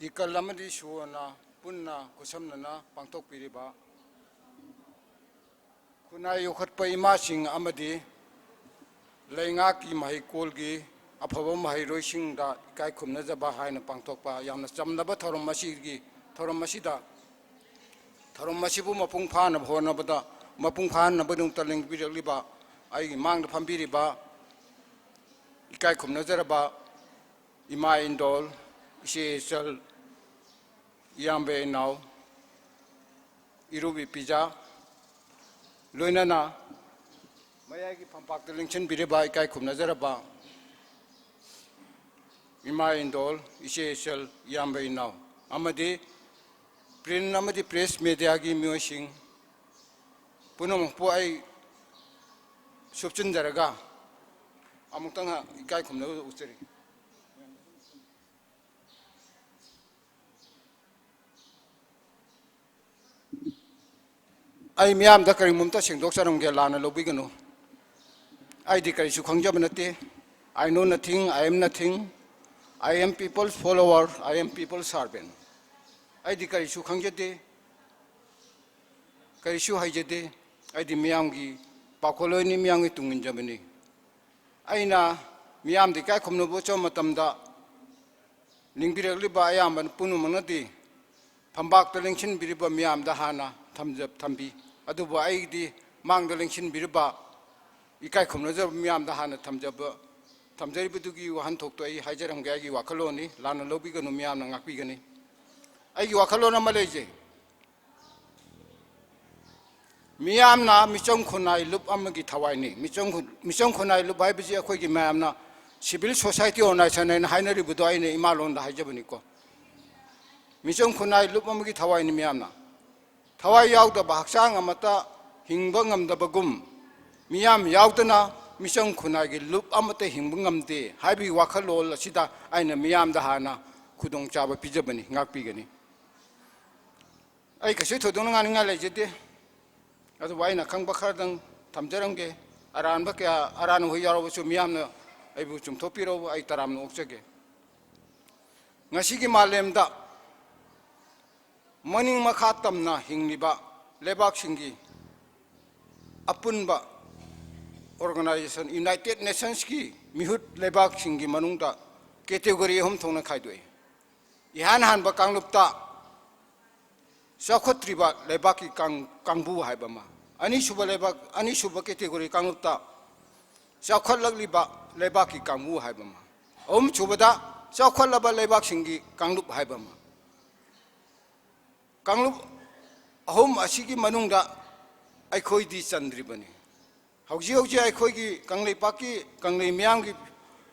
ꯏꯀꯜ ꯑꯃꯗꯤ ꯁꯨꯑꯣꯅ ꯄꯨꯟꯅ ꯈꯨꯠꯁꯝꯅꯅ ꯄꯥꯡꯊꯣꯛꯄꯤꯔꯤꯕ ꯈꯨꯟꯅꯥꯏ ꯌꯣꯛꯈꯠꯄ ꯏꯃꯥꯁꯤꯡ ꯑꯃꯗꯤ ꯂꯩꯉꯥꯛꯀꯤ ꯃꯍꯩꯀꯣꯜꯒꯤ ꯑꯐꯕ ꯃꯍꯩꯔꯣꯏꯁꯤꯡꯗ ꯏꯀꯥꯏ ꯈꯨꯝꯅꯖꯕ ꯍꯥꯏꯅ ꯄꯥꯡꯊꯣꯛꯄ ꯌꯥꯝꯅ ꯆꯝꯂꯕ ꯊꯧꯔꯝ ꯑꯁꯤꯒꯤ, ꯊꯧꯔꯝ ꯑꯁꯤꯗ, ꯊꯧꯔꯝ ꯑꯁꯤꯕꯨ ꯃꯄꯨꯡ ꯐꯥꯅꯕ ꯍꯣꯠꯅꯕꯗ, ꯃꯄꯨꯡ ꯐꯥꯍꯟꯅꯕꯒꯤꯗꯃꯛꯇ ꯂꯦꯡꯕꯤꯔꯛꯂꯤꯕ ꯑꯩꯒꯤ ꯃꯥꯡꯗ ꯐꯝꯕꯤꯔꯤꯕ ꯏꯀꯥꯏ ꯈꯨꯝꯅꯖꯔꯕ ꯏꯃꯥ ꯏꯟꯗꯣꯜ, ꯏꯆꯦ ꯏꯆꯜ, ꯏꯌꯥꯝꯕ ꯏꯅꯥꯎ, ꯏꯔꯨꯞ ꯏꯄꯤꯖꯥ, ꯂꯣꯏꯅꯅ ꯃꯌꯥꯏꯒꯤ ꯐꯝꯄꯥꯛꯇ ꯂꯦꯡꯁꯤꯟꯕꯤꯔꯤꯕ ꯏꯀꯥꯏ ꯈꯨꯝꯅꯖꯔꯕ ꯏꯃꯥ ꯏꯟꯗꯣꯜ, ꯏꯆꯦ ꯏꯆꯜ, ꯏꯌꯥꯝꯕ ꯏꯅꯥꯎ, ꯑꯃꯗꯤ print ꯑꯃꯗꯤ press mediaꯒꯤ ꯃꯤꯑꯣꯏꯁꯤꯡ ꯄꯨꯝꯅꯃꯛꯄꯨ ꯑꯩ ꯁꯨꯞꯆꯤꯟꯖꯔꯒ ꯑꯃꯨꯛꯇꯪ ꯏꯀꯥꯏ ꯈꯨꯝꯅꯕ ꯎꯠꯆꯔꯤ꯫ ꯑꯩ ꯃꯤꯌꯥꯝꯗ ꯀꯔꯤꯒꯨꯝꯕ ꯑꯝꯇ ꯁꯦꯡꯗꯣꯛꯆꯔꯝꯒꯦ, ꯂꯥꯟꯅ ꯂꯧꯕꯤꯒꯅꯨ꯫ ꯑꯩꯗꯤ ꯀꯔꯤꯁꯨ ꯈꯪꯖꯕ ꯅꯠꯇꯦ꯫ I know nothing, I am nothing, I am people's follower, I am people's servant. ꯑꯩꯗꯤ ꯀꯔꯤꯁꯨ ꯈꯪꯖꯗꯦ, ꯀꯔꯤꯁꯨ ꯍꯩꯖꯗꯦ꯫ ꯑꯩꯗꯤ ꯃꯤꯌꯥꯝꯒꯤ ꯄꯥꯎꯈꯣꯜꯂꯣꯏꯅꯤ, ꯃꯤꯌꯥꯝꯒꯤ ꯇꯨꯡ ꯏꯟꯖꯕꯅꯤ꯫ ꯑꯩꯅ ꯃꯤꯌꯥꯝꯗ ꯏꯀꯥꯏ ꯈꯨꯝꯅꯕ ꯎꯠꯆꯕ ꯃꯇꯝꯗ, ꯂꯤꯡꯕꯤꯔꯛꯂꯤꯕ ꯑꯌꯥꯝꯕ ꯄꯨꯝꯅꯃꯛꯅꯗꯤ ꯐꯝꯕꯥꯛꯇ ꯂꯦꯡꯁꯤꯟꯕꯤꯔꯤꯕ ꯃꯤꯌꯥꯝꯗ ꯍꯥꯟꯅ ꯊꯝꯖ-, ꯊꯝꯕꯤ꯫ ꯑꯗꯨꯕꯨ ꯑꯩꯒꯤꯗꯤ ꯃꯥꯡꯗ ꯂꯦꯡꯁꯤꯟꯕꯤꯔꯤꯕ ꯏꯀꯥꯏ ꯈꯨꯝꯅꯖꯕ ꯃꯤꯌꯥꯝꯗ ꯍꯥꯟꯅ ꯊꯝꯖꯕ, ꯊꯝꯖꯔꯤꯕꯗꯨꯒꯤ ꯋꯥꯍꯟꯊꯣꯛꯇꯣ ꯑꯩ ꯍꯥꯏꯖꯔꯝꯒꯦ꯫ ꯑꯩꯒꯤ ꯋꯥꯈꯜꯂꯣꯟꯅꯤ, ꯂꯥꯟꯅ ꯂꯧꯕꯤꯒꯅꯨ, ꯃꯤꯌꯥꯝꯅ ꯉꯥꯛꯄꯤꯒꯅꯤ꯫ ꯑꯩꯒꯤ ꯋꯥꯈꯜꯂꯣꯟ ꯑꯃ ꯂꯩꯖꯩ꯫ ꯃꯤꯌꯥꯝꯅ ꯃꯤꯆꯪ ꯈꯨꯟꯅꯥꯏ ꯂꯨꯞ ꯑꯃꯒꯤ ꯊꯋꯥꯏꯅꯤ꯫ ꯃꯤꯆꯪ ꯈꯨ-, ꯃꯤꯆꯪ ꯈꯨꯟꯅꯥꯏ ꯂꯨꯞ ꯍꯥꯏꯕꯁꯤ ꯑꯩꯈꯣꯏꯒꯤ ꯃꯌꯥꯝꯅ civil society organization ꯍꯥꯏꯅ ꯍꯥꯏꯅꯔꯤꯕꯗꯣ ꯑꯩꯅ ꯏꯃꯥ ꯂꯣꯟꯗ ꯍꯥꯏꯖꯕꯅꯤꯀꯣ꯫ ꯃꯤꯆꯪ ꯈꯨꯟꯅꯥꯏ ꯂꯨꯞ ꯑꯃꯒꯤ ꯊꯋꯥꯏꯅꯤ ꯃꯤꯌꯥꯝꯅ꯫ ꯊꯋꯥꯏ ꯌꯥꯎꯗꯕ ꯍꯛꯆꯥꯡ ꯑꯃꯠꯇ ꯍꯤꯡꯕ ꯉꯝꯗꯕꯒꯨꯝ, ꯃꯤꯌꯥꯝ ꯌꯥꯎꯗꯅ ꯃꯤꯆꯪ ꯈꯨꯟꯅꯥꯏꯒꯤ ꯂꯨꯞ ꯑꯃꯠꯇ ꯍꯤꯡꯕ ꯉꯝꯗꯦ ꯍꯥꯏꯕꯒꯤ ꯋꯥꯈꯜꯂꯣꯟ ꯑꯁꯤꯗ ꯑꯩꯅ ꯃꯤꯌꯥꯝꯗ ꯍꯥꯟꯅ ꯈꯨꯗꯣꯡꯆꯥꯕ ꯄꯤꯖꯕꯅꯤ, ꯉꯥꯛꯄꯤꯒꯅꯤ꯫ ꯑꯩ ꯀꯩꯁꯨ ꯊꯣꯏꯗꯣꯛꯅ ꯉꯥꯡꯅꯤꯡꯉꯥꯏ ꯂꯩꯖꯗꯦ꯫ ꯑꯗꯨꯕꯨ ꯑꯩꯅ ꯈꯪꯕ ꯈꯔꯗꯪ ꯊꯝꯖꯔꯝꯒꯦ꯫ ꯑꯔꯥꯟꯕ ꯀꯌꯥ, ꯑꯔꯥꯟꯕ ꯍꯣꯏ ꯌꯥꯎꯔꯕꯁꯨ ꯃꯤꯌꯥꯝꯅ ꯑꯩꯕꯨ ꯆꯨꯝꯊꯣꯛꯄꯤꯔꯛꯎ, ꯑꯩ ꯇꯔꯥꯝꯅ ꯑꯣꯛꯆꯒꯦ꯫ ꯉꯁꯤꯒꯤ ꯃꯥꯂꯦꯝꯗ ꯃꯅꯤꯡ ꯃꯈꯥ ꯇꯝꯅ ꯍꯤꯡꯂꯤꯕ ꯂꯩꯕꯥꯛꯁꯤꯡꯒꯤ ꯑꯄꯨꯟꯕ organization, United Nationsꯀꯤ ꯃꯤꯍꯨꯠ ꯂꯩꯕꯥꯛꯁꯤꯡꯒꯤ ꯃꯅꯨꯡꯗ category ꯑꯍꯨꯝ ꯊꯣꯛꯅ ꯈꯥꯏꯗꯣꯛꯏ꯫ ꯏꯍꯥꯟ ꯍꯥꯟꯕ ꯀꯥꯡꯂꯨꯞꯇ ꯆꯥꯎꯈꯠꯇ꯭ꯔꯤꯕ ꯂꯩꯕꯥꯛꯀꯤ ꯀꯥꯡ-, ꯀꯥꯡꯕꯨ ꯍꯥꯏꯕ ꯑꯃ, ꯑꯅꯤꯁꯨꯕ ꯂꯩꯕꯥꯛ, ꯑꯅꯤꯁꯨꯕ category ꯀꯥꯡꯂꯨꯞꯇ ꯆꯥꯎꯈꯠꯂꯛꯂꯤꯕ ꯂꯩꯕꯥꯛꯀꯤ ꯀꯥꯡꯕꯨ ꯍꯥꯏꯕ ꯑꯃ, ꯑꯍꯨꯝꯁꯨꯕꯗ ꯆꯥꯎꯈꯠꯂꯕ ꯂꯩꯕꯥꯛꯁꯤꯡꯒꯤ ꯀꯥꯡꯂꯨꯞ ꯍꯥꯏꯕ ꯑꯃ꯫ ꯀꯥꯡꯂꯨꯞ ꯑꯍꯨꯝ ꯑꯁꯤꯒꯤ ꯃꯅꯨꯡꯗ ꯑꯩꯈꯣꯏꯗꯤ ꯆꯟꯗ꯭ꯔꯤꯕꯅꯤ꯫ ꯍꯧꯖꯤꯛ ꯍꯧꯖꯤꯛ ꯑꯩꯈꯣꯏꯒꯤ ꯀꯪꯂꯩꯄꯥꯛꯀꯤ, ꯀꯪꯂꯩ ꯃꯤꯌꯥꯝꯒꯤ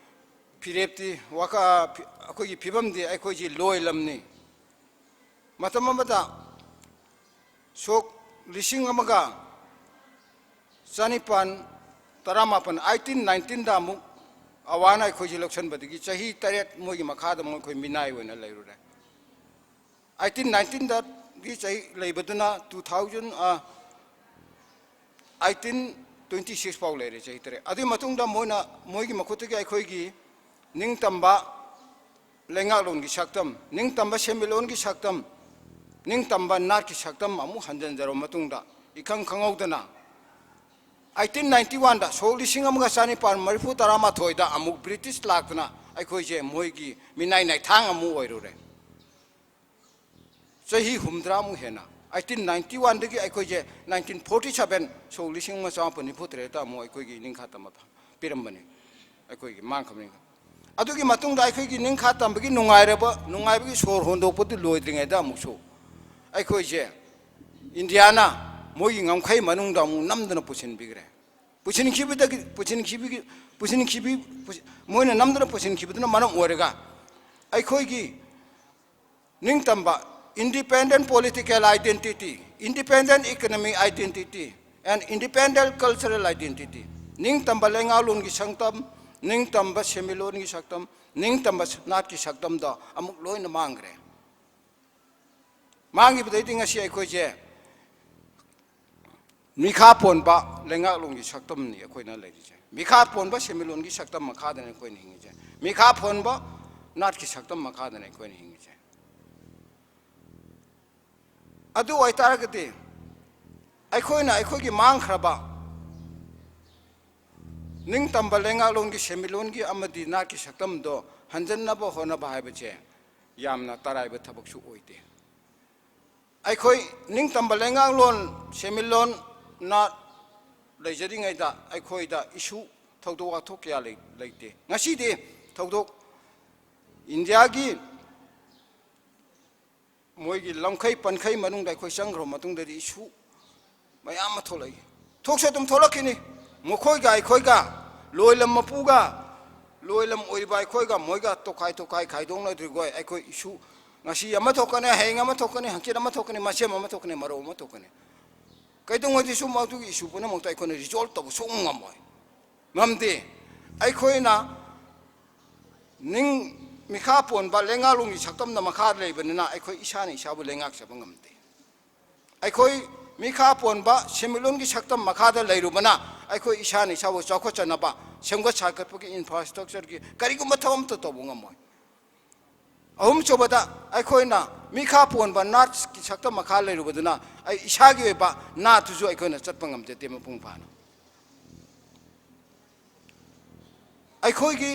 ꯐꯤꯔꯦꯞꯇꯤ, ꯋꯥꯈ-, ꯑꯩꯈꯣꯏꯒꯤ ꯐꯤꯕꯝꯗꯤ ꯑꯩꯈꯣꯏꯁꯤ ꯂꯣꯏꯂꯝꯅꯤ꯫ ꯃꯇꯝ ꯑꯃꯗ ꯁꯣꯛ ꯂꯤꯁꯤꯡ ꯑꯃꯒ ꯆꯅꯤꯄꯥꯟ ꯇꯔꯥꯃꯥꯄꯟ, eighteen nineteenꯗ ꯑꯃꯨꯛ ꯑꯋꯥꯅ ꯑꯩꯈꯣꯏꯁꯤ ꯂꯧꯁꯤꯟꯕꯗꯒꯤ ꯆꯍꯤ ꯇꯔꯦꯠ ꯃꯣꯏꯒꯤ ꯃꯈꯥꯗ ꯑꯃꯨꯛ ꯑꯩꯈꯣꯏ ꯃꯤꯅꯥꯏ ꯑꯣꯏꯅ ꯂꯩꯔꯨꯔꯦ꯫ Eighteen nineteenꯗꯒꯤ ꯆꯍꯤ ꯂꯩꯕꯗꯨꯅ two thousand, ꯑ, eighteen ꯇ꯭ꯋꯦꯟꯇꯤ ꯁꯤꯛꯁ ꯐꯥꯎ ꯂꯩꯔꯦ, ꯆꯍꯤ ꯇꯔꯦꯠ꯫ ꯑꯗꯨꯒꯤ ꯃꯇꯨꯡꯗ ꯃꯣꯏꯅ, ꯃꯣꯏꯒꯤ ꯃꯈꯨꯠꯇꯒꯤ ꯑꯩꯈꯣꯏꯒꯤ ꯅꯤꯡꯇꯝꯕ ꯂꯩꯉꯥꯛꯂꯣꯟꯒꯤ ꯁꯛꯇꯝ, ꯅꯤꯡꯇꯝꯕ ꯁꯦꯟꯃꯤꯠꯂꯣꯟꯒꯤ ꯁꯛꯇꯝ, ꯅꯤꯡꯇꯝꯕ ꯅꯥꯠꯀꯤ ꯁꯛꯇꯝ ꯑꯃꯨꯛ ꯍꯟꯖꯤꯟꯖꯔꯕ ꯃꯇꯨꯡꯗ, ꯏꯈꯪ ꯈꯪꯍꯧꯗꯅ ꯑꯩꯠꯇꯤꯟ ꯅꯥꯏꯟꯇꯤ ꯋꯥꯟꯗ, ꯁꯣꯛ ꯂꯤꯁꯤꯡ ꯑꯃꯒ ꯆꯅꯤꯄꯥꯟ ꯃꯔꯤꯐꯨ ꯇꯔꯥꯃꯥꯊꯣꯏꯗ ꯑꯃꯨꯛ ꯕ꯭ꯔꯤꯇꯤꯁ ꯂꯥꯛꯇꯨꯅ ꯑꯩꯈꯣꯏꯁꯦ ꯃꯣꯏꯒꯤ ꯃꯤꯅꯥꯏ ꯅꯥꯏꯊꯥꯡ ꯑꯃꯨꯛ ꯑꯣꯏꯔꯨꯔꯦ꯫ ꯆꯍꯤ ꯍꯨꯝꯗ꯭ꯔꯥꯃꯨꯛ ꯍꯦꯟꯅ, ꯑꯩꯠꯇꯤꯟ ꯅꯥꯏꯟꯇꯤ ꯋꯥꯟꯗꯒꯤ ꯑꯩꯈꯣꯏꯁꯦ ꯅꯥꯏꯟꯇꯤꯟ ꯐꯣꯔꯇꯤ ꯁꯚꯦꯟ, ꯁꯣꯛ ꯂꯤꯁꯤꯡ ꯑꯃ ꯆꯃꯥꯄꯟ ꯅꯤꯐꯨ ꯇꯔꯦꯠꯇ ꯑꯃꯨꯛ ꯑꯩꯈꯣꯏꯒꯤ ꯅꯤꯡꯈꯥ ꯇꯝꯕ ꯄꯤꯔꯝꯕꯅꯤ, ꯑꯩꯈꯣꯏꯒꯤ ꯃꯥꯡꯈ꯭ꯔꯕꯅꯤ꯫ ꯑꯗꯨꯒꯤ ꯃꯇꯨꯡꯗ ꯑꯩꯈꯣꯏꯒꯤ ꯅꯤꯡꯈꯥ ꯇꯝꯕꯒꯤ ꯅꯨꯡꯉꯥꯏꯔꯕ, ꯅꯨꯡꯉꯥꯏꯕꯒꯤ ꯁꯣꯔ ꯍꯣꯟꯗꯣꯛꯄꯗꯨ ꯂꯣꯏꯗ꯭ꯔꯤꯉꯩꯗ ꯑꯃꯨꯛꯁꯨ ꯑꯩꯈꯣꯏꯁꯦ ꯏꯟꯗꯤꯌꯥꯅ ꯃꯣꯏꯒꯤ ꯉꯝꯈꯩ ꯃꯅꯨꯡꯗ ꯑꯃꯨꯛ ꯅꯝꯗꯅ ꯄꯨꯁꯤꯟꯕꯤꯈ꯭ꯔꯦ꯫ ꯄꯨꯁꯤꯟꯈꯤꯕꯗꯒꯤ, ꯄꯨꯁꯤꯟꯈꯤꯕꯒꯤ, ꯄꯨꯁꯤꯟꯈꯤꯕꯤ-, ꯄꯨꯁꯤ-, ꯃꯣꯏꯅ ꯅꯝꯗꯨꯅ ꯄꯨꯁꯤꯟꯈꯤꯕꯗꯨꯅ ꯃꯔꯝ ꯑꯣꯏꯔꯒ ꯑꯩꯈꯣꯏꯒꯤ ꯅꯤꯡꯇꯝꯕ, independent political identity, independent economic identity and independent cultural identity, ꯅꯤꯡꯇꯝꯕ ꯂꯩꯉꯥꯛꯂꯣꯟꯒꯤ ꯁꯛꯇꯝ, ꯅꯤꯡꯇꯝꯕ ꯁꯦꯟꯃꯤꯠꯂꯣꯟꯒꯤ ꯁꯛꯇꯝ, ꯅꯤꯡꯇꯝꯕ ꯅꯥꯠꯀꯤ ꯁꯛꯇꯝꯗ ꯑꯃꯨꯛ ꯂꯣꯏꯅ ꯃꯥꯡꯈ꯭ꯔꯦ꯫ ꯃꯥꯡꯈꯤꯕꯗꯩꯗꯤ ꯉꯁꯤ ꯑꯩꯈꯣꯏꯁꯦ ꯃꯤꯈꯥ ꯄꯣꯟꯕ ꯂꯩꯉꯥꯛꯂꯣꯟꯒꯤ ꯁꯛꯇꯝꯅꯤ ꯑꯩꯈꯣꯏꯅ ꯂꯩꯔꯤꯁꯦ꯫ ꯃꯤꯈꯥ ꯄꯣꯟꯕ ꯁꯦꯟꯃꯤꯠꯂꯣꯟꯒꯤ ꯁꯛꯇꯝ ꯃꯈꯥꯗꯅꯤ ꯑꯩꯈꯣꯏꯅ ꯍꯤꯡꯉꯤꯁꯦ꯫ ꯃꯤꯈꯥ ꯄꯣꯟꯕ ꯅꯥꯠꯀꯤ ꯁꯛꯇꯝ ꯃꯈꯥꯗꯅꯤ ꯑꯩꯈꯣꯏꯅ ꯍꯤꯡꯉꯤꯁꯦ꯫ ꯑꯗꯨ ꯑꯣꯏꯇꯥꯔꯒꯗꯤ ꯑꯩꯈꯣꯏꯅ ꯑꯩꯈꯣꯏꯒꯤ ꯃꯥꯡꯈ꯭ꯔꯕ ꯅꯤꯡꯇꯝꯕ ꯂꯩꯉꯥꯛꯂꯣꯟꯒꯤ, ꯁꯦꯟꯃꯤꯠꯂꯣꯟꯒꯤ ꯑꯃꯗꯤ ꯅꯥꯠꯀꯤ ꯁꯛꯇꯝꯗꯣ ꯍꯟꯖꯟꯅꯕ ꯍꯣꯠꯅꯕ ꯍꯥꯏꯕꯁꯦ ꯌꯥꯝꯅ ꯇꯔꯥꯏꯕ ꯊꯕꯛꯁꯨ ꯑꯣꯏꯗꯦ꯫ ꯑꯩꯈꯣꯏ ꯅꯤꯡꯇꯝꯕ ꯂꯩꯉꯥꯛꯂꯣꯟ, ꯁꯦꯟꯃꯤꯠꯂꯣꯟ, ꯅꯥꯠ ꯂꯩꯖꯔꯤꯉꯩꯗ ꯑꯩꯈꯣꯏꯗ ꯏꯁꯨ, ꯊꯧꯗꯣꯛ ꯋꯥꯊꯣꯛ ꯀꯌꯥ ꯂꯩ-, ꯂꯩꯇꯦ꯫ ꯉꯁꯤꯗꯤ ꯊꯧꯗꯣꯛ ꯏꯟꯗꯤꯌꯥꯒꯤ ꯃꯣꯏꯒꯤ ꯂꯝꯈꯩ ꯄꯟꯈꯩ ꯃꯅꯨꯡꯗ ꯑꯩꯈꯣꯏ ꯆꯪꯈ꯭ꯔꯕ ꯃꯇꯨꯡꯗꯗꯤ ꯏꯁꯨ ꯃꯌꯥꯝ ꯑꯃ ꯊꯣꯛꯂꯛꯏ꯫ ꯊꯣꯛꯁꯨ ꯑꯗꯨꯝ ꯊꯣꯛꯂꯛꯈꯤꯅꯤ꯫ ꯃꯈꯣꯏꯒ ꯑꯩꯈꯣꯏꯒ, ꯂꯣꯏꯂꯝ ꯃꯄꯨꯒ ꯂꯣꯏꯂꯝ ꯑꯣꯏꯔꯤꯕ ꯑꯩꯈꯣꯏꯒ ꯃꯣꯏꯒ ꯇꯣꯈꯥꯏ ꯇꯣꯈꯥꯏ ꯈꯥꯏꯗꯣꯛꯅꯗ꯭ꯔꯤꯈꯣꯏ ꯑꯩꯈꯣꯏ ꯏꯁꯨ ꯉꯁꯤ ꯑꯃ ꯊꯣꯛꯀꯅꯤ, ꯍꯌꯦꯡ ꯑꯃ ꯊꯣꯛꯀꯅꯤ, ꯍꯪꯆꯤꯠ ꯑꯃ ꯊꯣꯛꯀꯅꯤ, ꯃꯁꯦꯝ ꯑꯃ ꯊꯣꯛꯀꯅꯤ, ꯃꯔꯧ ꯑꯃ ꯊꯣꯛꯀꯅꯤ꯫ ꯀꯩꯗꯧꯉꯩꯗꯁꯨ ꯃꯗꯨꯒꯤ ꯏꯁꯨ ꯄꯨꯝꯅꯃꯛꯇ ꯑꯩꯈꯣꯏꯅ ꯔꯤꯖꯣꯜꯕ ꯇꯧꯕ ꯁꯨꯡꯉꯝ ꯉꯝꯃꯣꯏ꯫ ꯃꯔꯝꯗꯤ ꯑꯩꯈꯣꯏꯅ ꯅꯤꯡ-, ꯃꯤꯈꯥ ꯄꯣꯟꯕ ꯂꯩꯉꯥꯛꯂꯣꯟꯒꯤ ꯁꯛꯇꯝꯗ ꯃꯈꯥ ꯂꯩꯕꯅꯤꯅ ꯑꯩꯈꯣꯏ ꯏꯁꯥꯅ ꯏꯁꯥꯕꯨ ꯂꯩꯉꯥꯛꯆꯕ ꯉꯝꯗꯦ꯫ ꯑꯩꯈꯣꯏ ꯃꯤꯈꯥ ꯄꯣꯟꯕ ꯁꯦꯟꯃꯤꯠꯂꯣꯟꯒꯤ ꯁꯛꯇꯝ ꯃꯈꯥꯗ ꯂꯩꯔꯨꯕꯅ ꯑꯩꯈꯣꯏ ꯏꯁꯥꯅ ꯏꯁꯥꯕꯨ ꯆꯥꯎꯈꯠꯆꯅꯕ, ꯁꯦꯝꯒꯠ ꯁꯥꯒꯠꯄꯒꯤ infrastructure ꯒꯤ ꯀꯔꯤꯒꯨꯝꯕ ꯊꯕꯛ ꯑꯃꯠꯇ ꯇꯧꯕ ꯉꯝꯃꯣꯏ꯫ ꯑꯍꯨꯝꯁꯨꯕꯗ, ꯑꯩꯈꯣꯏꯅ ꯃꯤꯈꯥ ꯄꯣꯟꯕ ꯅꯥꯠꯀꯤ ꯁꯛꯇꯝ ꯃꯈꯥ ꯂꯩꯔꯨꯕꯗꯨꯅ ꯑꯩ ꯏꯁꯥꯒꯤ ꯑꯣꯏꯕ ꯅꯥꯠꯇꯨꯁꯨ ꯑꯩꯈꯣꯏꯅ ꯆꯠꯄ ꯉꯝꯖꯗꯦ ꯃꯄꯨꯡ ꯐꯥꯅ꯫ ꯑꯩꯈꯣꯏꯒꯤ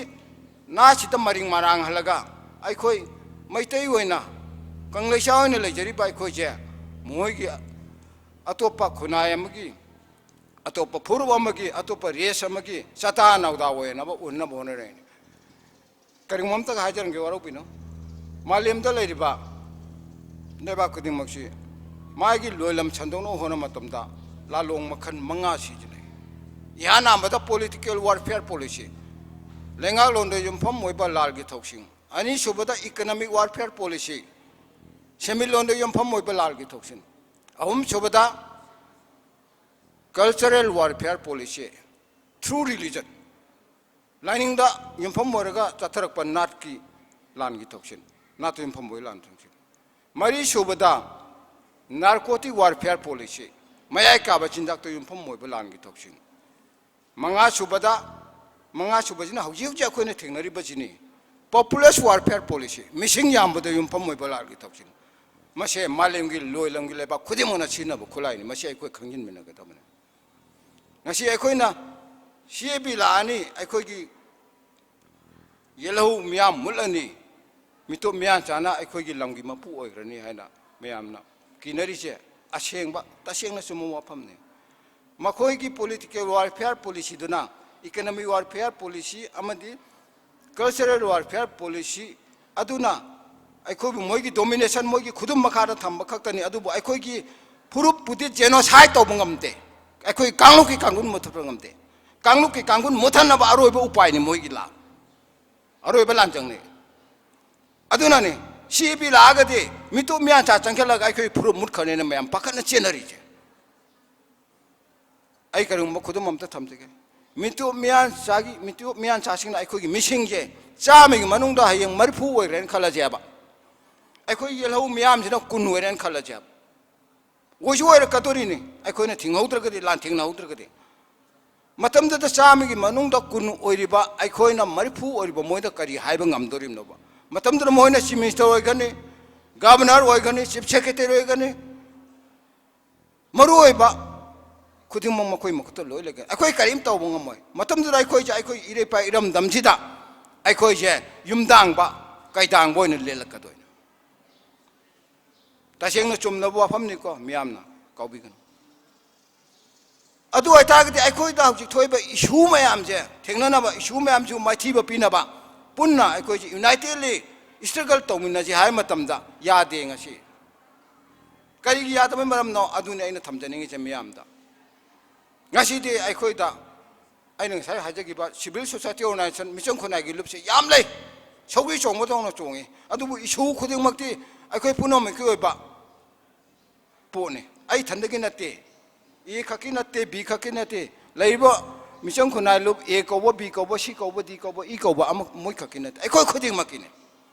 ꯅꯥꯠꯁꯤꯗ ꯃꯔꯤꯡ ꯃꯔꯥꯡꯍꯜꯂꯒ ꯑꯩꯈꯣꯏ ꯃꯩꯇꯩ ꯑꯣꯏꯅ, ꯀꯪꯂꯩꯆꯥ ꯑꯣꯏꯅ ꯂꯩꯖꯔꯤꯕ ꯑꯩꯈꯣꯏꯁꯦ ꯃꯣꯏꯒꯤ ꯑꯇꯣꯞꯄ ꯈꯨꯟꯅꯥꯏ ꯑꯃꯒꯤ, ꯑꯇꯣꯞꯄ ꯐꯨꯔꯨꯞ ꯑꯃꯒꯤ, ꯑꯇꯣꯞꯄ race ꯑꯃꯒꯤ ꯆꯇꯥ ꯅꯥꯎꯗꯥ ꯑꯣꯏꯅꯕ ꯎꯅꯕ ꯍꯣꯠꯅꯔꯛꯏꯅꯤ꯫ ꯀꯔꯤꯒꯨꯝꯕ ꯑꯝꯇꯒ ꯍꯥꯏꯖꯔꯝꯒꯦ, ꯋꯥꯔꯧꯕꯤꯅꯨ꯫ ꯃꯥꯂꯦꯝꯗ ꯂꯩꯔꯤꯕ ꯂꯩꯕꯥꯛ ꯈꯨꯗꯤꯡꯃꯛꯁꯤ ꯃꯥꯒꯤ ꯂꯣꯏꯂꯝ ꯁꯟꯗꯣꯛꯅꯕ ꯍꯣꯠꯅꯕ ꯃꯇꯝꯗ ꯂꯥꯂꯣꯡ ꯃꯈꯜ ꯃꯉꯥ ꯁꯤꯖꯤꯟꯅꯩ꯫ ꯏꯍꯥꯟ ꯍꯥꯟꯕꯗ political warfare policy, ꯂꯩꯉꯥꯛꯂꯣꯟꯗ ꯌꯨꯝꯐꯝ ꯑꯣꯏꯕ ꯂꯥꯜꯒꯤ ꯊꯧꯁꯤꯡ꯫ ꯑꯅꯤꯁꯨꯕꯗ economic warfare policy, ꯁꯦꯟꯃꯤꯠꯂꯣꯟꯗ ꯌꯨꯝꯐꯝ ꯑꯣꯏꯕ ꯂꯥꯜꯒꯤ ꯊꯧꯁꯤꯡ꯫ ꯑꯍꯨꯝꯁꯨꯕꯗ cultural warfare policy through religion, ꯂꯥꯏꯅꯤꯡꯗ ꯌꯨꯝꯐꯝ ꯑꯣꯏꯔꯒ ꯆꯠꯊꯔꯛꯄ ꯅꯥꯠꯀꯤ ꯂꯥꯟꯒꯤ ꯊꯧꯁꯤꯜ, ꯅꯥꯠꯇ ꯌꯨꯝꯐꯝ ꯑꯣꯏꯕ ꯂꯥꯟ ꯊꯧꯁꯤꯜ꯫ ꯃꯔꯤꯁꯨꯕꯗ narcotic warfare policy, ꯃꯌꯥꯏ ꯀꯥꯕ ꯆꯤꯟꯖꯥꯛꯇ ꯌꯨꯝꯐꯝ ꯑꯣꯏꯕ ꯂꯥꯟꯒꯤ ꯊꯧꯁꯤꯜ꯫ ꯃꯉꯥꯁꯨꯕꯗ, ꯃꯉꯥꯁꯨꯕꯁꯤꯅ ꯍꯧꯖꯤꯛ ꯍꯧꯖꯤꯛ ꯑꯩꯈꯣꯏꯅ ꯊꯦꯡꯅꯔꯤꯕꯁꯤꯅꯤ, populous warfare policy, ꯃꯤꯁꯤꯡ ꯌꯥꯝꯕꯗ ꯌꯨꯝꯐꯝ ꯑꯣꯏꯕ ꯂꯥꯟꯒꯤ ꯊꯧꯁꯤꯜ꯫ ꯃꯁꯦ ꯃꯥꯂꯦꯝꯒꯤ ꯂꯣꯏꯂꯝꯒꯤ ꯂꯩꯕꯥꯛ ꯈꯨꯗꯤꯡꯃꯛꯅ ꯁꯤꯖꯤꯟꯅꯕ ꯈꯨꯠꯂꯥꯏꯅꯤ꯫ ꯃꯁꯤ ꯑꯩꯈꯣꯏ ꯈꯪꯖꯤꯟꯃꯤꯟꯅꯒꯗꯕꯅꯤ꯫ ꯉꯁꯤ ꯑꯩꯈꯣꯏꯅ CAB ꯂꯥꯛꯑꯅꯤ, ꯑꯩꯈꯣꯏꯒꯤ ꯌꯦꯜꯍꯧ ꯃꯤꯌꯥꯝ ꯃꯨꯠꯂꯅꯤ, ꯃꯤꯇꯣꯞ ꯃꯤꯌꯥꯟꯆꯥꯅ ꯑꯩꯈꯣꯏꯒꯤ ꯂꯝꯒꯤ ꯃꯄꯨ ꯑꯣꯏꯈ꯭ꯔꯅꯤ ꯍꯥꯏꯅ ꯃꯌꯥꯝꯅ ꯀꯤꯅꯔꯤꯁꯦ ꯑꯁꯦꯡꯕ, ꯇꯁꯦꯡꯅ ꯆꯨꯝꯕ ꯋꯥꯐꯝꯅꯤ꯫ ꯃꯈꯣꯏꯒꯤ political warfare policyꯗꯨꯅ, economic warfare policy ꯑꯃꯗꯤ cultural warfare policy ꯑꯗꯨꯅ ꯑꯩꯈꯣꯏꯕꯨ ꯃꯣꯏꯒꯤ domination, ꯃꯣꯏꯒꯤ ꯈꯨꯗꯨꯝ ꯃꯈꯥꯗ ꯊꯝꯕ ꯈꯛꯇꯅꯤ꯫ ꯑꯗꯨꯕꯨ ꯑꯩꯈꯣꯏꯒꯤ ꯐꯨꯔꯨꯞꯄꯨꯗꯤ genocide ꯇꯧꯕ ꯉꯝꯗꯦ꯫ ꯑꯩꯈꯣꯏ ꯀꯥꯡꯂꯨꯞꯀꯤ ꯀꯥꯡꯒꯨꯟ ꯃꯨꯊꯠꯄ ꯉꯝꯗꯦ꯫ ꯀꯥꯡꯂꯨꯞꯀꯤ ꯀꯥꯡꯒꯨꯟ ꯃꯨꯊꯠꯅꯕ ꯑꯔꯣꯏꯕ ꯎꯄꯥꯏꯅꯤ ꯃꯣꯏꯒꯤ ꯂꯥꯟ, ꯑꯔꯣꯏꯕ ꯂꯥꯟꯖꯪꯅꯤ꯫ ꯑꯗꯨꯅꯅꯤ CAB ꯂꯥꯛꯑꯒꯗꯤ ꯃꯤꯇꯣꯞ ꯃꯤꯌꯥꯟꯆꯥ ꯆꯪꯁꯤꯜꯂꯒ ꯑꯩꯈꯣꯏ ꯐꯨꯔꯨꯞ ꯃꯨꯠꯈ꯭ꯔꯅꯤꯅ ꯃꯌꯥꯝ ꯄꯥꯈꯠꯅ ꯆꯦꯟꯅꯔꯤꯁꯦ꯫ ꯑꯩ ꯀꯔꯤꯒꯨꯝꯕ ꯈꯨꯗꯝ ꯑꯝꯇ ꯊꯝꯖꯒꯦ꯫ ꯃꯤꯇꯣꯞ ꯃꯤꯌꯥꯟꯆꯥꯒꯤ, ꯃꯤꯇꯣꯞ ꯃꯤꯌꯥꯟꯆꯥꯁꯤꯡꯅ ꯑꯩꯈꯣꯏꯒꯤ ꯃꯤꯁꯤꯡꯁꯦ ꯆꯥꯝꯃꯒꯤ ꯃꯅꯨꯡꯗ ꯍꯌꯦꯡ ꯃꯔꯤꯐꯨ ꯑꯣꯏꯈ꯭ꯔꯦꯅ ꯈꯜꯂꯁꯦꯕ꯫ ꯑꯩꯈꯣꯏ ꯌꯦꯜꯍꯧ ꯃꯤꯌꯥꯝꯁꯤꯅ ꯀꯨꯟ ꯑꯣꯏꯔꯦꯅ ꯈꯜꯂꯁꯦꯕ꯫ ꯑꯣꯏꯁꯨ ꯑꯣꯏꯔꯛꯀꯗꯣꯔꯤꯅꯤ, ꯑꯩꯈꯣꯏꯅ ꯊꯤꯡꯍꯧꯗ꯭ꯔꯒꯗꯤ, ꯂꯥꯟ ꯊꯦꯡꯅꯍꯧꯗ꯭ꯔꯒꯗꯤ꯫ ꯃꯇꯝꯗꯨꯗ ꯆꯥꯝꯃꯒꯤ ꯃꯅꯨꯡꯗ ꯀꯨꯟ ꯑꯣꯏꯔꯤꯕ ꯑꯩꯈꯣꯏꯅ ꯃꯔꯤꯐꯨ ꯑꯣꯏꯔꯤꯕ ꯃꯣꯏꯗ ꯀꯔꯤ ꯍꯥꯏꯕ ꯉꯝꯗꯣꯔꯤꯕꯅꯣꯕ? ꯃꯇꯝꯗꯨꯗ ꯃꯣꯏꯅ chief minister ꯑꯣꯏꯒꯅꯤ, governor ꯑꯣꯏꯒꯅꯤ, chief secretary ꯑꯣꯏꯒꯅꯤ, ꯃꯔꯨꯑꯣꯏꯕ ꯈꯨꯗꯤꯡꯃꯛ ꯃꯈꯣꯏ ꯃꯈꯨꯠꯇ ꯂꯣꯏ ꯂꯩꯒꯅꯤ꯫ ꯑꯩꯈꯣꯏ ꯀꯔꯤꯝ ꯇꯧꯕ ꯉꯝꯃꯣꯏ꯫ ꯃꯇꯝꯗꯨꯗ ꯑꯩꯈꯣꯏꯁꯦ, ꯑꯩꯈꯣꯏ ꯏꯔꯩꯄꯥꯛ ꯏꯔꯝꯗꯝꯁꯤꯗ ꯑꯩꯈꯣꯏꯁꯦ ꯌꯨꯝꯗꯥꯡꯕ, ꯀꯩꯗꯥꯡꯕ ꯑꯣꯏꯅ ꯂꯦꯜꯂꯛꯀꯗꯣꯏꯅꯤ꯫ ꯇꯁꯦꯡꯅ ꯆꯨꯝꯂꯕ ꯋꯥꯐꯝꯅꯤꯀꯣ, ꯃꯤꯌꯥꯝꯅ ꯀꯥꯎꯕꯤꯒꯅꯨ꯫ ꯑꯗꯨ ꯑꯣꯏꯇꯥꯔꯒꯗꯤ ꯑꯩꯈꯣꯏꯗ ꯍꯧꯖꯤꯛ ꯊꯣꯛꯏꯕ issue ꯃꯌꯥꯝꯁꯦ ꯊꯦꯡꯅꯅꯕ, issue ꯃꯌꯥꯝꯁꯤꯕꯨ ꯃꯥꯏꯊꯤꯕ ꯄꯤꯅꯕ, ꯄꯨꯟꯅ ꯑꯩꯈꯣꯏꯁꯦ unitedly struggle ꯇꯧꯃꯤꯟꯅꯁꯤ ꯍꯥꯏꯕ ꯃꯇꯝꯗ ꯌꯥꯗꯦ꯫ ꯉꯁꯤ ꯀꯔꯤꯒꯤ ꯌꯥꯗꯕꯩ ꯃꯔꯝꯅꯣ? ꯑꯗꯨꯅꯤ ꯑꯩꯅ ꯊꯝꯖꯅꯤꯡꯉꯤꯁꯦ ꯃꯤꯌꯥꯝꯗ꯫ ꯉꯁꯤꯗꯤ ꯑꯩꯈꯣꯏꯗ, ꯑꯩꯅ ꯉꯁꯥꯏ ꯍꯥꯏꯖꯈꯤꯕ civil society organization, ꯃꯤꯆꯝ ꯈꯨꯟꯅꯥꯏꯒꯤ ꯂꯨꯞꯁꯦ ꯌꯥꯝ ꯂꯩ, ꯁꯧꯒ꯭ꯔꯤ ꯆꯣꯡꯕꯗꯧꯅ ꯆꯣꯡꯉꯤ꯫ ꯑꯗꯨꯕꯨ issue ꯈꯨꯗꯤꯡꯃꯛꯇꯤ ꯑꯩꯈꯣꯏ ꯄꯨꯝꯅꯃꯛꯀꯤ ꯑꯣꯏꯕ ꯄꯣꯠꯅꯤ꯫ ꯑꯩ ꯏꯊꯟꯗꯒꯤ ꯅꯠꯇꯦ, A ꯈꯛꯀꯤ ꯅꯠꯇꯦ, B ꯈꯛꯀꯤ ꯅꯠꯇꯦ꯫ ꯂꯩꯔꯤꯕ ꯃꯤꯆꯝ ꯈꯨꯟꯅꯥꯏ ꯂꯨꯞ A ꯀꯧꯕ, B ꯀꯧꯕ, C ꯀꯧꯕ, D ꯀꯧꯕ, E ꯀꯧꯕ ꯑꯃ ꯃꯣꯏ ꯈꯛꯀꯤ ꯅꯠꯇꯦ, ꯑꯩꯈꯣꯏ ꯈꯨꯗꯤꯡꯃꯛꯀꯤꯅꯤ꯫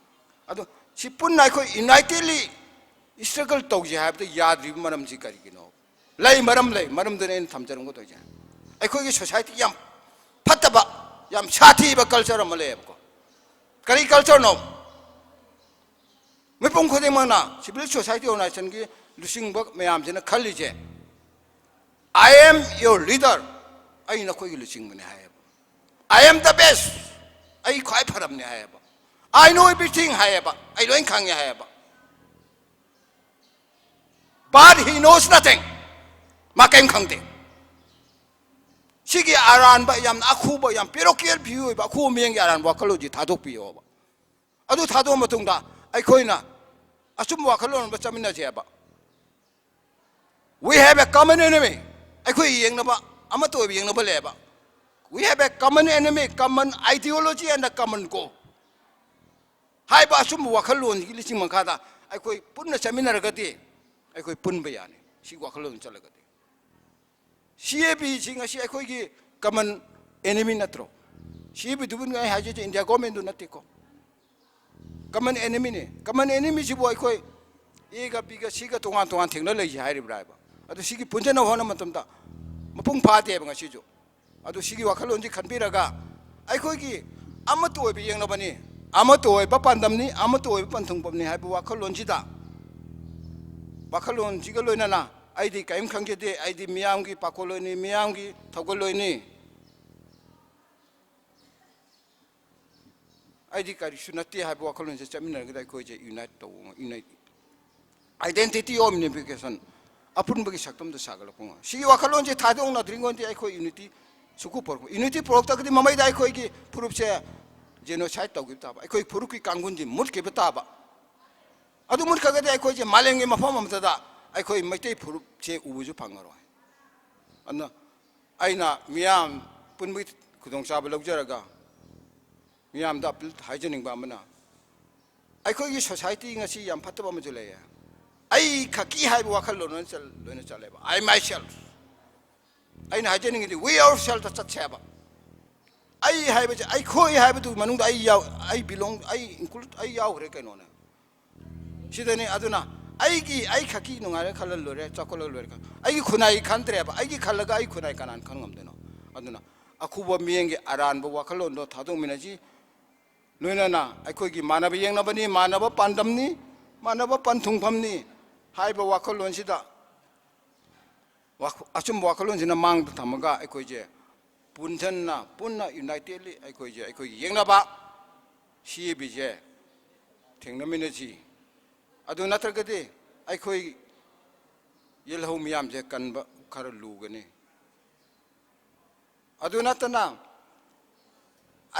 ꯑꯗꯣ ꯁꯤ ꯄꯨꯟꯅ ꯑꯩꯈꯣꯏ unitedly struggle ꯇꯧꯁꯦ ꯍꯥꯏꯕꯗ ꯌꯥꯗ꯭ꯔꯤꯕ ꯃꯔꯝꯁꯤ ꯀꯔꯤꯒꯤꯅꯣ? ꯂꯩ, ꯃꯔꯝ ꯂꯩ, ꯃꯔꯝꯗꯨꯅ ꯑꯩꯅ ꯊꯝꯖꯔꯝꯒꯗꯣꯏꯁꯦ꯫ ꯑꯩꯈꯣꯏꯒꯤ society ꯌꯥꯝ ꯐꯠꯇꯕ, ꯌꯥꯝ ꯁꯥꯊꯤꯕ culture ꯑꯃ ꯂꯩꯌꯦꯕꯀꯣ꯫ ꯀꯔꯤ cultureꯅꯣ? ꯃꯤꯄꯨꯝ ꯈꯨꯗꯤꯡꯃꯛꯅ, civil society organizationꯒꯤ ꯂꯨꯆꯤꯡꯕ ꯃꯌꯥꯝꯁꯤꯅ ꯈꯜꯂꯤꯁꯦ, "I am your leader", ꯑꯩ ꯅꯈꯣꯏꯒꯤ ꯂꯨꯆꯤꯡꯕꯅꯤ ꯍꯥꯏꯌꯦꯕ꯫ "I am the best", ꯑꯩ ꯈ꯭ꯋꯥꯏ ꯐꯔꯕꯅꯤ ꯍꯥꯏꯌꯦꯕ꯫ "I know everything" ꯍꯥꯏꯌꯦꯕ, "ꯑꯩ ꯂꯣꯏ ꯈꯪꯉꯦ" ꯍꯥꯏꯌꯦꯕ꯫ "But he knows nothing", ꯃꯥ ꯀꯔꯤꯝ ꯈꯪꯗꯦ꯫ ꯁꯤꯒꯤ ꯑꯔꯥꯟꯕ, ꯌꯥꯝꯅ ꯑꯈꯨꯕ, ꯌꯥꯝ parochial view ꯑꯣꯏꯕ ꯑꯈꯨꯕ ꯃꯤꯠꯌꯦꯡꯒꯤ ꯑꯔꯥꯟꯕ ꯋꯥꯈꯜꯂꯣꯟꯁꯤ ꯊꯥꯗꯣꯛꯄꯤꯌꯣꯕ꯫ ꯑꯗꯨ ꯊꯥꯗꯣꯛꯑ ꯃꯇꯨꯡꯗ ꯑꯩꯈꯣꯏꯅ ꯑꯆꯨꯝꯕ ꯋꯥꯈꯜꯂꯣꯟ ꯑꯃ ꯆꯠꯃꯤꯟꯅꯁꯦꯕ꯫ "We have a common enemy", ꯑꯩꯈꯣꯏ ꯌꯦꯡꯅꯕ, ꯑꯃꯠꯇ ꯑꯣꯏꯕ ꯌꯦꯡꯅꯕ ꯂꯩꯌꯦꯕ꯫ "We have a common enemy, common ideology and a common goal" ꯍꯥꯏꯕ ꯑꯆꯨꯝꯕ ꯋꯥꯈꯜꯂꯣꯟꯒꯤ ꯂꯤꯁꯤꯡ ꯃꯈꯥꯗ ꯑꯩꯈꯣꯏ ꯄꯨꯟꯅ ꯆꯠꯃꯤꯟꯅꯔꯒꯗꯤ ꯑꯩꯈꯣꯏ ꯄꯨꯟꯕ ꯌꯥꯅꯤ, ꯁꯤ ꯋꯥꯈꯜꯂꯣꯟ ꯆꯠꯂꯒꯗꯤ꯫ CAB ꯁꯤ ꯉꯁꯤ ꯑꯩꯈꯣꯏꯒꯤ common enemy ꯅꯠꯇ꯭ꯔꯣ? CABꯗꯨꯕꯨ ꯑꯩ ꯍꯥꯏꯖꯩꯁꯦ India governmentꯗꯨ ꯅꯠꯇꯦꯀꯣ꯫ Common enemyꯅꯤ꯫ Common enemyꯁꯤꯕꯨ ꯑꯩꯈꯣꯏ ꯑꯦꯒ ꯕꯤꯒ ꯁꯤꯒ ꯇꯣꯉꯥꯟ ꯇꯣꯉꯥꯟ ꯊꯦꯡꯅ ꯂꯩꯁꯤ ꯍꯥꯏꯔꯤꯕ꯭ꯔꯥ ꯍꯥꯏꯕ꯫ ꯑꯗꯨ ꯁꯤꯒꯤ ꯄꯨꯟꯁꯤꯟꯅꯕ ꯍꯣꯠꯅꯕ ꯃꯇꯝꯗ ꯃꯄꯨꯡ ꯐꯥꯗꯦꯕ ꯉꯁꯤꯁꯨ꯫ ꯑꯗꯨ ꯁꯤꯒꯤ ꯋꯥꯈꯜꯂꯣꯟꯁꯤ ꯈꯟꯕꯤꯔꯒ ꯑꯩꯈꯣꯏꯒꯤ ꯑꯃꯠꯇ ꯑꯣꯏꯕ ꯌꯦꯛꯅꯕꯅꯤ, ꯑꯃꯠꯇ ꯑꯣꯏꯕ ꯄꯥꯟꯗꯝꯅꯤ, ꯑꯃꯠꯇ ꯑꯣꯏꯕ ꯄꯟꯊꯨꯡꯐꯝꯅꯤ ꯍꯥꯏꯕ ꯋꯥꯈꯜꯂꯣꯟꯁꯤꯗ, ꯋꯥꯈꯜꯂꯣꯟꯁꯤꯒ ꯂꯣꯏꯅꯅ ꯑꯩꯗꯤ ꯀꯔꯤꯝ ꯈꯪꯖꯗꯦ, ꯑꯩꯗꯤ ꯃꯤꯌꯥꯝꯒꯤ ꯄꯥꯈꯣꯜꯂꯣꯏꯅꯤ, ꯃꯤꯌꯥꯝꯒꯤ ꯊꯧꯒꯜꯂꯣꯏꯅꯤ, ꯑꯩꯗꯤ ꯀꯔꯤꯁꯨ ꯅꯠꯇꯦ ꯍꯥꯏꯕ ꯋꯥꯈꯜꯂꯣꯟꯁꯦ ꯆꯠꯃꯤꯟꯅꯔꯒꯗꯤ ꯑꯩꯈꯣꯏꯁꯦ unite ꯇꯧꯕ, unite, identity of unification, ꯑꯄꯨꯟꯕꯒꯤ ꯁꯛꯇꯝꯗ ꯁꯥꯒꯠꯂꯛꯄ ꯉꯝꯃꯤ꯫ ꯁꯤꯒꯤ ꯋꯥꯈꯜꯂꯣꯟꯁꯦ ꯊꯥꯗꯣꯛꯅꯗ꯭ꯔꯤꯉꯩꯗꯤ ꯑꯩꯈꯣꯏ unity ꯁꯨꯛꯄꯨ ꯄꯨꯔꯛꯄ, unity ꯄꯨꯔꯛꯇ꯭ꯔꯒꯗꯤ ꯃꯃꯩꯗ ꯑꯩꯈꯣꯏꯒꯤ ꯐꯨꯔꯨꯞꯁꯦ genocide ꯇꯧꯈꯤꯕ ꯇꯥꯕ, ꯑꯩꯈꯣꯏ ꯐꯨꯔꯨꯞꯀꯤ ꯀꯥꯡꯒꯨꯟꯁꯤ ꯃꯨꯠꯈꯤꯕ ꯇꯥꯕ꯫ ꯑꯗꯨ ꯃꯨꯠꯈ꯭ꯔꯒꯗꯤ ꯑꯩꯈꯣꯏꯁꯦ ꯃꯥꯂꯦꯝꯒꯤ ꯃꯐꯝ ꯑꯃꯠꯇꯗ ꯑꯩꯈꯣꯏ ꯃꯩꯇꯩ ꯐꯨꯔꯨꯞꯁꯦ ꯎꯕꯁꯨ ꯐꯪꯉꯔꯣꯏ꯫ ꯑꯗꯨꯅ ꯑꯩꯅ ꯃꯤꯌꯥꯝ ꯄꯨꯟꯕꯒꯤ ꯈꯨꯗꯣꯡꯆꯥꯕ ꯂꯧꯖꯔꯒ ꯃꯤꯌꯥꯝꯗ appeal ꯍꯥꯏꯖꯅꯤꯡꯕ ꯑꯃꯅ, ꯑꯩꯈꯣꯏꯒꯤ society ꯉꯁꯤ ꯌꯥꯝ ꯐꯠꯇꯕ ꯑꯃꯁꯨ ꯂꯩꯌꯦ꯫ ꯑꯩ ꯈꯛꯀꯤ ꯍꯥꯏꯕ ꯋꯥꯈꯜꯂꯣꯟ ꯂꯣꯏꯅ ꯆꯠ-, ꯂꯣꯏꯅ ꯆꯠꯂꯦꯕ꯫ I myself꯫ ꯑꯩꯅ ꯍꯥꯏꯖꯅꯤꯡꯉꯤꯗꯤ we ourselves ꯇ ꯆꯠꯁꯦ ꯍꯥꯏꯕ꯫ ꯑꯩ ꯍꯥꯏꯕꯁꯦ, ꯑꯩꯈꯣꯏ ꯍꯥꯏꯕꯗꯨ ꯃꯅꯨꯡꯗ ꯑꯩ ꯌꯥꯎ-, ꯑꯩ belong, ꯑꯩ include, ꯑꯩ ꯌꯥꯎꯈ꯭ꯔꯦ ꯀꯩꯅꯣꯅꯦ꯫ ꯁꯤꯗꯅꯤ꯫ ꯑꯗꯨꯅ ꯑꯩꯒꯤ, ꯑꯩ ꯈꯛꯀꯤ ꯅꯨꯡꯉꯥꯏꯔ ꯈꯜꯂ ꯂꯣꯏꯔꯦ, ꯆꯥꯎꯈꯠꯂ ꯂꯣꯏꯔꯦ꯫ ꯑꯩꯒꯤ ꯈꯨꯟꯅꯥꯏ ꯈꯟꯗ꯭ꯔꯦꯕ, ꯑꯩꯒꯤ ꯈꯜꯂꯒ ꯑꯩ ꯈꯨꯟꯅꯥꯏ ꯀꯅꯥꯅ ꯈꯟ ꯉꯝꯗꯣꯏꯅꯣ? ꯑꯗꯨꯅ ꯑꯈꯨꯕ ꯃꯤꯠꯌꯦꯡꯒꯤ ꯑꯔꯥꯟꯕ ꯋꯥꯈꯜꯂꯣꯟꯗꯣ ꯊꯥꯗꯣꯛꯃꯤꯟꯅꯁꯤ꯫ ꯂꯣꯏꯅꯅ ꯑꯩꯈꯣꯏꯒꯤ ꯃꯥꯟꯅꯕ ꯌꯦꯛꯅꯕꯅꯤ, ꯃꯥꯟꯅꯕ ꯄꯥꯟꯗꯝꯅꯤ, ꯃꯥꯟꯅꯕ ꯄꯟꯊꯨꯡꯐꯝꯅꯤ ꯍꯥꯏꯕ ꯋꯥꯈꯜꯂꯣꯟꯁꯤꯗ ꯋꯥꯈ-, ꯑꯆꯨꯝꯕ ꯋꯥꯈꯜꯂꯣꯟꯁꯤꯅ ꯃꯥꯡꯗ ꯊꯝꯃꯒ ꯑꯩꯈꯣꯏꯁꯦ ꯄꯨꯟꯁꯤꯟꯅ, ꯄꯨꯟꯅ unitedly ꯑꯩꯈꯣꯏꯁꯦ ꯑꯩꯈꯣꯏꯒꯤ ꯌꯦꯛꯅꯕ ꯁꯤ ꯑꯦ ꯕꯤꯁꯦ ꯊꯦꯡꯅꯃꯤꯟꯅꯁꯤ꯫ ꯑꯗꯨ ꯅꯠꯇ꯭ꯔꯒꯗꯤ ꯑꯩꯈꯣꯏ ꯌꯦꯜꯍꯧ ꯃꯤꯌꯥꯝꯁꯦ ꯀꯟꯕ ꯈꯔ ꯂꯨꯒꯅꯤ꯫ ꯑꯗꯨ ꯅꯠꯇꯅ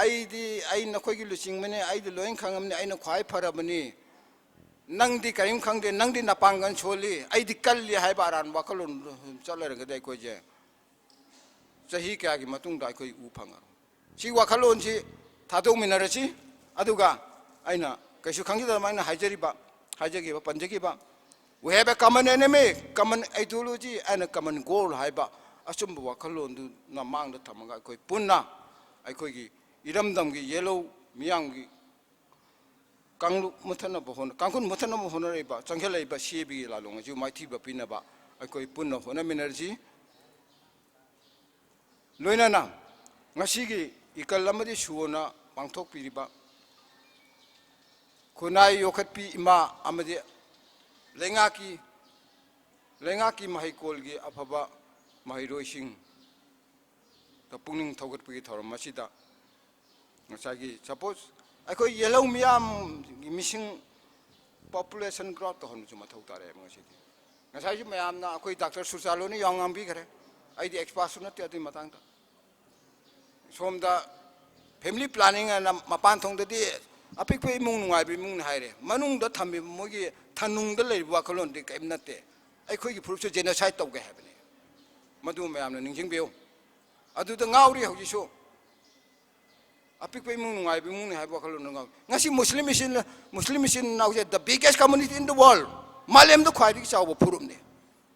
ꯑꯩꯗꯤ, ꯑꯩ ꯅꯈꯣꯏꯒꯤ ꯂꯨꯆꯤꯡꯕꯅꯤ, ꯑꯩꯗꯤ ꯂꯣꯏ ꯈꯪꯉꯕꯅꯤ, ꯑꯩꯅ ꯈ꯭ꯋꯥꯏ ꯐꯔꯕꯅꯤ, ꯅꯪꯗꯤ ꯀꯔꯤꯝ ꯈꯪꯗꯦ, ꯅꯪꯗꯤ ꯅꯄꯥꯡꯒꯜ ꯁꯣꯜꯂꯤ, ꯑꯩꯗꯤ ꯀꯜꯂꯤ ꯍꯥꯏꯕ ꯑꯔꯥꯟꯕ ꯋꯥꯈꯜꯂꯣꯟꯗꯨ ꯆꯠ ꯂꯩꯔꯒꯗꯤ ꯑꯩꯈꯣꯏꯁꯦ ꯆꯍꯤ ꯀꯌꯥꯒꯤ ꯃꯇꯨꯡꯗ ꯑꯩꯈꯣꯏ ꯎ ꯐꯪꯉꯔꯣꯏ꯫ ꯁꯤ ꯋꯥꯈꯜꯂꯣꯟꯁꯤ ꯊꯥꯗꯣꯛꯃꯤꯟꯅꯔꯁꯤ꯫ ꯑꯗꯨꯒ ꯑꯩꯅ ꯀꯩꯁꯨ ꯈꯪꯖꯗꯕ ꯑꯩꯅ ꯍꯥꯏꯖꯔꯤꯕ, ꯍꯥꯏꯖꯈꯤꯕ, ꯄꯟꯖꯈꯤꯕ, we have a common enemy, common ideology and a common goal ꯍꯥꯏꯕ ꯑꯆꯨꯝꯕ ꯋꯥꯈꯜꯂꯣꯟꯗꯨꯅ ꯃꯥꯡꯗ ꯊꯝꯃꯒ ꯑꯩꯈꯣꯏ ꯄꯨꯟꯅ ꯑꯩꯈꯣꯏꯒꯤ ꯏꯔꯝꯗꯝꯒꯤ ꯌꯦꯜꯍꯧ ꯃꯤꯌꯥꯝꯒꯤ ꯀꯥꯡꯂꯨꯞ ꯃꯨꯊꯠꯅꯕ ꯍꯣꯠꯅ-, ꯀꯥꯡꯈꯨꯜ ꯃꯨꯊꯠꯅꯕ ꯍꯣꯠꯅꯔꯤꯕ ꯆꯪꯁꯤꯜꯂꯛꯏꯕ ꯁꯤ ꯑꯦ ꯕꯤꯒꯤ ꯂꯥꯜꯂꯣꯡ ꯑꯁꯤꯕꯨ ꯃꯥꯏꯊꯤꯕ ꯄꯤꯅꯕ ꯑꯩꯈꯣꯏ ꯄꯨꯟꯅ ꯍꯣꯠꯅꯃꯤꯟꯅꯔꯁꯤ꯫ ꯂꯣꯏꯅꯅ ꯉꯁꯤꯒꯤ ꯏꯀꯜ ꯑꯃꯗꯤ ꯁꯨꯑꯣꯅ ꯄꯥꯡꯊꯣꯛꯄꯤꯔꯤꯕ ꯈꯨꯟꯅꯥꯏ ꯌꯣꯛꯈꯠꯄꯤ ꯏꯃꯥ ꯑꯃꯗꯤ ꯂꯩꯉꯥꯛꯀꯤ, ꯂꯩꯉꯥꯛꯀꯤ ꯃꯍꯩꯀꯣꯜꯒꯤ ꯑꯐꯕ ꯃꯍꯩꯔꯣꯏꯁꯤꯡꯗ ꯄꯨꯛꯅꯤꯡ ꯊꯧꯒꯠꯄꯒꯤ ꯊꯧꯔꯝ ꯑꯁꯤꯗ ꯉꯁꯥꯏꯒꯤ, ꯁꯄꯣꯁ, ꯑꯩꯈꯣꯏ ꯌꯦꯜꯍꯧ ꯃꯤꯌꯥꯝꯒꯤ ꯃꯤꯁꯤꯡ ꯄꯣꯄꯨꯂꯦꯁꯟ ꯒ꯭ꯔꯣꯠ ꯇꯧꯍꯟꯕꯁꯨ ꯃꯊꯧ ꯇꯥꯔꯛꯑꯦꯕ ꯉꯁꯤꯗꯤ꯫ ꯉꯁꯥꯏꯁꯨ ꯃꯌꯥꯝꯅ ꯑꯩꯈꯣꯏ ꯗꯥꯛꯇꯔ ꯁꯨꯔꯆꯥꯟꯂꯨꯅ ꯌꯥꯝ ꯉꯥꯡꯕꯤꯈ꯭ꯔꯦ꯫ ꯑꯩꯗꯤ ꯑꯦꯛꯁꯄꯥꯔꯠꯁꯨ ꯅꯠꯇꯦ ꯑꯗꯨꯒꯤ ꯃꯇꯥꯡꯗ꯫ ꯁꯣꯝꯗ ꯐꯦꯃꯤꯂꯤ ꯄ꯭ꯂꯥꯅꯤꯡ ꯍꯥꯏꯅ ꯃꯄꯥꯟ ꯊꯣꯡꯗꯗꯤ ꯑꯄꯤꯛꯄ ꯏꯃꯨꯡ ꯅꯨꯡꯉꯥꯏꯕ ꯏꯃꯨꯡꯅꯤ ꯍꯥꯏꯔꯦ, ꯃꯅꯨꯡꯗ ꯊꯝꯃꯤꯕ ꯃꯣꯏꯒꯤ ꯊꯅꯨꯡꯗ ꯂꯩꯔꯤꯕ ꯋꯥꯈꯜꯂꯣꯟꯗꯤ ꯀꯔꯤꯝ ꯅꯠꯇꯦ꯫ ꯑꯩꯈꯣꯏꯒꯤ ꯐꯨꯔꯨꯞꯁꯨ ꯖꯦꯅꯣꯁꯥꯏꯠ ꯇꯧꯒꯦ ꯍꯥꯏꯕꯅꯤ꯫ ꯃꯗꯨ ꯃꯌꯥꯝꯅ ꯅꯤꯡꯁꯤꯡꯕꯤꯌꯨ꯫ ꯑꯗꯨꯗ ꯉꯥꯎꯔꯤ ꯍꯧꯖꯤꯛꯁꯨ꯫ ꯑꯄꯤꯛꯄ ꯏꯃꯨꯡ ꯅꯨꯡꯉꯥꯏꯕ ꯏꯃꯨꯡꯅꯤ ꯍꯥꯏꯕ ꯋꯥꯈꯜꯂꯣꯟꯗ ꯉꯥꯎꯔꯤ꯫ ꯉꯁꯤ ꯃꯨꯁꯂꯤꯝ ꯏꯆꯤꯟ, ꯃꯨꯁꯂꯤꯝ ꯏꯆꯤꯟ ꯏꯅꯥꯎꯁꯦ the biggest community in the world, ꯃꯥꯂꯦꯝꯗ ꯈ꯭ꯋꯥꯏꯗꯒꯤ ꯆꯥꯎꯕ ꯐꯨꯔꯨꯞꯅꯤ꯫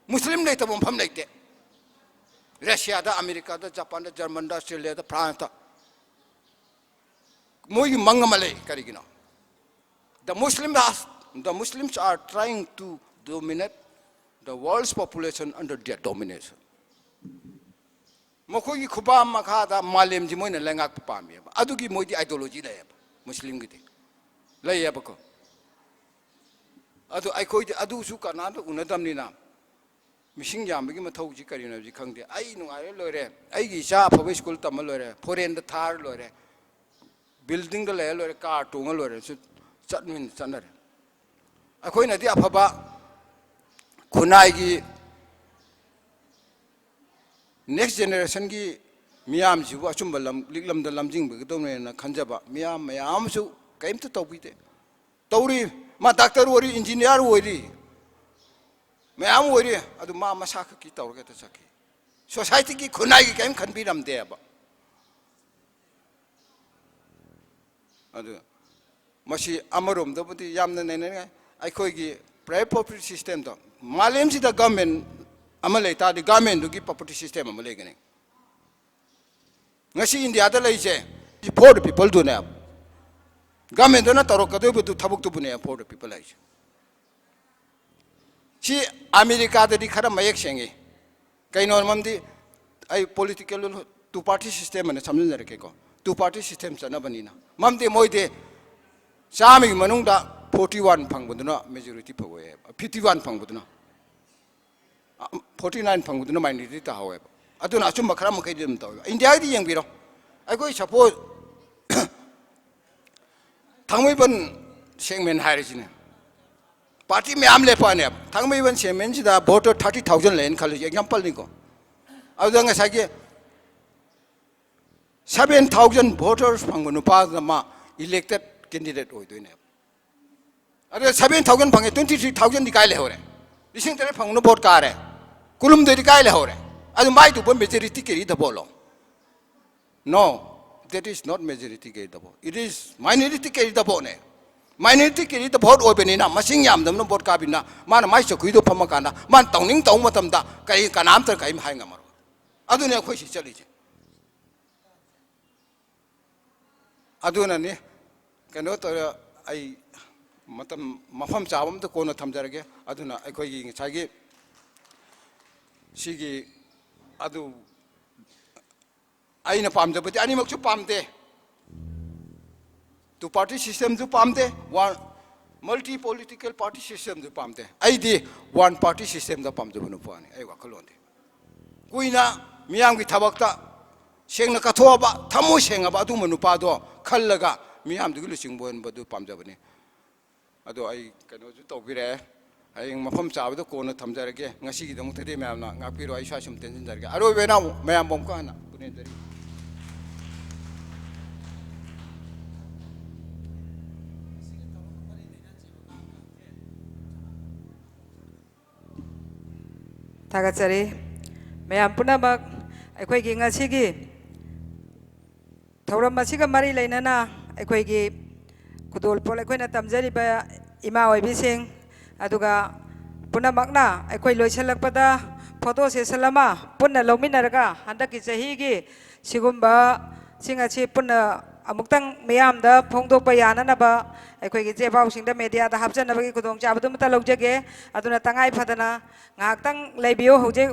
ꯃꯨꯁꯂꯤꯝ ꯂꯩꯇꯕ ꯃꯐꯝ ꯂꯩꯇꯦ꯫ ꯔꯁꯤꯌꯥꯗ, ꯑꯃꯦꯔꯤꯀꯥꯗ, ꯖꯄꯥꯟꯗ, ꯖꯔꯃꯟꯗ, ꯑꯁꯇ꯭ꯔꯦꯂꯤꯌꯥꯗ, ꯐ꯭ꯔꯥꯟꯁꯇ꯫ ꯃꯣꯏꯒꯤ ꯃꯪ ꯑꯃ ꯂꯩ꯫ ꯀꯔꯤꯒꯤꯅꯣ? The Muslims are, the Muslims are trying to dominate the world's population under their domination. ꯃꯈꯣꯏꯒꯤ ꯈꯨꯄꯥꯝ ꯃꯈꯥꯗ ꯃꯥꯂꯦꯝꯁꯤ ꯃꯣꯏꯅ ꯂꯩꯉꯥꯛꯄ ꯄꯥꯝꯃꯦꯕ꯫ ꯑꯗꯨꯒꯤ ꯃꯣꯏꯗꯤ ꯑꯥꯏꯗꯤꯌꯣꯂꯣꯖꯤ ꯂꯩꯌꯦꯕ, ꯃꯨꯁꯂꯤꯝꯒꯤꯗꯤ ꯂꯩꯌꯦꯕꯀꯣ꯫ ꯑꯗꯨ ꯑꯩꯈꯣꯏꯗꯤ ꯑꯗꯨꯁꯨ ꯀꯅꯥꯝꯇ ꯎꯅꯗꯕꯅꯤꯅ ꯃꯤꯁꯤꯡ ꯌꯥꯝꯕꯒꯤ ꯃꯊꯧꯁꯤ ꯀꯔꯤꯅꯣ ꯍꯥꯏꯕꯁꯤ ꯈꯪꯗꯦ꯫ ꯑꯩ ꯅꯨꯡꯉꯥꯏꯔ ꯂꯣꯏꯔꯦ, ꯑꯩꯒꯤ ꯏꯆꯥ ꯑꯐꯕ ꯁ꯭ꯀꯨꯜ ꯇꯝꯃ ꯂꯣꯏꯔꯦ, ꯐꯣꯔꯦꯟꯗ ꯊꯥꯔ ꯂꯣꯏꯔꯦ, ꯕꯤꯜꯗꯤꯡꯗ ꯂꯩꯔ ꯂꯣꯏꯔꯦ, ꯀꯥꯔ ꯇꯣꯡꯉ ꯂꯣꯏꯔꯦ, ꯁꯨ ꯆꯠꯃꯤꯟ ꯆꯠꯅꯔꯦ꯫ ꯑꯩꯈꯣꯏꯅꯗꯤ ꯑꯐꯕ ꯈꯨꯟꯅꯥꯏꯒꯤ ꯅꯦꯛꯁ ꯖꯦꯅꯦꯔꯦꯁꯟꯒꯤ ꯃꯤꯌꯥꯝꯁꯤꯕꯨ ꯑꯆꯨꯝꯕ ꯂꯝ, ꯂꯤꯛꯂꯝꯗ ꯂꯝꯖꯤꯡꯕꯤꯒꯗꯧꯅꯦꯅ ꯈꯟꯖꯕ ꯃꯤꯌꯥꯝ ꯃꯌꯥꯝ ꯑꯃꯁꯨ ꯀꯔꯤꯝꯇ ꯇꯧꯕꯤꯗꯦ꯫ ꯇꯧꯔꯤ, ꯃꯥ ꯗꯥꯛꯇꯔ ꯑꯣꯏꯔꯤ, ꯏꯟꯖꯤꯅꯤꯌꯥꯔ ꯑꯣꯏꯔꯤ, ꯃꯌꯥꯝ ꯑꯣꯏꯔꯤ, ꯑꯗꯨ ꯃꯥ ꯃꯁꯥ ꯈꯛꯀꯤ ꯇꯧꯔꯒ ꯍꯦꯛꯇ ꯆꯠꯈꯤ꯫ ꯁꯣꯁꯥꯏꯇꯤꯒꯤ, ꯈꯨꯟꯅꯥꯏꯒꯤ ꯀꯔꯤꯝ ꯈꯟꯕꯤꯔꯝꯗꯦꯕ꯫ ꯑꯗꯨ ꯃꯁꯤ ꯑꯃꯔꯣꯝꯗꯕꯨꯗꯤ ꯌꯥꯝꯅ ꯅꯩꯅꯅꯤꯡꯉꯥꯏ꯫ ꯑꯩꯈꯣꯏꯒꯤ ꯄ꯭ꯔꯥꯏꯚꯦꯠ ꯄ꯭ꯔꯣꯄꯔꯇꯤ ꯁꯤꯁꯇꯦꯝꯗꯣ, ꯃꯥꯂꯦꯝꯁꯤꯗ ꯒꯃꯦꯟ ꯑꯃ ꯂꯩ ꯇꯥꯔꯗꯤ ꯒꯃꯦꯟꯗꯨꯒꯤ ꯄ꯭ꯔꯣꯄꯔꯇꯤ ꯁꯤꯁꯇꯦꯝ ꯑꯃ ꯂꯩꯒꯅꯤ꯫ ꯉꯁꯤ ꯏꯟꯗꯤꯌꯥꯗ ꯂꯩꯔꯤꯁꯦ for the peopleꯗꯨꯅꯦꯕ꯫ ꯒꯃꯦꯟꯗꯨꯅ ꯇꯧꯔꯛꯀꯗꯣꯏꯕꯗꯨ ꯊꯕꯛꯇꯨꯕꯨꯅꯦ for the people ꯍꯥꯏꯁꯦ꯫ ꯁꯤ ꯑꯃꯦꯔꯤꯀꯥꯗꯗꯤ ꯈꯔ ꯃꯌꯦꯛ ꯁꯦꯡꯉꯤ꯫ ꯀꯩꯅꯣ ꯃꯔꯝꯗꯤ ꯑꯩ political two party system ꯑꯅ ꯁꯝꯖꯤꯟꯖꯔꯛꯀꯦꯀꯣ꯫ Two party system ꯆꯠꯅꯕꯅꯤꯅ꯫ ꯃꯔꯝꯗꯤ ꯃꯣꯏꯗꯤ ꯆꯥꯝꯃꯒꯤ ꯃꯅꯨꯡꯗ forty one ꯐꯪꯕꯗꯨꯅ majority ꯐꯪꯉꯣꯏ, fifty one ꯐꯪꯕꯗꯨꯅ, forty nine ꯐꯪꯕꯗꯨꯅ minority ꯇꯥꯍꯧꯋꯦꯕ꯫ ꯑꯗꯨꯅ ꯑꯆꯨꯝꯕ ꯈꯔ ꯃꯈꯩꯗꯤ ꯑꯗꯨꯝ ꯇꯧꯋꯦꯕ꯫ ꯏꯟꯗꯤꯌꯥꯒꯤꯗꯤ ꯌꯦꯡꯕꯤꯔꯣ꯫ ꯑꯩꯈꯣꯏ suppose ꯊꯥꯡꯃꯩꯕꯟ segment ꯍꯥꯏꯔꯤꯁꯤꯅꯦ꯫ Party ꯃꯌꯥꯝ ꯂꯦꯞꯄꯛꯑꯅꯦꯕ꯫ ꯊꯥꯡꯃꯩꯕꯟ segment ꯁꯤꯗ voter thirty thousand ꯂꯩꯅ ꯈꯜꯂꯁꯤ, example ꯅꯤꯀꯣ꯫ ꯑꯗꯨꯗ ꯉꯁꯥꯏꯒꯤ seven thousand voters ꯐꯪꯕ ꯅꯨꯄꯥꯗꯨꯅ ꯃꯥ elected candidate ꯑꯣꯏꯗꯣꯏꯅꯦꯕ꯫ ꯑꯗꯨꯗ seven thousand ꯐꯪꯉꯦ, twenty three thousand ꯗꯤ ꯀꯥꯏ ꯂꯩꯍꯧꯔꯦ? ꯂꯤꯁꯤꯡ ꯇꯔꯦꯠ ꯐꯪꯕꯅ vote ꯀꯥꯔꯦ, ꯀꯨꯟꯍꯨꯝꯗꯣꯏꯗꯤ ꯀꯥꯏ ꯂꯩꯍꯧꯔꯦ? ꯑꯗꯨ ꯃꯥꯏꯗꯨꯕꯨ majority carry the vote low? No, that is not majority carry the vote. It is minority carry the vote ꯅꯦ꯫ Minority carry the vote ꯑꯣꯏꯕꯅꯤꯅ, ꯃꯁꯤꯡ ꯌꯥꯝꯗꯕꯅ vote ꯀꯥꯕꯅꯤꯅ, ꯃꯥꯅ ꯃꯥꯏ ꯆꯧꯀ꯭ꯔꯤꯗꯣ ꯐꯝꯃꯀꯥꯟꯗ ꯃꯥꯅ ꯇꯧꯅꯤꯡ ꯇꯧꯕ ꯃꯇꯝꯗ ꯀꯔꯤ, ꯀꯅꯥꯝꯇꯅ ꯀꯔꯤꯝ ꯍꯥꯏ ꯉꯝꯃꯔꯣꯏ꯫ ꯑꯗꯨꯅꯦ ꯑꯩꯈꯣꯏ ꯁꯤ ꯆꯠꯂꯤꯁꯦ꯫ ꯑꯗꯨꯅꯅꯤ꯫ ꯀꯩꯅꯣ ꯇꯧꯔꯦ, ꯑꯩ ꯃꯇꯝ, ꯃꯐꯝ ꯆꯥꯕ ꯑꯝꯇ ꯀꯣꯟꯅ ꯊꯝꯖꯔꯒꯦ꯫ ꯑꯗꯨꯅ ꯑꯩꯈꯣꯏꯒꯤ ꯉꯁꯥꯏꯒꯤ ꯁꯤꯒꯤ, ꯑꯗꯨ ꯑꯩꯅ ꯄꯥꯝꯖꯕꯗꯤ ꯑꯅꯤꯃꯛꯁꯨ ꯄꯥꯝꯗꯦ꯫ Two party system ꯁꯨ ꯄꯥꯝꯗꯦ, one, multi political party system ꯁꯨ ꯄꯥꯝꯗꯦ꯫ ꯑꯩꯗꯤ one party system ꯗ ꯄꯥꯝꯖꯕ ꯅꯨꯄꯥꯅꯤ, ꯑꯩ ꯋꯥꯈꯜꯂꯣꯟꯗꯤ꯫ ꯀꯨꯏꯅ ꯃꯤꯌꯥꯝꯒꯤ ꯊꯕꯛꯇ ꯁꯦꯡꯅ ꯀꯠꯊꯣꯛꯑꯕ, ꯊꯃꯣꯏ ꯁꯦꯡꯉꯕ ꯑꯗꯨꯒꯨꯝꯕ ꯅꯨꯄꯥꯗꯣ ꯈꯜꯂꯒ ꯃꯤꯌꯥꯝꯗꯨꯒꯤ ꯂꯨꯆꯤꯡꯕ ꯑꯣꯏꯍꯟꯕꯗꯨ ꯄꯥꯝꯖꯕꯅꯤ꯫ ꯑꯗꯣ ꯑꯩ ꯀꯩꯅꯣꯁꯨ ꯇꯧꯕꯤꯔꯛꯑꯦ, ꯍꯌꯦꯡ ꯃꯐꯝ ꯆꯥꯕꯗ ꯀꯣꯟꯅ ꯊꯝꯖꯔꯒꯦ꯫ ꯉꯁꯤꯒꯤꯗꯃꯛꯇꯗꯤ ꯃꯌꯥꯝꯅ ꯉꯥꯛꯄꯤꯔꯣ, ꯑꯩ ꯁ꯭ꯋꯥꯏ ꯁꯨꯝ ꯇꯦꯟꯁꯤꯟꯖꯔꯒꯦ꯫ ꯑꯔꯣꯏꯕ ꯑꯣꯏꯅ ꯃꯌꯥꯝꯕꯝ ꯀꯥꯟꯅ ꯄꯨꯅꯦꯟꯖꯔꯤ꯫ ꯊꯥꯒꯠꯆꯔꯤ꯫ ꯃꯌꯥꯝ ꯄꯨꯝꯅꯃꯛ, ꯑꯩꯈꯣꯏꯒꯤ ꯉꯁꯤꯒꯤ ꯊꯧꯔꯝ ꯑꯁꯤꯒ ꯃꯔꯤ ꯂꯩꯅꯅ ꯑꯩꯈꯣꯏꯒꯤ ꯈꯨꯗꯣꯜꯄꯣꯠ ꯑꯩꯈꯣꯏꯅ ꯇꯝꯖꯔꯤꯕ ꯏꯃꯥ ꯑꯣꯏꯕꯤꯁꯤꯡ, ꯑꯗꯨꯒ ꯄꯨꯝꯅꯃꯛꯅ ꯑꯩꯈꯣꯏ ꯂꯣꯏꯁꯤꯜꯂꯛꯄꯗ photo session ꯑꯃ ꯄꯨꯟꯅ ꯂꯧꯃꯤꯟꯅꯔꯒ ꯍꯟꯗꯛꯀꯤ ꯆꯍꯤꯒꯤ ꯁꯤꯒꯨꯝꯕꯁꯤꯡ ꯑꯁꯤ ꯄꯨꯟꯅ ꯑꯃꯨꯛꯇꯪ ꯃꯤꯌꯥꯝꯗ ꯐꯣꯡꯗꯣꯛꯄ ꯌꯥꯅꯅꯕ ꯑꯩꯈꯣꯏꯒꯤ ꯆꯦ ꯄꯥꯎꯁꯤꯡꯗ ꯃꯦꯗꯤꯌꯥꯗ ꯍꯥꯞꯆꯅꯕꯒꯤ ꯈꯨꯗꯣꯡꯆꯥꯕꯗꯨꯃꯇ ꯂꯧꯖꯒꯦ꯫ ꯑꯗꯨꯅ ꯇꯉꯥꯏ ꯐꯗꯅ ꯉꯥꯏꯍꯥꯛꯇꯪ ꯂꯩꯕꯤꯌꯨ꯫ ꯍꯧꯖꯤꯛ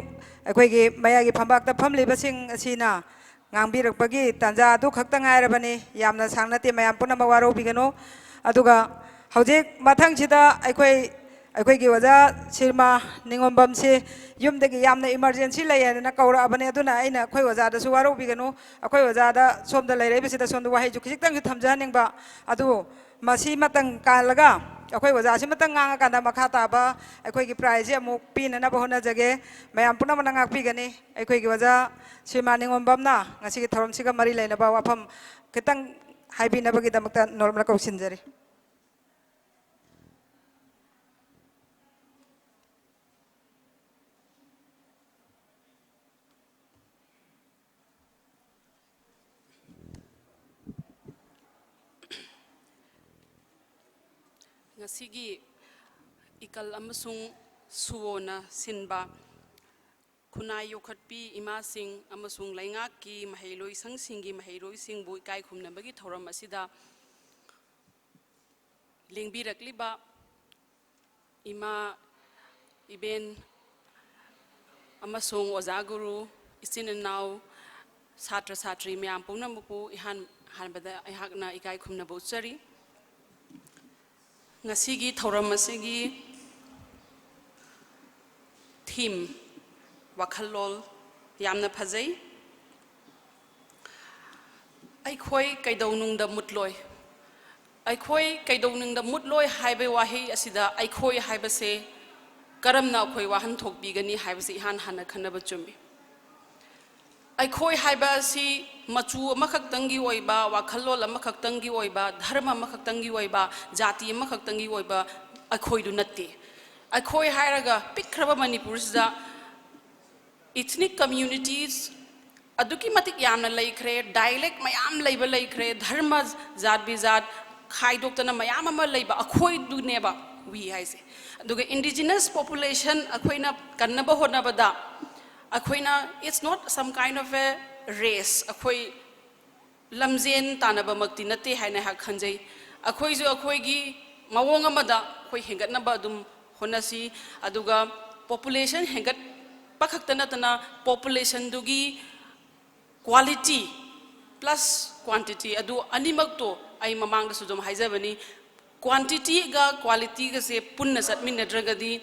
ꯑꯩꯈꯣꯏꯒꯤ ꯃꯌꯥꯏꯒꯤ ꯐꯝꯕꯥꯛꯇ ꯐꯝꯂꯤꯕꯁꯤꯡ ꯑꯁꯤꯅ ꯉꯥꯡꯕꯤꯔꯛꯄꯒꯤ ꯇꯥꯟꯖꯥ ꯑꯗꯨ ꯈꯛꯇ ꯉꯥꯏꯔꯕꯅꯤ꯫ ꯌꯥꯝꯅ ꯁꯥꯡꯅ ꯅꯠꯇꯦ, ꯃꯌꯥꯝ ꯄꯨꯝꯅꯃꯛ ꯋꯥꯔꯧꯕꯤꯒꯅꯨ꯫ ꯑꯗꯨꯒ ꯍꯧꯖꯤꯛ ꯃꯊꯪꯁꯤꯗ ꯑꯩꯈꯣꯏ, ꯑꯩꯈꯣꯏꯒꯤ ꯑꯣꯖꯥ ꯁꯤꯔꯃꯥ ꯅꯤꯉꯣꯝꯕꯝꯁꯤ ꯌꯨꯝꯗꯒꯤ ꯌꯥꯝꯅ ꯏꯃꯥꯔꯖꯦꯟꯁꯤ ꯂꯩ ꯍꯥꯏꯗꯅ ꯀꯧꯔꯛꯑꯕꯅꯤ꯫ ꯑꯗꯨꯅ ꯑꯩꯅ ꯑꯩꯈꯣꯏ ꯑꯣꯖꯥꯗꯁꯨ ꯋꯥꯔꯧꯕꯤꯒꯅꯨ꯫ ꯑꯩꯈꯣꯏ ꯑꯣꯖꯥꯗ ꯁꯣꯝꯗ ꯂꯩꯔꯛꯏꯕꯁꯤꯗ ꯁꯣꯝꯗ ꯋꯥꯍꯩꯁꯨ ꯈꯤꯖꯤꯛꯇꯪꯁꯨ ꯊꯝꯖꯍꯟꯅꯤꯡꯕ꯫ ꯑꯗꯨ ꯃꯁꯤꯃꯇꯪ ꯀꯥꯜꯂꯒ ꯑꯩꯈꯣꯏ ꯑꯣꯖꯥꯁꯤꯃꯇꯪ ꯉꯥꯡꯉꯀꯥꯟꯗ ꯃꯈꯥ ꯇꯥꯕ ꯑꯩꯈꯣꯏꯒꯤ ꯄ꯭ꯔꯥꯏꯖꯁꯤ ꯑꯃꯨꯛ ꯄꯤꯅꯅꯕ ꯍꯣꯠꯅꯖꯒꯦ꯫ ꯃꯌꯥꯝ ꯄꯨꯝꯅꯃꯛꯅ ꯉꯥꯛꯄꯤꯒꯅꯤ꯫ ꯑꯩꯈꯣꯏꯒꯤ ꯑꯣꯖꯥ ꯁꯤꯔꯃꯥ ꯅꯤꯉꯣꯝꯕꯝꯅ ꯉꯁꯤꯒꯤ ꯊꯧꯔꯝꯁꯤꯒ ꯃꯔꯤ ꯂꯩꯅꯕ ꯋꯥꯐꯝ ꯈꯤꯇꯪ ꯍꯥꯏꯕꯤꯅꯕꯒꯤꯗꯃꯛꯇ ꯅꯣꯔꯃꯦꯜ ꯀꯧꯁꯤꯟꯖꯔꯤ꯫ ꯉꯁꯤꯒꯤ ꯏꯀꯜ ꯑꯃꯁꯨꯡ ꯁꯨꯑꯣꯅ ꯁꯤꯟꯕ ꯈꯨꯟꯅꯥꯏ ꯌꯣꯛꯈꯠꯄꯤ ꯏꯃꯥꯁꯤꯡ ꯑꯃꯁꯨꯡ ꯂꯩꯉꯥꯛꯀꯤ ꯃꯍꯩꯂꯣꯏꯁꯪꯁꯤꯡꯒꯤ ꯃꯍꯩꯔꯣꯏꯁꯤꯡꯕꯨ ꯏꯀꯥꯏ ꯈꯨꯝꯅꯕꯒꯤ ꯊꯧꯔꯝ ꯑꯁꯤꯗ ꯂꯦꯡꯕꯤꯔꯛꯂꯤꯕ ꯏꯃꯥ, ꯏꯕꯦꯟ ꯑꯃꯁꯨꯡ ꯑꯣꯖꯥ ꯒꯨꯔꯨ, ꯏꯆꯤꯟ ꯏꯅꯥꯎ, ꯁꯥꯇ꯭ꯔ ꯁꯥꯇ꯭ꯔꯤ ꯃꯌꯥꯝ ꯄꯨꯝꯅꯃꯛꯄꯨ ꯏꯍꯥꯟ ꯍꯥꯟꯕꯗ ꯑꯩꯍꯥꯛꯅ ꯏꯀꯥꯏ ꯈꯨꯝꯅꯕ ꯎꯠꯆꯔꯤ꯫ ꯉꯁꯤꯒꯤ ꯊꯧꯔꯝ ꯑꯁꯤꯒꯤ ꯊꯤꯝ, ꯋꯥꯈꯜꯂꯣꯟ ꯌꯥꯝꯅ ꯐꯖꯩ꯫ ꯑꯩꯈꯣꯏ ꯀꯩꯗꯧꯅꯨꯡꯗ ꯃꯨꯠꯂꯣꯏ꯫ ꯑꯩꯈꯣꯏ ꯀꯩꯗꯧꯅꯨꯡꯗ ꯃꯨꯠꯂꯣꯏ ꯍꯥꯏꯕ ꯋꯥꯍꯩ ꯑꯁꯤꯗ ꯑꯩꯈꯣꯏ ꯍꯥꯏꯕꯁꯦ ꯀꯔꯝꯅ ꯑꯩꯈꯣꯏ ꯋꯥꯍꯟꯊꯣꯛ ꯄꯤꯒꯅꯤ ꯍꯥꯏꯕꯁꯤ ꯏꯍꯥꯟ ꯍꯥꯟꯅ ꯈꯟꯅꯕ ꯆꯨꯝꯃꯤ꯫ ꯑꯩꯈꯣꯏ ꯍꯥꯏꯕ ꯑꯁꯤ ꯃꯆꯨ ꯑꯃꯈꯛꯇꯪꯒꯤ ꯑꯣꯏꯕ, ꯋꯥꯈꯜꯂꯣꯟ ꯑꯃꯈꯛꯇꯪꯒꯤ ꯑꯣꯏꯕ, ꯙꯔꯃ ꯑꯃꯈꯛꯇꯪꯒꯤ ꯑꯣꯏꯕ, ꯖꯥꯇꯤ ꯑꯃꯈꯛꯇꯪꯒꯤ ꯑꯣꯏꯕ ꯑꯩꯈꯣꯏꯗꯨ ꯅꯠꯇꯦ꯫ ꯑꯩꯈꯣꯏ ꯍꯥꯏꯔꯒ ꯄꯤꯛꯈ꯭ꯔꯕ ꯃꯅꯤꯄꯨꯔꯁꯤꯗ ethnic communities ꯑꯗꯨꯛꯀꯤ ꯃꯇꯤꯛ ꯌꯥꯝꯅ ꯂꯩꯈ꯭ꯔꯦ, dialect ꯃꯌꯥꯝ ꯂꯩꯕ ꯂꯩꯈ꯭ꯔꯦ, ꯙꯔꯃ, ꯖꯥꯠ ꯕꯤꯖꯥꯠ ꯈꯥꯏꯗꯣꯛꯇꯅ ꯃꯌꯥꯝ ꯑꯃ ꯂꯩꯕ ꯑꯩꯈꯣꯏꯗꯨꯅꯦꯕ we ꯍꯥꯏꯁꯦ꯫ ꯑꯗꯨꯒ indigenous population ꯑꯩꯈꯣꯏꯅ ꯀꯟꯅꯕ ꯍꯣꯠꯅꯕꯗ ꯑꯩꯈꯣꯏꯅ, it's not some kind of a race, ꯑꯩꯈꯣꯏ ꯂꯝꯖꯦꯟ ꯇꯥꯟꯅꯕꯃꯛꯇꯤ ꯅꯠꯇꯦ ꯍꯥꯏꯅ ꯑꯩꯍꯥꯛ ꯈꯟꯖꯩ꯫ ꯑꯩꯈꯣꯏꯁꯨ ꯑꯩꯈꯣꯏꯒꯤ ꯃꯑꯣꯡ ꯑꯃꯗ ꯑꯩꯈꯣꯏ ꯍꯦꯟꯒꯠꯅꯕ ꯑꯗꯨꯝ ꯍꯣꯠꯅꯁꯤ꯫ ꯑꯗꯨꯒ population ꯍꯦꯟꯒꯠꯄ ꯈꯛꯇ ꯅꯠꯇꯅ populationꯗꯨꯒꯤ quality plus quantity ꯑꯗꯨ ꯑꯅꯤꯃꯛꯇꯣ ꯑꯩ ꯃꯃꯥꯡꯗꯁꯨ ꯑꯗꯨꯝ ꯍꯥꯏꯖꯕꯅꯤ, quantityꯒ qualityꯒꯁꯦ ꯄꯨꯟꯅ ꯆꯠꯃꯤꯟꯅꯗ꯭ꯔꯒꯗꯤ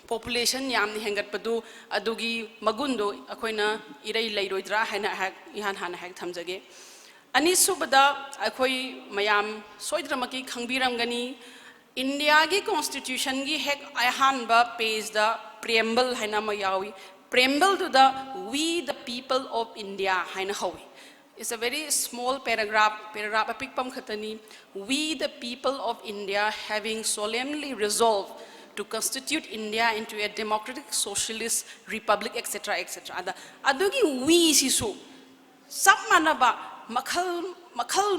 population ꯌꯥꯝꯅ ꯍꯦꯟꯒꯠꯄꯗꯨ ꯑꯗꯨꯒꯤ ꯃꯒꯨꯟꯗꯣ ꯑꯩꯈꯣꯏꯅ ꯏꯔꯩ ꯂꯩꯔꯣꯏꯗ꯭ꯔꯥ ꯍꯥꯏꯅ ꯑꯩꯍꯥꯛ ꯏꯍꯥꯟ ꯍꯥꯟꯅ ꯑꯩꯍꯥꯛ ꯊꯝꯖꯒꯦ꯫ ꯑꯅꯤꯁꯨꯕꯗ, ꯑꯩꯈꯣꯏ ꯃꯌꯥꯝ ꯁꯣꯏꯗꯅꯃꯛꯀꯤ ꯈꯪꯕꯤꯔꯝꯒꯅꯤ, ꯏꯟꯗꯤꯌꯥꯒꯤ constitutionꯒꯤ ꯍꯦꯛ ꯑꯍꯥꯟꯕ pageꯗ preamble ꯍꯥꯏꯅ ꯑꯃ ꯌꯥꯎꯏ꯫ Preambleꯗꯨꯗ "We the people of India" ꯍꯥꯏꯅ ꯍꯧꯏ꯫ It's a very small paragraph, paragraph ꯑꯄꯤꯛꯄ ꯑꯃꯈꯛꯇꯅꯤ꯫ "We the people of India, having solemnly resolved to constitute India into a democratic socialist republic, et cetera, et cetera" ꯑꯗ ꯑꯗꯨꯒꯤ "we" ꯁꯤꯁꯨ ꯆꯞ ꯃꯥꯟꯅꯕ ꯃꯈꯜ ꯃꯈꯜ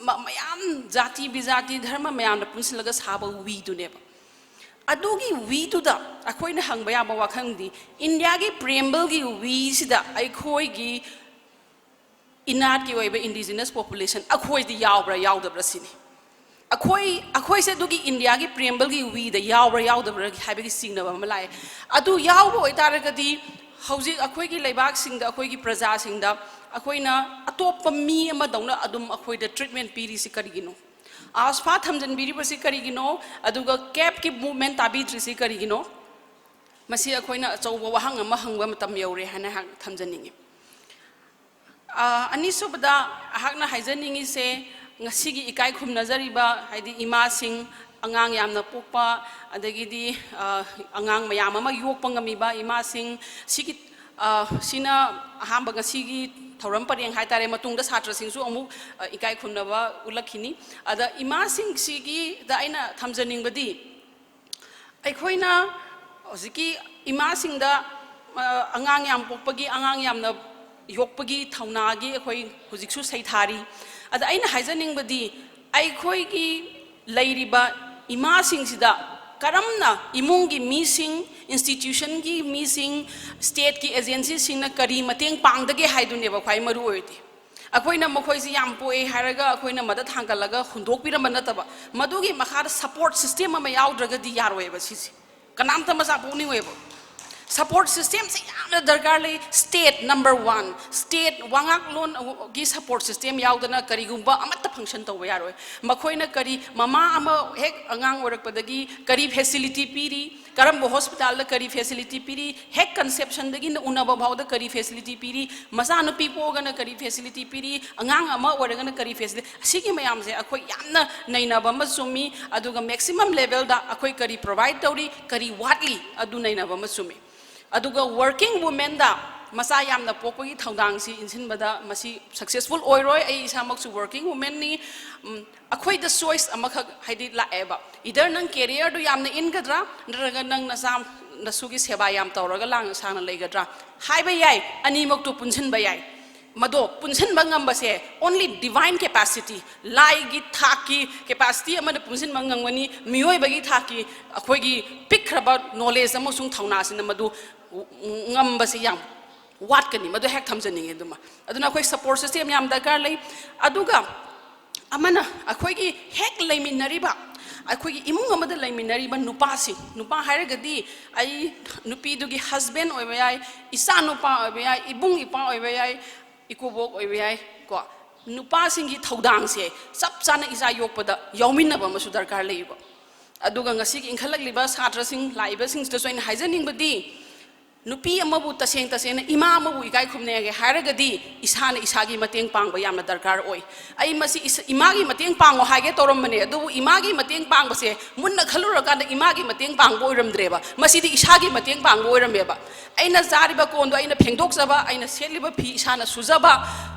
ꯃ-, ꯃꯌꯥꯝ, ꯖꯥꯇꯤ ꯕꯤꯖꯥꯇꯤ ꯙꯔꯃ ꯃꯌꯥꯝꯅ ꯄꯨꯟꯁꯤꯜꯂꯒ ꯁꯥꯕ "weꯗꯨꯅꯦꯕ꯫ ꯑꯗꯨꯒꯤ "weꯗꯨꯗ" ꯑꯩꯈꯣꯏꯅ ꯍꯪꯕ ꯌꯥꯕ ꯋꯥꯐꯝꯗꯤ, ꯏꯟꯗꯤꯌꯥꯒꯤ preambleꯒꯤ "weꯁꯤꯗ" ꯑꯩꯈꯣꯏꯒꯤ ꯏꯅꯥꯠꯀꯤ ꯑꯣꯏꯕ indigenous population ꯑꯩꯈꯣꯏꯗꯤ ꯌꯥꯎꯕ꯭ꯔꯥ ꯌꯥꯎꯗꯕ꯭ꯔꯥ ꯁꯤꯅꯤ꯫ ꯑꯩꯈꯣꯏ, ꯑꯩꯈꯣꯏꯁꯦ ꯑꯗꯨꯒꯤ ꯏꯟꯗꯤꯌꯥꯒꯤ preambleꯒꯤ "weꯗ" ꯌꯥꯎꯕ꯭ꯔꯥ ꯌꯥꯎꯗꯕ꯭ꯔꯥ ꯍꯥꯏꯕꯒꯤ ꯆꯤꯡꯅꯕ ꯑꯃ ꯂꯥꯛꯑꯦ꯫ ꯑꯗꯨ ꯌꯥꯎꯕ ꯑꯣꯏꯇꯥꯔꯒꯗꯤ ꯍꯧꯖꯤꯛ ꯑꯩꯈꯣꯏꯒꯤ ꯂꯩꯕꯥꯛꯁꯤꯡꯗ, ꯑꯩꯈꯣꯏꯒꯤ ꯄ꯭ꯔꯖꯥꯁꯤꯡꯗ ꯑꯩꯈꯣꯏꯅ ꯑꯇꯣꯞꯄ ꯃꯤ ꯑꯃꯗꯧꯅ ꯑꯗꯨꯝ ꯑꯩꯈꯣꯏꯗ treatment ꯄꯤꯔꯤꯁꯤ ꯀꯔꯤꯒꯤꯅꯣ? AFSPA ꯊꯝꯖꯤꯟꯕꯤꯔꯤꯕꯁꯤ ꯀꯔꯤꯒꯤꯅꯣ? ꯑꯗꯨꯒ CAPꯀꯤ movement ꯇꯥꯕꯤꯗ꯭ꯔꯤꯁꯤ ꯀꯔꯤꯒꯤꯅꯣ? ꯃꯁꯤ ꯑꯩꯈꯣꯏꯅ ꯑꯆꯧꯕ ꯋꯥꯍꯪ ꯑꯃ ꯍꯪꯕ ꯃꯇꯝ ꯌꯧꯔꯦ ꯍꯥꯏꯅ ꯑꯩꯍꯥꯛ ꯊꯝꯖꯅꯤꯡꯉꯤ꯫ ꯑ, ꯑꯅꯤꯁꯨꯕꯗ ꯑꯩꯍꯥꯛꯅ ꯍꯥꯏꯖꯅꯤꯡꯉꯤꯁꯦ, ꯉꯁꯤꯒꯤ ꯏꯀꯥꯏ ꯈꯨꯝꯅꯖꯔꯤꯕ, ꯍꯥꯏꯗꯤ ꯏꯃꯥꯁꯤꯡ, ꯑꯉꯥꯡ ꯌꯥꯝꯅ ꯄꯣꯛꯄ, ꯑꯗꯒꯤꯗꯤ, ꯑ, ꯑꯉꯥꯡ ꯃꯌꯥꯝ ꯑꯃ ꯌꯣꯛꯄ ꯉꯝꯃꯤꯕ ꯏꯃꯥꯁꯤꯡ, ꯁꯤꯒꯤ, ꯑ, ꯁꯤꯅ ꯑꯍꯥꯟꯕ ꯉꯁꯤꯒꯤ ꯊꯧꯔꯝ ꯄꯔꯦꯡ ꯍꯥꯏꯇꯥꯔꯦ, ꯃꯇꯨꯡꯗ ꯁꯥꯇ꯭ꯔꯁꯤꯡꯁꯨ ꯑꯃꯨꯛ, ꯑ, ꯏꯀꯥꯏ ꯈꯨꯝꯅꯕ ꯎꯠꯂꯛꯈꯤꯅꯤ꯫ ꯑꯗ ꯏꯃꯥꯁꯤꯡꯁꯤꯒꯤꯗ ꯑꯩꯅ ꯊꯝꯖꯅꯤꯡꯕꯗꯤ, ꯑꯩꯈꯣꯏꯅ ꯍꯧꯖꯤꯛꯀꯤ ꯏꯃꯥꯁꯤꯡꯗ, ꯑ, ꯑꯉꯥꯡ ꯌꯥꯝ ꯄꯣꯛꯄꯒꯤ, ꯑꯉꯥꯡ ꯌꯥꯝꯅ ꯌꯣꯛꯄꯒꯤ ꯊꯧꯅꯥꯒꯤ ꯑꯩꯈꯣꯏ ꯍꯧꯖꯤꯛꯁꯨ ꯁꯩꯊꯥꯔꯤ꯫ ꯑꯗ ꯑꯩꯅ ꯍꯥꯏꯖꯅꯤꯡꯕꯗꯤ, ꯑꯩꯈꯣꯏꯒꯤ ꯂꯩꯔꯤꯕ ꯏꯃꯥꯁꯤꯡꯁꯤꯗ ꯀꯔꯝꯅ ꯏꯃꯨꯡꯒꯤ ꯃꯤꯁꯤꯡ, institutionꯒꯤ ꯃꯤꯁꯤꯡ, stateꯀꯤ agencyꯁꯤꯡꯅ ꯀꯔꯤ ꯃꯇꯦꯡ ꯄꯥꯡꯗꯒꯦ ꯍꯥꯏꯗꯨꯅꯦꯕ ꯈ꯭ꯋꯥꯏ ꯃꯔꯨ ꯑꯣꯏꯔꯤꯗꯤ꯫ ꯑꯩꯈꯣꯏꯅ ꯃꯈꯣꯏꯁꯤ ꯌꯥꯝ ꯄꯣꯛꯑꯦ ꯍꯥꯏꯔꯒ ꯑꯩꯈꯣꯏꯅ ꯃꯗ ꯊꯥꯡꯒꯠꯂꯒ ꯍꯨꯟꯗꯣꯛꯄꯤꯔꯝꯕ ꯅꯠꯇꯕ, ꯃꯗꯨꯒꯤ ꯃꯈꯥꯗ ꯁꯄꯣꯔꯠ ꯁꯤꯁꯇꯦꯝ ꯑꯃ ꯌꯥꯎꯗ꯭ꯔꯒꯗꯤ ꯌꯥꯔꯣꯏꯕ ꯁꯤꯁꯦ꯫ ꯀꯅꯥꯝꯇ ꯃꯆꯥ ꯄꯣꯛꯅꯤꯡꯉꯣꯏꯕ꯫ ꯁꯄꯣꯔꯠ ꯁꯤꯁꯇꯦꯝꯁꯦ ꯌꯥꯝꯅ ꯗꯔꯀꯥꯔ ꯂꯩ꯫ ꯁ꯭ꯇꯦꯠ ꯅꯝꯕꯔ ꯋꯥꯟ, ꯁ꯭ꯇꯦꯠ ꯋꯥꯉꯥꯛꯂꯣꯟꯒꯤ ꯁꯄꯣꯔꯠ ꯁꯤꯁꯇꯦꯝ ꯌꯥꯎꯗꯅ ꯀꯔꯤꯒꯨꯝꯕ ꯑꯃꯠꯇ ꯐꯪꯁꯟ ꯇꯧꯕ ꯌꯥꯔꯣꯏ꯫ ꯃꯈꯣꯏꯅ ꯀꯔꯤ, ꯃꯃꯥ ꯑꯃ ꯍꯦꯛ ꯑꯉꯥꯡ ꯑꯣꯏꯔꯛꯄꯗꯒꯤ ꯀꯔꯤ ꯐꯦꯁꯤꯂꯤꯇꯤ ꯄꯤꯔꯤ, ꯀꯔꯝꯕ ꯍꯣꯁꯄꯤꯇꯥꯜꯗ ꯀꯔꯤ ꯐꯦꯁꯤꯂꯤꯇꯤ ꯄꯤꯔꯤ, ꯍꯦꯛ ꯀꯟꯁꯦꯞꯁꯟꯗꯒꯤꯅ ꯎꯅꯕ ꯐꯥꯎꯗ ꯀꯔꯤ ꯐꯦꯁꯤꯂꯤꯇꯤ ꯄꯤꯔꯤ, ꯃꯆꯥꯅꯨꯄꯤ ꯄꯣꯛꯑꯒꯅ ꯀꯔꯤ ꯐꯦꯁꯤꯂꯤꯇꯤ ꯄꯤꯔꯤ, ꯑꯉꯥꯡ ꯑꯃ ꯑꯣꯏꯔꯒꯅ ꯀꯔꯤ ꯐꯦꯁꯤꯂꯤꯇꯤ, ꯑꯁꯤꯒꯤ ꯃꯌꯥꯝꯁꯦ ꯑꯩꯈꯣꯏ ꯌꯥꯝꯅ ꯅꯩꯅꯕ ꯑꯃ ꯆꯨꯝꯃꯤ꯫ ꯑꯗꯨꯒ ꯃꯦꯛꯁꯤꯃꯝ ꯂꯦꯚꯦꯜꯗ ꯑꯩꯈꯣꯏ ꯀꯔꯤ ꯄ꯭ꯔꯣꯚꯥꯏꯗ ꯇꯧꯔꯤ, ꯀꯔꯤ ꯋꯥꯠꯂꯤ, ꯑꯗꯨ ꯅꯩꯅꯕ ꯑꯃ ꯆꯨꯝꯃꯤ꯫ ꯑꯗꯨꯒ ꯋꯔꯀꯤꯡ ꯋꯨꯃꯦꯟꯗ ꯃꯆꯥ ꯌꯥꯝꯅ ꯄꯣꯛꯄꯒꯤ ꯊꯧꯗꯥꯡꯁꯤ ꯏꯟꯁꯤꯟꯕꯗ ꯃꯁꯤ ꯁꯛꯁꯦꯁꯐꯨꯜ ꯑꯣꯏꯔꯣꯏ꯫ ꯑꯩ ꯏꯁꯥꯃꯛꯁꯨ ꯋꯔꯀꯤꯡ ꯋꯨꯃꯦꯟꯅꯤ꯫ ꯎꯝ, ꯑꯩꯈꯣꯏꯗ ꯆꯣꯏꯁ ꯑꯃꯈꯛ ꯍꯥꯏꯗꯤ ꯂꯥꯛꯑꯦꯕ, ꯏꯗꯔ ꯅꯪ ꯀꯦꯔꯤꯌꯔꯗꯨ ꯌꯥꯝꯅ ꯏꯟꯒꯗ꯭ꯔꯥ, ꯅꯠꯇ꯭ꯔꯒ ꯅꯪ ꯅꯆꯥ ꯅꯁꯨꯒꯤ ꯁꯦꯕꯥ ꯌꯥꯝ ꯇꯧꯔꯒ ꯂꯥꯡꯅ ꯁꯥꯡꯅ ꯂꯩꯒꯗ꯭ꯔꯥ ꯍꯥꯏꯕ ꯌꯥꯏ, ꯑꯅꯤꯃꯛꯇꯨ ꯄꯨꯟꯁꯤꯟꯕ ꯌꯥꯏ꯫ ꯃꯗꯣ ꯄꯨꯟꯁꯤꯟꯕ ꯉꯝꯕꯁꯦ only divine capacity, ꯂꯥꯏꯒꯤ ꯊꯥꯛꯀꯤ ꯀꯦꯄꯥꯁꯤꯇꯤ ꯑꯃꯅ ꯄꯨꯟꯁꯤꯟꯕ ꯉꯝꯒꯅꯤ꯫ ꯃꯤꯑꯣꯏꯕꯒꯤ ꯊꯥꯛꯀꯤ ꯑꯩꯈꯣꯏꯒꯤ ꯄꯤꯛꯈ꯭ꯔꯕ ꯅꯣꯂꯦꯖ ꯑꯃꯁꯨꯡ ꯊꯧꯅꯥꯁꯤꯅ ꯃꯗꯨ ꯉꯝꯕꯁꯦ ꯌꯥꯝ ꯋꯥꯠꯀꯅꯤ꯫ ꯃꯗꯨ ꯍꯦꯛ ꯊꯝꯖꯅꯤꯡꯉꯦ꯫ ꯑꯗꯨꯃ, ꯑꯗꯨꯅ ꯑꯩꯈꯣꯏ ꯁꯄꯣꯔꯠ ꯁꯤꯁꯇꯦꯝ ꯌꯥꯝ ꯗꯔꯀꯥꯔ ꯂꯩ꯫ ꯑꯗꯨꯒ ꯑꯃꯅ ꯑꯩꯈꯣꯏꯒꯤ ꯍꯦꯛ ꯂꯩꯃꯤꯟꯅꯔꯤꯕ ꯑꯩꯈꯣꯏꯒꯤ ꯏꯃꯨꯡ ꯑꯃꯗ ꯂꯩꯃꯤꯟꯅꯔꯤꯕ ꯅꯨꯄꯥꯁꯤꯡ, ꯅꯨꯄꯥ ꯍꯥꯏꯔꯒꯗꯤ ꯑꯩ ꯅꯨꯄꯤꯗꯨꯒꯤ ꯍꯁꯕꯦꯟ ꯑꯣꯏꯕ ꯌꯥꯏ, ꯏꯆꯥ ꯅꯨꯄꯥ ꯑꯣꯏꯕ ꯌꯥꯏ, ꯏꯕꯨꯡ ꯏꯄ꯭ꯋꯥ ꯑꯣꯏꯕ ꯌꯥꯏ, ꯏꯀꯨꯕꯣꯛ ꯑꯣꯏꯕ ꯌꯥꯏ꯫ ꯀꯣ, ꯅꯨꯄꯥꯁꯤꯡꯒꯤ ꯊꯧꯗꯥꯡꯁꯦ ꯆꯞ ꯆꯥꯅ ꯏꯆꯥ ꯌꯣꯛꯄꯗ ꯌꯥꯎꯃꯤꯟꯅꯕ ꯑꯃꯁꯨ ꯗꯔꯀꯥꯔ ꯂꯩꯌꯦꯕ꯫ ꯑꯗꯨꯒ ꯉꯁꯤꯒꯤ ꯏꯟꯈꯠꯂꯛꯂꯤꯕ ꯁꯥꯇ꯭ꯔꯁꯤꯡ, ꯂꯥꯛꯏꯕꯁꯤꯡꯁꯤꯗꯁꯨ ꯑꯩꯅ ꯍꯥꯏꯖꯅꯤꯡꯕꯗꯤ, ꯅꯨꯄꯤ ꯑꯃꯕꯨ ꯇꯁꯦꯡ ꯇꯁꯦꯡꯅ ꯏꯃꯥ ꯑꯃꯕꯨ ꯏꯀꯥꯏ ꯈꯨꯝꯅꯒꯦ ꯍꯥꯏꯔꯒꯗꯤ ꯏꯁꯥꯅ ꯏꯁꯥꯒꯤ ꯃꯇꯦꯡ ꯄꯥꯡꯕ ꯌꯥꯝꯅ ꯗꯔꯀꯥꯔ ꯑꯣꯏ꯫ ꯑꯩ ꯃꯁꯤ ꯏꯁ-, ꯏꯃꯥꯒꯤ ꯃꯇꯦꯡ ꯄꯥꯡꯉꯣ ꯍꯥꯏꯒꯦ ꯇꯧꯔꯝꯕꯅꯦ, ꯑꯗꯨꯕꯨ ꯏꯃꯥꯒꯤ ꯃꯇꯦꯡ ꯄꯥꯡꯕꯁꯦ ꯃꯨꯟꯅ ꯈꯜꯂꯨꯔꯀꯥꯟꯗ ꯏꯃꯥꯒꯤ ꯃꯇꯦꯡ ꯄꯥꯡꯕ ꯑꯣꯏꯔꯝꯗ꯭ꯔꯦꯕ, ꯃꯁꯤꯗꯤ ꯏꯁꯥꯒꯤ ꯃꯇꯦꯡ ꯄꯥꯡꯕ ꯑꯣꯏꯔꯝꯃꯦꯕ꯫ ꯑꯩꯅ ꯆꯥꯔꯤꯕ ꯀꯣꯟꯗꯣ ꯑꯩꯅ ꯐꯦꯡꯗꯣꯛꯆꯕ, ꯑꯩꯅ ꯁꯦꯠꯂꯤꯕ ꯐꯤ ꯏꯁꯥꯅ ꯁꯨꯖꯕ,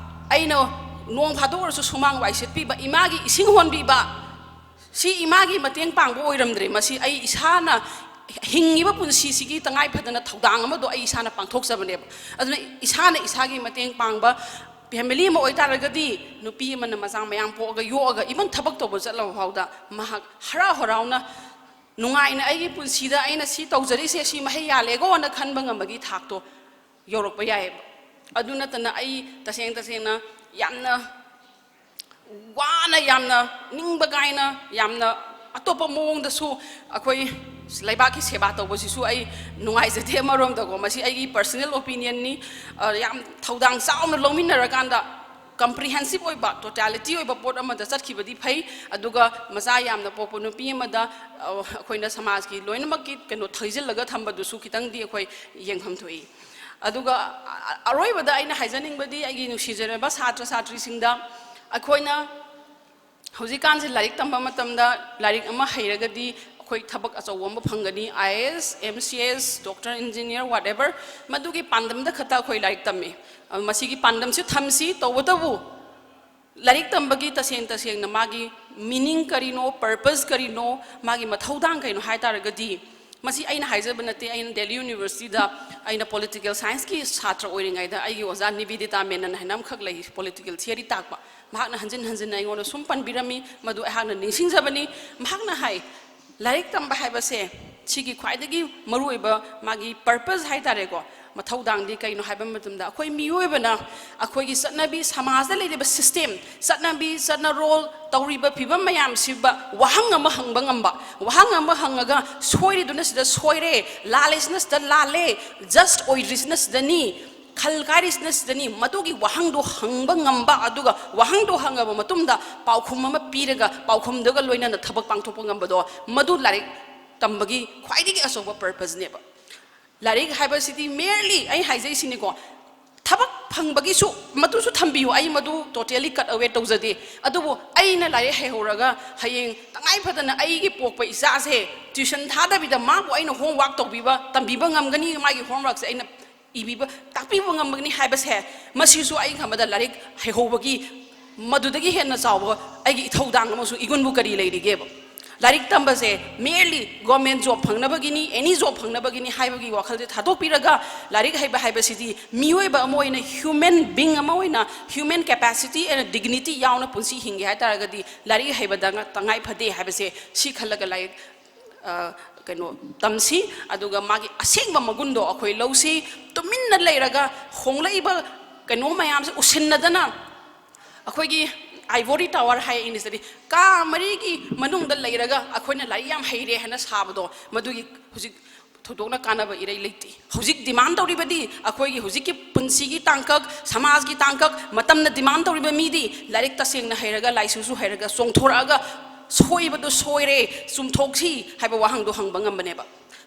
ꯑꯩꯅ ꯅꯣꯡ ꯐꯥꯗꯣꯛ ꯑꯣꯏꯔꯁꯨ ꯁꯨꯃꯥꯡ ꯋꯥꯏ ꯁꯤꯠꯄꯤꯕ, ꯏꯃꯥꯒꯤ ꯏꯁꯤꯡ ꯍꯣꯟꯕꯤꯕ, ꯁꯤ ꯏꯃꯥꯒꯤ ꯃꯇꯦꯡ ꯄꯥꯡꯕ ꯑꯣꯏꯔꯝꯗ꯭ꯔꯦ꯫ ꯃꯁꯤ ꯑꯩ ꯏꯁꯥꯅ ꯍꯤꯡꯉꯤꯕ ꯄꯨꯟꯁꯤꯁꯤꯒꯤ ꯇꯉꯥꯏ ꯐꯗꯅ ꯊꯧꯗꯥꯡ ꯑꯃꯗꯣ ꯑꯩ ꯏꯁꯥꯅ ꯄꯥꯡꯊꯣꯛꯆꯕꯅꯦꯕ꯫ ꯑꯗꯨꯅ ꯏꯁꯥꯅ ꯏꯁꯥꯒꯤ ꯃꯇꯦꯡ ꯄꯥꯡꯕ ꯐꯦꯃꯤꯂꯤ ꯑꯃ ꯑꯣꯏꯇꯥꯔꯒꯗꯤ, ꯅꯨꯄꯤ ꯑꯃꯅ ꯃꯆꯥ ꯃꯌꯥꯝ ꯄꯣꯛꯑꯒ ꯌꯣꯛꯑꯒ ꯏꯚꯟ ꯊꯕꯛ ꯇꯧꯕ ꯆꯠꯂꯕ ꯐꯥꯎꯗ ꯃꯍꯥꯛ ꯍꯔꯥꯎ ꯍꯔꯥꯎꯅ ꯅꯨꯡꯉꯥꯏꯅ ꯑꯩꯒꯤ ꯄꯨꯟꯁꯤꯗ ꯑꯩꯅ ꯁꯤ ꯇꯧꯖꯔꯤꯁꯦ ꯁꯤ ꯃꯍꯩ ꯌꯥꯜꯂꯦꯀꯣꯅ ꯈꯟꯕ ꯉꯝꯕꯒꯤ ꯊꯥꯛꯇꯣ ꯌꯧꯔꯛꯄ ꯌꯥꯏꯑꯕ꯫ ꯑꯗꯨ ꯅꯠꯇꯅ ꯑꯩ ꯇꯁꯦꯡ ꯇꯁꯦꯡꯅ ꯌꯥꯝꯅ ꯋꯥꯅ, ꯌꯥꯝꯅ ꯅꯤꯡꯕ ꯀꯥꯏꯅ, ꯌꯥꯝꯅ ꯑꯇꯣꯞꯄ ꯃꯑꯣꯡꯗꯁꯨ ꯑꯩꯈꯣꯏ ꯂꯩꯕꯥꯛꯀꯤ ꯁꯦꯕꯥ ꯇꯧꯕꯁꯤꯁꯨ ꯑꯩ ꯅꯨꯡꯉꯥꯏꯖꯗꯦ꯫ ꯑꯃꯔꯣꯝꯗꯀꯣ, ꯃꯁꯤ ꯑꯩꯒꯤ personal opinionꯅꯤ꯫ ꯑ, ꯌꯥꯝ ꯊꯧꯗꯥꯡ ꯆꯥꯎꯅ ꯂꯧꯃꯤꯟꯅꯔꯀꯥꯟꯗ comprehensive ꯑꯣꯏꯕ, totality ꯑꯣꯏꯕ ꯄꯣꯠ ꯑꯃꯗ ꯆꯠꯈꯤꯕꯗꯤ ꯐꯩ꯫ ꯑꯗꯨꯒ ꯃꯆꯥ ꯌꯥꯝꯅ ꯄꯣꯛꯄ ꯅꯨꯄꯤ ꯑꯃꯗ, ꯑ, ꯑꯩꯈꯣꯏꯅ ꯁꯃꯥꯖꯀꯤ ꯂꯣꯏꯅꯃꯛꯀꯤ ꯀꯩꯅꯣ ꯊꯩꯖꯤꯜꯂꯒ ꯊꯝꯕꯗꯨꯁꯨ ꯈꯤꯇꯪꯗꯤ ꯑꯩꯈꯣꯏ ꯌꯦꯡꯐꯝ ꯊꯣꯛꯏ꯫ ꯑꯗꯨꯒ ꯑ-, ꯑ-, ꯑꯔꯣꯏꯕꯗ ꯑꯩꯅ ꯍꯥꯏꯖꯅꯤꯡꯕꯗꯤ, ꯑꯩꯒꯤ ꯅꯨꯡꯁꯤꯖꯔꯕ ꯁꯥꯇ꯭ꯔ ꯁꯥꯇ꯭ꯔꯤꯁꯤꯡꯗ, ꯑꯩꯈꯣꯏꯅ ꯍꯧꯖꯤꯛꯀꯥꯟꯁꯦ ꯂꯥꯏꯔꯤꯛ ꯇꯝꯕ ꯃꯇꯝꯗ ꯂꯥꯏꯔꯤꯛ ꯑꯃ ꯍꯩꯔꯒꯗꯤ ꯑꯩꯈꯣꯏ ꯊꯕꯛ ꯑꯆꯧꯕ ꯑꯃ ꯐꯪꯒꯅꯤ, I A S, M C S, doctor, engineer, whatever, ꯃꯗꯨꯒꯤ ꯄꯥꯟꯗꯝꯗ ꯈꯛꯇ ꯑꯩꯈꯣꯏ ꯂꯥꯏꯔꯤꯛ ꯇꯝꯃꯤ꯫ ꯑ, ꯃꯁꯤꯒꯤ ꯄꯥꯟꯗꯝꯁꯤ ꯊꯝꯁꯤ, ꯇꯧꯕꯇꯕꯨ ꯂꯥꯏꯔꯤꯛ ꯇꯝꯕꯒꯤ ꯇꯁꯦꯡ ꯇꯁꯦꯡꯅ ꯃꯥꯒꯤ meaning ꯀꯔꯤꯅꯣ, purpose ꯀꯔꯤꯅꯣ, ꯃꯥꯒꯤ ꯃꯊꯧꯗꯥꯡ ꯀꯩꯅꯣ ꯍꯥꯏ ꯇꯥꯔꯒꯗꯤ, ꯃꯁꯤ ꯑꯩꯅ ꯍꯥꯏꯖꯕ ꯅꯠꯇꯦ꯫ ꯑꯩꯅ Delhi Universityꯗ ꯑꯩꯅ political scienceꯀꯤ ꯁꯥꯇ꯭ꯔ ꯑꯣꯏꯔꯤꯉꯩꯗ ꯑꯩꯒꯤ ꯑꯣꯖꯥ ꯅꯤꯕꯦꯗꯤꯇꯥ ꯃꯦꯅꯟ ꯍꯥꯏꯅ ꯑꯃꯈꯛ ꯂꯩ, political theory ꯇꯥꯛꯄ꯫ ꯃꯍꯥꯛꯅ ꯍꯟꯖꯤꯟ ꯍꯟꯖꯤꯟꯅ ꯑꯩꯉꯣꯟꯗ ꯁꯨꯝ ꯄꯟꯕꯤꯔꯝꯃꯤ, ꯃꯗꯨ ꯑꯩꯍꯥꯛꯅ ꯅꯤꯡꯁꯤꯡꯖꯕꯅꯤ꯫ ꯃꯍꯥꯛꯅ ꯍꯥꯏ, ꯂꯥꯏꯔꯤꯛ ꯇꯝꯕ ꯍꯥꯏꯕꯁꯦ ꯁꯤꯒꯤ ꯈ꯭ꯋꯥꯏꯗꯒꯤ ꯃꯔꯨꯑꯣꯏꯕ ꯃꯥꯒꯤ purpose ꯍꯥꯏ ꯇꯥꯔꯦꯀꯣ, ꯃꯊꯧꯗꯥꯡꯗꯤ ꯀꯩꯅꯣ ꯍꯥꯏꯕ ꯃꯇꯝꯗ, ꯑꯩꯈꯣꯏ ꯃꯤꯑꯣꯏꯕꯅ ꯑꯩꯈꯣꯏꯒꯤ ꯆꯠꯅꯕꯤ, ꯁꯃꯥꯖꯗ ꯂꯩꯔꯤꯕ system, ꯆꯠꯅꯕꯤ ꯆꯠꯅꯔꯣꯜ, ꯇꯧꯔꯤꯕ ꯐꯤꯕꯝ ꯃꯌꯥꯝꯁꯤꯕ ꯋꯥꯍꯪ ꯑꯃ ꯍꯪꯕ ꯉꯝꯕ, ꯋꯥꯍꯪ ꯑꯃ ꯍꯪꯉꯒ ꯁꯣꯏꯔꯤꯗꯨꯅ ꯁꯤꯗ ꯁꯣꯏꯔꯦ, ꯂꯥꯜꯂꯤꯁꯤꯅ ꯁꯤꯗ ꯂꯥꯜꯂꯦ, just ꯑꯣꯏꯗ꯭ꯔꯤꯁꯤꯅ ꯁꯤꯗꯅꯤ, ꯈꯜ ꯀꯥꯏꯔꯤꯁꯤꯅ ꯁꯤꯗꯅꯤ, ꯃꯗꯨꯒꯤ ꯋꯥꯍꯪꯗꯣ ꯍꯪꯕ ꯉꯝꯕ, ꯑꯗꯨꯒ ꯋꯥꯍꯪꯗꯣ ꯍꯪꯉꯕ ꯃꯇꯨꯡꯗ ꯄꯥꯎꯈꯨꯝ ꯑꯃ ꯄꯤꯔꯒ ꯄꯥꯎꯈꯨꯝꯗꯨꯒ ꯂꯣꯏꯅꯅ ꯊꯕꯛ ꯄꯥꯡꯊꯣꯛꯄ ꯉꯝꯕꯗꯣ, ꯃꯗꯨ ꯂꯥꯏꯔꯤꯛ ꯇꯝꯕꯒꯤ ꯈ꯭ꯋꯥꯏꯗꯒꯤ ꯑꯆꯧꯕ purposeꯅꯦꯕ꯫ ꯂꯥꯏꯔꯤꯛ ꯍꯥꯏꯕꯁꯤꯗꯤ merely, ꯑꯩ ꯍꯥꯏꯖꯩꯁꯤꯅꯤꯀꯣ, ꯊꯕꯛ ꯐꯪꯕꯒꯤꯁꯨ ꯃꯗꯨꯁꯨ ꯊꯝꯕꯤꯌꯨ, ꯑꯩ ꯃꯗꯨ totally cut away ꯇꯧꯖꯗꯦ꯫ ꯑꯗꯨꯕꯨ ꯑꯩꯅ ꯂꯥꯏꯔꯤꯛ ꯍꯩꯍꯧꯔꯒ ꯍꯌꯦꯡ ꯇꯉꯥꯏ ꯐꯗꯅ ꯑꯩꯒꯤ ꯄꯣꯛꯄ ꯏꯆꯥꯁꯦ tuition ꯊꯥꯗꯕꯤꯗ ꯃꯥꯕꯨ ꯑꯩꯅ homework ꯇꯧꯕꯤꯕ, ꯇꯝꯕꯤꯕ ꯉꯝꯒꯅꯤ, ꯃꯥꯒꯤ homeworkꯁꯦ ꯑꯩꯅ ꯏꯕꯤꯕ, ꯇꯥꯛꯄꯤꯕ ꯉꯝꯒꯅꯤ ꯍꯥꯏꯕꯁꯦ, ꯃꯁꯤꯁꯨ ꯑꯩ ꯈꯟꯕꯗ ꯂꯥꯏꯔꯤꯛ ꯍꯩꯍꯧꯕꯒꯤ ꯃꯗꯨꯗꯒꯤ ꯍꯦꯟꯅ ꯆꯥꯎꯕ ꯑꯩꯒꯤ ꯏꯊꯧꯗꯥꯡ ꯑꯃꯁꯨꯡ ꯏꯒꯨꯟꯕꯨ ꯀꯔꯤ ꯂꯩꯔꯤꯒꯦꯕ? ꯂꯥꯏꯔꯤꯛ ꯇꯝꯕꯁꯦ merely government job ꯐꯪꯅꯕꯒꯤꯅꯤ, any job ꯐꯪꯅꯕꯒꯤꯅꯤ ꯍꯥꯏꯕꯒꯤ ꯋꯥꯈꯜꯁꯦ ꯊꯥꯗꯣꯛꯄꯤꯔꯒ, ꯂꯥꯏꯔꯤꯛ ꯍꯩꯕ ꯍꯥꯏꯕꯁꯤꯗꯤ ꯃꯤꯑꯣꯏꯕ ꯑꯃ ꯑꯣꯏꯅ, human being ꯑꯃ ꯑꯣꯏꯅ, human capacity and dignity ꯌꯥꯎꯅ ꯄꯨꯟꯁꯤ ꯍꯤꯡꯒꯦ ꯍꯥꯏ ꯇꯥꯔꯒꯗꯤ, ꯂꯥꯏꯔꯤꯛ ꯍꯩꯕꯗ ꯉ-, ꯇꯉꯥꯏ ꯐꯗꯦ ꯍꯥꯏꯕꯁꯦ, ꯁꯤ ꯈꯜꯂꯒ ꯂꯥꯏꯔꯤꯛ, ꯑ, ꯀꯩꯅꯣ, ꯇꯝꯁꯤ꯫ ꯑꯗꯨꯒ ꯃꯥꯒꯤ ꯑꯁꯦꯡꯕ ꯃꯒꯨꯟꯗꯣ ꯑꯩꯈꯣꯏ ꯂꯧꯁꯤ꯫ ꯇꯨꯃꯤꯟꯅ ꯂꯩꯔꯒ ꯍꯣꯡꯂꯛꯏꯕ ꯀꯩꯅꯣ ꯃꯌꯥꯝꯁꯦ ꯎꯁꯤꯟꯅꯗꯅ, ꯑꯩꯈꯣꯏꯒꯤ ivory tower ꯍꯥꯏ ꯏꯪꯂꯤꯁꯇꯗꯤ, ꯀꯥ ꯃꯔꯤꯒꯤ ꯃꯅꯨꯡꯗ ꯂꯩꯔꯒ ꯑꯩꯈꯣꯏꯅ ꯂꯥꯏꯔꯤꯛ ꯌꯥꯝ ꯍꯩꯔꯦ ꯍꯥꯏꯅ ꯁꯥꯕꯗꯣ, ꯃꯗꯨꯒꯤ ꯍꯧꯖꯤꯛ ꯊꯣꯏꯗꯣꯛꯅ ꯀꯥꯟꯅꯕ ꯏꯔꯩ ꯂꯩꯇꯦ꯫ ꯍꯧꯖꯤꯛ demand ꯇꯧꯔꯤꯕꯗꯤ ꯑꯩꯈꯣꯏꯒꯤ ꯍꯧꯖꯤꯛꯀꯤ ꯄꯨꯟꯁꯤꯒꯤ ꯇꯥꯡꯀꯛ, ꯁꯃꯥꯖꯒꯤ ꯇꯥꯡꯀꯛ, ꯃꯇꯝꯅ demand ꯇꯧꯔꯤꯕ ꯃꯤꯗꯤ ꯂꯥꯏꯔꯤꯛ ꯇꯁꯦꯡꯅ ꯍꯩꯔꯒ, ꯂꯥꯏꯁꯨꯁꯨ ꯍꯩꯔꯒ, ꯆꯣꯡꯊꯣꯔꯛꯑꯒ ꯁꯣꯏꯕꯗꯨ ꯁꯣꯏꯔꯦ, ꯆꯨꯝꯊꯣꯛꯁꯤ ꯍꯥꯏꯕ ꯋꯥꯍꯪꯗꯣ ꯍꯪꯕ ꯉꯝꯕꯅꯦꯕ꯫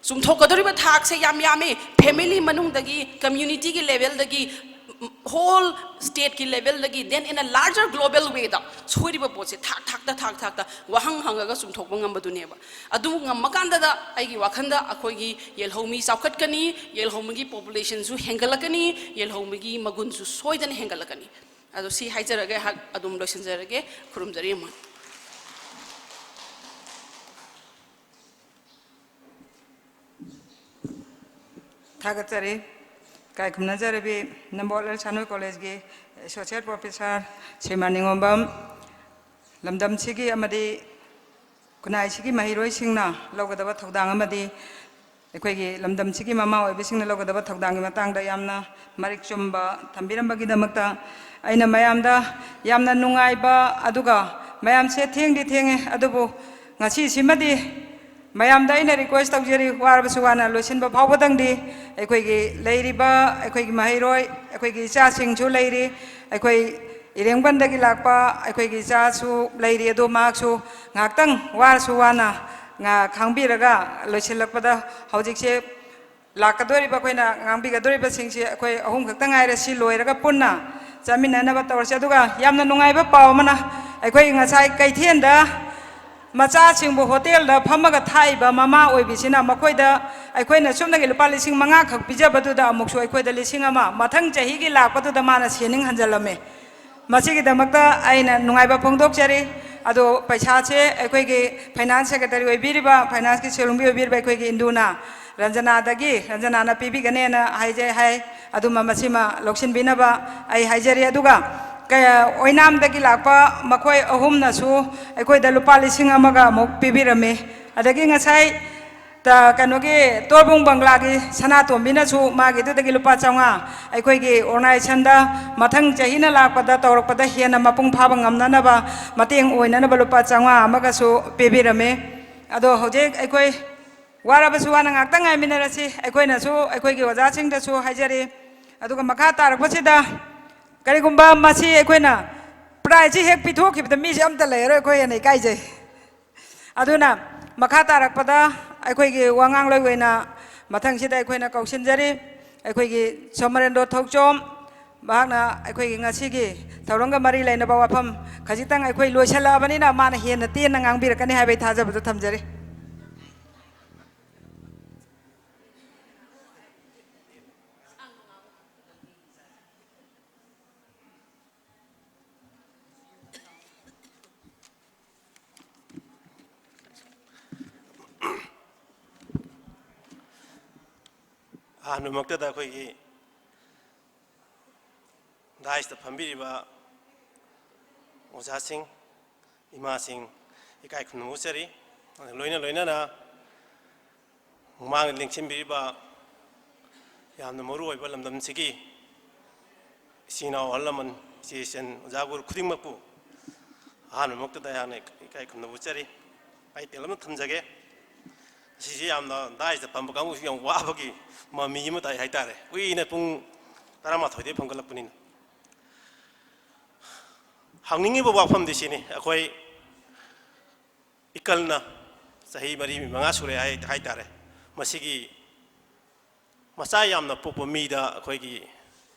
ꯆꯨꯝꯊꯣꯛꯀꯗꯧꯔꯤꯕ ꯊꯥꯛꯁꯦ ꯌꯥꯝ ꯌꯥꯝꯃꯤ꯫ Family ꯃꯅꯨꯡꯗꯒꯤ, community ꯒꯤ level ꯗꯒꯤ, whole state ꯀꯤ level ꯗꯒꯤ, then in a larger global way ꯗ ꯁꯣꯏꯔꯤꯕ ꯄꯣꯠꯁꯦ ꯊꯥꯛ ꯊꯥꯛꯇ, ꯊꯥꯛ ꯊꯥꯛꯇ ꯋꯥꯍꯪ ꯍꯪꯉꯒ ꯆꯨꯝꯊꯣꯛꯄ ꯉꯝꯕꯗꯨꯅꯦꯕ꯫ ꯑꯗꯨ ꯉꯝꯃꯀꯥꯟꯗꯗ ꯑꯩꯒꯤ ꯋꯥꯈꯜꯗ ꯑꯩꯈꯣꯏꯒꯤ ꯌꯦꯜꯍꯧꯃꯤ ꯆꯥꯎꯈꯠꯀꯅꯤ, ꯌꯦꯜꯍꯧꯃꯤꯒꯤ population ꯁꯨ ꯍꯦꯟꯒꯠꯂꯛꯀꯅꯤ, ꯌꯦꯜꯍꯧꯃꯤꯒꯤ ꯃꯒꯨꯟꯁꯨ ꯁꯣꯏꯗꯅ ꯍꯦꯟꯒꯠꯂꯛꯀꯅꯤ꯫ ꯑꯗꯣ ꯁꯤ ꯍꯥꯏꯖꯔꯒ ꯑꯩꯍꯥꯛ ꯑꯗꯨꯝ ꯂꯣꯏꯁꯤꯟꯖꯔꯒꯦ꯫ ꯈꯨꯔꯨꯝꯖꯔꯤ, ꯏꯃꯥ꯫ ꯊꯥꯒꯠꯆꯔꯤ꯫ ꯏꯀꯥꯏ ꯈꯨꯝꯅꯖꯔꯕꯤ ꯅꯝꯕꯣꯜ ꯑꯦꯜ ꯁꯥꯅꯣꯏ ꯀꯣꯂꯦꯖꯀꯤ associate professor ꯁ꯭ꯔꯤꯃꯥꯟ ꯅꯤꯉꯣꯝꯕꯝ, ꯂꯝꯗꯝꯁꯤꯒꯤ ꯑꯃꯗꯤ ꯈꯨꯟꯅꯥꯏꯁꯤꯒꯤ ꯃꯍꯩꯔꯣꯏꯁꯤꯡꯅ ꯂꯧꯒꯗꯕ ꯊꯧꯗꯥꯡ ꯑꯃꯗꯤ ꯑꯩꯈꯣꯏꯒꯤ ꯂꯝꯗꯝꯁꯤꯒꯤ ꯃꯃꯥ ꯑꯣꯏꯕꯁꯤꯡꯅ ꯂꯧꯒꯗꯕ ꯊꯧꯗꯥꯡꯒꯤ ꯃꯇꯥꯡꯗ ꯌꯥꯝꯅ ꯃꯔꯤꯛ ꯆꯨꯝꯕ ꯊꯝꯕꯤꯔꯝꯕꯒꯤꯗꯃꯛꯇ ꯑꯩꯅ ꯃꯌꯥꯝꯗ ꯌꯥꯝꯅ ꯅꯨꯡꯉꯥꯏꯕ, ꯑꯗꯨꯒ ꯃꯌꯥꯝꯁꯦ ꯊꯦꯡꯗꯤ ꯊꯦꯡꯉꯦ, ꯑꯗꯨꯕꯨ ꯉꯁꯤꯁꯤꯃꯗꯤ ꯃꯌꯥꯝꯗ ꯑꯩꯅ request ꯇꯧꯖꯔꯤ, ꯋꯥꯔꯕꯁꯨ ꯋꯥꯅ ꯂꯣꯏꯁꯤꯟꯕ ꯐꯥꯎꯕꯗꯪꯗꯤ ꯑꯩꯈꯣꯏꯒꯤ ꯂꯩꯔꯤꯕ ꯑꯩꯈꯣꯏꯒꯤ ꯃꯍꯩꯔꯣꯏ, ꯑꯩꯈꯣꯏꯒꯤ ꯏꯆꯥꯁꯤꯡꯁꯨ ꯂꯩꯔꯤ, ꯑꯩꯈꯣꯏ ꯏꯔꯦꯡꯕꯟꯗꯒꯤ ꯂꯥꯛꯄ ꯑꯩꯈꯣꯏꯒꯤ ꯏꯆꯥꯁꯨ ꯂꯩꯔꯤ, ꯑꯗꯣ ꯃꯍꯥꯛꯁꯨ ꯉꯥꯏꯍꯥꯛꯇꯪ ꯋꯥꯔꯁꯨ ꯋꯥꯅ ꯉꯥ-, ꯈꯥꯡꯕꯤꯔꯒ ꯂꯣꯏꯁꯤꯜꯂꯛꯄꯗ ꯍꯧꯖꯤꯛꯁꯦ ꯂꯥꯛꯀꯗꯧꯔꯤꯕ ꯑꯩꯈꯣꯏꯅ ꯉꯥꯡꯕꯤꯒꯗꯧꯔꯤꯕꯁꯤꯡꯁꯤ ꯑꯩꯈꯣꯏ ꯑꯍꯨꯝ ꯈꯛꯇ ꯉꯥꯏꯔꯦ, ꯁꯤ ꯂꯣꯏꯔꯒ ꯄꯨꯟꯅ ꯆꯠꯃꯤꯟꯅꯅꯕ ꯇꯧꯔꯁꯤ꯫ ꯑꯗꯨꯒ ꯌꯥꯝꯅ ꯅꯨꯡꯉꯥꯏꯕ ꯄꯥꯎ ꯑꯃꯅ, ꯑꯩꯈꯣꯏ ꯉꯁꯥꯏ ꯀꯩꯊꯦꯜꯗ ꯃꯆꯥꯁꯤꯡꯕꯨ ꯍꯣꯇꯦꯜꯗ ꯐꯝꯃꯒ ꯊꯥꯛꯏꯕ ꯃꯃꯥ ꯑꯣꯏꯕꯤꯁꯤꯅ ꯃꯈꯣꯏꯗ ꯑꯩꯈꯣꯏꯅ ꯁꯨꯞꯅꯒꯤ ꯂꯨꯄꯥ ꯂꯤꯁꯤꯡ ꯃꯉꯥ ꯈꯛ ꯄꯤꯖꯕꯗꯨꯗ ꯑꯃꯨꯛꯁꯨ ꯑꯩꯈꯣꯏꯗ ꯂꯤꯁꯤꯡ ꯑꯃ, ꯃꯊꯪ ꯆꯍꯤꯒꯤ ꯂꯥꯛꯄꯗꯨꯗ ꯃꯥꯅ ꯁꯦꯅꯤꯡ ꯍꯟꯖꯜꯂꯝꯃꯦ꯫ ꯃꯁꯤꯒꯤꯗꯃꯛꯇ ꯑꯩꯅ ꯅꯨꯡꯉꯥꯏꯕ ꯐꯣꯡꯗꯣꯛꯆꯔꯤ꯫ ꯑꯗꯣ ꯄꯩꯁꯥꯁꯦ ꯑꯩꯈꯣꯏꯒꯤ finance secretary ꯑꯣꯏꯕꯤꯔꯤꯕ, finance ꯀꯤ ꯁꯦꯜꯍꯨꯝꯕꯤ ꯑꯣꯏꯕꯤꯔꯤꯕ ꯑꯩꯈꯣꯏꯒꯤ ꯏꯟꯗꯨꯅ, ꯔꯟꯖꯅꯥꯗꯒꯤ, ꯔꯟꯖꯅꯥꯅ ꯄꯤꯕꯤꯒꯅꯦꯅ ꯍꯥꯏꯖꯩ ꯍꯥꯏ꯫ ꯑꯗꯨꯃ ꯃꯁꯤꯃ ꯂꯧꯁꯤꯟꯕꯤꯅꯕ ꯑꯩ ꯍꯥꯏꯖꯔꯤ꯫ ꯑꯗꯨꯒ ꯀꯌꯥ-, ꯑꯣꯏꯅꯥꯝꯗꯒꯤ ꯂꯥꯛꯄ ꯃꯈꯣꯏ ꯑꯍꯨꯝꯅꯁꯨ ꯑꯩꯈꯣꯏꯗ ꯂꯨꯄꯥ ꯂꯤꯁꯤꯡ ꯑꯃꯒ ꯑꯃꯨꯛ ꯄꯤꯕꯤꯔꯝꯃꯤ꯫ ꯑꯗꯒꯤ ꯉꯁꯥꯏ ꯀꯩꯅꯣꯒꯤ ꯇꯣꯔꯕꯨꯡ ꯕꯪꯒ꯭ꯂꯥꯒꯤ ꯁꯅꯥꯇꯣꯝꯕꯤꯅꯁꯨ ꯃꯥꯒꯤꯗꯨꯗꯒꯤ ꯂꯨꯄꯥ ꯆꯥꯝꯃꯉꯥ ꯑꯩꯈꯣꯏꯒꯤ ꯑꯣꯔꯒꯅꯥꯏꯖꯦꯁꯟꯗ ꯃꯊꯪ ꯆꯍꯤꯅ ꯂꯥꯛꯄꯗ ꯇꯧꯔꯛꯄꯗ ꯍꯦꯟꯅ ꯃꯄꯨꯡ ꯐꯥꯕ ꯉꯝꯅꯅꯕ ꯃꯇꯦꯡ ꯑꯣꯏꯅꯅꯕ ꯂꯨꯄꯥ ꯆꯥꯝꯃꯉꯥ ꯑꯃꯒꯁꯨ ꯄꯤꯕꯤꯔꯝꯃꯤ꯫ ꯑꯗꯣ ꯍꯧꯖꯤꯛ ꯑꯩꯈꯣꯏ ꯋꯥꯔꯕꯁꯨ ꯋꯥꯅ ꯉꯥꯛꯇꯪ ꯉꯥꯏꯃꯤꯟꯅꯔꯁꯤ꯫ ꯑꯩꯈꯣꯏꯅꯁꯨ ꯑꯩꯈꯣꯏꯒꯤ ꯑꯣꯖꯥꯁꯤꯡꯗꯁꯨ ꯍꯥꯏꯖꯔꯤ꯫ ꯑꯗꯨꯒ ꯃꯈꯥ ꯇꯥꯔꯛꯄꯁꯤꯗ ꯀꯔꯤꯒꯨꯝꯕ ꯃꯁꯤ ꯑꯩꯈꯣꯏꯅ ꯄ꯭ꯔꯥꯏꯖꯁꯤ ꯍꯦꯛ ꯄꯤꯊꯣꯛꯈꯤꯕꯗ ꯃꯤꯁꯦ ꯑꯝꯇ ꯂꯩꯔꯔꯣꯏ, ꯑꯩꯈꯣꯏ ꯍꯦꯟꯅ ꯏꯀꯥꯏꯖꯩ꯫ ꯑꯗꯨꯅ ꯃꯈꯥ ꯇꯥꯔꯛꯄꯗ ꯑꯩꯈꯣꯏꯒꯤ ꯋꯥ ꯉꯥꯡꯂꯣꯏ ꯑꯣꯏꯅ ꯃꯊꯪꯁꯤꯗ ꯑꯩꯈꯣꯏꯅ ꯀꯧꯁꯤꯟꯖꯔꯤ ꯑꯩꯈꯣꯏꯒꯤ ꯁꯣꯃꯔꯦꯟꯗ꯭ꯔꯣ ꯊꯧꯆꯣꯝ꯫ ꯃꯍꯥꯛꯅ ꯑꯩꯈꯣꯏꯒꯤ ꯉꯁꯤꯒꯤ ꯊꯧꯔꯝꯒ ꯃꯔꯤ ꯂꯩꯅꯕ ꯋꯥꯐꯝ ꯈꯖꯤꯛꯇꯪ ꯑꯩꯈꯣꯏ ꯂꯣꯏꯁꯤꯜꯂꯛꯑꯕꯅꯤꯅ ꯃꯥꯅ ꯍꯦꯟꯅ ꯇꯦꯟꯅ ꯉꯥꯡꯕꯤꯔꯛꯀꯅꯤ ꯍꯥꯏꯕꯒꯤ ꯊꯥꯖꯕꯗꯨ ꯊꯝꯖꯔꯤ꯫ ꯑꯍꯥꯟꯕꯃꯛꯇꯗ ꯑꯩꯈꯣꯏꯒꯤ ꯗꯥꯏꯁꯇ ꯐꯝꯕꯤꯔꯤꯕ ꯑꯣꯖꯥꯁꯤꯡ, ꯏꯃꯥꯁꯤꯡ, ꯏꯀꯥꯏ ꯈꯨꯝꯅꯕ ꯎꯠꯆꯔꯤ꯫ ꯂꯣꯏꯅ ꯂꯣꯏꯅꯅ ꯃꯃꯥꯡꯗ ꯂꯦꯡꯁꯤꯟꯕꯤꯔꯤꯕ ꯌꯥꯝꯅ ꯃꯔꯨ ꯑꯣꯏꯕ ꯂꯝꯗꯝꯁꯤꯒꯤ ꯏꯆꯤꯟ ꯏꯅꯥꯎ, ꯑꯍꯜ ꯂꯃꯟ, ꯏꯆꯦ ꯏꯆꯟ, ꯑꯣꯖꯥ ꯒꯨꯔꯨ ꯈꯨꯗꯤꯡꯃꯛꯄꯨ ꯑꯍꯥꯟꯕꯃꯛꯇꯗ ꯑꯩꯍꯥꯛꯅ ꯏꯀꯥꯏ ꯈꯨꯝꯅꯕ ꯎꯠꯆꯔꯤ꯫ ꯑꯩ ꯇꯦꯜ ꯑꯃ ꯊꯝꯖꯒꯦ꯫ ꯑꯁꯤꯁꯤ ꯌꯥꯝꯅ ꯗꯥꯏꯁꯇ ꯐꯝꯕ ꯀꯥꯡꯕꯨꯁꯨ ꯌꯥꯝ ꯋꯥꯕꯒꯤ ꯃꯃꯤ ꯑꯃ ꯇꯥꯏ ꯍꯥꯏꯇꯥꯔꯦ, ꯀꯨꯏꯅ ꯄꯨꯡ ꯇꯔꯥꯃꯥꯊꯣꯏꯗꯒꯤ ꯐꯝꯒꯠꯂꯛꯄꯅꯤꯅ꯫ ꯍꯪꯅꯤꯡꯉꯤꯕ ꯋꯥꯐꯝꯗꯤ ꯁꯤꯅꯤ, ꯑꯩꯈꯣꯏ ꯏꯀꯜꯅ ꯆꯍꯤ ꯃꯔꯤ ꯃꯉꯥ ꯁꯨꯔꯦ ꯍꯥꯏ ꯍꯥꯏꯇꯥꯔꯦ꯫ ꯃꯁꯤꯒꯤ ꯃꯆꯥ ꯌꯥꯝꯅ ꯄꯣꯛꯄ ꯃꯤꯗ ꯑꯩꯈꯣꯏꯒꯤ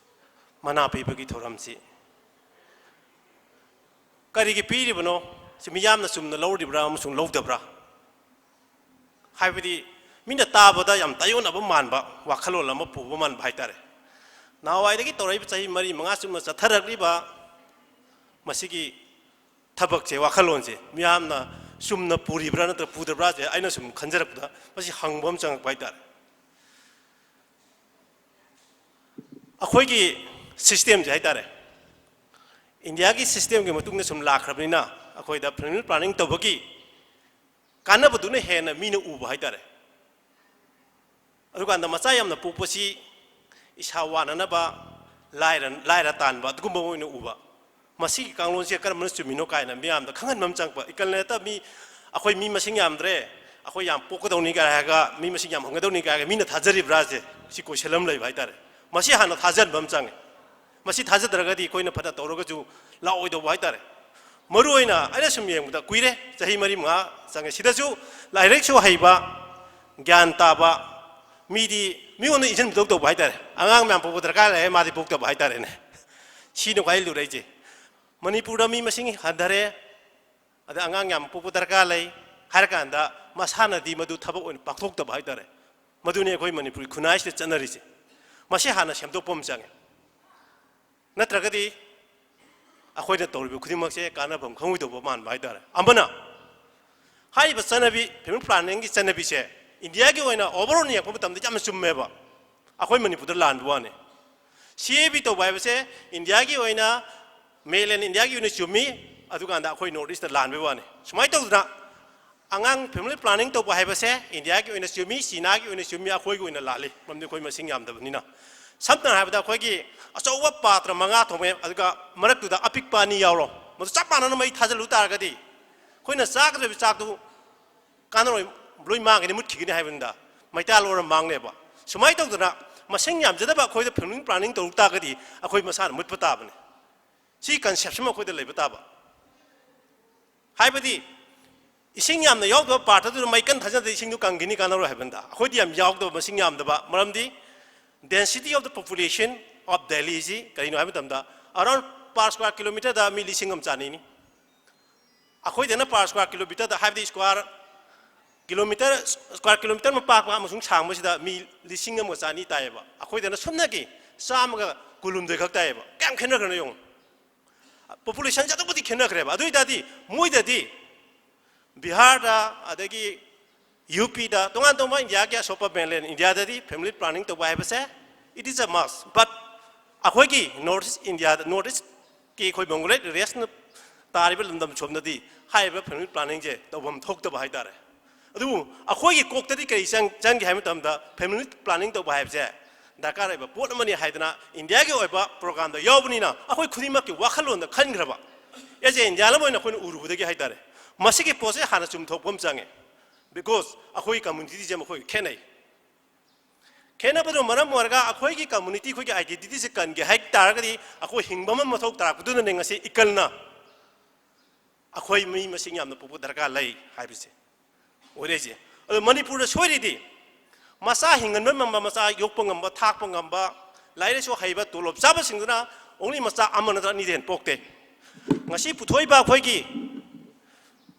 ꯃꯅꯥ ꯄꯤꯕꯒꯤ ꯊꯧꯔꯝꯁꯤ ꯀꯔꯤꯒꯤ ꯄꯤꯔꯤꯕꯅꯣ? ꯁꯤ ꯃꯤꯌꯥꯝꯅ ꯆꯨꯝꯅ ꯂꯧꯔꯤꯕ꯭ꯔꯥ ꯑꯃꯁꯨꯡ ꯂꯧꯗꯕ꯭ꯔꯥ? ꯍꯥꯏꯕꯗꯤ ꯃꯤꯅ ꯇꯥꯕꯗ ꯌꯥꯝ ꯇꯥꯏꯌꯣꯟꯅꯕ ꯃꯥꯟꯕ ꯋꯥꯈꯜꯂꯣꯟ ꯑꯃ ꯄꯨꯕ ꯃꯥꯟꯕ ꯍꯥꯏꯇꯥꯔꯦ꯫ ꯅꯍꯥꯟꯋꯥꯏꯗꯒꯤ ꯇꯧꯔꯛꯏꯕ ꯆꯍꯤ ꯃꯔꯤ ꯃꯉꯥ ꯆꯨꯝꯅ ꯆꯠꯊꯔꯛꯂꯤꯕ ꯃꯁꯤꯒꯤ ꯊꯕꯛꯁꯦ, ꯋꯥꯈꯜꯂꯣꯟꯁꯦ ꯃꯤꯌꯥꯝꯅ ꯆꯨꯝꯅ ꯄꯨꯔꯤꯕ꯭ꯔꯥ ꯅꯠꯇ꯭ꯔꯒ ꯄꯨꯗꯕ꯭ꯔꯥꯁꯦ ꯑꯩꯅ ꯁꯨꯝ ꯈꯟꯖꯔꯛꯄꯗ ꯃꯁꯤ ꯍꯪꯕ ꯑꯃ ꯆꯪꯉꯛꯄ ꯍꯥꯏꯇꯥꯔꯦ꯫ ꯑꯩꯈꯣꯏꯒꯤ ꯁꯤꯁꯇꯦꯝꯁꯦ ꯍꯥꯏꯇꯥꯔꯦ, ꯏꯟꯗꯤꯌꯥꯒꯤ ꯁꯤꯁꯇꯦꯝꯒꯤ ꯃꯇꯨꯡꯗ ꯁꯨꯝ ꯂꯥꯛꯈ꯭ꯔꯕꯅꯤꯅ ꯑꯩꯈꯣꯏꯗ ꯐꯦꯃꯤꯂꯤ ꯄ꯭ꯂꯥꯅꯤꯡ ꯇꯧꯕꯒꯤ ꯀꯥꯟꯅꯕꯗꯨꯅ ꯍꯦꯟꯅ ꯃꯤꯅ ꯎꯕ ꯍꯥꯏꯇꯥꯔꯦ꯫ ꯑꯗꯨꯀꯥꯟꯗ ꯃꯆꯥ ꯌꯥꯝꯅ ꯄꯣꯛꯄꯁꯤ ꯏꯁꯥ ꯋꯥꯅꯅꯕ, ꯂꯥꯏꯔ ꯂꯥꯏꯔ ꯇꯥꯟꯕ ꯑꯗꯨꯒꯨꯝꯕ ꯑꯣꯏꯅ ꯎꯕ꯫ ꯃꯁꯤꯒꯤ ꯀꯥꯡꯂꯣꯟꯁꯦ ꯀꯔꯝꯕꯅ ꯆꯨꯝꯃꯤꯅꯣ ꯀꯥꯏꯅ ꯃꯤꯌꯥꯝꯗ ꯈꯪꯍꯟꯕ ꯑꯃ ꯆꯪꯕ꯫ ꯏꯀꯜꯅꯦꯇ ꯃꯤ, ꯑꯩꯈꯣꯏ ꯃꯤ ꯃꯁꯤꯡ ꯌꯥꯝꯗ꯭ꯔꯦ, ꯑꯩꯈꯣꯏ ꯌꯥꯝ ꯄꯣꯛꯀꯗꯧꯅꯤ ꯀꯥꯏ ꯍꯥꯏꯔꯒ, ꯃꯤ ꯃꯁꯤꯡ ꯌꯥꯝ ꯍꯟꯒꯗꯧꯅꯤ ꯀꯥꯏ ꯍꯥꯏꯔꯒ ꯃꯤꯅ ꯊꯥꯖꯔꯤꯕ꯭ꯔꯥꯁꯦ, ꯁꯤ ꯀꯣꯏꯁꯟ ꯑꯃ ꯂꯩꯕ ꯍꯥꯏꯇꯥꯔꯦ꯫ ꯃꯁꯤ ꯍꯥꯟꯅ ꯊꯥꯖꯍꯟꯕ ꯑꯃ ꯆꯪꯉꯦ꯫ ꯃꯁꯤ ꯊꯥꯖꯗ꯭ꯔꯒꯗꯤ ꯑꯩꯈꯣꯏꯅ ꯐꯅ ꯇꯧꯔꯒꯁꯨ ꯂꯥꯛꯑꯣꯏꯗꯧꯕ ꯍꯥꯏꯇꯥꯔꯦ꯫ ꯃꯔꯨ ꯑꯣꯏꯅ ꯑꯩꯅ ꯁꯨꯝ ꯌꯦꯡꯕꯗ ꯀꯨꯏꯔꯦ, ꯆꯍꯤ ꯃꯔꯤ ꯃꯉꯥ ꯆꯪꯉꯦ꯫ ꯁꯤꯗꯁꯨ ꯂꯥꯏꯔꯤꯛꯁꯨ ꯍꯩꯕ, ꯒ꯭ꯌꯥꯟ ꯇꯥꯕ ꯃꯤꯗꯤ ꯃꯤꯉꯣꯟꯗ ꯏꯟꯁꯤꯟꯕꯗꯧ ꯇꯧꯕ ꯍꯥꯏꯇꯥꯔꯦ꯫ ꯑꯉꯥꯡ ꯃꯌꯥꯝ ꯄꯣꯛꯄ ꯗꯔꯀꯥꯔ ꯂꯩꯔꯦ, ꯃꯥꯗꯤ ꯄꯣꯛꯇꯕ ꯍꯥꯏꯇꯥꯔꯦꯅꯦ꯫ ꯁꯤꯅ ꯈ꯭ꯋꯥꯏ ꯂꯨꯔꯛꯏꯁꯦ꯫ ꯃꯅꯤꯄꯨꯔꯗ ꯃꯤ ꯃꯁꯤꯡ ꯍꯟꯊꯔꯦ, ꯑꯗ ꯑꯉꯥꯡ ꯌꯥꯝ ꯄꯣꯛꯄ ꯗꯔꯀꯥꯔ ꯂꯩ ꯍꯥꯏꯔꯀꯥꯟꯗ ꯃꯁꯥꯅꯗꯤ ꯃꯗꯨ ꯊꯕꯛ ꯑꯣꯏꯅ ꯄꯥꯡꯊꯣꯛꯇꯕ ꯍꯥꯏꯇꯥꯔꯦ꯫ ꯃꯗꯨꯅꯤ ꯑꯩꯈꯣꯏ ꯃꯅꯤꯄꯨꯔꯤ ꯈꯨꯟꯅꯥꯏꯁꯤꯗ ꯆꯠꯅꯔꯤꯁꯦ꯫ ꯃꯁꯤ ꯍꯥꯟꯅ ꯁꯦꯝꯗꯣꯛꯄ ꯑꯃ ꯆꯪꯉꯦ꯫ ꯅꯠꯇ꯭ꯔꯒꯗꯤ ꯑꯩꯈꯣꯏꯅ ꯇꯧꯔꯤꯕ ꯈꯨꯗꯤꯡꯃꯛꯁꯦ ꯀꯥꯟꯅꯐꯝ ꯈꯪꯉꯣꯏꯗꯧꯕ ꯃꯥꯟꯕ ꯍꯥꯏꯇꯥꯔꯦ꯫ ꯑꯃꯅ, ꯍꯥꯏꯔꯤꯕ ꯆꯠꯅꯕꯤ, family planningꯒꯤ ꯆꯠꯅꯕꯤꯁꯦ ꯏꯟꯗꯤꯌꯥꯒꯤ ꯑꯣꯏꯅ overall ꯌꯦꯡꯉꯛꯄ ꯃꯇꯝꯗ ꯌꯥꯝꯅ ꯆꯨꯝꯃꯦꯕ꯫ ꯑꯩꯈꯣꯏ ꯃꯅꯤꯄꯨꯔꯗ ꯂꯥꯟꯕ ꯋꯥꯅꯤ꯫ CAB ꯇꯧꯕ ꯍꯥꯏꯕꯁꯦ ꯏꯟꯗꯤꯌꯥꯒꯤ ꯑꯣꯏꯅ, mainland ꯏꯟꯗꯤꯌꯥꯒꯤ ꯑꯣꯏꯅ ꯆꯨꯝꯃꯤ, ꯑꯗꯨꯀꯥꯟꯗ ꯑꯩꯈꯣꯏ North Eastꯇ ꯂꯥꯟꯕꯒꯤ ꯋꯥꯅꯤ꯫ ꯁꯨꯃꯥꯏꯅ ꯇꯧꯗꯅ ꯑꯉꯥꯡ family planning ꯇꯧꯕ ꯍꯥꯏꯕꯁꯦ ꯏꯟꯗꯤꯌꯥꯒꯤ ꯑꯣꯏꯅ ꯆꯨꯝꯃꯤ, ꯆꯤꯅꯥꯒꯤ ꯑꯣꯏꯅ ꯆꯨꯝꯃꯤ, ꯑꯩꯈꯣꯏꯒꯤ ꯑꯣꯏꯅ ꯂꯥꯜꯂꯤ, ꯃꯔꯝꯗꯤ ꯑꯩꯈꯣꯏ ꯃꯁꯤꯡ ꯌꯥꯝꯗꯕꯅꯤꯅ꯫ ꯁꯝꯅ ꯍꯥꯏꯔꯕꯗ, ꯑꯩꯈꯣꯏꯒꯤ ꯑꯆꯧꯕ ꯄꯥꯇ꯭ꯔ ꯃꯉꯥ ꯊꯣꯡꯕ, ꯑꯗꯨꯒ ꯃꯔꯛꯇꯨꯗ ꯑꯄꯤꯛꯄ ꯑꯅꯤ ꯌꯥꯎꯔꯣ, ꯃꯗꯨ ꯆꯞ ꯃꯥꯟꯅꯅ ꯃꯩ ꯊꯥꯖꯤꯜꯂꯨ ꯇꯥꯔꯒꯗꯤ, ꯑꯩꯈꯣꯏꯅ ꯆꯥꯒꯗꯧꯔꯤꯕ ꯆꯥꯛꯇꯨ ꯀꯥꯟꯅꯔꯣꯏ, ꯂꯣꯏ ꯃꯥꯡꯒꯅꯤ, ꯃꯨꯠꯈꯤꯒꯅꯤ ꯍꯥꯏꯕꯅꯤꯗ꯫ ꯃꯩꯇꯥꯜ ꯑꯣꯏꯔ ꯃꯥꯡꯅꯦꯕ꯫ ꯁꯨꯃꯥꯏꯅ ꯇꯧꯗꯅ ꯃꯁꯤꯡ ꯌꯥꯝꯖꯗꯕ ꯑꯩꯈꯣꯏꯗ family planning ꯇꯧꯔꯨ ꯇꯥꯔꯒꯗꯤ ꯑꯩꯈꯣꯏ ꯃꯁꯥꯅ ꯃꯨꯠꯄ ꯇꯥꯕꯅꯤ꯫ ꯁꯤ conception ꯑꯃ ꯑꯩꯈꯣꯏꯗ ꯂꯩꯕ ꯇꯥꯕ꯫ ꯍꯥꯏꯕꯗꯤ ꯏꯁꯤꯡ ꯌꯥꯝꯅ ꯌꯥꯎꯗꯕ ꯄꯥꯇ꯭ꯔꯗꯨꯗ ꯃꯩ ꯀꯟꯅ ꯊꯥꯖꯤꯟꯗꯤ ꯏꯁꯤꯡꯗꯨ ꯀꯪꯈꯤꯅꯤ, ꯀꯥꯟꯅꯔꯣꯏ ꯍꯥꯏꯕꯅꯤꯗ꯫ ꯑꯩꯈꯣꯏꯗꯤ ꯌꯥꯝ ꯌꯥꯎꯗꯕ, ꯃꯁꯤꯡ ꯌꯥꯝꯗꯕ, ꯃꯔꯝꯗꯤ density of the population of Delhiꯁꯤ ꯀꯔꯤꯅꯣ ꯍꯥꯏꯕ ꯃꯇꯝꯗ, around per square kilometerꯗ ꯃꯤ ꯂꯤꯁꯤꯡ ꯑꯃ ꯆꯥꯅꯤꯅꯤ꯫ ꯑꯩꯈꯣꯏꯗꯅ per square kilometerꯗ, ꯍꯥꯏꯕꯗꯤ square kilometer, square kilometer ꯑꯃ ꯄꯥꯛꯄ ꯑꯃꯁꯨꯡ ꯁꯥꯡꯕꯁꯤꯗ ꯃꯤ ꯂꯤꯁꯤꯡ ꯑꯃꯒ ꯆꯥꯅꯤ ꯇꯥꯏꯌꯦꯕ꯫ ꯑꯩꯈꯣꯏꯗꯅ ꯁꯨꯞꯅꯒꯤ ꯆꯥꯝꯃꯒ ꯀꯨꯟꯍꯨꯝꯗꯣꯏ ꯈꯛ ꯇꯥꯏꯌꯦꯕ꯫ ꯀꯌꯥꯝ ꯈꯦꯠꯅꯈ꯭ꯔꯅꯣ ꯌꯦꯡꯉꯨ꯫ Populationꯁꯦ ꯑꯗꯨꯛ ꯃꯇꯤꯛ ꯈꯦꯠꯅꯈ꯭ꯔꯦꯕ꯫ ꯑꯗꯨ ꯑꯣꯏ ꯇꯥꯔꯗꯤ ꯃꯣꯏꯗꯗꯤ ꯕꯤꯍꯥꯔꯗ, ꯑꯗꯒꯤ UPꯗ, ꯇꯣꯉꯥꯟ ꯇꯣꯉꯥꯟꯕ ꯏꯟꯗꯤꯌꯥꯒꯤ ꯑꯁꯣꯛꯄ mainland ꯏꯟꯗꯤꯌꯥꯗꯗꯤ family planning ꯇꯧꯕ ꯍꯥꯏꯕꯁꯦ, it is a must, but ꯑꯩꯈꯣꯏꯒꯤ North East ꯏꯟꯗꯤꯌꯥꯗ, North Eastꯀꯤ ꯑꯩꯈꯣꯏ Bangladesh regionꯅ ꯇꯥꯔꯤꯕ ꯂꯝꯗꯝ ꯁꯣꯝꯗꯗꯤ ꯍꯥꯏꯔꯤꯕ family planningꯁꯦ ꯇꯧꯐꯝ ꯊꯣꯛꯇꯕ ꯍꯥꯏꯇꯥꯔꯦ꯫ ꯑꯗꯨꯕꯨ ꯑꯩꯈꯣꯏꯒꯤ ꯀꯣꯛꯇꯗꯤ ꯀꯔꯤ ꯆꯪ-, ꯆꯪꯒꯦ ꯍꯥꯏꯕ ꯃꯇꯝꯗ, family planning ꯇꯧꯕ ꯍꯥꯏꯕꯁꯦ ꯗꯔꯀꯥꯔ ꯑꯣꯏꯕ ꯄꯣꯠ ꯑꯃꯅꯤ ꯍꯥꯏꯗꯅ ꯏꯟꯗꯤꯌꯥꯒꯤ ꯑꯣꯏꯕ programꯗ ꯌꯥꯎꯕꯅꯤꯅ, ꯑꯩꯈꯣꯏ ꯈꯨꯗꯤꯡꯃꯛꯀꯤ ꯋꯥꯈꯜꯂꯣꯟꯗ ꯈꯟꯈ꯭ꯔꯕ, as a Indian ꯑꯃ ꯑꯣꯏꯅ ꯑꯩꯈꯣꯏꯅ ꯎꯔꯨꯕꯗꯒꯤ ꯍꯥꯏꯇꯥꯔꯦ, ꯃꯁꯤꯒꯤ ꯄꯣꯠꯁꯦ ꯍꯥꯟꯅ ꯆꯨꯝꯊꯣꯛꯄ ꯑꯃ ꯆꯪꯉꯦ꯫ Because ꯑꯩꯈꯣꯏꯒꯤ communityꯁꯦ ꯃꯈꯣꯏꯒ ꯈꯦꯠꯅꯩ꯫ ꯈꯦꯠꯅꯕꯗꯨꯅ ꯃꯔꯝ ꯑꯣꯏꯔꯒ ꯑꯩꯈꯣꯏꯒꯤ community, ꯑꯩꯈꯣꯏꯒꯤ identityꯁꯦ ꯀꯟꯒꯦ ꯍꯥꯏ ꯇꯥꯔꯒꯗꯤ, ꯑꯩꯈꯣꯏ ꯍꯤꯡꯕ ꯑꯃ ꯃꯊꯧ ꯇꯥꯔꯛꯄꯗꯨꯅꯅꯦ ꯉꯁꯤ ꯏꯀꯜꯅ ꯑꯩꯈꯣꯏ ꯃꯤ ꯃꯁꯤꯡ ꯌꯥꯝꯅ ꯄꯣꯛꯄ ꯗꯔꯀꯥꯔ ꯂꯩ ꯍꯥꯏꯕꯁꯦ ꯑꯣꯏꯔꯛꯏꯁꯦ꯫ ꯑꯗꯣ ꯃꯅꯤꯄꯨꯔꯗ ꯁꯣꯏꯔꯤꯗꯤ, ꯃꯆꯥ ꯍꯤꯡꯍꯟꯕ ꯉꯝꯕ, ꯃꯆꯥ ꯌꯣꯛꯄ ꯉꯝꯕ, ꯊꯥꯛꯄ ꯉꯝꯕ, ꯂꯥꯏꯔꯤꯛ ꯂꯥꯏꯁꯨ ꯍꯩꯕ, ꯇꯣꯂꯣꯞ ꯆꯥꯕꯁꯤꯡꯗꯨꯅ only ꯃꯆꯥ ꯑꯃ ꯅꯠꯇ꯭ꯔ ꯑꯅꯤꯗꯩ ꯍꯦꯟꯅ ꯄꯣꯛꯇꯦ꯫ ꯉꯁꯤ ꯄꯨꯊꯣꯛꯏꯕ ꯑꯩꯈꯣꯏꯒꯤ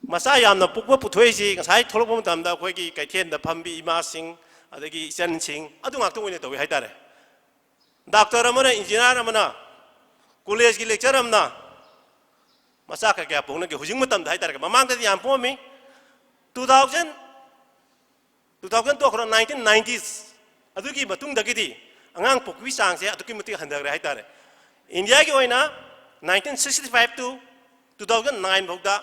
ꯃꯆꯥ ꯌꯥꯝꯅ ꯄꯣꯛꯄ ꯄꯨꯊꯣꯛꯏꯁꯤ, ꯉꯁꯥꯏ ꯊꯣꯛꯂꯛꯄ ꯃꯇꯝꯗ ꯑꯩꯈꯣꯏꯒꯤ ꯀꯩꯊꯦꯜꯗ ꯐꯝꯕꯤ ꯏꯃꯥꯁꯤꯡ, ꯑꯗꯒꯤ ꯏꯆꯟꯁꯤꯡ, ꯑꯗꯨ ꯉꯥꯛꯇ ꯑꯣꯏꯅ ꯇꯧꯏ ꯍꯥꯏꯇꯥꯔꯦ꯫ Doctor ꯑꯃꯅ, engineer ꯑꯃꯅ, collegeꯀꯤ lecturer ꯑꯃꯅ ꯃꯆꯥ ꯀꯌꯥ ꯀꯌꯥ ꯄꯣꯛꯅꯒꯦ? ꯍꯧꯖꯤꯛ ꯃꯇꯝꯗ ꯍꯥꯏꯇꯥꯔꯦ, ꯃꯃꯥꯡꯗꯗꯤ ꯌꯥꯝ ꯄꯣꯛꯑꯝꯃꯤ꯫ Two thousand, two thousand ꯇꯣꯛꯈ꯭ꯔꯣ, nineteen nineties ꯑꯗꯨꯒꯤ ꯃꯇꯨꯡꯗꯒꯤꯗꯤ ꯑꯉꯥꯡ ꯄꯣꯛꯄꯒꯤ ꯆꯥꯡꯁꯦ ꯑꯗꯨꯛꯀꯤ ꯃꯇꯤꯛ ꯍꯟꯊꯈ꯭ꯔꯦ ꯍꯥꯏꯇꯥꯔꯦ꯫ ꯏꯟꯗꯤꯌꯥꯒꯤ ꯑꯣꯏꯅ nineteen sixty five to two thousand nine ꯐꯥꯎꯗ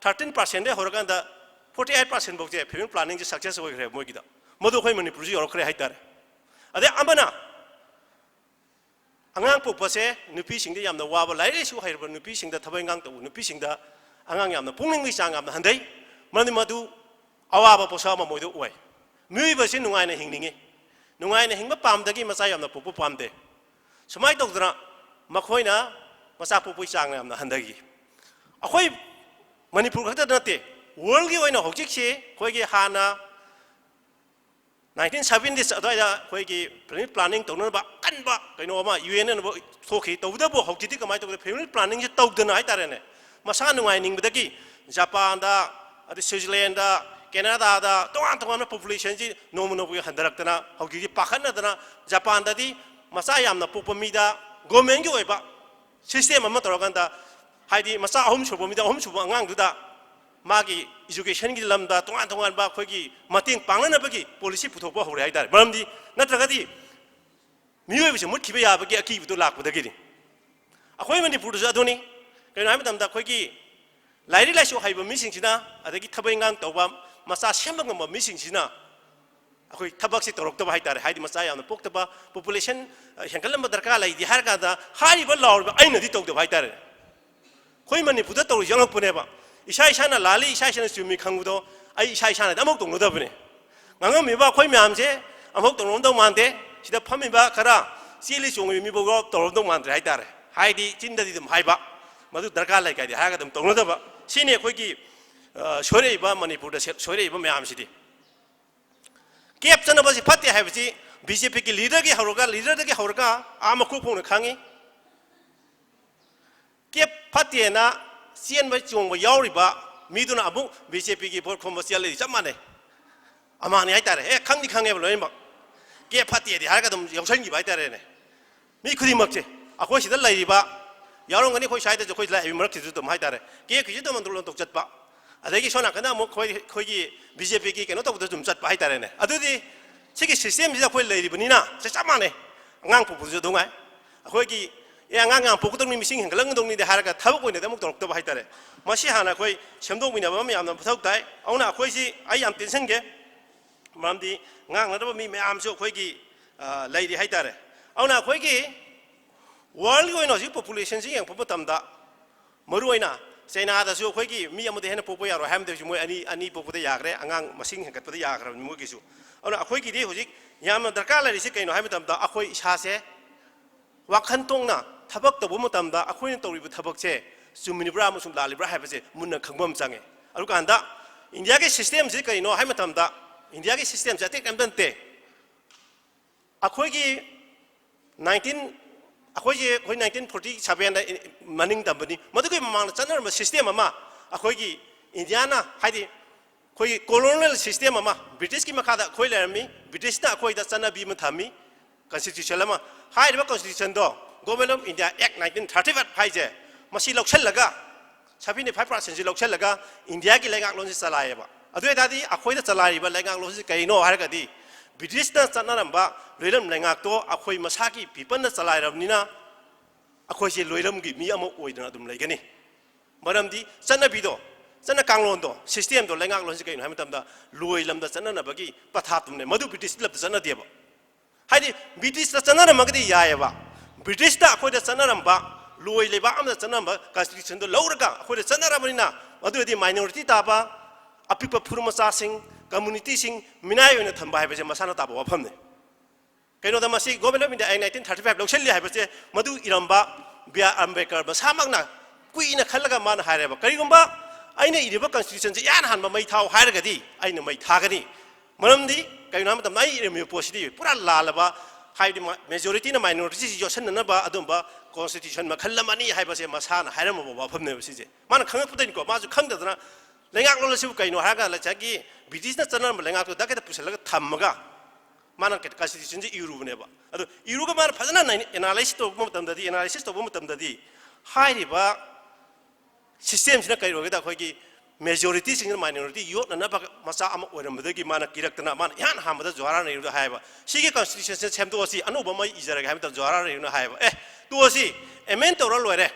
thirteen percentꯗꯒꯤ ꯍꯧꯔꯀꯥꯟꯗ forty eight percent ꯐꯥꯎꯁꯦ family planningꯁꯦ success ꯑꯣꯏꯈ꯭ꯔꯦ ꯃꯣꯏꯒꯤꯗ꯫ ꯃꯗꯨ ꯑꯩꯈꯣꯏ ꯃꯅꯤꯄꯨꯔꯁꯨ ꯌꯧꯔꯛꯈ꯭ꯔꯦ ꯍꯥꯏꯇꯥꯔꯦ꯫ ꯑꯗꯩ ꯑꯃꯅ, ꯑꯉꯥꯡ ꯄꯣꯛꯄꯁꯦ ꯅꯨꯄꯤꯁꯤꯡꯗ ꯌꯥꯝꯅ ꯋꯥꯕ, ꯂꯥꯏꯔꯤꯛ ꯂꯥꯏꯁꯨ ꯍꯩꯔꯕ ꯅꯨꯄꯤꯁꯤꯡꯗ, ꯊꯕꯛ ꯏꯪꯈꯥꯡ ꯇꯧꯕ ꯅꯨꯄꯤꯁꯤꯡꯗ ꯑꯉꯥꯡ ꯌꯥꯝꯅ ꯄꯣꯛꯅꯤꯡꯕꯒꯤ ꯆꯥꯡ ꯌꯥꯝꯅ ꯍꯟꯊꯩ꯫ ꯃꯔꯝꯗꯤ ꯃꯗꯨ ꯑꯋꯥꯕ ꯄꯣꯠꯁꯛ ꯑꯃ ꯃꯣꯏꯗ ꯑꯣꯏ꯫ ꯃꯤꯑꯣꯏꯕꯁꯤ ꯅꯨꯡꯉꯥꯏꯅ ꯍꯤꯡꯅꯤꯡꯉꯤ, ꯅꯨꯡꯉꯥꯏꯅ ꯍꯤꯡꯕ ꯄꯥꯝꯗꯒꯤ ꯃꯆꯥ ꯌꯥꯝꯅ ꯄꯣꯛꯄ ꯄꯥꯝꯗꯦ꯫ ꯁꯨꯃꯥꯏꯅ ꯇꯧꯗꯅ ꯃꯈꯣꯏꯅ ꯃꯆꯥ ꯄꯣꯛꯄꯒꯤ ꯆꯥꯡ ꯌꯥꯝꯅ ꯍꯟꯊꯈꯤ꯫ ꯑꯩꯈꯣꯏ ꯃꯅꯤꯄꯨꯔ ꯈꯛꯇꯗ ꯅꯠꯇꯦ, worldꯀꯤ ꯑꯣꯏꯅ ꯍꯧꯖꯤꯛꯁꯤ ꯑꯩꯈꯣꯏꯒꯤ ꯍꯥꯟꯅ nineteen seventies ꯑꯗꯨꯋꯥꯏꯗ ꯑꯩꯈꯣꯏꯒꯤ family planning ꯇꯧꯅꯅꯕ ꯑꯀꯟꯕ ꯀꯩꯅꯣ ꯑꯃ UN ꯅ ꯊꯣꯛꯈꯤ꯫ ꯇꯧꯕꯇꯕꯨ ꯍꯧꯖꯤꯛꯇꯤ ꯀꯃꯥꯏꯅ ꯇꯧꯒꯦ? Family planningꯁꯦ ꯇꯧꯗꯅ ꯍꯥꯏꯇꯥꯔꯦꯅꯦ, ꯃꯁꯥ ꯅꯨꯡꯉꯥꯏꯅꯤꯡꯕꯗꯒꯤ ꯖꯄꯥꯟꯗ, ꯑꯗꯩ ꯁ꯭ꯋꯤꯖꯔꯂꯦꯟꯗ, ꯀꯦꯅꯥꯗꯥꯗ ꯇꯣꯉꯥꯟ ꯇꯣꯉꯥꯟꯕ populationꯁꯤ ꯅꯣꯡꯃ ꯅꯣꯡꯃꯒꯤ ꯍꯟꯊꯔꯛꯇꯅ ꯍꯧꯖꯤꯛꯇꯤ ꯄꯥꯈꯠꯅꯗꯅ ꯖꯄꯥꯟꯗꯗꯤ ꯃꯆꯥ ꯌꯥꯝꯅ ꯄꯣꯛꯄ ꯃꯤꯗ governmentꯀꯤ ꯑꯣꯏꯕ system ꯑꯃ ꯇꯧꯔꯀꯥꯟꯗ, ꯍꯥꯏꯗꯤ ꯃꯆꯥ ꯑꯍꯨꯝ ꯁꯨꯕ ꯃꯤꯗ ꯑꯍꯨꯝ ꯁꯨꯕ ꯑꯉꯥꯡꯗꯨꯗ ꯃꯥꯒꯤ educationꯒꯤ ꯂꯝꯗ ꯇꯣꯉꯥꯟ ꯇꯣꯉꯥꯟꯕ ꯑꯩꯈꯣꯏꯒꯤ ꯃꯇꯦꯡ ꯄꯥꯡꯅꯅꯕꯒꯤ policy ꯄꯨꯊꯣꯛꯄ ꯍꯧꯔꯦ ꯍꯥꯏꯇꯥꯔꯦ꯫ ꯃꯔꯝꯗꯤ ꯅꯠꯇ꯭ꯔꯒꯗꯤ ꯃꯤꯑꯣꯏꯕꯁꯦ ꯃꯨꯠꯈꯤꯕ ꯌꯥꯕꯒꯤ ꯑꯀꯤꯕꯗꯨ ꯂꯥꯛꯄꯗꯒꯤꯅꯤ꯫ ꯑꯩꯈꯣꯏ ꯃꯅꯤꯄꯨꯔꯗꯁꯨ ꯑꯗꯨꯅꯤ꯫ ꯀꯩꯅꯣ ꯍꯥꯏꯕ ꯃꯇꯝꯗ ꯑꯩꯈꯣꯏꯒꯤ ꯂꯥꯏꯔꯤꯛ ꯂꯥꯏꯁꯨ ꯍꯩꯕ ꯃꯤꯁꯤꯡꯁꯤꯅ, ꯑꯗꯒꯤ ꯊꯕꯛ ꯏꯪꯈꯥꯡ ꯇꯧꯕ, ꯃꯆꯥ ꯁꯦꯝꯕ ꯉꯝꯕ ꯃꯤꯁꯤꯡꯁꯤꯅ ꯑꯩꯈꯣꯏ ꯊꯕꯛꯁꯤ ꯇꯧꯔꯛꯇꯕ ꯍꯥꯏꯇꯥꯔꯦ꯫ ꯍꯥꯏꯗꯤ ꯃꯆꯥ ꯌꯥꯝꯅ ꯄꯣꯛꯇꯕ, ꯄꯣꯄꯨꯂꯦꯁꯟ ꯍꯦꯟꯒꯠꯂꯝꯕ ꯗꯔꯀꯥꯔ ꯂꯩꯗꯤ ꯍꯥꯏꯔ ꯀꯥꯟꯗ ꯍꯥꯏꯔꯤꯕ ꯂꯥꯎꯔꯤꯕ ꯑꯩꯅꯗꯤ ꯇꯧꯗꯕ ꯍꯥꯏꯇꯥꯔꯦ꯫ ꯑꯩꯈꯣꯏ ꯃꯅꯤꯄꯨꯔꯗ ꯇꯧꯔꯤꯁꯦ ꯑꯉꯛꯄꯅꯦꯕ꯫ ꯏꯁꯥ ꯏꯁꯥꯅ ꯂꯥꯜꯂꯤ, ꯏꯁꯥ ꯏꯁꯥꯅ ꯆꯨꯝꯃꯤ ꯈꯪꯕꯗꯣ ꯑꯩ ꯏꯁꯥ ꯏꯁꯥꯅꯗꯤ ꯑꯃꯨꯛ ꯇꯧꯅꯗꯕꯅꯦ꯫ ꯉꯥꯡꯉꯝꯃꯤꯕ ꯑꯩꯈꯣꯏ ꯃꯌꯥꯝꯁꯦ ꯑꯃꯨꯛ ꯇꯧꯅꯔꯝꯗꯧ ꯃꯥꯟꯗꯦ꯫ ꯁꯤꯗ ꯐꯝꯃꯤꯕ ꯈꯔ ꯆꯦꯜꯂꯤ ꯆꯣꯡꯉꯤꯕ ꯃꯤꯐꯥꯎ ꯇꯧꯔꯝꯗꯧ ꯃꯥꯟꯗ꯭ꯔꯦ ꯍꯥꯏꯇꯥꯔꯦ꯫ ꯍꯥꯏꯗꯤ ꯆꯤꯟꯗꯗꯤ ꯑꯗꯨꯝ ꯍꯥꯏꯕ, ꯃꯗꯨ ꯗꯔꯀꯥꯔ ꯂꯩ ꯀꯥꯏꯗꯤ ꯍꯥꯏꯔꯒ ꯑꯗꯨꯝ ꯇꯧꯅꯗꯕ꯫ ꯁꯤꯅꯤ ꯑꯩꯈꯣꯏꯒꯤ, ꯑ, ꯁꯣꯏꯔꯛꯏꯕ, ꯃꯅꯤꯄꯨꯔꯗ ꯁꯦ-, ꯁꯣꯏꯔꯛꯏꯕ ꯃꯌꯥꯝꯁꯤꯗꯤ꯫ ꯀꯦꯞ ꯆꯠꯅꯕꯁꯤ ꯐꯠꯇꯦ ꯍꯥꯏꯕꯁꯤ ꯕꯤ ꯖꯦ ꯄꯤꯒꯤ ꯂꯤꯗꯔꯒꯤ ꯍꯧꯔꯒ, ꯂꯤꯗꯔꯗꯒꯤ ꯍꯧꯔꯒ ꯑꯥ ꯃꯀꯣꯛ ꯐꯥꯎꯅ ꯈꯪꯉꯤ꯫ ꯀꯦꯞ ꯐꯠꯇꯦꯅ ꯆꯦꯟꯕ ꯆꯣꯡꯕ ꯌꯥꯎꯔꯤꯕ ꯃꯤꯗꯨꯅ ꯑꯃꯨꯛ ꯕꯤ ꯖꯦ ꯄꯤꯒꯤ ꯚꯣꯠ ꯈꯣꯝꯕ ꯆꯦꯜꯂꯤꯗꯤ ꯆꯞ ꯃꯥꯟꯅꯩ꯫ ꯑꯃꯥꯡꯅꯤ ꯍꯥꯏꯇꯥꯔꯦ꯫ ꯑꯦ, ꯈꯪꯗꯤ ꯈꯪꯉꯦꯕ ꯂꯣꯏꯅꯃꯛ꯫ ꯀꯦꯞ ꯐꯠꯇꯦꯗꯤ ꯍꯥꯏꯔꯒ ꯑꯗꯨꯝ ꯌꯥꯎꯁꯟꯈꯤꯕ ꯍꯥꯏꯇꯥꯔꯦꯅꯦ꯫ ꯃꯤ ꯈꯨꯗꯤꯡꯃꯛꯁꯦ, ꯑꯩꯈꯣꯏ ꯁꯤꯗ ꯂꯩꯔꯤꯕ ꯌꯥꯎꯔꯝꯒꯅꯤ, ꯑꯩꯈꯣꯏ ꯁ꯭ꯋꯥꯏꯗꯁꯨ, ꯑꯩꯈꯣꯏ ꯂꯥꯛꯏꯕ ꯃꯔꯛꯁꯤꯁꯨ ꯑꯗꯨꯝ ꯍꯥꯏꯇꯥꯔꯦ, ꯀꯦꯞꯀꯤꯁꯨ ꯑꯗꯨꯝ ꯑꯟꯗꯣꯂꯟ ꯇꯧ ꯆꯠꯄ꯫ ꯑꯗꯒꯤ ꯁꯣꯝ ꯅꯥꯀꯟꯗ ꯑꯃꯨꯛ ꯑꯩꯈꯣꯏ, ꯑꯩꯈꯣꯏꯒꯤ ꯕꯤ ꯖꯦ ꯄꯤꯒꯤ ꯀꯩꯅꯣ ꯇꯧꯕꯗꯁꯨ ꯑꯗꯨꯝ ꯆꯠꯄ ꯍꯥꯏꯇꯥꯔꯦꯅꯦ꯫ ꯑꯗꯨꯗꯤ ꯁꯤꯒꯤ ꯁꯤꯁꯇꯦꯝꯁꯤꯗ ꯑꯩꯈꯣꯏ ꯂꯩꯔꯤꯕꯅꯤꯅ ꯁꯤ ꯆꯞ ꯃꯥꯟꯅꯩ꯫ ꯑꯉꯥꯡ ꯄꯣꯛꯄꯗꯨꯁꯨ ꯑꯗꯨꯝ ꯉꯥꯏ꯫ ꯑꯩꯈꯣꯏꯒꯤ, "ꯑꯦ, ꯑꯉꯥꯡ ꯌꯥꯝ ꯄꯣꯛꯀꯗꯧꯅꯤ, ꯃꯤꯁꯤꯡ ꯍꯦꯟꯒꯠꯂꯛꯀꯗꯧꯅꯤꯗꯤ" ꯍꯥꯏꯔꯒ ꯊꯕꯛ ꯑꯣꯏꯅꯗꯤ ꯑꯃꯨꯛ ꯇꯧꯔꯛꯇꯕ ꯍꯥꯏꯇꯥꯔꯦ꯫ ꯃꯁꯤ ꯍꯥꯟꯅ ꯑꯩꯈꯣꯏ ꯁꯦꯝꯗꯣꯛꯃꯤꯟꯅꯕ ꯑꯃ ꯌꯥꯝꯅ ꯃꯊꯧ ꯇꯥꯏ꯫ ꯑꯗꯨꯅ ꯑꯩꯈꯣꯏꯁꯤ, ꯑꯩ ꯌꯥꯝ ꯇꯦꯟꯁꯟꯒꯦ, ꯃꯔꯝꯗꯤ ꯉꯥꯡꯅꯗꯕ ꯃꯤ ꯃꯌꯥꯝꯁꯨ ꯑꯩꯈꯣꯏꯒꯤ, ꯑ, ꯂꯩꯔꯤ ꯍꯥꯏꯇꯥꯔꯦ꯫ ꯑꯗꯨꯅ ꯑꯩꯈꯣꯏꯒꯤ ꯋꯥꯔꯜꯒꯤ ꯑꯣꯏꯅ ꯍꯧꯖꯤꯛ ꯄꯣꯄꯨꯂꯦꯁꯟꯁꯤ ꯌꯦꯡꯉꯛꯄ ꯃꯇꯝꯗ, ꯃꯔꯨꯑꯣꯏꯅ ꯆꯩꯅꯥꯗꯁꯨ ꯑꯩꯈꯣꯏꯒꯤ ꯃꯤ ꯑꯃꯗ ꯍꯦꯟꯅ ꯄꯣꯛꯄ ꯌꯥꯔꯣꯏ ꯍꯥꯏꯕꯗ ꯍꯧꯖꯤꯛ ꯃꯣꯏ ꯑꯅꯤ, ꯑꯅꯤ ꯄꯣꯛꯄꯗ ꯌꯥꯈ꯭ꯔꯦ, ꯑꯉꯥꯡ ꯃꯁꯤꯡ ꯍꯦꯟꯒꯠꯄꯗ ꯌꯥꯈ꯭ꯔꯕꯅꯤ ꯃꯣꯏꯒꯤꯁꯨ꯫ ꯑꯗꯨꯅ ꯑꯩꯈꯣꯏꯒꯤꯗꯤ ꯍꯧꯖꯤꯛ ꯌꯥꯝꯅ ꯗꯔꯀꯥꯔ ꯂꯩꯔꯤꯁꯤ ꯀꯩꯅꯣ ꯍꯥꯏꯕ ꯃꯇꯝꯗ, ꯑꯩꯈꯣꯏ ꯏꯁꯥꯁꯦ ꯋꯥꯈꯜ ꯇꯣꯡꯅ ꯊꯕꯛ ꯇꯧꯕ ꯃꯇꯝꯗ ꯑꯩꯈꯣꯏꯅ ꯇꯧꯔꯤꯕ ꯊꯕꯛꯁꯦ ꯆꯨꯝꯃꯤꯕ꯭ꯔꯥ ꯑꯃꯁꯨꯡ ꯂꯥꯜꯂꯤꯕ꯭ꯔꯥ ꯍꯥꯏꯕꯁꯦ ꯃꯨꯟꯅ ꯈꯪꯕ ꯑꯃ ꯆꯪꯉꯦ꯫ ꯑꯗꯨꯀꯥꯟꯗ ꯏꯟꯗꯤꯌꯥꯒꯤ ꯁꯤꯁꯇꯦꯝꯁꯤ ꯀꯔꯤꯅꯣ ꯍꯥꯏꯕ ꯃꯇꯝꯗ, ꯏꯟꯗꯤꯌꯥꯒꯤ ꯁꯤꯁꯇꯦꯝꯁꯦ ꯑꯇꯩ ꯀꯔꯤꯝꯇ ꯅꯠꯇꯦ꯫ ꯑꯩꯈꯣꯏꯒꯤ ꯅꯥꯏꯟꯇꯤꯟ, ꯑꯩꯈꯣꯏꯁꯦ, ꯑꯩꯈꯣꯏ ꯅꯥꯏꯟꯇꯤꯟ ꯐꯣꯔꯇꯤ ꯁꯚꯦꯟꯗ ꯃꯅꯤꯡ ꯇꯝꯕꯅꯤ꯫ ꯃꯗꯨꯒꯤ ꯃꯃꯥꯡꯗ ꯆꯠꯅꯔꯝꯕ ꯁꯤꯁꯇꯦꯝ ꯑꯃ ꯑꯩꯈꯣꯏꯒꯤ ꯏꯟꯗꯤꯌꯥꯅ, ꯍꯥꯏꯗꯤ ꯑꯩꯈꯣꯏꯒꯤ ꯀꯣꯂꯣꯅꯤꯌꯦꯜ ꯁꯤꯁꯇꯦꯝ ꯑꯃ, ꯕ꯭ꯔꯤꯇꯤꯁꯀꯤ ꯃꯈꯥꯗ ꯑꯩꯈꯣꯏ ꯂꯩꯔꯝꯃꯤ꯫ ꯕ꯭ꯔꯤꯇꯤꯁꯅ ꯑꯩꯈꯣꯏꯗ ꯆꯠꯅꯕꯤ ꯑꯃ ꯊꯝꯃꯤ, ꯀꯟꯁꯇꯤꯇ꯭ꯌꯨꯁꯟ ꯑꯃ꯫ ꯍꯥꯏꯔꯤꯕ ꯀꯟꯁꯇꯤꯇ꯭ꯌꯨꯁꯟꯗꯣ, Government of India Act nineteen thirty five ꯍꯥꯏꯁꯦ, ꯃꯁꯤ ꯂꯧꯁꯤꯜꯂꯒ, seventy five percent ꯁꯤ ꯂꯧꯁꯤꯜꯂꯒ ꯏꯟꯗꯤꯌꯥꯒꯤ ꯂꯩꯉꯥꯛꯂꯣꯟꯁꯤ ꯆꯂꯥꯏꯌꯦꯕ꯫ ꯑꯗꯨ ꯑꯣꯏ ꯇꯥꯔꯗꯤ ꯑꯩꯈꯣꯏꯗ ꯆꯂꯥꯏꯔꯤꯕ ꯂꯩꯉꯥꯛꯂꯣꯟꯁꯤ ꯀꯔꯤꯅꯣ ꯍꯥꯏꯔꯒꯗꯤ, ꯕ꯭ꯔꯤꯇꯤꯁꯅ ꯆꯠꯅꯔꯝꯕ ꯂꯣꯏꯂꯝ ꯂꯩꯉꯥꯛꯇꯣ ꯑꯩꯈꯣꯏ ꯃꯁꯥꯒꯤ ꯄꯤꯄꯜꯅ ꯆꯂꯥꯏꯔꯕꯅꯤꯅ, ꯑꯩꯈꯣꯏꯁꯦ ꯂꯣꯏꯔꯝꯒꯤ ꯃꯤ ꯑꯃ ꯑꯣꯏꯗꯅ ꯑꯗꯨꯝ ꯂꯩꯒꯅꯤ꯫ ꯃꯔꯝꯗꯤ ꯆꯠꯅꯕꯤꯗꯣ, ꯆꯠꯅ ꯀꯥꯡꯂꯣꯟꯗꯣ, systemꯗꯣ, ꯂꯩꯉꯥꯛꯂꯣꯟꯁꯤ ꯀꯩꯅꯣ ꯍꯥꯏꯕ ꯃꯇꯝꯗ ꯂꯣꯏ ꯂꯝꯗ ꯆꯠꯅꯅꯕꯒꯤ ꯄꯊꯥꯞꯇꯨꯝꯅꯦ꯫ ꯃꯗꯨ ꯕ꯭ꯔꯤꯇꯤꯁ ꯂꯝꯗ ꯆꯠꯅꯗꯦꯕ꯫ ꯍꯥꯏꯗꯤ ꯕ꯭ꯔꯤꯇꯤꯁꯇ ꯆꯠꯅꯔꯝꯃꯒꯗꯤ ꯌꯥꯏꯑꯕ, ꯕ꯭ꯔꯤꯇꯤꯁꯇ ꯑꯩꯈꯣꯏꯗ ꯆꯠꯅꯔꯝꯕ, ꯂꯣꯏ ꯂꯩꯕꯥꯛ ꯑꯃꯗ ꯆꯠꯅꯔꯝꯕ constitutionꯗꯣ ꯂꯧꯔꯒ ꯑꯩꯈꯣꯏꯗ ꯆꯠꯅꯔꯕꯅꯤꯅ, ꯑꯗꯨ ꯑꯣꯏꯔꯗꯤ minority ꯇꯥꯕ ꯑꯄꯤꯛꯄ ꯐꯨꯔꯨꯞ ꯃꯆꯥꯁꯤꯡ, communityꯁꯤꯡ ꯃꯤꯅꯥꯏ ꯑꯣꯏꯅ ꯊꯝꯕ ꯍꯥꯏꯕꯁꯦ ꯃꯁꯥꯅ ꯇꯥꯕ ꯋꯥꯐꯝꯅꯤ꯫ ꯀꯩꯅꯣꯗ ꯃꯁꯤ Government of India Act nineteen thirty five ꯂꯧꯁꯤꯜꯂꯤ ꯍꯥꯏꯕꯁꯦ ꯃꯗꯨ ꯏꯔꯝꯕ ꯕꯤ ꯑꯥꯔ ꯑꯝꯕꯦꯗꯀꯔ ꯃꯁꯥꯃꯛꯅ ꯀꯨꯏꯅ ꯈꯜꯂꯒ ꯃꯥꯅ ꯍꯥꯏꯔꯦꯕ, ꯀꯔꯤꯒꯨꯝꯕ ꯑꯩꯅ ꯏꯔꯤꯕ constitutionꯁꯦ ꯏꯍꯥꯟ ꯍꯥꯟꯕ ꯃꯩ ꯊꯥꯎ ꯍꯥꯏꯔꯒꯗꯤ ꯑꯩꯅ ꯃꯩ ꯊꯥꯒꯅꯤ꯫ ꯃꯔꯝꯗꯤ ꯀꯩꯒꯤꯅꯣ ꯍꯥꯏꯕ ꯃꯇꯝꯗ ꯑꯩ ꯏꯔꯝꯃꯤꯕ ꯄꯣꯠꯁꯤꯗꯤ ꯄꯨꯔꯥ ꯂꯥꯜꯂꯕ, ꯍꯥꯏꯕꯗꯤ majorityꯅ minorityꯁꯤ ꯌꯣꯠꯁꯤꯟꯅꯅꯕ ꯑꯗꯨꯝꯕ constitution ꯃꯈꯜ ꯑꯃꯅꯤ ꯍꯥꯏꯕꯁꯦ ꯃꯁꯥꯅ ꯍꯥꯏꯔꯝꯃꯕ ꯋꯥꯐꯝꯅꯦꯕ ꯁꯤꯁꯦ꯫ ꯃꯥꯅ ꯈꯪꯉꯛꯄꯗꯒꯤꯅꯤꯀꯣ, ꯃꯥꯁꯨ ꯈꯪꯗꯗꯅ ꯂꯩꯉꯥꯛꯂꯣꯟ ꯑꯁꯤꯕꯨ ꯀꯩꯅꯣ ꯍꯥꯏꯔꯒ ꯉꯁꯥꯏꯒꯤ ꯕ꯭ꯔꯤꯇꯤꯁꯅ ꯆꯠꯅꯔꯝꯕ ꯂꯩꯉꯥꯛꯇꯣ ꯗꯛ ꯍꯦꯛꯇ ꯄꯨꯁꯤꯜꯂꯒ ꯊꯝꯃꯒ ꯃꯥꯅ constitutionꯁꯦ ꯏꯔꯨꯕꯅꯦꯕ꯫ ꯑꯗꯣ ꯏꯔꯨꯒ ꯃꯥꯅ ꯐꯖꯅ analysis ꯇꯧꯕ ꯃꯇꯝꯗꯗꯤ, analysis ꯇꯧꯕ ꯃꯇꯝꯗꯗꯤ ꯍꯥꯏꯔꯤꯕ systemꯁꯤꯅ ꯀꯔꯤ ꯑꯣꯏꯒꯦꯗ, ꯑꯩꯈꯣꯏꯒꯤ majorityꯁꯤꯡꯁꯤꯅ minority ꯌꯣꯠꯅꯅꯕ ꯃꯆꯥ ꯑꯃ ꯑꯣꯏꯔꯝꯕꯗꯒꯤ ꯃꯥꯅ ꯀꯤꯔꯛꯇꯅ ꯃꯥꯅ ꯏꯍꯥꯟ ꯍꯥꯟꯕꯗ ꯖꯋꯥꯍꯔꯂꯥꯜ ꯅꯦꯍꯔꯨꯗ ꯍꯥꯏꯌꯦꯕ, "ꯁꯤꯒꯤ constitutionꯁꯦ ꯁꯦꯝꯗꯣꯛꯑꯁꯤ, ꯑꯅꯧꯕ ꯑꯃ ꯏꯖꯔꯒꯦ" ꯍꯥꯏꯕ ꯃꯇꯝꯗ ꯖꯋꯥꯍꯔꯂꯥꯜ ꯅꯦꯍꯔꯨꯅ ꯍꯥꯏꯌꯦꯕ, "ꯑꯦ, ꯇꯣꯛꯑꯁꯤ, amend ꯇꯧꯔ ꯂꯣꯏꯔꯦ,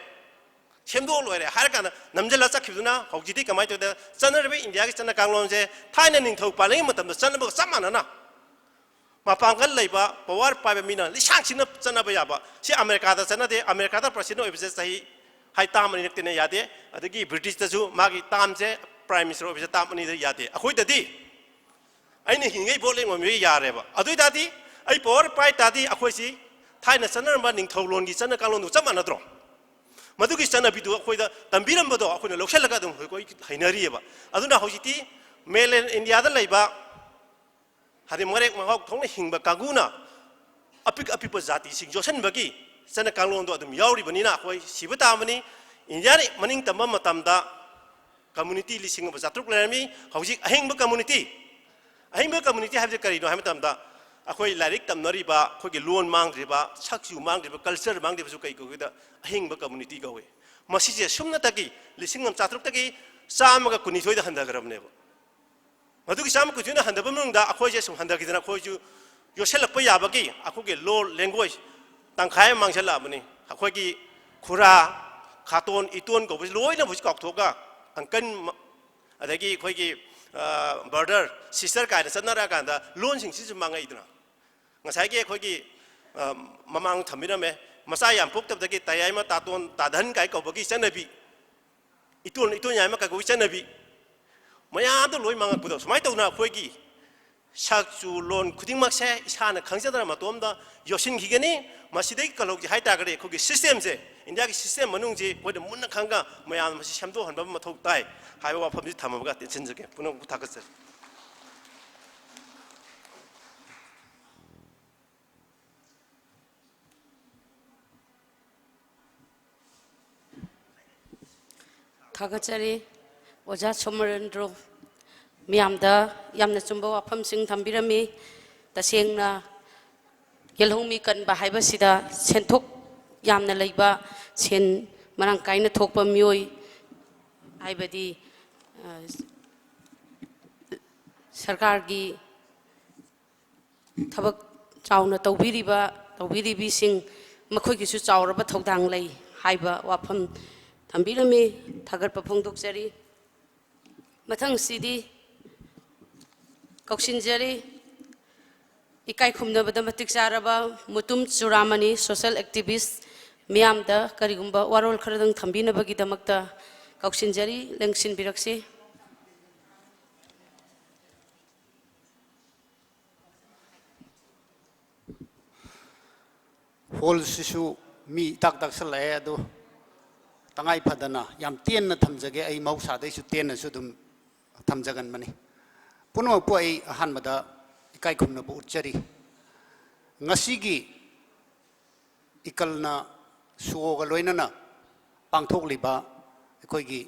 ꯁꯦꯝꯗꯣꯛꯑ ꯂꯣꯏꯔꯦ" ꯍꯥꯏꯔ ꯀꯥꯟꯗ ꯅꯝꯁꯤꯜꯂ ꯆꯠꯈꯤꯕꯗꯨꯅ ꯍꯧꯖꯤꯛꯇꯤ ꯀꯃꯥꯏꯅ ꯇꯧꯗꯦ? ꯆꯠꯅꯔꯤꯕ ꯏꯟꯗꯤꯌꯥꯒꯤ ꯆꯠꯅ ꯀꯥꯡꯂꯣꯟꯁꯦ ꯊꯥꯏꯅ ꯅꯤꯡꯊꯧ ꯄꯥꯜꯂꯤꯉꯩ ꯃꯇꯝꯗ ꯆꯠꯅꯕꯒ ꯆꯞ ꯃꯥꯟꯅꯅ ꯃꯄꯥꯡꯒꯜ ꯂꯩꯕ, power ꯄꯥꯏꯕ ꯃꯤꯅ ꯂꯤꯁꯥꯡ ꯁꯤꯟꯅ ꯆꯠꯅꯕ ꯌꯥꯕ꯫ ꯁꯤ ꯑꯃꯦꯔꯤꯀꯥꯗ ꯆꯠꯅꯗꯦ꯫ ꯑꯃꯦꯔꯤꯀꯥꯗ president ꯑꯣꯏꯕꯁꯦ ꯆꯍꯤ ꯍꯥꯏ term ꯑꯅꯤꯔꯛꯇꯅ ꯌꯥꯗꯦ꯫ ꯑꯗꯒꯤ ꯕ꯭ꯔꯤꯇꯤꯁꯇꯁꯨ ꯃꯥꯒꯤ termꯁꯦ, prime minister ꯑꯣꯏꯕꯁꯦ term ꯑꯅꯤꯗ ꯌꯥꯗꯦ꯫ ꯑꯩꯈꯣꯏꯗꯗꯤ ꯑꯩꯅ ꯍꯤꯡꯉꯩ ꯚꯣꯠ ꯂꯦꯡꯕ ꯃꯤꯑꯣꯏ ꯌꯥꯔꯦꯕ꯫ ꯑꯗꯨ ꯑꯣꯏ ꯇꯥꯔꯗꯤ ꯑꯩ power ꯄꯥꯏ ꯇꯥꯔꯗꯤ ꯑꯩꯈꯣꯏꯁꯤ ꯊꯥꯏꯅ ꯆꯠꯅꯔꯝꯕ ꯅꯤꯡꯊꯧꯂꯣꯟꯒꯤ ꯆꯠꯅ ꯀꯥꯡꯂꯣꯟꯗꯨ ꯆꯞ ꯃꯥꯟꯅꯗ꯭ꯔꯣ? ꯃꯗꯨꯒꯤ ꯆꯠꯅꯕꯤꯗꯨ ꯑꯩꯈꯣꯏꯗ ꯇꯝꯕꯤꯔꯝꯕꯗꯣ ꯑꯩꯈꯣꯏꯅ ꯂꯧꯁꯤꯜꯂꯒ ꯑꯗꯨꯝ ꯑꯩꯈꯣꯏ ꯍꯩꯅꯔꯤꯑꯕ꯫ ꯑꯗꯨꯅ ꯍꯧꯖꯤꯛꯇꯤ mainland ꯏꯟꯗꯤꯌꯥꯗ ꯂꯩꯕ, ꯍꯥꯏꯗꯤ ꯃꯔꯦꯛ ꯃꯍꯥꯎ ꯊꯣꯛꯅ ꯍꯤꯡꯕ ꯀꯥꯡꯕꯨꯅ ꯑꯄꯤꯛ ꯑꯄꯤꯛꯄ ꯖꯥꯇꯤꯁꯤꯡ ꯌꯣꯠꯁꯤꯟꯕꯒꯤ ꯆꯠꯅ ꯀꯥꯡꯂꯣꯟꯗꯣ ꯑꯗꯨꯝ ꯌꯥꯎꯔꯤꯕꯅꯤꯅ ꯑꯩꯈꯣꯏ ꯁꯤꯕ ꯇꯥꯕꯅꯤ꯫ ꯏꯟꯗꯤꯌꯥꯅ ꯃꯅꯤꯡ ꯇꯝꯕ ꯃꯇꯝꯗ community ꯂꯤꯁꯤꯡ ꯑꯃ ꯆꯥꯇ꯭ꯔꯨꯛ ꯂꯩꯔꯝꯃꯤ꯫ ꯍꯧꯖꯤꯛ ꯑꯍꯤꯡꯕ community, ꯑꯍꯤꯡꯕ community ꯍꯥꯏꯕꯁꯤ ꯀꯔꯤꯅꯣ ꯍꯥꯏꯕ ꯃꯇꯝꯗ, ꯑꯩꯈꯣꯏ ꯂꯥꯏꯔꯤꯛ ꯇꯝꯅꯔꯤꯕ, ꯑꯩꯈꯣꯏꯒꯤ ꯂꯣꯟ ꯃꯥꯡꯗ꯭ꯔꯤꯕ, ꯁꯛꯆꯨ ꯃꯥꯡꯗ꯭ꯔꯤꯕ, culture ꯃꯥꯡꯗ꯭ꯔꯤꯕꯁꯨ ꯀꯩ ꯀꯧꯒꯦꯗ ꯑꯍꯤꯡꯕ community ꯀꯧꯏ꯫ ꯃꯁꯤꯁꯦ ꯁꯨꯞꯅꯇꯒꯤ ꯂꯤꯁꯤꯡ ꯑꯃ ꯆꯥꯇ꯭ꯔꯨꯛꯇꯒꯤ ꯆꯥꯝꯃꯒ ꯀꯨꯟꯅꯤꯊꯣꯏꯗ ꯍꯟꯊꯈ꯭ꯔꯕꯅꯦꯕ꯫ ꯃꯗꯨꯒꯤ ꯆꯥꯝꯃ ꯀꯨꯟꯊꯣꯏꯅ ꯍꯟꯊꯕ ꯃꯅꯨꯡꯗ ꯑꯩꯈꯣꯏꯁꯦ ꯁꯨꯝ ꯍꯟꯊꯈꯤꯗꯅ ꯑꯩꯈꯣꯏꯁꯨ ꯌꯣꯠꯁꯤꯜꯂꯛꯄ ꯌꯥꯕꯒꯤ ꯑꯩꯈꯣꯏꯒꯤ ꯂꯣꯟ language ꯇꯪꯈꯥꯏ ꯑꯃ ꯃꯥꯡꯁꯤꯜꯂꯛꯑꯕꯅꯤ꯫ ꯑꯩꯈꯣꯏꯒꯤ ꯈꯨꯔꯥ, ꯈꯥꯇꯣꯟ, ꯏꯇꯣꯟ ꯀꯧꯕꯁꯤ ꯂꯣꯏꯅ ꯍꯧꯖꯤꯛ ꯀꯥꯎꯊꯣꯛꯑꯒ uncle, ꯑꯗꯒꯤ ꯑꯩꯈꯣꯏꯒꯤ brother sister ꯀꯥꯏꯅ ꯆꯠꯅꯔꯛꯑꯀꯥꯟꯗ ꯂꯣꯟꯁꯤꯡꯁꯤꯁꯨ ꯃꯥꯡꯉꯛꯏꯗꯅ꯫ ꯉꯁꯥꯏꯒꯤ ꯑꯩꯈꯣꯏꯒꯤ ꯃꯃꯥꯡ ꯊꯝꯕꯤꯔꯝꯃꯦ, ꯃꯆꯥ ꯌꯥꯝ ꯄꯣꯛꯇꯕꯗꯒꯤ ꯇꯌꯥꯏꯃ, ꯇꯥꯇꯣꯟ, ꯇꯥꯗꯟ ꯀꯥꯏ ꯀꯧꯕꯒꯤ ꯆꯠꯅꯕꯤ, ꯏꯇꯣꯟ ꯏꯇꯣꯟ ꯌꯥꯏꯃ ꯀꯧꯕꯒꯤ ꯆꯠꯅꯕꯤ, ꯃꯌꯥꯝꯗꯣ ꯂꯣꯏ ꯃꯥꯡꯉꯛꯄꯗꯣ꯫ ꯁꯨꯃꯥꯏꯅ ꯇꯧꯗꯅ ꯑꯩꯈꯣꯏꯒꯤ ꯁꯛ ꯆꯨ ꯂꯣꯟ ꯈꯨꯗꯤꯡꯃꯛꯁꯦ ꯏꯁꯥꯅ ꯈꯪꯖꯗꯅ ꯃꯇꯣꯝꯗ ꯌꯣꯠꯁꯤꯟꯈꯤꯒꯅꯤ꯫ ꯃꯁꯤꯗꯒꯤ ꯀꯜꯍꯧꯁꯦ ꯍꯥꯏ ꯇꯥꯔꯒꯗꯤ ꯑꯩꯈꯣꯏꯒꯤ systemꯁꯦ, ꯏꯟꯗꯤꯌꯥꯒꯤ system ꯃꯅꯨꯡꯁꯤ ꯑꯩꯈꯣꯏꯅ ꯃꯨꯟꯅ ꯈꯪꯉꯒ ꯃꯌꯥꯝ ꯃꯁꯤ ꯁꯦꯝꯗꯣꯛꯍꯟꯕ ꯑꯃ ꯃꯊꯧ ꯇꯥꯏ ꯍꯥꯏꯕ ꯋꯥꯐꯝꯁꯤ ꯊꯝꯃꯒ ꯇꯦꯟꯁꯤꯟꯖꯒꯦ꯫ ꯄꯨꯝꯅꯃꯛꯄꯨ ꯊꯥꯒꯠꯆꯔꯤ꯫ ꯊꯥꯒꯠꯆꯔꯤ ꯑꯣꯖꯥ ꯁꯣꯃꯔꯦꯟꯗ꯭ꯔꯣ꯫ ꯃꯤꯌꯥꯝꯗ ꯌꯥꯝꯅ ꯆꯨꯝꯕ ꯋꯥꯐꯝꯁꯤꯡ ꯊꯝꯕꯤꯔꯝꯃꯤ꯫ ꯇꯁꯦꯡꯅ ꯌꯦꯜꯍꯧꯃꯤ ꯀꯟꯕ ꯍꯥꯏꯕꯁꯤꯗ ꯁꯦꯟꯊꯣꯛ ꯌꯥꯝꯅ ꯂꯩꯕ, ꯁꯦꯟ ꯃꯔꯥꯡ ꯀꯥꯏꯅ ꯊꯣꯛꯄ ꯃꯤꯑꯣꯏ, ꯍꯥꯏꯕꯗꯤ, ꯑ, ꯁꯔꯀꯥꯔꯒꯤ ꯊꯕꯛ ꯆꯥꯎꯅ ꯇꯧꯕꯤꯔꯤꯕ, ꯇꯧꯕꯤꯔꯤꯕꯤꯁꯤꯡ ꯃꯈꯣꯏꯒꯤꯁꯨ ꯆꯥꯎꯔꯕ ꯊꯧꯗꯥꯡ ꯂꯩ ꯍꯥꯏꯕ ꯋꯥꯐꯝ ꯊꯝꯕꯤꯔꯝꯃꯤ꯫ ꯊꯥꯒꯠꯄ ꯐꯣꯡꯗꯣꯛꯆꯔꯤ꯫ ꯃꯊꯪꯁꯤꯗꯤ ꯀꯧꯁꯤꯟꯖꯔꯤ ꯏꯀꯥꯏ ꯈꯨꯝꯅꯕꯗ ꯃꯇꯤꯛ ꯆꯥꯔꯕ ꯃꯨꯇꯨꯝ ꯆꯨꯔꯥꯃꯅꯤ, social activist, ꯃꯤꯌꯥꯝꯗ ꯀꯔꯤꯒꯨꯝꯕ ꯋꯥꯔꯣꯜ ꯈꯔꯗꯪ ꯊꯝꯕꯤꯅꯕꯒꯤꯗꯃꯛꯇ ꯀꯧꯁꯤꯟꯖꯔꯤ꯫ ꯂꯦꯡꯁꯤꯟꯕꯤꯔꯛꯁꯤ꯫ ꯍꯣꯜꯁꯤꯁꯨ ꯃꯤ ꯏꯇꯥꯛ ꯇꯥꯛꯁꯜꯂꯛꯑꯦ꯫ ꯑꯗꯣ ꯇꯉꯥꯏ ꯐꯗꯅ ꯌꯥꯝ ꯇꯦꯟꯅ ꯊꯝꯖꯒꯦ꯫ ꯑꯩ ꯃꯍꯧꯁꯥꯗꯩꯁꯨ ꯇꯦꯟꯅꯁꯨ ꯑꯗꯨꯝ ꯊꯝꯖꯒꯟꯕꯅꯤ꯫ ꯄꯨꯝꯅꯃꯛꯄꯨ ꯑꯩ ꯑꯍꯥꯟꯕꯗ ꯏꯀꯥꯏ ꯈꯨꯝꯅꯕ ꯎꯠꯆꯔꯤ꯫ ꯉꯁꯤꯒꯤ ꯏꯀꯜꯅ ꯁꯨꯑꯣꯒ ꯂꯣꯏꯅꯅ ꯄꯥꯡꯊꯣꯛꯂꯤꯕ ꯑꯩꯈꯣꯏꯒꯤ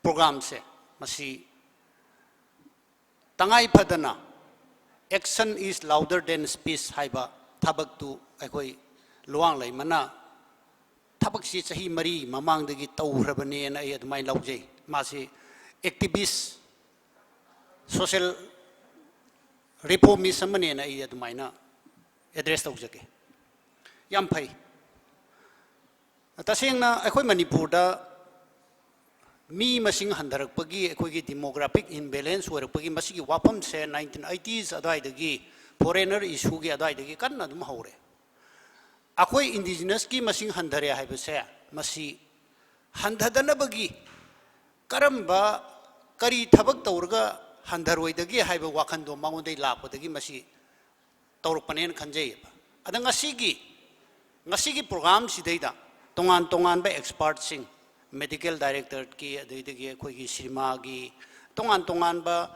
ꯄ꯭ꯔꯣꯒ꯭ꯔꯥꯝꯁꯦ, ꯃꯁꯤ ꯇꯉꯥꯏ ꯐꯗꯅ "Action is louder than speech" ꯍꯥꯏꯕ ꯊꯕꯛꯇꯨ ꯑꯩꯈꯣꯏ ꯂꯨꯋꯥꯡꯂꯩꯃꯅ ꯊꯕꯛꯁꯤ ꯆꯍꯤ ꯃꯔꯤ ꯃꯃꯥꯡꯗꯒꯤ ꯇꯧꯈ꯭ꯔꯕꯅꯦꯅ ꯑꯩ ꯑꯗꯨꯃꯥꯏꯅ ꯂꯧꯖꯩ꯫ ꯃꯥꯁꯤ activist, social reformist ꯑꯃꯅꯦꯅ ꯑꯩ ꯑꯗꯨꯃꯥꯏꯅ address ꯇꯧꯖꯒꯦ꯫ ꯌꯥꯝ ꯐꯩ꯫ ꯇꯁꯦꯡꯅ ꯑꯩꯈꯣꯏ ꯃꯅꯤꯄꯨꯔꯗ ꯃꯤ ꯃꯁꯤꯡ ꯍꯟꯊꯔꯛꯄꯒꯤ, ꯑꯩꯈꯣꯏꯒꯤ demographic imbalance ꯑꯣꯏꯔꯛꯄꯒꯤ ꯃꯁꯤꯒꯤ ꯋꯥꯐꯝꯁꯦ nineteen eighties ꯑꯗꯨꯋꯥꯏꯗꯒꯤ, foreigner issueꯒꯤ ꯑꯗꯨꯋꯥꯏꯗꯒꯤ ꯀꯟꯅ ꯑꯗꯨꯝ ꯍꯧꯔꯦ꯫ ꯑꯩꯈꯣꯏ indigenousꯀꯤ ꯃꯁꯤꯡ ꯍꯟꯊꯔꯦ ꯍꯥꯏꯕꯁꯦ, ꯃꯁꯤ ꯍꯟꯊꯗꯅꯕꯒꯤ ꯀꯔꯝꯕ, ꯀꯔꯤ ꯊꯕꯛ ꯇꯧꯔꯒ ꯍꯟꯊꯔꯣꯏꯗꯒꯦ ꯍꯥꯏꯕ ꯋꯥꯈꯜꯗꯣ ꯃꯉꯣꯟꯗꯒꯤ ꯂꯥꯛꯄꯗꯒꯤ ꯃꯁꯤ ꯇꯧꯔꯛꯄꯅꯦꯅ ꯈꯟꯖꯩꯌꯦꯕ꯫ ꯑꯗ ꯉꯁꯤꯒꯤ, ꯉꯁꯤꯒꯤ programꯁꯤꯗꯩꯗ ꯇꯣꯉꯥꯟ ꯇꯣꯉꯥꯟꯕ expertꯁꯤꯡ, medical directorꯀꯤ, ꯑꯗꯩꯗꯒꯤ ꯑꯩꯈꯣꯏꯒꯤ ꯁꯤꯅꯦꯃꯥꯒꯤ ꯇꯣꯉꯥꯟ ꯇꯣꯉꯥꯟꯕ,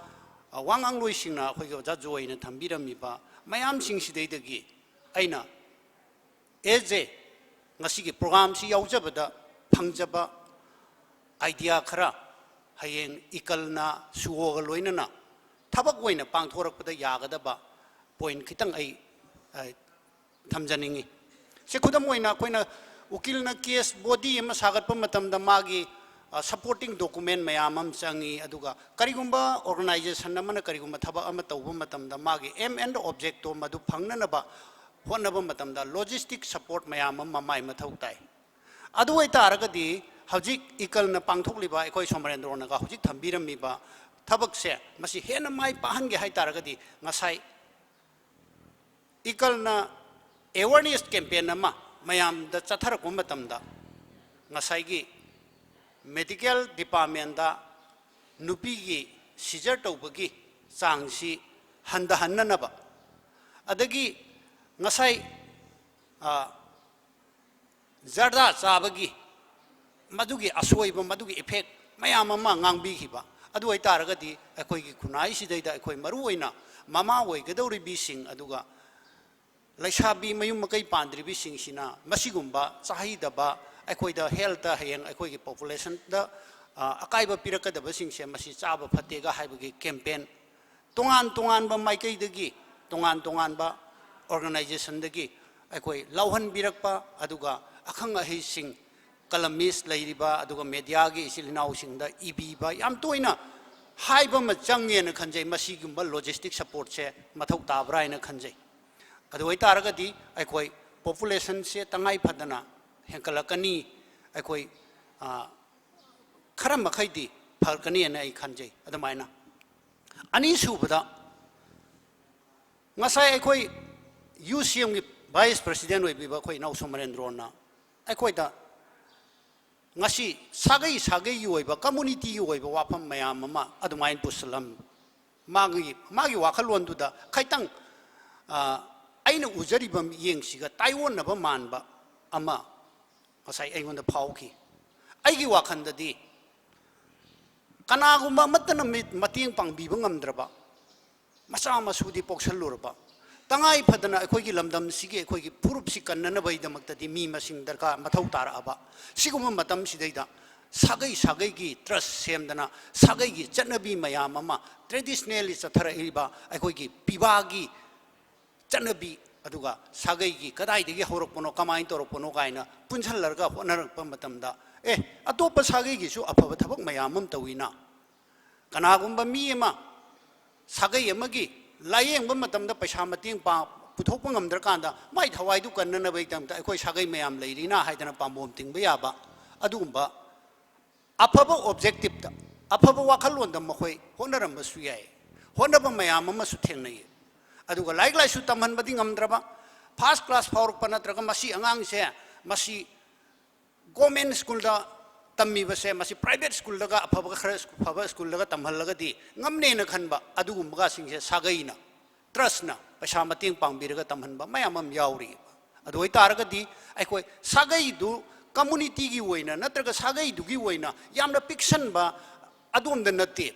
ꯑ, ꯋꯥ ꯉꯥꯡꯂꯣꯏꯁꯤꯡꯅ ꯑꯩꯈꯣꯏꯒꯤ ꯑꯣꯖꯥ ꯖꯣꯏꯅ ꯊꯝꯕꯤꯔꯝꯃꯤꯕ ꯃꯌꯥꯝꯁꯤꯡꯁꯤꯗꯩꯗꯒꯤ ꯑꯩꯅ as a ꯉꯁꯤꯒꯤ programꯁꯤ ꯌꯥꯎꯖꯕꯗ ꯐꯪꯖꯕ idea ꯈꯔ ꯍꯌꯦꯡ ꯏꯀꯜꯅ ꯁꯨꯑꯣꯒ ꯂꯣꯏꯅꯅ ꯊꯕꯛ ꯑꯣꯏꯅ ꯄꯥꯡꯊꯣꯔꯛꯄꯗ ꯌꯥꯒꯗꯕ point ꯈꯤꯇꯪ ꯑꯩ, ꯑ, ꯊꯝꯖꯅꯤꯡꯉꯤ꯫ ꯁꯤ ꯈꯨꯗꯝ ꯑꯣꯏꯅ ꯑꯩꯈꯣꯏꯅ ꯎꯀꯤꯜꯅ case body ꯑꯃ ꯁꯥꯒꯠꯄ ꯃꯇꯝꯗ ꯃꯥꯒꯤ, ꯑ, supporting document ꯃꯌꯥꯝ ꯑꯃ ꯆꯪꯉꯤ, ꯑꯗꯨꯒ ꯀꯔꯤꯒꯨꯝꯕ organization ꯑꯃꯅ ꯀꯔꯤꯒꯨꯝꯕ ꯊꯕꯛ ꯑꯃ ꯇꯧꯕ ꯃꯇꯝꯗ ꯃꯥꯒꯤ aim and objectꯇꯣ ꯃꯗꯨ ꯐꯪꯅꯅꯕ ꯍꯣꯠꯅꯕ ꯃꯇꯝꯗ logistic support ꯃꯌꯥꯝ ꯑꯃ ꯃꯥꯏ ꯃꯊꯧ ꯇꯥꯏ꯫ ꯑꯗꯨ ꯑꯣꯏꯇꯥꯔꯒꯗꯤ ꯍꯧꯖꯤꯛ ꯏꯀꯜꯅ ꯄꯥꯡꯊꯣꯛꯂꯤꯕ, ꯑꯩꯈꯣꯏ ꯁꯣꯃꯔꯦꯟꯗ꯭ꯔꯣꯅꯒ ꯍꯧꯖꯤꯛ ꯊꯝꯕꯤꯔꯝꯃꯤꯕ ꯊꯕꯛꯁꯦ, ꯃꯁꯤ ꯍꯦꯟꯅ ꯃꯥꯏ ꯄꯥꯛꯍꯟꯒꯦ ꯍꯥꯏ ꯇꯥꯔꯒꯗꯤ ꯉꯁꯥꯏ ꯏꯀꯜꯅ awareness campaign ꯑꯃ ꯃꯌꯥꯝꯗ ꯆꯠꯊꯔꯛꯄ ꯃꯇꯝꯗ ꯉꯁꯥꯏꯒꯤ medical departmentꯇ ꯅꯨꯄꯤꯒꯤ seizure ꯇꯧꯕꯒꯤ ꯆꯥꯡꯁꯤ ꯍꯟꯊꯍꯟꯅꯅꯕ, ꯑꯗꯒꯤ ꯉꯁꯥꯏ, ꯑ, ꯖꯔꯗꯥ ꯆꯥꯕꯒꯤ ꯃꯗꯨꯒꯤ ꯑꯁꯣꯏꯕ, ꯃꯗꯨꯒꯤ effect ꯃꯌꯥꯝ ꯑꯃ ꯉꯥꯡꯕꯤꯈꯤꯕ꯫ ꯑꯗꯨ ꯑꯣꯏꯇꯥꯔꯒꯗꯤ ꯑꯩꯈꯣꯏꯒꯤ ꯈꯨꯟꯅꯥꯏꯁꯤꯗꯩꯗ ꯑꯩꯈꯣꯏ ꯃꯔꯨ ꯑꯣꯏꯅ ꯃꯃꯥ ꯑꯣꯏꯒꯗꯧꯔꯤꯕꯤꯁꯤꯡ, ꯑꯗꯨꯒ ꯂꯩꯁꯥꯕꯤ ꯃꯌꯨꯝ ꯃꯀꯩ ꯄꯥꯟꯗ꯭ꯔꯤꯕꯤꯁꯤꯡꯁꯤꯅ ꯃꯁꯤꯒꯨꯝꯕ ꯆꯥꯍꯩꯗꯕ, ꯑꯩꯈꯣꯏꯗ healthꯇ ꯍꯌꯦꯡ ꯑꯩꯈꯣꯏꯒꯤ populationꯗ, ꯑ, ꯑꯀꯥꯏꯕ ꯄꯤꯔꯛꯀꯗꯕꯁꯤꯡꯁꯦ ꯃꯁꯤ ꯆꯥꯕ ꯐꯠꯇꯦꯒ ꯍꯥꯏꯕꯒꯤ campaign ꯇꯣꯉꯥꯟ ꯇꯣꯉꯥꯟꯕ ꯃꯥꯏꯀꯩꯗꯒꯤ, ꯇꯣꯉꯥꯟ ꯇꯣꯉꯥꯟꯕ organizationꯗꯒꯤ ꯑꯩꯈꯣꯏ ꯂꯥꯎꯍꯟꯕꯤꯔꯛꯄ, ꯑꯗꯨꯒ ꯑꯈꯪ ꯑꯍꯩꯁꯤꯡ, columnist ꯂꯩꯔꯤꯕ, ꯑꯗꯨꯒ mediaꯒꯤ ꯏꯆꯤꯜ ꯏꯅꯥꯎꯁꯤꯡꯗ ꯏꯕꯤꯕ ꯌꯥꯝ ꯇꯣꯏꯅ ꯍꯥꯏꯕ ꯑꯃ ꯆꯪꯉꯦꯅ ꯈꯟꯖꯩ꯫ ꯃꯁꯤꯒꯨꯝꯕ logistic supportꯁꯦ ꯃꯊꯧ ꯇꯥꯕ꯭ꯔꯥ ꯍꯥꯏꯅ ꯈꯟꯖꯩ꯫ ꯑꯗꯨ ꯑꯣꯏꯇꯥꯔꯒꯗꯤ ꯑꯩꯈꯣꯏ populationꯁꯦ ꯇꯉꯥꯏ ꯐꯗꯅ ꯍꯦꯟꯒꯠꯂꯛꯀꯅꯤ꯫ ꯑꯩꯈꯣꯏ, ꯑ, ꯈꯔ ꯃꯈꯩꯗꯤ ꯐꯔꯛꯀꯅꯤꯅ ꯑꯩ ꯈꯟꯖꯩ꯫ ꯑꯗꯨꯃꯥꯏꯅ ꯑꯅꯤꯁꯨꯕꯗ, ꯉꯁꯥꯏ ꯑꯩꯈꯣꯏ ꯌꯨ ꯁꯤ ꯑꯦꯝꯒꯤ ꯚꯥꯏꯁ ꯄ꯭ꯔꯁꯤꯗꯦꯟ ꯑꯣꯏꯕꯤꯕ ꯑꯩꯈꯣꯏ ꯏꯅꯥꯎ ꯁꯣꯃꯔꯦꯟꯗ꯭ꯔꯣꯅ ꯑꯩꯈꯣꯏꯗ ꯉꯁꯤ ꯁꯥꯒꯩ ꯁꯥꯒꯩꯒꯤ ꯑꯣꯏꯕ, ꯀꯝꯃꯨꯅꯤꯇꯤꯒꯤ ꯑꯣꯏꯕ ꯋꯥꯐꯝ ꯃꯌꯥꯝ ꯑꯃ ꯑꯗꯨꯃꯥꯏꯅ ꯄꯨꯁꯤꯜꯂꯝ, ꯃꯥꯒꯤ, ꯃꯥꯒꯤ ꯋꯥꯈꯜꯂꯣꯟꯗꯨꯗ ꯈꯤꯇꯪ, ꯑ, ꯑꯩꯅ ꯎꯖꯔꯤꯕ ꯃꯤꯠꯌꯦꯡꯁꯤꯒ ꯇꯥꯏꯑꯣꯟꯅꯕ ꯃꯥꯟꯕ ꯑꯃ ꯉꯁꯥꯏ ꯑꯩꯉꯣꯟꯗ ꯐꯥꯎꯈꯤ꯫ ꯑꯩꯒꯤ ꯋꯥꯈꯜꯗꯗꯤ ꯀꯅꯥꯒꯨꯝꯕ ꯑꯃꯠꯇꯅ ꯃꯤ-, ꯃꯇꯦꯡ ꯄꯥꯡꯕꯤꯕ ꯉꯝꯗ꯭ꯔꯕ, ꯃꯆꯥ ꯃꯁꯨꯗꯤ ꯄꯣꯛꯁꯜꯂꯨꯔꯕ, ꯇꯉꯥꯏ ꯐꯗꯅ ꯑꯩꯈꯣꯏꯒꯤ ꯂꯝꯗꯝꯁꯤꯒꯤ ꯑꯩꯈꯣꯏꯒꯤ ꯐꯨꯔꯨꯞꯁꯤ ꯀꯟꯅꯅꯕꯒꯤꯗꯃꯛꯇꯗꯤ ꯃꯤ ꯃꯁꯤꯡ ꯗꯔꯀꯥꯔ, ꯃꯊꯧ ꯇꯥꯔꯛꯑꯕ, ꯁꯤꯒꯨꯝꯕ ꯃꯇꯝꯁꯤꯗꯩꯗ ꯁꯥꯒꯩ ꯁꯥꯒꯩꯒꯤ ꯇ꯭ꯔꯁ ꯁꯦꯝꯗꯅ ꯁꯥꯒꯩꯒꯤ ꯆꯠꯅꯕꯤ ꯃꯌꯥꯝ ꯑꯃ, ꯇ꯭ꯔꯦꯗꯤꯁꯅꯦꯜꯂꯤ ꯆꯠꯊꯔꯛꯏꯕ ꯑꯩꯈꯣꯏꯒꯤ ꯄꯤꯕꯥꯒꯤ ꯆꯠꯅꯕꯤ, ꯑꯗꯨꯒ ꯁꯥꯒꯩꯒꯤ ꯀꯗꯥꯏꯗꯒꯤ ꯍꯧꯔꯛꯄꯅꯣ, ꯀꯃꯥꯏꯅ ꯇꯧꯔꯛꯄꯅꯣ ꯀꯥꯏꯅ ꯄꯨꯟꯁꯤꯜꯂꯔꯒ ꯍꯣꯠꯅꯔꯛꯄ ꯃꯇꯝꯗ, ꯑꯦ, ꯑꯇꯣꯞꯄ ꯁꯥꯒꯩꯒꯤꯁꯨ ꯑꯐꯕ ꯊꯕꯛ ꯃꯌꯥꯝ ꯑꯃ ꯇꯧꯏꯅ, ꯀꯅꯥꯒꯨꯝꯕ ꯃꯤ ꯑꯃ ꯁꯥꯒꯩ ꯑꯃꯒꯤ ꯂꯥꯌꯦꯡꯕ ꯃꯇꯝꯗ ꯄꯩꯁꯥ ꯃꯇꯦꯡ ꯄꯥꯡ-, ꯄꯨꯊꯣꯛꯄ ꯉꯝꯗ꯭ꯔꯀꯥꯟꯗ ꯃꯥꯏ ꯊꯋꯥꯏꯗꯨ ꯀꯟꯅꯅꯕꯒꯤꯗꯃꯛꯇ ꯑꯩꯈꯣꯏ ꯁꯥꯒꯩ ꯃꯌꯥꯝ ꯂꯩꯔꯤꯅ ꯍꯥꯏꯗꯅ ꯄꯥꯝꯕꯣꯝ ꯇꯤꯡꯕ ꯌꯥꯕ, ꯑꯗꯨꯒꯨꯝꯕ ꯑꯐꯕ ꯑꯣꯕꯖꯦꯛꯇꯤꯞꯇ, ꯑꯐꯕ ꯋꯥꯈꯜꯂꯣꯟꯗ ꯃꯈꯣꯏ ꯍꯣꯠꯅꯔꯝꯕꯁꯨ ꯌꯥꯏ꯫ ꯍꯣꯠꯅꯕ ꯃꯌꯥꯝ ꯑꯃꯁꯨ ꯊꯦꯡꯅꯩ꯫ ꯑꯗꯨꯒ ꯂꯥꯏꯔꯤꯛ ꯂꯥꯏꯁꯨ ꯇꯝꯍꯟꯕꯗꯤ ꯉꯝꯗ꯭ꯔꯕ, ꯐꯥꯔꯁ ꯀ꯭ꯂꯥꯁ ꯐꯥꯎꯔꯛꯄ ꯅꯠꯇ꯭ꯔꯒ ꯃꯁꯤ ꯑꯉꯥꯡꯁꯦ, ꯃꯁꯤ ꯒꯣꯔꯃꯦꯟ ꯁ꯭ꯀꯨꯜꯗ ꯇꯝꯃꯤꯕꯁꯦ, ꯃꯁꯤ ꯄ꯭ꯔꯥꯏꯚꯦꯠ ꯁ꯭ꯀꯨꯜꯗꯒ, ꯑꯐꯕ ꯈꯔ ꯐꯕ ꯁ꯭ꯀꯨꯜꯗꯒ ꯇꯝꯍꯜꯂꯒꯗꯤ ꯉꯝꯅꯦꯅ ꯈꯟꯕ, ꯑꯗꯨꯒꯨꯝꯕꯒꯁꯤꯡꯁꯦ ꯁꯥꯒꯩꯅ, ꯇ꯭ꯔꯁꯅ ꯄꯩꯁꯥ ꯃꯇꯦꯡ ꯄꯥꯡꯕꯤꯔꯒ ꯇꯝꯍꯟꯕ ꯃꯌꯥꯝ ꯑꯃ ꯌꯥꯎꯔꯤꯕ꯫ ꯑꯗꯨ ꯑꯣꯏꯇꯥꯔꯒꯗꯤ ꯑꯩꯈꯣꯏ ꯁꯥꯒꯩꯗꯨ ꯀꯝꯃꯨꯅꯤꯇꯤꯒꯤ ꯑꯣꯏꯅ ꯅꯠꯇ꯭ꯔꯒ ꯁꯥꯒꯩꯗꯨꯒꯤ ꯑꯣꯏꯅ ꯌꯥꯝꯅ ꯄꯤꯛꯁꯟꯕ ꯑꯗꯣꯝꯗ ꯅꯠꯇꯦ꯫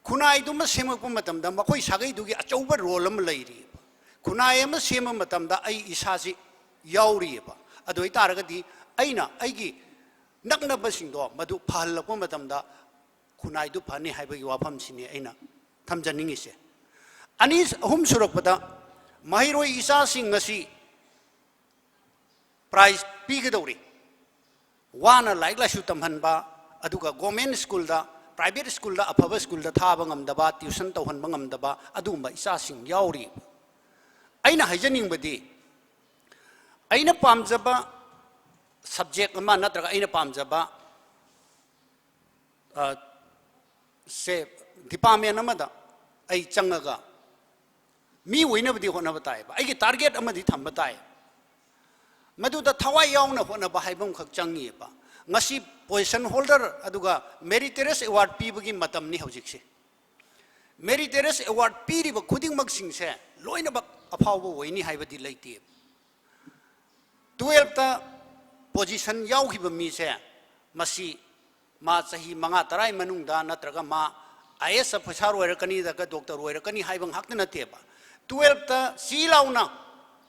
ꯈꯨꯟꯅꯥꯏꯗꯨꯃ ꯁꯦꯝꯃꯛꯄ ꯃꯇꯝꯗ ꯃꯈꯣꯏ ꯁꯥꯒꯩꯗꯨꯒꯤ ꯑꯆꯧꯕ ꯔꯣꯜ ꯑꯃ ꯂꯩꯔꯤꯑꯕ꯫ ꯈꯨꯟꯅꯥꯏ ꯑꯃ ꯁꯦꯝꯕ ꯃꯇꯝꯗ ꯑꯩ ꯏꯁꯥꯁꯤ ꯌꯥꯎꯔꯤꯑꯕ꯫ ꯑꯗꯨ ꯑꯣꯏꯇꯥꯔꯒꯗꯤ ꯑꯩꯅ ꯑꯩꯒꯤ ꯅꯛꯅꯕꯁꯤꯡꯗꯣ ꯃꯗꯨ ꯐꯍꯜꯂꯛꯄ ꯃꯇꯝꯗ ꯈꯨꯟꯅꯥꯏꯗꯨ ꯐꯅꯤ ꯍꯥꯏꯕꯒꯤ ꯋꯥꯐꯝꯁꯤꯅꯤ ꯑꯩꯅ ꯊꯝꯖꯅꯤꯡꯉꯤꯁꯦ꯫ ꯑꯅꯤ, ꯑꯍꯨꯝ ꯁꯨꯔꯛꯄꯗ, ꯃꯍꯩꯔꯣꯏ ꯏꯆꯥꯁꯤꯡ ꯑꯁꯤ ꯄ꯭ꯔꯥꯏꯖ ꯄꯤꯒꯗꯧꯔꯤ꯫ ꯋꯥꯅ ꯂꯥꯏꯔꯤꯛ ꯂꯥꯏꯁꯨ ꯇꯝꯍꯟꯕ, ꯑꯗꯨꯒ ꯒꯣꯔꯃꯦꯟ ꯁ꯭ꯀꯨꯜꯗ, ꯄ꯭ꯔꯥꯏꯚꯦꯠ ꯁ꯭ꯀꯨꯜꯗ, ꯑꯐꯕ ꯁ꯭ꯀꯨꯜꯗ ꯊꯥꯕ ꯉꯝꯗꯕ, ꯇ꯭ꯌꯨꯁꯟ ꯇꯧꯍꯟꯕ ꯉꯝꯗꯕ, ꯑꯗꯨꯒꯨꯝꯕ ꯏꯆꯥꯁꯤꯡ ꯌꯥꯎꯔꯤ꯫ ꯑꯩꯅ ꯍꯥꯏꯖꯅꯤꯡꯕꯗꯤ, ꯑꯩꯅ ꯄꯥꯝꯖꯕ ꯁꯕꯖꯦꯛ ꯑꯃ ꯅꯠꯇ꯭ꯔꯒ ꯑꯩꯅ ꯄꯥꯝꯖꯕ ꯁꯦ ꯗꯤꯄꯥꯔꯠꯃꯦꯟ ꯑꯃꯗ ꯑꯩ ꯆꯪꯉꯒ ꯃꯤ ꯑꯣꯏꯅꯕꯗꯤ ꯍꯣꯠꯅꯕ ꯇꯥꯏꯌꯦꯕ, ꯑꯩꯒꯤ ꯇꯥꯔꯒꯦꯠ ꯑꯃꯗꯤ ꯊꯝꯕ ꯇꯥꯏ꯫ ꯃꯗꯨꯗ ꯊꯋꯥꯏ ꯌꯥꯎꯅ ꯍꯣꯠꯅꯕ ꯍꯥꯏꯕ ꯑꯃꯈꯛ ꯆꯪꯉꯤꯑꯕ꯫ ꯉꯁꯤ ꯄꯣꯖꯤꯁꯟ ꯍꯣꯜꯗꯔ ꯑꯗꯨꯒ ꯃꯦꯔꯤꯇꯣꯔꯤꯌꯁ ꯑꯦꯋꯥꯔꯗ ꯄꯤꯕꯒꯤ ꯃꯇꯝꯅꯤ ꯍꯧꯖꯤꯛꯁꯦ꯫ ꯃꯦꯔꯤꯇꯣꯔꯤꯌꯁ ꯑꯦꯋꯥꯔꯗ ꯄꯤꯔꯤꯕ ꯈꯨꯗꯤꯡꯃꯛꯁꯤꯡꯁꯦ ꯂꯣꯏꯅꯃꯛ ꯑꯐꯥꯎꯕ ꯑꯣꯏꯅꯤ ꯍꯥꯏꯕꯗꯤ ꯂꯩꯇꯦ꯫ ꯇꯨꯋꯦꯜꯐꯇ ꯄꯣꯖꯤꯁꯟ ꯌꯥꯎꯈꯤꯕ ꯃꯤꯁꯦ, ꯃꯁꯤ ꯃꯥ ꯆꯍꯤ ꯃꯉꯥ ꯇꯔꯥꯒꯤ ꯃꯅꯨꯡꯗ ꯅꯠꯇ꯭ꯔꯒ ꯃꯥ ꯑꯥꯏ ꯑꯦꯁ ꯑꯣꯐꯤꯁꯥꯔ ꯑꯣꯏꯔꯛꯀꯅꯤ, ꯅꯠꯇ꯭ꯔꯒ ꯗꯣꯛꯇꯔ ꯑꯣꯏꯔꯛꯀꯅꯤ ꯍꯥꯏꯕ ꯉꯥꯛꯇ ꯅꯠꯇꯦꯕ꯫ ꯇꯨꯋꯦꯜꯐꯇ ꯆꯤ ꯂꯥꯎꯅ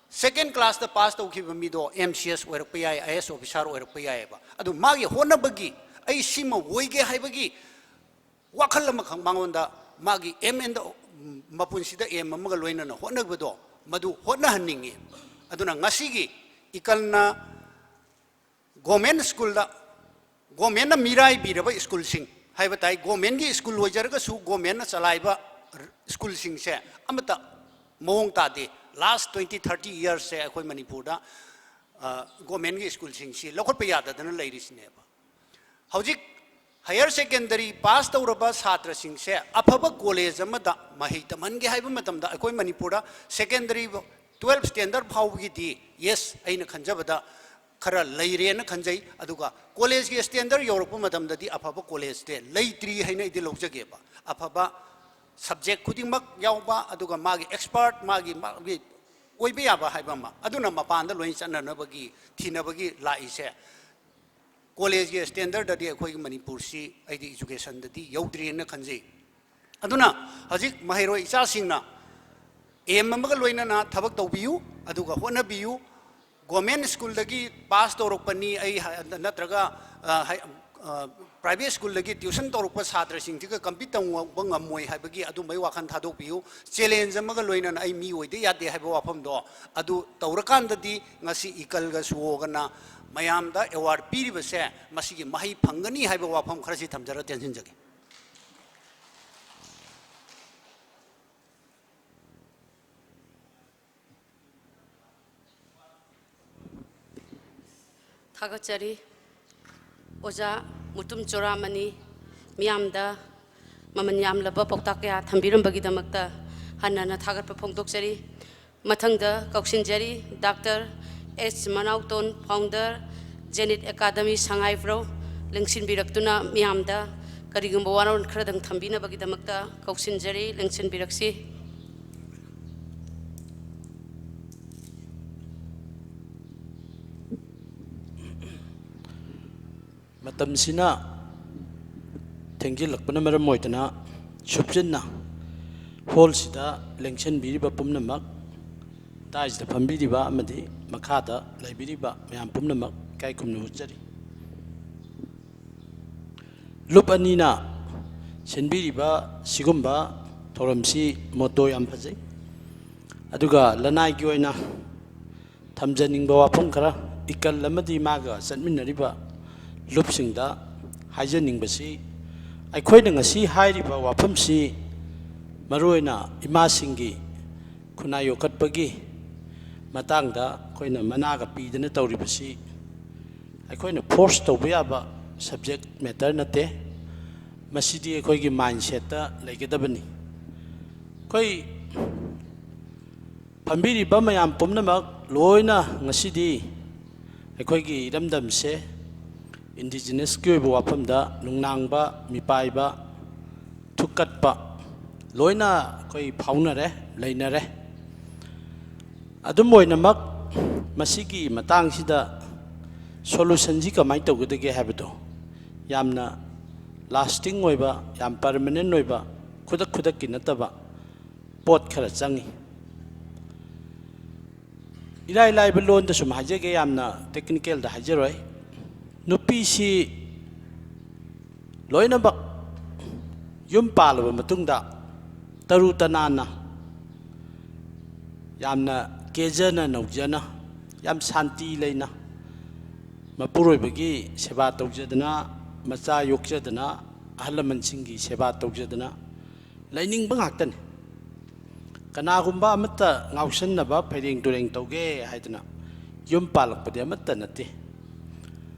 ꯁꯦꯀꯦꯟ ꯀ꯭ꯂꯥꯁꯇ ꯄꯥꯁ ꯇꯧꯈꯤꯕ ꯃꯤꯗꯣ ꯑꯦꯝ ꯁꯤ ꯑꯦꯁ ꯑꯣꯏꯔꯛꯄ ꯌꯥꯏ, ꯑꯥꯏ ꯑꯦꯁ ꯑꯣꯐꯤꯁꯥꯔ ꯑꯣꯏꯔꯛꯄ ꯌꯥꯏꯑꯕ꯫ ꯑꯗꯨ ꯃꯥꯒꯤ ꯍꯣꯠꯅꯕꯒꯤ, ꯑꯩ ꯁꯤꯃ ꯑꯣꯏꯒꯦ ꯍꯥꯏꯕꯒꯤ ꯋꯥꯈꯜ ꯑꯃꯈꯛ ꯃꯉꯣꯟꯗ, ꯃꯥꯒꯤ ꯑꯦꯝ ꯑꯦꯟꯗ, ꯃꯄꯨꯟꯁꯤꯗ ꯑꯦꯝ ꯑꯃꯒ ꯂꯣꯏꯅꯅ ꯍꯣꯠꯅꯕꯗꯣ, ꯃꯗꯨ ꯍꯣꯠꯅꯍꯟꯅꯤꯡꯉꯤ꯫ ꯑꯗꯨꯅ ꯉꯁꯤꯒꯤ ꯏꯀꯜꯅ ꯒꯣꯔꯃꯦꯟ ꯁ꯭ꯀꯨꯜꯗ, ꯒꯣꯔꯃꯦꯟꯅ ꯃꯤꯔꯥꯏꯕꯤꯔꯕ ꯁ꯭ꯀꯨꯜꯁꯤꯡ ꯍꯥꯏꯕ ꯇꯥꯏ, ꯒꯣꯔꯃꯦꯟꯒꯤ ꯁ꯭ꯀꯨꯜ ꯑꯣꯏꯖꯔꯒꯁꯨ ꯒꯣꯔꯃꯦꯟꯅ ꯆꯂꯥꯏꯕ ꯁ꯭ꯀꯨꯜꯁꯤꯡꯁꯦ ꯑꯃꯠꯇ ꯃꯑꯣꯡ ꯇꯥꯗꯦ꯫ ꯂꯥꯁ ꯇ꯭ꯋꯦꯟꯇꯤ ꯊꯥꯔꯇꯤ ꯏꯌꯔꯁꯁꯦ ꯑꯩꯈꯣꯏ ꯃꯅꯤꯄꯨꯔꯗ, ꯑ, ꯒꯣꯔꯃꯦꯟꯒꯤ ꯁ꯭ꯀꯨꯜꯁꯤꯡꯁꯤ ꯂꯧꯈꯠꯄ ꯌꯥꯗꯗꯅ ꯂꯩꯔꯤꯁꯤꯅꯦꯕ꯫ ꯍꯧꯖꯤꯛ ꯍꯥꯌꯔ ꯁꯦꯀꯦꯟꯗꯔꯤ ꯄꯥꯁ ꯇꯧꯔꯕ ꯁꯥꯇ꯭ꯔꯁꯤꯡꯁꯦ ꯑꯐꯕ ꯀꯣꯂꯦꯖ ꯑꯃꯗ ꯃꯍꯩ ꯇꯝꯍꯟꯒꯦ ꯍꯥꯏꯕ ꯃꯇꯝꯗ ꯑꯩꯈꯣꯏ ꯃꯅꯤꯄꯨꯔꯗ ꯁꯦꯀꯦꯟꯗꯔꯤ, ꯇꯨꯋꯦꯜꯐ ꯁ꯭ꯇꯦꯟꯗꯔꯗ ꯐꯥꯎꯕꯒꯤꯗꯤ, ꯌꯦꯁ, ꯑꯩꯅ ꯈꯟꯖꯕꯗ ꯈꯔ ꯂꯩꯔꯦꯅ ꯈꯟꯖꯩ꯫ ꯑꯗꯨꯒ ꯀꯣꯂꯦꯖꯀꯤ ꯁ꯭ꯇꯦꯟꯗꯔꯗ ꯌꯧꯔꯛꯄ ꯃꯇꯝꯗꯗꯤ ꯑꯐꯕ ꯀꯣꯂꯦꯖꯁꯦ ꯂꯩꯇ꯭ꯔꯤ ꯍꯥꯏꯅ ꯑꯩꯗꯤ ꯂꯧꯖꯒꯦꯕ꯫ ꯑꯐꯕ ꯁꯕꯖꯦꯛ ꯈꯨꯗꯤꯡꯃꯛ ꯌꯥꯎꯕ, ꯑꯗꯨꯒ ꯃꯥꯒꯤ ꯑꯦꯛꯁꯄꯔꯠ, ꯃꯥꯒꯤ, ꯃꯥꯒꯤ ꯑꯣꯏꯕ ꯌꯥꯕ ꯍꯥꯏꯕ ꯑꯃ, ꯑꯗꯨꯅ ꯃꯄꯥꯟꯗ ꯂꯣꯏ ꯆꯠꯅꯅꯕꯒꯤ, ꯊꯤꯅꯕꯒꯤ ꯂꯥꯛꯏꯁꯦ꯫ ꯀꯣꯂꯦꯖꯀꯤ ꯁ꯭ꯇꯦꯟꯗꯔꯗꯗꯤ ꯑꯩꯈꯣꯏꯒꯤ ꯃꯅꯤꯄꯨꯔꯁꯤ ꯑꯩꯗꯤ ꯏꯖꯨꯀꯦꯁꯟꯗꯗꯤ ꯌꯧꯗ꯭ꯔꯤꯅ ꯈꯟꯖꯩ꯫ ꯑꯗꯨꯅ ꯍꯧꯖꯤꯛ ꯃꯍꯩꯔꯣꯏ ꯏꯆꯥꯁꯤꯡꯅ ꯑꯦꯝ ꯑꯃꯒ ꯂꯣꯏꯅꯅ ꯊꯕꯛ ꯇꯧꯕꯤꯌꯨ, ꯑꯗꯨꯒ ꯍꯣꯠꯅꯕꯤꯌꯨ꯫ ꯒꯣꯔꯃꯦꯟ ꯁ꯭ꯀꯨꯜꯗꯒꯤ ꯄꯥꯁ ꯇꯧꯔꯛꯄꯅꯤ ꯑꯩ ꯍꯥꯏ-, ꯅꯠꯇ꯭ꯔꯒ, ꯑ, ꯍꯥꯏ-, ꯑ, ꯄ꯭ꯔꯥꯏꯚꯦꯠ ꯁ꯭ꯀꯨꯜꯗꯒꯤ ꯇ꯭ꯌꯨꯁꯟ ꯇꯧꯔꯛꯄ ꯁꯥꯇ꯭ꯔꯁꯤꯡꯁꯤꯒ ꯀꯝꯄꯤꯠ ꯇꯧꯕ ꯉꯝꯃꯣꯏ ꯍꯥꯏꯕꯒꯤ ꯑꯗꯨꯝꯕꯒꯤ ꯋꯥꯈꯜ ꯊꯥꯗꯣꯛꯄꯤꯌꯨ꯫ ꯆꯦꯂꯦꯟꯖ ꯑꯃꯒ ꯂꯣꯏꯅꯅ ꯑꯩ ꯃꯤ ꯑꯣꯏꯗ ꯌꯥꯗꯦ ꯍꯥꯏꯕ ꯋꯥꯐꯝꯗꯣ, ꯑꯗꯨ ꯇꯧꯔꯀꯥꯟꯗꯗꯤ ꯉꯁꯤ ꯏꯀꯜꯒ ꯁꯨꯑꯣꯒꯅ ꯃꯌꯥꯝꯗ ꯑꯦꯋꯥꯔꯗ ꯄꯤꯔꯤꯕꯁꯦ, ꯃꯁꯤꯒꯤ ꯃꯍꯩ ꯐꯪꯒꯅꯤ ꯍꯥꯏꯕ ꯋꯥꯐꯝ ꯈꯔꯁꯤ ꯊꯝꯖꯔ ꯇꯦꯟꯁꯤꯟꯖꯒꯦ꯫ ꯊꯥꯒꯠꯆꯔꯤ꯫ ꯑꯣꯖꯥ ꯃꯨꯇꯨꯝ ꯆꯨꯔꯥꯃꯅꯤ, ꯃꯤꯌꯥꯝꯗ ꯃꯃꯜ ꯌꯥꯝꯂꯕ ꯄꯥꯎꯇꯥꯛ ꯀꯌꯥ ꯊꯝꯕꯤꯔꯝꯕꯒꯤꯗꯃꯛꯇ ꯍꯟꯅ ꯍꯟꯅ ꯊꯥꯒꯠꯄ ꯐꯣꯡꯗꯣꯛꯆꯔꯤ꯫ ꯃꯊꯪꯗ ꯀꯧꯁꯤꯟꯖꯔꯤ ꯗꯥꯛꯇꯔ ꯑꯦꯁ ꯃꯅꯥꯎꯇꯣꯟ, ꯐꯥꯎꯟꯗꯔ, ꯖꯦꯅꯤꯠ ꯑꯦꯀꯥꯗꯃꯤ ꯁꯉꯥꯏꯄ꯭ꯔꯧ, ꯂꯦꯡꯁꯤꯟꯕꯤꯔꯛꯇꯨꯅ ꯃꯤꯌꯥꯝꯗ ꯀꯔꯤꯒꯨꯝꯕ ꯋꯥꯔꯣꯜ ꯈꯔꯗꯪ ꯊꯝꯕꯤꯅꯕꯒꯤꯗꯃꯛꯇ ꯀꯧꯁꯤꯟꯖꯔꯤ, ꯂꯦꯡꯁꯤꯟꯕꯤꯔꯛꯁꯤ꯫ ꯃꯇꯝꯁꯤꯅ ꯊꯦꯡꯖꯤꯜꯂꯛꯄꯅ ꯃꯔꯝ ꯑꯣꯏꯗꯨꯅ ꯁꯨꯞꯆꯤꯟꯅ ꯍꯣꯜꯁꯤꯗ ꯂꯦꯡꯁꯤꯟꯕꯤꯔꯤꯕ ꯄꯨꯝꯅꯃꯛ, ꯗꯥꯏꯁꯇ ꯐꯝꯕꯤꯔꯤꯕ ꯑꯃꯗꯤ ꯃꯈꯥꯗ ꯂꯩꯕꯤꯔꯤꯕ ꯃꯌꯥꯝ ꯄꯨꯝꯅꯃꯛ ꯏꯀꯥꯏ ꯈꯨꯝꯅꯕ ꯎꯠꯆꯔꯤ꯫ ꯂꯨꯞ ꯑꯅꯤꯅ ꯁꯤꯟꯕꯤꯔꯤꯕ ꯁꯤꯒꯨꯝꯕ ꯊꯧꯔꯝꯁꯤ ꯃꯣꯇꯣ ꯌꯥꯝ ꯐꯖꯩ꯫ ꯑꯗꯨꯒ ꯂꯅꯥꯏꯒꯤ ꯑꯣꯏꯅ ꯊꯝꯖꯅꯤꯡꯕ ꯋꯥꯐꯝ ꯈꯔ, ꯏꯀꯜ ꯑꯃꯗꯤ ꯃꯥꯒ ꯆꯠꯃꯤꯟꯅꯔꯤꯕ ꯂꯨꯞꯁꯤꯡꯗ ꯍꯥꯏꯖꯅꯤꯡꯕꯁꯤ, ꯑꯩꯈꯣꯏꯅ ꯉꯁꯤ ꯍꯥꯏꯔꯤꯕ ꯋꯥꯐꯝꯁꯤ ꯃꯔꯨꯑꯣꯏꯅ ꯏꯃꯥꯁꯤꯡꯒꯤ ꯈꯨꯟꯅꯥꯏ ꯌꯣꯛꯈꯠꯄꯒꯤ ꯃꯇꯥꯡꯗ ꯑꯩꯈꯣꯏꯅ ꯃꯅꯥꯒ ꯄꯤꯗꯅ ꯇꯧꯔꯤꯕꯁꯤ ꯑꯩꯈꯣꯏꯅ ꯐꯣꯔꯁ ꯇꯧꯕ ꯌꯥꯕ ꯁꯕꯖꯦꯛ ꯃꯦꯇꯔ ꯅꯠꯇꯦ꯫ ꯃꯁꯤꯗꯤ ꯑꯩꯈꯣꯏꯒꯤ ꯃꯥꯏꯟꯁꯦꯠꯇ ꯂꯩꯒꯗꯕꯅꯤ꯫ ꯑꯩꯈꯣꯏ ꯐꯝꯕꯤꯔꯤꯕ ꯃꯌꯥꯝ ꯄꯨꯝꯅꯃꯛ ꯂꯣꯏꯅ ꯉꯁꯤꯗꯤ ꯑꯩꯈꯣꯏꯒꯤ ꯏꯔꯝꯗꯝꯁꯦ ꯏꯟꯗꯤꯖꯤꯅꯁꯀꯤ ꯑꯣꯏꯕ ꯋꯥꯐꯝꯗ ꯅꯨꯡꯅꯥꯡꯕ, ꯃꯤꯄꯥꯏꯕ, ꯊꯨꯛꯀꯠꯄ ꯂꯣꯏꯅ ꯑꯩꯈꯣꯏ ꯐꯥꯎꯅꯔꯦ, ꯂꯩꯅꯔꯦ꯫ ꯑꯗꯨꯝ ꯑꯣꯏꯅꯃꯛ ꯃꯁꯤꯒꯤ ꯃꯇꯥꯡꯁꯤꯗ ꯁꯣꯂꯨꯁꯟꯁꯤ ꯀꯃꯥꯏꯅ ꯇꯧꯒꯗꯒꯦ ꯍꯥꯏꯕꯗꯣ ꯌꯥꯝꯅ ꯂꯥꯁꯇꯤꯡ ꯑꯣꯏꯕ, ꯌꯥꯝ ꯄꯔꯃꯅꯦꯟ ꯑꯣꯏꯕ, ꯈꯨꯗꯛ ꯈꯨꯗꯛꯀꯤ ꯅꯠꯇꯕ ꯄꯣꯠ ꯈꯔ ꯆꯪꯉꯤ꯫ ꯏꯔꯥꯏ ꯂꯥꯏꯕ ꯂꯣꯟꯗ ꯁꯨꯝ ꯍꯥꯏꯖꯒꯦ, ꯌꯥꯝꯅ ꯇꯦꯛꯅꯤꯀꯦꯜꯗ ꯍꯥꯏꯖꯔꯣꯏ꯫ ꯅꯨꯄꯤꯁꯤ ꯂꯣꯏꯅꯃꯛ ꯌꯨꯝ ꯄꯥꯜꯂꯕ ꯃꯇꯨꯡꯗ ꯇꯔꯨ ꯇꯅꯥꯟꯅ, ꯌꯥꯝꯅ ꯀꯦꯖꯅ ꯅꯧꯖꯅ, ꯌꯥꯝ ꯁꯥꯟꯇꯤ ꯂꯩꯅ, ꯃꯄꯨꯔꯣꯏꯕꯒꯤ ꯁꯦꯕꯥ ꯇꯧꯖꯗꯅ, ꯃꯆꯥ ꯌꯣꯛꯆꯗꯅ, ꯑꯍꯜ ꯂꯃꯟꯁꯤꯡꯒꯤ ꯁꯦꯕꯥ ꯇꯧꯖꯗꯅ ꯂꯩꯅꯤꯡꯕ ꯉꯥꯛꯇꯅꯤ꯫ ꯀꯅꯥꯒꯨꯝꯕ ꯑꯃꯠꯇ ꯉꯥꯎꯁꯟꯅꯕ, ꯐꯩꯔꯦꯡ ꯇꯨꯔꯦꯡ ꯇꯧꯒꯦ ꯍꯥꯏꯗꯅ ꯌꯨꯝ ꯄꯥꯜꯂꯛꯄꯗꯤ ꯑꯃꯠꯇ ꯅꯠꯇꯦ꯫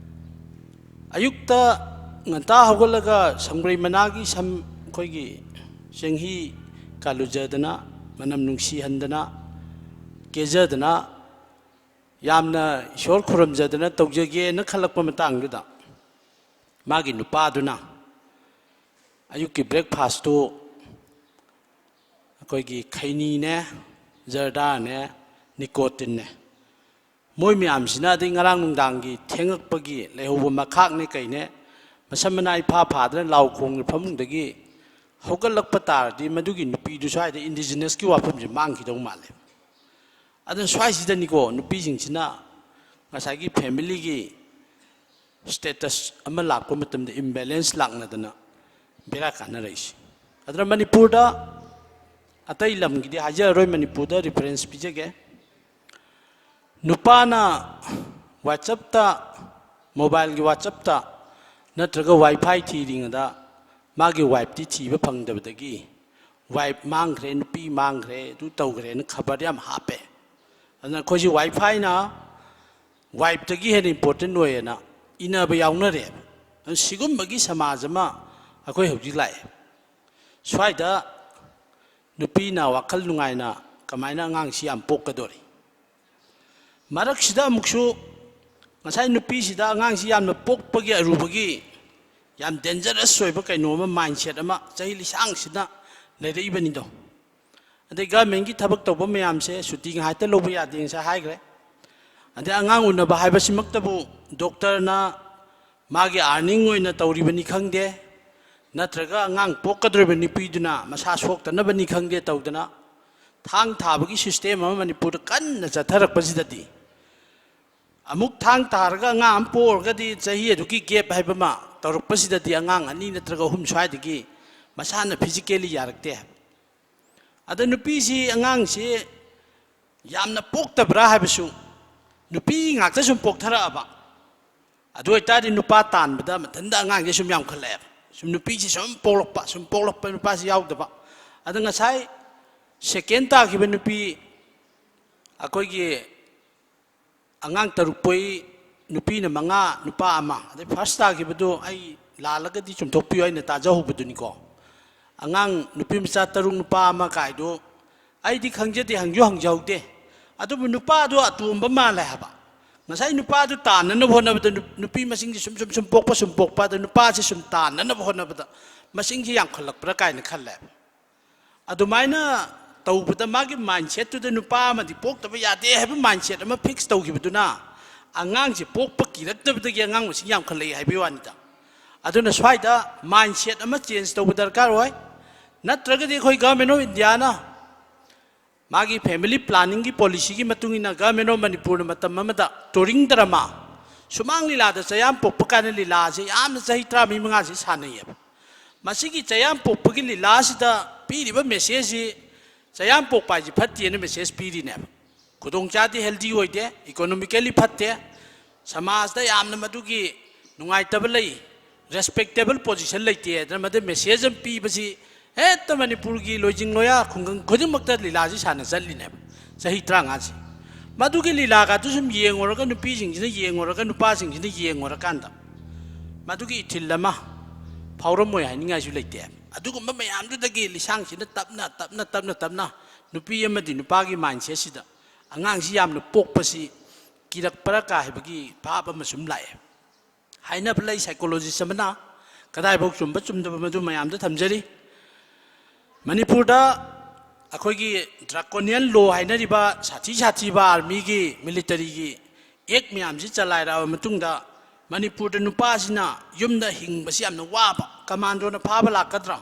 ꯑꯌꯨꯛꯇ ꯉꯟꯇꯥ ꯍꯧꯒꯠꯂꯒ ꯁꯪꯕ꯭ꯔꯩ ꯃꯅꯥꯒꯤ ꯁꯝ ꯑꯩꯈꯣꯏꯒꯤ ꯆꯦꯡꯍꯤ ꯀꯥꯂꯨꯖꯗꯅ, ꯃꯅꯝ ꯅꯨꯡꯁꯤꯍꯟꯗꯅ, ꯀꯦꯖꯗꯅ, ꯌꯥꯝꯅ ꯏꯁꯣꯔ ꯈꯨꯔꯨꯝꯖꯗꯅ ꯇꯧꯖꯒꯦꯅ ꯈꯜꯂꯛꯄ ꯃꯇꯥꯡꯗꯨꯗ, ꯃꯥꯒꯤ ꯅꯨꯄꯥꯗꯨꯅ ꯑꯌꯨꯛꯀꯤ breakfastꯇꯨ ꯑꯩꯈꯣꯏꯒꯤ ꯈꯩꯅꯤꯅꯦ, ꯖꯔꯗꯥꯅꯦ, ꯅꯤꯀꯣꯇꯤꯟꯅꯦ, ꯃꯣꯏ ꯃꯌꯥꯝꯁꯤꯅ, ꯑꯗꯩ ꯉꯔꯥꯡ ꯅꯨꯡꯗꯥꯡꯒꯤ ꯊꯦꯡꯉꯛꯄꯒꯤ ꯂꯩꯍꯧꯕ ꯃꯈꯥꯛꯅꯦ ꯀꯩꯅꯦ, ꯃꯁꯝ ꯃꯅꯥ ꯏꯐꯥ ꯐꯥꯗꯅ ꯂꯥꯎ ꯈꯣꯡꯉꯤ ꯐꯃꯨꯡꯗꯒꯤ ꯍꯧꯒꯠꯂꯛꯄ ꯇꯥꯔꯗꯤ, ꯃꯗꯨꯒꯤ ꯅꯨꯄꯤꯗꯨ ꯁ꯭ꯋꯥꯏꯗ ꯏꯟꯗꯤꯖꯤꯅꯁꯀꯤ ꯋꯥꯐꯝꯁꯦ ꯃꯥꯡꯈꯤꯗꯧ ꯃꯥꯜꯂꯦ꯫ ꯑꯗꯨꯅ ꯁ꯭ꯋꯥꯏꯁꯤꯗꯅꯤꯀꯣ ꯅꯨꯄꯤꯁꯤꯡꯁꯤꯅ ꯉꯁꯥꯏꯒꯤ familyꯒꯤ status ꯑꯃ ꯂꯥꯛꯄ ꯃꯇꯝꯗ imbalance ꯂꯥꯛꯅꯗꯅ ꯕꯦꯔꯥ ꯀꯥꯟꯅꯔꯛꯏꯁꯦ꯫ ꯑꯗꯨꯅ ꯃꯅꯤꯄꯨꯔꯗ, ꯑꯇꯩ ꯂꯝꯒꯤꯗꯤ ꯍꯥꯏꯖꯔꯔꯣꯏ, ꯃꯅꯤꯄꯨꯔꯗ reference ꯄꯤꯖꯒꯦ꯫ ꯅꯨꯄꯥꯅ WhatsAppꯇ, mobileꯒꯤ WhatsAppꯇ ꯅꯠꯇ꯭ꯔꯒ WiFi ꯊꯤꯔꯤꯉꯩꯗ ꯃꯥꯒꯤ wifeꯇꯤ ꯊꯤꯕ ꯐꯪꯗꯕꯗꯒꯤ wife ꯃꯥꯡꯈ꯭ꯔꯦ, ꯅꯨꯄꯤ ꯃꯥꯡꯈ꯭ꯔꯦ, ꯑꯗꯨ ꯇꯧꯈ꯭ꯔꯦꯅ ꯈꯕꯔ ꯌꯥꯝ ꯍꯥꯞꯄꯦ꯫ ꯑꯗꯨꯅ ꯑꯩꯈꯣꯏꯁꯤ WiFiꯅ wifeꯇꯒꯤ ꯍꯦꯟꯅ important ꯑꯣꯏꯌꯦꯅ ꯏꯟꯅꯕ ꯌꯥꯎꯅꯔꯦꯕ꯫ ꯑꯗꯨꯅ ꯁꯤꯒꯨꯝꯕꯒꯤ ꯁꯃꯥꯖ ꯑꯃ ꯑꯩꯈꯣꯏ ꯍꯧꯖꯤꯛ ꯂꯥꯛꯑꯦ꯫ ꯁ꯭ꯋꯥꯏꯗ ꯅꯨꯄꯤꯅ ꯋꯥꯈꯜ ꯅꯨꯡꯉꯥꯏꯅ ꯀꯃꯥꯏꯅ ꯑꯉꯥꯡꯁꯤ ꯌꯥꯝ ꯄꯣꯛꯀꯗꯣꯔꯤ? ꯃꯔꯛꯁꯤꯗ ꯑꯃꯨꯛꯁꯨ ꯉꯁꯥꯏ ꯅꯨꯄꯤꯁꯤꯗ ꯑꯉꯥꯡꯁꯤ ꯌꯥꯝꯅ ꯄꯣꯛꯄꯒꯤ ꯑꯔꯨꯕꯒꯤ ꯌꯥꯝ dangerous ꯑꯣꯏꯕ ꯀꯩꯅꯣ ꯑꯃ, mindset ꯑꯃ ꯆꯍꯤ ꯂꯤꯁꯥꯡꯁꯤꯗ ꯂꯩꯔꯛꯏꯕꯅꯤꯗꯣ꯫ ꯑꯗꯩ governmentꯀꯤ ꯊꯕꯛ ꯇꯧꯕ ꯃꯌꯥꯝꯁꯦ ꯁꯨꯇꯤ ꯉꯥꯏꯍꯥꯛꯇ ꯂꯧꯕ ꯌꯥꯗꯦ, ꯉꯁꯥꯏ ꯍꯥꯏꯈ꯭ꯔꯦ꯫ ꯑꯗꯩ ꯑꯉꯥꯡ ꯎꯅꯕ ꯍꯥꯏꯕꯁꯤꯃꯛꯇꯕꯨ doctorꯅ ꯃꯥꯒꯤ earning ꯑꯣꯏꯅ ꯇꯧꯔꯤꯕꯅꯤ ꯈꯪꯗꯦ, ꯅꯠꯇ꯭ꯔꯒ ꯑꯉꯥꯡ ꯄꯣꯛꯀꯗꯧꯔꯤꯕ ꯅꯨꯄꯤꯗꯨꯅ ꯃꯁꯥ ꯁꯣꯛꯇꯅꯕꯅꯤ ꯈꯪꯗꯦ ꯇꯧꯗꯅ ꯊꯥꯡ ꯊꯥꯕꯒꯤ system ꯑꯃ ꯃꯅꯤꯄꯨꯔꯗ ꯀꯟꯅ ꯆꯠꯊꯔꯛꯄꯁꯤꯗꯗꯤ, ꯑꯃꯨꯛ ꯊꯥꯡ ꯊꯥꯔꯒ ꯑꯉꯥꯡ ꯑꯃ ꯄꯣꯛꯑꯒꯗꯤ ꯆꯍꯤ ꯑꯗꯨꯒꯤ gap ꯍꯥꯏꯕ ꯑꯃ ꯇꯧꯔꯛꯄꯁꯤꯗꯗꯤ ꯑꯉꯥꯡ ꯑꯅꯤ ꯅꯠꯇ꯭ꯔꯒ ꯑꯍꯨꯝ ꯁ꯭ꯋꯥꯏꯗꯒꯤ ꯃꯁꯥꯅ physically ꯌꯥꯔꯛꯇꯦ ꯍꯥꯏꯕ꯫ ꯑꯗ ꯅꯨꯄꯤꯁꯤ, ꯑꯉꯥꯡꯁꯤ ꯌꯥꯝꯅ ꯄꯣꯛꯇꯕ꯭ꯔꯥ ꯍꯥꯏꯕꯁꯨ ꯅꯨꯄꯤ ꯉꯥꯛꯇ ꯁꯨꯝ ꯄꯣꯛꯊꯔꯛꯑꯕ, ꯑꯗꯨ ꯑꯣꯏꯇꯥꯔꯗꯤ ꯅꯨꯄꯥ ꯇꯥꯟꯕꯗ ꯃꯊꯟꯇ ꯑꯉꯥꯡꯁꯦ ꯁꯨꯝ ꯌꯥꯝꯈꯠꯂꯛꯑꯦꯕ꯫ ꯁꯨꯝ ꯅꯨꯄꯤꯁꯤ ꯁꯨꯝ ꯄꯣꯛꯂꯛꯄ, ꯁꯨꯝ ꯄꯣꯛꯂꯛꯄ, ꯅꯨꯄꯥꯁꯤ ꯌꯥꯎꯗꯕ꯫ ꯑꯗ ꯉꯁꯥꯏ second ꯇꯥꯈꯤꯕ ꯅꯨꯄꯤ, ꯑꯩꯈꯣꯏꯒꯤ ꯑꯉꯥꯡ ꯇꯔꯨꯛ ꯄꯣꯛꯏ, ꯅꯨꯄꯤꯅ ꯃꯉꯥ, ꯅꯨꯄꯥ ꯑꯃ꯫ ꯑꯗꯩ first ꯇꯥꯈꯤꯕꯗꯨ ꯑꯩ ꯂꯥꯜꯂꯒꯗꯤ ꯆꯨꯝꯊꯣꯛꯄꯤꯌꯨ, ꯑꯩꯅ ꯇꯥꯖꯍꯧꯕꯗꯨꯅꯤꯀꯣ꯫ ꯑꯉꯥꯡ ꯅꯨꯄꯤ ꯃꯆꯥ ꯇꯔꯨꯛ, ꯅꯨꯄꯥ ꯑꯃ ꯀꯥꯏꯗꯣ ꯑꯩꯗꯤ ꯈꯪꯖꯗꯦ, ꯍꯪꯁꯨ ꯍꯪꯖꯍꯧꯗꯦ꯫ ꯑꯗꯨꯕꯨ ꯅꯨꯄꯥꯗꯣ ꯑꯇꯣꯝꯕ ꯃꯥꯜꯂꯦ ꯍꯥꯏꯕ꯫ ꯉꯁꯥꯏ ꯅꯨꯄꯥꯗꯨ ꯇꯥꯟꯅꯅꯕ ꯍꯣꯠꯅꯕꯗ ꯅꯨ-, ꯅꯨꯄꯤ ꯃꯁꯤꯡꯁꯦ ꯁꯨꯝ, ꯁꯨꯝ, ꯁꯨꯝ ꯄꯣꯛꯄ, ꯁꯨꯝ ꯄꯣꯛꯄ, ꯑꯗ ꯅꯨꯄꯥꯁꯦ ꯁꯨꯝ ꯇꯥꯟꯅꯅꯕ ꯍꯣꯠꯅꯕꯗ ꯃꯁꯤꯡꯁꯦ ꯌꯥꯝꯈꯠꯂꯛꯄ꯭ꯔꯥ ꯀꯥꯏꯅ ꯈꯜꯂꯦ꯫ ꯑꯗꯨꯃꯥꯏꯅ ꯇꯧꯕꯗ ꯃꯥꯒꯤ mindsetꯇꯨꯗ ꯅꯨꯄꯥ ꯑꯃꯗꯤ ꯄꯣꯛꯇꯕ ꯌꯥꯗꯦ ꯍꯥꯏꯕ mindset ꯑꯃ fix ꯇꯧꯈꯤꯕꯗꯨꯅ ꯑꯉꯥꯡꯁꯦ ꯄꯣꯛꯄ ꯀꯤꯔꯛꯇꯕꯗꯒꯤ ꯑꯉꯥꯡ ꯃꯁꯤꯡ ꯌꯥꯝꯈꯠꯂꯛꯏ ꯍꯥꯏꯕꯒꯤ ꯋꯥꯅꯤꯗ꯫ ꯑꯗꯨꯅ ꯁ꯭ꯋꯥꯏꯗ mindset ꯑꯃ change ꯇꯧꯕ ꯗꯔꯀꯥꯔ ꯑꯣꯏ꯫ ꯅꯠꯇ꯭ꯔꯒꯗꯤ ꯑꯩꯈꯣꯏ Government of Indiaꯅ ꯃꯥꯒꯤ family planningꯒꯤ policyꯒꯤ ꯃꯇꯨꯡ ꯏꯟꯅ Government of ꯃꯅꯤꯄꯨꯔꯅ ꯃꯇꯝ ꯑꯃꯗ ꯇꯣꯔꯤꯡ ꯗ꯭ꯔꯃꯥ, ꯁꯨꯃꯥꯡ ꯂꯤꯂꯥꯗ ꯆꯌꯥꯝ ꯄꯣꯛꯄ ꯀꯥꯏꯅ ꯂꯤꯂꯥꯁꯦ ꯌꯥꯝꯅ ꯆꯍꯤ ꯇꯔꯥꯃꯔꯤ ꯃꯉꯥꯁꯦ ꯁꯥꯟꯅꯩꯌꯦꯕ꯫ ꯃꯁꯤꯒꯤ ꯆꯌꯥꯝ ꯄꯣꯛꯄꯒꯤ ꯂꯤꯂꯥꯁꯤꯗ ꯄꯤꯔꯤꯕ messageꯁꯤ, ꯆꯌꯥꯝ ꯄꯣꯛꯄ ꯍꯥꯏꯁꯤ ꯐꯠꯇꯦꯅ message ꯄꯤꯔꯤꯅꯦꯕ꯫ ꯈꯨꯗꯣꯡꯆꯥꯗꯦ, healthy ꯑꯣꯏꯗꯦ, economically ꯐꯠꯇꯦ, ꯁꯃꯥꯖꯇ ꯌꯥꯝꯅ ꯃꯗꯨꯒꯤ ꯅꯨꯡꯉꯥꯏꯇꯕ ꯂꯩ, respectable position ꯂꯩꯇꯦ ꯍꯥꯏꯗꯅ ꯃꯗꯨ message ꯑꯃ ꯄꯤꯕꯁꯤ ꯍꯦꯛꯇ ꯃꯅꯤꯄꯨꯔꯒꯤ ꯂꯣꯏꯖꯤꯡ ꯂꯣꯌꯥ ꯈꯨꯡꯒꯪ ꯈꯨꯗꯤꯡꯃꯛꯇ ꯂꯤꯂꯥꯁꯤ ꯁꯥꯟꯅ ꯆꯠꯂꯤꯅꯦꯕ ꯆꯍꯤ ꯇꯔꯥꯃꯉꯥꯁꯤ꯫ ꯃꯗꯨꯒꯤ ꯂꯤꯂꯥꯒꯗꯨ ꯁꯨꯝ ꯌꯦꯡꯉꯨꯔꯒ, ꯅꯨꯄꯤꯁꯤꯡꯁꯤꯅ ꯌꯦꯡꯉꯨꯔꯒ, ꯅꯨꯄꯥꯁꯤꯡꯁꯤꯅ ꯌꯦꯡꯉꯨꯔꯀꯥꯟꯗ ꯃꯗꯨꯒꯤ ꯏꯊꯤꯜ ꯑꯃ ꯐꯥꯎꯔꯝꯃꯣꯏ ꯍꯥꯏꯅꯤꯡꯉꯥꯏꯁꯨ ꯂꯩꯇꯦ꯫ ꯑꯗꯨꯒꯨꯝꯕ ꯃꯌꯥꯝꯗꯨꯗꯒꯤ ꯂꯤꯁꯥꯡꯁꯤꯅ ꯇꯞꯅ, ꯇꯞꯅ, ꯇꯞꯅ, ꯇꯞꯅ ꯅꯨꯄꯤ ꯑꯃꯗꯤ ꯅꯨꯄꯥꯒꯤ mindsetꯁꯤꯗ ꯑꯉꯥꯡꯁꯤ ꯌꯥꯝꯅ ꯄꯣꯛꯄꯁꯤ ꯀꯤꯔꯛꯄ꯭ꯔꯥ ꯀꯥ ꯍꯥꯏꯕꯒꯤ ꯚꯥꯕ ꯑꯃ ꯁꯨꯝ ꯂꯥꯛꯑꯦ꯫ ꯍꯥꯏꯅꯕ ꯂꯩ psychologist ꯑꯃꯅ, ꯀꯗꯥꯏꯐꯥꯎ ꯆꯨꯝꯕ ꯆꯨꯝꯗꯕ ꯃꯗꯨ ꯃꯌꯥꯝꯗ ꯊꯝꯖꯔꯤ꯫ ꯃꯅꯤꯄꯨꯔꯗ ꯑꯩꯈꯣꯏꯒꯤ draconian law ꯍꯥꯏꯅꯔꯤꯕ ꯁꯥꯊꯤ ꯁꯥꯊꯤꯕ armyꯒꯤ, militaryꯒꯤ act ꯃꯌꯥꯝꯁꯤ ꯆꯂꯥꯏꯔꯛꯑꯕ ꯃꯇꯨꯡꯗ ꯃꯅꯤꯄꯨꯔꯗ ꯅꯨꯄꯥꯁꯤꯅ ꯌꯨꯝꯗ ꯍꯤꯡꯕꯁꯤ ꯌꯥꯝꯅ ꯋꯥꯕ, commandoꯅ ꯐꯥꯕ ꯂꯥꯛꯀꯗ꯭ꯔꯥ,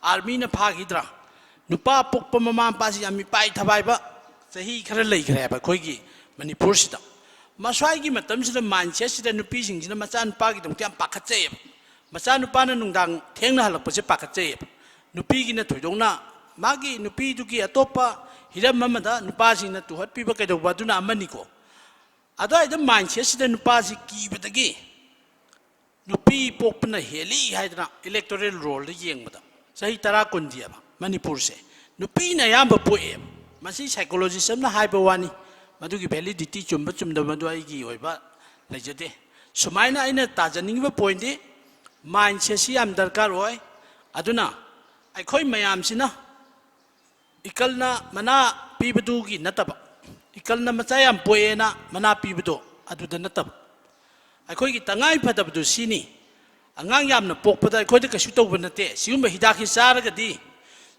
armyꯅ ꯐꯥꯈꯤꯗ꯭ꯔꯥ, ꯅꯨꯄꯥ ꯄꯣꯛꯄ ꯃꯃꯥ ꯃꯄꯥꯁꯤ ꯌꯥꯝ ꯃꯤꯄꯥꯏ ꯊꯕꯥꯏꯕ ꯆꯍꯤ ꯈꯔ ꯂꯩꯈ꯭ꯔꯦꯕ ꯑꯩꯈꯣꯏꯒꯤ ꯃꯅꯤꯄꯨꯔꯁꯤꯗ꯫ ꯃꯁ꯭ꯋꯥꯏꯒꯤ ꯃꯇꯝꯁꯤꯗ mindsetꯁꯤꯗ ꯅꯨꯄꯤꯁꯤꯡꯁꯤꯅ ꯃꯆꯥꯅꯨꯄꯥꯒꯤꯗꯃꯛꯇ ꯌꯥꯝ ꯄꯥꯈꯠꯆꯩꯌꯦꯕ꯫ ꯃꯆꯥꯅꯨꯄꯥꯅ ꯅꯨꯡꯗꯥꯡ ꯊꯦꯡꯅ ꯍꯜꯂꯛꯄꯁꯦ ꯄꯥꯈꯠꯆꯩꯌꯦꯕ꯫ ꯅꯨꯄꯤꯒꯤꯅ ꯊꯣꯏꯗꯣꯛꯅ ꯃꯥꯒꯤ ꯅꯨꯄꯤꯗꯨꯒꯤ ꯑꯇꯣꯞꯄ ꯍꯤꯔꯝ ꯑꯃꯗ ꯅꯨꯄꯥꯁꯤꯡꯅ ꯇꯨꯍꯠꯄꯤꯕ ꯀꯩꯗꯧꯕ ꯑꯗꯨꯅ ꯑꯃꯅꯤꯀꯣ꯫ ꯑꯗꯨꯋꯥꯏꯗ mindsetꯁꯤꯗ ꯅꯨꯄꯥꯁꯤ ꯀꯤꯕꯗꯒꯤ ꯅꯨꯄꯤ ꯄꯣꯛꯄꯅ ꯍꯦꯜꯂꯤ ꯍꯥꯏꯗꯅ electoral rollꯗ ꯌꯦꯡꯕꯗ ꯆꯍꯤ ꯇꯔꯥ ꯀꯨꯟꯗꯤꯑꯕ ꯃꯅꯤꯄꯨꯔꯁꯦ ꯅꯨꯄꯤꯅ ꯑꯌꯥꯝꯕ ꯄꯣꯛꯑꯦꯕ꯫ ꯃꯁꯤ psychologist ꯑꯃꯅ ꯍꯥꯏꯕ ꯋꯥꯅꯤ, ꯃꯗꯨꯒꯤ validity ꯆꯨꯝꯕ ꯆꯨꯝꯗꯕ ꯃꯗꯨ ꯑꯩꯒꯤ ꯑꯣꯏꯕ ꯂꯩꯖꯗꯦ꯫ ꯁꯨꯃꯥꯏꯅ ꯑꯩꯅ ꯇꯥꯖꯅꯤꯡꯉꯤꯕ pointꯗꯤ ꯃꯥꯏꯟꯁꯦꯠꯁꯤ ꯌꯥꯝ ꯗꯔꯀꯥꯔ ꯑꯣꯏ꯫ ꯑꯗꯨꯅ ꯑꯩꯈꯣꯏ ꯃꯌꯥꯝꯁꯤꯅ ꯏꯀꯜꯅ ꯃꯅꯥ ꯄꯤꯕꯗꯨꯒꯤ ꯅꯠꯇꯕ, ꯏꯀꯜꯅ ꯃꯆꯥ ꯌꯥꯝ ꯄꯣꯛꯑꯦꯅ ꯃꯅꯥ ꯄꯤꯕꯗꯣ ꯑꯗꯨꯗ ꯅꯠꯇꯕ, ꯑꯩꯈꯣꯏꯒꯤ ꯇꯉꯥꯏ ꯐꯗꯕꯗꯨ ꯁꯤꯅꯤ꯫ ꯑꯉꯥꯡ ꯌꯥꯝꯅ ꯄꯣꯛꯄꯗ ꯑꯩꯈꯣꯏꯗ ꯀꯩꯁꯨ ꯇꯧꯕ ꯅꯠꯇꯦ꯫ ꯁꯤꯒꯨꯝꯕ ꯍꯤꯗꯥꯛꯁꯤ ꯆꯥꯔꯒꯗꯤ,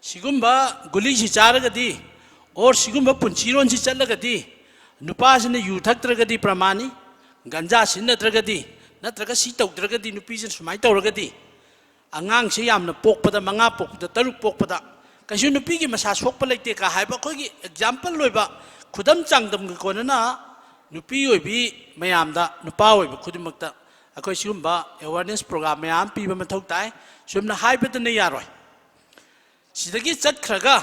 ꯁꯤꯒꯨꯝꯕ ꯒꯨꯂꯤꯁꯤ ꯆꯥꯔꯒꯗꯤ, ꯑꯣꯔ ꯁꯤꯒꯨꯝꯕ ꯄꯨꯟꯁꯤꯔꯣꯟꯁꯤ ꯆꯠꯂꯒꯗꯤ, ꯅꯨꯄꯥꯁꯤꯅ ꯌꯨ ꯊꯛꯇ꯭ꯔꯒꯗꯤ ꯄ꯭ꯔꯃꯥꯅꯤ, ꯒꯟꯖꯥ ꯁꯤꯖꯤꯟꯅꯗ꯭ꯔꯒꯗꯤ, ꯅꯠꯇ꯭ꯔꯒ ꯁꯤ ꯇꯧꯗ꯭ꯔꯒꯗꯤ, ꯅꯨꯄꯤꯁꯤꯅ ꯁꯨꯃꯥꯏꯅ ꯇꯧꯔꯒꯗꯤ, ꯑꯉꯥꯡꯁꯦ ꯌꯥꯝꯅ ꯄꯣꯛꯄꯗ, ꯃꯉꯥ ꯄꯣꯛꯄꯗ, ꯇꯔꯨꯛ ꯄꯣꯛꯄꯗ ꯀꯩꯁꯨ ꯅꯨꯄꯤꯒꯤ ꯃꯁꯥ ꯁꯣꯛꯄ ꯂꯩꯇꯦ ꯀ ꯍꯥꯏꯕ ꯑꯩꯈꯣꯏꯒꯤ ꯑꯦꯛꯖꯥꯝꯄꯜ ꯑꯣꯏꯕ, ꯈꯨꯗꯝ ꯆꯥꯡꯗꯝꯒ ꯀꯣꯟꯅꯅ ꯅꯨꯄꯤ ꯑꯣꯏꯕꯤ ꯃꯌꯥꯝꯗ, ꯅꯨꯄꯥ ꯑꯣꯏꯕ ꯈꯨꯗꯤꯡꯃꯛꯇ ꯑꯩꯈꯣꯏ ꯁꯤꯒꯨꯝꯕ ꯑꯦꯋꯥꯔꯅꯦꯁ ꯄ꯭ꯔꯣꯒ꯭ꯔꯥꯝ ꯃꯌꯥꯝ ꯄꯤꯕ ꯃꯊꯧ ꯇꯥꯏ꯫ ꯁꯨꯝꯅ ꯍꯥꯏꯕꯗꯅ ꯌꯥꯔꯣꯏ꯫ ꯁꯤꯗꯒꯤ ꯆꯠꯈ꯭ꯔꯒ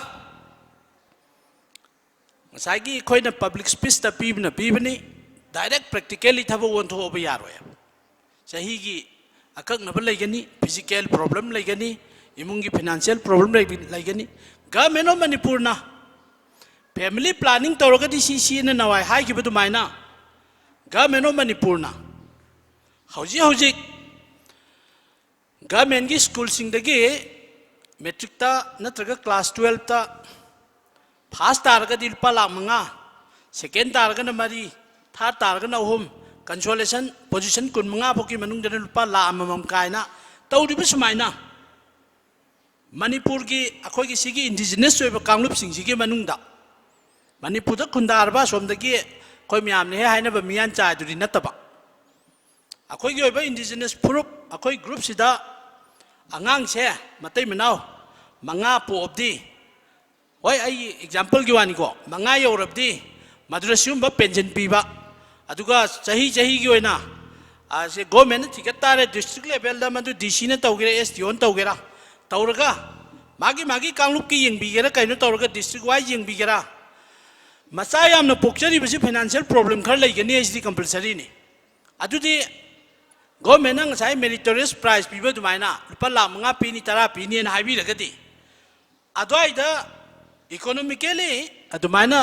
ꯉꯁꯥꯏꯒꯤ ꯑꯩꯈꯣꯏꯅ ꯄꯕ꯭ꯂꯤꯛ ꯁ꯭ꯄꯤꯆꯇ ꯄꯤꯕꯅ ꯄꯤꯕꯅꯤ, ꯗꯥꯏꯔꯦꯛ ꯄ꯭ꯔꯦꯛꯇꯤꯀꯦꯜꯂꯤ ꯊꯕꯛ ꯑꯣꯟꯊꯣꯛꯑꯕ ꯌꯥꯔꯣꯏ꯫ ꯆꯍꯤꯒꯤ ꯑꯀꯛꯅꯕ ꯂꯩꯒꯅꯤ, ꯐꯤꯖꯤꯀꯦꯜ ꯄ꯭ꯔꯣꯕ꯭ꯂꯦꯝ ꯂꯩꯒꯅꯤ, ꯏꯃꯨꯡꯒꯤ ꯐꯤꯅꯥꯟꯁꯤꯌꯦꯜ ꯄ꯭ꯔꯣꯕ꯭ꯂꯦꯝ ꯂꯩꯒꯅꯤ꯫ ꯒꯚꯔꯟꯃꯦꯟ ꯑꯣꯐ ꯃꯅꯤꯄꯨꯔꯅ ꯐꯦꯃꯤꯂꯤ ꯄ꯭ꯂꯥꯅꯤꯡ ꯇꯧꯔꯒꯗꯤ ꯁꯤ ꯁꯤꯅ ꯅꯋꯥꯏ ꯍꯥꯏꯈꯤꯕ ꯑꯗꯨꯃꯥꯏꯅ ꯒꯚꯔꯟꯃꯦꯟ ꯑꯣꯐ ꯃꯅꯤꯄꯨꯔꯅ ꯍꯧꯖꯤꯛ ꯍꯧꯖꯤꯛ ꯒꯚꯔꯟꯃꯦꯟꯒꯤ ꯁ꯭ꯀꯨꯜꯁꯤꯡꯗꯒꯤ ꯃꯦꯇ꯭ꯔꯤꯛꯇ ꯅꯠꯇ꯭ꯔꯒ ꯀ꯭ꯂꯥꯁ ꯇꯨꯌꯦꯜꯞꯇ ꯐꯥꯔꯁ ꯇꯥꯔꯒꯗꯤ ꯂꯨꯄꯥ ꯂꯥꯈ ꯃꯉꯥ, ꯁꯦꯀꯦꯟ ꯇꯥꯔꯒꯅ ꯃꯔꯤ, ꯊꯥꯔꯠ ꯇꯥꯔꯒꯅ ꯑꯍꯨꯝ, ꯀꯟꯁꯣꯂꯦꯁꯟ ꯄꯣꯖꯤꯁꯟ ꯀꯨꯟꯃꯉꯥ ꯐꯥꯎꯒꯤ ꯃꯅꯨꯡꯗꯅ ꯂꯨꯄꯥ ꯂꯥꯈ ꯑꯃꯃꯝ ꯀꯥꯏꯅ ꯇꯧꯔꯤꯕ ꯁꯨꯃꯥꯏꯅ ꯃꯅꯤꯄꯨꯔꯒꯤ ꯑꯩꯈꯣꯏꯒꯤ ꯁꯤꯒꯤ ꯏꯟꯗꯤꯖꯤꯅꯁ ꯑꯣꯏꯕ ꯀꯥꯡꯂꯨꯞꯁꯤꯡꯁꯤꯒꯤ ꯃꯅꯨꯡꯗ ꯃꯅꯤꯄꯨꯔꯗ ꯈꯨꯟꯗꯥꯔꯕ ꯑꯁꯣꯝꯗꯒꯤ ꯑꯩꯈꯣꯏ ꯃꯌꯥꯝꯅ ꯍꯦꯛ ꯍꯥꯏꯅꯕ ꯃꯤꯌꯥꯟ ꯆꯥꯏꯗꯨꯗꯤ ꯅꯠꯇꯕ, ꯑꯩꯈꯣꯏꯒꯤ ꯑꯣꯏꯕ ꯏꯟꯗꯤꯖꯤꯅꯁ ꯐꯨꯔꯨꯞ ꯑꯩꯈꯣꯏ ꯒ꯭ꯔꯨꯞꯁꯤꯗ ꯑꯉꯥꯡꯁꯦ ꯃꯇꯩ ꯃꯅꯥꯎ ꯃꯉꯥ ꯄꯣꯛꯑꯕꯗꯤ, ꯍꯣꯏ, ꯑꯩꯒꯤ ꯑꯦꯛꯖꯥꯝꯄꯜꯒꯤ ꯋꯥꯅꯤꯀꯣ, ꯃꯉꯥ ꯌꯧꯔꯕꯗꯤ ꯃꯗꯨꯗ ꯁꯤꯒꯨꯝꯕ ꯄꯦꯟꯁꯤꯟ ꯄꯤꯕ, ꯑꯗꯨꯒ ꯆꯍꯤ ꯆꯍꯤꯒꯤ ꯑꯣꯏꯅ, ꯑ, ꯁꯦ ꯒꯣꯔꯃꯦꯟꯅ ꯊꯤꯒꯠ ꯇꯥꯔꯦ, ꯗꯤꯁꯇ꯭ꯔꯤꯛ ꯂꯦꯚꯦꯜꯗ ꯃꯗꯨ ꯗꯤ ꯁꯤꯅ ꯇꯧꯒꯦꯔꯥ, ꯑꯦꯁ ꯗꯤ ꯑꯣꯅ ꯇꯧꯒꯦꯔꯥ, ꯇꯧꯔꯒ ꯃꯥꯒꯤ ꯃꯥꯒꯤ ꯀꯥꯡꯂꯨꯞꯀꯤ ꯌꯦꯡꯕꯤꯒꯦꯔꯥ, ꯀꯩꯅꯣ ꯇꯧꯔꯒ ꯗꯤꯁꯇ꯭ꯔꯤꯛ ꯋꯥꯏꯖ ꯌꯦꯡꯕꯤꯒꯦꯔꯥ, ꯃꯆꯥ ꯌꯥꯝꯅ ꯄꯣꯛꯆꯔꯤꯕꯁꯤ ꯐꯥꯏꯅꯥꯟꯁꯤꯌꯦꯜ ꯄ꯭ꯔꯣꯕ꯭ꯂꯦꯝ ꯈꯔ ꯂꯩꯒꯅꯤ ꯍꯥꯏꯁꯤꯗꯤ ꯀꯝꯄꯜꯁꯔꯤꯅꯤ꯫ ꯑꯗꯨꯗꯤ ꯒꯣꯔꯃꯦꯟꯅ ꯉꯁꯥꯏ ꯃꯦꯔꯤꯇꯣꯔꯤꯌꯁ ꯄ꯭ꯔꯥꯏꯖ ꯄꯤꯕ ꯑꯗꯨꯃꯥꯏꯅ ꯂꯨꯄꯥ ꯂꯥꯈ ꯃꯉꯥ ꯄꯤꯅꯤ, ꯇꯔꯥ ꯄꯤꯅꯤꯅ ꯍꯥꯏꯕꯤꯔꯒꯗꯤ, ꯑꯗꯨꯋꯥꯏꯗ ꯏꯀꯣꯅꯣꯃꯤꯀꯦꯂꯤ ꯑꯗꯨꯃꯥꯏꯅ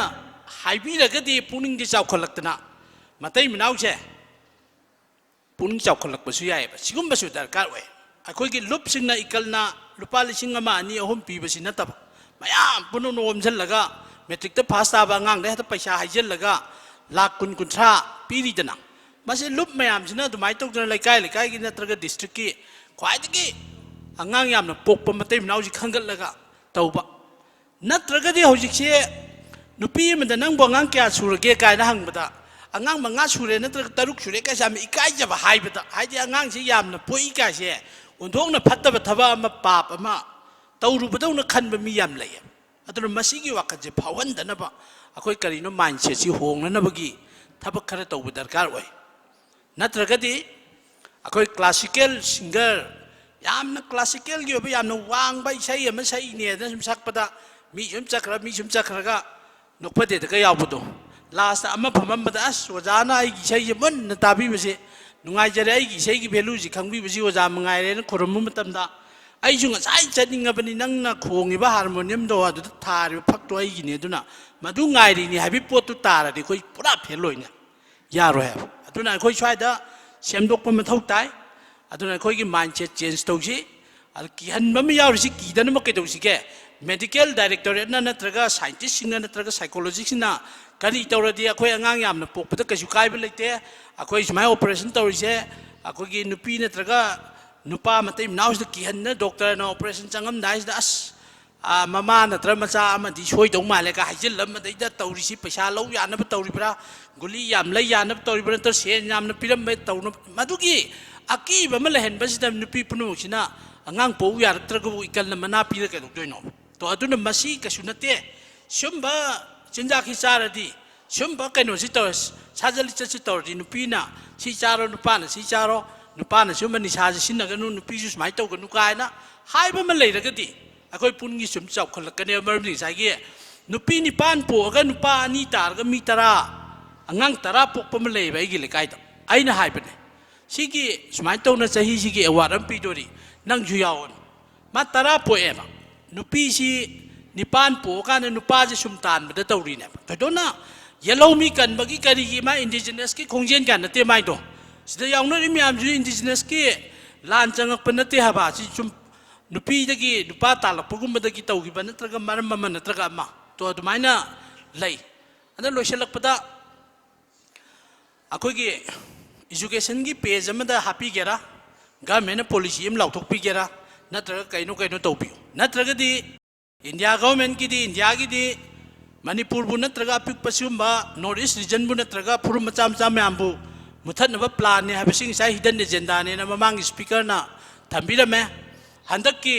ꯍꯥꯏꯕꯤꯔꯒꯗꯤ ꯄꯨꯛꯅꯤꯡꯗꯤ ꯆꯥꯎꯈꯠꯂꯛꯇꯅ ꯃꯇꯩ ꯃꯅꯥꯎꯁꯦ ꯄꯨꯛꯅꯤꯡ ꯆꯥꯎꯈꯠꯂꯛꯄꯁꯨ ꯌꯥꯏꯑꯕ꯫ ꯁꯤꯒꯨꯝꯕꯁꯨ ꯗꯔꯀꯥꯔ ꯑꯣꯏ꯫ ꯑꯩꯈꯣꯏꯒꯤ ꯂꯨꯞꯁꯤꯡꯅ ꯏꯀꯜꯅ ꯂꯨꯄꯥ ꯂꯤꯁꯤꯡ ꯑꯃ, ꯑꯅꯤ, ꯑꯍꯨꯝ ꯄꯤꯕꯁꯤ ꯅꯠꯇꯕ, ꯃꯌꯥꯝ ꯄꯨꯝꯅꯃꯛ ꯑꯣꯝꯁꯤꯜꯂꯒ ꯃꯦꯇ꯭ꯔꯤꯛꯇ ꯐꯥꯁ ꯇꯥꯕ ꯑꯉꯥꯡꯗ ꯍꯦꯛꯇ ꯄꯩꯁꯥ ꯍꯩꯖꯤꯜꯂꯒ ꯂꯥꯛ ꯀꯨꯟ, ꯀꯨꯟꯊ꯭ꯔꯥ ꯄꯤꯔꯤꯗꯅ꯫ ꯃꯁꯤ ꯂꯨꯞ ꯃꯌꯥꯝꯁꯤꯅ ꯑꯗꯨꯃꯥꯏꯅ ꯇꯧꯗꯅ ꯂꯩꯀꯥꯏ ꯂꯩꯀꯥꯏꯒꯤ ꯅꯠꯇ꯭ꯔꯒ ꯗꯤꯁꯇ꯭ꯔꯤꯛꯀꯤ ꯈ꯭ꯋꯥꯏꯗꯒꯤ ꯑꯉꯥꯡ ꯌꯥꯝꯅ ꯄꯣꯛꯄ ꯃꯇꯩ ꯃꯅꯥꯎꯁꯤ ꯈꯟꯒꯠꯂꯒ ꯇꯧꯕ꯫ ꯅꯠꯇ꯭ꯔꯒꯗꯤ ꯍꯧꯖꯤꯛꯁꯦ ꯅꯨꯄꯤ ꯑꯃꯗ "ꯅꯪꯕꯨ ꯑꯉꯥꯡ ꯀꯌꯥ ꯁꯨꯔꯒꯦ?" ꯀꯥꯏꯅ ꯍꯪꯕꯗ, "ꯑꯉꯥꯡ ꯃꯉꯥ ꯁꯨꯔꯦ" ꯅꯠꯇ꯭ꯔꯒ "ꯇꯔꯨꯛ ꯁꯨꯔꯦ" ꯀꯥꯏꯁꯦ ꯌꯥꯝ ꯏꯀꯥꯏꯖꯕ ꯍꯥꯏꯕꯗ, ꯍꯥꯏꯗꯤ ꯑꯉꯥꯡꯁꯤ ꯌꯥꯝꯅ ꯄꯣꯛꯏ ꯀꯥꯏꯁꯦ ꯑꯣꯟꯊꯣꯛꯅ ꯐꯠꯇꯕ ꯊꯕꯛ ꯑꯃ, ꯄꯥꯞ ꯑꯃ ꯇꯧꯔꯨꯕꯗꯧꯅ ꯈꯟꯕ ꯃꯤ ꯌꯥꯝ ꯂꯩꯌꯦ꯫ ꯑꯗꯨꯅ ꯃꯁꯤꯒꯤ ꯋꯥꯈꯜꯁꯦ ꯐꯥꯎꯍꯟꯗꯅꯕ ꯑꯩꯈꯣꯏ ꯀꯔꯤꯅꯣ, ꯃꯥꯏꯟꯁꯦꯠꯁꯤ ꯍꯣꯡꯅꯅꯕꯒꯤ ꯊꯕꯛ ꯈꯔ ꯇꯧꯕ ꯗꯔꯀꯥꯔ ꯑꯣꯏ꯫ ꯅꯠꯇ꯭ꯔꯒꯗꯤ ꯑꯩꯈꯣꯏ ꯀ꯭ꯂꯥꯁꯤꯀꯦꯜ ꯁꯤꯡꯒꯔ, ꯌꯥꯝꯅ ꯀ꯭ꯂꯥꯁꯤꯀꯦꯜꯒꯤ ꯑꯣꯏꯕ ꯌꯥꯝꯅ ꯋꯥꯡꯕ ꯏꯁꯩ ꯑꯃ ꯁꯛꯏꯅꯦꯅ ꯁꯨꯝ ꯁꯛꯄꯗ, ꯃꯤ ꯁꯨꯝ ꯆꯠꯈ꯭ꯔ, ꯃꯤ ꯁꯨꯝ ꯆꯠꯈ꯭ꯔꯒ ꯅꯣꯛꯐꯗꯦꯗꯒ ꯌꯥꯎꯕꯗꯣ, ꯂꯥꯁꯇ ꯑꯃ ꯐꯝꯃꯝꯕꯗ, "ꯑꯁ, ꯑꯣꯖꯥꯅ ꯑꯩꯒꯤ ꯏꯁꯩꯁꯦ ꯃꯨꯟꯅ ꯇꯥꯕꯤꯕꯁꯦ ꯅꯨꯡꯉꯥꯏꯖꯔꯦ, ꯑꯩꯒꯤ ꯏꯁꯩꯒꯤ ꯚꯦꯂꯨꯁꯤ ꯈꯪꯕꯤꯕꯁꯤ ꯑꯣꯖꯥ ꯃꯉꯥꯏꯔꯦꯅ" ꯈꯨꯔꯨꯝꯕ ꯃꯇꯝꯗ, "ꯑꯩꯁꯨ ꯉꯁꯥꯏ ꯆꯠꯅꯤꯡꯉꯕꯅꯤ, ꯅꯪꯅ ꯈꯣꯡꯉꯤꯕ ꯍꯥꯔꯃꯣꯅꯤꯌꯝꯗꯣ ꯑꯗꯨꯗ ꯊꯥꯔꯤꯕ ꯐꯛꯇꯣ ꯑꯩꯒꯤꯅꯤ, ꯑꯗꯨꯅ ꯃꯗꯨ ꯉꯥꯏꯔꯤꯅꯤ" ꯍꯥꯏꯕꯒꯤ ꯄꯣꯠꯇꯨ ꯇꯥꯔꯗꯤ ꯑꯩꯈꯣꯏ ꯄꯨꯔꯥ ꯐꯦꯜ ꯑꯣꯏꯅꯤ꯫ ꯌꯥꯔꯣꯏ ꯍꯥꯏꯕ꯫ ꯑꯗꯨꯅ ꯑꯩꯈꯣꯏ ꯁ꯭ꯋꯥꯏꯗ ꯁꯦꯝꯗꯣꯛꯄ ꯃꯊꯧ ꯇꯥꯏ꯫ ꯑꯗꯨꯅ ꯑꯩꯈꯣꯏꯒꯤ ꯃꯥꯏꯟꯁꯦꯠ ꯆꯦꯟꯖ ꯇꯧꯁꯤ꯫ ꯑꯗꯨ ꯀꯤꯍꯟꯕ ꯑꯃ ꯌꯥꯎꯔꯤꯁꯤ ꯀꯤꯗꯅꯕ ꯀꯩꯗꯧꯁꯤꯒꯦ? ꯃꯦꯗꯤꯀꯦꯜ ꯗꯥꯏꯔꯦꯛꯇꯣꯔꯦꯠꯅ ꯅꯠꯇ꯭ꯔꯒ ꯁꯥꯏꯟꯇꯤꯁꯁꯤꯡꯅ ꯅꯠꯇ꯭ꯔꯒ ꯁꯥꯏꯀꯣꯂꯣꯖꯤꯁꯁꯤꯡꯅ ꯀꯔꯤ ꯇꯧꯔꯗꯤ ꯑꯩꯈꯣꯏ ꯑꯉꯥꯡ ꯌꯥꯝꯅ ꯄꯣꯛꯄꯗ ꯀꯩꯁꯨ ꯀꯥꯏꯕ ꯂꯩꯇꯦ? ꯑꯩꯈꯣꯏ ꯁꯨꯃꯥꯏꯅ ꯑꯣꯄꯔꯦꯁꯟ ꯇꯧꯔꯤꯁꯦ, ꯑꯩꯈꯣꯏꯒꯤ ꯅꯨꯄꯤ ꯅꯠꯇ꯭ꯔꯒ ꯅꯨꯄꯥ ꯃꯇꯩ ꯃꯅꯥꯎꯁꯤꯗ ꯀꯤꯍꯟꯗꯅ ꯗꯣꯛꯇꯔꯅ ꯑꯣꯄꯔꯦꯁꯟ ꯆꯪꯉꯝꯗꯥꯏꯁꯤꯗ, "ꯑꯁ, ꯑꯥ, ꯃꯃꯥ ꯅꯠꯇ꯭ꯔ ꯃꯆꯥ ꯑꯃꯗꯤ ꯁꯣꯏꯗꯧ ꯃꯥꯜꯂꯦ" ꯀ ꯍꯥꯏꯖꯤꯜꯂ, ꯃꯗꯩꯗ ꯇꯧꯔꯤꯁꯤ ꯄꯩꯁꯥ ꯂꯧ ꯌꯥꯅꯕ ꯇꯧꯔꯤꯕ꯭ꯔꯥ, ꯒꯨꯂꯤ ꯌꯥꯝ ꯂꯩ ꯌꯥꯅꯕ ꯇꯧꯔꯤꯕ꯭ꯔꯥ, ꯅꯠꯇ꯭ꯔ ꯁꯦꯟ ꯌꯥꯝꯅ ꯄꯤꯔꯝꯕ ꯇꯧꯅꯕ, ꯃꯗꯨꯒꯤ ꯑꯀꯤꯕ ꯑꯃ ꯂꯩꯍꯟꯕꯁꯤꯗ ꯅꯨꯄꯤ ꯄꯨꯝꯅꯃꯛꯁꯤꯅ ꯑꯉꯥꯡ ꯄꯣꯛꯎ ꯌꯥꯔꯛꯇ꯭ꯔꯒꯕꯨ ꯏꯀꯜꯅ ꯃꯅꯥ ꯄꯤꯔ ꯀꯩꯗꯧꯗꯣꯏꯅꯣ? ꯇꯣ, ꯑꯗꯨꯅ ꯃꯁꯤ ꯀꯩꯁꯨ ꯅꯠꯇꯦ꯫ ꯁꯨꯝꯕ ꯆꯤꯟꯖꯥꯛꯁꯤ ꯆꯥꯔꯗꯤ, ꯁꯨꯝꯕ ꯀꯩꯅꯣꯁꯤ ꯇꯧꯔ, ꯁꯥꯖꯠ ꯂꯤꯆꯠꯁꯤ ꯇꯧꯔꯗꯤ, ꯅꯨꯄꯤꯅ ꯁꯤ ꯆꯥꯔꯣ, ꯅꯨꯄꯥꯅ ꯁꯤ ꯆꯥꯔꯣ, ꯅꯨꯄꯥꯅ ꯁꯨꯝꯕ ꯅꯤꯁꯥꯁꯤ ꯁꯤꯖꯤꯟꯅꯒꯅꯨ, ꯅꯨꯄꯤꯁꯨ ꯁꯨꯃꯥꯏꯅ ꯇꯧꯒꯅꯨ ꯀꯥꯏꯅ ꯍꯥꯏꯕ ꯑꯃ ꯂꯩꯔꯒꯗꯤ, ꯑꯩꯈꯣꯏ ꯄꯨꯝꯅꯃꯛ ꯁꯨꯝ ꯆꯥꯎꯈꯠꯂꯛꯀꯅꯦꯕ꯫ ꯃꯔꯝꯗꯤ ꯉꯁꯥꯏꯒꯤ ꯅꯨꯄꯤ ꯅꯤꯄꯥꯟ ꯄꯣꯛꯑꯒ ꯅꯨꯄꯥ ꯑꯅꯤ ꯇꯥꯔꯒ ꯃꯤ ꯇꯔꯥ, ꯑꯉꯥꯡ ꯇꯔꯥ ꯄꯣꯛꯄ ꯑꯃ ꯂꯩꯌꯦꯕ ꯑꯩꯒꯤ ꯂꯩꯀꯥꯏꯗ꯫ ꯑꯩꯅ ꯍꯥꯏꯕꯅꯦ, "ꯁꯤꯒꯤ ꯁꯨꯃꯥꯏꯅ ꯇꯧꯅ ꯆꯍꯤꯁꯤꯒꯤ ꯑꯦꯋꯥꯔꯗ ꯑꯃ ꯄꯤꯗꯣꯔꯤ, ꯅꯪꯁꯨ ꯌꯥꯎꯑꯣꯅ"꯫ ꯃꯥ ꯇꯔꯥ ꯄꯣꯛꯑꯦꯕ꯫ ꯅꯨꯄꯤꯁꯤ ꯅꯤꯄꯥꯟ ꯄꯣꯛꯑꯀꯥꯟꯗ ꯅꯨꯄꯥꯁꯤ ꯁꯨꯝ ꯇꯥꯟꯕꯗ ꯇꯧꯔꯤꯅꯦꯕ꯫ ꯊꯣꯏꯗꯣꯛꯅ ꯌꯦꯜꯍꯧꯃꯤ ꯀꯟꯕꯒꯤ ꯀꯔꯤꯒꯤ ꯃꯥ ꯏꯟꯗꯤꯖꯤꯅꯁꯀꯤ ꯈꯣꯡꯖꯦꯜ ꯀꯌꯥ ꯅꯠꯇꯦ ꯃꯥꯏꯗꯣ꯫ ꯁꯤꯗ ꯌꯥꯎꯅꯔꯤ ꯃꯌꯥꯝꯁꯤ ꯏꯟꯗꯤꯖꯤꯅꯁꯀꯤ ꯂꯥꯟ ꯆꯪꯉꯛꯄ ꯅꯠꯇꯦ ꯍꯥꯏꯕ꯫ ꯁꯤ ꯁꯨꯝ ꯅꯨꯄꯤꯗꯒꯤ ꯅꯨꯄꯥ ꯇꯥꯜꯂꯛꯄꯒꯨꯝꯕꯗꯒꯤ ꯇꯧꯈꯤꯕ ꯅꯠꯇ꯭ꯔꯒ ꯃꯔꯝ ꯑꯃ ꯅꯠꯇ꯭ꯔꯒ ꯑꯃ꯫ ꯇꯣ ꯑꯗꯨꯃꯥꯏꯅ ꯂꯩ꯫ ꯑꯗ ꯂꯣꯏꯁꯤꯜꯂꯛꯄꯗ ꯑꯩꯈꯣꯏꯒꯤ ꯏꯖꯨꯀꯦꯁꯟꯒꯤ ꯄꯦꯖ ꯑꯃꯗ ꯍꯥꯞꯄꯤꯒꯦꯔꯥ, ꯒꯚꯔꯟꯃꯦꯟꯅ ꯄꯣꯂꯤꯁꯤ ꯑꯃ ꯂꯥꯎꯊꯣꯛꯄꯤꯒꯦꯔꯥ, ꯅꯠꯇ꯭ꯔꯒ ꯀꯩꯅꯣ ꯀꯩꯅꯣ ꯇꯧꯕꯤꯌꯨ꯫ ꯅꯠꯇ꯭ꯔꯒꯗꯤ ꯏꯟꯗꯤꯌꯥ ꯒꯚꯔꯟꯃꯦꯟꯠꯀꯤꯗꯤ, ꯏꯟꯗꯤꯌꯥꯒꯤꯗꯤ ꯃꯅꯤꯄꯨꯔꯕꯨ ꯅꯠꯇ꯭ꯔꯒ ꯑꯄꯤꯛꯄ ꯁꯤꯒꯨꯝꯕ ꯅꯣꯔꯠ ꯏꯁ ꯔꯤꯖꯟꯕꯨ ꯅꯠꯇ꯭ꯔꯒ ꯐꯨꯔꯨꯞ ꯃꯆꯥ ꯃꯆꯥ ꯃꯌꯥꯝꯕꯨ ꯃꯨꯊꯠꯅꯕ ꯄ꯭ꯂꯥꯟꯅꯦ ꯍꯥꯏꯕꯁꯤ ꯉꯁꯥꯏ ꯍꯤꯗꯟ ꯑꯦꯖꯦꯟꯗꯥꯅꯦꯅ ꯃꯃꯥꯡꯒꯤ ꯁ꯭ꯄꯤꯀꯔꯅ ꯊꯝꯕꯤꯔꯝꯃꯦ꯫ ꯍꯟꯗꯛꯀꯤ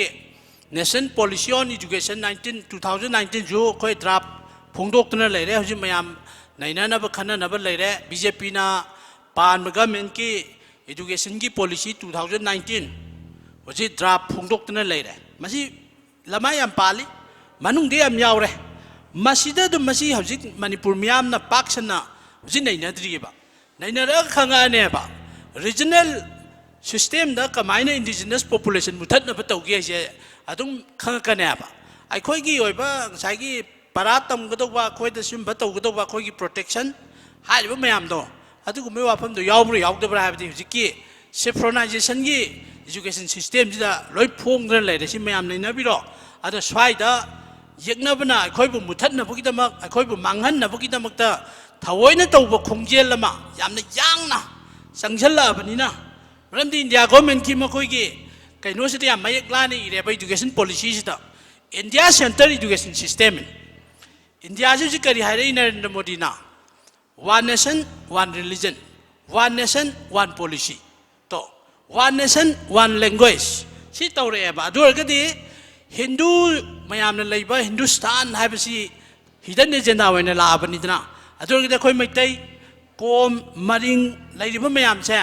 National Policy on Education nineteen, two thousand nineteenꯁꯨ ꯑꯩꯈꯣꯏ ꯗ꯭ꯔꯥꯐ ꯐꯣꯡꯗꯣꯛꯇꯨꯅ ꯂꯩꯔꯦ꯫ ꯍꯧꯖꯤꯛ ꯃꯌꯥꯝ ꯅꯩꯅꯅꯕ ꯈꯟꯅꯅꯕ ꯂꯩꯔꯦ꯫ ꯕꯤ ꯖꯦ ꯄꯤꯅ ꯄꯥꯟꯕ ꯒꯚꯔꯟꯃꯦꯟꯠꯀꯤ ꯏꯗꯨꯀꯦꯁꯟꯒꯤ ꯄꯣꯂꯤꯁꯤ two thousand nineteen ꯍꯧꯖꯤꯛ ꯗ꯭ꯔꯥꯐ ꯐꯣꯡꯗꯣꯛꯇꯨꯅ ꯂꯩꯔꯦ꯫ ꯃꯁꯤ ꯂꯃꯥꯏ ꯌꯥꯝ ꯄꯥꯜꯂꯤ, ꯃꯅꯨꯡꯗ ꯌꯥꯝ ꯌꯥꯎꯔꯦ꯫ ꯃꯁꯤꯗ ꯑꯗꯨꯝ, ꯃꯁꯤ ꯍꯧꯖꯤꯛ ꯃꯅꯤꯄꯨꯔ ꯃꯤꯌꯥꯝꯅ ꯄꯥꯛ ꯁꯟꯅ ꯍꯧꯖꯤꯛ ꯅꯩꯅꯗ꯭ꯔꯤꯑꯕ꯫ ꯅꯩꯅꯔꯒ ꯈꯪꯉꯛꯑꯅꯦꯕ, ꯔꯤꯖꯅꯦꯜ ꯁꯤꯁꯇꯦꯝꯗ ꯀꯃꯥꯏꯅ ꯏꯟꯗꯤꯖꯤꯅꯁ ꯄꯣꯄꯨꯂꯦꯁꯟ ꯃꯨꯊꯠꯅꯕ ꯇꯧꯒꯦ ꯍꯥꯏꯁꯦ ꯑꯗꯨꯝ ꯈꯪꯉꯛꯀꯅꯦꯕ꯫ ꯑꯩꯈꯣꯏꯒꯤ ꯑꯣꯏꯕ ꯉꯁꯥꯏꯒꯤ ꯄꯔꯥ ꯇꯝꯒꯗꯧꯕ, ꯑꯩꯈꯣꯏꯗ ꯁꯤꯒꯨꯝꯕ ꯇꯧꯒꯗꯧꯕ, ꯑꯩꯈꯣꯏꯒꯤ ꯄ꯭ꯔꯣꯇꯦꯛꯁꯟ ꯍꯥꯏꯔꯤꯕ ꯃꯌꯥꯝꯗꯣ, ꯑꯗꯨꯒꯨꯝꯕꯒꯤ ꯋꯥꯐꯝꯗꯣ ꯌꯥꯎꯕ꯭ꯔꯥ ꯌꯥꯎꯗꯕ꯭ꯔꯥ ꯍꯥꯏꯕꯗꯤ ꯍꯧꯖꯤꯛꯀꯤ ꯁꯤꯐ꯭ꯔꯣꯅꯥꯏꯖꯦꯁꯟꯒꯤ ꯏꯖꯨꯀꯦꯁꯟ ꯁꯤꯁꯇꯦꯝꯁꯤꯗ ꯂꯣꯏ ꯐꯣꯡꯗꯨꯅ ꯂꯩꯔꯦ꯫ ꯁꯤ ꯃꯌꯥꯝ ꯅꯩꯅꯕꯤꯔꯣ꯫ ꯑꯗꯣ ꯁ꯭ꯋꯥꯏꯗ ꯌꯦꯛꯅꯕꯅ ꯑꯩꯈꯣꯏꯕꯨ ꯃꯨꯊꯠꯅꯕꯒꯤꯗꯃꯛ, ꯑꯩꯈꯣꯏꯕꯨ ꯃꯥꯡꯍꯟꯅꯕꯒꯤꯗꯃꯛꯇ ꯊꯑꯣꯏꯅ ꯇꯧꯕ ꯈꯣꯡꯖꯦꯜ ꯑꯃ ꯌꯥꯝꯅ ꯌꯥꯡꯅ ꯆꯪꯁꯤꯜꯂꯛꯑꯕꯅꯤꯅ, ꯃꯔꯝꯗꯤ ꯏꯟꯗꯤꯌꯥ ꯒꯣꯔꯃꯦꯟꯠꯀꯤ ꯃꯈꯣꯏꯒꯤ ꯀꯩꯅꯣꯁꯤꯗ ꯌꯥꯝ ꯃꯌꯦꯛ ꯂꯥꯅ ꯏꯔꯦꯕ, education ꯄꯣꯂꯤꯁꯤꯁꯤꯗ, "India Centre Education System"꯫ ꯏꯟꯗꯤꯌꯥꯁꯤ ꯍꯧꯖꯤꯛ ꯀꯔꯤ ꯍꯥꯏꯔꯛꯏ ꯅꯔꯦꯟꯗ꯭ꯔ ꯃꯣꯗꯤꯅ? "One nation, one religion, one nation, one policy"꯫ ꯇꯣ, "One nation, one language" ꯁꯤ ꯇꯧꯔꯛꯑꯦꯕ꯫ ꯑꯗꯨ ꯑꯣꯏꯔꯒꯗꯤ ꯍꯤꯟꯗꯨ ꯃꯌꯥꯝꯅ ꯂꯩꯕ ꯍꯤꯟꯗꯨꯁꯇꯥꯟ ꯍꯥꯏꯕꯁꯤ ꯍꯤꯗꯟ ꯑꯦꯖꯦꯟꯗꯥ ꯑꯣꯏꯅ ꯂꯥꯛꯑꯕꯅꯤꯗꯅ꯫ ꯑꯗꯨ ꯑꯣꯏꯔꯒꯗꯤ ꯑꯩꯈꯣꯏ ꯃꯩꯇꯩ, ꯀꯣꯝ, ꯃꯔꯤꯡ ꯂꯩꯔꯤꯕ ꯃꯌꯥꯝꯁꯦ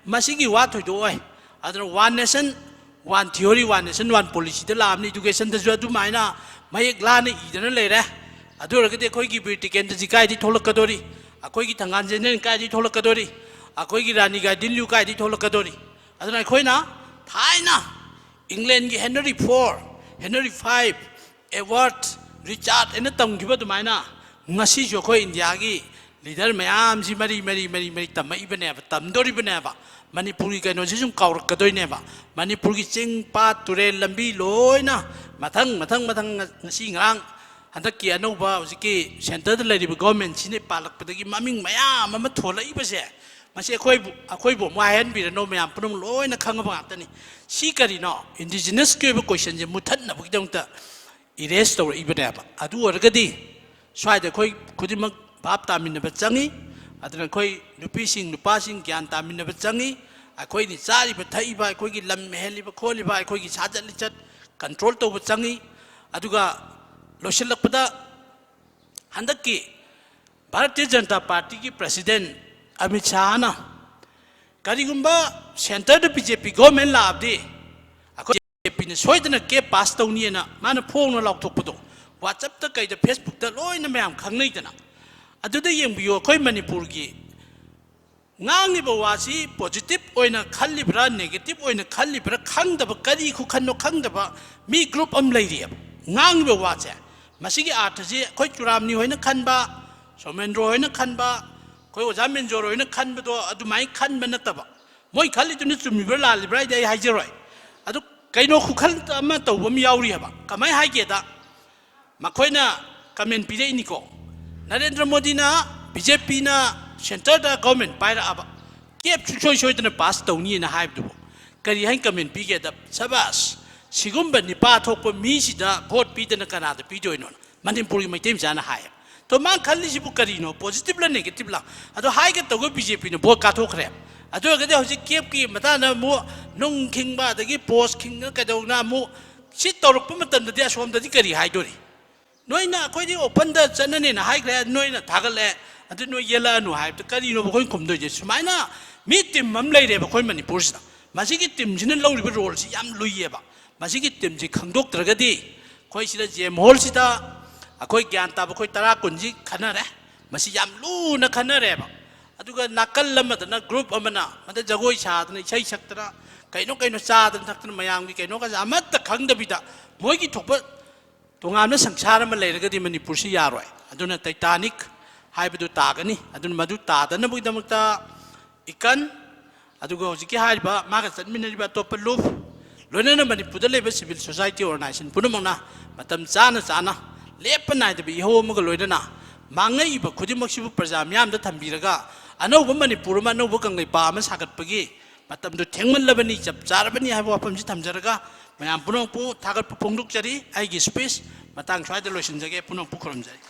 ꯃꯁꯤꯒꯤ ꯋꯥ ꯊꯣꯏꯗꯣꯛꯑꯣꯏ꯫ ꯑꯗꯨꯅ "One nation, one theory, one nation, one policyꯗ" ꯂꯥꯛꯑꯕꯅꯤ꯫ ꯏꯗꯨꯀꯦꯁꯟꯗꯁꯨ ꯑꯗꯨꯃꯥꯏꯅ ꯃꯌꯦꯛ ꯂꯥꯅ ꯏꯗꯅ ꯂꯩꯔꯦ꯫ ꯑꯗꯨ ꯑꯣꯏꯔꯒꯗꯤ ꯑꯩꯈꯣꯏꯒꯤ ꯕꯤꯔ ꯇꯤꯀꯦꯟꯗ꯭ꯔꯖꯤ ꯀꯥꯏꯗꯒꯤ ꯊꯣꯛꯂꯛꯀꯗꯣꯔꯤ? ꯑꯩꯈꯣꯏꯒꯤ ꯊꯪꯒꯥꯜ ꯖꯦꯅꯔꯦꯜ ꯀꯥꯏꯗꯒꯤ ꯊꯣꯛꯂꯛꯀꯗꯣꯔꯤ? ꯑꯩꯈꯣꯏꯒꯤ ꯔꯥꯅꯤ ꯒꯥꯏꯗꯤꯟꯂꯤꯌꯨ ꯀꯥꯏꯗꯒꯤ ꯊꯣꯛꯂꯛꯀꯗꯣꯔꯤ? ꯑꯗꯨꯅ ꯑꯩꯈꯣꯏꯅ ꯊꯥꯏꯅ ꯏꯪꯂꯦꯟꯒꯤ Henry four, Henry five, Edward, Richard ꯍꯥꯏꯅ ꯇꯝꯈꯤꯕ ꯑꯗꯨꯃꯥꯏꯅ ꯉꯁꯤꯁꯨ ꯑꯩꯈꯣꯏ ꯏꯟꯗꯤꯌꯥꯒꯤ ꯂꯤꯗꯔ ꯃꯌꯥꯝꯁꯤ ꯃꯔꯤ ꯃꯔꯤ ꯃꯔꯤ ꯃꯔꯤ ꯇꯝꯃꯛꯏꯕꯅꯦꯕ, ꯇꯝꯗꯣꯔꯤꯕꯅꯦꯕ꯫ ꯃꯅꯤꯄꯨꯔꯒꯤ ꯀꯩꯅꯣꯁꯤ ꯁꯨꯝ ꯀꯥꯎꯔꯛꯀꯗꯣꯏꯅꯦꯕ꯫ ꯃꯅꯤꯄꯨꯔꯒꯤ ꯆꯤꯡ, ꯄꯥꯠ, ꯇꯨꯔꯦꯜ, ꯂꯝꯕꯤ ꯂꯣꯏꯅ ꯃꯊꯪ ꯃꯊꯪ ꯃꯊꯪ ꯉ-, ꯉꯁꯤ ꯉꯔꯥꯡ ꯍꯟꯗꯛꯀꯤ ꯑꯅꯧꯕ ꯍꯧꯖꯤꯛꯀꯤ ꯁꯦꯟꯇꯔꯗ ꯂꯩꯔꯤꯕ ꯒꯣꯔꯃꯦꯟꯁꯤꯅ ꯄꯥꯜꯂꯛꯄꯗꯒꯤ ꯃꯃꯤꯡ ꯃꯌꯥꯝ ꯑꯃ ꯊꯣꯜꯂꯛꯏꯕꯁꯦ, ꯃꯁꯤ ꯑꯩꯈꯣꯏꯕꯨ, ꯑꯩꯈꯣꯏꯕꯨ ꯑꯃꯨꯛ ꯍꯥꯏꯍꯟꯕꯤꯔꯅꯨ, ꯃꯌꯥꯝ ꯄꯨꯝꯅꯃꯛ ꯂꯣꯏꯅ ꯈꯪꯉꯕ ꯉꯥꯛꯇꯅꯤ꯫ ꯁꯤ ꯀꯔꯤꯅꯣ? ꯏꯟꯗꯤꯖꯤꯅꯁꯀꯤ ꯑꯣꯏꯕ ꯀꯣꯏꯁꯟꯁꯦ ꯃꯨꯠꯊꯠꯅꯕꯒꯤꯗꯃꯛꯇ ꯏꯔꯦꯁ ꯇꯧꯔꯛꯏꯕꯅꯦꯕ꯫ ꯑꯗꯨ ꯑꯣꯏꯔꯒꯗꯤ ꯁ꯭ꯋꯥꯏꯗ ꯑꯩꯈꯣꯏ ꯈꯨꯗꯤꯡꯃꯛ ꯚꯥꯞ ꯇꯥꯃꯤꯟꯅꯕ ꯆꯪꯉꯤ꯫ ꯑꯗꯨꯅ ꯑꯩꯈꯣꯏ ꯅꯨꯄꯤꯁꯤꯡ, ꯅꯨꯄꯥꯁꯤꯡ ꯒ꯭ꯌꯥꯟ ꯇꯥꯃꯤꯟꯅꯕ ꯆꯪꯉꯤ꯫ ꯑꯩꯈꯣꯏꯅ ꯆꯥꯔꯤꯕ, ꯊꯛꯏꯕ, ꯑꯩꯈꯣꯏꯒꯤ ꯂꯝ ꯍꯦꯜꯂꯤꯕ ꯈꯣꯠꯂꯤꯕ, ꯑꯩꯈꯣꯏꯒꯤ ꯁꯥꯖꯠ ꯂꯤꯆꯠ ꯀꯟꯇ꯭ꯔꯣꯜ ꯇꯧꯕ ꯆꯪꯉꯤ꯫ ꯑꯗꯨꯒ ꯂꯣꯏꯁꯤꯜꯂꯛꯄꯗ, ꯍꯟꯗꯛꯀꯤ ꯚꯥꯔꯇꯤꯌ ꯖꯅꯇꯥ ꯄꯥꯔꯇꯤꯒꯤ ꯄ꯭ꯔꯁꯤꯗꯦꯟ ꯑꯃꯤꯠ ꯁꯥꯍꯅ ꯀꯔꯤꯒꯨꯝꯕ ꯁꯦꯟꯇꯔꯗ ꯕꯤ ꯖꯦ ꯄꯤ ꯒꯣꯔꯃꯦꯟ ꯂꯥꯛꯑꯕꯗꯤ ꯑꯩꯈꯣꯏ ꯕꯤ ꯖꯦ ꯄꯤꯅ ꯁꯣꯏꯗꯅ ꯀꯦꯞ ꯄꯥꯁ ꯇꯧꯅꯤꯅ ꯃꯥꯅ ꯐꯣꯡꯅ ꯂꯥꯎꯊꯣꯛꯄꯗꯣ, WhatsApp-ꯇ ꯀꯩꯗ, Facebook-ꯇ ꯂꯣꯏꯅ ꯃꯌꯥꯝ ꯈꯪꯅꯩꯗꯅ꯫ ꯑꯗꯨꯗ ꯌꯦꯡꯕꯤꯌꯨ, ꯑꯩꯈꯣꯏ ꯃꯅꯤꯄꯨꯔꯒꯤ ꯉꯥꯡꯉꯤꯕ ꯋꯥꯁꯤ ꯄꯣꯖꯤꯇꯤꯚ ꯑꯣꯏꯅ ꯈꯜꯂꯤꯕ꯭ꯔꯥ, ꯅꯦꯒꯦꯇꯤꯚ ꯑꯣꯏꯅ ꯈꯜꯂꯤꯕ꯭ꯔꯥ ꯈꯪꯗꯕ, ꯀꯔꯤ ꯈꯨꯈꯟꯅꯣ ꯈꯪꯗꯕ ꯃꯤ ꯒ꯭ꯔꯨꯞ ꯑꯃ ꯂꯩꯔꯤꯑꯕ꯫ ꯉꯥꯡꯉꯤꯕ ꯋꯥꯁꯦ, ꯃꯁꯤꯒꯤ ꯑꯥꯔꯊꯁꯤ ꯑꯩꯈꯣꯏ ꯆꯨꯔꯥꯝꯅꯤ ꯍꯣꯏꯅ ꯈꯟꯕ, ꯁꯣꯃꯦꯟꯗ꯭ꯔꯣ ꯍꯣꯏꯅ ꯈꯟꯕ, ꯑꯩꯈꯣꯏ ꯑꯣꯖꯥ ꯃꯦꯟꯖꯣꯔ ꯍꯣꯏꯅ ꯈꯟꯕꯗꯣ ꯑꯗꯨꯃꯥꯏꯅ ꯈꯟꯕ ꯅꯠꯇꯕ, ꯃꯣꯏ ꯈꯜꯂꯤꯗꯨꯅ ꯆꯨꯝꯃꯤꯕ꯭ꯔꯥ ꯂꯥꯜꯂꯤꯕ꯭ꯔꯥ ꯍꯥꯏꯗꯤ ꯑꯩ ꯍꯥꯏꯖꯔꯣꯏ꯫ ꯑꯗꯨ ꯀꯩꯅꯣ ꯈꯨꯈꯜ ꯑꯃ ꯇꯧꯕ ꯑꯃ ꯌꯥꯎꯔꯤ ꯍꯥꯏꯕ꯫ ꯀꯃꯥꯏꯅ ꯍꯥꯏꯒꯦꯗ, ꯃꯈꯣꯏꯅ ꯀꯃꯦꯟ ꯄꯤꯔꯛꯏꯅꯤꯀꯣ, "ꯅꯔꯦꯟꯗ꯭ꯔ ꯃꯣꯗꯤꯅ, ꯕꯤ ꯖꯦ ꯄꯤꯅ ꯁꯦꯟꯇꯔꯗ ꯒꯣꯔꯃꯦꯟ ꯄꯥꯏꯔꯛꯑꯕ, ꯀꯦꯞ ꯁꯨꯡꯁꯣꯏ ꯁꯣꯏꯗꯅ ꯄꯥꯁ ꯇꯧꯅꯤꯅ ꯍꯥꯏꯕꯗꯨꯕꯨ ꯀꯔꯤ ꯍꯥꯏꯅ ꯀꯃꯦꯟ ꯄꯤꯒꯦꯗ?" ꯁꯕꯥꯁ, ꯁꯤꯒꯨꯝꯕ ꯅꯤꯄꯥ ꯊꯣꯛꯄ ꯃꯤꯁꯤꯗ ꯚꯣꯠ ꯄꯤꯗꯅ ꯀꯅꯥꯗ ꯄꯤꯗꯣꯏꯅꯣ? ꯃꯅꯤꯄꯨꯔꯒꯤ ꯃꯩꯇꯩ ꯃꯆꯥꯅ ꯍꯥꯏꯌꯦꯕ꯫ ꯑꯗꯣ ꯃꯥ ꯈꯜꯂꯤꯁꯤꯕꯨ ꯀꯔꯤꯅꯣ? ꯄꯣꯖꯤꯇꯤꯚꯂ ꯅꯦꯒꯦꯇꯤꯚꯂ? ꯑꯗꯣ ꯍꯥꯏꯒꯦ ꯇꯧꯕ ꯕꯤ ꯖꯦ ꯄꯤꯅ ꯚꯣꯠ ꯀꯥꯊꯣꯛꯈ꯭ꯔꯦ꯫ ꯑꯗꯨ ꯑꯣꯏꯔꯒꯗꯤ ꯍꯧꯖꯤꯛ ꯀꯦꯞꯀꯤ ꯃꯇꯥꯡꯗ ꯑꯃꯨꯛ ꯅꯨꯡ ꯈꯤꯡꯕ, ꯑꯗꯒꯤ ꯄꯣꯁ ꯈꯤꯡꯗꯅ ꯀꯩꯗꯧꯅ ꯑꯃꯨꯛ ꯁꯤ ꯇꯧꯔꯛꯄ ꯃꯇꯝꯗꯗꯤ ꯑꯁꯣꯝꯗꯗꯤ ꯀꯔꯤ ꯍꯥꯏꯗꯣꯔꯤ? ꯅꯣꯏꯅ ꯑꯩꯈꯣꯏꯗꯤ ꯑꯣꯄꯟꯗ ꯆꯠꯅꯅꯦꯅ ꯍꯥꯏꯈ꯭ꯔꯦ, ꯅꯣꯏꯅ ꯊꯥꯒꯠꯂꯦ, ꯑꯗꯨ ꯅꯣꯏ ꯌꯦꯜꯂꯛꯑꯅꯨ ꯍꯥꯏꯕꯗ ꯀꯔꯤꯅꯣꯕ ꯑꯩꯈꯣꯏꯅ ꯈꯨꯝꯗꯣꯏꯁꯦ? ꯁꯨꯃꯥꯏꯅ ꯃꯤ ꯇꯤꯝ ꯑꯃ ꯂꯩꯔꯦꯕ ꯑꯩꯈꯣꯏ ꯃꯅꯤꯄꯨꯔꯁꯤꯗ꯫ ꯃꯁꯤꯒꯤ ꯇꯤꯝꯁꯤꯅ ꯂꯧꯔꯤꯕ ꯔꯣꯜꯁꯤ ꯌꯥꯝ ꯂꯨꯏꯌꯦꯕ꯫ ꯃꯁꯤꯒꯤ ꯇꯤꯝꯁꯤ ꯈꯪꯗꯣꯛꯇ꯭ꯔꯒꯗꯤ ꯑꯩꯈꯣꯏ ꯁꯤꯗ ꯖꯦꯝ ꯍꯣꯜꯁꯤꯗ ꯑꯩꯈꯣꯏ ꯒ꯭ꯌꯥꯟ ꯇꯥꯕ ꯑꯩꯈꯣꯏ ꯇꯔꯥ ꯀꯨꯟꯁꯤ ꯈꯟꯅꯔꯦ꯫ ꯃꯁꯤ ꯌꯥꯝ ꯂꯨꯅ ꯈꯟꯅꯔꯦꯕ꯫ ꯑꯗꯨꯒ ꯅꯥꯀꯜ ꯑꯃꯗꯅ ꯒ꯭ꯔꯨꯞ ꯑꯃꯅ ꯃꯗ ꯖꯒꯣꯏ ꯁꯥꯗꯅ, ꯏꯁꯩ ꯁꯛꯇꯅ, ꯀꯩꯅꯣ ꯀꯩꯅꯣ ꯆꯥꯗꯅ ꯊꯛꯇꯅ, ꯃꯌꯥꯝꯒꯤ ꯀꯩꯅꯣꯒꯁꯦ ꯑꯃꯠꯇ ꯈꯪꯗꯕꯤꯗ ꯃꯣꯏꯒꯤ ꯊꯣꯛꯄ ꯇꯣꯉꯥꯟꯕ ꯁꯪꯁꯥꯔ ꯑꯃ ꯂꯩꯔꯒꯗꯤ ꯃꯅꯤꯄꯨꯔꯁꯤ ꯌꯥꯔꯣꯏ꯫ ꯑꯗꯨꯅ ꯇꯩꯇꯥꯅꯤꯛ ꯍꯥꯏꯕꯗꯨ ꯇꯥꯒꯅꯤ꯫ ꯑꯗꯨꯅ ꯃꯗꯨ ꯇꯥꯗꯅꯕꯒꯤꯗꯃꯛꯇ ꯏꯀꯟ, ꯑꯗꯨꯒ ꯍꯧꯖꯤꯛꯀꯤ ꯍꯥꯏꯔꯤꯕ ꯃꯥꯒ ꯆꯠꯃꯤꯟꯅꯔꯤꯕ ꯑꯇꯣꯞꯄ ꯂꯨꯞ, ꯂꯣꯏꯅꯅ ꯃꯅꯤꯄꯨꯔꯗ ꯂꯩꯕ civil society organization ꯄꯨꯝꯅꯃꯛꯅ ꯃꯇꯝ ꯆꯥꯅ ꯆꯥꯅ ꯂꯦꯞꯄ ꯅꯥꯏꯗꯕ ꯏꯍꯧ ꯑꯃꯒ ꯂꯣꯏꯅꯅ ꯃꯥꯡꯉꯛꯏꯕ ꯈꯨꯗꯤꯡꯃꯛꯁꯤꯕꯨ ꯄ꯭ꯔꯖꯥ ꯃꯤꯌꯥꯝꯗ ꯊꯝꯕꯤꯔꯒ ꯑꯅꯧꯕ ꯃꯅꯤꯄꯨꯔ ꯑꯃ, ꯑꯅꯧꯕ ꯀꯪꯂꯩꯄꯥꯛ ꯑꯃ ꯁꯥꯒꯠꯄꯒꯤ ꯃꯇꯝꯗꯨ ꯊꯦꯡꯃꯜꯂꯕꯅꯤ, ꯆꯞ ꯆꯥꯔꯕꯅꯤ ꯍꯥꯏꯕ ꯋꯥꯐꯝꯁꯤ ꯊꯝꯖꯔꯒ ꯃꯌꯥꯝ ꯄꯨꯝꯅꯃꯛꯄꯨ ꯊꯥꯒꯠꯄ ꯐꯣꯡꯗꯣꯛꯆꯔꯤ꯫ ꯑꯩꯒꯤ speech ꯃꯇꯥꯡ ꯁ꯭ꯋꯥꯏꯗ ꯂꯣꯏꯁꯤꯟꯖꯒꯦ꯫ ꯄꯨꯝꯅꯃꯛꯄꯨ ꯈꯨꯔꯨꯝꯖꯔꯤ꯫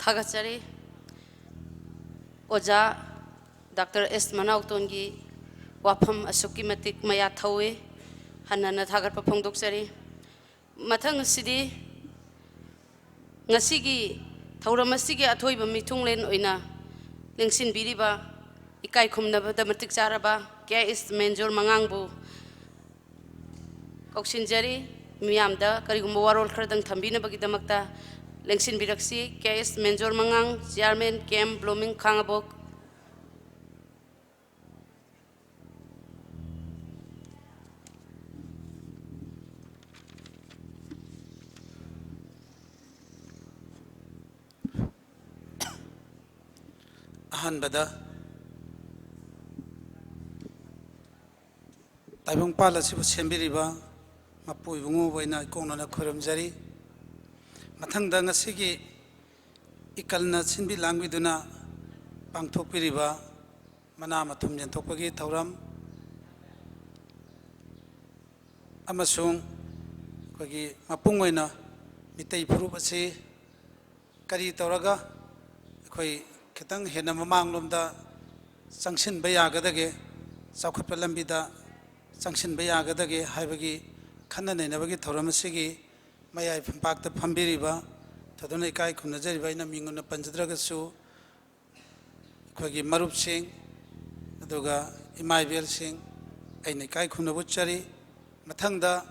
ꯊꯥꯒꯠꯆꯔꯤ꯫ ꯑꯣꯖꯥ ꯗꯥꯛꯇꯔ ꯑꯦꯁ ꯃꯅꯥꯎꯇꯣꯟꯒꯤ ꯋꯥꯐꯝ ꯑꯁꯨꯛꯀꯤ ꯃꯇꯤꯛ ꯃꯌꯥ ꯊꯧꯏ꯫ ꯍꯟꯅ ꯍꯟꯅ ꯊꯥꯒꯠꯄ ꯐꯣꯡꯗꯣꯛꯆꯔꯤ꯫ ꯃꯊꯪ ꯑꯁꯤꯗꯤ ꯉꯁꯤꯒꯤ ꯊꯧꯔꯝ ꯑꯁꯤꯒꯤ ꯑꯊꯣꯏꯕ ꯃꯤꯊꯨꯡꯂꯦꯟ ꯑꯣꯏꯅ ꯂꯦꯡꯁꯤꯟꯕꯤꯔꯤꯕ ꯏꯀꯥꯏ ꯈꯨꯝꯅꯕꯗ ꯃꯇꯤꯛ ꯆꯥꯔꯕ ꯀꯦ ꯑꯦꯁ ꯃꯦꯟꯖꯣꯔ ꯃꯉꯥꯡꯕꯨ ꯀꯧꯁꯤꯟꯖꯔꯤ꯫ ꯃꯤꯌꯥꯝꯗ ꯀꯔꯤꯒꯨꯝꯕ ꯋꯥꯔꯣꯜ ꯈꯔꯗꯪ ꯊꯝꯕꯤꯅꯕꯒꯤꯗꯃꯛꯇ ꯂꯦꯡꯁꯤꯟꯕꯤꯔꯛꯁꯤ꯫ ꯀꯦ ꯑꯦꯁ ꯃꯦꯟꯖꯣꯔ ꯃꯉꯥꯡ, ꯆꯤꯌꯥꯔꯃꯦꯟ ꯀꯦ ꯑꯦꯝ ꯕ꯭ꯂꯣꯃꯤꯡ ꯈꯥꯉꯕꯣꯛ꯫ ꯑꯍꯥꯟꯕꯗ ꯇꯥꯏꯕꯪꯄꯥꯜ ꯑꯁꯤꯕꯨ ꯁꯦꯝꯕꯤꯔꯤꯕ ꯃꯄꯨ ꯏꯕꯨꯡꯉꯣꯕꯨ ꯑꯩꯅ ꯏꯀꯣꯛꯅꯅ ꯈꯨꯔꯨꯝꯖꯔꯤ꯫ ꯃꯊꯪꯗ ꯉꯁꯤꯒꯤ ꯏꯀꯜꯅ ꯁꯤꯟꯕꯤ ꯂꯥꯡꯕꯤꯗꯨꯅ ꯄꯥꯡꯊꯣꯛꯄꯤꯔꯤꯕ ꯃꯅꯥ ꯃꯊꯨꯝ ꯌꯦꯟꯊꯣꯛꯄꯒꯤ ꯊꯧꯔꯝ ꯑꯃꯁꯨꯡ ꯑꯩꯈꯣꯏꯒꯤ ꯃꯄꯨꯡ ꯑꯣꯏꯅ ꯃꯤꯇꯩ ꯐꯨꯔꯨꯞ ꯑꯁꯤ ꯀꯔꯤ ꯇꯧꯔꯒ ꯑꯩꯈꯣꯏ ꯈꯤꯇꯪ ꯍꯦꯟꯅ ꯃꯃꯥꯡꯂꯣꯝꯗ ꯆꯪꯁꯤꯟꯕ ꯌꯥꯒꯗꯒꯦ, ꯆꯥꯎꯈꯠꯄ ꯂꯝꯕꯤꯗ ꯆꯪꯁꯤꯟꯕ ꯌꯥꯒꯗꯒꯦ ꯍꯥꯏꯕꯒꯤ ꯈꯟꯅ ꯅꯩꯅꯕꯒꯤ ꯊꯧꯔꯝ ꯑꯁꯤꯒꯤ ꯃꯌꯥꯏ ꯐꯝꯄꯥꯛꯇ ꯐꯝꯕꯤꯔꯤꯕ, ꯊꯣꯏꯗꯣꯛꯅ ꯏꯀꯥꯏ ꯈꯨꯝꯅꯖꯔꯤꯕ ꯑꯩꯅ ꯃꯤꯡ ꯑꯣꯏꯅ ꯄꯟꯖꯗ꯭ꯔꯒꯁꯨ, ꯑꯩꯈꯣꯏꯒꯤ ꯃꯔꯨꯞꯁꯤꯡ, ꯑꯗꯨꯒ ꯏꯃꯥ ꯏꯕꯦꯜꯁꯤꯡ, ꯑꯩꯅ ꯏꯀꯥꯏ ꯈꯨꯝꯅꯕ ꯎꯠꯆꯔꯤ꯫ ꯃꯊꯪꯗ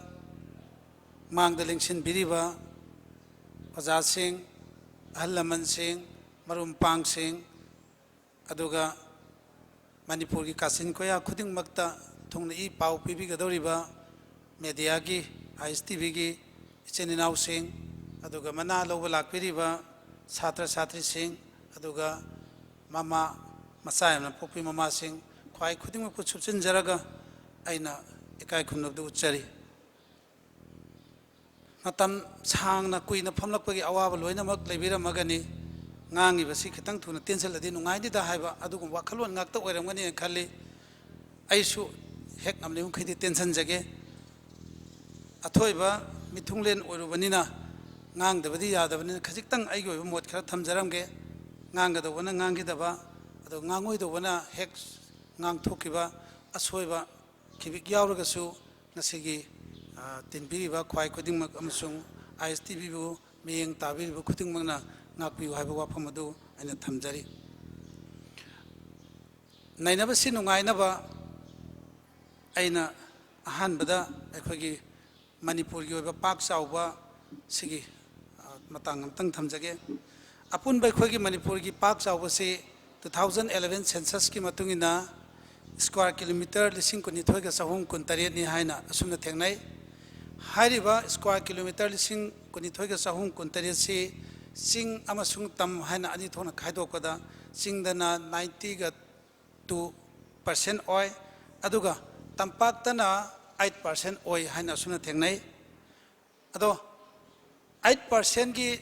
ꯃꯥꯡꯗ ꯂꯦꯡꯁꯤꯟꯕꯤꯔꯤꯕ ꯑꯣꯖꯥꯁꯤꯡ, ꯑꯍꯜ ꯂꯃꯟꯁꯤꯡ, ꯃꯔꯨꯞ ꯃꯄꯥꯡꯁꯤꯡ, ꯑꯗꯨꯒ ꯃꯅꯤꯄꯨꯔꯒꯤ ꯀꯥꯆꯤꯟ ꯀꯣꯌꯥ ꯈꯨꯗꯤꯡꯃꯛꯇ ꯊꯨꯡꯅ ꯏ ꯄꯥꯎ ꯄꯤꯕꯤꯒꯗꯧꯔꯤꯕ ꯃꯦꯗꯤꯌꯥꯒꯤ, ꯑꯥꯏ ꯑꯦꯁ ꯇꯤ ꯚꯤꯒꯤ ꯏꯆꯤꯟ ꯏꯅꯥꯎꯁꯤꯡ, ꯑꯗꯨꯒ ꯃꯅꯥ ꯂꯧꯕ ꯂꯥꯛꯄꯤꯔꯤꯕ ꯁꯥꯇ꯭ꯔ ꯁꯥꯇ꯭ꯔꯤꯁꯤꯡ, ꯑꯗꯨꯒ ꯃꯃꯥ, ꯃꯆꯥ ꯌꯥꯝꯅ ꯄꯣꯛꯄꯤ ꯃꯃꯥꯁꯤꯡ, ꯈ꯭ꯋꯥꯏ ꯈꯨꯗꯤꯡꯃꯛꯄꯨ ꯁꯨꯞꯆꯤꯟꯖꯔꯒ ꯑꯩꯅ ꯏꯀꯥꯏ ꯈꯨꯝꯅꯕꯗꯨ ꯎꯠꯆꯔꯤ꯫ ꯃꯇꯝ ꯁꯥꯡꯅ ꯀꯨꯏꯅ ꯐꯝꯂꯛꯄꯒꯤ ꯑꯋꯥꯕ ꯂꯣꯏꯅꯃꯛ ꯂꯩꯕꯤꯔꯝꯃꯒꯅꯤ꯫ ꯉꯥꯡꯉꯤꯕꯁꯤ ꯈꯤꯇꯪ ꯊꯨꯅ ꯇꯦꯟꯁꯤꯜꯂꯗꯤ ꯅꯨꯡꯉꯥꯏꯅꯤꯗ ꯍꯥꯏꯕ ꯑꯗꯨꯒꯨꯝꯕ ꯋꯥꯈꯜꯂꯣꯟ ꯉꯥꯛꯇ ꯑꯣꯏꯔꯝꯒꯅꯤꯅ ꯈꯜꯂꯤ꯫ ꯑꯩꯁꯨ ꯍꯦꯛ ꯉꯝꯂꯤꯕ ꯃꯈꯩꯗꯤ ꯇꯦꯟꯁꯤꯟꯖꯒꯦ꯫ ꯑꯊꯣꯏꯕ ꯃꯤꯊꯨꯡꯂꯦꯟ ꯑꯣꯏꯔꯨꯕꯅꯤꯅ ꯉꯥꯡꯗꯕꯗꯤ ꯌꯥꯗꯕꯅꯤꯅ ꯈꯖꯤꯛꯇꯪ ꯑꯩꯒꯤ ꯑꯣꯏꯕ ꯃꯣꯠ ꯈꯔ ꯊꯝꯖꯔꯝꯒꯦ꯫ ꯉꯥꯡꯒꯗꯧꯕꯅ ꯉꯥꯡꯈꯤꯗꯕ, ꯑꯗꯨꯒ ꯉꯥꯡꯉꯣꯏꯗꯧꯕꯅ ꯍꯦꯛ ꯉꯥꯡꯊꯣꯛꯈꯤꯕ, ꯑꯁꯣꯏꯕ ꯈꯤꯕꯤꯛ ꯌꯥꯎꯔꯒꯁꯨ ꯉꯁꯤꯒꯤ, ꯑ, ꯇꯤꯟꯕꯤꯔꯤꯕ ꯈ꯭ꯋꯥꯏ ꯈꯨꯗꯤꯡꯃꯛ ꯑꯃꯁꯨꯡ ꯑꯥꯏ ꯑꯦꯁ ꯇꯤ ꯚꯤꯕꯨ ꯃꯤꯠꯌꯦꯡ ꯇꯥꯕꯤꯔꯤꯕ ꯈꯨꯗꯤꯡꯃꯛꯅ ꯉꯥꯛꯄꯤꯌꯨ ꯍꯥꯏꯕ ꯋꯥꯐꯝ ꯑꯗꯨ ꯑꯩꯅ ꯊꯝꯖꯔꯤ꯫ ꯅꯩꯅꯕꯁꯤ ꯅꯨꯡꯉꯥꯏꯅꯕ ꯑꯩꯅ ꯑꯍꯥꯟꯕꯗ ꯑꯩꯈꯣꯏꯒꯤ ꯃꯅꯤꯄꯨꯔꯒꯤ ꯑꯣꯏꯕ ꯄꯥꯛ ꯆꯥꯎꯕ ꯁꯤꯒꯤ, ꯑ, ꯃꯇꯥꯡ ꯑꯃꯇꯪ ꯊꯝꯖꯒꯦ꯫ ꯑꯄꯨꯟꯕ ꯑꯩꯈꯣꯏꯒꯤ ꯃꯅꯤꯄꯨꯔꯒꯤ ꯄꯥꯛ ꯆꯥꯎꯕꯁꯤ two thousand eleven censusꯀꯤ ꯃꯇꯨꯡ ꯏꯟꯅ square kilometre ꯂꯤꯁꯤꯡ ꯀꯨꯟꯅꯤꯊꯣꯏꯒ ꯆꯍꯨꯝ ꯀꯨꯟꯇꯔꯦꯠꯅꯤ ꯍꯥꯏꯅ ꯑꯁꯨꯝꯅ ꯊꯦꯡꯅꯩ꯫ ꯍꯥꯏꯔꯤꯕ square kilometre ꯂꯤꯁꯤꯡ ꯀꯨꯟꯅꯤꯊꯣꯏꯒ ꯆꯍꯨꯝ ꯀꯨꯟꯇꯔꯦꯠꯁꯤ ꯆꯤꯡ ꯑꯃꯁꯨꯡ ꯇꯝ ꯍꯥꯏꯅ ꯑꯅꯤ ꯊꯣꯛꯅ ꯈꯥꯏꯗꯣꯛꯄꯗ, ꯆꯤꯡꯗꯅ ninety ꯒ two percent ꯑꯣꯏ, ꯑꯗꯨꯒ ꯇꯝꯄꯥꯛꯇꯅ eight percent ꯑꯣꯏ ꯍꯥꯏꯅ ꯑꯁꯨꯝꯅ ꯊꯦꯡꯅꯩ꯫ ꯑꯗꯣ eight percentꯀꯤ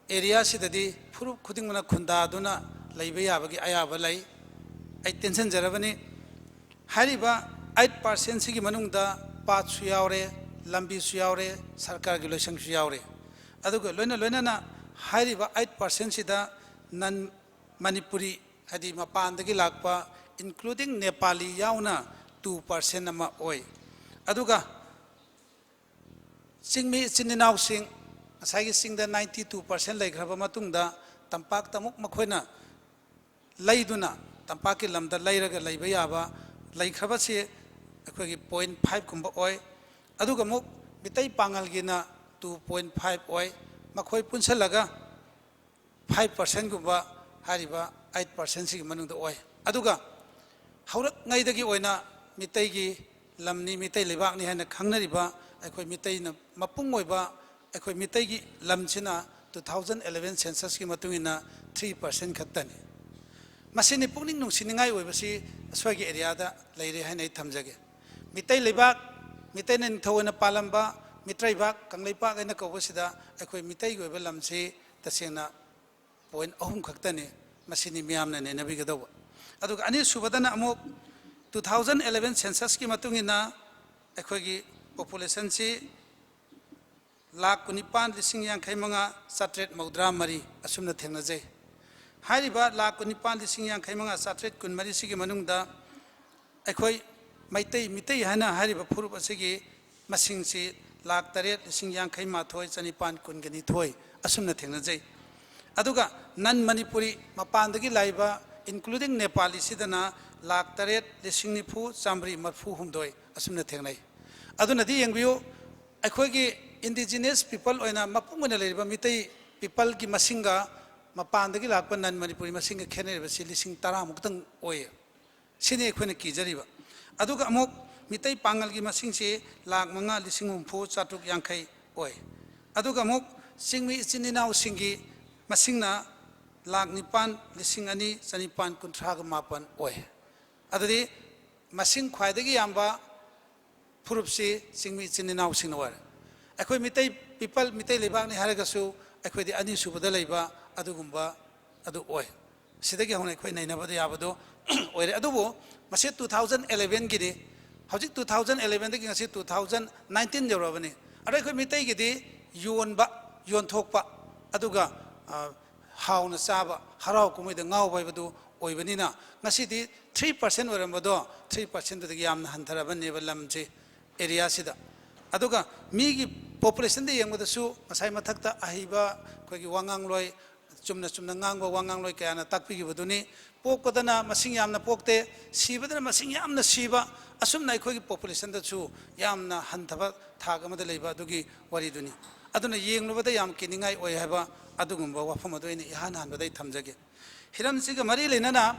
areaꯁꯤꯗꯗꯤ ꯐꯨꯔꯨꯞ ꯈꯨꯗꯤꯡꯃꯛꯅ ꯈꯨꯟꯗꯥꯗꯨꯅ ꯂꯩꯕ ꯌꯥꯕꯒꯤ ꯑꯌꯥꯕ ꯂꯩ꯫ ꯑꯩ ꯇꯦꯟꯁꯤꯟꯖꯔꯕꯅꯤ꯫ ꯍꯥꯏꯔꯤꯕ eight percentꯁꯤꯒꯤ ꯃꯅꯨꯡꯗ ꯄꯥꯠꯁꯨ ꯌꯥꯎꯔꯦ, ꯂꯝꯕꯤꯁꯨ ꯌꯥꯎꯔꯦ, ꯁꯔꯀꯥꯔꯒꯤ ꯂꯣꯏꯁꯪꯁꯨ ꯌꯥꯎꯔꯦ꯫ ꯑꯗꯨꯒ ꯂꯣꯏꯅ ꯂꯣꯏꯅꯅ ꯍꯥꯏꯔꯤꯕ eight percentꯁꯤꯗ non ꯃꯅꯤꯄꯨꯔꯤ, ꯍꯥꯏꯗꯤ ꯃꯄꯥꯟꯗꯒꯤ ꯂꯥꯛꯄ, including ꯅꯦꯄꯥꯂꯤ ꯌꯥꯎꯅ two percent ꯑꯃ ꯑꯣꯏ꯫ ꯑꯗꯨꯒ ꯆꯤꯡꯃꯤ ꯏꯆꯤꯟ ꯏꯅꯥꯎꯁꯤꯡ, ꯉꯁꯥꯏꯒꯤ ꯆꯤꯡꯗ ninety two percent ꯂꯩꯈ꯭ꯔꯕ ꯃꯇꯨꯡꯗ, ꯇꯝꯄꯥꯛꯇ ꯑꯃꯨꯛ ꯃꯈꯣꯏꯅ ꯂꯩꯗꯨꯅ, ꯇꯝꯄꯥꯛꯀꯤ ꯂꯝꯗ ꯂꯩꯔꯒ ꯂꯩꯕ ꯌꯥꯕ ꯂꯩꯈ꯭ꯔꯕꯁꯤ ꯑꯩꯈꯣꯏꯒꯤ point five ꯀꯨꯝꯕ ꯑꯣꯏ꯫ ꯑꯗꯨꯒ ꯑꯃꯨꯛ ꯃꯤꯇꯩ ꯄꯥꯉꯜꯒꯤꯅ two point five ꯑꯣꯏ꯫ ꯃꯈꯣꯏ ꯄꯨꯟꯁꯤꯜꯂꯒ five percentꯒꯨꯝꯕ ꯍꯥꯏꯔꯤꯕ eight percentꯁꯤꯒꯤ ꯃꯅꯨꯡꯗ ꯑꯣꯏ꯫ ꯑꯗꯨꯒ ꯍꯧꯔꯛꯉꯩꯗꯒꯤ ꯑꯣꯏꯅ ꯃꯤꯇꯩꯒꯤ ꯂꯝꯅꯤ, ꯃꯤꯇꯩ ꯂꯩꯕꯥꯛꯅꯤ ꯍꯥꯏꯅ ꯈꯪꯅꯔꯤꯕ ꯑꯩꯈꯣꯏ ꯃꯤꯇꯩꯅ ꯃꯄꯨꯡ ꯑꯣꯏꯕ ꯑꯩꯈꯣꯏ ꯃꯤꯇꯩꯒꯤ ꯂꯝꯁꯤꯅ two thousand eleven censusꯀꯤ ꯃꯇꯨꯡ ꯏꯟꯅ three percent ꯈꯛꯇꯅꯤ꯫ ꯃꯁꯤꯅꯤ ꯄꯨꯛꯅꯤꯡ ꯅꯨꯡꯁꯤꯅꯤꯡꯉꯥꯏ ꯑꯣꯏꯕꯁꯤ ꯑꯩꯈꯣꯏꯒꯤ areaꯗ ꯂꯩꯔꯦ ꯍꯥꯏꯅ ꯑꯩ ꯊꯝꯖꯒꯦ꯫ ꯃꯤꯇꯩ ꯂꯩꯕꯥꯛ, ꯃꯤꯇꯩꯅ ꯅꯤꯡꯊꯧ ꯑꯣꯏꯅ ꯄꯥꯜꯂꯝꯕ ꯃꯤꯇ꯭ꯔꯩꯕꯥꯛ, ꯀꯪꯂꯩꯄꯥꯛ ꯍꯥꯏꯅ ꯀꯧꯕꯁꯤꯗ ꯑꯩꯈꯣꯏ ꯃꯤꯇꯩꯒꯤ ꯑꯣꯏꯕ ꯂꯝꯁꯤ ꯇꯁꯦꯡꯅ point ꯑꯍꯨꯝ ꯈꯛꯇꯅꯤ꯫ ꯃꯁꯤꯅꯤ ꯃꯤꯌꯥꯝꯅ ꯅꯩꯅꯕꯤꯒꯗꯧꯕ꯫ ꯑꯗꯨꯒ ꯑꯅꯤꯁꯨꯕꯗꯅ ꯑꯃꯨꯛ two thousand eleven censusꯀꯤ ꯃꯇꯨꯡ ꯏꯟꯅ ꯑꯩꯈꯣꯏꯒꯤ populationꯁꯤ ꯂꯥꯈ ꯀꯨꯟꯅꯤꯄꯥꯟ ꯂꯤꯁꯤꯡ ꯌꯥꯡꯈꯩ ꯃꯉꯥ ꯆꯥꯇ꯭ꯔꯦꯠ ꯃꯧꯗ꯭ꯔꯥ ꯃꯔꯤ ꯑꯁꯨꯝꯅ ꯊꯦꯡꯅꯖꯩ꯫ ꯍꯥꯏꯔꯤꯕ ꯂꯥꯈ ꯀꯨꯟꯅꯤꯄꯥꯟ ꯂꯤꯁꯤꯡ ꯌꯥꯡꯈꯩ ꯃꯉꯥ ꯆꯥꯇ꯭ꯔꯦꯠ ꯀꯨꯟꯃꯔꯤꯁꯤꯒꯤ ꯃꯅꯨꯡꯗ ꯑꯩꯈꯣꯏ ꯃꯩꯇꯩ, ꯃꯤꯇꯩ ꯍꯥꯏꯅ ꯍꯥꯏꯔꯤꯕ ꯐꯨꯔꯨꯞ ꯑꯁꯤꯒꯤ ꯃꯁꯤꯡꯁꯤ ꯂꯥꯈ ꯇꯔꯦꯠ ꯂꯤꯁꯤꯡ ꯌꯥꯡꯈꯩ ꯃꯥꯊꯣꯏ ꯆꯅꯤꯄꯥꯟ ꯀꯨꯟꯒ ꯅꯤꯊꯣꯏ ꯑꯁꯨꯝꯅ ꯊꯦꯡꯅꯖꯩ꯫ ꯑꯗꯨꯒ non Manipuri, ꯃꯄꯥꯟꯗꯒꯤ ꯂꯥꯛꯏꯕ, including Nepaliꯁꯤꯗꯅ ꯂꯥꯈ ꯇꯔꯦꯠ ꯂꯤꯁꯤꯡ ꯅꯤꯐꯨ ꯆꯥꯝꯃꯔꯤ ꯃꯔꯤꯐꯨ ꯍꯨꯝꯗꯣꯏ ꯑꯁꯨꯝꯅ ꯊꯦꯡꯅꯩ꯫ ꯑꯗꯨꯅꯗꯤ ꯌꯦꯡꯕꯤꯌꯨ, ꯑꯩꯈꯣꯏꯒꯤ indigenous people ꯑꯣꯏꯅ ꯃꯄꯨꯡ ꯑꯣꯏꯅ ꯂꯩꯔꯤꯕ ꯃꯤꯇꯩ peopleꯒꯤ ꯃꯁꯤꯡꯒ ꯃꯄꯥꯟꯗꯒꯤ ꯂꯥꯛꯄ non Manipuri ꯃꯁꯤꯡꯒ ꯈꯦꯠꯅꯔꯤꯕꯁꯤ ꯂꯤꯁꯤꯡ ꯇꯔꯥꯃꯨꯛꯇꯪ ꯑꯣꯏꯌꯦ꯫ ꯁꯤꯅꯤ ꯑꯩꯈꯣꯏꯅ ꯀꯤꯖꯔꯤꯕ꯫ ꯑꯗꯨꯒ ꯑꯃꯨꯛ ꯃꯤꯇꯩ ꯄꯥꯉꯜꯒꯤ ꯃꯁꯤꯡꯁꯤ ꯂꯥꯈ ꯃꯉꯥ ꯂꯤꯁꯤꯡ ꯍꯨꯝꯐꯨ ꯆꯥꯇ꯭ꯔꯨꯛ ꯌꯥꯡꯈꯩ ꯑꯣꯏ꯫ ꯑꯗꯨꯒ ꯑꯃꯨꯛ ꯆꯤꯡꯃꯤ ꯏꯆꯤꯟ ꯏꯅꯥꯎꯁꯤꯡꯒꯤ ꯃꯁꯤꯡꯅ ꯂꯥꯈ ꯅꯤꯄꯥꯟ ꯂꯤꯁꯤꯡ ꯑꯅꯤ ꯆꯅꯤꯄꯥꯟ ꯀꯨꯟꯊ꯭ꯔꯥꯒ ꯃꯥꯄꯟ ꯑꯣꯏ꯫ ꯑꯗꯨꯗꯤ ꯃꯁꯤꯡ ꯈ꯭ꯋꯥꯏꯗꯒꯤ ꯌꯥꯝꯕ ꯐꯨꯔꯨꯞꯁꯤ ꯆꯤꯡꯃꯤ ꯏꯆꯤꯟ ꯏꯅꯥꯎꯁꯤꯡꯅ ꯑꯣꯏꯔꯦ꯫ ꯑꯩꯈꯣꯏ ꯃꯤꯇꯩ people, ꯃꯤꯇꯩ ꯂꯩꯕꯥꯛꯅꯤ ꯍꯥꯏꯔꯒꯁꯨ ꯑꯩꯈꯣꯏꯗꯤ ꯑꯅꯤꯁꯨꯕꯗ ꯂꯩꯕ ꯑꯗꯨꯒꯨꯝꯕ ꯑꯗꯨ ꯑꯣꯏ꯫ ꯁꯤꯗꯒꯤ ꯍꯧꯅ ꯑꯩꯈꯣꯏ ꯅꯩꯅꯕꯗ ꯌꯥꯕꯗꯣ ꯑꯣꯏꯔꯦ꯫ ꯑꯗꯨꯕꯨ ꯃꯁꯤ two thousand elevenꯒꯤꯅꯤ꯫ ꯍꯧꯖꯤꯛ two thousand elevenꯗꯒꯤ ꯉꯁꯤ two thousand nineteen ꯌꯧꯔꯛꯑꯕꯅꯤ꯫ ꯑꯗ ꯑꯩꯈꯣꯏ ꯃꯤꯇꯩꯒꯤꯗꯤ ꯌꯣꯟꯕ, ꯌꯣꯟꯊꯣꯛꯄ, ꯑꯗꯨꯒ, ꯑ, ꯍꯥꯎꯅ ꯆꯥꯕ, ꯍꯔꯥꯎ ꯀꯨꯝꯍꯩꯗ ꯉꯥꯎꯕ ꯍꯥꯏꯕꯗꯨ ꯑꯣꯏꯕꯅꯤꯅ ꯉꯁꯤꯗꯤ three percent ꯑꯣꯏꯔꯝꯕꯗꯣ three percentꯗꯨꯗꯒꯤ ꯌꯥꯝꯅ ꯍꯟꯊꯔꯕꯅꯦꯕ ꯂꯝꯁꯤ, areaꯁꯤꯗ꯫ ꯑꯗꯨꯒ ꯃꯤꯒꯤ populationꯗ ꯌꯦꯡꯕꯗꯁꯨ ꯉꯁꯥꯏ ꯃꯊꯛꯇ ꯑꯍꯩꯕ ꯑꯩꯈꯣꯏꯒꯤ ꯋꯥꯉꯥꯡꯂꯣꯏ, ꯆꯨꯝꯅ ꯆꯨꯝꯅ ꯉꯥꯡꯕ ꯋꯥꯉꯥꯡꯂꯣꯏ ꯀꯌꯥꯅ ꯇꯥꯛꯄꯤꯈꯤꯕꯗꯨꯅꯤ꯫ ꯄꯣꯛꯄꯗꯅ ꯃꯁꯤꯡ ꯌꯥꯝꯅ ꯄꯣꯛꯇꯦ, ꯁꯤꯕꯗꯅ ꯃꯁꯤꯡ ꯌꯥꯝꯅ ꯁꯤꯕ, ꯑꯁꯨꯝꯅ ꯑꯩꯈꯣꯏꯒꯤ populationꯗꯁꯨ ꯌꯥꯝꯅ ꯍꯟꯊꯕ ꯊꯥꯛ ꯑꯃꯗ ꯂꯩꯕ ꯑꯗꯨꯒꯤ ꯋꯥꯔꯤꯗꯨꯅꯤ꯫ ꯑꯗꯨꯅ ꯌꯦꯡꯂꯨꯕꯗ ꯌꯥꯝ ꯀꯤꯅꯤꯡꯉꯥꯏ ꯑꯣꯏ ꯍꯥꯏꯕ ꯑꯗꯨꯒꯨꯝꯕ ꯋꯥꯐꯝ ꯑꯗꯨ ꯑꯩꯅ ꯏꯍꯥꯟ ꯍꯥꯟꯕꯗ ꯑꯩ ꯊꯝꯖꯒꯦ꯫ ꯍꯤꯔꯝꯁꯤꯒ ꯃꯔꯤ ꯂꯩꯅꯅ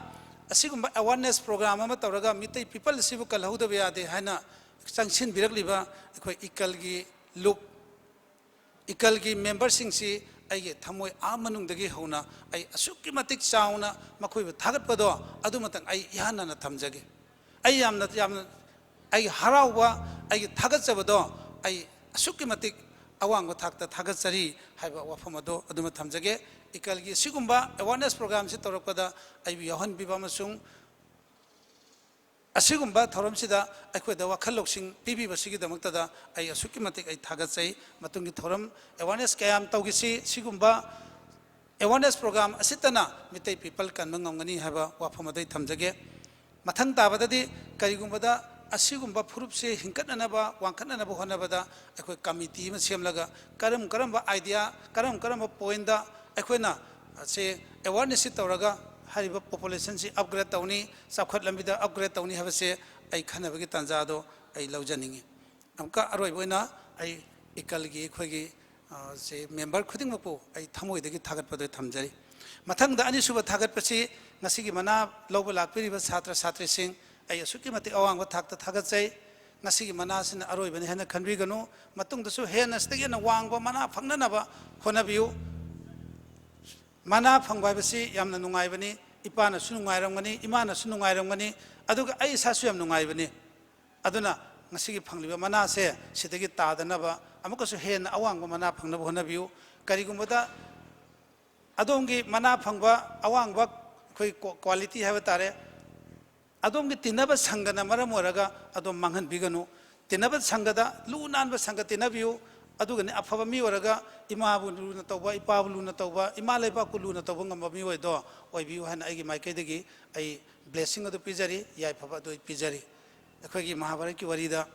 ꯑꯁꯤꯒꯨꯝꯕ ꯑꯦꯋꯥꯔꯅꯦꯁ ꯄ꯭ꯔꯣꯒ꯭ꯔꯥꯝ ꯑꯃ ꯇꯧꯔꯒ ꯃꯤꯇꯩ ꯄꯤꯄꯜ ꯑꯁꯤꯕꯨ ꯀꯜꯍꯧꯗꯕ ꯌꯥꯗꯦ ꯍꯥꯏꯅ ꯆꯪꯁꯤꯟꯕꯤꯔꯛꯂꯤꯕ ꯑꯩꯈꯣꯏ ꯏꯀꯜꯒꯤ ꯂꯨꯞ, ꯏꯀꯜꯒꯤ ꯃꯦꯝꯕꯔꯁꯤꯡꯁꯤ ꯑꯩꯒꯤ ꯊꯃꯣꯏ ꯑꯥ ꯃꯅꯨꯡꯗꯒꯤ ꯍꯧꯅ ꯑꯩ ꯑꯁꯨꯛꯀꯤ ꯃꯇꯤꯛ ꯆꯥꯎꯅ ꯃꯈꯣꯏꯕꯨ ꯊꯥꯒꯠꯄꯗꯣ ꯑꯗꯨꯃꯇꯪ ꯑꯩ ꯏꯍꯥꯟ ꯍꯥꯟꯅ ꯊꯝꯖꯒꯦ꯫ ꯑꯩ ꯌꯥꯝꯅ, ꯌꯥꯝꯅ ꯑꯩꯒꯤ ꯍꯔꯥꯎꯕ, ꯑꯩꯒꯤ ꯊꯥꯒꯠꯆꯕꯗꯣ ꯑꯩ ꯑꯁꯨꯛꯀꯤ ꯃꯇꯤꯛ ꯑꯋꯥꯡꯕ ꯊꯥꯛꯇ ꯊꯥꯒꯠꯆꯔꯤ ꯍꯥꯏꯕ ꯋꯥꯐꯝ ꯑꯗꯨ ꯑꯗꯨꯃ ꯊꯝꯖꯒꯦ꯫ ꯏꯀꯜꯒꯤ ꯁꯤꯒꯨꯝꯕ ꯑꯦꯋꯥꯔꯅꯦꯁ ꯄ꯭ꯔꯣꯒ꯭ꯔꯥꯝꯁꯤ ꯇꯧꯔꯛꯄꯗ ꯑꯩꯕꯨ ꯌꯥꯎꯍꯟꯕꯤꯕ ꯑꯃꯁꯨꯡ ꯑꯁꯤꯒꯨꯝꯕ ꯊꯧꯔꯝꯁꯤꯗ ꯑꯩꯈꯣꯏꯗ ꯋꯥꯈꯜ ꯂꯧꯁꯤꯡ ꯄꯤꯕꯤꯕꯁꯤꯒꯤꯗꯃꯛꯇꯗ ꯑꯩ ꯑꯁꯨꯛꯀꯤ ꯃꯇꯤꯛ ꯑꯩ ꯊꯥꯒꯠꯆꯩ꯫ ꯃꯇꯨꯡꯒꯤ ꯊꯧꯔꯝ ꯑꯦꯋꯥꯔꯅꯦꯁ ꯀꯌꯥ ꯑꯃ ꯇꯧꯈꯤꯁꯤ꯫ ꯁꯤꯒꯨꯝꯕ ꯑꯦꯋꯥꯔꯅꯦꯁ ꯄ꯭ꯔꯣꯒ꯭ꯔꯥꯝ ꯑꯁꯤꯇꯅ ꯃꯤꯇꯩ ꯄꯤꯄꯜ ꯀꯟꯕ ꯉꯝꯒꯅꯤ ꯍꯥꯏꯕ ꯋꯥꯐꯝ ꯑꯗꯨ ꯑꯩ ꯊꯝꯖꯒꯦ꯫ ꯃꯊꯪ ꯇꯥꯕꯗꯗꯤ ꯀꯔꯤꯒꯨꯝꯕꯗ ꯑꯁꯤꯒꯨꯝꯕ ꯐꯨꯔꯨꯞꯁꯦ ꯍꯤꯡꯀꯠꯅꯅꯕ, ꯋꯥꯡꯈꯠꯅꯅꯕ ꯍꯣꯠꯅꯕꯗ ꯑꯩꯈꯣꯏ ꯀꯃꯤꯇꯤ ꯑꯃ ꯁꯦꯝꯂꯒ ꯀꯔꯝ ꯀꯔꯝꯕ ꯑꯥꯏꯗꯤꯌꯥ, ꯀꯔꯝ ꯀꯔꯝꯕ ꯄꯣꯏꯟꯗ ꯑꯩꯈꯣꯏꯅ ꯁꯦ ꯑꯦꯋꯥꯔꯅꯦꯁꯁꯤ ꯇꯧꯔꯒ ꯍꯥꯏꯔꯤꯕ ꯄꯣꯄꯨꯂꯦꯁꯟꯁꯤ ꯑꯞꯒ꯭ꯔꯦꯗ ꯇꯧꯅꯤ, ꯆꯥꯎꯈꯠ ꯂꯝꯕꯤꯗ ꯑꯞꯒ꯭ꯔꯦꯗ ꯇꯧꯅꯤ ꯍꯥꯏꯕꯁꯦ ꯑꯩ ꯈꯟꯅꯕꯒꯤ ꯇꯥꯟꯖꯥ ꯑꯗꯣ ꯑꯩ ꯂꯧꯖꯅꯤꯡꯉꯤ꯫ ꯑꯃꯨꯛꯀ ꯑꯔꯣꯏꯕ ꯑꯣꯏꯅ ꯑꯩ ꯏꯀꯜꯒꯤ ꯑꯩꯈꯣꯏꯒꯤ, ꯑ, ꯁꯦ ꯃꯦꯝꯕꯔ ꯈꯨꯗꯤꯡꯃꯛꯄꯨ ꯑꯩ ꯊꯃꯣꯏꯗꯒꯤ ꯊꯥꯒꯠꯄꯗꯣ ꯊꯝꯖꯔꯤ꯫ ꯃꯊꯪꯗ ꯑꯅꯤꯁꯨꯕ ꯊꯥꯒꯠꯄꯁꯤ ꯉꯁꯤꯒꯤ ꯃꯅꯥ ꯂꯧꯕ ꯂꯥꯛꯄꯤꯔꯤꯕ ꯁꯥꯇ꯭ꯔ ꯁꯥꯇ꯭ꯔꯤꯁꯤꯡ ꯑꯩ ꯑꯁꯨꯛꯀꯤ ꯃꯇꯤꯛ ꯑꯋꯥꯡꯕ ꯊꯥꯛꯇ ꯊꯥꯒꯠꯆꯩ꯫ ꯉꯁꯤꯒꯤ ꯃꯅꯥꯁꯤꯅ ꯑꯔꯣꯏꯕꯅꯤ ꯍꯥꯏꯅ ꯈꯟꯕꯤꯒꯅꯨ꯫ ꯃꯇꯨꯡꯗꯁꯨ ꯍꯦꯟꯅ ꯁꯤꯗꯒꯤ ꯍꯦꯟꯅ ꯋꯥꯡꯕ ꯃꯅꯥ ꯐꯪꯅꯅꯕ ꯍꯣꯠꯅꯕꯤꯌꯨ꯫ ꯃꯅꯥ ꯐꯪꯕ ꯍꯥꯏꯕꯁꯤ ꯌꯥꯝꯅ ꯅꯨꯡꯉꯥꯏꯕꯅꯤ꯫ ꯏꯄꯥꯅꯁꯨ ꯅꯨꯡꯉꯥꯏꯔꯝꯒꯅꯤ, ꯏꯃꯥꯅꯁꯨ ꯅꯨꯡꯉꯥꯏꯔꯝꯒꯅꯤ, ꯑꯗꯨꯒ ꯑꯩ ꯏꯁꯥꯁꯨ ꯌꯥꯝ ꯅꯨꯡꯉꯥꯏꯕꯅꯤ꯫ ꯑꯗꯨꯅ ꯉꯁꯤꯒꯤ ꯐꯪꯂꯤꯕ ꯃꯅꯥꯁꯦ ꯁꯤꯗꯒꯤ ꯇꯥꯗꯅꯕ ꯑꯃꯨꯛꯀꯁꯨ ꯍꯦꯟꯅ ꯑꯋꯥꯡꯕ ꯃꯅꯥ ꯐꯪꯅꯕ ꯍꯣꯠꯅꯕꯤꯌꯨ꯫ ꯀꯔꯤꯒꯨꯝꯕꯗ ꯑꯗꯣꯝꯒꯤ ꯃꯅꯥ ꯐꯪꯕ ꯑꯋꯥꯡꯕ ꯑꯩꯈꯣꯏ ꯀ꯭ꯋꯥ-, ꯀ꯭ꯋꯥꯂꯤꯇꯤ ꯍꯥꯏꯕ ꯇꯥꯔꯦ, ꯑꯗꯣꯝꯒꯤ ꯇꯤꯟꯅꯕ ꯁꯪꯒꯅ ꯃꯔꯝ ꯑꯣꯏꯔꯒ ꯑꯗꯣꯝ ꯃꯥꯡꯍꯟꯕꯤꯒꯅꯨ꯫ ꯇꯤꯟꯅꯕ ꯁꯪꯒꯗ ꯂꯨ ꯅꯥꯟꯕ ꯁꯪꯒ ꯇꯤꯟꯅꯕꯤꯌꯨ꯫ ꯑꯗꯨꯒꯅꯤ ꯑꯐꯕ ꯃꯤ ꯑꯣꯏꯔꯒ ꯏꯃꯥꯕꯨ ꯂꯨꯅ ꯇꯧꯕ, ꯏꯄꯥꯕꯨ ꯂꯨꯅ ꯇꯧꯕ, ꯏꯃꯥ ꯂꯩꯕꯥꯛꯄꯨ ꯂꯨꯅ ꯇꯧꯕ ꯉꯝꯕ ꯃꯤꯑꯣꯏꯗꯣ ꯑꯣꯏꯕꯤꯌꯨ ꯍꯥꯏꯅ ꯑꯩꯒꯤ ꯃꯥꯏꯀꯩꯗꯒꯤ ꯑꯩ ꯕ꯭ꯂꯦꯁꯤꯡ ꯑꯗꯨ ꯄꯤꯖꯔꯤ, ꯌꯥꯏꯐꯕ ꯑꯗꯨ ꯑꯩ ꯄꯤꯖꯔꯤ꯫ ꯑꯩꯈꯣꯏꯒꯤ ꯃꯍꯥꯚꯥꯔꯠꯀꯤ ꯋꯥꯔꯤꯗ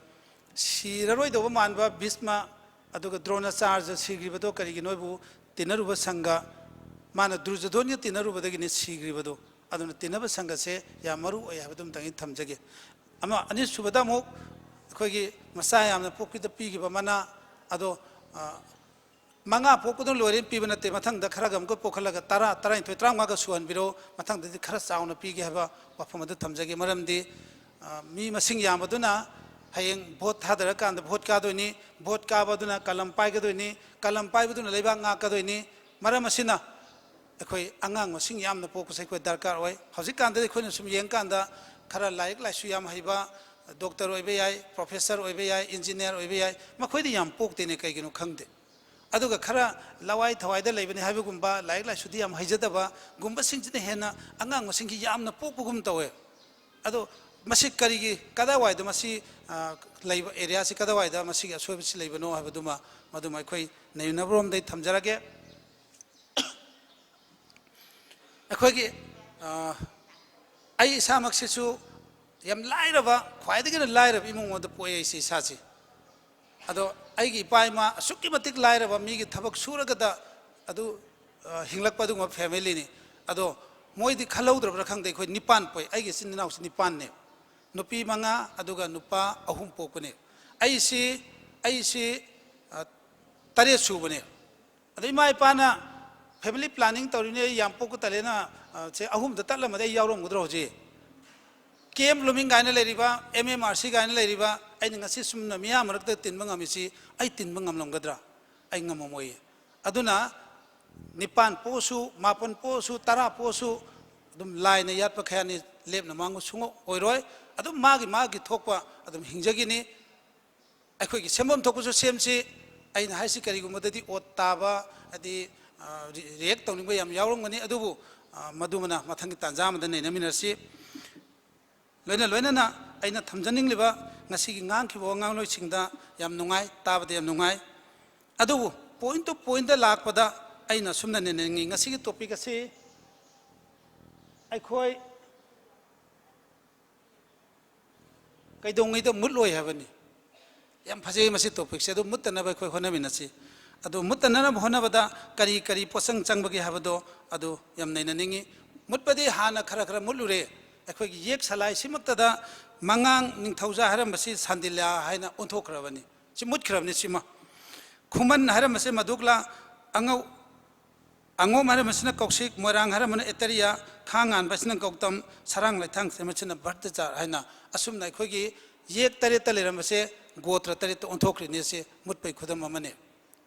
ꯁꯤꯔꯔꯣꯏꯗꯧꯕ ꯃꯥꯟꯕ ꯚꯤꯁꯃ ꯑꯗꯨꯒ ꯗ꯭ꯔꯣꯅꯥꯆꯥꯔꯖ ꯁꯤꯈ꯭ꯔꯤꯕꯗꯣ ꯀꯔꯤꯒꯤꯅꯣ ꯍꯥꯏꯕꯨ ꯇꯤꯟꯅꯔꯨꯕ ꯁꯪꯒ, ꯃꯥꯅ ꯗꯨꯔꯖꯣꯙꯣꯟꯒ ꯇꯤꯟꯅꯔꯨꯕꯗꯒꯤꯅꯤ ꯁꯤꯈ꯭ꯔꯤꯕꯗꯣ꯫ ꯑꯗꯨꯅ ꯇꯤꯟꯅꯕ ꯁꯪꯒꯁꯦ ꯌꯥꯝ ꯃꯔꯨ ꯑꯣꯏ ꯍꯥꯏꯕꯗꯨ ꯑꯝꯇꯪ ꯑꯩ ꯊꯝꯖꯒꯦ꯫ ꯑꯃ, ꯑꯅꯤꯁꯨꯕꯗ ꯑꯃꯨꯛ ꯑꯩꯈꯣꯏꯒꯤ ꯃꯆꯥ ꯌꯥꯝꯅ ꯄꯣꯛꯄꯤꯗ ꯄꯤꯈꯤꯕ ꯃꯅꯥ ꯑꯗꯣ, ꯑ, ꯃꯉꯥ ꯄꯣꯛꯄꯗꯨꯅ ꯂꯣꯏꯔꯦꯅ ꯄꯤꯕ ꯅꯠꯇꯦ, ꯃꯊꯪꯗ ꯈꯔꯒ ꯑꯃꯨꯛꯀ ꯄꯣꯛꯈꯠꯂꯒ ꯇꯔꯥ, ꯇꯔꯥꯅꯤꯊꯣꯏ, ꯇꯔꯥꯃꯉꯥꯒ ꯁꯨꯍꯟꯕꯤꯔꯣ, ꯃꯊꯪꯗꯗꯤ ꯈꯔ ꯆꯥꯎꯅ ꯄꯤꯒꯦ ꯍꯥꯏꯕ ꯋꯥꯐꯝ ꯑꯗꯨ ꯊꯝꯖꯒꯦ꯫ ꯃꯔꯝꯗꯤ, ꯑ, ꯃꯤ ꯃꯁꯤꯡ ꯌꯥꯝꯕꯗꯨꯅ ꯍꯌꯦꯡ ꯚꯣꯠ ꯊꯥꯗꯔꯀꯥꯟꯗ ꯚꯣꯠ ꯀꯥꯗꯣꯏꯅꯤ, ꯚꯣꯠ ꯀꯥꯕꯗꯨꯅ ꯀꯂꯝ ꯄꯥꯏꯒꯗꯣꯏꯅꯤ, ꯀꯂꯝ ꯄꯥꯏꯕꯗꯨꯅ ꯂꯩꯕꯥꯛ ꯉꯥꯛꯀꯗꯣꯏꯅꯤ꯫ ꯃꯔꯝ ꯑꯁꯤꯅ ꯑꯩꯈꯣꯏ ꯑꯉꯥꯡ ꯃꯁꯤꯡ ꯌꯥꯝꯅ ꯄꯣꯛꯄꯁꯦ ꯑꯩꯈꯣꯏ ꯗꯔꯀꯥꯔ ꯑꯣꯏ꯫ ꯍꯧꯖꯤꯛꯀꯥꯟꯗꯗꯤ ꯑꯩꯈꯣꯏꯅ ꯁꯨꯝ ꯌꯦꯡꯀꯥꯟꯗ ꯈꯔ ꯂꯥꯏꯔꯤꯛ ꯂꯥꯏꯁꯨ ꯌꯥꯝ ꯍꯩꯕ, ꯗꯣꯛꯇꯔ ꯑꯣꯏꯕ ꯌꯥꯏ, ꯄ꯭ꯔꯣꯐꯦꯁꯔ ꯑꯣꯏꯕ ꯌꯥꯏ, ꯏꯟꯖꯤꯅꯤꯌꯥꯔ ꯑꯣꯏꯕ ꯌꯥꯏ, ꯃꯈꯣꯏꯗꯤ ꯌꯥꯝ ꯄꯣꯛꯇꯦꯅꯦ, ꯀꯩꯒꯤꯅꯣ ꯈꯪꯗꯦ꯫ ꯑꯗꯨꯒ ꯈꯔ ꯂꯋꯥꯏ ꯊꯋꯥꯏꯗ ꯂꯩꯕꯅꯤ ꯍꯥꯏꯕꯒꯨꯝꯕ, ꯂꯥꯏꯔꯤꯛ ꯂꯥꯏꯁꯨꯗꯤ ꯌꯥꯝ ꯍꯩꯖꯗꯕꯒꯨꯝꯕꯁꯤꯡꯁꯤꯅ ꯍꯦꯟꯅ ꯑꯉꯥꯡ ꯃꯁꯤꯡꯁꯤ ꯌꯥꯝꯅ ꯄꯣꯛꯄꯒꯨꯝ ꯇꯧꯋꯦ꯫ ꯑꯗꯣ ꯃꯁꯤ ꯀꯔꯤꯒꯤ, ꯀꯗꯥꯏꯋꯥꯏꯗ ꯃꯁꯤ, ꯑ, ꯂꯩꯕ ꯑꯦꯔꯤꯌꯥꯁꯤ ꯀꯗꯥꯏꯋꯥꯏꯗ ꯃꯁꯤꯒꯤ ꯑꯁꯣꯏꯕꯁꯤ ꯂꯩꯕꯅꯣ ꯍꯥꯏꯕꯗꯨꯃ, ꯃꯗꯨꯃ ꯑꯩꯈꯣꯏ ꯅꯩꯅꯅꯕꯔꯣꯝꯗ ꯑꯩ ꯊꯝꯖꯔꯒꯦ꯫ ꯑꯩꯈꯣꯏꯒꯤ, ꯑ, ꯑꯩ ꯏꯁꯥꯃꯛꯁꯤꯁꯨ ꯌꯥꯝ ꯂꯥꯏꯔꯕ, ꯈ꯭ꯋꯥꯏꯗꯒꯤꯅ ꯂꯥꯏꯔꯕ ꯏꯃꯨꯡ ꯑꯃꯗ ꯄꯣꯛꯑꯦ ꯑꯩꯁꯦ ꯏꯁꯥꯁꯦ꯫ ꯑꯗꯣ ꯑꯩꯒꯤ ꯏꯄꯥ ꯏꯃꯥ ꯑꯁꯨꯛꯀꯤ ꯃꯇꯤꯛ ꯂꯥꯏꯔꯕ, ꯃꯤꯒꯤ ꯊꯕꯛ ꯁꯨꯔꯒꯗ ꯑꯗꯨ, ꯑ, ꯍꯤꯡꯂꯛꯄ ꯑꯗꯨꯒꯨꯝꯕ ꯐꯦꯃꯤꯂꯤꯅꯤ꯫ ꯑꯗꯣ ꯃꯣꯏꯗꯤ ꯈꯜꯍꯧꯗ꯭ꯔꯕ꯭ꯔꯥ ꯈꯪꯗꯦ, ꯑꯩꯈꯣꯏ ꯅꯤꯄꯥꯟ ꯄꯣꯛꯏ, ꯑꯩꯒꯤ ꯏꯆꯤꯟ ꯏꯅꯥꯎꯁꯤ ꯅꯤꯄꯥꯟꯅꯦ, ꯅꯨꯄꯤ ꯃꯉꯥ ꯑꯗꯨꯒ ꯅꯨꯄꯥ ꯑꯍꯨꯝ ꯄꯣꯛꯄꯅꯦ꯫ ꯑꯩꯁꯤ, ꯑꯩꯁꯤ, ꯑ, ꯇꯔꯦꯠ ꯁꯨꯕꯅꯦ꯫ ꯑꯗ ꯏꯃꯥ ꯏꯄꯥꯅ ꯐꯦꯃꯤꯂꯤ ꯄ꯭ꯂꯥꯅꯤꯡ ꯇꯧꯔꯤꯅꯦ, ꯑꯩ ꯌꯥꯝ ꯄꯣꯛꯄ ꯇꯜꯂꯦꯅ, ꯑ, ꯁꯦ ꯑꯍꯨꯝꯗ ꯇꯠꯂꯝꯃꯗꯤ ꯑꯩ ꯌꯥꯎꯔꯝꯒꯗ꯭ꯔꯣ ꯍꯧꯖꯤꯛ? ꯀꯦ ꯑꯦꯝ ꯕ꯭ꯂꯨꯃꯤꯡ ꯀꯥꯏꯅ ꯂꯩꯔꯤꯕ, ꯑꯦꯝ ꯑꯦꯝ ꯑꯥꯔ ꯁꯤ ꯀꯥꯏꯅ ꯂꯩꯔꯤꯕ, ꯑꯩꯅ ꯉꯁꯤ ꯁꯨꯝꯅ ꯃꯤꯌꯥꯝ ꯃꯔꯛꯇ ꯇꯤꯟꯕ ꯉꯝꯃꯤꯁꯤ ꯑꯩ ꯇꯤꯟꯕ ꯉꯝꯂꯝꯒꯗ꯭ꯔꯥ? ꯑꯩ ꯉꯝꯃꯝꯃꯣꯏꯌꯦ꯫ ꯑꯗꯨꯅ ꯅꯤꯄꯥꯟ ꯄꯣꯛꯑꯁꯨ, ꯃꯥꯄꯟ ꯄꯣꯛꯑꯁꯨ, ꯇꯔꯥ ꯄꯣꯛꯑꯁꯨ, ꯑꯗꯨꯝ ꯂꯥꯏꯅ ꯌꯥꯠꯄ ꯈꯌꯥꯠꯅꯤ, ꯂꯦꯞꯅ ꯃꯥꯡꯕ ꯁꯨꯡꯑꯣꯏ ꯑꯣꯏꯔꯣꯏ꯫ ꯑꯗꯨꯝ ꯃꯥꯒꯤ ꯃꯥꯒꯤ ꯊꯣꯛꯄ ꯑꯗꯨꯝ ꯍꯤꯡꯖꯈꯤꯅꯤ꯫ ꯑꯩꯈꯣꯏꯒꯤ ꯁꯦꯝꯐꯝ ꯊꯣꯛꯄꯁꯨ ꯁꯦꯝꯁꯤ꯫ ꯑꯩꯅ ꯍꯥꯏꯁꯤ ꯀꯔꯤꯒꯨꯝꯕꯗꯗꯤ ꯑꯣꯠ ꯇꯥꯕ, ꯍꯥꯏꯗꯤ, ꯑ, ꯔꯤ-, ꯔꯤꯌꯦꯛ ꯇꯧꯅꯤꯡꯕ ꯌꯥꯝ ꯌꯥꯎꯔꯝꯒꯅꯤ, ꯑꯗꯨꯕꯨ, ꯑ, ꯃꯗꯨꯃꯅ ꯃꯊꯪꯒꯤ ꯇꯥꯟꯖꯥ ꯑꯃꯗ ꯅꯩꯅꯃꯤꯟꯅꯁꯤ꯫ ꯂꯣꯏꯅ ꯂꯣꯏꯅꯅ ꯑꯩꯅ ꯊꯝꯖꯅꯤꯡꯂꯤꯕ, ꯉꯁꯤꯒꯤ ꯉꯥꯡꯈꯤꯕ ꯋꯥꯉꯥꯡꯂꯣꯏꯁꯤꯡꯗ ꯌꯥꯝ ꯅꯨꯡꯉꯥꯏ, ꯇꯥꯕꯗ ꯌꯥꯝ ꯅꯨꯡꯉꯥꯏ꯫ ꯑꯗꯨꯕꯨ point to point ꯂꯥꯛꯄꯗ ꯑꯩꯅ ꯑꯁꯨꯝꯅ ꯅꯩꯅꯅꯤꯡꯉꯤ꯫ ꯉꯁꯤꯒꯤ topic ꯑꯁꯤ ꯑꯩꯈꯣꯏ ꯀꯩꯗꯧꯉꯩꯗ ꯃꯨꯠꯂꯣꯏ ꯍꯥꯏꯕꯅꯤ꯫ ꯌꯥꯝ ꯐꯖꯩ ꯃꯁꯤ topicꯁꯦ꯫ ꯑꯗꯨ ꯃꯨꯠꯇꯅꯕ ꯑꯩꯈꯣꯏ ꯍꯣꯠꯅꯃꯤꯟꯅꯁꯤ꯫ ꯑꯗꯨ ꯃꯨꯠꯇꯅꯕ ꯍꯣꯠꯅꯕꯗ ꯀꯔꯤ ꯀꯔꯤ ꯄꯣꯠꯆꯪ ꯆꯪꯕꯒꯦ ꯍꯥꯏꯕꯗꯣ ꯑꯗꯨ ꯌꯥꯝ ꯅꯩꯅꯅꯤꯡꯉꯤ꯫ ꯃꯨꯠꯄꯗꯤ ꯍꯥꯟꯅ ꯈꯔ ꯈꯔ ꯃꯨꯠꯂꯨꯔꯦ꯫ ꯑꯩꯈꯣꯏꯒꯤ ꯌꯦꯛ ꯁꯂꯥꯏꯁꯤꯃꯛꯇꯗ ꯃꯉꯥꯡ ꯅꯤꯡꯊꯧꯖꯥ ꯍꯥꯏꯔꯝꯕꯁꯤ ꯁꯥꯟꯗꯤꯂ꯭ꯌꯥ ꯍꯥꯏꯅ ꯑꯣꯟꯊꯣꯛꯈ꯭ꯔꯕꯅꯤ꯫ ꯁꯤ ꯃꯨꯠꯈ꯭ꯔꯕꯅꯤ ꯁꯤꯃ꯫ ꯈꯨꯃꯟ ꯍꯥꯏꯔꯝꯕꯁꯦ ꯃꯗꯨꯛꯂꯥ, ꯑꯉꯧ ꯑꯉꯣꯝ ꯍꯥꯏꯔꯝꯕꯁꯤꯅ ꯀꯧꯁꯤꯛ, ꯃꯣꯏꯔꯥꯡ ꯍꯥꯏꯔꯝꯕꯅ ꯑꯦꯇꯔꯤꯌꯥ, ꯈꯥ ꯉꯥꯟꯕꯁꯤꯅ ꯒꯧꯇꯝ, ꯁꯔꯥꯡ ꯂꯩꯊꯥꯡ ꯁꯦꯝꯕꯁꯤꯅ ꯚꯔꯇꯆꯥꯔ ꯍꯥꯏꯅ ꯑꯁꯨꯝꯅ ꯑꯩꯈꯣꯏꯒꯤ ꯌꯦꯛ ꯇꯔꯦꯠꯇ ꯂꯩꯔꯝꯕꯁꯦ ꯒꯣꯇ꯭ꯔ ꯇꯔꯦꯠꯇ ꯑꯣꯟꯊꯣꯛꯈ꯭ꯔꯤꯅꯦ꯫ ꯁꯤ ꯃꯨꯠꯄꯒꯤ ꯈꯨꯗꯝ ꯑꯃꯅꯤ꯫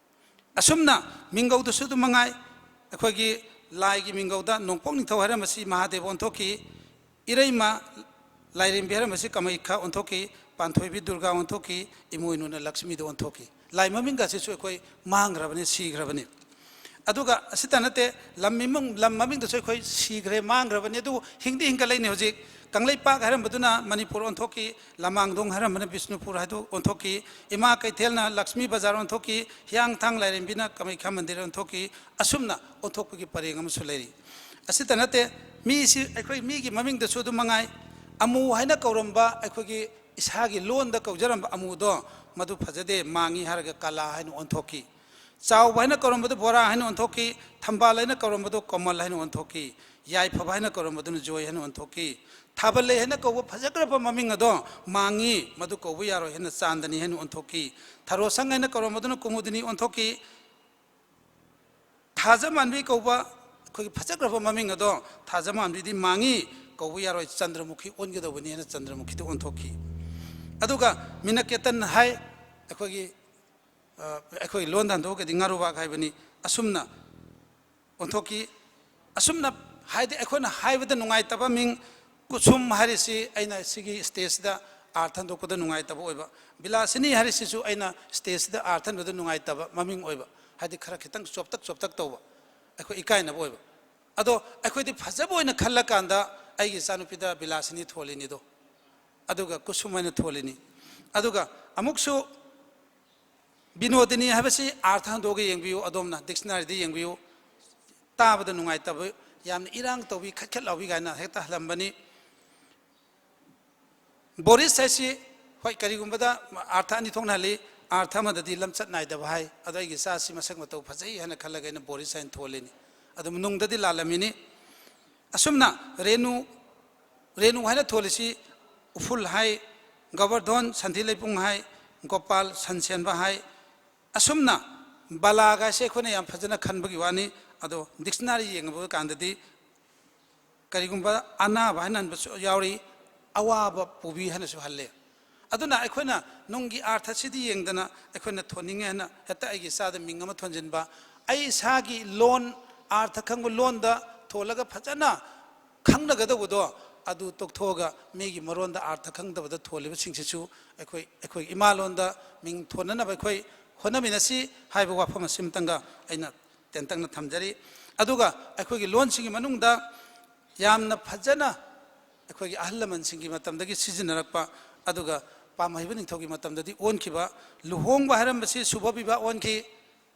ꯑꯁꯨꯝꯅ ꯃꯤꯡꯒꯧꯗꯁꯨ ꯑꯗꯨꯝ ꯃꯉꯥꯏ, ꯑꯩꯈꯣꯏꯒꯤ ꯂꯥꯏꯒꯤ ꯃꯤꯡꯒꯧꯗ ꯅꯣꯡꯄꯣꯛ ꯅꯤꯡꯊꯧ ꯍꯥꯏꯔꯝꯕꯁꯤ ꯃꯍꯥꯗꯦꯕ ꯑꯣꯟꯊꯣꯛꯈꯤ, ꯏꯔꯩꯃ ꯂꯥꯏꯔꯦꯝꯕꯤ ꯍꯥꯏꯔꯝꯕꯁꯤ ꯀꯃꯩꯈꯥ ꯑꯣꯟꯊꯣꯛꯈꯤ, ꯄꯥꯟꯊꯣꯏꯕꯤ ꯗꯨꯔꯒꯥ ꯑꯣꯟꯊꯣꯛꯈꯤ, ꯏꯃꯣꯏꯅꯨꯅ ꯂꯛꯁꯃꯤꯗ ꯑꯣꯟꯊꯣꯛꯈꯤ꯫ ꯂꯥꯏ ꯃꯃꯤꯡꯒꯁꯤꯁꯨ ꯑꯩꯈꯣꯏ ꯃꯥꯡꯈ꯭ꯔꯕꯅꯤ, ꯁꯤꯈ꯭ꯔꯕꯅꯤ꯫ ꯑꯗꯨꯒ ꯑꯁꯤꯇ ꯅꯠꯇꯦ, ꯂꯝ ꯃꯃꯤꯡ, ꯂꯝ ꯃꯃꯤꯡꯗꯁꯨ ꯑꯩꯈꯣꯏ ꯁꯤꯈ꯭ꯔꯦ, ꯃꯥꯡꯈ꯭ꯔꯕꯅꯤ, ꯑꯗꯨꯕꯨ ꯍꯤꯡꯗꯤ ꯍꯤꯡꯒꯠꯂꯛꯏꯅꯤ ꯍꯧꯖꯤꯛ꯫ ꯀꯪꯂꯩꯄꯥꯛ ꯍꯥꯏꯔꯝꯕꯗꯨꯅ ꯃꯅꯤꯄꯨꯔ ꯑꯣꯟꯊꯣꯛꯈꯤ, ꯂꯃꯥꯡꯗꯣꯡ ꯍꯥꯏꯔꯝꯕꯅ ꯕꯤꯁꯅꯨꯄꯨꯔ ꯍꯥꯏꯗꯨ ꯑꯣꯟꯊꯣꯛꯈꯤ, ꯏꯃꯥ ꯀꯩꯊꯦꯜꯅ ꯂꯛꯁꯃꯤ ꯕꯖꯥꯔ ꯑꯣꯟꯊꯣꯛꯈꯤ, ꯍꯤꯌꯥꯡꯊꯥꯡ ꯂꯥꯏꯔꯦꯝꯕꯤꯅ ꯀꯃꯩꯈꯥ ꯃꯟꯗꯤꯔ ꯑꯣꯟꯊꯣꯛꯈꯤ꯫ ꯑꯁꯨꯝꯅ ꯑꯣꯟꯊꯣꯛꯄꯒꯤ ꯄꯔꯦꯡ ꯑꯃꯁꯨ ꯂꯩꯔꯤ꯫ ꯑꯁꯤꯇ ꯅꯠꯇꯦ, ꯃꯤꯁꯤ ꯑꯩꯈꯣꯏ ꯃꯤꯒꯤ ꯃꯃꯤꯡꯗꯁꯨ ꯑꯗꯨꯝ ꯃꯉꯥꯏ, ꯑꯃꯨ ꯍꯥꯏꯅ ꯀꯧꯔꯝꯕ, ꯑꯩꯈꯣꯏꯒꯤ ꯏꯁꯥꯒꯤ ꯂꯣꯟꯗ ꯀꯧꯖꯔꯝꯕ ꯑꯃꯨꯗꯣ, ꯃꯗꯨ ꯐꯖꯗꯦ, ꯃꯥꯡꯉꯤ ꯍꯥꯏꯔꯒ ꯀꯥꯂꯥ ꯍꯥꯏꯅ ꯑꯣꯟꯊꯣꯛꯈꯤ꯫ ꯆꯥꯎꯕ ꯍꯥꯏꯅ ꯀꯧꯔꯝꯕꯗꯨ ꯕꯣꯔꯥ ꯍꯥꯏꯅ ꯑꯣꯟꯊꯣꯛꯈꯤ꯫ ꯊꯝꯕꯥꯜ ꯍꯥꯏꯅ ꯀꯧꯔꯝꯕꯗꯨ ꯀꯃꯜ ꯍꯥꯏꯅ ꯑꯣꯟꯊꯣꯛꯈꯤ꯫ ꯌꯥꯏꯐꯕ ꯍꯥꯏꯅ ꯀꯧꯔꯝꯕꯗꯨꯅ ꯖꯣꯏ ꯍꯥꯏꯅ ꯑꯣꯟꯊꯣꯛꯈꯤ꯫ ꯊꯥꯕꯜꯂꯩ ꯍꯥꯏꯅ ꯀꯧꯕ ꯐꯖꯈ꯭ꯔꯕ ꯃꯃꯤꯡ ꯑꯗꯣ ꯃꯥꯡꯉꯤ, ꯃꯗꯨ ꯀꯧꯕ ꯌꯥꯔꯣꯏ ꯍꯥꯏꯅ ꯆꯥꯟꯗꯅꯤ ꯍꯥꯏꯅ ꯑꯣꯟꯊꯣꯛꯈꯤ꯫ ꯊꯔꯣꯁꯪ ꯍꯥꯏꯅ ꯀꯧꯔꯝꯕꯗꯨꯅ ꯀꯨꯃꯨꯗꯤꯅꯤ ꯑꯣꯟꯊꯣꯛꯈꯤ꯫ ꯊꯥꯖꯃꯥꯟꯕꯤ ꯀꯧꯕ ꯑꯩꯈꯣꯏꯒꯤ ꯐꯖꯈ꯭ꯔꯕ ꯃꯃꯤꯡ ꯑꯗꯣ, ꯊꯥꯖꯃꯥꯟꯕꯤꯗꯤ ꯃꯥꯡꯉꯤ, ꯀꯧꯕ ꯌꯥꯔꯣꯏ, ꯆꯟꯗ꯭ꯔꯃꯨꯈꯤ ꯑꯣꯟꯒꯗꯧꯕꯅꯤ ꯍꯥꯏꯅ ꯆꯟꯗ꯭ꯔꯃꯨꯈꯤꯗ ꯑꯣꯟꯊꯣꯛꯈꯤ꯫ ꯑꯗꯨꯒ ꯃꯤꯅꯀꯦꯇꯟ ꯍꯥꯏ, ꯑꯩꯈꯣꯏꯒꯤ, ꯑ, ꯑꯩꯈꯣꯏ ꯂꯣꯟꯗ ꯍꯟꯗꯣꯛꯑꯒꯗꯤ ꯉꯥꯔꯨꯕꯥꯛ ꯍꯥꯏꯕꯅꯤ꯫ ꯑꯁꯨꯝꯅ ꯑꯣꯟꯊꯣꯛꯈꯤ꯫ ꯑꯁꯨꯝꯅ ꯍꯥꯏꯗꯤ ꯑꯩꯈꯣꯏꯅ ꯍꯥꯏꯕꯗ ꯅꯨꯡꯉꯥꯏꯇꯕ ꯃꯤꯡ, ꯀꯨꯁꯨꯝ ꯍꯥꯏꯔꯤꯁꯤ ꯑꯩꯅ ꯁꯤꯒꯤ ꯁ꯭ꯇꯦꯖꯁꯤꯗ ꯑꯥꯔꯊ ꯍꯟꯗꯣꯛꯄꯗ ꯅꯨꯡꯉꯥꯏꯇꯕ ꯑꯣꯏꯕ, ꯕꯤꯂꯥꯁꯤꯅꯤ ꯍꯥꯏꯔꯤꯁꯤꯁꯨ ꯑꯩꯅ ꯁ꯭ꯇꯦꯖꯁꯤꯗ ꯑꯥꯔꯊ ꯍꯟꯕꯗ ꯅꯨꯡꯉꯥꯏꯇꯕ ꯃꯃꯤꯡ ꯑꯣꯏꯕ, ꯍꯥꯏꯗꯤ ꯈꯔ ꯈꯤꯇꯪ ꯆꯣꯞꯇꯛ ꯆꯣꯞꯇꯛ ꯇꯧꯕ, ꯑꯩꯈꯣꯏ ꯏꯀꯥꯏꯅꯕ ꯑꯣꯏꯕ꯫ ꯑꯗꯣ ꯑꯩꯈꯣꯏꯗꯤ ꯐꯖꯕ ꯑꯣꯏꯅ ꯈꯜꯂꯀꯥꯟꯗ ꯑꯩꯒꯤ ꯏꯆꯥꯅꯨꯄꯤꯗ ꯕꯤꯂꯥꯁꯤꯅꯤ ꯊꯣꯜꯂꯤꯅꯤꯗꯣ, ꯑꯗꯨꯒ ꯀꯨꯁꯨꯝ ꯍꯥꯏꯅ ꯊꯣꯜꯂꯤꯅꯤ꯫ ꯑꯗꯨꯒ ꯑꯃꯨꯛꯁꯨ ꯕꯤꯅꯣꯗꯤꯅꯤ ꯍꯥꯏꯕꯁꯤ ꯑꯥꯔꯊ ꯍꯟꯗꯣꯛꯑꯒ ꯌꯦꯡꯕꯤꯌꯨ, ꯑꯗꯣꯝꯅ ꯗꯤꯛꯁꯅꯥꯔꯤꯗ ꯌꯦꯡꯕꯤꯌꯨ꯫ ꯇꯥꯕꯗ ꯅꯨꯡꯉꯥꯏꯇꯕ, ꯌꯥꯝꯅ ꯏꯔꯥꯡ ꯇꯧꯕꯤ, ꯈꯠ ꯈꯠ ꯂꯥꯎꯕꯤ ꯀꯥꯏꯅ ꯍꯦꯛꯇ ꯍꯜꯂꯝꯕꯅꯤ꯫ ꯕꯣꯔꯤꯁ ꯍꯥꯏꯁꯤ, ꯍꯣꯏ, ꯀꯔꯤꯒꯨꯝꯕꯗ ꯑꯥꯔꯊ ꯑꯅꯤ ꯊꯣꯛꯅ ꯍꯜꯂꯤ, ꯑꯥꯔꯊ ꯑꯃꯗꯗꯤ ꯂꯝꯆꯠ ꯅꯥꯏꯗꯕ ꯍꯥꯏ꯫ ꯑꯗꯣ ꯑꯩꯒꯤ ꯏꯆꯥꯁꯤ ꯃꯁꯛ ꯃꯇꯧ ꯐꯖꯩ ꯍꯥꯏꯅ ꯈꯜꯂꯒ ꯑꯩꯅ ꯕꯣꯔꯤꯁ ꯍꯥꯏꯅ ꯊꯣꯜꯂꯤꯅꯤ꯫ ꯑꯗꯨꯝ ꯅꯨꯡꯗꯗꯤ ꯂꯥꯜꯂꯝꯃꯤꯅꯤ꯫ ꯑꯁꯨꯝꯅ ꯔꯦꯅꯨ, ꯔꯦꯅꯨ ꯍꯥꯏꯅ ꯊꯣꯜꯂꯤꯁꯤ ꯎꯐꯨꯜ ꯍꯥꯏ, ꯒꯣꯕꯔꯙꯣꯟ ꯁꯟꯊꯤ ꯂꯩꯄꯨꯡ ꯍꯥꯏ, ꯒꯣꯄꯥꯜ ꯁꯟ ꯁꯦꯟꯕ ꯍꯥꯏ, ꯑꯁꯨꯝꯅ ꯕꯂꯥꯒꯥꯏꯁꯦ ꯑꯩꯈꯣꯏꯅ ꯌꯥꯝ ꯐꯖꯅ ꯈꯟꯕꯒꯤ ꯋꯥꯅꯤ꯫ ꯑꯗꯣ dictionary ꯌꯦꯡꯕ ꯀꯥꯟꯗꯗꯤ ꯀꯔꯤꯒꯨꯝꯕ ꯑꯅꯥꯕ ꯍꯥꯏꯅ ꯍꯟꯕꯁꯨ ꯌꯥꯎꯔꯤ, ꯑꯋꯥꯕ ꯄꯨꯕꯤ ꯍꯥꯏꯅꯁꯨ ꯍꯜꯂꯦ꯫ ꯑꯗꯨꯅ ꯑꯩꯈꯣꯏꯅ ꯅꯨꯡꯒꯤ ꯑꯥꯔꯊꯁꯤꯗꯤ ꯌꯦꯡꯗꯅ ꯑꯩꯈꯣꯏꯅ ꯊꯣꯟꯅꯤꯡꯉꯦ ꯍꯥꯏꯅ ꯍꯦꯛꯇ ꯑꯩꯒꯤ ꯏꯆꯥꯗ ꯃꯤꯡ ꯑꯃ ꯊꯣꯟꯖꯤꯟꯕ, ꯑꯩ ꯏꯁꯥꯒꯤ ꯂꯣꯟ, ꯑꯥꯔꯊ ꯈꯪꯕ ꯂꯣꯟꯗ ꯊꯣꯜꯂꯒ ꯐꯖꯅ ꯈꯪꯅꯒꯗꯧꯕꯗꯣ ꯑꯗꯨ ꯇꯣꯛꯊꯣꯛꯑꯒ ꯃꯤꯒꯤ ꯃꯔꯣꯟꯗ ꯑꯥꯔꯊ ꯈꯪꯗꯕꯗ ꯊꯣꯜꯂꯤꯕꯁꯤꯡꯁꯤꯁꯨ ꯑꯩꯈꯣꯏ, ꯑꯩꯈꯣꯏꯒꯤ ꯏꯃꯥ ꯂꯣꯟꯗ ꯃꯤꯡ ꯊꯣꯟꯅꯅꯕ ꯑꯩꯈꯣꯏ ꯍꯣꯠꯅꯃꯤꯟꯅꯁꯤ ꯍꯥꯏꯕ ꯋꯥꯐꯝ ꯑꯁꯤꯃꯇꯪꯒ ꯑꯩꯅ ꯇꯦꯟꯇꯛꯅ ꯊꯝꯖꯔꯤ꯫ ꯑꯗꯨꯒ ꯑꯩꯈꯣꯏꯒꯤ ꯂꯣꯟꯁꯤꯡꯒꯤ ꯃꯅꯨꯡꯗ ꯌꯥꯝꯅ ꯐꯖꯅ ꯑꯩꯈꯣꯏꯒꯤ ꯑꯍꯜ ꯂꯃꯟꯁꯤꯡꯒꯤ ꯃꯇꯝꯗꯒꯤ ꯁꯤꯖꯤꯟꯅꯔꯛꯄ, ꯑꯗꯨꯒ ꯄꯥꯝꯍꯩꯕ ꯅꯤꯡꯊꯧꯒꯤ ꯃꯇꯝꯗꯗꯤ ꯑꯣꯟꯈꯤꯕ, ꯂꯨꯍꯣꯡꯕ ꯍꯥꯏꯔꯝꯕꯁꯤ ꯁꯨꯚ ꯕꯤꯚꯥ ꯑꯣꯟꯈꯤ꯫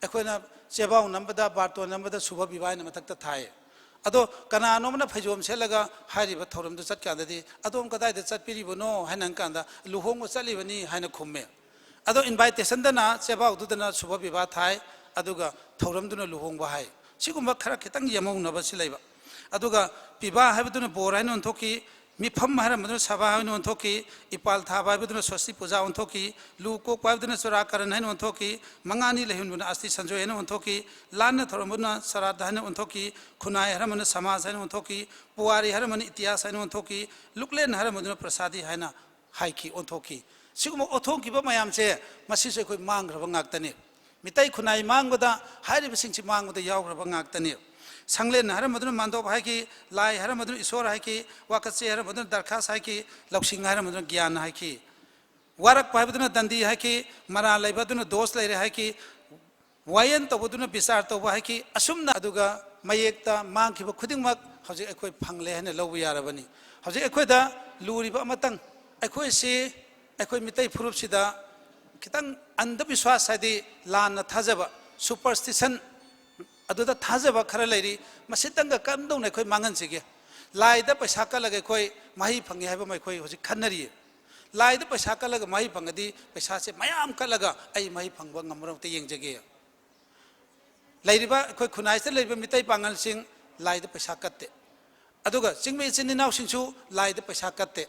ꯑꯩꯈꯣꯏꯅ ꯆꯦꯕꯥꯎ ꯅꯝꯕꯗ, ꯕꯥꯔꯇꯣꯟ ꯅꯝꯕꯗ ꯁꯨꯚ ꯕꯤꯚꯥ ꯍꯥꯏꯅ ꯃꯊꯛꯇ ꯊꯥꯏ꯫ ꯑꯗꯣ ꯀꯅꯥꯅꯣꯝꯅ ꯐꯩꯖꯣꯝ ꯁꯦꯠꯂꯒ ꯍꯥꯏꯔꯤꯕ ꯊꯧꯔꯝꯗꯨ ꯆꯠꯀꯥꯟꯗꯗꯤ, "ꯑꯗꯣꯝ ꯀꯗꯥꯏꯗ ꯆꯠꯄꯤꯔꯤꯕꯅꯣ?" ꯍꯥꯏꯅ ꯍꯪꯀꯥꯟꯗ, "ꯂꯨꯍꯣꯡꯕ ꯆꯠꯂꯤꯕꯅꯤ" ꯍꯥꯏꯅ ꯈꯨꯝꯃꯦ꯫ ꯑꯗꯣ ꯏꯟꯚꯥꯏꯇꯦꯁꯟꯗꯅ ꯆꯦꯕꯥꯎꯗꯨꯗꯅ ꯁꯨꯚ ꯕꯤꯚꯥ ꯊꯥꯏ, ꯑꯗꯨꯒ ꯊꯧꯔꯝꯗꯨꯅ ꯂꯨꯍꯣꯡꯕ ꯍꯥꯏ꯫ ꯁꯤꯒꯨꯝꯕ ꯈꯔ ꯈꯤꯇꯪ ꯌꯦꯝꯍꯧꯅꯕꯁꯤ ꯂꯩꯕ꯫ ꯑꯗꯨꯒ ꯄꯤꯕꯥ ꯍꯥꯏꯕꯗꯨꯅ ꯕꯣꯔ ꯍꯥꯏꯅ ꯑꯣꯟꯊꯣꯛꯈꯤ, ꯃꯤꯐꯝ ꯍꯥꯏꯔꯝꯕꯗꯨꯅ ꯁꯚꯥ ꯍꯥꯏꯅ ꯑꯣꯟꯊꯣꯛꯈꯤ, ꯏꯄꯥꯜ ꯊꯥꯕ ꯍꯥꯏꯕꯗꯨꯅ ꯁ꯭ꯋꯁꯇꯤ ꯄꯨꯖꯥ ꯑꯣꯟꯊꯣꯛꯈꯤ, ꯂꯨ ꯀꯣꯛꯄ ꯍꯥꯏꯕꯗꯨꯅ ꯆꯨꯔꯥꯀꯔꯟ ꯍꯥꯏꯅ ꯑꯣꯟꯊꯣꯛꯈꯤ, ꯃꯉꯥꯅꯤ ꯂꯩꯍꯟꯕꯅ ꯑꯁꯇꯤ ꯁꯟꯖꯣꯏ ꯍꯥꯏꯅ ꯑꯣꯟꯊꯣꯛꯈꯤ, ꯂꯥꯟꯅ ꯊꯧꯔꯝꯕꯗꯨꯅ ꯁꯔꯥꯗ ꯍꯥꯏꯅ ꯑꯣꯟꯊꯣꯛꯈꯤ, ꯈꯨꯟꯅꯥꯏ ꯍꯥꯏꯔꯝꯕꯅ ꯁꯃꯥꯖ ꯍꯥꯏꯅ ꯑꯣꯟꯊꯣꯛꯈꯤ, ꯄꯨꯋꯥꯔꯤ ꯍꯥꯏꯔꯝꯕꯅ ꯏꯇꯤꯍꯥꯁ ꯍꯥꯏꯅ ꯑꯣꯟꯊꯣꯛꯈꯤ, ꯂꯨꯛꯂꯦꯟ ꯍꯥꯏꯔꯝꯕꯗꯨꯅ ꯄ꯭ꯔꯁꯥꯗꯤ ꯍꯥꯏꯅ ꯍꯥꯏꯈꯤ, ꯑꯣꯟꯊꯣꯛꯈꯤ꯫ ꯁꯤꯒꯨꯝꯕ ꯑꯣꯟꯊꯣꯛꯈꯤꯕ ꯃꯌꯥꯝꯁꯦ, ꯃꯁꯤꯁꯨ ꯑꯩꯈꯣꯏ ꯃꯥꯡꯈ꯭ꯔꯕ ꯉꯥꯛꯇꯅꯤ꯫ ꯃꯤꯇꯩ ꯈꯨꯟꯅꯥꯏ ꯃꯥꯡꯕꯗ ꯍꯥꯏꯔꯤꯕꯁꯤꯡꯁꯤ ꯃꯥꯡꯕꯗ ꯌꯥꯎꯈ꯭ꯔꯕ ꯉꯥꯛꯇꯅꯤ꯫ ꯁꯪꯂꯦꯟ ꯍꯥꯏꯔꯝꯕꯗꯨꯅ ꯃꯥꯟꯗꯣꯞ ꯍꯥꯏꯈꯤ, ꯂꯥꯏ ꯍꯥꯏꯔꯝꯕꯗꯨꯅ ꯏꯁꯣꯔ ꯍꯥꯏꯈꯤ, ꯋꯥꯀꯠꯆꯦ ꯍꯥꯏꯔꯝꯕꯗꯨꯅ ꯗꯔꯈꯥꯁ ꯍꯥꯏꯈꯤ, ꯂꯧꯁꯤꯡ ꯍꯥꯏꯔꯝꯕꯗꯨꯅ ꯒ꯭ꯌꯥꯟ ꯍꯥꯏꯈꯤ, ꯋꯥꯔꯛꯄ ꯍꯥꯏꯕꯗꯨꯅ ꯗꯟꯗꯤ ꯍꯥꯏꯈꯤ, ꯃꯔꯥꯜ ꯂꯩꯕ ꯑꯗꯨꯅ ꯗꯣꯁ ꯂꯩꯔꯦ ꯍꯥꯏꯈꯤ, ꯋꯥꯌꯦꯜ ꯇꯧꯕꯗꯨꯅ ꯕꯤꯆꯥꯔ ꯇꯧꯕ ꯍꯥꯏꯈꯤ꯫ ꯑꯁꯨꯝꯅ ꯑꯗꯨꯒ ꯃꯌꯦꯛꯇ ꯃꯥꯡꯈꯤꯕ ꯈꯨꯗꯤꯡꯃꯛ ꯍꯧꯖꯤꯛ ꯑꯩꯈꯣꯏ ꯐꯪꯂꯦ ꯍꯥꯏꯅ ꯂꯧꯕ ꯌꯥꯔꯕꯅꯤ꯫ ꯍꯧꯖꯤꯛ ꯑꯩꯈꯣꯏꯗ ꯂꯨꯔꯤꯕ ꯑꯃꯇꯪ, ꯑꯩꯈꯣꯏꯁꯤ, ꯑꯩꯈꯣꯏ ꯃꯤꯇꯩ ꯐꯨꯔꯨꯞꯁꯤꯗ ꯈꯤꯇꯪ ꯑꯟꯙꯕꯤꯁ꯭ꯋꯥꯁ ꯍꯥꯏꯗꯤ ꯂꯥꯟꯅ ꯊꯥꯖꯕ, ꯁꯨꯄꯔꯁꯇꯤꯁꯟ, ꯑꯗꯨꯗ ꯊꯥꯖꯕ ꯈꯔ ꯂꯩꯔꯤ꯫ ꯃꯁꯤꯇꯪꯒ ꯀꯔꯝꯗꯧꯅ ꯑꯩꯈꯣꯏ ꯃꯥꯡꯍꯟꯁꯤꯒꯦ? ꯂꯥꯏꯗ ꯄꯩꯁꯥ ꯀꯠꯂꯒ ꯑꯩꯈꯣꯏ ꯃꯍꯩ ꯐꯪꯉꯤ ꯍꯥꯏꯕ ꯑꯃ ꯑꯩꯈꯣꯏ ꯍꯧꯖꯤꯛ ꯈꯟꯅꯔꯤꯌꯦ꯫ ꯂꯥꯏꯗ ꯄꯩꯁꯥ ꯀꯠꯂꯒ ꯃꯍꯩ ꯐꯪꯉꯗꯤ ꯄꯩꯁꯥꯁꯦ ꯃꯌꯥꯝ ꯀꯠꯂꯒ ꯑꯩ ꯃꯍꯩ ꯐꯪꯕ ꯉꯝꯕ꯭ꯔꯥ ꯑꯝꯇ ꯌꯦꯡꯖꯒꯦ꯫ ꯂꯩꯔꯤꯕ ꯑꯩꯈꯣꯏ ꯈꯨꯟꯅꯥꯏꯁꯤꯗ ꯂꯩꯔꯤꯕ ꯃꯤꯇꯩ ꯄꯥꯉꯜꯁꯤꯡ ꯂꯥꯏꯗ ꯄꯩꯁꯥ ꯀꯠꯇꯦ꯫ ꯑꯗꯨꯒ ꯆꯤꯡꯃꯤ ꯏꯆꯤꯟ ꯏꯅꯥꯎꯁꯤꯡꯁꯨ ꯂꯥꯏꯗ ꯄꯩꯁꯥ ꯀꯠꯇꯦ꯫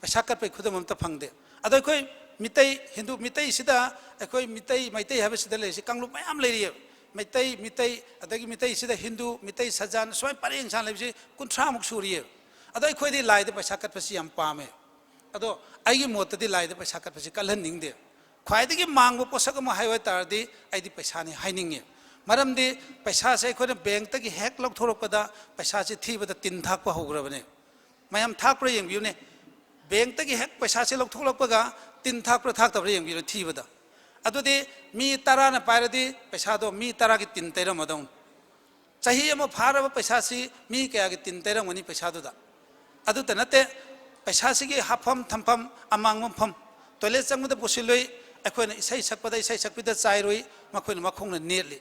ꯄꯩꯁꯥ ꯀꯠꯄꯒꯤ ꯈꯨꯗꯝ ꯑꯝꯇ ꯐꯪꯗꯦ꯫ ꯑꯗꯣ ꯑꯩꯈꯣꯏ ꯃꯤꯇꯩ, ꯍꯤꯟꯗꯨ, ꯃꯤꯇꯩꯁꯤꯗ, ꯑꯩꯈꯣꯏ ꯃꯤꯇꯩ, ꯃꯩꯇꯩ ꯍꯥꯏꯕꯁꯤꯗ ꯂꯩꯔꯤꯁꯤ ꯀꯥꯡꯂꯨꯞ ꯃꯌꯥꯝ ꯂꯩꯔꯤꯑꯕ꯫ ꯃꯩꯇꯩ, ꯃꯤꯇꯩ, ꯑꯗꯒꯤ ꯃꯤꯇꯩꯁꯤꯗ ꯍꯤꯟꯗꯨ, ꯃꯤꯇꯩ ꯁꯖꯥꯟ, ꯁꯨꯃꯥꯏꯅ ꯄꯔꯦꯡ ꯁꯥꯟꯅ ꯂꯩꯕꯁꯤ ꯀꯨꯟꯊ꯭ꯔꯥꯃꯨꯛ ꯁꯨꯔꯤꯑꯕ꯫ ꯑꯗꯣ ꯑꯩꯈꯣꯏꯗꯤ ꯂꯥꯏꯗ ꯄꯩꯁꯥ ꯀꯠꯄꯁꯤ ꯌꯥꯝ ꯄꯥꯝꯃꯦ꯫ ꯑꯗꯣ ꯑꯩꯒꯤ ꯃꯣꯠꯇꯗꯤ ꯂꯥꯏꯗ ꯄꯩꯁꯥ ꯀꯠꯄꯁꯤ ꯀꯠꯍꯟꯅꯤꯡꯗꯦ꯫ ꯈ꯭ꯋꯥꯏꯗꯒꯤ ꯃꯥꯡꯕ ꯄꯣꯠꯁꯛ ꯑꯃ ꯍꯥꯏꯌꯨ ꯍꯥꯏ ꯇꯥꯔꯗꯤ ꯑꯩꯗꯤ ꯄꯩꯁꯥꯅꯤ ꯍꯥꯏꯅꯤꯡꯉꯦ꯫ ꯃꯔꯝꯗꯤ ꯄꯩꯁꯥꯁꯦ ꯑꯩꯈꯣꯏꯅ ꯕꯦꯡꯛꯇꯒꯤ ꯍꯦꯛ ꯂꯧꯊꯣꯔꯛꯄꯗ ꯄꯩꯁꯥꯁꯤ ꯊꯤꯕꯗ ꯇꯤꯟ ꯊꯥꯛꯄ ꯍꯧꯈ꯭ꯔꯕꯅꯦ꯫ ꯃꯌꯥꯝ ꯊꯥꯛꯄ꯭ꯔꯥ ꯌꯦꯡꯕꯤꯌꯨꯅꯦ꯫ ꯕꯦꯡꯛꯇꯒꯤ ꯍꯦꯛ ꯄꯩꯁꯥꯁꯦ ꯂꯧꯊꯣꯛꯂꯛꯄꯒ ꯇꯤꯟ ꯊꯥꯛꯄ꯭ꯔꯥ ꯊꯥꯛꯇꯕ꯭ꯔꯥ ꯌꯦꯡꯕꯤꯌꯨꯅꯦ ꯊꯤꯕꯗ꯫ ꯑꯗꯨꯗꯤ ꯃꯤ ꯇꯔꯥꯅ ꯄꯥꯏꯔꯗꯤ ꯄꯩꯁꯥꯗꯣ ꯃꯤ ꯇꯔꯥꯒꯤ ꯇꯤꯟ ꯇꯩꯔꯝꯃꯗꯧꯅꯤ꯫ ꯆꯍꯤ ꯑꯃ ꯐꯥꯔꯕ ꯄꯩꯁꯥꯁꯤ ꯃꯤ ꯀꯌꯥꯒꯤ ꯇꯤꯟ ꯇꯩꯔꯝꯒꯅꯤ ꯄꯩꯁꯥꯗꯨꯗ? ꯑꯗꯨꯇ ꯅꯠꯇꯦ, ꯄꯩꯁꯥꯁꯤꯒꯤ ꯍꯥꯞꯐꯝ ꯊꯝꯐꯝ, ꯑꯃꯥꯡꯕ ꯃꯐꯝ, ꯇꯣꯏꯂꯦꯠ ꯆꯪꯕꯗ ꯄꯨꯁꯤꯜꯂꯨꯏ, ꯑꯩꯈꯣꯏꯅ ꯏꯁꯩ ꯁꯛꯄꯗ ꯏꯁꯩ ꯁꯛꯄꯤꯗ ꯆꯥꯏꯔꯨꯏ, ꯃꯈꯣꯏꯅ ꯃꯈꯣꯡꯅ ꯅꯦꯠꯂꯤ꯫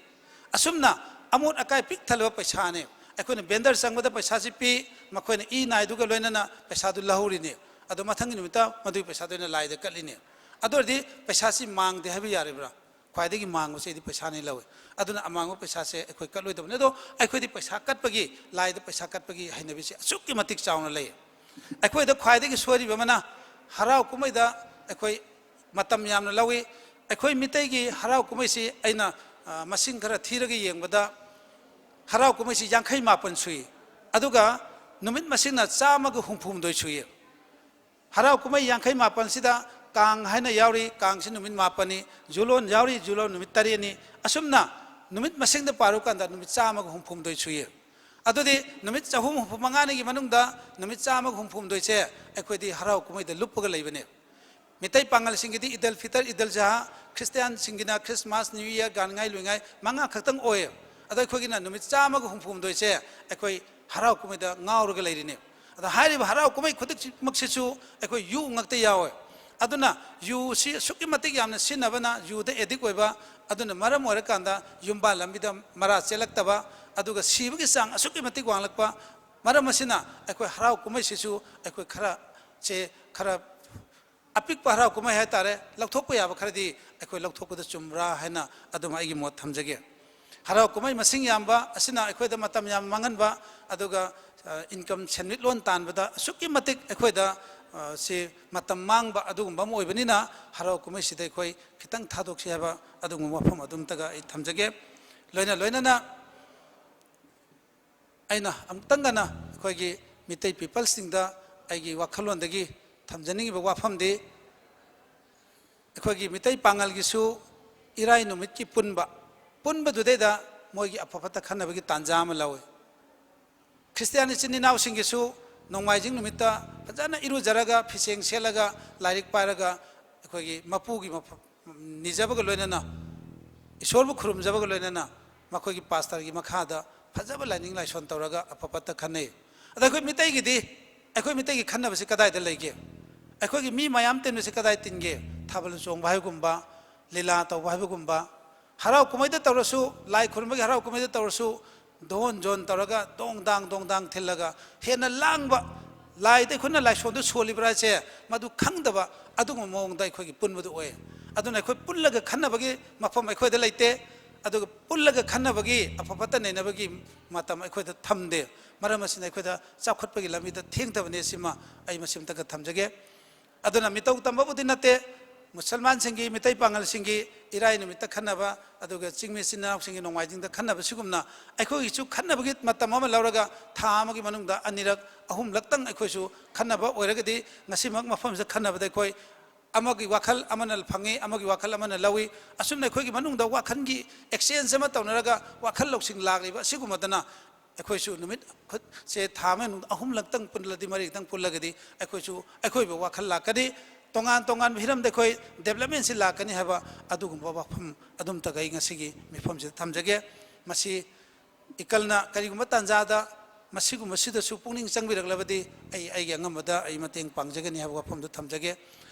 ꯑꯁꯨꯝꯅ ꯑꯃꯣꯠ ꯑꯀꯥꯏ ꯄꯤꯛ ꯊꯜꯂꯕ ꯄꯩꯁꯥꯅꯦ꯫ ꯑꯩꯈꯣꯏꯅ ꯕꯦꯟꯗꯔ ꯆꯪꯕꯗ ꯄꯩꯁꯥꯁꯤ ꯄꯤ, ꯃꯈꯣꯏꯅ ꯏ ꯅꯥꯏꯗꯨꯒ ꯂꯣꯏꯅꯅ ꯄꯩꯁꯥꯗꯨ ꯂꯧꯍꯧꯔꯤꯅꯦ꯫ ꯑꯗꯣ ꯃꯊꯪꯒꯤ ꯅꯨꯃꯤꯠꯇ ꯃꯗꯨꯒꯤ ꯄꯩꯁꯥꯗꯨ ꯑꯩꯅ ꯂꯥꯏꯗ ꯀꯠꯂꯤꯅꯦ꯫ ꯑꯗꯨ ꯑꯣꯏꯔꯗꯤ ꯄꯩꯁꯥꯁꯤ ꯃꯥꯡꯗꯦ ꯍꯥꯏꯕ ꯌꯥꯔꯤꯕ꯭ꯔꯥ? ꯈ꯭ꯋꯥꯏꯗꯒꯤ ꯃꯥꯡꯕꯁꯦ ꯑꯩꯗꯤ ꯄꯩꯁꯥꯅꯤ ꯂꯧꯏ꯫ ꯑꯗꯨꯅ ꯑꯃꯥꯡꯕ ꯄꯩꯁꯥꯁꯦ ꯑꯩꯈꯣꯏ ꯀꯠꯂꯣꯏꯗꯕꯅꯤ꯫ ꯑꯗꯣ ꯑꯩꯈꯣꯏꯗꯤ ꯄꯩꯁꯥ ꯀꯠꯄꯒꯤ, ꯂꯥꯏꯗ ꯄꯩꯁꯥ ꯀꯠꯄꯒꯤ ꯍꯩꯅꯕꯤꯁꯦ ꯑꯁꯨꯛꯀꯤ ꯃꯇꯤꯛ ꯆꯥꯎꯅ ꯂꯩ꯫ ꯑꯩꯈꯣꯏꯗ ꯈ꯭ꯋꯥꯏꯗꯒꯤ ꯁꯣꯏꯔꯤꯕ ꯑꯃꯅ ꯍꯔꯥꯎ ꯀꯨꯝꯍꯩꯗ ꯑꯩꯈꯣꯏ ꯃꯇꯝ ꯌꯥꯝꯅ ꯂꯧꯏ꯫ ꯑꯩꯈꯣꯏ ꯃꯤꯇꯩꯒꯤ ꯍꯔꯥꯎ ꯀꯨꯝꯍꯩꯁꯤ ꯑꯩꯅ, ꯑ, ꯃꯁꯤꯡ ꯈꯔ ꯊꯤꯔꯒ ꯌꯦꯡꯕꯗ ꯍꯔꯥꯎ ꯀꯨꯝꯍꯩꯁꯤ ꯌꯥꯡꯈꯩ ꯃꯥꯄꯟ ꯁꯨꯏ꯫ ꯑꯗꯨꯒ ꯅꯨꯃꯤꯠ ꯃꯁꯤꯡꯅ ꯆꯥꯝꯃꯒ ꯍꯨꯝꯐꯨ ꯍꯨꯝꯗꯣꯏ ꯁꯨꯏ꯫ ꯍꯔꯥꯎ ꯀꯨꯝꯍꯩ ꯌꯥꯡꯈꯩ ꯃꯥꯄꯟꯁꯤꯗ ꯀꯥꯡ ꯍꯥꯏꯅ ꯌꯥꯎꯔꯤ, ꯀꯥꯡꯁꯤ ꯅꯨꯃꯤꯠ ꯃꯥꯄꯟꯅꯤ, ꯖꯨꯂꯣꯟ ꯌꯥꯎꯔꯤ, ꯖꯨꯂꯣꯟ ꯅꯨꯃꯤꯠ ꯇꯔꯦꯠꯅꯤ꯫ ꯑꯁꯨꯝꯅ ꯅꯨꯃꯤꯠ ꯃꯁꯤꯡꯗ ꯄꯥꯔꯨꯀꯥꯟꯗ ꯅꯨꯃꯤꯠ ꯆꯥꯝꯃꯒ ꯍꯨꯝꯐꯨ ꯍꯨꯝꯗꯣꯏ ꯁꯨꯏ꯫ ꯑꯗꯨꯗꯤ ꯅꯨꯃꯤꯠ ꯆꯍꯨꯝ ꯍꯨꯝꯐꯨ ꯃꯉꯥꯅꯤꯒꯤ ꯃꯅꯨꯡꯗ ꯅꯨꯃꯤꯠ ꯆꯥꯝꯃꯒ ꯍꯨꯝꯐꯨ ꯍꯨꯝꯗꯣꯏꯁꯦ ꯑꯩꯈꯣꯏꯗꯤ ꯍꯔꯥꯎ ꯀꯨꯝꯍꯩꯗ ꯂꯨꯞꯄꯒ ꯂꯩꯕꯅꯦ꯫ ꯃꯤꯇꯩ ꯄꯥꯉꯜꯁꯤꯡꯒꯤꯗꯤ ꯏꯗꯜ ꯐꯤꯇꯔ, ꯏꯗꯜ ꯖꯍꯥ, ꯈ꯭ꯔꯤꯁꯇꯤꯌꯥꯟꯁꯤꯡꯒꯤꯅ ꯈ꯭ꯔꯤꯁꯃꯥꯁ, ꯅ꯭ꯌꯨ ꯏꯌꯔ, ꯒꯥꯟꯉꯥꯏ ꯂꯨꯏꯉꯥꯏ ꯃꯉꯥ ꯈꯛꯇꯪ ꯑꯣꯏꯌꯦ꯫ ꯑꯗꯣ ꯑꯩꯈꯣꯏꯒꯤꯅ ꯅꯨꯃꯤꯠ ꯆꯥꯝꯃꯒ ꯍꯨꯝꯐꯨ ꯍꯨꯝꯗꯣꯏꯁꯦ ꯑꯩꯈꯣꯏ ꯍꯔꯥꯎ ꯀꯨꯝꯍꯩꯗ ꯉꯥꯎꯔꯒ ꯂꯩꯔꯤꯅꯦ꯫ ꯑꯗꯣ ꯍꯥꯏꯔꯤꯕ ꯍꯔꯥꯎ ꯀꯨꯝꯍꯩ ꯈꯨꯗꯤꯡꯃꯛꯁꯤꯁꯨ ꯑꯩꯈꯣꯏ ꯌꯨ ꯉꯥꯛꯇ ꯌꯥꯎꯋꯦ꯫ ꯑꯗꯨꯅ ꯌꯨꯁꯤ ꯑꯁꯨꯛꯀꯤ ꯃꯇꯤꯛ ꯌꯥꯝꯅ ꯁꯤꯖꯤꯟꯅꯕꯅ ꯌꯨꯗ ꯑꯦꯗꯤꯛ ꯑꯣꯏꯕ, ꯑꯗꯨꯅ ꯃꯔꯝ ꯑꯣꯏꯔꯀꯥꯟꯗ ꯌꯨꯝꯕꯥꯜ ꯂꯝꯕꯤꯗ ꯃꯔꯥ ꯆꯦꯜꯂꯛꯇꯕ, ꯑꯗꯨꯒ ꯁꯤꯕꯒꯤ ꯆꯥꯡ ꯑꯁꯨꯛꯀꯤ ꯃꯇꯤꯛ ꯋꯥꯡꯂꯛꯄ꯫ ꯃꯔꯝ ꯑꯁꯤꯅ ꯑꯩꯈꯣꯏ ꯍꯔꯥꯎ ꯀꯨꯝꯍꯩꯁꯤꯁꯨ ꯑꯩꯈꯣꯏ ꯈꯔ ꯁꯦ ꯈꯔ ꯑꯄꯤꯛꯄ ꯍꯔꯥꯎ ꯀꯨꯝꯍꯩ ꯍꯥꯏꯇꯥꯔꯦ, ꯂꯧꯊꯣꯛꯄ ꯌꯥꯕ ꯈꯔꯗꯤ ꯑꯩꯈꯣꯏ ꯂꯧꯊꯣꯛꯄꯗ ꯆꯨꯝꯕ꯭ꯔꯥ ꯍꯥꯏꯅ ꯑꯗꯨꯝ ꯑꯩꯒꯤ ꯃꯣꯠ ꯊꯝꯖꯒꯦ꯫ ꯍꯔꯥꯎ ꯀꯨꯝꯍꯩ ꯃꯁꯤꯡ ꯌꯥꯝꯕ ꯑꯁꯤꯅ ꯑꯩꯈꯣꯏꯗ ꯃꯇꯝ ꯌꯥꯝ ꯃꯥꯡꯍꯟꯕ, ꯑꯗꯨꯒ, ꯑ, ꯏꯟꯀꯝ, ꯁꯦꯟꯃꯤꯠꯂꯣꯟ ꯇꯥꯟꯕꯗ ꯑꯁꯨꯛꯀꯤ ꯃꯇꯤꯛ ꯑꯩꯈꯣꯏꯗ, ꯑ, ꯁꯤ ꯃꯇꯝ ꯃꯥꯡꯕ ꯑꯗꯨꯒꯨꯝꯕ ꯑꯃ ꯑꯣꯏꯕꯅꯤꯅ, ꯍꯔꯥꯎ ꯀꯨꯝꯍꯩꯁꯤꯗ ꯑꯩꯈꯣꯏ ꯈꯤꯇꯪ ꯊꯥꯗꯣꯛꯁꯤ ꯍꯥꯏꯕ ꯑꯗꯨꯒꯨꯝꯕ ꯋꯥꯐꯝ ꯑꯗꯨꯝꯇꯒ ꯑꯩ ꯊꯝꯖꯒꯦ꯫ ꯂꯣꯏꯅ ꯂꯣꯏꯅꯅ ꯑꯩꯅ ꯑꯃꯨꯛꯇꯪꯒꯅ ꯑꯩꯈꯣꯏꯒꯤ ꯃꯤꯇꯩ ꯄꯤꯄꯜꯁꯤꯡꯗ ꯑꯩꯒꯤ ꯋꯥꯈꯜꯂꯣꯟꯗꯒꯤ ꯊꯝꯖꯅꯤꯡꯉꯤꯕ ꯋꯥꯐꯝꯗꯤ, ꯑꯩꯈꯣꯏꯒꯤ ꯃꯤꯇꯩ ꯄꯥꯉꯜꯒꯤꯁꯨ ꯏꯔꯥꯏ ꯅꯨꯃꯤꯠꯀꯤ ꯄꯨꯟꯕ, ꯄꯨꯟꯕꯗꯨꯗꯩꯗ ꯃꯣꯏꯒꯤ ꯑꯐ ꯐꯠꯇ ꯈꯟꯅꯕꯒꯤ ꯇꯥꯟꯖꯥ ꯑꯃ ꯂꯧꯏ꯫ ꯈ꯭ꯔꯤꯁꯇꯤꯌꯥꯟ ꯏꯆꯤꯟ ꯏꯅꯥꯎꯁꯤꯡꯒꯤꯁꯨ ꯅꯣꯡꯃꯥꯏꯖꯤꯡ ꯅꯨꯃꯤꯠꯇ ꯐꯖꯅ ꯏꯔꯨꯖꯔꯒ, ꯐꯤꯁꯦꯡ ꯁꯦꯠꯂꯒ, ꯂꯥꯏꯔꯤꯛ ꯄꯥꯏꯔꯒ, ꯑꯩꯈꯣꯏꯒꯤ ꯃꯄꯨꯒꯤ ꯃꯐꯝ ꯅꯤꯖꯕꯒ ꯂꯣꯏꯅꯅ, ꯏꯁꯣꯔꯕꯨ ꯈꯨꯔꯨꯝꯖꯕꯒ ꯂꯣꯏꯅꯅ, ꯃꯈꯣꯏꯒꯤ ꯄꯥꯁꯇꯔꯒꯤ ꯃꯈꯥꯗ ꯐꯖꯕ ꯂꯥꯏꯅꯤꯡ ꯂꯥꯏꯁꯣꯟ ꯇꯧꯔꯒ ꯑꯐ ꯐꯠꯇ ꯈꯟꯅꯩ꯫ ꯑꯗ ꯑꯩꯈꯣꯏ ꯃꯤꯇꯩꯒꯤꯗꯤ, ꯑꯩꯈꯣꯏ ꯃꯤꯇꯩꯒꯤ ꯈꯟꯅꯕꯁꯤ ꯀꯗꯥꯏꯗ ꯂꯩꯒꯦ? ꯑꯩꯈꯣꯏꯒꯤ ꯃꯤ ꯃꯌꯥꯝ ꯇꯤꯟꯕꯁꯤ ꯀꯗꯥꯏ ꯇꯤꯟꯒꯦ? ꯊꯥꯕꯜ ꯆꯣꯡꯕ ꯍꯥꯏꯕꯒꯨꯝꯕ, ꯂꯤꯂꯥ ꯇꯧꯕ ꯍꯥꯏꯕꯒꯨꯝꯕ, ꯍꯔꯥꯎ ꯀꯨꯝꯍꯩꯗ ꯇꯧꯔꯁꯨ, ꯂꯥꯏ ꯈꯨꯔꯨꯝꯕꯒꯤ ꯍꯔꯥꯎ ꯀꯨꯝꯍꯩꯗ ꯇꯧꯔꯁꯨ, ꯙꯣꯟ ꯖꯣꯟ ꯇꯧꯔꯒ ꯗꯣꯡ ꯗꯥꯡ ꯗꯣꯡ ꯗꯥꯡ ꯊꯤꯜꯂꯒ ꯍꯦꯟꯅ ꯂꯥꯡꯕ, ꯂꯥꯏꯗ ꯑꯩꯈꯣꯏꯅ ꯂꯥꯏꯁꯣꯟꯗꯨ ꯁꯣꯜꯂꯤꯕ꯭ꯔꯥ ꯍꯥꯏꯁꯦ ꯃꯗꯨ ꯈꯪꯗꯕ ꯑꯗꯨꯒꯨꯝꯕ ꯃꯑꯣꯡꯗ ꯑꯩꯈꯣꯏꯒꯤ ꯄꯨꯟꯕꯗꯨ ꯑꯣꯏ꯫ ꯑꯗꯨꯅ ꯑꯩꯈꯣꯏ ꯄꯨꯜꯂꯒ ꯈꯟꯅꯕꯒꯤ ꯃꯐꯝ ꯑꯩꯈꯣꯏꯗ ꯂꯩꯇꯦ꯫ ꯑꯗꯨꯒ ꯄꯨꯜꯂꯒ ꯈꯟꯅꯕꯒꯤ, ꯑꯐ ꯐꯠꯇ ꯅꯩꯅꯕꯒꯤ ꯃꯇꯝ ꯑꯩꯈꯣꯏꯗ ꯊꯝꯗꯦ꯫ ꯃꯔꯝ ꯑꯁꯤꯅ ꯑꯩꯈꯣꯏꯗ ꯆꯥꯎꯈꯠꯄꯒꯤ ꯂꯝꯕꯤꯗ ꯊꯦꯡꯊꯕꯅꯦ꯫ ꯁꯤꯃ ꯑꯩ ꯃꯁꯤꯃꯇꯒ ꯊꯝꯖꯒꯦ꯫ ꯑꯗꯨꯅ ꯃꯤꯇꯧ ꯇꯝꯕꯕꯨꯗꯤ ꯅꯠꯇꯦ, ꯃꯨꯁꯜꯃꯥꯟꯁꯤꯡꯒꯤ, ꯃꯤꯇꯩ ꯄꯥꯉꯜꯁꯤꯡꯒꯤ ꯏꯔꯥꯏ ꯅꯨꯃꯤꯠꯇ ꯈꯟꯅꯕ, ꯑꯗꯨꯒ ꯆꯤꯡꯃꯤ ꯏꯆꯤꯟ ꯏꯅꯥꯎꯁꯤꯡꯒꯤ ꯅꯣꯡꯃꯥꯏꯖꯤꯡꯗ ꯈꯟꯅꯕ, ꯁꯤꯒꯨꯝꯅ ꯑꯩꯈꯣꯏꯒꯤꯁꯨ ꯈꯟꯅꯕꯒꯤ ꯃꯇꯝ ꯑꯃ ꯂꯧꯔꯒ ꯊꯥ ꯑꯃꯒꯤ ꯃꯅꯨꯡꯗ ꯑꯅꯤꯔꯛ, ꯑꯍꯨꯝꯂꯛꯇꯪ ꯑꯩꯈꯣꯏꯁꯨ ꯈꯟꯅꯕ ꯑꯣꯏꯔꯒꯗꯤ, ꯉꯁꯤꯃꯛ ꯃꯐꯝꯁꯤꯗ ꯈꯟꯅꯕꯗ ꯑꯩꯈꯣꯏ ꯑꯃꯒꯤ ꯋꯥꯈꯜ ꯑꯃꯅ ꯐꯪꯉꯤ, ꯑꯃꯒꯤ ꯋꯥꯈꯜ ꯑꯃꯅ ꯂꯧꯏ꯫ ꯑꯁꯨꯝꯅ ꯑꯩꯈꯣꯏꯒꯤ ꯃꯅꯨꯡꯗ ꯋꯥꯈꯜꯒꯤ exchange ꯑꯃ ꯇꯧꯅꯔꯒ ꯋꯥꯈꯜ ꯂꯧꯁꯤꯡ ꯂꯥꯛꯂꯤꯕ ꯑꯁꯤꯒꯨꯝꯕꯗꯅ ꯑꯩꯈꯣꯏꯁꯨ ꯅꯨꯃꯤꯠ ꯈꯨꯠ-, ꯁꯦ ꯊꯥ ꯑꯃꯒꯤ ꯃꯅꯨꯡꯗ ꯑꯍꯨꯝꯂꯛꯇꯪ ꯄꯨꯜꯂꯗꯤ, ꯃꯔꯤꯇꯪ ꯄꯨꯜꯂꯒꯗꯤ ꯑꯩꯈꯣꯏꯁꯨ ꯑꯩꯈꯣꯏꯕꯨ ꯋꯥꯈꯜ ꯂꯥꯛꯀꯅꯤ, ꯇꯣꯉꯥꯟ ꯇꯣꯉꯥꯟꯕ ꯍꯤꯔꯝꯗ ꯑꯩꯈꯣꯏ developmentꯁꯤ ꯂꯥꯛꯀꯅꯤ ꯍꯥꯏꯕ ꯑꯗꯨꯒꯨꯝꯕ ꯋꯥꯐꯝ ꯑꯗꯨꯝꯇꯒ ꯑꯩ ꯉꯁꯤꯒꯤ ꯃꯤꯐꯝꯁꯤꯗ ꯊꯝꯖꯒꯦ꯫ ꯃꯁꯤ ꯏꯀꯜꯅ ꯀꯔꯤꯒꯨꯝꯕ ꯇꯥꯟꯖꯥꯗ ꯃꯁꯤꯒꯨꯝꯕꯁꯤꯗꯁꯨ ꯄꯨꯛꯅꯤꯡ ꯆꯪꯕꯤꯔꯛꯂꯕꯗꯤ ꯑꯩ ꯑꯩꯒꯤ ꯑꯉꯝꯕꯗ ꯑꯩ ꯃꯇꯦꯡ ꯄꯥꯡꯖꯒꯅꯤ ꯍꯥꯏꯕ ꯋꯥꯐꯝꯗꯨ ꯊꯝꯖꯒꯦ꯫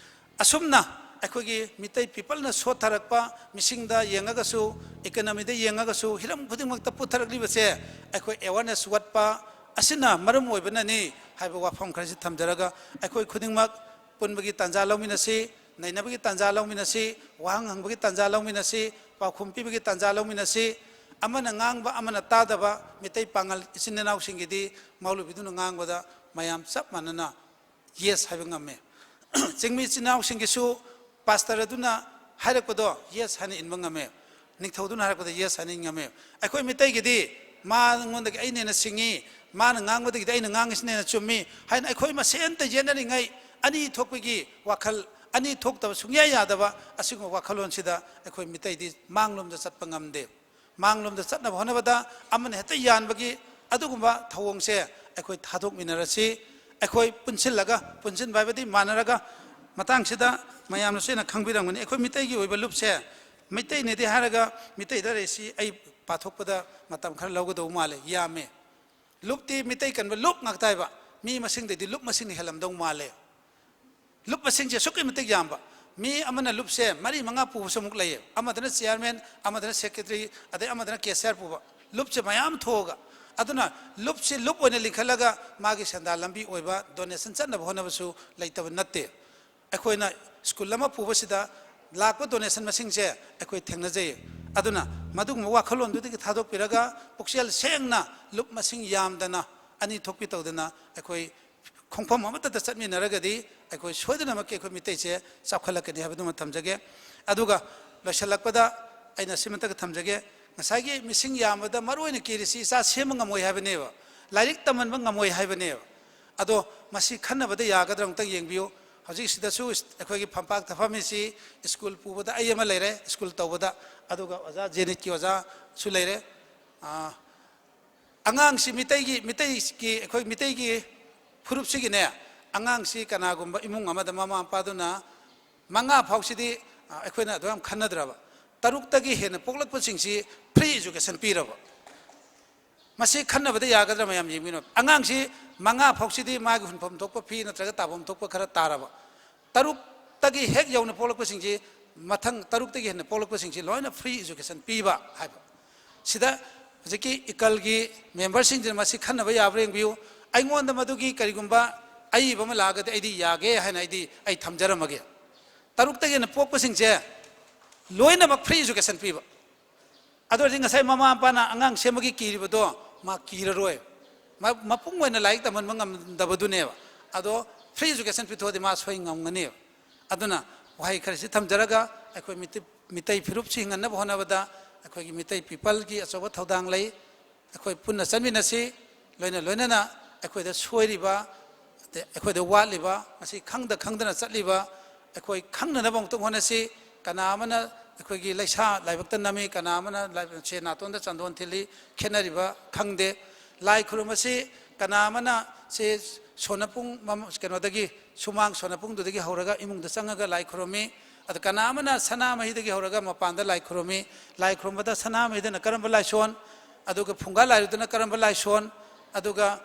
ꯑꯁꯨꯝꯅ ꯑꯩꯈꯣꯏꯒꯤ ꯃꯤꯇꯩ peopleꯅ ꯁꯣꯠꯊꯔꯛꯄ, ꯃꯤꯁꯤꯡꯗ ꯌꯦꯡꯉꯒꯁꯨ, economyꯗ ꯌꯦꯡꯉꯒꯁꯨ, ꯍꯤꯔꯝ ꯈꯨꯗꯤꯡꯃꯛꯇ ꯄꯨꯊꯔꯛꯂꯤꯕꯁꯦ ꯑꯩꯈꯣꯏ awareness ꯋꯥꯠꯄ ꯑꯁꯤꯅ ꯃꯔꯝ ꯑꯣꯏꯕꯅꯅꯤ ꯍꯥꯏꯕ ꯋꯥꯐꯝ ꯈꯔꯁꯤ ꯊꯝꯖꯔꯒ, ꯑꯩꯈꯣꯏ ꯈꯨꯗꯤꯡꯃꯛ ꯄꯨꯟꯕꯒꯤ ꯇꯥꯟꯖꯥ ꯂꯧꯃꯤꯟꯅꯁꯤ, ꯅꯩꯅꯕꯒꯤ ꯇꯥꯟꯖꯥ ꯂꯧꯃꯤꯟꯅꯁꯤ, ꯋꯥꯍꯪ ꯍꯪꯕꯒꯤ ꯇꯥꯟꯖꯥ ꯂꯧꯃꯤꯟꯅꯁꯤ, ꯄꯥꯎꯈꯨꯝ ꯄꯤꯕꯒꯤ ꯇꯥꯟꯖꯥ ꯂꯧꯃꯤꯟꯅꯁꯤ꯫ ꯑꯃꯅ ꯉꯥꯡꯕ ꯑꯃꯅ ꯇꯥꯗꯕ ꯃꯤꯇꯩ ꯄꯥꯉꯜ ꯏꯆꯤꯟ ꯏꯅꯥꯎꯁꯤꯡꯒꯤꯗꯤ ꯃꯧꯂꯨꯕꯤꯗꯨꯅ ꯉꯥꯡꯕꯗ ꯃꯌꯥꯝ ꯆꯞ ꯃꯥꯟꯅꯅ ꯌꯦꯁ ꯍꯥꯏꯕ ꯉꯝꯃꯦ꯫ ꯆꯤꯡꯃꯤ ꯏꯆꯤꯟ ꯏꯅꯥꯎꯁꯤꯡꯒꯤꯁꯨ ꯄꯥꯁꯇꯔ ꯑꯗꯨꯅ ꯍꯥꯏꯔꯛꯄꯗꯣ ꯌꯦꯁ ꯍꯥꯏꯅ ꯏꯟꯕ ꯉꯝꯃꯦ꯫ ꯅꯤꯡꯊꯧꯗꯨꯅ ꯍꯥꯏꯔꯛꯄꯗ ꯌꯦꯁ ꯍꯥꯏꯅ ꯏꯟ ꯉꯝꯃꯦ꯫ ꯑꯩꯈꯣꯏ ꯃꯤꯇꯩꯒꯤꯗꯤ ꯃꯥꯉꯣꯟꯗꯒꯤ ꯑꯩꯅ ꯍꯦꯟꯅ ꯁꯤꯡꯉꯤ, ꯃꯥꯅ ꯉꯥꯡꯕꯗꯒꯤꯗꯤ ꯑꯩꯅ ꯉꯥꯡꯉꯤꯁꯤꯅ ꯍꯦꯟꯅ ꯆꯨꯝꯃꯤ ꯍꯥꯏꯅ ꯑꯩꯈꯣꯏ ꯃꯁꯦꯟꯇ ꯌꯦꯠꯅꯔꯤꯉꯩ, ꯑꯅꯤ ꯊꯣꯛꯄꯒꯤ ꯋꯥꯈꯜ, ꯑꯅꯤ ꯊꯣꯛꯇꯕ ꯁꯨꯡꯌꯥ ꯌꯥꯗꯕ ꯑꯁꯤꯒꯨꯝꯕ ꯋꯥꯈꯜꯂꯣꯟꯁꯤꯗ ꯑꯩꯈꯣꯏ ꯃꯤꯇꯩꯗꯤ ꯃꯥꯡꯂꯣꯝꯗ ꯆꯠꯄ ꯉꯝꯗꯦ꯫ ꯃꯥꯡꯂꯣꯝꯗ ꯆꯠꯅꯕ ꯍꯣꯠꯅꯕꯗ ꯑꯃꯅ ꯍꯦꯛꯇ ꯌꯥꯟꯕꯒꯤ ꯑꯗꯨꯒꯨꯝꯕ ꯊꯧꯑꯣꯡꯁꯦ ꯑꯩꯈꯣꯏ ꯊꯥꯗꯣꯛꯃꯤꯟꯅꯔꯁꯤ꯫ ꯑꯩꯈꯣꯏ ꯄꯨꯟꯁꯤꯜꯂꯒ, ꯄꯨꯟꯁꯤꯟꯕ ꯍꯥꯏꯕꯗꯤ ꯃꯥꯟꯅꯔꯒ, ꯃꯇꯥꯡꯁꯤꯗ ꯃꯌꯥꯝꯅꯁꯨ ꯍꯦꯟꯅ ꯈꯪꯕꯤꯔꯝꯒꯅꯤ꯫ ꯑꯩꯈꯣꯏ ꯃꯤꯇꯩꯒꯤ ꯑꯣꯏꯕ ꯂꯨꯞꯁꯦ, ꯃꯩꯇꯩꯅꯗꯤ ꯍꯥꯏꯔꯒ ꯃꯤꯇꯩꯗ ꯂꯩꯔꯤꯁꯤ ꯑꯩ ꯄꯥꯊꯣꯛꯄꯗ ꯃꯇꯝ ꯈꯔ ꯂꯧꯒꯗꯧꯕ ꯃꯥꯜꯂꯦ, ꯌꯥꯝꯃꯦ꯫ ꯂꯨꯞꯇꯤ ꯃꯤꯇꯩ ꯀꯟꯕ ꯂꯨꯞ ꯉꯥꯛꯇ ꯍꯥꯏꯕ, ꯃꯤ ꯃꯁꯤꯡꯗꯩꯗꯤ ꯂꯨꯞ ꯃꯁꯤꯡꯅ ꯍꯦꯜꯂꯝꯗꯧ ꯃꯥꯜꯂꯦ꯫ ꯂꯨꯞ ꯃꯁꯤꯡꯁꯦ ꯑꯁꯨꯛꯀꯤ ꯃꯇꯤꯛ ꯌꯥꯝꯕ, ꯃꯤ ꯑꯃꯅ ꯂꯨꯞꯁꯦ ꯃꯔꯤ ꯃꯉꯥ ꯄꯨꯕꯁꯨ ꯑꯃꯨꯛ ꯂꯩꯌꯦ꯫ ꯑꯃꯗꯅ ꯆꯤꯌꯥꯔꯃꯦꯟ, ꯑꯃꯗꯅ ꯁꯦꯀ꯭ꯔꯦꯇꯔꯤ, ꯑꯗꯩ ꯑꯃꯗꯅ ꯀꯦꯁꯤꯌꯥꯔ ꯄꯨꯕ, ꯂꯨꯞꯁꯦ ꯃꯌꯥꯝ ꯊꯣꯛꯑꯒ꯫ ꯑꯗꯨꯅ ꯂꯨꯞꯁꯤ ꯂꯨꯞ ꯑꯣꯏꯅ ꯂꯤꯡꯈꯠꯂꯒ ꯃꯥꯒꯤ ꯁꯦꯟꯗꯥꯟ ꯂꯝꯕꯤ ꯑꯣꯏꯕ ꯗꯣꯅꯦꯁꯟ ꯆꯠꯅꯕ ꯍꯣꯠꯅꯕꯁꯨ ꯂꯩꯇꯕ ꯅꯠꯇꯦ꯫ ꯑꯩꯈꯣꯏꯅ ꯁ꯭ꯀꯨꯜ ꯑꯃ ꯄꯨꯕꯁꯤꯗ ꯂꯥꯛꯄ ꯗꯣꯅꯦꯁꯟ ꯃꯁꯤꯡꯁꯦ ꯑꯩꯈꯣꯏ ꯊꯦꯡꯅꯖꯩ꯫ ꯑꯗꯨꯅ ꯃꯗꯨꯒꯨꯝꯕ ꯋꯥꯈꯜꯂꯣꯟꯗꯨꯗꯒꯤ ꯊꯥꯗꯣꯛꯄꯤꯔꯒ ꯄꯨꯛꯆꯦꯜ ꯁꯦꯡꯅ ꯂꯨꯞ ꯃꯁꯤꯡ ꯌꯥꯝꯗꯅ ꯑꯅꯤ ꯊꯣꯛꯄꯤ ꯇꯧꯗꯅ ꯑꯩꯈꯣꯏ ꯈꯣꯡꯐꯝ ꯑꯃꯠꯇꯗ ꯆꯠꯃꯤꯟꯅꯔꯒꯗꯤ ꯑꯩꯈꯣꯏ ꯁꯣꯏꯗꯅꯃꯛꯀꯤ ꯑꯩꯈꯣꯏ ꯃꯤꯇꯩꯁꯦ ꯆꯥꯎꯈꯠꯂꯛꯀꯅꯤ ꯍꯥꯏꯕꯗꯨꯃ ꯊꯝꯖꯒꯦ꯫ ꯑꯗꯨꯒ ꯂꯣꯏꯁꯤꯜꯂꯛꯄꯗ ꯑꯩꯅ ꯁꯤꯃꯇꯒ ꯊꯝꯖꯒꯦ꯫ ꯉꯁꯥꯏꯒꯤ ꯃꯤꯁꯤꯡ ꯌꯥꯝꯕꯗ ꯃꯔꯨ ꯑꯣꯏꯅ ꯀꯤꯔꯤꯁꯤ ꯏꯆꯥ ꯁꯦꯝꯕ ꯉꯝꯃꯣꯏ ꯍꯥꯏꯕꯅꯦꯕ, ꯂꯥꯏꯔꯤꯛ ꯇꯝꯍꯟꯕ ꯉꯝꯃꯣꯏ ꯍꯥꯏꯕꯅꯦꯕ꯫ ꯑꯗꯣ ꯃꯁꯤ ꯈꯟꯅꯕꯗ ꯌꯥꯒꯗ꯭ꯔꯥ ꯑꯃꯨꯛꯇꯪ ꯌꯦꯡꯕꯤꯌꯨ꯫ ꯍꯧꯖꯤꯛꯁꯤꯗꯁꯨ ꯑꯩꯈꯣꯏꯒꯤ ꯐꯝꯄꯥꯛꯇ ꯐꯝꯃꯤꯁꯤ ꯁ꯭ꯀꯨꯜ ꯄꯨꯕꯗ ꯑꯩ ꯑꯃ ꯂꯩꯔꯦ, ꯁ꯭ꯀꯨꯜ ꯇꯧꯕꯗ, ꯑꯗꯨꯒ ꯑꯣꯖꯥ ꯖꯦꯅꯤꯠꯀꯤ ꯑꯣꯖꯥꯁꯨ ꯂꯩꯔꯦ꯫ ꯑꯥ, ꯑꯉꯥꯡꯁꯤ ꯃꯤꯇꯩꯒꯤ, ꯃꯤꯇꯩꯒꯤ, ꯑꯩꯈꯣꯏ ꯃꯤꯇꯩꯒꯤ ꯐꯨꯔꯨꯞꯁꯤꯒꯤꯅꯦ, ꯑꯉꯥꯡꯁꯤ ꯀꯅꯥꯒꯨꯝꯕ ꯏꯃꯨꯡ ꯑꯃꯗ ꯃꯃꯥ ꯃꯄꯥꯗꯨꯅ ꯃꯉꯥ ꯐꯥꯎꯁꯤꯗꯤ, ꯑ, ꯑꯩꯈꯣꯏꯅ ꯑꯗꯨ ꯌꯥꯝ ꯈꯟꯅꯗ꯭ꯔꯕ, ꯇꯔꯨꯛꯇꯒꯤ ꯍꯦꯟꯅ ꯄꯣꯛꯂꯛꯄꯁꯤꯡꯁꯤ free education ꯄꯤꯔꯕ, ꯃꯁꯤ ꯈꯟꯅꯕꯗ ꯌꯥꯒꯗ꯭ꯔꯥ? ꯃꯌꯥꯝ ꯌꯦꯡꯕꯤꯅꯕ꯫ ꯑꯉꯥꯡꯁꯤ ꯃꯉꯥ ꯐꯥꯎꯁꯤꯗꯤ ꯃꯥꯒꯤ ꯍꯨꯟꯐꯝ ꯊꯣꯛꯄ ꯐꯤ ꯅꯠꯇ꯭ꯔꯒ ꯇꯥꯐꯝ ꯊꯣꯛꯄ ꯈꯔ ꯇꯥꯔꯕ, ꯇꯔꯨꯛꯇꯒꯤ ꯍꯦꯛ ꯌꯧꯅ ꯄꯣꯛꯂꯛꯄꯁꯤꯡꯁꯤ, ꯃꯊꯪ ꯇꯔꯨꯛꯇꯒꯤ ꯍꯦꯟꯅ ꯄꯣꯛꯂꯛꯄꯁꯤꯡꯁꯤ ꯂꯣꯏꯅ free education ꯄꯤꯕ ꯍꯥꯏꯕ꯫ ꯁꯤꯗ ꯍꯧꯖꯤꯛꯀꯤ ꯏꯀꯜꯒꯤ ꯃꯦꯝꯕꯔꯁꯤꯡꯁꯤꯅ ꯃꯁꯤ ꯈꯟꯅꯕ ꯌꯥꯕ꯭ꯔꯥ ꯌꯦꯡꯕꯤꯌꯨ꯫ ꯑꯩꯉꯣꯟꯗ ꯃꯗꯨꯒꯤ ꯀꯔꯤꯒꯨꯝꯕ ꯑꯏꯕ ꯑꯃ ꯂꯥꯛꯑꯒꯗꯤ ꯑꯩꯗꯤ ꯌꯥꯒꯦ ꯍꯥꯏꯅ ꯑꯩꯗꯤ ꯑꯩ ꯊꯝꯖꯔꯝꯃꯒꯦ꯫ ꯇꯔꯨꯛꯇꯒꯤ ꯍꯦꯟꯅ ꯄꯣꯛꯄꯁꯤꯡꯁꯦ ꯂꯣꯏꯅꯃꯛ free education ꯄꯤꯕ꯫ ꯑꯗꯨ ꯑꯣꯏꯔꯗꯤ ꯉꯁꯥꯏ ꯃꯃꯥ ꯃꯄꯥꯅ ꯑꯉꯥꯡ ꯁꯦꯝꯕꯒꯤ ꯀꯤꯔꯤꯕꯗꯣ ꯃꯥ ꯀꯤꯔꯔꯣꯏ꯫ ꯃ-, ꯃꯄꯨꯡ ꯑꯣꯏꯅ ꯂꯥꯏꯔꯤꯛ ꯇꯝꯍꯟꯕ ꯉꯝꯗꯕꯗꯨꯅꯦꯕ꯫ ꯑꯗꯣ free education ꯄꯤꯊꯣꯛꯑꯗꯤ ꯃꯥ ꯁꯣꯏ ꯉꯝꯒꯅꯦꯕ꯫ ꯑꯗꯨꯅ ꯋꯥꯍꯩ ꯈꯔꯁꯤ ꯊꯝꯖꯔꯒ ꯑꯩꯈꯣꯏ ꯃꯤꯇꯩ-, ꯃꯤꯇꯩ ꯐꯨꯔꯨꯞꯁꯤ ꯍꯤꯡꯍꯟꯅꯕ ꯍꯣꯠꯅꯕꯗ ꯑꯩꯈꯣꯏꯒꯤ ꯃꯤꯇꯩ peopleꯒꯤ ꯑꯆꯧꯕ ꯊꯧꯗꯥꯡ ꯂꯩ꯫ ꯑꯩꯈꯣꯏ ꯄꯨꯟꯅ ꯆꯠꯃꯤꯟꯅꯁꯤ꯫ ꯂꯣꯏꯅ ꯂꯣꯏꯅꯅ ꯑꯩꯈꯣꯏꯗ ꯁꯣꯏꯔꯤꯕ, ꯑꯗꯩ ꯑꯩꯈꯣꯏꯗ ꯋꯥꯠꯂꯤꯕ, ꯃꯁꯤ ꯈꯪꯗ ꯈꯪꯗꯅ ꯆꯠꯂꯤꯕ ꯑꯩꯈꯣꯏ ꯈꯪꯅꯅꯕ ꯑꯃꯨꯛꯇꯪ ꯍꯣꯠꯅꯁꯤ꯫ ꯀꯅꯥ ꯑꯃꯅ ꯑꯩꯈꯣꯏꯒꯤ ꯂꯩꯁꯥ ꯂꯥꯏꯕꯛꯇ ꯅꯝꯃꯤ, ꯀꯅꯥ ꯑꯃꯅ ꯂꯥꯏ-, ꯁꯦ ꯅꯥꯇꯣꯟꯗ ꯆꯟꯗꯣꯟ ꯊꯤꯜꯂꯤ, ꯈꯦꯠꯅꯔꯤꯕ ꯈꯪꯗꯦ꯫ ꯂꯥꯏ ꯈꯨꯔꯨꯝꯕꯁꯤ ꯀꯅꯥ ꯑꯃꯅ ꯁꯦ ꯁꯣꯟꯅꯄꯨꯡ ꯃꯝ-, ꯀꯩꯅꯣꯗꯒꯤ, ꯁꯨꯃꯥꯡ ꯁꯣꯟꯅꯄꯨꯡꯗꯨꯗꯒꯤ ꯍꯧꯔꯒ ꯏꯃꯨꯡꯗ ꯆꯪꯉꯒ ꯂꯥꯏ ꯈꯨꯔꯨꯝꯃꯤ꯫ ꯑꯗ ꯀꯅꯥ ꯑꯃꯅ ꯁꯅꯥꯃꯍꯤꯗꯒꯤ ꯍꯧꯔꯒ ꯃꯄꯥꯟꯗ ꯂꯥꯏ ꯈꯨꯔꯨꯝꯃꯤ꯫ ꯂꯥꯏ ꯈꯨꯔꯨꯝꯕꯗ ꯁꯅꯥꯃꯍꯤꯗꯅ ꯀꯔꯝꯕ ꯂꯥꯏꯁꯣꯟ, ꯑꯗꯨꯒ ꯐꯨꯡꯒꯥ ꯂꯥꯏꯔꯨꯗꯅ ꯀꯔꯝꯕ ꯂꯥꯏꯁꯣꯟ, ꯑꯗꯨꯒ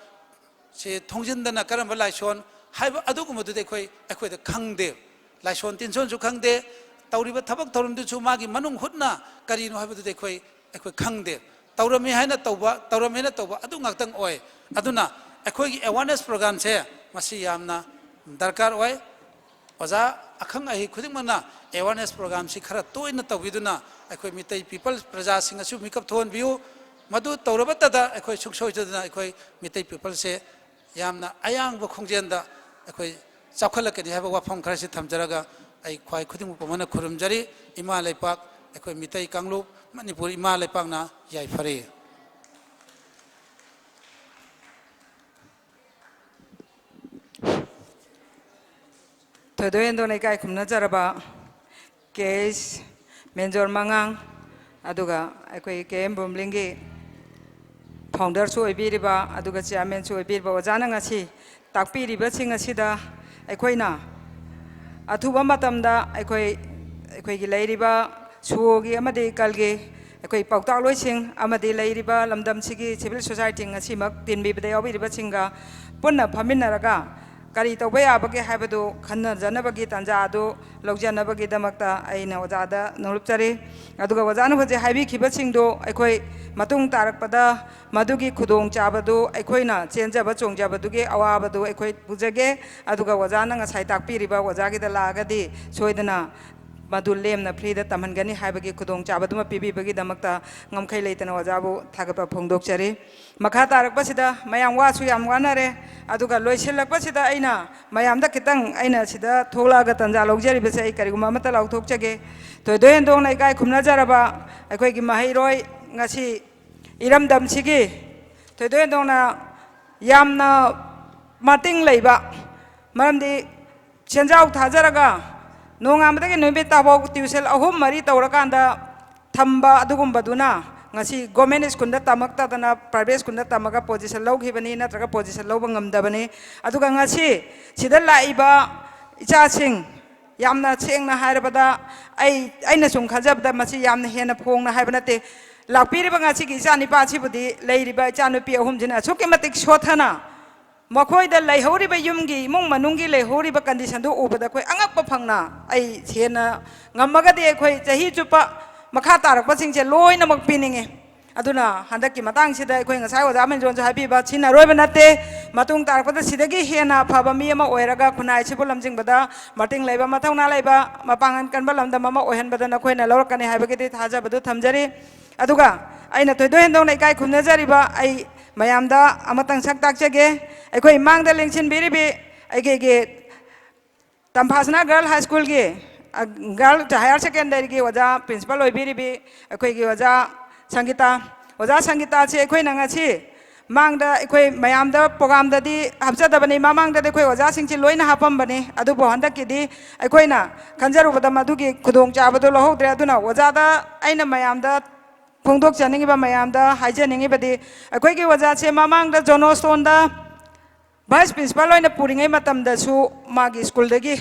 ꯁꯤ ꯊꯣꯡꯖꯤꯟꯗꯅ ꯀꯔꯝꯕ ꯂꯥꯏꯁꯣꯟ ꯍꯥꯏꯕ ꯑꯗꯨꯒꯨꯝꯕꯗꯨꯗꯤ ꯑꯩꯈꯣꯏ, ꯑꯩꯈꯣꯏꯗ ꯈꯪꯗꯦ꯫ ꯂꯥꯏꯁꯣꯟ ꯇꯤꯟꯁꯣꯟꯁꯨ ꯈꯪꯗꯦ, ꯇꯧꯔꯤꯕ ꯊꯕꯛ ꯊꯧꯔꯝꯗꯨꯁꯨ ꯃꯥꯒꯤ ꯃꯅꯨꯡ ꯍꯨꯠꯅ ꯀꯔꯤꯅꯣ ꯍꯥꯏꯕꯗꯨꯗꯤ ꯑꯩꯈꯣꯏ, ꯑꯩꯈꯣꯏ ꯈꯪꯗꯦ꯫ ꯇꯧꯔꯝꯃꯤ ꯍꯥꯏꯅ ꯇꯧꯕ, ꯇꯧꯔꯝꯃꯤ ꯍꯥꯏꯅ ꯇꯧꯕ ꯑꯗꯨ ꯉꯥꯛꯇꯪ ꯑꯣꯏ꯫ ꯑꯗꯨꯅ ꯑꯩꯈꯣꯏꯒꯤ awareness programꯁꯦ ꯃꯁꯤ ꯌꯥꯝꯅ ꯗꯔꯀꯥꯔ ꯑꯣꯏ꯫ ꯑꯣꯖꯥ ꯑꯈꯪ ꯑꯍꯩ ꯈꯨꯗꯤꯡꯃꯛꯅ awareness programꯁꯤ ꯈꯔ ꯇꯣꯏꯅ ꯇꯧꯕꯤꯗꯨꯅ ꯑꯩꯈꯣꯏ ꯃꯤꯇꯩ people ꯄ꯭ꯔꯖꯥꯁꯤꯡ ꯑꯁꯤꯕꯨ ꯃꯤꯀꯞ ꯊꯣꯛꯍꯟꯕꯤꯌꯨ꯫ ꯃꯗꯨ ꯇꯧꯔꯕꯇꯗ ꯑꯩꯈꯣꯏ ꯁꯨꯡꯁꯣꯏ ꯁꯣꯏꯗꯅ ꯑꯩꯈꯣꯏ ꯃꯤꯇꯩ peopleꯁꯦ ꯌꯥꯝꯅ ꯑꯌꯥꯡꯕ ꯈꯣꯡꯖꯦꯜꯗ ꯑꯩꯈꯣꯏ ꯆꯥꯎꯈꯠꯂꯛꯀꯅꯤ ꯍꯥꯏꯕ ꯋꯥꯐꯝ ꯈꯔꯁꯤ ꯊꯝꯖꯔꯒ ꯑꯩ ꯈ꯭ꯋꯥꯏ ꯈꯨꯗꯤꯡꯃꯛ ꯄꯨꯝꯕꯅ ꯈꯨꯔꯨꯝꯖꯔꯤ꯫ ꯏꯃꯥ ꯂꯩꯄꯥꯛ, ꯑꯩꯈꯣꯏ ꯃꯤꯇꯩ ꯀꯥꯡꯂꯨꯞ, ꯃꯅꯤꯄꯨꯔ ꯏꯃꯥ ꯂꯩꯄꯥꯛꯅ ꯌꯥꯏꯐꯔꯦ꯫ ꯊꯣꯏꯗꯣꯛ ꯍꯦꯟꯗꯣꯛꯅ ꯏꯀꯥꯏ ꯈꯨꯝꯅꯖꯔꯕ ꯀꯦ ꯑꯩꯆ ꯃꯦꯟꯖꯣꯔ ꯃꯉꯥꯡ, ꯑꯗꯨꯒ ꯑꯩꯈꯣꯏ ꯀꯦ ꯑꯦꯝ ꯕꯨꯝꯕ꯭ꯂꯤꯡꯒꯤ founderꯁꯨ ꯑꯣꯏꯕꯤꯔꯤꯕ, ꯑꯗꯨꯒ chairmanꯁꯨ ꯑꯣꯏꯕꯤꯔꯤꯕ ꯑꯣꯖꯥꯅ ꯉꯁꯤ ꯇꯥꯛꯄꯤꯔꯤꯕꯁꯤꯡ ꯑꯁꯤꯗ ꯑꯩꯈꯣꯏꯅ ꯑꯊꯨꯕ ꯃꯇꯝꯗ ꯑꯩꯈꯣꯏ, ꯑꯩꯈꯣꯏꯒꯤ ꯂꯩꯔꯤꯕ ꯁꯨꯑꯣꯒꯤ ꯑꯃꯗꯤ ꯀꯜꯒꯤ ꯑꯩꯈꯣꯏ ꯄꯥꯎꯇꯥꯛꯂꯣꯏꯁꯤꯡ ꯑꯃꯗꯤ ꯂꯩꯔꯤꯕ ꯂꯝꯗꯝꯁꯤꯒꯤ civil society ꯉꯁꯤꯃꯛ ꯇꯤꯟꯕꯤꯕꯗ ꯌꯥꯎꯕꯤꯔꯤꯕꯁꯤꯡꯒ ꯄꯨꯟꯅ ꯐꯝꯃꯤꯟꯅꯔꯒ ꯀꯔꯤ ꯇꯧꯕ ꯌꯥꯕꯒꯦ ꯍꯥꯏꯕꯗꯨ ꯈꯟꯅꯖꯅꯕꯒꯤ ꯇꯥꯟꯖꯥ ꯑꯗꯨ ꯂꯧꯖꯅꯕꯒꯤꯗꯃꯛꯇ ꯑꯩꯅ ꯑꯣꯖꯥꯗ ꯅꯣꯡꯂꯨꯛꯆꯔꯤ꯫ ꯑꯗꯨꯒ ꯑꯣꯖꯥꯅ ꯍꯧꯖꯤꯛ ꯍꯥꯏꯕꯤꯈꯤꯕꯁꯤꯡꯗꯨ ꯑꯩꯈꯣꯏ ꯃꯇꯨꯡ ꯇꯥꯔꯛꯄꯗ ꯃꯗꯨꯒꯤ ꯈꯨꯗꯣꯡꯆꯥꯕꯗꯨ ꯑꯩꯈꯣꯏꯅ ꯆꯦꯟꯖꯕ ꯆꯣꯡꯖꯕꯗꯨꯒꯤ ꯑꯋꯥꯕꯗꯨ ꯑꯩꯈꯣꯏ ꯄꯨꯖꯒꯦ꯫ ꯑꯗꯨꯒ ꯑꯣꯖꯥꯅ ꯉꯁꯥꯏ ꯇꯥꯛꯄꯤꯔꯤꯕ ꯑꯣꯖꯥꯒꯤꯗ ꯂꯥꯛꯑꯒꯗꯤ ꯁꯣꯏꯗꯅ ꯃꯗꯨ ꯂꯦꯝꯅ freeꯗ ꯇꯝꯍꯟꯒꯅꯤ ꯍꯥꯏꯕꯒꯤ ꯈꯨꯗꯣꯡꯆꯥꯕꯗꯨꯃ ꯄꯤꯕꯤꯕꯒꯤꯗꯃꯛꯇ ꯉꯝꯈꯩ ꯂꯩꯇꯅ ꯑꯣꯖꯥꯕꯨ ꯊꯥꯒꯠꯄ ꯐꯣꯡꯗꯣꯛꯆꯔꯤ꯫ ꯃꯈꯥ ꯇꯥꯔꯛꯄꯁꯤꯗ ꯃꯌꯥꯝ ꯋꯥꯁꯨ ꯌꯥꯝ ꯋꯥꯅꯔꯦ, ꯑꯗꯨꯒ ꯂꯣꯏꯁꯤꯜꯂꯛꯄꯁꯤꯗ ꯑꯩꯅ ꯃꯌꯥꯝꯗ ꯈꯤꯇꯪ, ꯑꯩꯅ ꯁꯤꯗ ꯊꯣꯛꯂꯛꯑꯒ ꯇꯟꯖꯥ ꯂꯧꯖꯔꯤꯕꯁꯦ ꯑꯩ ꯀꯔꯤꯒꯨꯝꯕ ꯑꯃꯠꯇ ꯂꯥꯎꯊꯣꯛꯆꯒꯦ꯫ ꯊꯣꯏꯗꯣꯛ ꯍꯦꯟꯗꯣꯛꯅ ꯏꯀꯥꯏ ꯈꯨꯝꯅꯖꯔꯕ ꯑꯩꯈꯣꯏꯒꯤ ꯃꯍꯩꯔꯣꯏ, ꯉꯁꯤ ꯏꯔꯝꯗꯝꯁꯤꯒꯤ ꯊꯣꯏꯗꯣꯛ ꯍꯦꯟꯗꯣꯛꯅ ꯌꯥꯝꯅ ꯃꯇꯤꯡ ꯂꯩꯕ, ꯃꯔꯝꯗꯤ ꯁꯦꯟꯖꯥꯎ ꯊꯥꯖꯔꯒ ꯅꯣꯡꯉꯥꯟꯕꯗꯒꯤ ꯅꯨꯃꯤꯠ ꯇꯥꯐꯥꯎ ꯇ꯭ꯌꯨꯁꯟ ꯑꯍꯨꯝ ꯃꯔꯤ ꯇꯧꯔꯀꯥꯟꯗ ꯊꯝꯕ ꯑꯗꯨꯒꯨꯝꯕꯗꯨꯅ ꯉꯁꯤ ꯒꯣꯔꯃꯦꯟ ꯁ꯭ꯀꯨꯜꯗ ꯇꯝꯃꯛꯇꯗꯅ ꯄ꯭ꯔꯥꯏꯚꯦꯠ ꯁ꯭ꯀꯨꯜꯗ ꯇꯝꯃꯒ ꯄꯣꯖꯤꯁꯟ ꯂꯧꯈꯤꯕꯅꯤ, ꯅꯠꯇ꯭ꯔꯒ ꯄꯣꯖꯤꯁꯟ ꯂꯧꯕ ꯉꯝꯗꯕꯅꯤ꯫ ꯑꯗꯨꯒ ꯉꯁꯤ ꯁꯤꯗ ꯂꯥꯛꯏꯕ ꯏꯆꯥꯁꯤꯡ, ꯌꯥꯝꯅ ꯁꯦꯡꯅ ꯍꯥꯏꯔꯕꯗ ꯑꯩ, ꯑꯩꯅ ꯁꯨꯝ ꯈꯟꯖꯕꯗ ꯃꯁꯤ ꯌꯥꯝꯅ ꯍꯦꯟꯅ ꯐꯣꯡꯅ ꯍꯥꯏꯕ ꯅꯠꯇꯦ, ꯂꯥꯛꯄꯤꯔꯤꯕ ꯉꯁꯤꯒꯤ ꯏꯆꯥ ꯅꯤꯄꯥꯁꯤꯕꯨꯗꯤ ꯂꯩꯔꯤꯕ ꯏꯆꯥꯅꯨꯄꯤ ꯑꯍꯨꯝꯁꯤꯅ ꯑꯁꯨꯛꯀꯤ ꯃꯇꯤꯛ ꯁꯣꯠꯊꯅ ꯃꯈꯣꯏꯗ ꯂꯩꯍꯧꯔꯤꯕ ꯌꯨꯝꯒꯤ ꯏꯃꯨꯡ ꯃꯅꯨꯡꯒꯤ ꯂꯩꯍꯧꯔꯤꯕ ꯀꯟꯗꯤꯁꯟꯗꯨ ꯎꯕꯗ ꯑꯩꯈꯣꯏ ꯑꯉꯛꯄ ꯐꯪꯅ ꯑꯩ ꯍꯦꯟꯅ ꯉꯝꯃꯒꯗꯤ ꯑꯩꯈꯣꯏ ꯆꯍꯤ ꯆꯨꯞꯄ ꯃꯈꯥ ꯇꯥꯔꯛꯄꯁꯤꯡꯁꯦ ꯂꯣꯏꯅꯃꯛ ꯄꯤꯅꯤꯡꯉꯤ꯫ ꯑꯗꯨꯅ ꯍꯟꯗꯛꯀꯤ ꯃꯇꯥꯡꯁꯤꯗ ꯑꯩꯈꯣꯏ ꯉꯁꯥꯏ ꯑꯣꯖꯥ ꯃꯦꯟꯖꯣꯟꯁꯨ ꯍꯥꯏꯕꯤꯕ ꯁꯤꯅ ꯑꯔꯣꯏꯕ ꯅꯠꯇꯦ꯫ ꯃꯇꯨꯡ ꯇꯥꯔꯛꯄꯗ ꯁꯤꯗꯒꯤ ꯍꯦꯟꯅ ꯑꯐꯕ ꯃꯤ ꯑꯃ ꯑꯣꯏꯔꯒ ꯈꯨꯟꯅꯥꯏꯁꯤꯕꯨ ꯂꯝꯖꯤꯡꯕꯗ ꯃꯇꯤꯡ ꯂꯩꯕ, ꯃꯊꯧꯅꯥ ꯂꯩꯕ, ꯃꯄꯥꯡꯒꯜ ꯀꯟꯕ ꯂꯝꯗꯝ ꯑꯃ ꯑꯣꯏꯍꯟꯕꯗ ꯅꯈꯣꯏꯅ ꯂꯧꯔꯛꯀꯅꯤ ꯍꯥꯏꯕꯒꯤꯗꯤ ꯊꯥꯖꯕꯗꯨ ꯊꯝꯖꯔꯤ꯫ ꯑꯗꯨꯒ ꯑꯩꯅ ꯊꯣꯏꯗꯣꯛ ꯍꯦꯟꯗꯣꯛꯅ ꯏꯀꯥꯏ ꯈꯨꯝꯅꯖꯔꯤꯕ ꯑꯩ ꯃꯌꯥꯝꯗ ꯑꯃꯇꯪ ꯁꯛ ꯇꯥꯛꯆꯒꯦ꯫ ꯑꯩꯈꯣꯏ ꯃꯥꯡꯗ ꯂꯦꯡꯁꯤꯟꯕꯤꯔꯤꯕꯤ ꯑꯩꯈꯣꯏꯒꯤ ꯇꯝꯐꯥꯁꯅꯥ ꯒꯔꯜ ꯍꯥꯏ ꯁ꯭ꯀꯨꯜꯒꯤ, ꯑ, ꯒꯔꯜ ꯍꯥꯌꯔ ꯁꯦꯀꯦꯟꯗꯔꯤꯒꯤ ꯑꯣꯖꯥ ꯄ꯭ꯔꯤꯟꯁꯤꯄꯥꯜ ꯑꯣꯏꯕꯤꯔꯤꯕꯤ ꯑꯩꯈꯣꯏꯒꯤ ꯑꯣꯖꯥ ꯁꯪꯒꯤꯇꯥ꯫ ꯑꯣꯖꯥ ꯁꯪꯒꯤꯇꯥꯁꯤ ꯑꯩꯈꯣꯏꯅ ꯉꯁꯤ ꯃꯥꯡꯗ ꯑꯩꯈꯣꯏ ꯃꯌꯥꯝꯗ ꯄ꯭ꯔꯣꯒꯥꯝꯗꯗꯤ ꯍꯥꯞꯆꯗꯕꯅꯤ, ꯃꯃꯥꯡꯗꯗꯤ ꯑꯩꯈꯣꯏ ꯑꯣꯖꯥꯁꯤꯡꯁꯤ ꯂꯣꯏꯅ ꯍꯥꯞꯄꯝꯕꯅꯤ, ꯑꯗꯨꯕꯨ ꯍꯟꯗꯛꯀꯤꯗꯤ ꯑꯩꯈꯣꯏꯅ ꯈꯟꯖꯔꯨꯕꯗ ꯃꯗꯨꯒꯤ ꯈꯨꯗꯣꯡꯆꯥꯕꯗꯨ ꯂꯧꯍꯧꯗ꯭ꯔꯦ꯫ ꯑꯗꯨꯅ ꯑꯣꯖꯥꯗ ꯑꯩꯅ ꯃꯌꯥꯝꯗ ꯐꯣꯡꯗꯣꯛꯆꯅꯤꯡꯉꯤꯕ, ꯃꯌꯥꯝꯗ ꯍꯥꯏꯖꯅꯤꯡꯉꯤꯕꯗꯤ, ꯑꯩꯈꯣꯏꯒꯤ ꯑꯣꯖꯥꯁꯦ ꯃꯃꯥꯡꯗ ꯖꯣꯟ ꯍꯣꯁꯇꯣꯟꯗ ꯚꯥꯏꯁ ꯄ꯭ꯔꯤꯟꯁꯤꯄꯥꯜ ꯑꯣꯏꯅ ꯄꯨꯔꯤꯉꯩ ꯃꯇꯝꯗꯁꯨ ꯃꯥꯒꯤ ꯁ꯭ꯀꯨꯜꯗꯒꯤ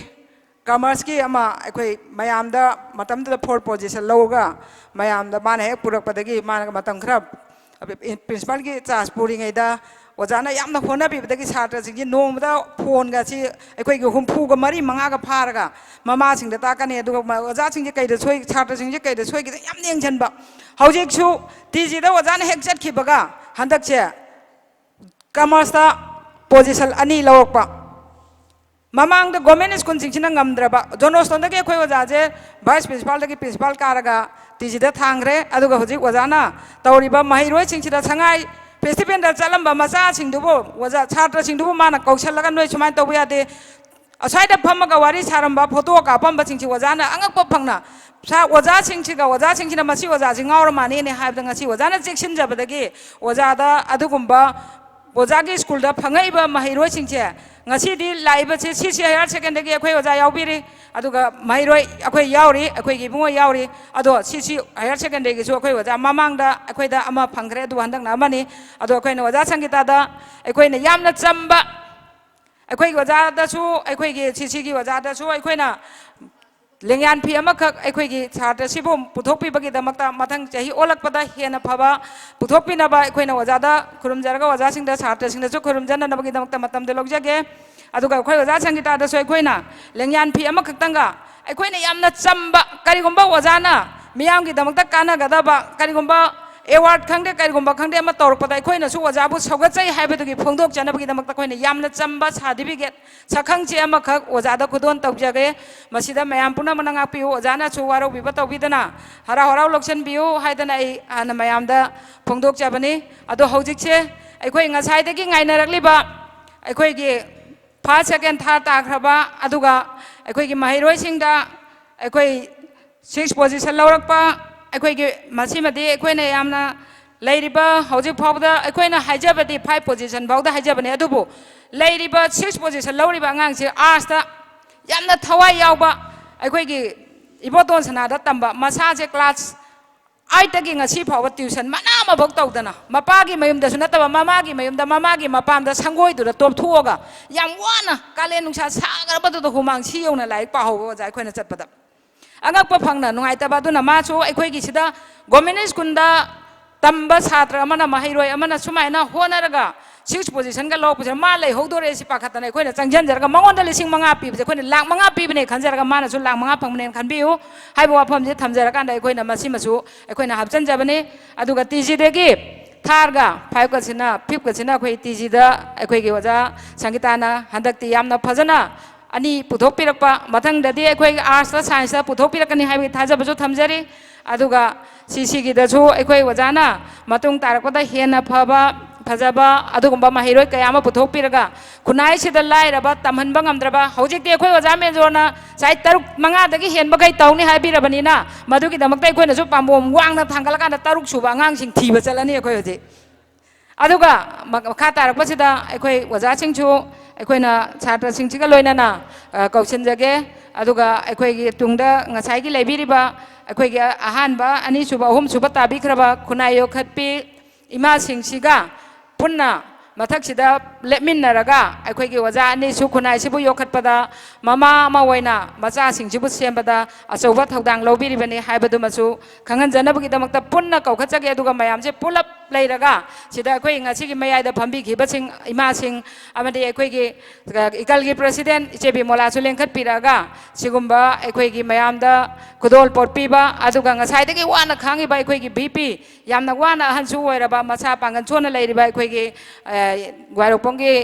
ꯀꯃꯔꯁꯀꯤ ꯑꯃ ꯑꯩꯈꯣꯏ ꯃꯌꯥꯝꯗ ꯃꯇꯝꯗꯨꯗ ꯐꯣꯔ ꯄꯣꯖꯤꯁꯟ ꯂꯧꯔꯒ ꯃꯌꯥꯝꯗ ꯃꯥꯅ ꯍꯦꯛ ꯄꯨꯔꯛꯄꯗꯒꯤ ꯃꯥꯅ ꯃꯇꯝ ꯈꯔ ꯄ꯭ꯔꯤꯟꯁꯤꯄꯥꯜꯒꯤ ꯆꯥꯔꯖ ꯄꯨꯔꯤꯉꯩꯗ ꯑꯣꯖꯥꯅ ꯌꯥꯝꯅ ꯍꯣꯠꯅꯕꯤꯕꯗꯒꯤ ꯁꯥꯇ꯭ꯔꯁꯤꯡꯁꯤ ꯅꯣꯡꯃꯗ ꯐꯣꯟꯒꯁꯤ ꯑꯩꯈꯣꯏꯒꯤ ꯍꯨꯝꯐꯨꯒ ꯃꯔꯤ ꯃꯉꯥꯒ ꯐꯥꯔꯒ ꯃꯃꯥꯁꯤꯡꯗ ꯇꯥꯛꯀꯅꯤ, ꯑꯗꯨꯒ ꯃ-, ꯑꯣꯖꯥꯁꯤꯡꯁꯦ ꯀꯩꯗ ꯁꯣꯏ-, ꯁꯥꯇ꯭ꯔꯁꯤꯡꯁꯦ ꯀꯩꯗ ꯁꯣꯏꯒꯦꯗ ꯌꯥꯝ ꯌꯦꯡꯁꯤꯟꯕ꯫ ꯍꯧꯖꯤꯛꯁꯨ ꯇꯤ ꯖꯤꯗ ꯑꯣꯖꯥꯅ ꯍꯦꯛ ꯆꯠꯈꯤꯕꯒ ꯍꯟꯗꯛꯁꯦ ꯀꯃꯔꯁꯇ ꯄꯣꯖꯤꯁꯟ ꯑꯅꯤ ꯂꯧꯔꯛꯄ꯫ ꯃꯃꯥꯡꯗ ꯒꯣꯔꯃꯦꯟ ꯁ꯭ꯀꯨꯜꯁꯤꯡꯁꯤꯅ ꯉꯝꯗ꯭ꯔꯕ, ꯖꯣꯟ ꯍꯣꯁꯇꯣꯟꯗꯒꯤ ꯑꯩꯈꯣꯏ ꯑꯣꯖꯥꯁꯦ ꯚꯥꯏꯁ ꯄ꯭ꯔꯤꯟꯁꯤꯄꯥꯜꯗꯒꯤ ꯄ꯭ꯔꯤꯟꯁꯤꯄꯥꯜ ꯀꯥꯔꯒ ꯇꯤ ꯖꯤꯗ ꯊꯥꯡꯈ꯭ꯔꯦ꯫ ꯑꯗꯨꯒ ꯍꯧꯖꯤꯛ ꯑꯣꯖꯥꯅ ꯇꯧꯔꯤꯕ ꯃꯍꯩꯔꯣꯏꯁꯤꯡꯁꯤꯗ ꯁꯉꯥꯏ ꯐꯦꯁꯇꯤꯚꯦꯜꯗ ꯆꯠꯂꯝꯕ ꯃꯆꯥꯁꯤꯡꯗꯨꯕꯨ, ꯑꯣꯖꯥ, ꯁꯥꯇ꯭ꯔꯁꯤꯡꯗꯨꯕꯨ ꯃꯥꯅ ꯀꯧꯁꯜꯂꯒ, "ꯅꯣꯏ ꯁꯨꯃꯥꯏꯅ ꯇꯧꯕ ꯌꯥꯗꯦ"꯫ ꯑꯁ꯭ꯋꯥꯏꯗ ꯐꯝꯃꯒ ꯋꯥꯔꯤ ꯁꯥꯔꯝꯕ, ꯐꯣꯇꯣ ꯀꯥꯞꯄꯝꯕꯁꯤꯡꯁꯤ ꯑꯣꯖꯥꯅ ꯑꯉꯛꯄ ꯐꯪꯅ, ꯁꯥ-, ꯑꯣꯖꯥꯁꯤꯡꯁꯤꯒ, ꯑꯣꯖꯥꯁꯤꯡꯁꯤꯅ "ꯃꯁꯤ ꯑꯣꯖꯥꯁꯤ ꯉꯥꯎꯔ ꯃꯥꯜꯂꯦꯅꯦ" ꯍꯥꯏꯕꯗ, ꯉꯁꯤ ꯑꯣꯖꯥꯅ ꯆꯦꯛꯁꯤꯟꯖꯕꯗꯒꯤ ꯑꯣꯖꯥꯗ ꯑꯗꯨꯒꯨꯝꯕ, ꯑꯣꯖꯥꯒꯤ ꯁ꯭ꯀꯨꯜꯗ ꯐꯪꯉꯛꯏꯕ ꯃꯍꯩꯔꯣꯏꯁꯤꯡꯁꯦ, ꯉꯁꯤꯗꯤ ꯂꯥꯛꯏꯕꯁꯦ ꯁꯤ ꯁꯤ ꯍꯥꯌꯔ ꯁꯦꯀꯦꯟꯗꯔꯤꯒꯤ ꯑꯩꯈꯣꯏ ꯑꯣꯖꯥ ꯌꯥꯎꯕꯤꯔꯤ, ꯑꯗꯨꯒ ꯃꯍꯩꯔꯣꯏ ꯑꯩꯈꯣꯏ ꯌꯥꯎꯔꯤ, ꯑꯩꯈꯣꯏꯒꯤ ꯏꯕꯨꯡꯉꯣ ꯌꯥꯎꯔꯤ꯫ ꯑꯗꯣ ꯁꯤ ꯁꯤ ꯍꯥꯌꯔ ꯁꯦꯀꯦꯟꯗꯔꯤꯒꯤꯁꯨ ꯑꯩꯈꯣꯏ ꯑꯣꯖꯥ ꯃꯃꯥꯡꯗ ꯑꯩꯈꯣꯏꯗ ꯑꯃ ꯐꯪꯈ꯭ꯔꯦ, ꯑꯗꯨ ꯍꯟꯗꯛꯅ ꯑꯃꯅꯤ꯫ ꯑꯗꯣ ꯑꯩꯈꯣꯏꯅ ꯑꯣꯖꯥ ꯁꯪꯒꯤꯇꯥꯗ ꯑꯩꯈꯣꯏꯅ ꯌꯥꯝꯅ ꯆꯝꯕ, ꯑꯩꯈꯣꯏꯒꯤ ꯑꯣꯖꯥꯗꯁꯨ, ꯑꯩꯈꯣꯏꯒꯤ ꯁꯤ ꯁꯤꯒꯤ ꯑꯣꯖꯥꯗꯁꯨ ꯑꯩꯈꯣꯏꯅ ꯂꯦꯡꯌꯥꯟ ꯐꯤ ꯑꯃꯈꯛ ꯑꯩꯈꯣꯏꯒꯤ ꯁꯥꯇ꯭ꯔꯁꯤꯕꯨ ꯄꯨꯊꯣꯛꯄꯤꯕꯒꯤꯗꯃꯛꯇ, ꯃꯊꯪ ꯆꯍꯤ ꯑꯣꯜꯂꯛꯄꯗ ꯍꯦꯟꯅ ꯐꯕ ꯄꯨꯊꯣꯛꯄꯤꯅꯕ ꯑꯩꯈꯣꯏꯅ ꯑꯣꯖꯥꯗ ꯈꯨꯔꯨꯝꯖꯔꯒ, ꯑꯣꯖꯥꯁꯤꯡꯗ, ꯁꯥꯇ꯭ꯔꯁꯤꯡꯗꯁꯨ ꯈꯨꯔꯨꯝꯖꯅꯅꯕꯒꯤꯗꯃꯛꯇ ꯃꯇꯝꯗꯨ ꯂꯧꯖꯒꯦ꯫ ꯑꯗꯨꯒ ꯑꯩꯈꯣꯏ ꯑꯣꯖꯥ ꯁꯪꯒꯤꯇꯥꯗꯁꯨ ꯑꯩꯈꯣꯏꯅ ꯂꯦꯡꯌꯥꯟ ꯐꯤ ꯑꯃꯈꯛꯇꯪꯒ, ꯑꯩꯈꯣꯏꯅ ꯌꯥꯝꯅ ꯆꯝꯕ, ꯀꯔꯤꯒꯨꯝꯕ ꯑꯣꯖꯥꯅ ꯃꯤꯌꯥꯝꯒꯤꯗꯃꯛꯇ ꯀꯥꯟꯅꯒꯗꯕ ꯀꯔꯤꯒꯨꯝꯕ ꯑꯦꯋꯥꯔꯗ ꯈꯪꯗꯦ, ꯀꯔꯤꯒꯨꯝꯕ ꯈꯪꯗꯦ, ꯑꯃ ꯇꯧꯔꯛꯄꯗ ꯑꯩꯈꯣꯏꯅꯁꯨ ꯑꯣꯖꯥꯕꯨ ꯁꯧꯒꯠꯆꯩ ꯍꯥꯏꯕꯗꯨꯒꯤ ꯐꯣꯡꯗꯣꯛꯆꯅꯕꯒꯤꯗꯃꯛꯇ ꯑꯩꯈꯣꯏꯅ ꯌꯥꯝꯅ ꯆꯝꯕ ꯁꯥꯔꯇꯤꯐꯤꯀꯦꯠ ꯁꯛꯈꯪꯆꯦ ꯑꯃꯈꯛ ꯑꯣꯖꯥꯗ ꯈꯨꯗꯣꯜ ꯇꯧꯖꯒꯦ꯫ ꯃꯁꯤꯗ ꯃꯌꯥꯝ ꯄꯨꯝꯅꯃꯛꯅ ꯉꯥꯛꯄꯤꯌꯨ꯫ ꯑꯣꯖꯥꯅꯁꯨ ꯋꯥꯔꯧꯕꯤꯕ ꯇꯧꯕꯤꯗꯅ, ꯍꯔꯥꯎ ꯍꯔꯥꯎ ꯂꯧꯁꯤꯟꯕꯤꯌꯨ ꯍꯥꯏꯗꯅ ꯑꯩ ꯍꯥꯟꯅ ꯃꯌꯥꯝꯗ ꯐꯣꯡꯗꯣꯛꯆꯕꯅꯤ꯫ ꯑꯗꯣ ꯍꯧꯖꯤꯛꯁꯦ ꯑꯩꯈꯣꯏ ꯉꯁꯥꯏꯗꯒꯤ ꯉꯥꯏꯅꯔꯛꯂꯤꯕ ꯑꯩꯈꯣꯏꯒꯤ ꯐꯥꯔꯁ, ꯁꯦꯀꯦꯟ, ꯊꯥꯔꯠ ꯇꯥꯈ꯭ꯔꯕ, ꯑꯗꯨꯒ ꯑꯩꯈꯣꯏꯒꯤ ꯃꯍꯩꯔꯣꯏꯁꯤꯡꯗ ꯑꯩꯈꯣꯏ ꯁꯤꯛꯁ ꯄꯣꯖꯤꯁꯟ ꯂꯧꯔꯛꯄ, ꯑꯩꯈꯣꯏꯒꯤ ꯃꯁꯤꯃꯗꯤ ꯑꯩꯈꯣꯏꯅ ꯌꯥꯝꯅ ꯂꯩꯔꯤꯕ, ꯍꯧꯖꯤꯛ ꯐꯥꯎꯕꯗ ꯑꯩꯈꯣꯏꯅ ꯍꯥꯏꯖꯕꯗꯤ ꯐꯥꯏꯚ ꯄꯣꯖꯤꯁꯟ ꯐꯥꯎꯗ ꯍꯥꯏꯖꯕꯅꯦ, ꯑꯗꯨꯕꯨ ꯂꯩꯔꯤꯕ ꯁꯤꯛꯁ ꯄꯣꯖꯤꯁꯟ ꯂꯧꯔꯤꯕ ꯑꯉꯥꯡꯁꯤ ꯑꯥꯔꯠꯁꯇ ꯌꯥꯝꯅ ꯊꯋꯥꯏ ꯌꯥꯎꯕ, ꯑꯩꯈꯣꯏꯒꯤ ꯏꯕꯣꯇꯣꯟ ꯁꯅꯥꯗ ꯇꯝꯕ, ꯃꯁꯥꯁꯦ ꯀ꯭ꯂꯥꯁ ꯑꯥꯏꯠꯇꯒꯤ ꯉꯁꯤ ꯐꯥꯎꯕ ꯇ꯭ꯌꯨꯁꯟ ꯃꯅꯥ ꯑꯃꯐꯧ ꯇꯧꯗꯅ, ꯃꯄꯥꯒꯤ ꯃꯌꯨꯝꯗꯁꯨ ꯅꯠꯇꯕ, ꯃꯃꯥꯒꯤ ꯃꯌꯨꯝꯗ, ꯃꯃꯥꯒꯤ ꯃꯄꯥꯝꯗ ꯁꯪꯒꯣꯏꯗꯨꯗ ꯇꯣꯞꯊꯣꯛꯑꯒ, ꯌꯥꯝ ꯋꯥꯅ ꯀꯥꯂꯦꯟ ꯅꯨꯡꯁꯥ ꯁꯥꯈ꯭ꯔꯕꯗꯨꯗ ꯍꯨꯃꯥꯡ ꯁꯤ ꯌꯧꯅ ꯂꯥꯏꯔꯤꯛ ꯄꯥꯍꯧꯕ ꯑꯣꯖꯥ ꯑꯩꯈꯣꯏꯅ ꯆꯠꯄꯗ꯫ ꯑꯉꯛꯄ ꯐꯪꯅ ꯅꯨꯡꯉꯥꯏꯇꯕ ꯑꯗꯨꯅ ꯃꯥꯁꯨ ꯑꯩꯈꯣꯏꯒꯤ ꯁꯤꯗ ꯒꯣꯔꯃꯦꯟ ꯁ꯭ꯀꯨꯜꯗ ꯇꯝꯕ ꯁꯥꯇ꯭ꯔ ꯑꯃꯅ, ꯃꯍꯩꯔꯣꯏ ꯑꯃꯅ ꯁꯨꯃꯥꯏꯅ ꯍꯣꯠꯅꯔꯒ ꯁꯤꯛꯁ ꯄꯣꯖꯤꯁꯟꯒ ꯂꯧꯔꯛꯄꯁꯤꯗ ꯃꯥ ꯂꯩꯍꯧꯗꯣꯔꯦ ꯁꯤ ꯄꯥꯈꯠꯇꯅ ꯑꯩꯈꯣꯏꯅ ꯆꯪꯁꯤꯟꯖꯔꯒ ꯃꯉꯣꯟꯗ ꯂꯤꯁꯤꯡ ꯃꯉꯥ ꯄꯤꯕꯁꯦ ꯑꯩꯈꯣꯏꯅ ꯂꯥꯛ ꯃꯉꯥ ꯄꯤꯕꯅꯦ ꯈꯟꯖꯔꯒ ꯃꯥꯅꯁꯨ ꯂꯥꯛ ꯃꯉꯥ ꯐꯪꯕꯅꯦꯅ ꯈꯟꯕꯤꯌꯨ ꯍꯥꯏꯕ ꯋꯥꯐꯝꯁꯦ ꯊꯝꯖꯔꯀꯥꯟꯗ ꯑꯩꯈꯣꯏꯅ ꯃꯁꯤꯃꯁꯨ ꯑꯩꯈꯣꯏꯅ ꯍꯥꯞꯆꯤꯟꯖꯕꯅꯤ꯫ ꯑꯗꯨꯒ ꯇꯤ ꯖꯤꯗꯒꯤ ꯊꯥꯔꯒ ꯐꯥꯏꯚꯀꯁꯤꯅ, ꯐꯤꯐꯀꯁꯤꯅ ꯑꯩꯈꯣꯏ ꯇꯤ ꯖꯤꯗ ꯑꯩꯈꯣꯏꯒꯤ ꯑꯣꯖꯥ ꯁꯪꯒꯤꯇꯥꯅ ꯍꯟꯗꯛꯇꯤ ꯌꯥꯝꯅ ꯐꯖꯅ ꯑꯅꯤ ꯄꯨꯊꯣꯛꯄꯤꯔꯛꯄ, ꯃꯊꯪꯗꯗꯤ ꯑꯩꯈꯣꯏ ꯑꯥꯔꯠꯁꯇ, ꯁꯥꯏꯟꯁꯇ ꯄꯨꯊꯣꯛꯄꯤꯔꯛꯀꯅꯤ ꯍꯥꯏꯕꯒꯤ ꯊꯥꯖꯕꯁꯨ ꯊꯝꯖꯔꯤ꯫ ꯑꯗꯨꯒ ꯁꯤꯁꯤꯒꯤꯗꯁꯨ ꯑꯩꯈꯣꯏ ꯑꯣꯖꯥꯅ ꯃꯇꯨꯡ ꯇꯥꯔꯛꯄꯗ ꯍꯦꯟꯅ ꯐꯕ, ꯐꯖꯕ ꯑꯗꯨꯒꯨꯝꯕ ꯃꯍꯩꯔꯣꯏ ꯀꯌꯥ ꯑꯃ ꯄꯨꯊꯣꯛꯄꯤꯔꯒ ꯈꯨꯟꯅꯥꯏꯁꯤꯗ ꯂꯥꯏꯔꯕ, ꯇꯝꯍꯟꯕ ꯉꯝꯗ꯭ꯔꯕ, ꯍꯧꯖꯤꯛꯇꯤ ꯑꯩꯈꯣꯏ ꯑꯣꯖꯥ ꯃꯦꯖꯣꯔꯅ ꯉꯁꯥꯏ ꯇꯔꯨꯛ, ꯃꯉꯥꯗꯒꯤ ꯍꯦꯟꯕꯈꯩ ꯇꯧꯅꯤ ꯍꯥꯏꯕꯤꯔꯕꯅꯤꯅ, ꯃꯗꯨꯒꯤꯗꯃꯛꯇ ꯑꯩꯈꯣꯏꯅꯁꯨ ꯄꯥꯝꯕꯣꯝ ꯋꯥꯡꯅ ꯊꯥꯡꯒꯠꯂꯀꯥꯟꯗ ꯇꯔꯨꯛ ꯁꯨꯕ ꯑꯉꯥꯡꯁꯤꯡ ꯊꯤꯕ ꯆꯠꯂꯅꯤ ꯑꯩꯈꯣꯏ ꯍꯧꯖꯤꯛ꯫ ꯑꯗꯨꯒ ꯃ-, ꯃꯈꯥ ꯇꯥꯔꯛꯄꯁꯤꯗ ꯑꯩꯈꯣꯏ ꯑꯣꯖꯥꯁꯤꯡꯁꯨ ꯑꯩꯈꯣꯏꯅ ꯁꯥꯇ꯭ꯔꯁꯤꯡꯁꯤꯒ ꯂꯣꯏꯅꯅ, ꯑ, ꯀꯧꯁꯤꯟꯖꯒꯦ꯫ ꯑꯗꯨꯒ ꯑꯩꯈꯣꯏꯒꯤ ꯇꯨꯡꯗ ꯉꯁꯥꯏꯒꯤ ꯂꯩꯕꯤꯔꯤꯕ ꯑꯩꯈꯣꯏꯒꯤ ꯑꯍꯥꯟꯕ, ꯑꯅꯤꯁꯨꯕ, ꯑꯍꯨꯝꯁꯨꯕ ꯇꯥꯕꯤꯈ꯭ꯔꯕ ꯈꯨꯟꯅꯥꯏ ꯌꯣꯛꯈꯠꯄꯤ ꯏꯃꯥꯁꯤꯡꯁꯤꯒ ꯄꯨꯟꯅ ꯃꯊꯛꯁꯤꯗ ꯂꯦꯞꯃꯤꯟꯅꯔꯒ ꯑꯩꯈꯣꯏꯒꯤ ꯑꯣꯖꯥ ꯑꯅꯤꯁꯨ ꯈꯨꯟꯅꯥꯏꯁꯤꯕꯨ ꯌꯣꯛꯈꯠꯄꯗ ꯃꯃꯥ ꯑꯃ ꯑꯣꯏꯅ ꯃꯆꯥꯁꯤꯡꯁꯤꯕꯨ ꯁꯦꯝꯕꯗ ꯑꯆꯧꯕ ꯊꯧꯗꯥꯡ ꯂꯧꯕꯤꯔꯤꯕꯅꯤ ꯍꯥꯏꯕꯗꯨꯃꯁꯨ ꯈꯪꯍꯟꯖꯅꯕꯒꯤꯗꯃꯛꯇ ꯄꯨꯟꯅ ꯀꯧꯈꯠꯆꯒꯦ꯫ ꯑꯗꯨꯒ ꯃꯌꯥꯝꯁꯦ ꯄꯨꯂꯞ ꯂꯩꯔꯒ ꯁꯤꯗ ꯑꯩꯈꯣꯏ ꯉꯁꯤꯒꯤ ꯃꯌꯥꯏꯗ ꯐꯝꯕꯤꯈꯤꯕꯁꯤꯡ, ꯏꯃꯥꯁꯤꯡ ꯑꯃꯗꯤ ꯑꯩꯈꯣꯏꯒꯤ, ꯑ, ꯏꯀꯜꯒꯤ president ꯏꯆꯦ ꯕꯤꯃꯣꯂꯥꯁꯨ ꯂꯦꯡꯈꯠꯄꯤꯔꯛꯑꯒ ꯁꯤꯒꯨꯝꯕ ꯑꯩꯈꯣꯏꯒꯤ ꯃꯌꯥꯝꯗ ꯈꯨꯗꯣꯜꯄꯣꯠ ꯄꯤꯕ, ꯑꯗꯨꯒ ꯉꯁꯥꯏꯗꯒꯤ ꯋꯥꯅ ꯈꯥꯡꯉꯤꯕ ꯑꯩꯈꯣꯏꯒꯤ VP, ꯌꯥꯝꯅ ꯋꯥꯅ ꯑꯍꯟꯁꯨ ꯑꯣꯏꯔꯕ, ꯃꯁꯥ ꯄꯥꯡꯒꯜ ꯁꯣꯟꯅ ꯂꯩꯔꯤꯕ ꯑꯩꯈꯣꯏꯒꯤ, ꯑ, ꯒ꯭ꯋꯥꯏꯔꯣꯛꯄꯝꯒꯤ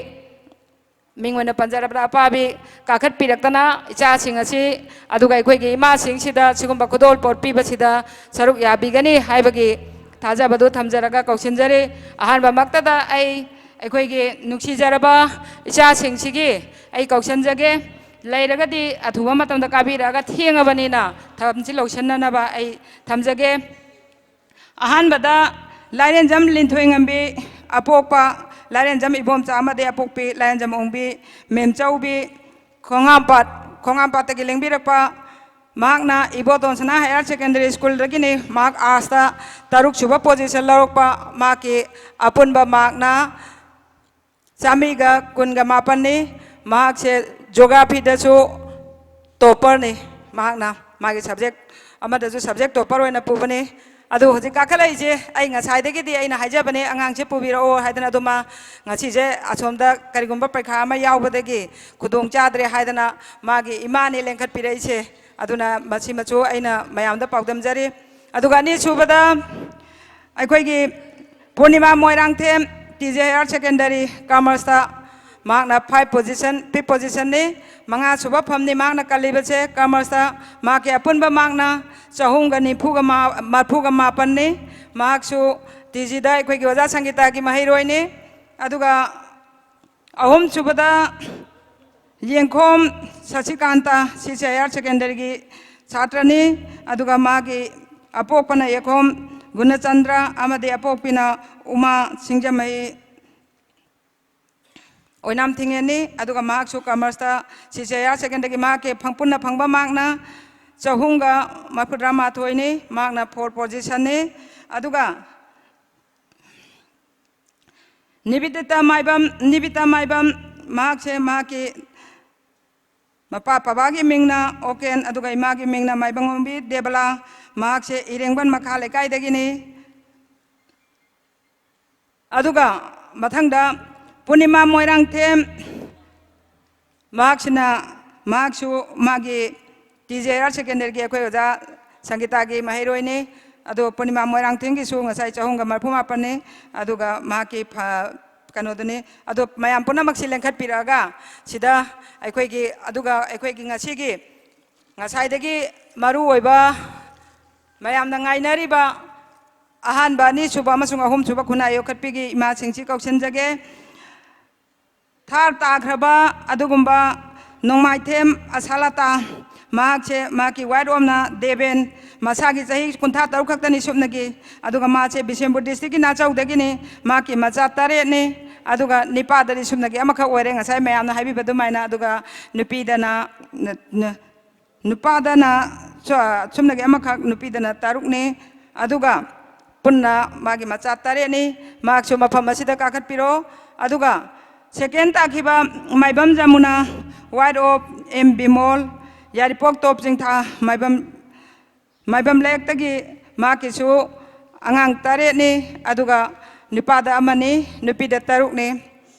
ꯃꯤꯡ ꯑꯣꯏꯅ ꯄꯟꯖꯔꯕꯗ ꯑꯄꯥꯕꯤ ꯀꯥꯈꯠꯄꯤꯔꯛꯇꯅ ꯏꯆꯥꯁꯤꯡ ꯑꯁꯤ, ꯑꯗꯨꯒ ꯑꯩꯈꯣꯏꯒꯤ ꯏꯃꯥꯁꯤꯡꯁꯤꯗ ꯁꯤꯒꯨꯝꯕ ꯈꯨꯗꯣꯜꯄꯣꯠ ꯄꯤꯕꯁꯤꯗ ꯁꯔꯨꯛ ꯌꯥꯕꯤꯒꯅꯤ ꯍꯥꯏꯕꯒꯤ ꯊꯥꯖꯕꯗꯨ ꯊꯝꯖꯔꯒ ꯀꯧꯁꯤꯟꯖꯔꯤ꯫ ꯑꯍꯥꯟꯕꯃꯛꯇꯗ ꯑꯩ ꯑꯩꯈꯣꯏꯒꯤ ꯅꯨꯡꯁꯤꯖꯔꯕ ꯏꯆꯥꯁꯤꯡꯁꯤꯒꯤ ꯑꯩ ꯀꯧꯁꯤꯟꯖꯒꯦ꯫ ꯂꯩꯔꯒꯗꯤ ꯑꯊꯨꯕ ꯃꯇꯝꯗ ꯀꯥꯕꯤꯔꯛꯑꯒ, ꯊꯦꯡꯉꯕꯅꯤꯅ ꯊꯕꯛꯁꯤ ꯂꯣꯏꯁꯤꯟꯅꯅꯕ ꯑꯩ ꯊꯝꯖꯒꯦ꯫ ꯑꯍꯥꯟꯕꯗ ꯂꯥꯏꯔꯦꯟꯖꯝ ꯂꯤꯟꯊꯣꯏꯉꯝꯕꯤ, ꯑꯄꯣꯛꯄ ꯂꯥꯏꯔꯦꯟꯖꯝ ꯏꯕꯣꯝꯆꯥ ꯑꯃꯗꯤ ꯑꯄꯣꯛꯄꯤ ꯂꯥꯏꯔꯦꯟꯖꯝ ꯑꯣꯡꯕꯤ ꯃꯦꯝꯆꯧꯕꯤ, ꯈꯣꯡꯉꯥꯝꯄꯥꯠ, ꯈꯣꯡꯉꯥꯝꯄꯥꯠꯇꯒꯤ ꯂꯦꯡꯕꯤꯔꯛꯄ꯫ ꯃꯍꯥꯛꯅ ꯏꯕꯣꯇꯣꯟ ꯁꯅꯥ higher secondary schoolꯗꯒꯤꯅꯤ꯫ ꯃꯍꯥꯛ artsꯇ ꯇꯔꯨꯛ ꯁꯨꯕ position ꯂꯧꯔꯛꯄ꯫ ꯃꯍꯥꯛꯀꯤ ꯑꯄꯨꯟꯕ markꯅ ꯆꯥꯝꯃꯔꯤꯒ ꯀꯨꯟꯒ ꯃꯥꯄꯟꯅꯤ꯫ ꯃꯍꯥꯛꯁꯦ geographyꯗꯁꯨ topperꯅꯤ꯫ ꯃꯍꯥꯛꯅ ꯃꯥꯒꯤ subject ꯑꯃꯗꯁꯨ subject topper ꯑꯣꯏꯅ ꯄꯨꯕꯅꯤ꯫ ꯑꯗꯨ ꯍꯧꯖꯤꯛ ꯀꯥꯈꯠꯂꯛꯏꯁꯦ, ꯑꯩ ꯉꯁꯥꯏꯗꯒꯤꯗꯤ ꯑꯩꯅ ꯍꯥꯏꯖꯕꯅꯦ ꯑꯉꯥꯡꯁꯦ ꯄꯨꯕꯤꯔꯛꯑꯣ ꯍꯥꯏꯗꯅ, ꯑꯗꯨ ꯃꯥ ꯉꯁꯤꯁꯦ ꯑꯁꯣꯝꯗ ꯀꯔꯤꯒꯨꯝꯕ ꯄꯔꯤꯈꯥ ꯑꯃ ꯌꯥꯎꯕꯗꯒꯤ ꯈꯨꯗꯣꯡ ꯆꯥꯗ꯭ꯔꯦ ꯍꯥꯏꯗꯅ ꯃꯥꯒꯤ ꯏꯃꯥꯅꯦ ꯂꯦꯡꯈꯠꯄꯤꯔꯛꯏꯁꯦ꯫ ꯑꯗꯨꯅ ꯃꯁꯤꯃꯁꯨ ꯑꯩꯅ ꯃꯌꯥꯝꯗ ꯄꯥꯎꯗꯝꯖꯔꯤ꯫ ꯑꯗꯨꯒ ꯑꯅꯤꯁꯨꯕꯗ ꯑꯩꯈꯣꯏꯒꯤ ꯄꯨꯔꯅꯤꯃꯥ ꯃꯣꯏꯔꯥꯡꯊꯦꯝ, TJ higher secondary commerceꯇ ꯃꯍꯥꯛꯅ five position, fifth positionꯅꯤ꯫ ꯃꯉꯥ ꯁꯨꯕ ꯐꯝꯅꯤ ꯃꯍꯥꯛꯅ ꯀꯜꯂꯤꯕꯁꯦ꯫ Commerceꯇ ꯃꯍꯥꯛꯀꯤ ꯑꯄꯨꯟꯕ markꯅ ꯆꯍꯨꯝꯒ ꯅꯤꯐꯨꯒ ꯃꯥ-, ꯃꯔꯐꯨꯒ ꯃꯥꯄꯟꯅꯤ꯫ ꯃꯍꯥꯛꯁꯨ TGꯗ ꯑꯩꯈꯣꯏꯒꯤ ꯑꯣꯖꯥ ꯁꯪꯒꯤꯇꯥꯒꯤ ꯃꯍꯩꯔꯣꯏꯅꯤ꯫ ꯑꯗꯨꯒ ꯑꯍꯨꯝꯁꯨꯕꯗ ꯌꯦꯡꯈꯣꯝ ꯁꯁꯤꯀꯥꯟꯇ, CCI Higher Secondaryꯒꯤ ꯁꯥꯇ꯭ꯔꯅꯤ꯫ ꯑꯗꯨꯒ ꯃꯥꯒꯤ ꯑꯄꯣꯛꯄꯅ ꯌꯦꯡꯈꯣꯝ ꯒꯨꯅꯆꯟꯗ꯭ꯔ ꯑꯃꯗꯤ ꯑꯄꯣꯛꯄꯤꯅ ꯎꯃꯥ ꯁꯤꯡꯖꯃꯩ ꯑꯣꯏꯅꯥꯝ ꯊꯤꯡꯉꯦꯟꯅꯤ꯫ ꯑꯗꯨꯒ ꯃꯍꯥꯛꯁꯨ Commerceꯇ CCI Higher Secondaryꯒꯤ ꯃꯍꯥꯛꯀꯤ ꯐꯪ-, ꯄꯨꯟꯅ ꯐꯪꯕ markꯅ ꯆꯍꯨꯝꯒ ꯃꯔꯐꯨꯇꯔꯥ ꯃꯥꯊꯣꯏꯅꯤ꯫ ꯃꯍꯥꯛꯅ fourth positionꯅꯤ꯫ ꯑꯗꯨꯒ ꯅꯤꯕꯤꯗꯤꯇꯥ ꯃꯥꯏꯕꯝ, ꯅꯤꯕꯤꯇꯥ ꯃꯥꯏꯕꯝ, ꯃꯍꯥꯛꯁꯦ ꯃꯍꯥꯛꯀꯤ ꯃꯄꯥ ꯄꯕꯥꯒꯤ ꯃꯤꯡꯅ ꯑꯣꯀꯦꯟ, ꯑꯗꯨꯒ ꯏꯃꯥꯒꯤ ꯃꯤꯡꯅ ꯃꯥꯏꯕꯝꯉꯣꯝꯕꯤ ꯗꯦꯕꯂꯥ꯫ ꯃꯍꯥꯛꯁꯦ ꯏꯔꯦꯡꯕꯟ ꯃꯈꯥ ꯂꯩꯀꯥꯏꯗꯒꯤꯅꯤ꯫ ꯑꯗꯨꯒ ꯃꯊꯪꯗ ꯄꯨꯔꯅꯤꯃꯥ ꯃꯣꯏꯔꯥꯡꯊꯦꯝ, ꯃꯍꯥꯛꯁꯤꯅ, ꯃꯍꯥꯛꯁꯨ ꯃꯥꯒꯤ TG Higher Secondaryꯒꯤ ꯑꯩꯈꯣꯏ ꯑꯣꯖꯥ ꯁꯪꯒꯤꯇꯥꯒꯤ ꯃꯍꯩꯔꯣꯏꯅꯤ꯫ ꯑꯗꯣ ꯄꯨꯔꯅꯤꯃꯥ ꯃꯣꯏꯔꯥꯡꯊꯦꯝꯒꯤꯁꯨ ꯉꯁꯥꯏ ꯆꯍꯨꯝꯒ ꯃꯔꯐꯨ ꯃꯥꯄꯟꯅꯤ꯫ ꯑꯗꯨꯒ ꯃꯍꯥꯛꯀꯤ ꯐ-, ꯀꯩꯅꯣꯗꯨꯅꯤ꯫ ꯑꯗꯣ ꯃꯌꯥꯝ ꯄꯨꯝꯅꯃꯛꯁꯤ ꯂꯦꯡꯈꯠꯄꯤꯔꯛꯑꯒ ꯁꯤꯗ ꯑꯩꯈꯣꯏꯒꯤ, ꯑꯗꯨꯒ ꯑꯩꯈꯣꯏꯒꯤ ꯉꯁꯤꯒꯤ, ꯉꯁꯥꯏꯗꯒꯤ ꯃꯔꯨ ꯑꯣꯏꯕ ꯃꯌꯥꯝꯅ ꯉꯥꯏꯅꯔꯤꯕ ꯑꯍꯥꯟꯕ, ꯑꯅꯤꯁꯨꯕ ꯑꯃꯁꯨꯡ ꯑꯍꯨꯝꯁꯨꯕ ꯈꯨꯟꯅꯥꯏ ꯌꯣꯛꯈꯠꯄꯤꯒꯤ ꯏꯃꯥꯁꯤꯡꯁꯤ ꯀꯧꯁꯤꯟꯖꯒꯦ꯫ ꯊꯥꯔ ꯇꯥꯈ꯭ꯔꯕ ꯑꯗꯨꯒꯨꯝꯕ ꯅꯣꯡꯃꯥꯏꯊꯦꯝ ꯑꯁꯥꯂꯇꯥ, ꯃꯍꯥꯛꯁꯦ ꯃꯍꯥꯛꯀꯤ ꯋꯥꯏꯠ ꯔꯣꯝꯅ ꯗꯦꯕꯦꯟ, ꯃꯁꯥꯒꯤ ꯆꯍꯤ ꯀꯨꯟꯊ꯭ꯔꯥ ꯇꯔꯨꯛ ꯈꯛꯇꯅꯤ ꯁꯨꯞꯅꯒꯤ, ꯑꯗꯨꯒ ꯃꯥꯁꯦ ꯕꯤꯁꯦꯝꯄꯨꯔ districtꯀꯤ ꯅꯥꯆꯧꯗꯒꯤꯅꯤ꯫ ꯃꯍꯥꯛꯀꯤ ꯃꯆꯥ ꯇꯔꯦꯠꯅꯤ꯫ ꯑꯗꯨꯒ ꯅꯤꯄꯥꯗꯗꯤ ꯁꯨꯞꯅꯒꯤ ꯑꯃꯈꯛ ꯑꯣꯏꯔꯦ, ꯉꯁꯥꯏ ꯃꯌꯥꯝꯅ ꯍꯥꯏꯕꯤꯕ ꯑꯗꯨꯃꯥꯏꯅ꯫ ꯑꯗꯨꯒ ꯅꯨꯄꯤꯗꯅ, ꯅ-, ꯅ-, ꯅꯨꯄꯥꯗꯅ ꯁꯨ-, ꯁꯨꯞꯅꯒꯤ ꯑꯃꯈꯛ, ꯅꯨꯄꯤꯗꯅ ꯇꯔꯨꯛꯅꯤ꯫ ꯑꯗꯨꯒ ꯄꯨꯟꯅ ꯃꯥꯒꯤ ꯃꯆꯥ ꯇꯔꯦꯠꯅꯤ꯫ ꯃꯍꯥꯛꯁꯨ ꯃꯐꯝ ꯑꯁꯤꯗ ꯀꯥꯈꯠꯄꯤꯔꯣ꯫ ꯑꯗꯨꯒ second ꯇꯥꯈꯤꯕ ꯃꯥꯏꯕꯝ Yamuna, wife of M Bimol, ꯌꯥꯏꯔꯤꯄꯣꯛ ꯇꯣꯞ ꯆꯤꯡꯊꯥ, ꯃꯥꯏꯕꯝ, ꯃꯥꯏꯕꯝ ꯂꯩꯔꯛꯇꯒꯤ꯫ ꯃꯍꯥꯛꯀꯤꯁꯨ ꯑꯉꯥꯡ ꯇꯔꯦꯠꯅꯤ, ꯑꯗꯨꯒ ꯅꯨꯄꯥꯗ ꯑꯃꯅꯤ, ꯅꯨꯄꯤꯗ ꯇꯔꯨꯛꯅꯤ꯫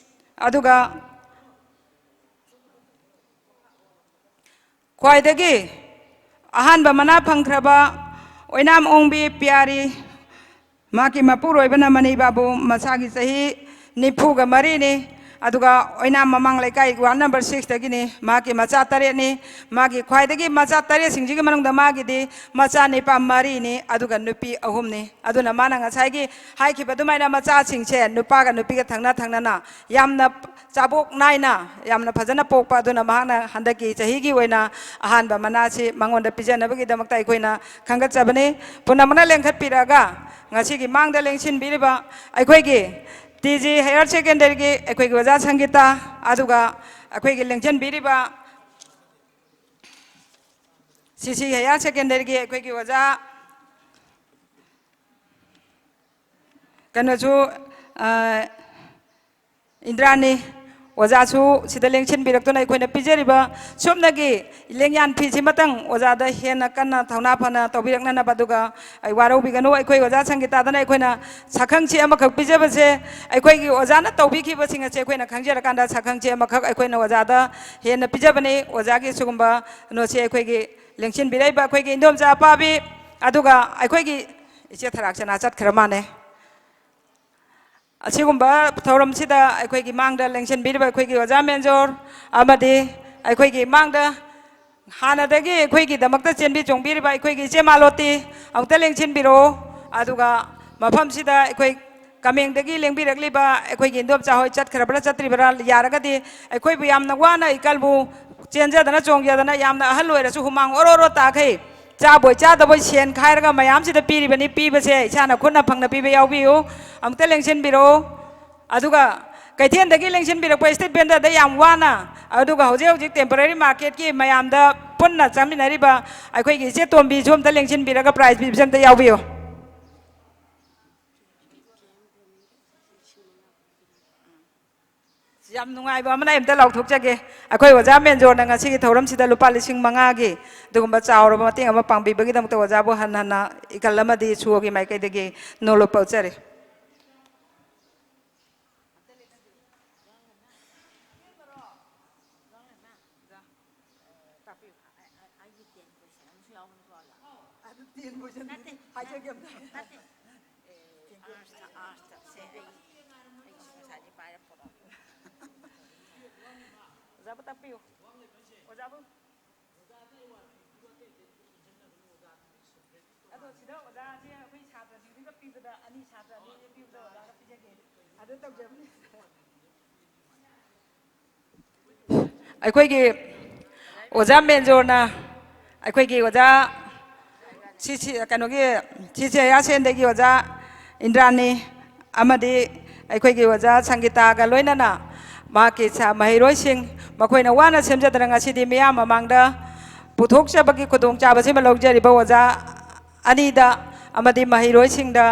ꯑꯗꯨꯒ ꯈ꯭ꯋꯥꯏꯗꯒꯤ ꯑꯍꯥꯟꯕ ꯃꯅꯥ ꯐꯪꯈ꯭ꯔꯕ ꯑꯣꯏꯅꯥꯝ ꯑꯣꯡꯕꯤ ꯄꯤꯌꯥꯔꯤ, ꯃꯍꯥꯛꯀꯤ ꯃꯄꯨꯔꯣꯏꯕꯅ ꯃꯅꯤ ꯕꯥꯕꯨ, ꯃꯁꯥꯒꯤ ꯆꯍꯤ ꯅꯤꯐꯨꯒ ꯃꯔꯤꯅꯤ꯫ ꯑꯗꯨꯒ ꯑꯣꯏꯅꯥꯝ ꯃꯃꯥꯡ ꯂꯩꯀꯥꯏ ꯋꯥꯔꯗ ꯅꯝꯕꯔ ꯁꯤꯛꯁꯇꯒꯤꯅꯤ꯫ ꯃꯍꯥꯛꯀꯤ ꯃꯆꯥ ꯇꯔꯦꯠꯅꯤ꯫ ꯃꯥꯒꯤ ꯈ꯭ꯋꯥꯏꯗꯒꯤ ꯃꯆꯥ ꯇꯔꯦꯠꯁꯤꯡꯁꯤꯒꯤ ꯃꯅꯨꯡꯗ ꯃꯥꯒꯤꯗꯤ ꯃꯆꯥ ꯅꯨꯄꯥ ꯃꯔꯤꯅꯤ, ꯑꯗꯨꯒ ꯅꯨꯄꯤ ꯑꯍꯨꯝꯅꯤ꯫ ꯑꯗꯨꯅ ꯃꯥꯅ ꯉꯁꯥꯏꯒꯤ ꯍꯥꯏꯈꯤꯕ ꯑꯗꯨꯃꯥꯏꯅ ꯃꯆꯥꯁꯤꯡꯁꯦ ꯅꯨꯄꯥꯒ ꯅꯨꯄꯤꯒ ꯊꯪꯅ ꯊꯪꯅꯅ ꯌꯥꯝꯅ ꯆꯥꯕꯣꯛ ꯅꯥꯏꯅ ꯌꯥꯝꯅ ꯐꯖꯅ ꯄꯣꯛꯄ꯫ ꯑꯗꯨꯅ ꯃꯍꯥꯛꯅ ꯍꯟꯗꯛꯀꯤ ꯆꯍꯤꯒꯤ ꯑꯣꯏꯅ ꯑꯍꯥꯟꯕ ꯃꯅꯥꯁꯤ ꯃꯉꯣꯟꯗ ꯄꯤꯖꯅꯕꯒꯤꯗꯃꯛꯇ ꯑꯩꯈꯣꯏꯅ ꯈꯟꯒꯠꯆꯕꯅꯤ꯫ ꯄꯨꯝꯅꯃꯛꯅ ꯂꯦꯡꯈꯠꯄꯤꯔꯛꯑꯒ ꯉꯁꯤꯒꯤ ꯃꯥꯡꯗ ꯂꯦꯡꯁꯤꯟꯕꯤꯔꯤꯕ ꯑꯩꯈꯣꯏꯒꯤ ꯇꯤ ꯖꯤ ꯍꯥꯌꯔ ꯁꯦꯀꯦꯟꯗꯔꯤꯒꯤ ꯑꯩꯈꯣꯏꯒꯤ ꯑꯣꯖꯥ ꯁꯪꯒꯤꯇꯥ, ꯑꯗꯨꯒ ꯑꯩꯈꯣꯏꯒꯤ ꯂꯦꯡꯁꯤꯟꯕꯤꯔꯤꯕ ꯁꯤ ꯁꯤ ꯍꯥꯌꯔ ꯁꯦꯀꯦꯟꯗꯔꯤꯒꯤ ꯑꯩꯈꯣꯏꯒꯤ ꯑꯣꯖꯥ ꯀꯩꯅꯣꯁꯨ, ꯑ, ꯏꯟꯗ꯭ꯔꯥꯅꯤ ꯑꯣꯖꯥꯁꯨ ꯁꯤꯗ ꯂꯦꯡꯁꯤꯟꯕꯤꯔꯛꯇꯨꯅ ꯑꯩꯈꯣꯏꯅ ꯄꯤꯖꯔꯤꯕ ꯁꯨꯞꯅꯒꯤ ꯂꯦꯡꯌꯥꯟ ꯐꯤꯁꯤꯃꯇꯪ ꯑꯣꯖꯥꯗ ꯍꯦꯟꯅ ꯀꯟꯅ ꯊꯧꯅꯥ ꯐꯅ ꯇꯧꯕꯤꯔꯛꯅꯅꯕ꯫ ꯑꯗꯨꯒ ꯑꯩ ꯋꯥꯔꯧꯕꯤꯒꯅꯨ, ꯑꯩꯈꯣꯏ ꯑꯣꯖꯥ ꯁꯪꯒꯤꯇꯥꯗꯅ ꯑꯩꯈꯣꯏꯅ ꯁꯛꯈꯪꯁꯤ ꯑꯃꯈꯛ ꯄꯤꯖꯕꯁꯦ ꯑꯩꯈꯣꯏꯒꯤ ꯑꯣꯖꯥꯅ ꯇꯧꯕꯤꯈꯤꯕꯁꯤꯡ ꯑꯁꯦ ꯑꯩꯈꯣꯏꯅ ꯈꯪꯖꯔꯀꯥꯟꯗ ꯁꯛꯈꯪꯁꯤ ꯑꯃꯈꯛ ꯑꯩꯈꯣꯏꯅ ꯑꯣꯖꯥꯗ ꯍꯦꯟꯅ ꯄꯤꯖꯕꯅꯤ꯫ ꯑꯣꯖꯥꯒꯤ ꯁꯤꯒꯨꯝꯕ ꯀꯩꯅꯣꯁꯦ ꯑꯩꯈꯣꯏꯒꯤ ꯂꯦꯡꯁꯤꯟꯕꯤꯔꯛꯏꯕ ꯑꯩꯈꯣꯏꯒꯤ ꯏꯟꯗꯣꯝꯆꯥ ꯑꯄꯥꯕꯤ, ꯑꯗꯨꯒ ꯑꯩꯈꯣꯏꯒꯤ ꯏꯆꯦ ꯊꯔꯥꯛꯁꯅꯥ ꯆꯠꯈ꯭ꯔ ꯃꯥꯜꯂꯦ꯫ ꯑꯁꯤꯒꯨꯝꯕ ꯊꯧꯔꯝꯁꯤꯗ ꯑꯩꯈꯣꯏꯒꯤ ꯃꯥꯡꯗ ꯂꯦꯡꯁꯤꯟꯕꯤꯔꯤꯕ ꯑꯩꯈꯣꯏꯒꯤ ꯑꯣꯖꯥ ꯃꯦꯟꯖꯣꯔ ꯑꯃꯗꯤ ꯑꯩꯈꯣꯏꯒꯤ ꯃꯥꯡꯗ ꯍꯥꯟꯅꯗꯒꯤ ꯑꯩꯈꯣꯏꯒꯤꯗꯃꯛꯇ ꯆꯦꯟꯕꯤ ꯆꯣꯡꯕꯤꯔꯤꯕ ꯑꯩꯈꯣꯏꯒꯤ ꯏꯆꯦ ꯃꯥꯂꯣꯇꯤ ꯑꯃꯨꯛꯇ ꯂꯦꯡꯁꯤꯟꯕꯤꯔꯛꯑꯣ꯫ ꯑꯗꯨꯒ ꯃꯐꯝꯁꯤꯗ ꯑꯩꯈꯣꯏ ꯀꯃꯦꯡꯗꯒꯤ ꯂꯦꯡꯕꯤꯔꯛꯂꯤꯕ ꯑꯩꯈꯣꯏꯒꯤ ꯏꯟꯗꯣꯝꯆꯥ ꯍꯣꯏ ꯆꯠꯈ꯭ꯔꯕ꯭ꯔꯥ ꯆꯠꯇ꯭ꯔꯤꯕ꯭ꯔꯥ? ꯌꯥꯔꯒꯗꯤ ꯑꯩꯈꯣꯏꯕꯨ ꯌꯥꯝꯅ ꯋꯥꯅ ꯏꯀꯜꯕꯨ ꯆꯦꯟꯖꯗꯅ ꯆꯣꯡꯖꯗꯅ ꯌꯥꯝꯅ ꯑꯍꯜ ꯑꯣꯏꯔꯁꯨ ꯍꯨꯃꯥꯡ ꯑꯣꯔꯣ ꯑꯣꯔꯣ ꯇꯥꯈꯩ ꯆꯥꯕꯣꯏ ꯆꯥꯗꯕꯣꯏ ꯁꯦꯟ ꯈꯥꯏꯔꯒ ꯃꯌꯥꯝꯁꯤꯗ ꯄꯤꯔꯤꯕꯅꯤ꯫ ꯄꯤꯕꯁꯦ ꯏꯁꯥꯅ ꯈꯨꯠꯅ ꯐꯪꯅ ꯄꯤꯕ ꯌꯥꯎꯕꯤꯌꯨ꯫ ꯑꯃꯨꯛꯇ ꯂꯦꯡꯁꯤꯟꯕꯤꯔꯛꯑꯣ꯫ ꯑꯗꯨꯒ ꯀꯩꯊꯦꯜꯗꯒꯤ ꯂꯦꯡꯁꯤꯟꯕꯤꯔꯛꯄ ꯏꯁꯇ꯭ꯔꯤꯠ ꯚꯦꯟꯗꯔꯗ ꯌꯥꯝ ꯋꯥꯅ, ꯑꯗꯨꯒ ꯍꯧꯖꯤꯛ ꯍꯧꯖꯤꯛ ꯇꯦꯝꯄꯔꯔꯤ ꯃꯥꯔꯀꯦꯠꯀꯤ ꯃꯌꯥꯝꯗ ꯄꯨꯟꯅ ꯆꯥꯃꯤꯟꯅꯔꯤꯕ ꯑꯩꯈꯣꯏꯒꯤ ꯏꯆꯦ ꯇꯣꯝꯕꯤꯁꯨ ꯑꯝꯇ ꯂꯦꯡꯁꯤꯟꯕꯤꯔꯒ ꯄ꯭ꯔꯥꯏꯖ ꯄꯤꯕꯁꯦ ꯑꯝꯇ ꯌꯥꯎꯕꯤꯌꯨ꯫ ꯌꯥꯝ ꯅꯨꯡꯉꯥꯏꯕ ꯑꯃꯅ ꯑꯩ ꯑꯝꯇ ꯂꯥꯎꯊꯣꯛꯆꯒꯦ꯫ ꯑꯩꯈꯣꯏ ꯑꯣꯖꯥ ꯃꯦꯟꯖꯣꯔꯅ ꯉꯁꯤꯒꯤ ꯊꯧꯔꯝꯁꯤꯗ ꯂꯨꯄꯥ ꯂꯤꯁꯤꯡ ꯃꯉꯥꯒꯤ ꯑꯗꯨꯒꯨꯝꯕ ꯆꯥꯎꯔꯕ ꯃꯇꯦꯡ ꯑꯃ ꯄꯥꯡꯕꯤꯕꯒꯤꯗꯃꯛꯇ ꯑꯣꯖꯥꯕꯨ ꯍꯟꯅ ꯍꯟꯅ ꯏꯀꯜ ꯑꯃꯗꯤ ꯁꯣꯒꯤ ꯃꯥꯏꯀꯩꯗꯒꯤ ꯅꯣꯂꯨꯛ ꯄꯥꯎꯆꯔꯤ꯫ ꯇꯥꯛꯄꯤꯌꯨ꯫ ꯑꯣꯖꯥꯕꯨ꯫ ꯑꯗꯣ ꯁꯤꯗ ꯑꯣꯖꯥꯁꯦ ꯑꯩꯈꯣꯏ ꯁꯥꯇ꯭ꯔꯁꯤꯡꯁꯤꯒ ꯄꯤꯕꯗ, ꯑꯅꯤ ꯁꯥꯇ꯭ꯔ ꯑꯅꯤꯁꯦ ꯄꯤꯕꯗ ꯑꯣꯖꯥꯒ ꯄꯤꯖꯒꯦ꯫ ꯑꯗꯨ ꯇꯧꯖꯕꯅꯤ꯫ ꯑꯩꯈꯣꯏꯒꯤ ꯑꯣꯖꯥ ꯃꯦꯟꯖꯣꯔꯅ, ꯑꯩꯈꯣꯏꯒꯤ ꯑꯣꯖꯥ ꯁꯤ, ꯁꯤ, ꯀꯩꯅꯣꯒꯤ, ꯁꯤ ꯁꯤ ꯑꯌꯥꯁꯦꯟꯗꯒꯤ ꯑꯣꯖꯥ ꯏꯟꯗ꯭ꯔꯥꯅꯤ ꯑꯃꯗꯤ ꯑꯩꯈꯣꯏꯒꯤ ꯑꯣꯖꯥ ꯁꯪꯒꯤꯇꯥꯒ ꯂꯣꯏꯅꯅ ꯃꯍꯥꯛꯀꯤ ꯁꯥ-, ꯃꯍꯩꯔꯣꯏꯁꯤꯡ, ꯃꯈꯣꯏꯅ ꯋꯥꯅ ꯁꯦꯝꯖꯗꯅ ꯉꯁꯤꯗꯤ ꯃꯤꯌꯥꯝ ꯃꯃꯥꯡꯗ ꯄꯨꯊꯣꯛꯆꯕꯒꯤ ꯈꯨꯗꯣꯡꯆꯥꯕꯁꯤꯃ ꯂꯧꯖꯔꯤꯕ ꯑꯣꯖꯥ ꯑꯅꯤꯗ ꯑꯃꯗꯤ ꯃꯍꯩꯔꯣꯏꯁꯤꯡꯗ,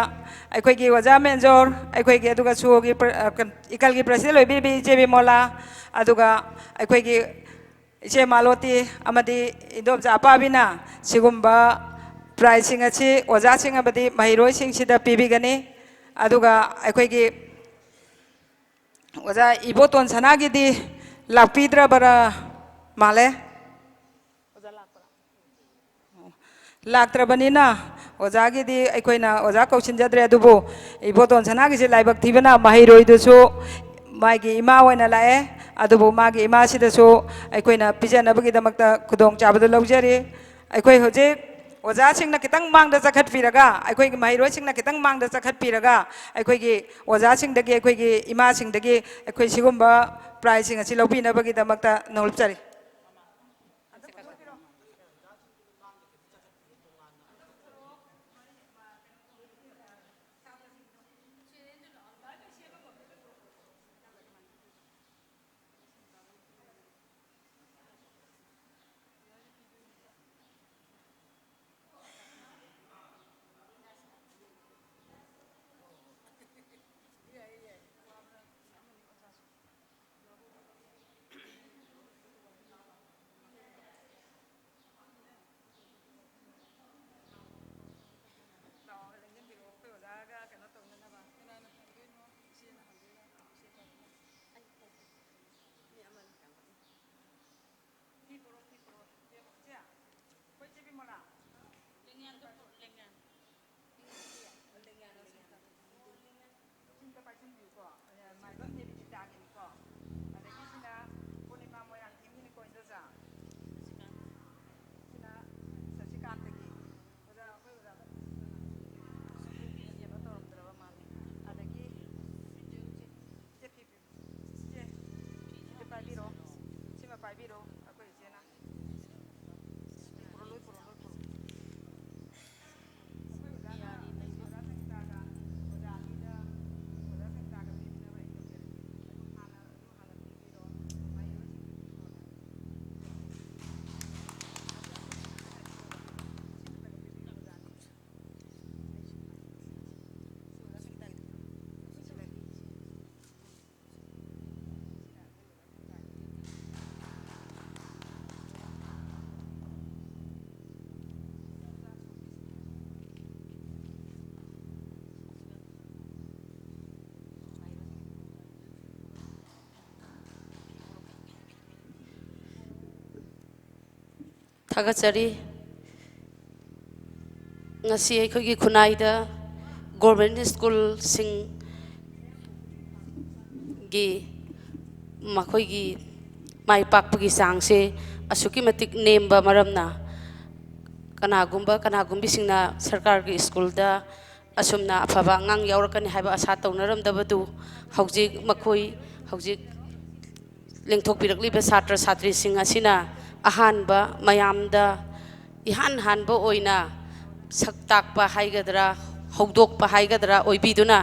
ꯑꯩꯈꯣꯏꯒꯤ ꯑꯣꯖꯥ ꯃꯦꯟꯖꯣꯔ, ꯑꯩꯈꯣꯏꯒꯤ, ꯑꯗꯨꯒ ꯁꯨꯑꯣꯒꯤ ꯄ꯭ꯔ-, ꯑ, ꯀ-, ꯏꯀꯜꯒꯤ ꯄ꯭ꯔꯁꯤꯗꯦꯟ ꯑꯣꯏꯕꯤꯔꯤꯕꯤ ꯏꯆꯦ ꯕꯤꯃꯣꯂꯥ, ꯑꯗꯨꯒ ꯑꯩꯈꯣꯏꯒꯤ ꯏꯆꯦ ꯃꯥꯂꯣꯇꯤ ꯑꯃꯗꯤ ꯏꯟꯗꯣꯝꯆꯥ ꯑꯄꯥꯕꯤꯅ ꯁꯤꯒꯨꯝꯕ ꯄ꯭ꯔꯥꯏꯖꯁꯤꯡ ꯑꯁꯤ ꯑꯣꯖꯥꯁꯤꯡ ꯑꯃꯗꯤ ꯃꯍꯩꯔꯣꯏꯁꯤꯡꯁꯤꯗ ꯄꯤꯕꯤꯒꯅꯤ꯫ ꯑꯗꯨꯒ ꯑꯩꯈꯣꯏꯒꯤ ꯑꯣꯖꯥ ꯏꯕꯣꯇꯣꯟ ꯁꯅꯥꯒꯤꯗꯤ ꯂꯥꯛꯄꯤꯗ꯭ꯔꯕꯔꯥ ꯃꯥꯜꯂꯦ? ꯑꯣꯖꯥ ꯂꯥꯛꯄ꯭ꯔꯥ? ꯂꯥꯛꯇ꯭ꯔꯕꯅꯤꯅ ꯑꯣꯖꯥꯒꯤꯗꯤ ꯑꯩꯈꯣꯏꯅ ꯑꯣꯖꯥ ꯀꯧꯁꯤꯟꯖꯗ꯭ꯔꯦ꯫ ꯑꯗꯨꯕꯨ ꯏꯕꯣꯇꯣꯟ ꯁꯅꯥꯒꯤꯁꯤ ꯂꯥꯏꯕꯛ ꯊꯤꯕꯅ ꯃꯍꯩꯔꯣꯏꯗꯨꯁꯨ ꯃꯥꯒꯤ ꯏꯃꯥ ꯑꯣꯏꯅ ꯂꯥꯛꯑꯦ꯫ ꯑꯗꯨꯕꯨ ꯃꯥꯒꯤ ꯏꯃꯥꯁꯤꯗꯁꯨ ꯑꯩꯈꯣꯏꯅ ꯄꯤꯖꯅꯕꯒꯤꯗꯃꯛꯇ ꯈꯨꯗꯣꯡꯆꯥꯕꯗꯨ ꯂꯧꯖꯔꯤ꯫ ꯑꯩꯈꯣꯏ ꯍꯧꯖꯤꯛ ꯑꯣꯖꯥꯁꯤꯡꯅ ꯈꯤꯇꯪ ꯃꯥꯡꯗ ꯆꯠꯈꯠꯄꯤꯔꯒ, ꯑꯩꯈꯣꯏꯒꯤ ꯃꯍꯩꯔꯣꯏꯁꯤꯡꯅ ꯈꯤꯇꯪ ꯃꯥꯡꯗ ꯆꯠꯈꯠꯄꯤꯔꯒ, ꯑꯩꯈꯣꯏꯒꯤ ꯑꯣꯖꯥꯁꯤꯡꯗꯒꯤ, ꯑꯩꯈꯣꯏꯒꯤ ꯏꯃꯥꯁꯤꯡꯗꯒꯤ ꯑꯩꯈꯣꯏ ꯁꯤꯒꯨꯝꯕ ꯄ꯭ꯔꯥꯏꯖꯁꯤꯡ ꯑꯁꯤ ꯂꯧꯕꯤꯅꯕꯒꯤꯗꯃꯛꯇ ꯅꯣꯂꯨꯞꯆꯔꯤ꯫ ꯂꯥꯛꯑꯣ, ꯂꯦꯡꯁꯤꯟꯕꯤꯔꯛꯑꯣ, ꯑꯩꯈꯣꯏ ꯑꯣꯖꯥꯒ ꯀꯩꯅꯣ ꯇꯧꯅꯅꯕ꯫ ꯀꯅꯥꯅ ꯍꯪꯗꯣꯏꯅꯣ? ꯏꯆꯦꯅ ꯍꯪꯗꯣꯏꯔꯥ? ꯏꯆꯦ ꯇꯧꯔꯒ꯫ ꯃꯤ ꯑꯃꯅꯤ ꯇꯪꯈꯠꯂꯤ꯫ ꯐꯤ ꯄꯣꯔꯛꯑꯣ, ꯐꯤ ꯄꯣꯔꯛꯑꯣ꯫ ꯏꯆꯦ, ꯏꯆꯦ, ꯑꯩꯈꯣꯏ ꯏꯆꯦ ꯕꯤꯃꯣꯂꯥ꯫ ꯂꯦꯡꯌꯥꯟꯗꯣ ꯄꯣꯔꯛꯑꯣ, ꯂꯦꯡꯌꯥꯟ꯫ ꯂꯦꯡꯌꯥꯟ, ꯂꯦꯡꯌꯥꯟ꯫ ꯁꯤꯝꯇ ꯄꯥꯏꯁꯤꯟꯕꯤꯌꯨꯀꯣ꯫ ꯃꯥꯏꯕꯝ ꯗꯦꯕꯤꯖꯤꯇꯥꯒꯤꯅꯤꯀꯣ꯫ ꯑꯗꯒꯤ ꯁꯤꯅ ꯄꯨꯔꯅꯤꯃꯥ ꯃꯣꯏꯔꯥꯡ꯫ ꯄꯤꯔꯣ, ꯑꯩꯈꯣꯏ ꯏꯆꯦꯅ꯫ ꯄꯨꯔꯣ, ꯂꯣꯏ ꯄꯨꯔꯣ, ꯂꯣꯏ ꯄꯨꯔꯣ꯫ ꯑꯩꯈꯣꯏ ꯑꯣꯖꯥꯅ, ꯑꯣꯖꯥ ꯁꯪꯒꯤꯇꯥꯒ, ꯑꯣꯖꯥ ꯑꯅꯤꯗ, ꯑꯣꯖꯥ ꯁꯪꯒꯤꯇꯥꯒ ꯄꯤꯕꯤꯅꯕ ꯑꯩ ꯇꯧꯖꯔꯛꯀꯦ꯫ ꯑꯗꯨꯝ ꯍꯥꯟꯅ, ꯑꯗꯨꯝ ꯍꯥꯟꯅ ꯄꯤꯕꯤꯔꯣ꯫ ꯃꯍꯩꯔꯣꯏꯁꯤꯡꯗꯨ ꯄꯤꯕꯤꯔꯣ꯫ ꯊꯥꯒꯠꯆꯔꯤ꯫ ꯉꯁꯤ ꯑꯩꯈꯣꯏꯒꯤ ꯈꯨꯟꯅꯥꯏꯗ ꯒꯣꯔꯃꯦꯟ ꯁ꯭ꯀꯨꯜꯁꯤꯡꯒꯤ ꯃꯈꯣꯏꯒꯤ ꯃꯥꯏ ꯄꯥꯛꯄꯒꯤ ꯆꯥꯡꯁꯦ ꯑꯁꯨꯛꯀꯤ ꯃꯇꯤꯛ ꯅꯦꯝꯕ ꯃꯔꯝꯅ, ꯀꯅꯥꯒꯨꯝꯕ ꯀꯅꯥꯒꯨꯝꯕꯤꯁꯤꯡꯅ ꯁꯔꯀꯥꯔꯒꯤ ꯁ꯭ꯀꯨꯜꯗ ꯑꯁꯨꯝꯅ ꯑꯐꯕ ꯑꯉꯥꯡ ꯌꯥꯎꯔꯛꯀꯅꯤ ꯍꯥꯏꯕ ꯑꯁꯥ ꯇꯧꯅꯔꯝꯗꯕꯗꯨ, ꯍꯧꯖꯤꯛ ꯃꯈꯣꯏ, ꯍꯧꯖꯤꯛ ꯂꯦꯡꯊꯣꯛꯄꯤꯔꯛꯂꯤꯕ ꯁꯥꯇ꯭ꯔ ꯁꯥꯇ꯭ꯔꯤꯁꯤꯡ ꯑꯁꯤꯅ ꯑꯍꯥꯟꯕ, ꯃꯌꯥꯝꯗ ꯏꯍꯥꯟ ꯍꯥꯟꯕ ꯑꯣꯏꯅ ꯁꯛ ꯇꯥꯛꯄ ꯍꯥꯏꯒꯗ꯭ꯔꯥ, ꯍꯧꯗꯣꯛꯄ ꯍꯥꯏꯒꯗ꯭ꯔꯥ ꯑꯣꯏꯕꯤꯗꯨꯅ,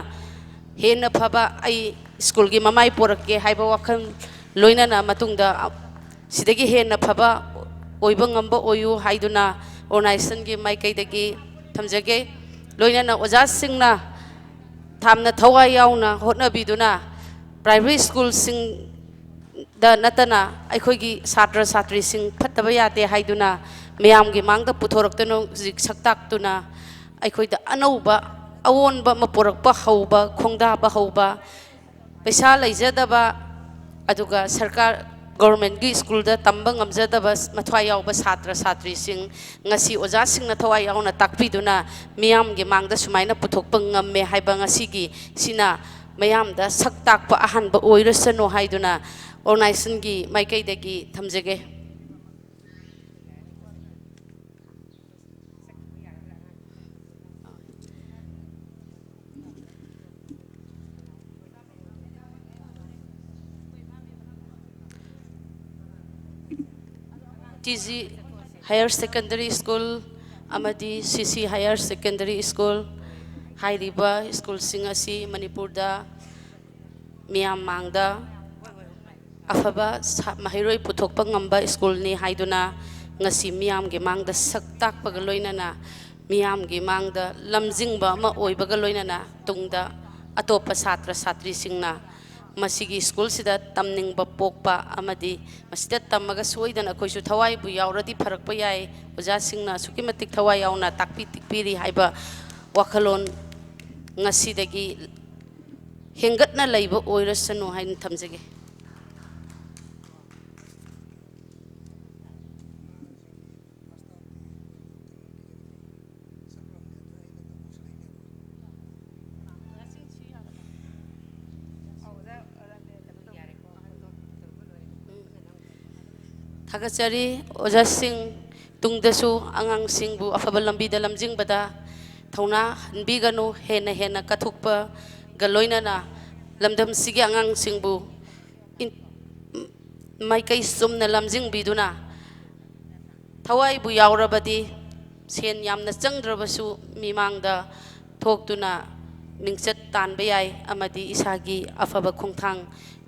ꯍꯦꯟꯅ ꯐꯕ ꯑꯩ ꯁ꯭ꯀꯨꯜꯒꯤ ꯃꯃꯥꯏ ꯄꯣꯔꯛꯀꯦ ꯍꯥꯏꯕ ꯋꯥꯈꯜ ꯂꯣꯏꯅꯅ ꯃꯇꯨꯡꯗ ꯁꯤꯗꯒꯤ ꯍꯦꯟꯅ ꯐꯕ ꯑꯣꯏꯕ ꯉꯝꯕ ꯑꯣꯏꯌꯨ ꯍꯥꯏꯗꯨꯅ ꯑꯣꯔꯒꯅꯥꯏꯖꯦꯁꯟꯒꯤ ꯃꯥꯏꯀꯩꯗꯒꯤ ꯊꯝꯖꯒꯦ꯫ ꯂꯣꯏꯅꯅ ꯑꯣꯖꯥꯁꯤꯡꯅ ꯌꯥꯝꯅ ꯊꯋꯥꯏ ꯌꯥꯎꯅ ꯍꯣꯠꯅꯕꯤꯗꯨꯅ ꯄ꯭ꯔꯥꯏꯃꯔꯤ ꯁ꯭ꯀꯨꯜꯁꯤꯡꯗ ꯅꯠꯇꯅ ꯑꯩꯈꯣꯏꯒꯤ ꯁꯥꯇ꯭ꯔ ꯁꯥꯇ꯭ꯔꯤꯁꯤꯡ ꯐꯠꯇꯕ ꯌꯥꯗꯦ ꯍꯥꯏꯗꯨꯅ ꯃꯌꯥꯝꯒꯤ ꯃꯥꯡꯗ ꯄꯨꯊꯣꯔꯛꯇꯨꯅ, ꯍꯧꯖꯤꯛ ꯁꯛꯇꯥꯛꯇꯨꯅ ꯑꯩꯈꯣꯏꯗ ꯑꯅꯧꯕ ꯑꯑꯣꯟꯕ ꯑꯃ ꯄꯨꯔꯛꯄ ꯍꯧꯕ, ꯈꯣꯡꯗꯥꯕ ꯍꯧꯕ, ꯄꯩꯁꯥ ꯂꯩꯖꯗꯕ, ꯑꯗꯨꯒ ꯁꯔꯀꯥꯔ, ꯒꯣꯔꯃꯦꯟꯒꯤ ꯁ꯭ꯀꯨꯜꯗ ꯇꯝꯕ ꯉꯝꯖꯗꯕ ꯃꯊ꯭ꯋꯥꯏ ꯌꯥꯎꯕ ꯁꯥꯇ꯭ꯔ ꯁꯥꯇ꯭ꯔꯤꯁꯤꯡ ꯉꯁꯤ ꯑꯣꯖꯥꯁꯤꯡꯅ ꯊꯋꯥꯏ ꯌꯥꯎꯅ ꯇꯥꯛꯄꯤꯗꯨꯅ ꯃꯤꯌꯥꯝꯒꯤ ꯃꯥꯡꯗ ꯁꯨꯃꯥꯏꯅ ꯄꯨꯊꯣꯛꯄ ꯉꯝꯃꯦ ꯍꯥꯏꯕ ꯉꯁꯤꯒꯤ ꯁꯤꯅ ꯃꯌꯥꯝꯗ ꯁꯛ ꯇꯥꯛꯄ ꯑꯍꯥꯟꯕ ꯑꯣꯏꯔꯁꯅꯨ ꯍꯥꯏꯗꯨꯅ ꯑꯣꯔꯒꯅꯥꯏꯖꯦꯁꯟꯒꯤ ꯃꯥꯏꯀꯩꯗꯒꯤ ꯊꯝꯖꯒꯦ꯫ T G Higher Secondary School ꯑꯃꯗꯤ ꯁꯤ ꯁꯤ Higher Secondary School ꯍꯥꯏꯔꯤꯕ ꯁ꯭ꯀꯨꯜꯁꯤꯡ ꯑꯁꯤ ꯃꯅꯤꯄꯨꯔꯗ ꯃꯤꯌꯥꯝ ꯃꯥꯡꯗ ꯑꯐꯕ ꯁꯥ-, ꯃꯍꯩꯔꯣꯏ ꯄꯨꯊꯣꯛꯄ ꯉꯝꯕ ꯁ꯭ꯀꯨꯜꯅꯤ ꯍꯥꯏꯗꯨꯅ ꯉꯁꯤ ꯃꯤꯌꯥꯝꯒꯤ ꯃꯥꯡꯗ ꯁꯛ ꯇꯥꯛꯄꯒ ꯂꯣꯏꯅꯅ ꯃꯤꯌꯥꯝꯒꯤ ꯃꯥꯡꯗ ꯂꯝꯖꯤꯡꯕ ꯑꯃ ꯑꯣꯏꯕꯒ ꯂꯣꯏꯅꯅ ꯇꯨꯡꯗ ꯑꯇꯣꯞꯄ ꯁꯥꯇ꯭ꯔ ꯁꯥꯇ꯭ꯔꯤꯁꯤꯡꯅ ꯃꯁꯤꯒꯤ ꯁ꯭ꯀꯨꯜꯁꯤꯗ ꯇꯝꯅꯤꯡꯕ ꯄꯣꯛꯄ ꯑꯃꯗꯤ ꯃꯁꯤꯗ ꯇꯝꯃꯒ ꯁꯣꯏꯗꯅ ꯑꯩꯈꯣꯏꯁꯨ ꯊꯋꯥꯏꯕꯨ ꯌꯥꯎꯔꯗꯤ ꯐꯔꯛꯄ ꯌꯥꯏ, ꯑꯣꯖꯥꯁꯤꯡꯅ ꯑꯁꯨꯛꯀꯤ ꯃꯇꯤꯛ ꯊꯋꯥꯏ ꯌꯥꯎꯅ ꯇꯥꯛꯄꯤ ꯇꯤꯛꯄꯤꯔꯤ ꯍꯥꯏꯕ ꯋꯥꯈꯜꯂꯣꯟ ꯉꯁꯤꯗꯒꯤ ꯍꯦꯟꯒꯠꯅ ꯂꯩꯕ ꯑꯣꯏꯔꯁꯅꯨ ꯍꯥꯏꯅ ꯊꯝꯖꯒꯦ꯫ ꯊꯥꯒꯠꯆꯔꯤ꯫ ꯑꯣꯖꯥꯁꯤꯡ, ꯇꯨꯡꯗꯁꯨ ꯑꯉꯥꯡꯁꯤꯡꯕꯨ ꯑꯐꯕ ꯂꯝꯕꯤꯗ ꯂꯝꯖꯤꯡꯕꯗ ꯊꯧꯅꯥ ꯍꯟꯕꯤꯒꯅꯨ꯫ ꯍꯦꯟꯅ ꯍꯦꯟꯅ ꯀꯠꯊꯣꯛꯄꯒ ꯂꯣꯏꯅꯅ ꯂꯝꯗꯝꯁꯤꯒꯤ ꯑꯉꯥꯡꯁꯤꯡꯕꯨ ꯏꯟ-, ꯃꯥꯏꯀꯩ ꯆꯨꯝꯅ ꯂꯝꯖꯤꯡꯕꯤꯗꯨꯅ, ꯊꯋꯥꯏꯕꯨ ꯌꯥꯎꯔꯕꯗꯤ ꯁꯦꯟ ꯌꯥꯝꯅ ꯆꯪꯗ꯭ꯔꯕꯁꯨ ꯃꯤꯃꯥꯡꯗ ꯊꯣꯛꯇꯨꯅ ꯃꯤꯡꯆꯠ ꯇꯥꯟꯕ ꯌꯥꯏ ꯑꯃꯗꯤ ꯏꯁꯥꯒꯤ ꯑꯐꯕ ꯈꯣꯡꯊꯥꯡ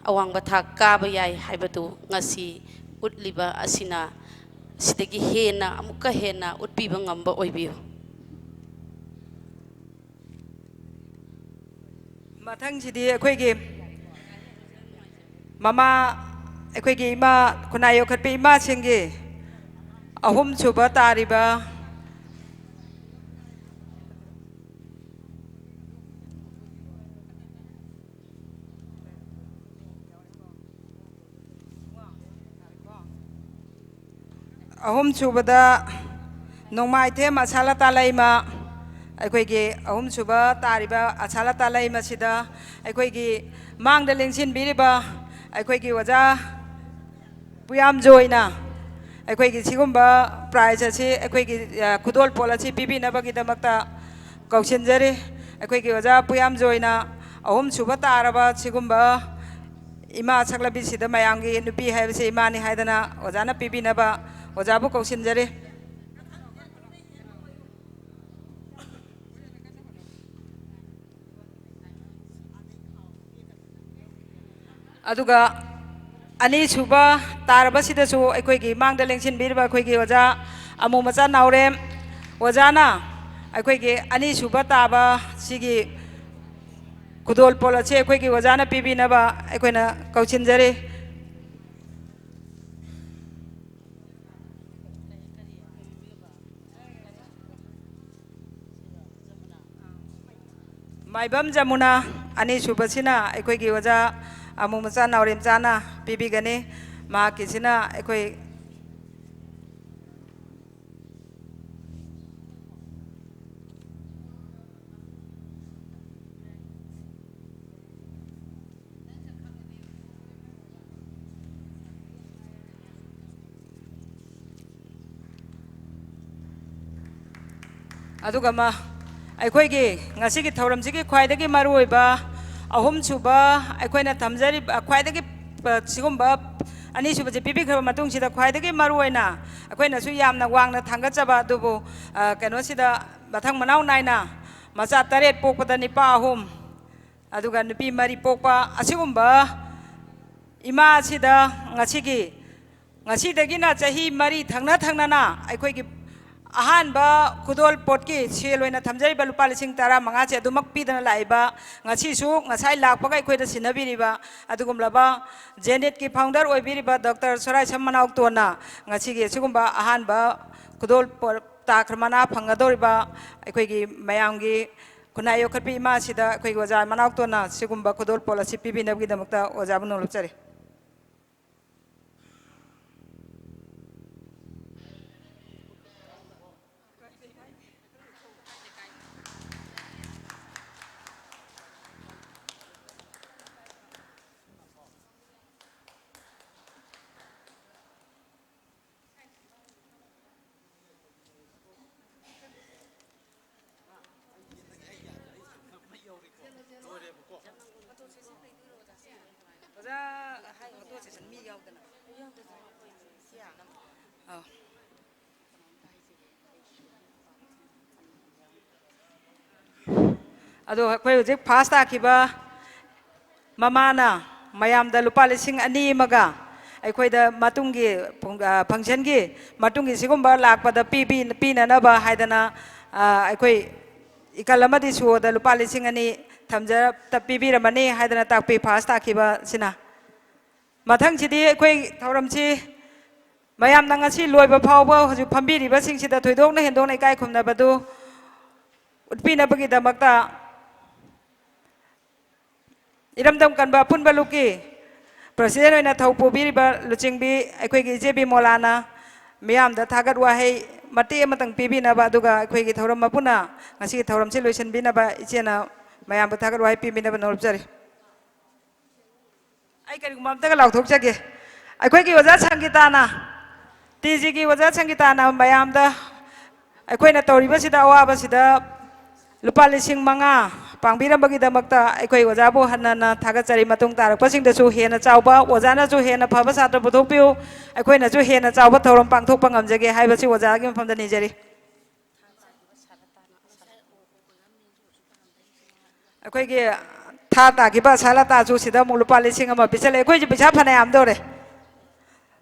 ꯑꯋꯥꯡꯕ ꯊꯥꯛ ꯀꯥꯕ ꯌꯥꯏ ꯍꯥꯏꯕꯗꯨ ꯉꯁꯤ ꯎꯠꯂꯤꯕ ꯑꯁꯤꯅ ꯁꯤꯗꯒꯤ ꯍꯦꯟꯅ, ꯑꯃꯨꯛꯀ ꯍꯦꯟꯅ ꯎꯠꯄꯤꯕ ꯉꯝꯕ ꯑꯣꯏꯕꯤꯌꯨ꯫ ꯃꯊꯪꯁꯤꯗꯤ ꯑꯩꯈꯣꯏꯒꯤ ꯃꯃꯥ, ꯑꯩꯈꯣꯏꯒꯤ ꯏꯃꯥ, ꯈꯨꯟꯅꯥꯏ ꯌꯣꯛꯈꯠꯄ ꯏꯃꯥꯁꯤꯡꯒꯤ ꯑꯍꯨꯝꯁꯨꯕ ꯇꯥꯔꯤꯕ ꯑꯍꯨꯝꯁꯨꯕꯗ ꯅꯣꯡꯃꯥꯏꯊꯦꯝ ꯑꯁꯥꯂꯇꯥ ꯂꯩꯃ, ꯑꯩꯈꯣꯏꯒꯤ ꯑꯍꯨꯝꯁꯨꯕ ꯇꯥꯔꯤꯕ ꯑꯁꯥꯂꯇꯥ ꯂꯩꯃꯁꯤꯗ ꯑꯩꯈꯣꯏꯒꯤ ꯃꯥꯡꯗ ꯂꯦꯡꯁꯤꯟꯕꯤꯔꯤꯕ ꯑꯩꯈꯣꯏꯒꯤ ꯑꯣꯖꯥ ꯄꯨꯌꯥꯝꯖꯣꯏꯅ ꯑꯩꯈꯣꯏꯒꯤ ꯁꯤꯒꯨꯝꯕ prize ꯑꯁꯤ, ꯑꯩꯈꯣꯏꯒꯤ, ꯑ, ꯈꯨꯗꯣꯜꯄꯣꯠ ꯑꯁꯤ ꯄꯤꯕꯤꯅꯕꯒꯤꯗꯃꯛꯇ ꯀꯧꯁꯤꯟꯖꯔꯤ꯫ ꯑꯩꯈꯣꯏꯒꯤ ꯑꯣꯖꯥ ꯄꯨꯌꯥꯝꯖꯣꯏꯅ ꯑꯍꯨꯝꯁꯨꯕ ꯇꯥꯔꯕ ꯁꯤꯒꯨꯝꯕ ꯏꯃꯥ ꯁꯛꯂꯕꯤꯁꯤꯗ ꯃꯌꯥꯝꯒꯤ ꯅꯨꯄꯤ ꯍꯥꯏꯕꯁꯤ ꯏꯃꯥꯅꯤ ꯍꯥꯏꯗꯅ ꯑꯣꯖꯥꯅ ꯄꯤꯕꯤꯅꯕ ꯑꯣꯖꯥꯕꯨ ꯀꯧꯁꯤꯟꯖꯔꯤ꯫ ꯑꯗꯨꯒ ꯑꯅꯤꯁꯨꯕ ꯇꯥꯔꯕꯁꯤꯗꯁꯨ ꯑꯩꯈꯣꯏꯒꯤ ꯃꯥꯡꯗ ꯂꯦꯡꯁꯤꯟꯕꯤꯔꯤꯕ ꯑꯩꯈꯣꯏꯒꯤ ꯑꯣꯖꯥ ꯑꯃꯨ ꯃꯆꯥ ꯅꯥꯎꯔꯦꯝ ꯑꯣꯖꯥꯅ ꯑꯩꯈꯣꯏꯒꯤ ꯑꯅꯤꯁꯨꯕ ꯇꯥꯕ ꯁꯤꯒꯤ ꯈꯨꯗꯣꯜꯄꯣꯠ ꯑꯁꯤ ꯑꯩꯈꯣꯏꯒꯤ ꯑꯣꯖꯥꯅ ꯄꯤꯕꯤꯅꯕ ꯑꯩꯈꯣꯏꯅ ꯀꯧꯁꯤꯟꯖꯔꯤ꯫ ꯃꯥꯏꯕꯝ ꯖꯃꯨꯅꯥ ꯑꯅꯤꯁꯨꯕꯁꯤꯅ ꯑꯩꯈꯣꯏꯒꯤ ꯑꯣꯖꯥ ꯑꯃꯨ ꯃꯆꯥ ꯅꯥꯎꯔꯦꯝꯆꯥꯅ ꯄꯤꯕꯤꯒꯅꯤ꯫ ꯃꯍꯥꯛꯀꯤꯁꯤꯅ ꯑꯩꯈꯣꯏ ꯑꯗꯨꯒ ꯑꯃ, ꯑꯩꯈꯣꯏꯒꯤ ꯉꯁꯤꯒꯤ ꯊꯧꯔꯝꯁꯤꯒꯤ ꯈ꯭ꯋꯥꯏꯗꯒꯤ ꯃꯔꯨꯑꯣꯏꯕ ꯑꯍꯨꯝꯁꯨꯕ ꯑꯩꯈꯣꯏꯅ ꯊꯝꯖꯔꯤꯕ, ꯈ꯭ꯋꯥꯏꯗꯒꯤ, ꯑ, ꯁꯤꯒꯨꯝꯕ ꯑꯅꯤꯁꯨꯕꯁꯦ ꯄꯤꯕꯤꯈ꯭ꯔꯕ ꯃꯇꯨꯡꯁꯤꯗ ꯈ꯭ꯋꯥꯏꯗꯒꯤ ꯃꯔꯨꯑꯣꯏꯅ ꯑꯩꯈꯣꯏꯅꯁꯨ ꯌꯥꯝꯅ ꯋꯥꯡꯅ ꯊꯥꯡꯒꯠꯆꯕ ꯑꯗꯨꯕꯨ, ꯑ, ꯀꯩꯅꯣꯁꯤꯗ ꯃꯊꯪ ꯃꯅꯥꯎ ꯅꯥꯏꯅ ꯃꯆꯥ ꯇꯔꯦꯠ ꯄꯣꯛꯄꯗ ꯅꯤꯄꯥ ꯑꯍꯨꯝ, ꯑꯗꯨꯒ ꯅꯨꯄꯤ ꯃꯔꯤ ꯄꯣꯛꯄ ꯑꯁꯤꯒꯨꯝꯕ ꯏꯃꯥ ꯑꯁꯤꯗ ꯉꯁꯤꯒꯤ, ꯉꯁꯤꯗꯒꯤꯅ ꯆꯍꯤ ꯃꯔꯤ ꯊꯪꯅ ꯊꯪꯅꯅ ꯑꯩꯈꯣꯏꯒꯤ ꯑꯍꯥꯟꯕ ꯈꯨꯗꯣꯜ ꯄꯣꯠꯀꯤ ꯁꯦꯜ ꯑꯣꯏꯅ ꯊꯝꯖꯔꯤꯕ ꯂꯨꯄꯥ ꯂꯤꯁꯤꯡ ꯇꯔꯥꯃꯉꯥꯁꯦ ꯑꯗꯨꯃꯛ ꯄꯤꯗꯅ ꯂꯥꯛꯏꯕ, ꯉꯁꯤꯁꯨ ꯉꯁꯥꯏ ꯂꯥꯛꯄꯒ ꯑꯩꯈꯣꯏꯗ ꯁꯤꯟꯅꯕꯤꯔꯤꯕ ꯑꯗꯨꯒꯨꯝꯂꯕ ꯖꯦꯅꯤꯠꯀꯤ founder ꯑꯣꯏꯕꯤꯔꯤꯕ ꯗꯣꯛꯇꯔ ꯁꯣꯔꯥꯏꯁꯝ ꯃꯅꯥꯎꯇꯣꯟꯅ ꯉꯁꯤꯒꯤ ꯑꯁꯤꯒꯨꯝꯕ ꯑꯍꯥꯟꯕ ꯈꯨꯗꯣꯜ ꯄꯣꯠ ꯇꯥꯈ꯭ꯔ ꯃꯅꯥ ꯐꯪꯒꯗꯧꯔꯤꯕ ꯑꯩꯈꯣꯏꯒꯤ ꯃꯌꯥꯝꯒꯤ ꯈꯨꯟꯅꯥꯏ ꯌꯣꯛꯈꯠꯄꯤ ꯏꯃꯥꯁꯤꯗ ꯑꯩꯈꯣꯏꯒꯤ ꯑꯣꯖꯥ ꯃꯅꯥꯎꯇꯣꯟꯅ ꯁꯤꯒꯨꯝꯕ ꯈꯨꯗꯣꯜ ꯄꯣꯠ ꯑꯁꯤ ꯄꯤꯕꯤꯅꯕꯒꯤꯗꯃꯛꯇ ꯑꯣꯖꯥꯕꯨ ꯅꯣꯡꯂꯨꯞꯆꯔꯤ꯫ ꯑꯣꯖꯥ, ꯍꯥꯏ, photo session ꯃꯤ ꯌꯥꯎꯗꯅ꯫ ꯑꯧ꯫ ꯑꯗꯣ ꯑꯩꯈꯣꯏ ꯍꯧꯖꯤꯛ ꯐꯥꯁ ꯇꯥꯈꯤꯕ ꯃꯃꯥꯅ ꯃꯌꯥꯝꯗ ꯂꯨꯄꯥ ꯂꯤꯁꯤꯡ ꯑꯅꯤ ꯑꯃꯒ ꯑꯩꯈꯣꯏꯗ ꯃꯇꯨꯡꯒꯤ ꯐꯪ-, ꯑ, ꯐꯪꯁꯟꯒꯤ ꯃꯇꯨꯡꯒꯤ ꯁꯤꯒꯨꯝꯕ ꯂꯥꯛꯄꯗ ꯄꯤꯕꯤ-, ꯄꯤꯅꯅꯕ ꯍꯥꯏꯗꯅ, ꯑ, ꯑꯩꯈꯣꯏ ꯏꯀꯜ ꯑꯃꯗꯤ ꯁꯣꯗ ꯂꯨꯄꯥ ꯂꯤꯁꯤꯡ ꯑꯅꯤ ꯊꯝꯖ-, ꯄꯤꯕꯤꯔꯝꯃꯅꯤ ꯍꯥꯏꯗꯅ ꯇꯥꯛꯄꯤ ꯐꯥꯁ ꯇꯥꯈꯤꯕꯁꯤꯅ꯫ ꯃꯊꯪꯁꯤꯗꯤ ꯑꯩꯈꯣꯏ ꯊꯧꯔꯝꯁꯤ ꯃꯌꯥꯝꯅ ꯉꯁꯤ ꯂꯣꯏꯕ ꯐꯥꯎꯕ ꯍꯧꯖꯤꯛ ꯐꯝꯕꯤꯔꯤꯕꯁꯤꯡꯁꯤꯗ ꯊꯣꯏꯗꯣꯛꯅ ꯍꯦꯟꯗꯣꯛꯅ ꯏꯀꯥꯏ ꯈꯨꯝꯅꯕꯗꯨ ꯎꯠꯄꯤꯅꯕꯒꯤꯗꯃꯛꯇ ꯏꯔꯝꯗꯝ ꯀꯟꯕ ꯑꯄꯨꯟꯕ ꯂꯨꯞꯀꯤ ꯄ꯭ꯔꯁꯤꯗꯦꯟ ꯑꯣꯏꯅ ꯊꯧ ꯄꯨꯕꯤꯔꯤꯕ ꯂꯨꯆꯤꯡꯕꯤ ꯑꯩꯈꯣꯏꯒꯤ ꯏꯆꯦ ꯕꯤꯃꯣꯂꯥꯅ ꯃꯤꯌꯥꯝꯗ ꯊꯥꯒꯠ ꯋꯥꯍꯩ ꯃꯇꯦꯛ ꯑꯃꯇꯪ ꯄꯤꯕꯤꯅꯕ, ꯑꯗꯨꯒ ꯑꯩꯈꯣꯏꯒꯤ ꯊꯧꯔꯝ ꯃꯄꯨꯅ ꯉꯁꯤꯒꯤ ꯊꯧꯔꯝꯁꯤ ꯂꯣꯏꯁꯤꯟꯕꯤꯅꯕ ꯏꯆꯦꯅ ꯃꯌꯥꯝꯕꯨ ꯊꯥꯒꯠ ꯋꯥꯍꯩ ꯄꯤꯕꯤꯅꯕ ꯅꯣꯜꯖꯔꯤ꯫ ꯑꯩ ꯀꯔꯤꯒꯨꯝꯕ ꯑꯝꯇꯒ ꯂꯥꯎꯊꯣꯛꯆꯒꯦ꯫ ꯑꯩꯈꯣꯏꯒꯤ ꯑꯣꯖꯥ ꯁꯪꯒꯤꯇꯥꯅ, ꯇꯤ ꯖꯤꯒꯤ ꯑꯣꯖꯥ ꯁꯪꯒꯤꯇꯥꯅ ꯃꯌꯥꯝꯗ ꯑꯩꯈꯣꯏꯅ ꯇꯧꯔꯤꯕꯁꯤꯗ, ꯑꯋꯥꯕꯁꯤꯗ ꯂꯨꯄꯥ ꯂꯤꯁꯤꯡ ꯃꯉꯥ ꯄꯥꯡꯕꯤꯔꯝꯕꯒꯤꯗꯃꯛꯇ ꯑꯩꯈꯣꯏ ꯑꯣꯖꯥꯕꯨ ꯍꯟꯅ ꯍꯟꯅ ꯊꯥꯒꯠꯆꯔꯤ꯫ ꯃꯇꯨꯡ ꯇꯥꯔꯛꯄꯁꯤꯡꯗꯁꯨ ꯍꯦꯟꯅ ꯆꯥꯎꯕ, ꯑꯣꯖꯥꯅꯁꯨ ꯍꯦꯟꯅ ꯐꯕ ꯁꯥꯇ꯭ꯔ ꯄꯨꯊꯣꯛꯄꯤꯌꯨ, ꯑꯩꯈꯣꯏꯅꯁꯨ ꯍꯦꯟꯅ ꯆꯥꯎꯕ ꯊꯧꯔꯝ ꯄꯥꯡꯊꯣꯛꯄ ꯉꯝꯖꯒꯦ ꯍꯥꯏꯕꯁꯤ ꯑꯣꯖꯥꯒꯤ ꯃꯐꯝꯗ ꯅꯤꯖꯔꯤ꯫ ꯑꯩꯈꯣꯏꯒꯤ ꯊꯥ ꯇꯥꯈꯤꯕ ꯑꯁꯥꯂꯇꯥꯁꯨ ꯁꯤꯗ ꯑꯃꯨꯛ ꯂꯨꯄꯥ ꯂꯤꯁꯤꯡ ꯑꯃ ꯄꯤꯁꯜꯂꯦ꯫ ꯑꯩꯈꯣꯏꯁꯨ ꯄꯩꯁꯥ ꯐꯅꯌꯥꯝ ꯇꯧꯔꯦ꯫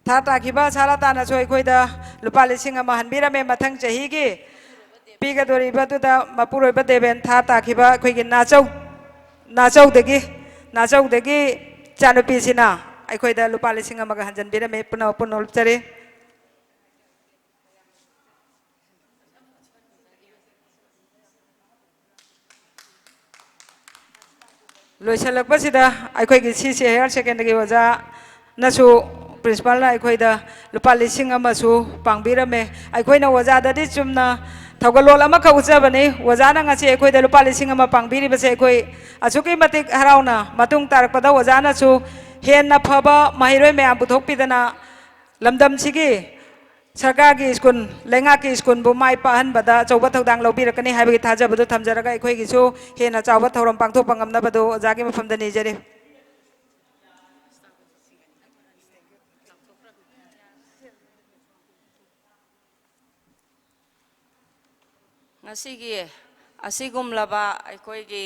ꯊꯥ ꯇꯥꯈꯤꯕ ꯑꯁꯥꯂꯇꯥꯅꯁꯨ ꯑꯩꯈꯣꯏꯗ ꯂꯨꯄꯥ ꯂꯤꯁꯤꯡ ꯑꯃ ꯍꯟꯕꯤꯔꯝꯃꯦ꯫ ꯃꯊꯪ ꯆꯍꯤꯒꯤ ꯄꯤꯒꯗꯣꯔꯤꯕꯗꯨꯗ ꯃꯄꯨꯔꯣꯏꯕ ꯗꯦꯕꯦꯟ ꯊꯥ ꯇꯥꯈꯤꯕ ꯑꯩꯈꯣꯏꯒꯤ ꯅꯥꯆꯧ, ꯅꯥꯆꯧꯗꯒꯤ, ꯅꯥꯆꯧꯗꯒꯤ ꯏꯆꯥꯅꯨꯄꯤꯁꯤꯅ ꯑꯩꯈꯣꯏꯗ ꯂꯨꯄꯥ ꯂꯤꯁꯤꯡ ꯑꯃꯒ ꯍꯟꯖꯟꯕꯤꯔꯝꯃꯦ꯫ ꯄꯨꯟꯅ ꯄꯨꯟꯅ ꯅꯣꯛꯆꯔꯤ꯫ ꯂꯣꯏꯁꯤꯜꯂꯛꯄꯁꯤꯗ ꯑꯩꯈꯣꯏꯒꯤ ꯁꯤ ꯁꯤ ꯍꯥꯌꯔ ꯁꯦꯀꯦꯟꯗꯔꯤꯒꯤ ꯑꯣꯖꯥꯅꯁꯨ, ꯄ꯭ꯔꯤꯟꯁꯤꯄꯥꯜꯅ ꯑꯩꯈꯣꯏꯗ ꯂꯨꯄꯥ ꯂꯤꯁꯤꯡ ꯑꯃꯁꯨ ꯄꯥꯡꯕꯤꯔꯝꯃꯦ꯫ ꯑꯩꯈꯣꯏꯅ ꯑꯣꯖꯥꯗꯗꯤ ꯆꯨꯝꯅ ꯊꯧꯒꯜꯂꯣꯟ ꯑꯃꯈꯛ ꯎꯠꯆꯕꯅꯤ꯫ ꯑꯣꯖꯥꯅ ꯉꯁꯤ ꯑꯩꯈꯣꯏꯗ ꯂꯨꯄꯥ ꯂꯤꯁꯤꯡ ꯑꯃ ꯄꯥꯡꯕꯤꯔꯤꯕꯁꯦ ꯑꯩꯈꯣꯏ ꯑꯁꯨꯛꯀꯤ ꯃꯇꯤꯛ ꯍꯔꯥꯎꯅ, ꯃꯇꯨꯡ ꯇꯥꯔꯛꯄꯗ ꯑꯣꯖꯥꯅꯁꯨ ꯍꯦꯟꯅ ꯐꯕ ꯃꯍꯩꯔꯣꯏ ꯃꯌꯥꯝ ꯄꯨꯊꯣꯛꯄꯤꯗꯅ ꯂꯝꯗꯝꯁꯤꯒꯤ ꯁꯔꯀꯥꯔꯒꯤ ꯁ꯭ꯀꯨꯜ, ꯂꯩꯉꯥꯛꯀꯤ ꯁ꯭ꯀꯨꯜꯕꯨ ꯃꯥꯏ ꯄꯥꯛꯍꯟꯕꯗ ꯑꯆꯧꯕ ꯊꯧꯗꯥꯡ ꯂꯧꯕꯤꯔꯛꯀꯅꯤ ꯍꯥꯏꯕꯒꯤ ꯊꯥꯖꯕꯗꯨ ꯊꯝꯖꯔꯒ ꯑꯩꯈꯣꯏꯒꯤꯁꯨ ꯍꯦꯟꯅ ꯆꯥꯎꯕ ꯊꯧꯔꯝ ꯄꯥꯡꯊꯣꯛꯄ ꯉꯝꯅꯕꯗꯨ ꯑꯣꯖꯥꯒꯤ ꯃꯐꯝꯗ ꯅꯤꯖꯔꯤ꯫ ꯉꯁꯤꯒꯤ ꯑꯁꯤꯒꯨꯝꯂꯕ ꯑꯩꯈꯣꯏꯒꯤ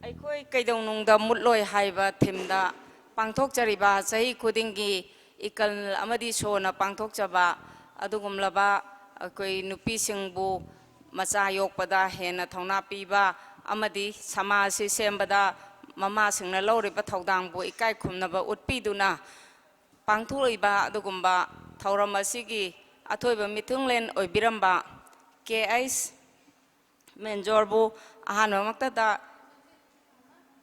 "ꯑꯩꯈꯣꯏ ꯀꯩꯗꯧꯅꯨꯡꯗ ꯃꯨꯠꯂꯣꯏ" ꯍꯥꯏꯕ ꯊꯤꯝꯗ ꯄꯥꯡꯊꯣꯛꯆꯔꯤꯕ ꯆꯍꯤ ꯈꯨꯗꯤꯡꯒꯤ ꯏꯀꯜ ꯑꯃꯗꯤ ꯁꯣꯅ ꯄꯥꯡꯊꯣꯛꯆꯕ ꯑꯗꯨꯒꯨꯝꯂꯕ ꯑꯩꯈꯣꯏ ꯅꯨꯄꯤꯁꯤꯡꯕꯨ ꯃꯆꯥ ꯌꯣꯛꯄꯗ ꯍꯦꯟꯅ ꯊꯧꯅꯥ ꯄꯤꯕ ꯑꯃꯗꯤ ꯁꯃꯥꯖ ꯑꯁꯤ ꯁꯦꯝꯕꯗ ꯃꯃꯥꯁꯤꯡꯅ ꯂꯧꯔꯤꯕ ꯊꯧꯗꯥꯡꯕꯨ ꯏꯀꯥꯏ ꯈꯨꯝꯅꯕ ꯎꯠꯄꯤꯗꯨꯅ ꯄꯥꯡꯊꯣꯛꯂꯤꯕ ꯑꯗꯨꯒꯨꯝꯕ ꯊꯧꯔꯝ ꯑꯁꯤꯒꯤ ꯑꯊꯣꯏꯕ ꯃꯤꯊꯨꯡꯂꯦꯟ ꯑꯣꯏꯕꯤꯔꯝꯕ ꯀꯦ ꯑꯩꯁ ꯃꯦꯟꯖꯣꯔꯕꯨ ꯑꯍꯥꯟꯕꯃꯛꯇꯗ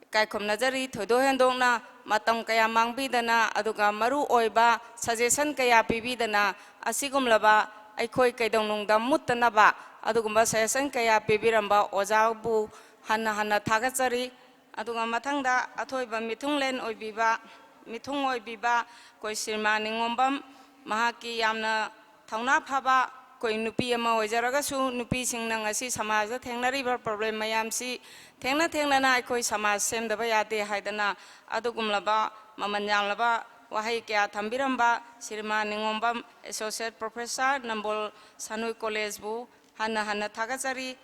ꯏꯀꯥꯏ ꯈꯨꯝꯅꯖꯔꯤ꯫ ꯊꯣꯏꯗꯣꯛ ꯍꯦꯟꯗꯣꯛꯅ ꯃꯇꯝ ꯀꯌꯥ ꯃꯥꯡꯕꯤꯗꯅ ꯑꯗꯨꯒ ꯃꯔꯨ ꯑꯣꯏꯕ ꯁꯖꯦꯁꯟ ꯀꯌꯥ ꯄꯤꯕꯤꯗꯅ ꯑꯁꯤꯒꯨꯝꯂꯕ "ꯑꯩꯈꯣꯏ ꯀꯩꯗꯧꯅꯨꯡꯗ ꯃꯨꯠꯇꯅꯕ" ꯑꯗꯨꯒꯨꯝꯕ ꯁꯖꯦꯁꯟ ꯀꯌꯥ ꯄꯤꯕꯤꯔꯝꯕ ꯑꯣꯖꯥꯕꯨ ꯍꯟꯅ ꯍꯟꯅ ꯊꯥꯒꯠꯆꯔꯤ꯫ ꯑꯗꯨꯒ ꯃꯊꯪꯗ ꯑꯊꯣꯏꯕ ꯃꯤꯊꯨꯡꯂꯦꯟ ꯑꯣꯏꯕꯤꯕ, ꯃꯤꯊꯨꯡ ꯑꯣꯏꯕꯤꯕ ꯑꯩꯈꯣꯏ ꯁ꯭ꯔꯤꯃꯥꯟ ꯅꯤꯉꯣꯝꯕꯝ, ꯃꯍꯥꯛꯀꯤ ꯌꯥꯝꯅ ꯊꯧꯅꯥ ꯐꯕ ꯑꯩꯈꯣꯏ ꯅꯨꯄꯤ ꯑꯃ ꯑꯣꯏꯖꯔꯒꯁꯨ ꯅꯨꯄꯤꯁꯤꯡꯅ ꯉꯁꯤ ꯁꯃꯥꯖꯗ ꯊꯦꯡꯅꯔꯤꯕ ꯄ꯭ꯔꯣꯕ꯭ꯂꯦꯝ ꯃꯌꯥꯝꯁꯤ ꯊꯦꯡꯅ ꯊꯦꯡꯅꯅ ꯑꯩꯈꯣꯏ ꯁꯃꯥꯖ ꯁꯦꯝꯗꯕ ꯌꯥꯗꯦ ꯍꯥꯏꯗꯅ ꯑꯗꯨꯒꯨꯝꯂꯕ ꯃꯃꯜ ꯌꯥꯝꯂꯕ ꯋꯥꯍꯩ ꯀꯌꯥ ꯊꯝꯕꯤꯔꯝꯕ ꯁ꯭ꯔꯤꯃꯥꯟ ꯅꯤꯉꯣꯝꯕꯝ, ꯑꯦꯁꯣꯁꯤꯌꯦꯠ ꯄ꯭ꯔꯣꯐꯦꯁꯔ, ꯅꯝꯕꯣꯜ ꯁꯥꯅꯨꯏ ꯀꯣꯂꯦꯖꯕꯨ ꯍꯟꯅ ꯍꯟꯅ ꯊꯥꯒꯠꯆꯔꯤ꯫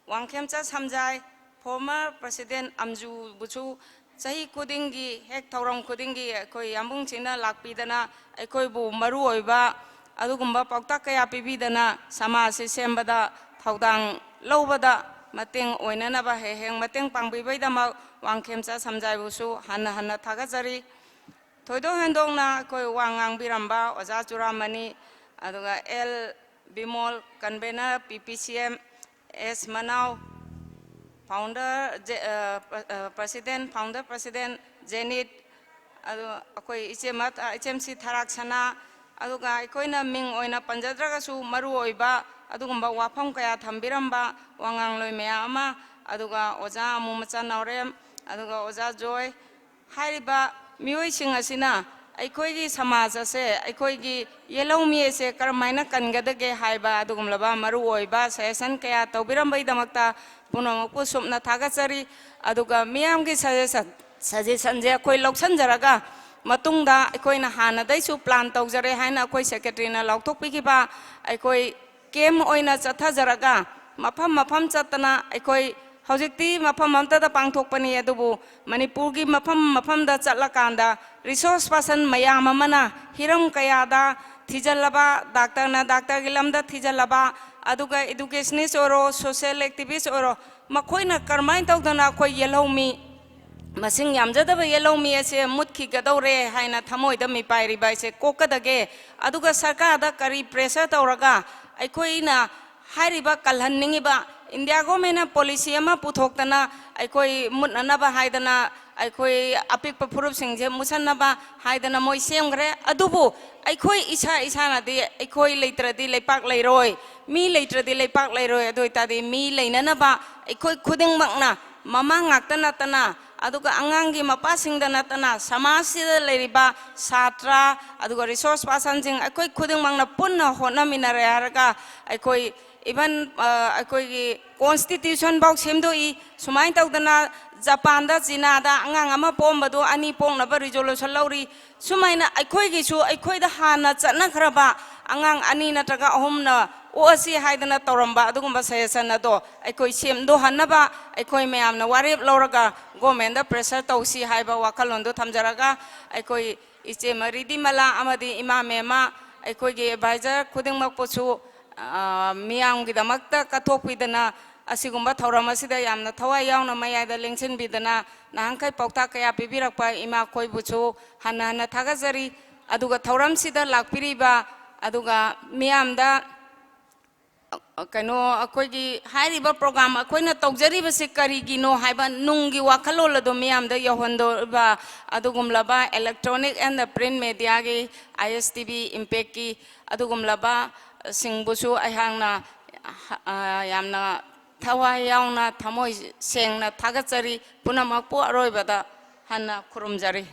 ꯋꯥꯡꯈꯦꯝꯆꯥ ꯁꯝꯖꯥꯏ, ꯐꯣꯔꯃꯔ ꯄ꯭ꯔꯁꯤꯗꯦꯟ ꯑꯝꯖꯨꯕꯨꯁꯨ ꯆꯍꯤ ꯈꯨꯗꯤꯡꯒꯤ ꯍꯦꯛ ꯊꯧꯔꯝ ꯈꯨꯗꯤꯡꯒꯤ ꯑꯩꯈꯣꯏ ꯌꯥꯝꯕꯨꯡꯁꯤꯡꯅ ꯂꯥꯛꯄꯤꯗꯅ ꯑꯩꯈꯣꯏꯕꯨ ꯃꯔꯨ ꯑꯣꯏꯕ ꯑꯗꯨꯒꯨꯝꯕ ꯄꯥꯎꯇꯥꯛ ꯀꯌꯥ ꯄꯤꯕꯤꯗꯅ ꯁꯃꯥꯖꯁꯤ ꯁꯦꯝꯕꯗ ꯊꯧꯗꯥꯡ ꯂꯧꯕꯗ ꯃꯇꯦꯡ ꯑꯣꯏꯅꯅꯕ ꯍꯦꯛ ꯍꯦꯛ ꯃꯇꯦꯡ ꯄꯥꯡꯕꯤꯕꯩꯗꯃꯛ ꯋꯥꯡꯈꯦꯝꯆꯥ ꯁꯝꯖꯥꯏꯕꯨꯁꯨ ꯍꯟꯅ ꯍꯟꯅ ꯊꯥꯒꯠꯆꯔꯤ꯫ ꯊꯣꯏꯗꯣꯛ ꯍꯦꯟꯗꯣꯛꯅ ꯑꯩꯈꯣꯏ ꯋꯥ ꯉꯥꯡꯕꯤꯔꯝꯕ ꯑꯣꯖꯥ ꯆꯨꯔꯥꯃꯅꯤ, ꯑꯗꯨꯒ ꯑꯦꯜ ꯕꯤꯃꯣꯜ, ꯀꯟꯚꯦꯅꯔ ꯄꯤ ꯄꯤ ꯁꯤ ꯑꯦꯝ, ꯑꯦꯁ ꯃꯅꯥꯎ, ꯐꯥꯎꯟꯗꯔ ꯖꯦ-, ꯑ, ꯄ꯭ꯔ-, ꯑ, ꯄ꯭ꯔꯁꯤꯗꯦꯟ, ꯐꯥꯎꯟꯗꯔ ꯄ꯭ꯔꯁꯤꯗꯦꯟ ꯖꯦꯅꯤꯠ, ꯑꯗꯨ ꯑꯩꯈꯣꯏ ꯏꯆꯦ ꯃ-, ꯏꯆꯦꯝꯁꯤ ꯊꯔꯥꯛ ꯁꯅꯥ, ꯑꯗꯨꯒ ꯑꯩꯈꯣꯏꯅ ꯃꯤꯡ ꯑꯣꯏꯅ ꯄꯟꯖꯗ꯭ꯔꯒꯁꯨ ꯃꯔꯨ ꯑꯣꯏꯕ ꯑꯗꯨꯒꯨꯝꯕ ꯋꯥꯐꯝ ꯀꯌꯥ ꯊꯝꯕꯤꯔꯝꯕ ꯋꯥꯉꯥꯡꯂꯣꯏ ꯃꯌꯥꯝ ꯑꯃ, ꯑꯗꯨꯒ ꯑꯣꯖꯥ ꯑꯃꯨ ꯃꯆꯥ ꯅꯥꯎꯔꯦꯝ, ꯑꯗꯨꯒ ꯑꯣꯖꯥ ꯖꯣꯏ, ꯍꯥꯏꯔꯤꯕ ꯃꯤꯑꯣꯏꯁꯤꯡ ꯑꯁꯤꯅ ꯑꯩꯈꯣꯏꯒꯤ ꯁꯃꯥꯖ ꯑꯁꯦ, ꯑꯩꯈꯣꯏꯒꯤ ꯌꯦꯜꯍꯧꯃꯤ ꯑꯁꯦ ꯀꯔꯝꯍꯥꯏꯅ ꯀꯟꯒꯗꯒꯦ ꯍꯥꯏꯕ ꯑꯗꯨꯒꯨꯝꯂꯕ ꯃꯔꯨ ꯑꯣꯏꯕ ꯁꯖꯦꯁꯟ ꯀꯌꯥ ꯇꯧꯕꯤꯔꯝꯕꯒꯤꯗꯃꯛꯇ ꯄꯨꯝꯅꯃꯛꯄꯨ ꯁꯨꯞꯅ ꯊꯥꯒꯠꯆꯔꯤ꯫ ꯑꯗꯨꯒ ꯃꯤꯌꯥꯝꯒꯤ ꯁꯖꯦꯁꯟ, ꯁꯖꯦꯁꯟꯁꯦ ꯑꯩꯈꯣꯏ ꯂꯧꯁꯤꯟꯖꯔꯒ ꯃꯇꯨꯡꯗ ꯑꯩꯈꯣꯏꯅ ꯍꯥꯟꯅꯗꯩꯁꯨ ꯄ꯭ꯂꯥꯟ ꯇꯧꯖꯔꯦ ꯍꯥꯏꯅ ꯑꯩꯈꯣꯏ ꯁꯦꯀ꯭ꯔꯦꯇꯔꯤꯅ ꯂꯥꯎꯊꯣꯛꯄꯤꯈꯤꯕ ꯑꯩꯈꯣꯏ ꯀꯦꯝ ꯑꯣꯏꯅ ꯆꯠꯊꯖꯔꯒ ꯃꯐꯝ ꯃꯐꯝ ꯆꯠꯇꯅ ꯑꯩꯈꯣꯏ ꯍꯧꯖꯤꯛꯇꯤ ꯃꯐꯝ ꯑꯃꯠꯇꯗ ꯄꯥꯡꯊꯣꯛꯄꯅꯤ, ꯑꯗꯨꯕꯨ ꯃꯅꯤꯄꯨꯔꯒꯤ ꯃꯐꯝ ꯃꯐꯝꯗ ꯆꯠꯂꯀꯥꯟꯗ ꯔꯤꯁꯣꯔꯁ ꯄꯥꯔꯁꯟ ꯃꯌꯥꯝ ꯑꯃꯅ ꯍꯤꯔꯝ ꯀꯌꯥꯗ ꯊꯤꯖꯤꯜꯂꯕ, ꯗꯥꯛꯇꯔꯅ ꯗꯥꯛꯇꯔꯒꯤ ꯂꯝꯗ ꯊꯤꯖꯤꯜꯂꯕ, ꯑꯗꯨꯒ ꯏꯗꯨꯀꯦꯁꯅꯤꯁ ꯑꯣꯏꯔꯣ, ꯁꯣꯁꯤꯌꯦꯜ ꯑꯦꯛꯇꯤꯚꯤꯁ ꯑꯣꯏꯔꯣ, ꯃꯈꯣꯏꯅ ꯀꯔꯝꯍꯥꯏꯅ ꯇꯧꯗꯅ ꯑꯩꯈꯣꯏ ꯌꯦꯜꯍꯧꯃꯤ ꯃꯁꯤꯡ ꯌꯥꯝꯖꯗꯕ ꯌꯦꯜꯍꯧꯃꯤ ꯑꯁꯦ ꯃꯨꯠꯈꯤꯒꯗꯧꯔꯦ ꯍꯥꯏꯅ ꯊꯃꯣꯏꯗ ꯃꯤꯄꯥꯏꯔꯤꯕ ꯑꯩꯁꯦ ꯀꯣꯛꯀꯗꯒꯦ? ꯑꯗꯨꯒ ꯁꯔꯀꯥꯔꯗ ꯀꯔꯤ ꯄ꯭ꯔꯦꯁꯔ ꯇꯧꯔꯒ ꯑꯩꯈꯣꯏꯅ ꯍꯥꯏꯔꯤꯕ ꯀꯜꯍꯟꯅꯤꯡꯉꯤꯕ ꯏꯟꯗꯤꯌꯥ ꯒꯣꯔꯃꯦꯟꯅ ꯄꯣꯂꯤꯁꯤ ꯑꯃ ꯄꯨꯊꯣꯛꯇꯅ ꯑꯩꯈꯣꯏ ꯃꯨꯠꯅꯅꯕ ꯍꯥꯏꯗꯅ, ꯑꯩꯈꯣꯏ ꯑꯄꯤꯛꯄ ꯐꯨꯔꯨꯞꯁꯤꯡꯁꯦ ꯃꯨꯠꯁꯟꯅꯕ ꯍꯥꯏꯗꯅ ꯃꯣꯏ ꯁꯦꯝꯈ꯭ꯔꯦ꯫ ꯑꯗꯨꯕꯨ ꯑꯩꯈꯣꯏ ꯏꯁꯥ ꯏꯁꯥꯅꯗꯤ, ꯑꯩꯈꯣꯏ ꯂꯩꯇ꯭ꯔꯗꯤ ꯂꯩꯄꯥꯛ ꯂꯩꯔꯣꯏ, ꯃꯤ ꯂꯩꯇ꯭ꯔꯗꯤ ꯂꯩꯄꯥꯛ ꯂꯩꯔꯣꯏ꯫ ꯑꯗꯨ ꯑꯣꯏꯇꯥꯔꯗꯤ ꯃꯤ ꯂꯩꯅꯅꯕ ꯑꯩꯈꯣꯏ ꯈꯨꯗꯤꯡꯃꯛꯅ, ꯃꯃꯥ ꯉꯥꯛꯇ ꯅꯠꯇꯅ, ꯑꯗꯨꯒ ꯑꯉꯥꯡꯒꯤ ꯃꯄꯥꯁꯤꯡꯗ ꯅꯠꯇꯅ, ꯁꯃꯥꯖꯁꯤꯗ ꯂꯩꯔꯤꯕ ꯁꯥꯇ꯭ꯔ, ꯑꯗꯨꯒ ꯔꯤꯁꯣꯔꯁ ꯄꯥꯔꯁꯟꯁꯤꯡ, ꯑꯩꯈꯣꯏ ꯈꯨꯗꯤꯡꯃꯛꯅ ꯄꯨꯟꯅ ꯍꯣꯠꯅꯃꯤꯟꯅꯔꯦ ꯍꯥꯏꯔꯒ ꯑꯩꯈꯣꯏ ꯏꯚꯟ, ꯑ, ꯑꯩꯈꯣꯏꯒꯤ ꯀꯣꯟꯁꯇꯤꯇ꯭ꯌꯨꯁꯟ ꯐꯥꯎ ꯁꯦꯝꯗꯣꯛꯏ꯫ ꯁꯨꯃꯥꯏꯅ ꯇꯧꯗꯅ ꯖꯄꯥꯟꯗ, ꯆꯤꯅꯥꯗ ꯑꯉꯥꯡ ꯑꯃ ꯄꯣꯛꯑꯝꯕꯗꯣ ꯑꯅꯤ ꯄꯣꯛꯅꯕ ꯔꯤꯖꯣꯂꯨꯁꯟ ꯂꯧꯔꯤ꯫ ꯁꯨꯃꯥꯏꯅ ꯑꯩꯈꯣꯏꯒꯤꯁꯨ ꯑꯩꯈꯣꯏꯗ ꯍꯥꯟꯅ ꯆꯠꯅꯈ꯭ꯔꯕ ꯑꯉꯥꯡ ꯑꯅꯤ ꯅꯠꯇ꯭ꯔꯒ ꯑꯍꯨꯝꯅ ꯑꯣꯛꯑꯁꯤ ꯍꯥꯏꯗꯅ ꯇꯧꯔꯝꯕ ꯑꯗꯨꯒꯨꯝꯕ ꯁꯖꯦꯁꯟ ꯑꯗꯣ ꯑꯩꯈꯣꯏ ꯁꯦꯝꯗꯣꯛꯍꯟꯅꯕ ꯑꯩꯈꯣꯏ ꯃꯌꯥꯝꯅ ꯋꯥꯔꯦꯞ ꯂꯧꯔꯒ ꯒꯣꯔꯃꯦꯟꯗ ꯄ꯭ꯔꯦꯁꯔ ꯇꯧꯁꯤ ꯍꯥꯏꯕ ꯋꯥꯈꯜꯂꯣꯟꯗꯨ ꯊꯝꯖꯔꯒ, ꯑꯩꯈꯣꯏ ꯏꯆꯦ ꯃꯔꯤꯗꯤꯃꯂꯥ ꯑꯃꯗꯤ ꯏꯃꯥ ꯃꯦꯝꯃ, ꯑꯩꯈꯣꯏꯒꯤ ꯑꯦꯗꯚꯥꯏꯖꯔ ꯈꯨꯗꯤꯡꯃꯛꯄꯨꯁꯨ, ꯑ, ꯃꯤꯌꯥꯝꯒꯤꯗꯃꯛꯇ ꯀꯠꯊꯣꯛꯄꯤꯗꯅ, ꯑꯁꯤꯒꯨꯝꯕ ꯊꯧꯔꯝ ꯑꯁꯤꯗ ꯌꯥꯝꯅ ꯊꯋꯥꯏ ꯌꯥꯎꯅ ꯃꯌꯥꯏꯗ ꯂꯦꯡꯁꯤꯟꯕꯤꯗꯅ, ꯅꯍꯥꯟꯈꯩ ꯄꯥꯎꯇꯥꯛ ꯀꯌꯥ ꯄꯤꯕꯤꯔꯛꯄ ꯏꯃꯥꯈꯣꯏꯕꯨꯁꯨ ꯍꯟꯅ ꯍꯟꯅ ꯊꯥꯒꯠꯆꯔꯤ꯫ ꯑꯗꯨꯒ ꯊꯧꯔꯝꯁꯤꯗ ꯂꯥꯛꯄꯤꯔꯤꯕ, ꯑꯗꯨꯒ ꯃꯤꯌꯥꯝꯗ, ꯑ, ꯀꯩꯅꯣ, ꯑꯩꯈꯣꯏꯒꯤ ꯍꯥꯏꯔꯤꯕ ꯄ꯭ꯔꯣꯒ꯭ꯔꯥꯝ ꯑꯩꯈꯣꯏꯅ ꯇꯧꯖꯔꯤꯕꯁꯤ ꯀꯔꯤꯒꯤꯅꯣ ꯍꯥꯏꯕ ꯅꯨꯡꯒꯤ ꯋꯥꯈꯜꯂꯣꯟ ꯑꯗꯨ ꯃꯤꯌꯥꯝꯗ ꯌꯧꯍꯟꯗꯣꯔꯤꯕ ꯑꯗꯨꯒꯨꯝꯂꯕ electronic and print mediaꯒꯤ, ISTV, IMPACꯀꯤ ꯑꯗꯨꯒꯨꯝꯂꯕ ꯁꯤꯡꯕꯨꯁꯨ ꯑꯩꯍꯥꯛꯅ, ꯑ, ꯌꯥꯝꯅ ꯊꯋꯥꯏ ꯌꯥꯎꯅ, ꯊꯃꯣꯏ ꯁꯦꯡꯅ ꯊꯥꯒꯠꯆꯔꯤ꯫ ꯄꯨꯝꯅꯃꯛꯄꯨ ꯑꯔꯣꯏꯕꯗ ꯍꯟꯅ ꯈꯨꯔꯨꯝꯖꯔꯤ꯫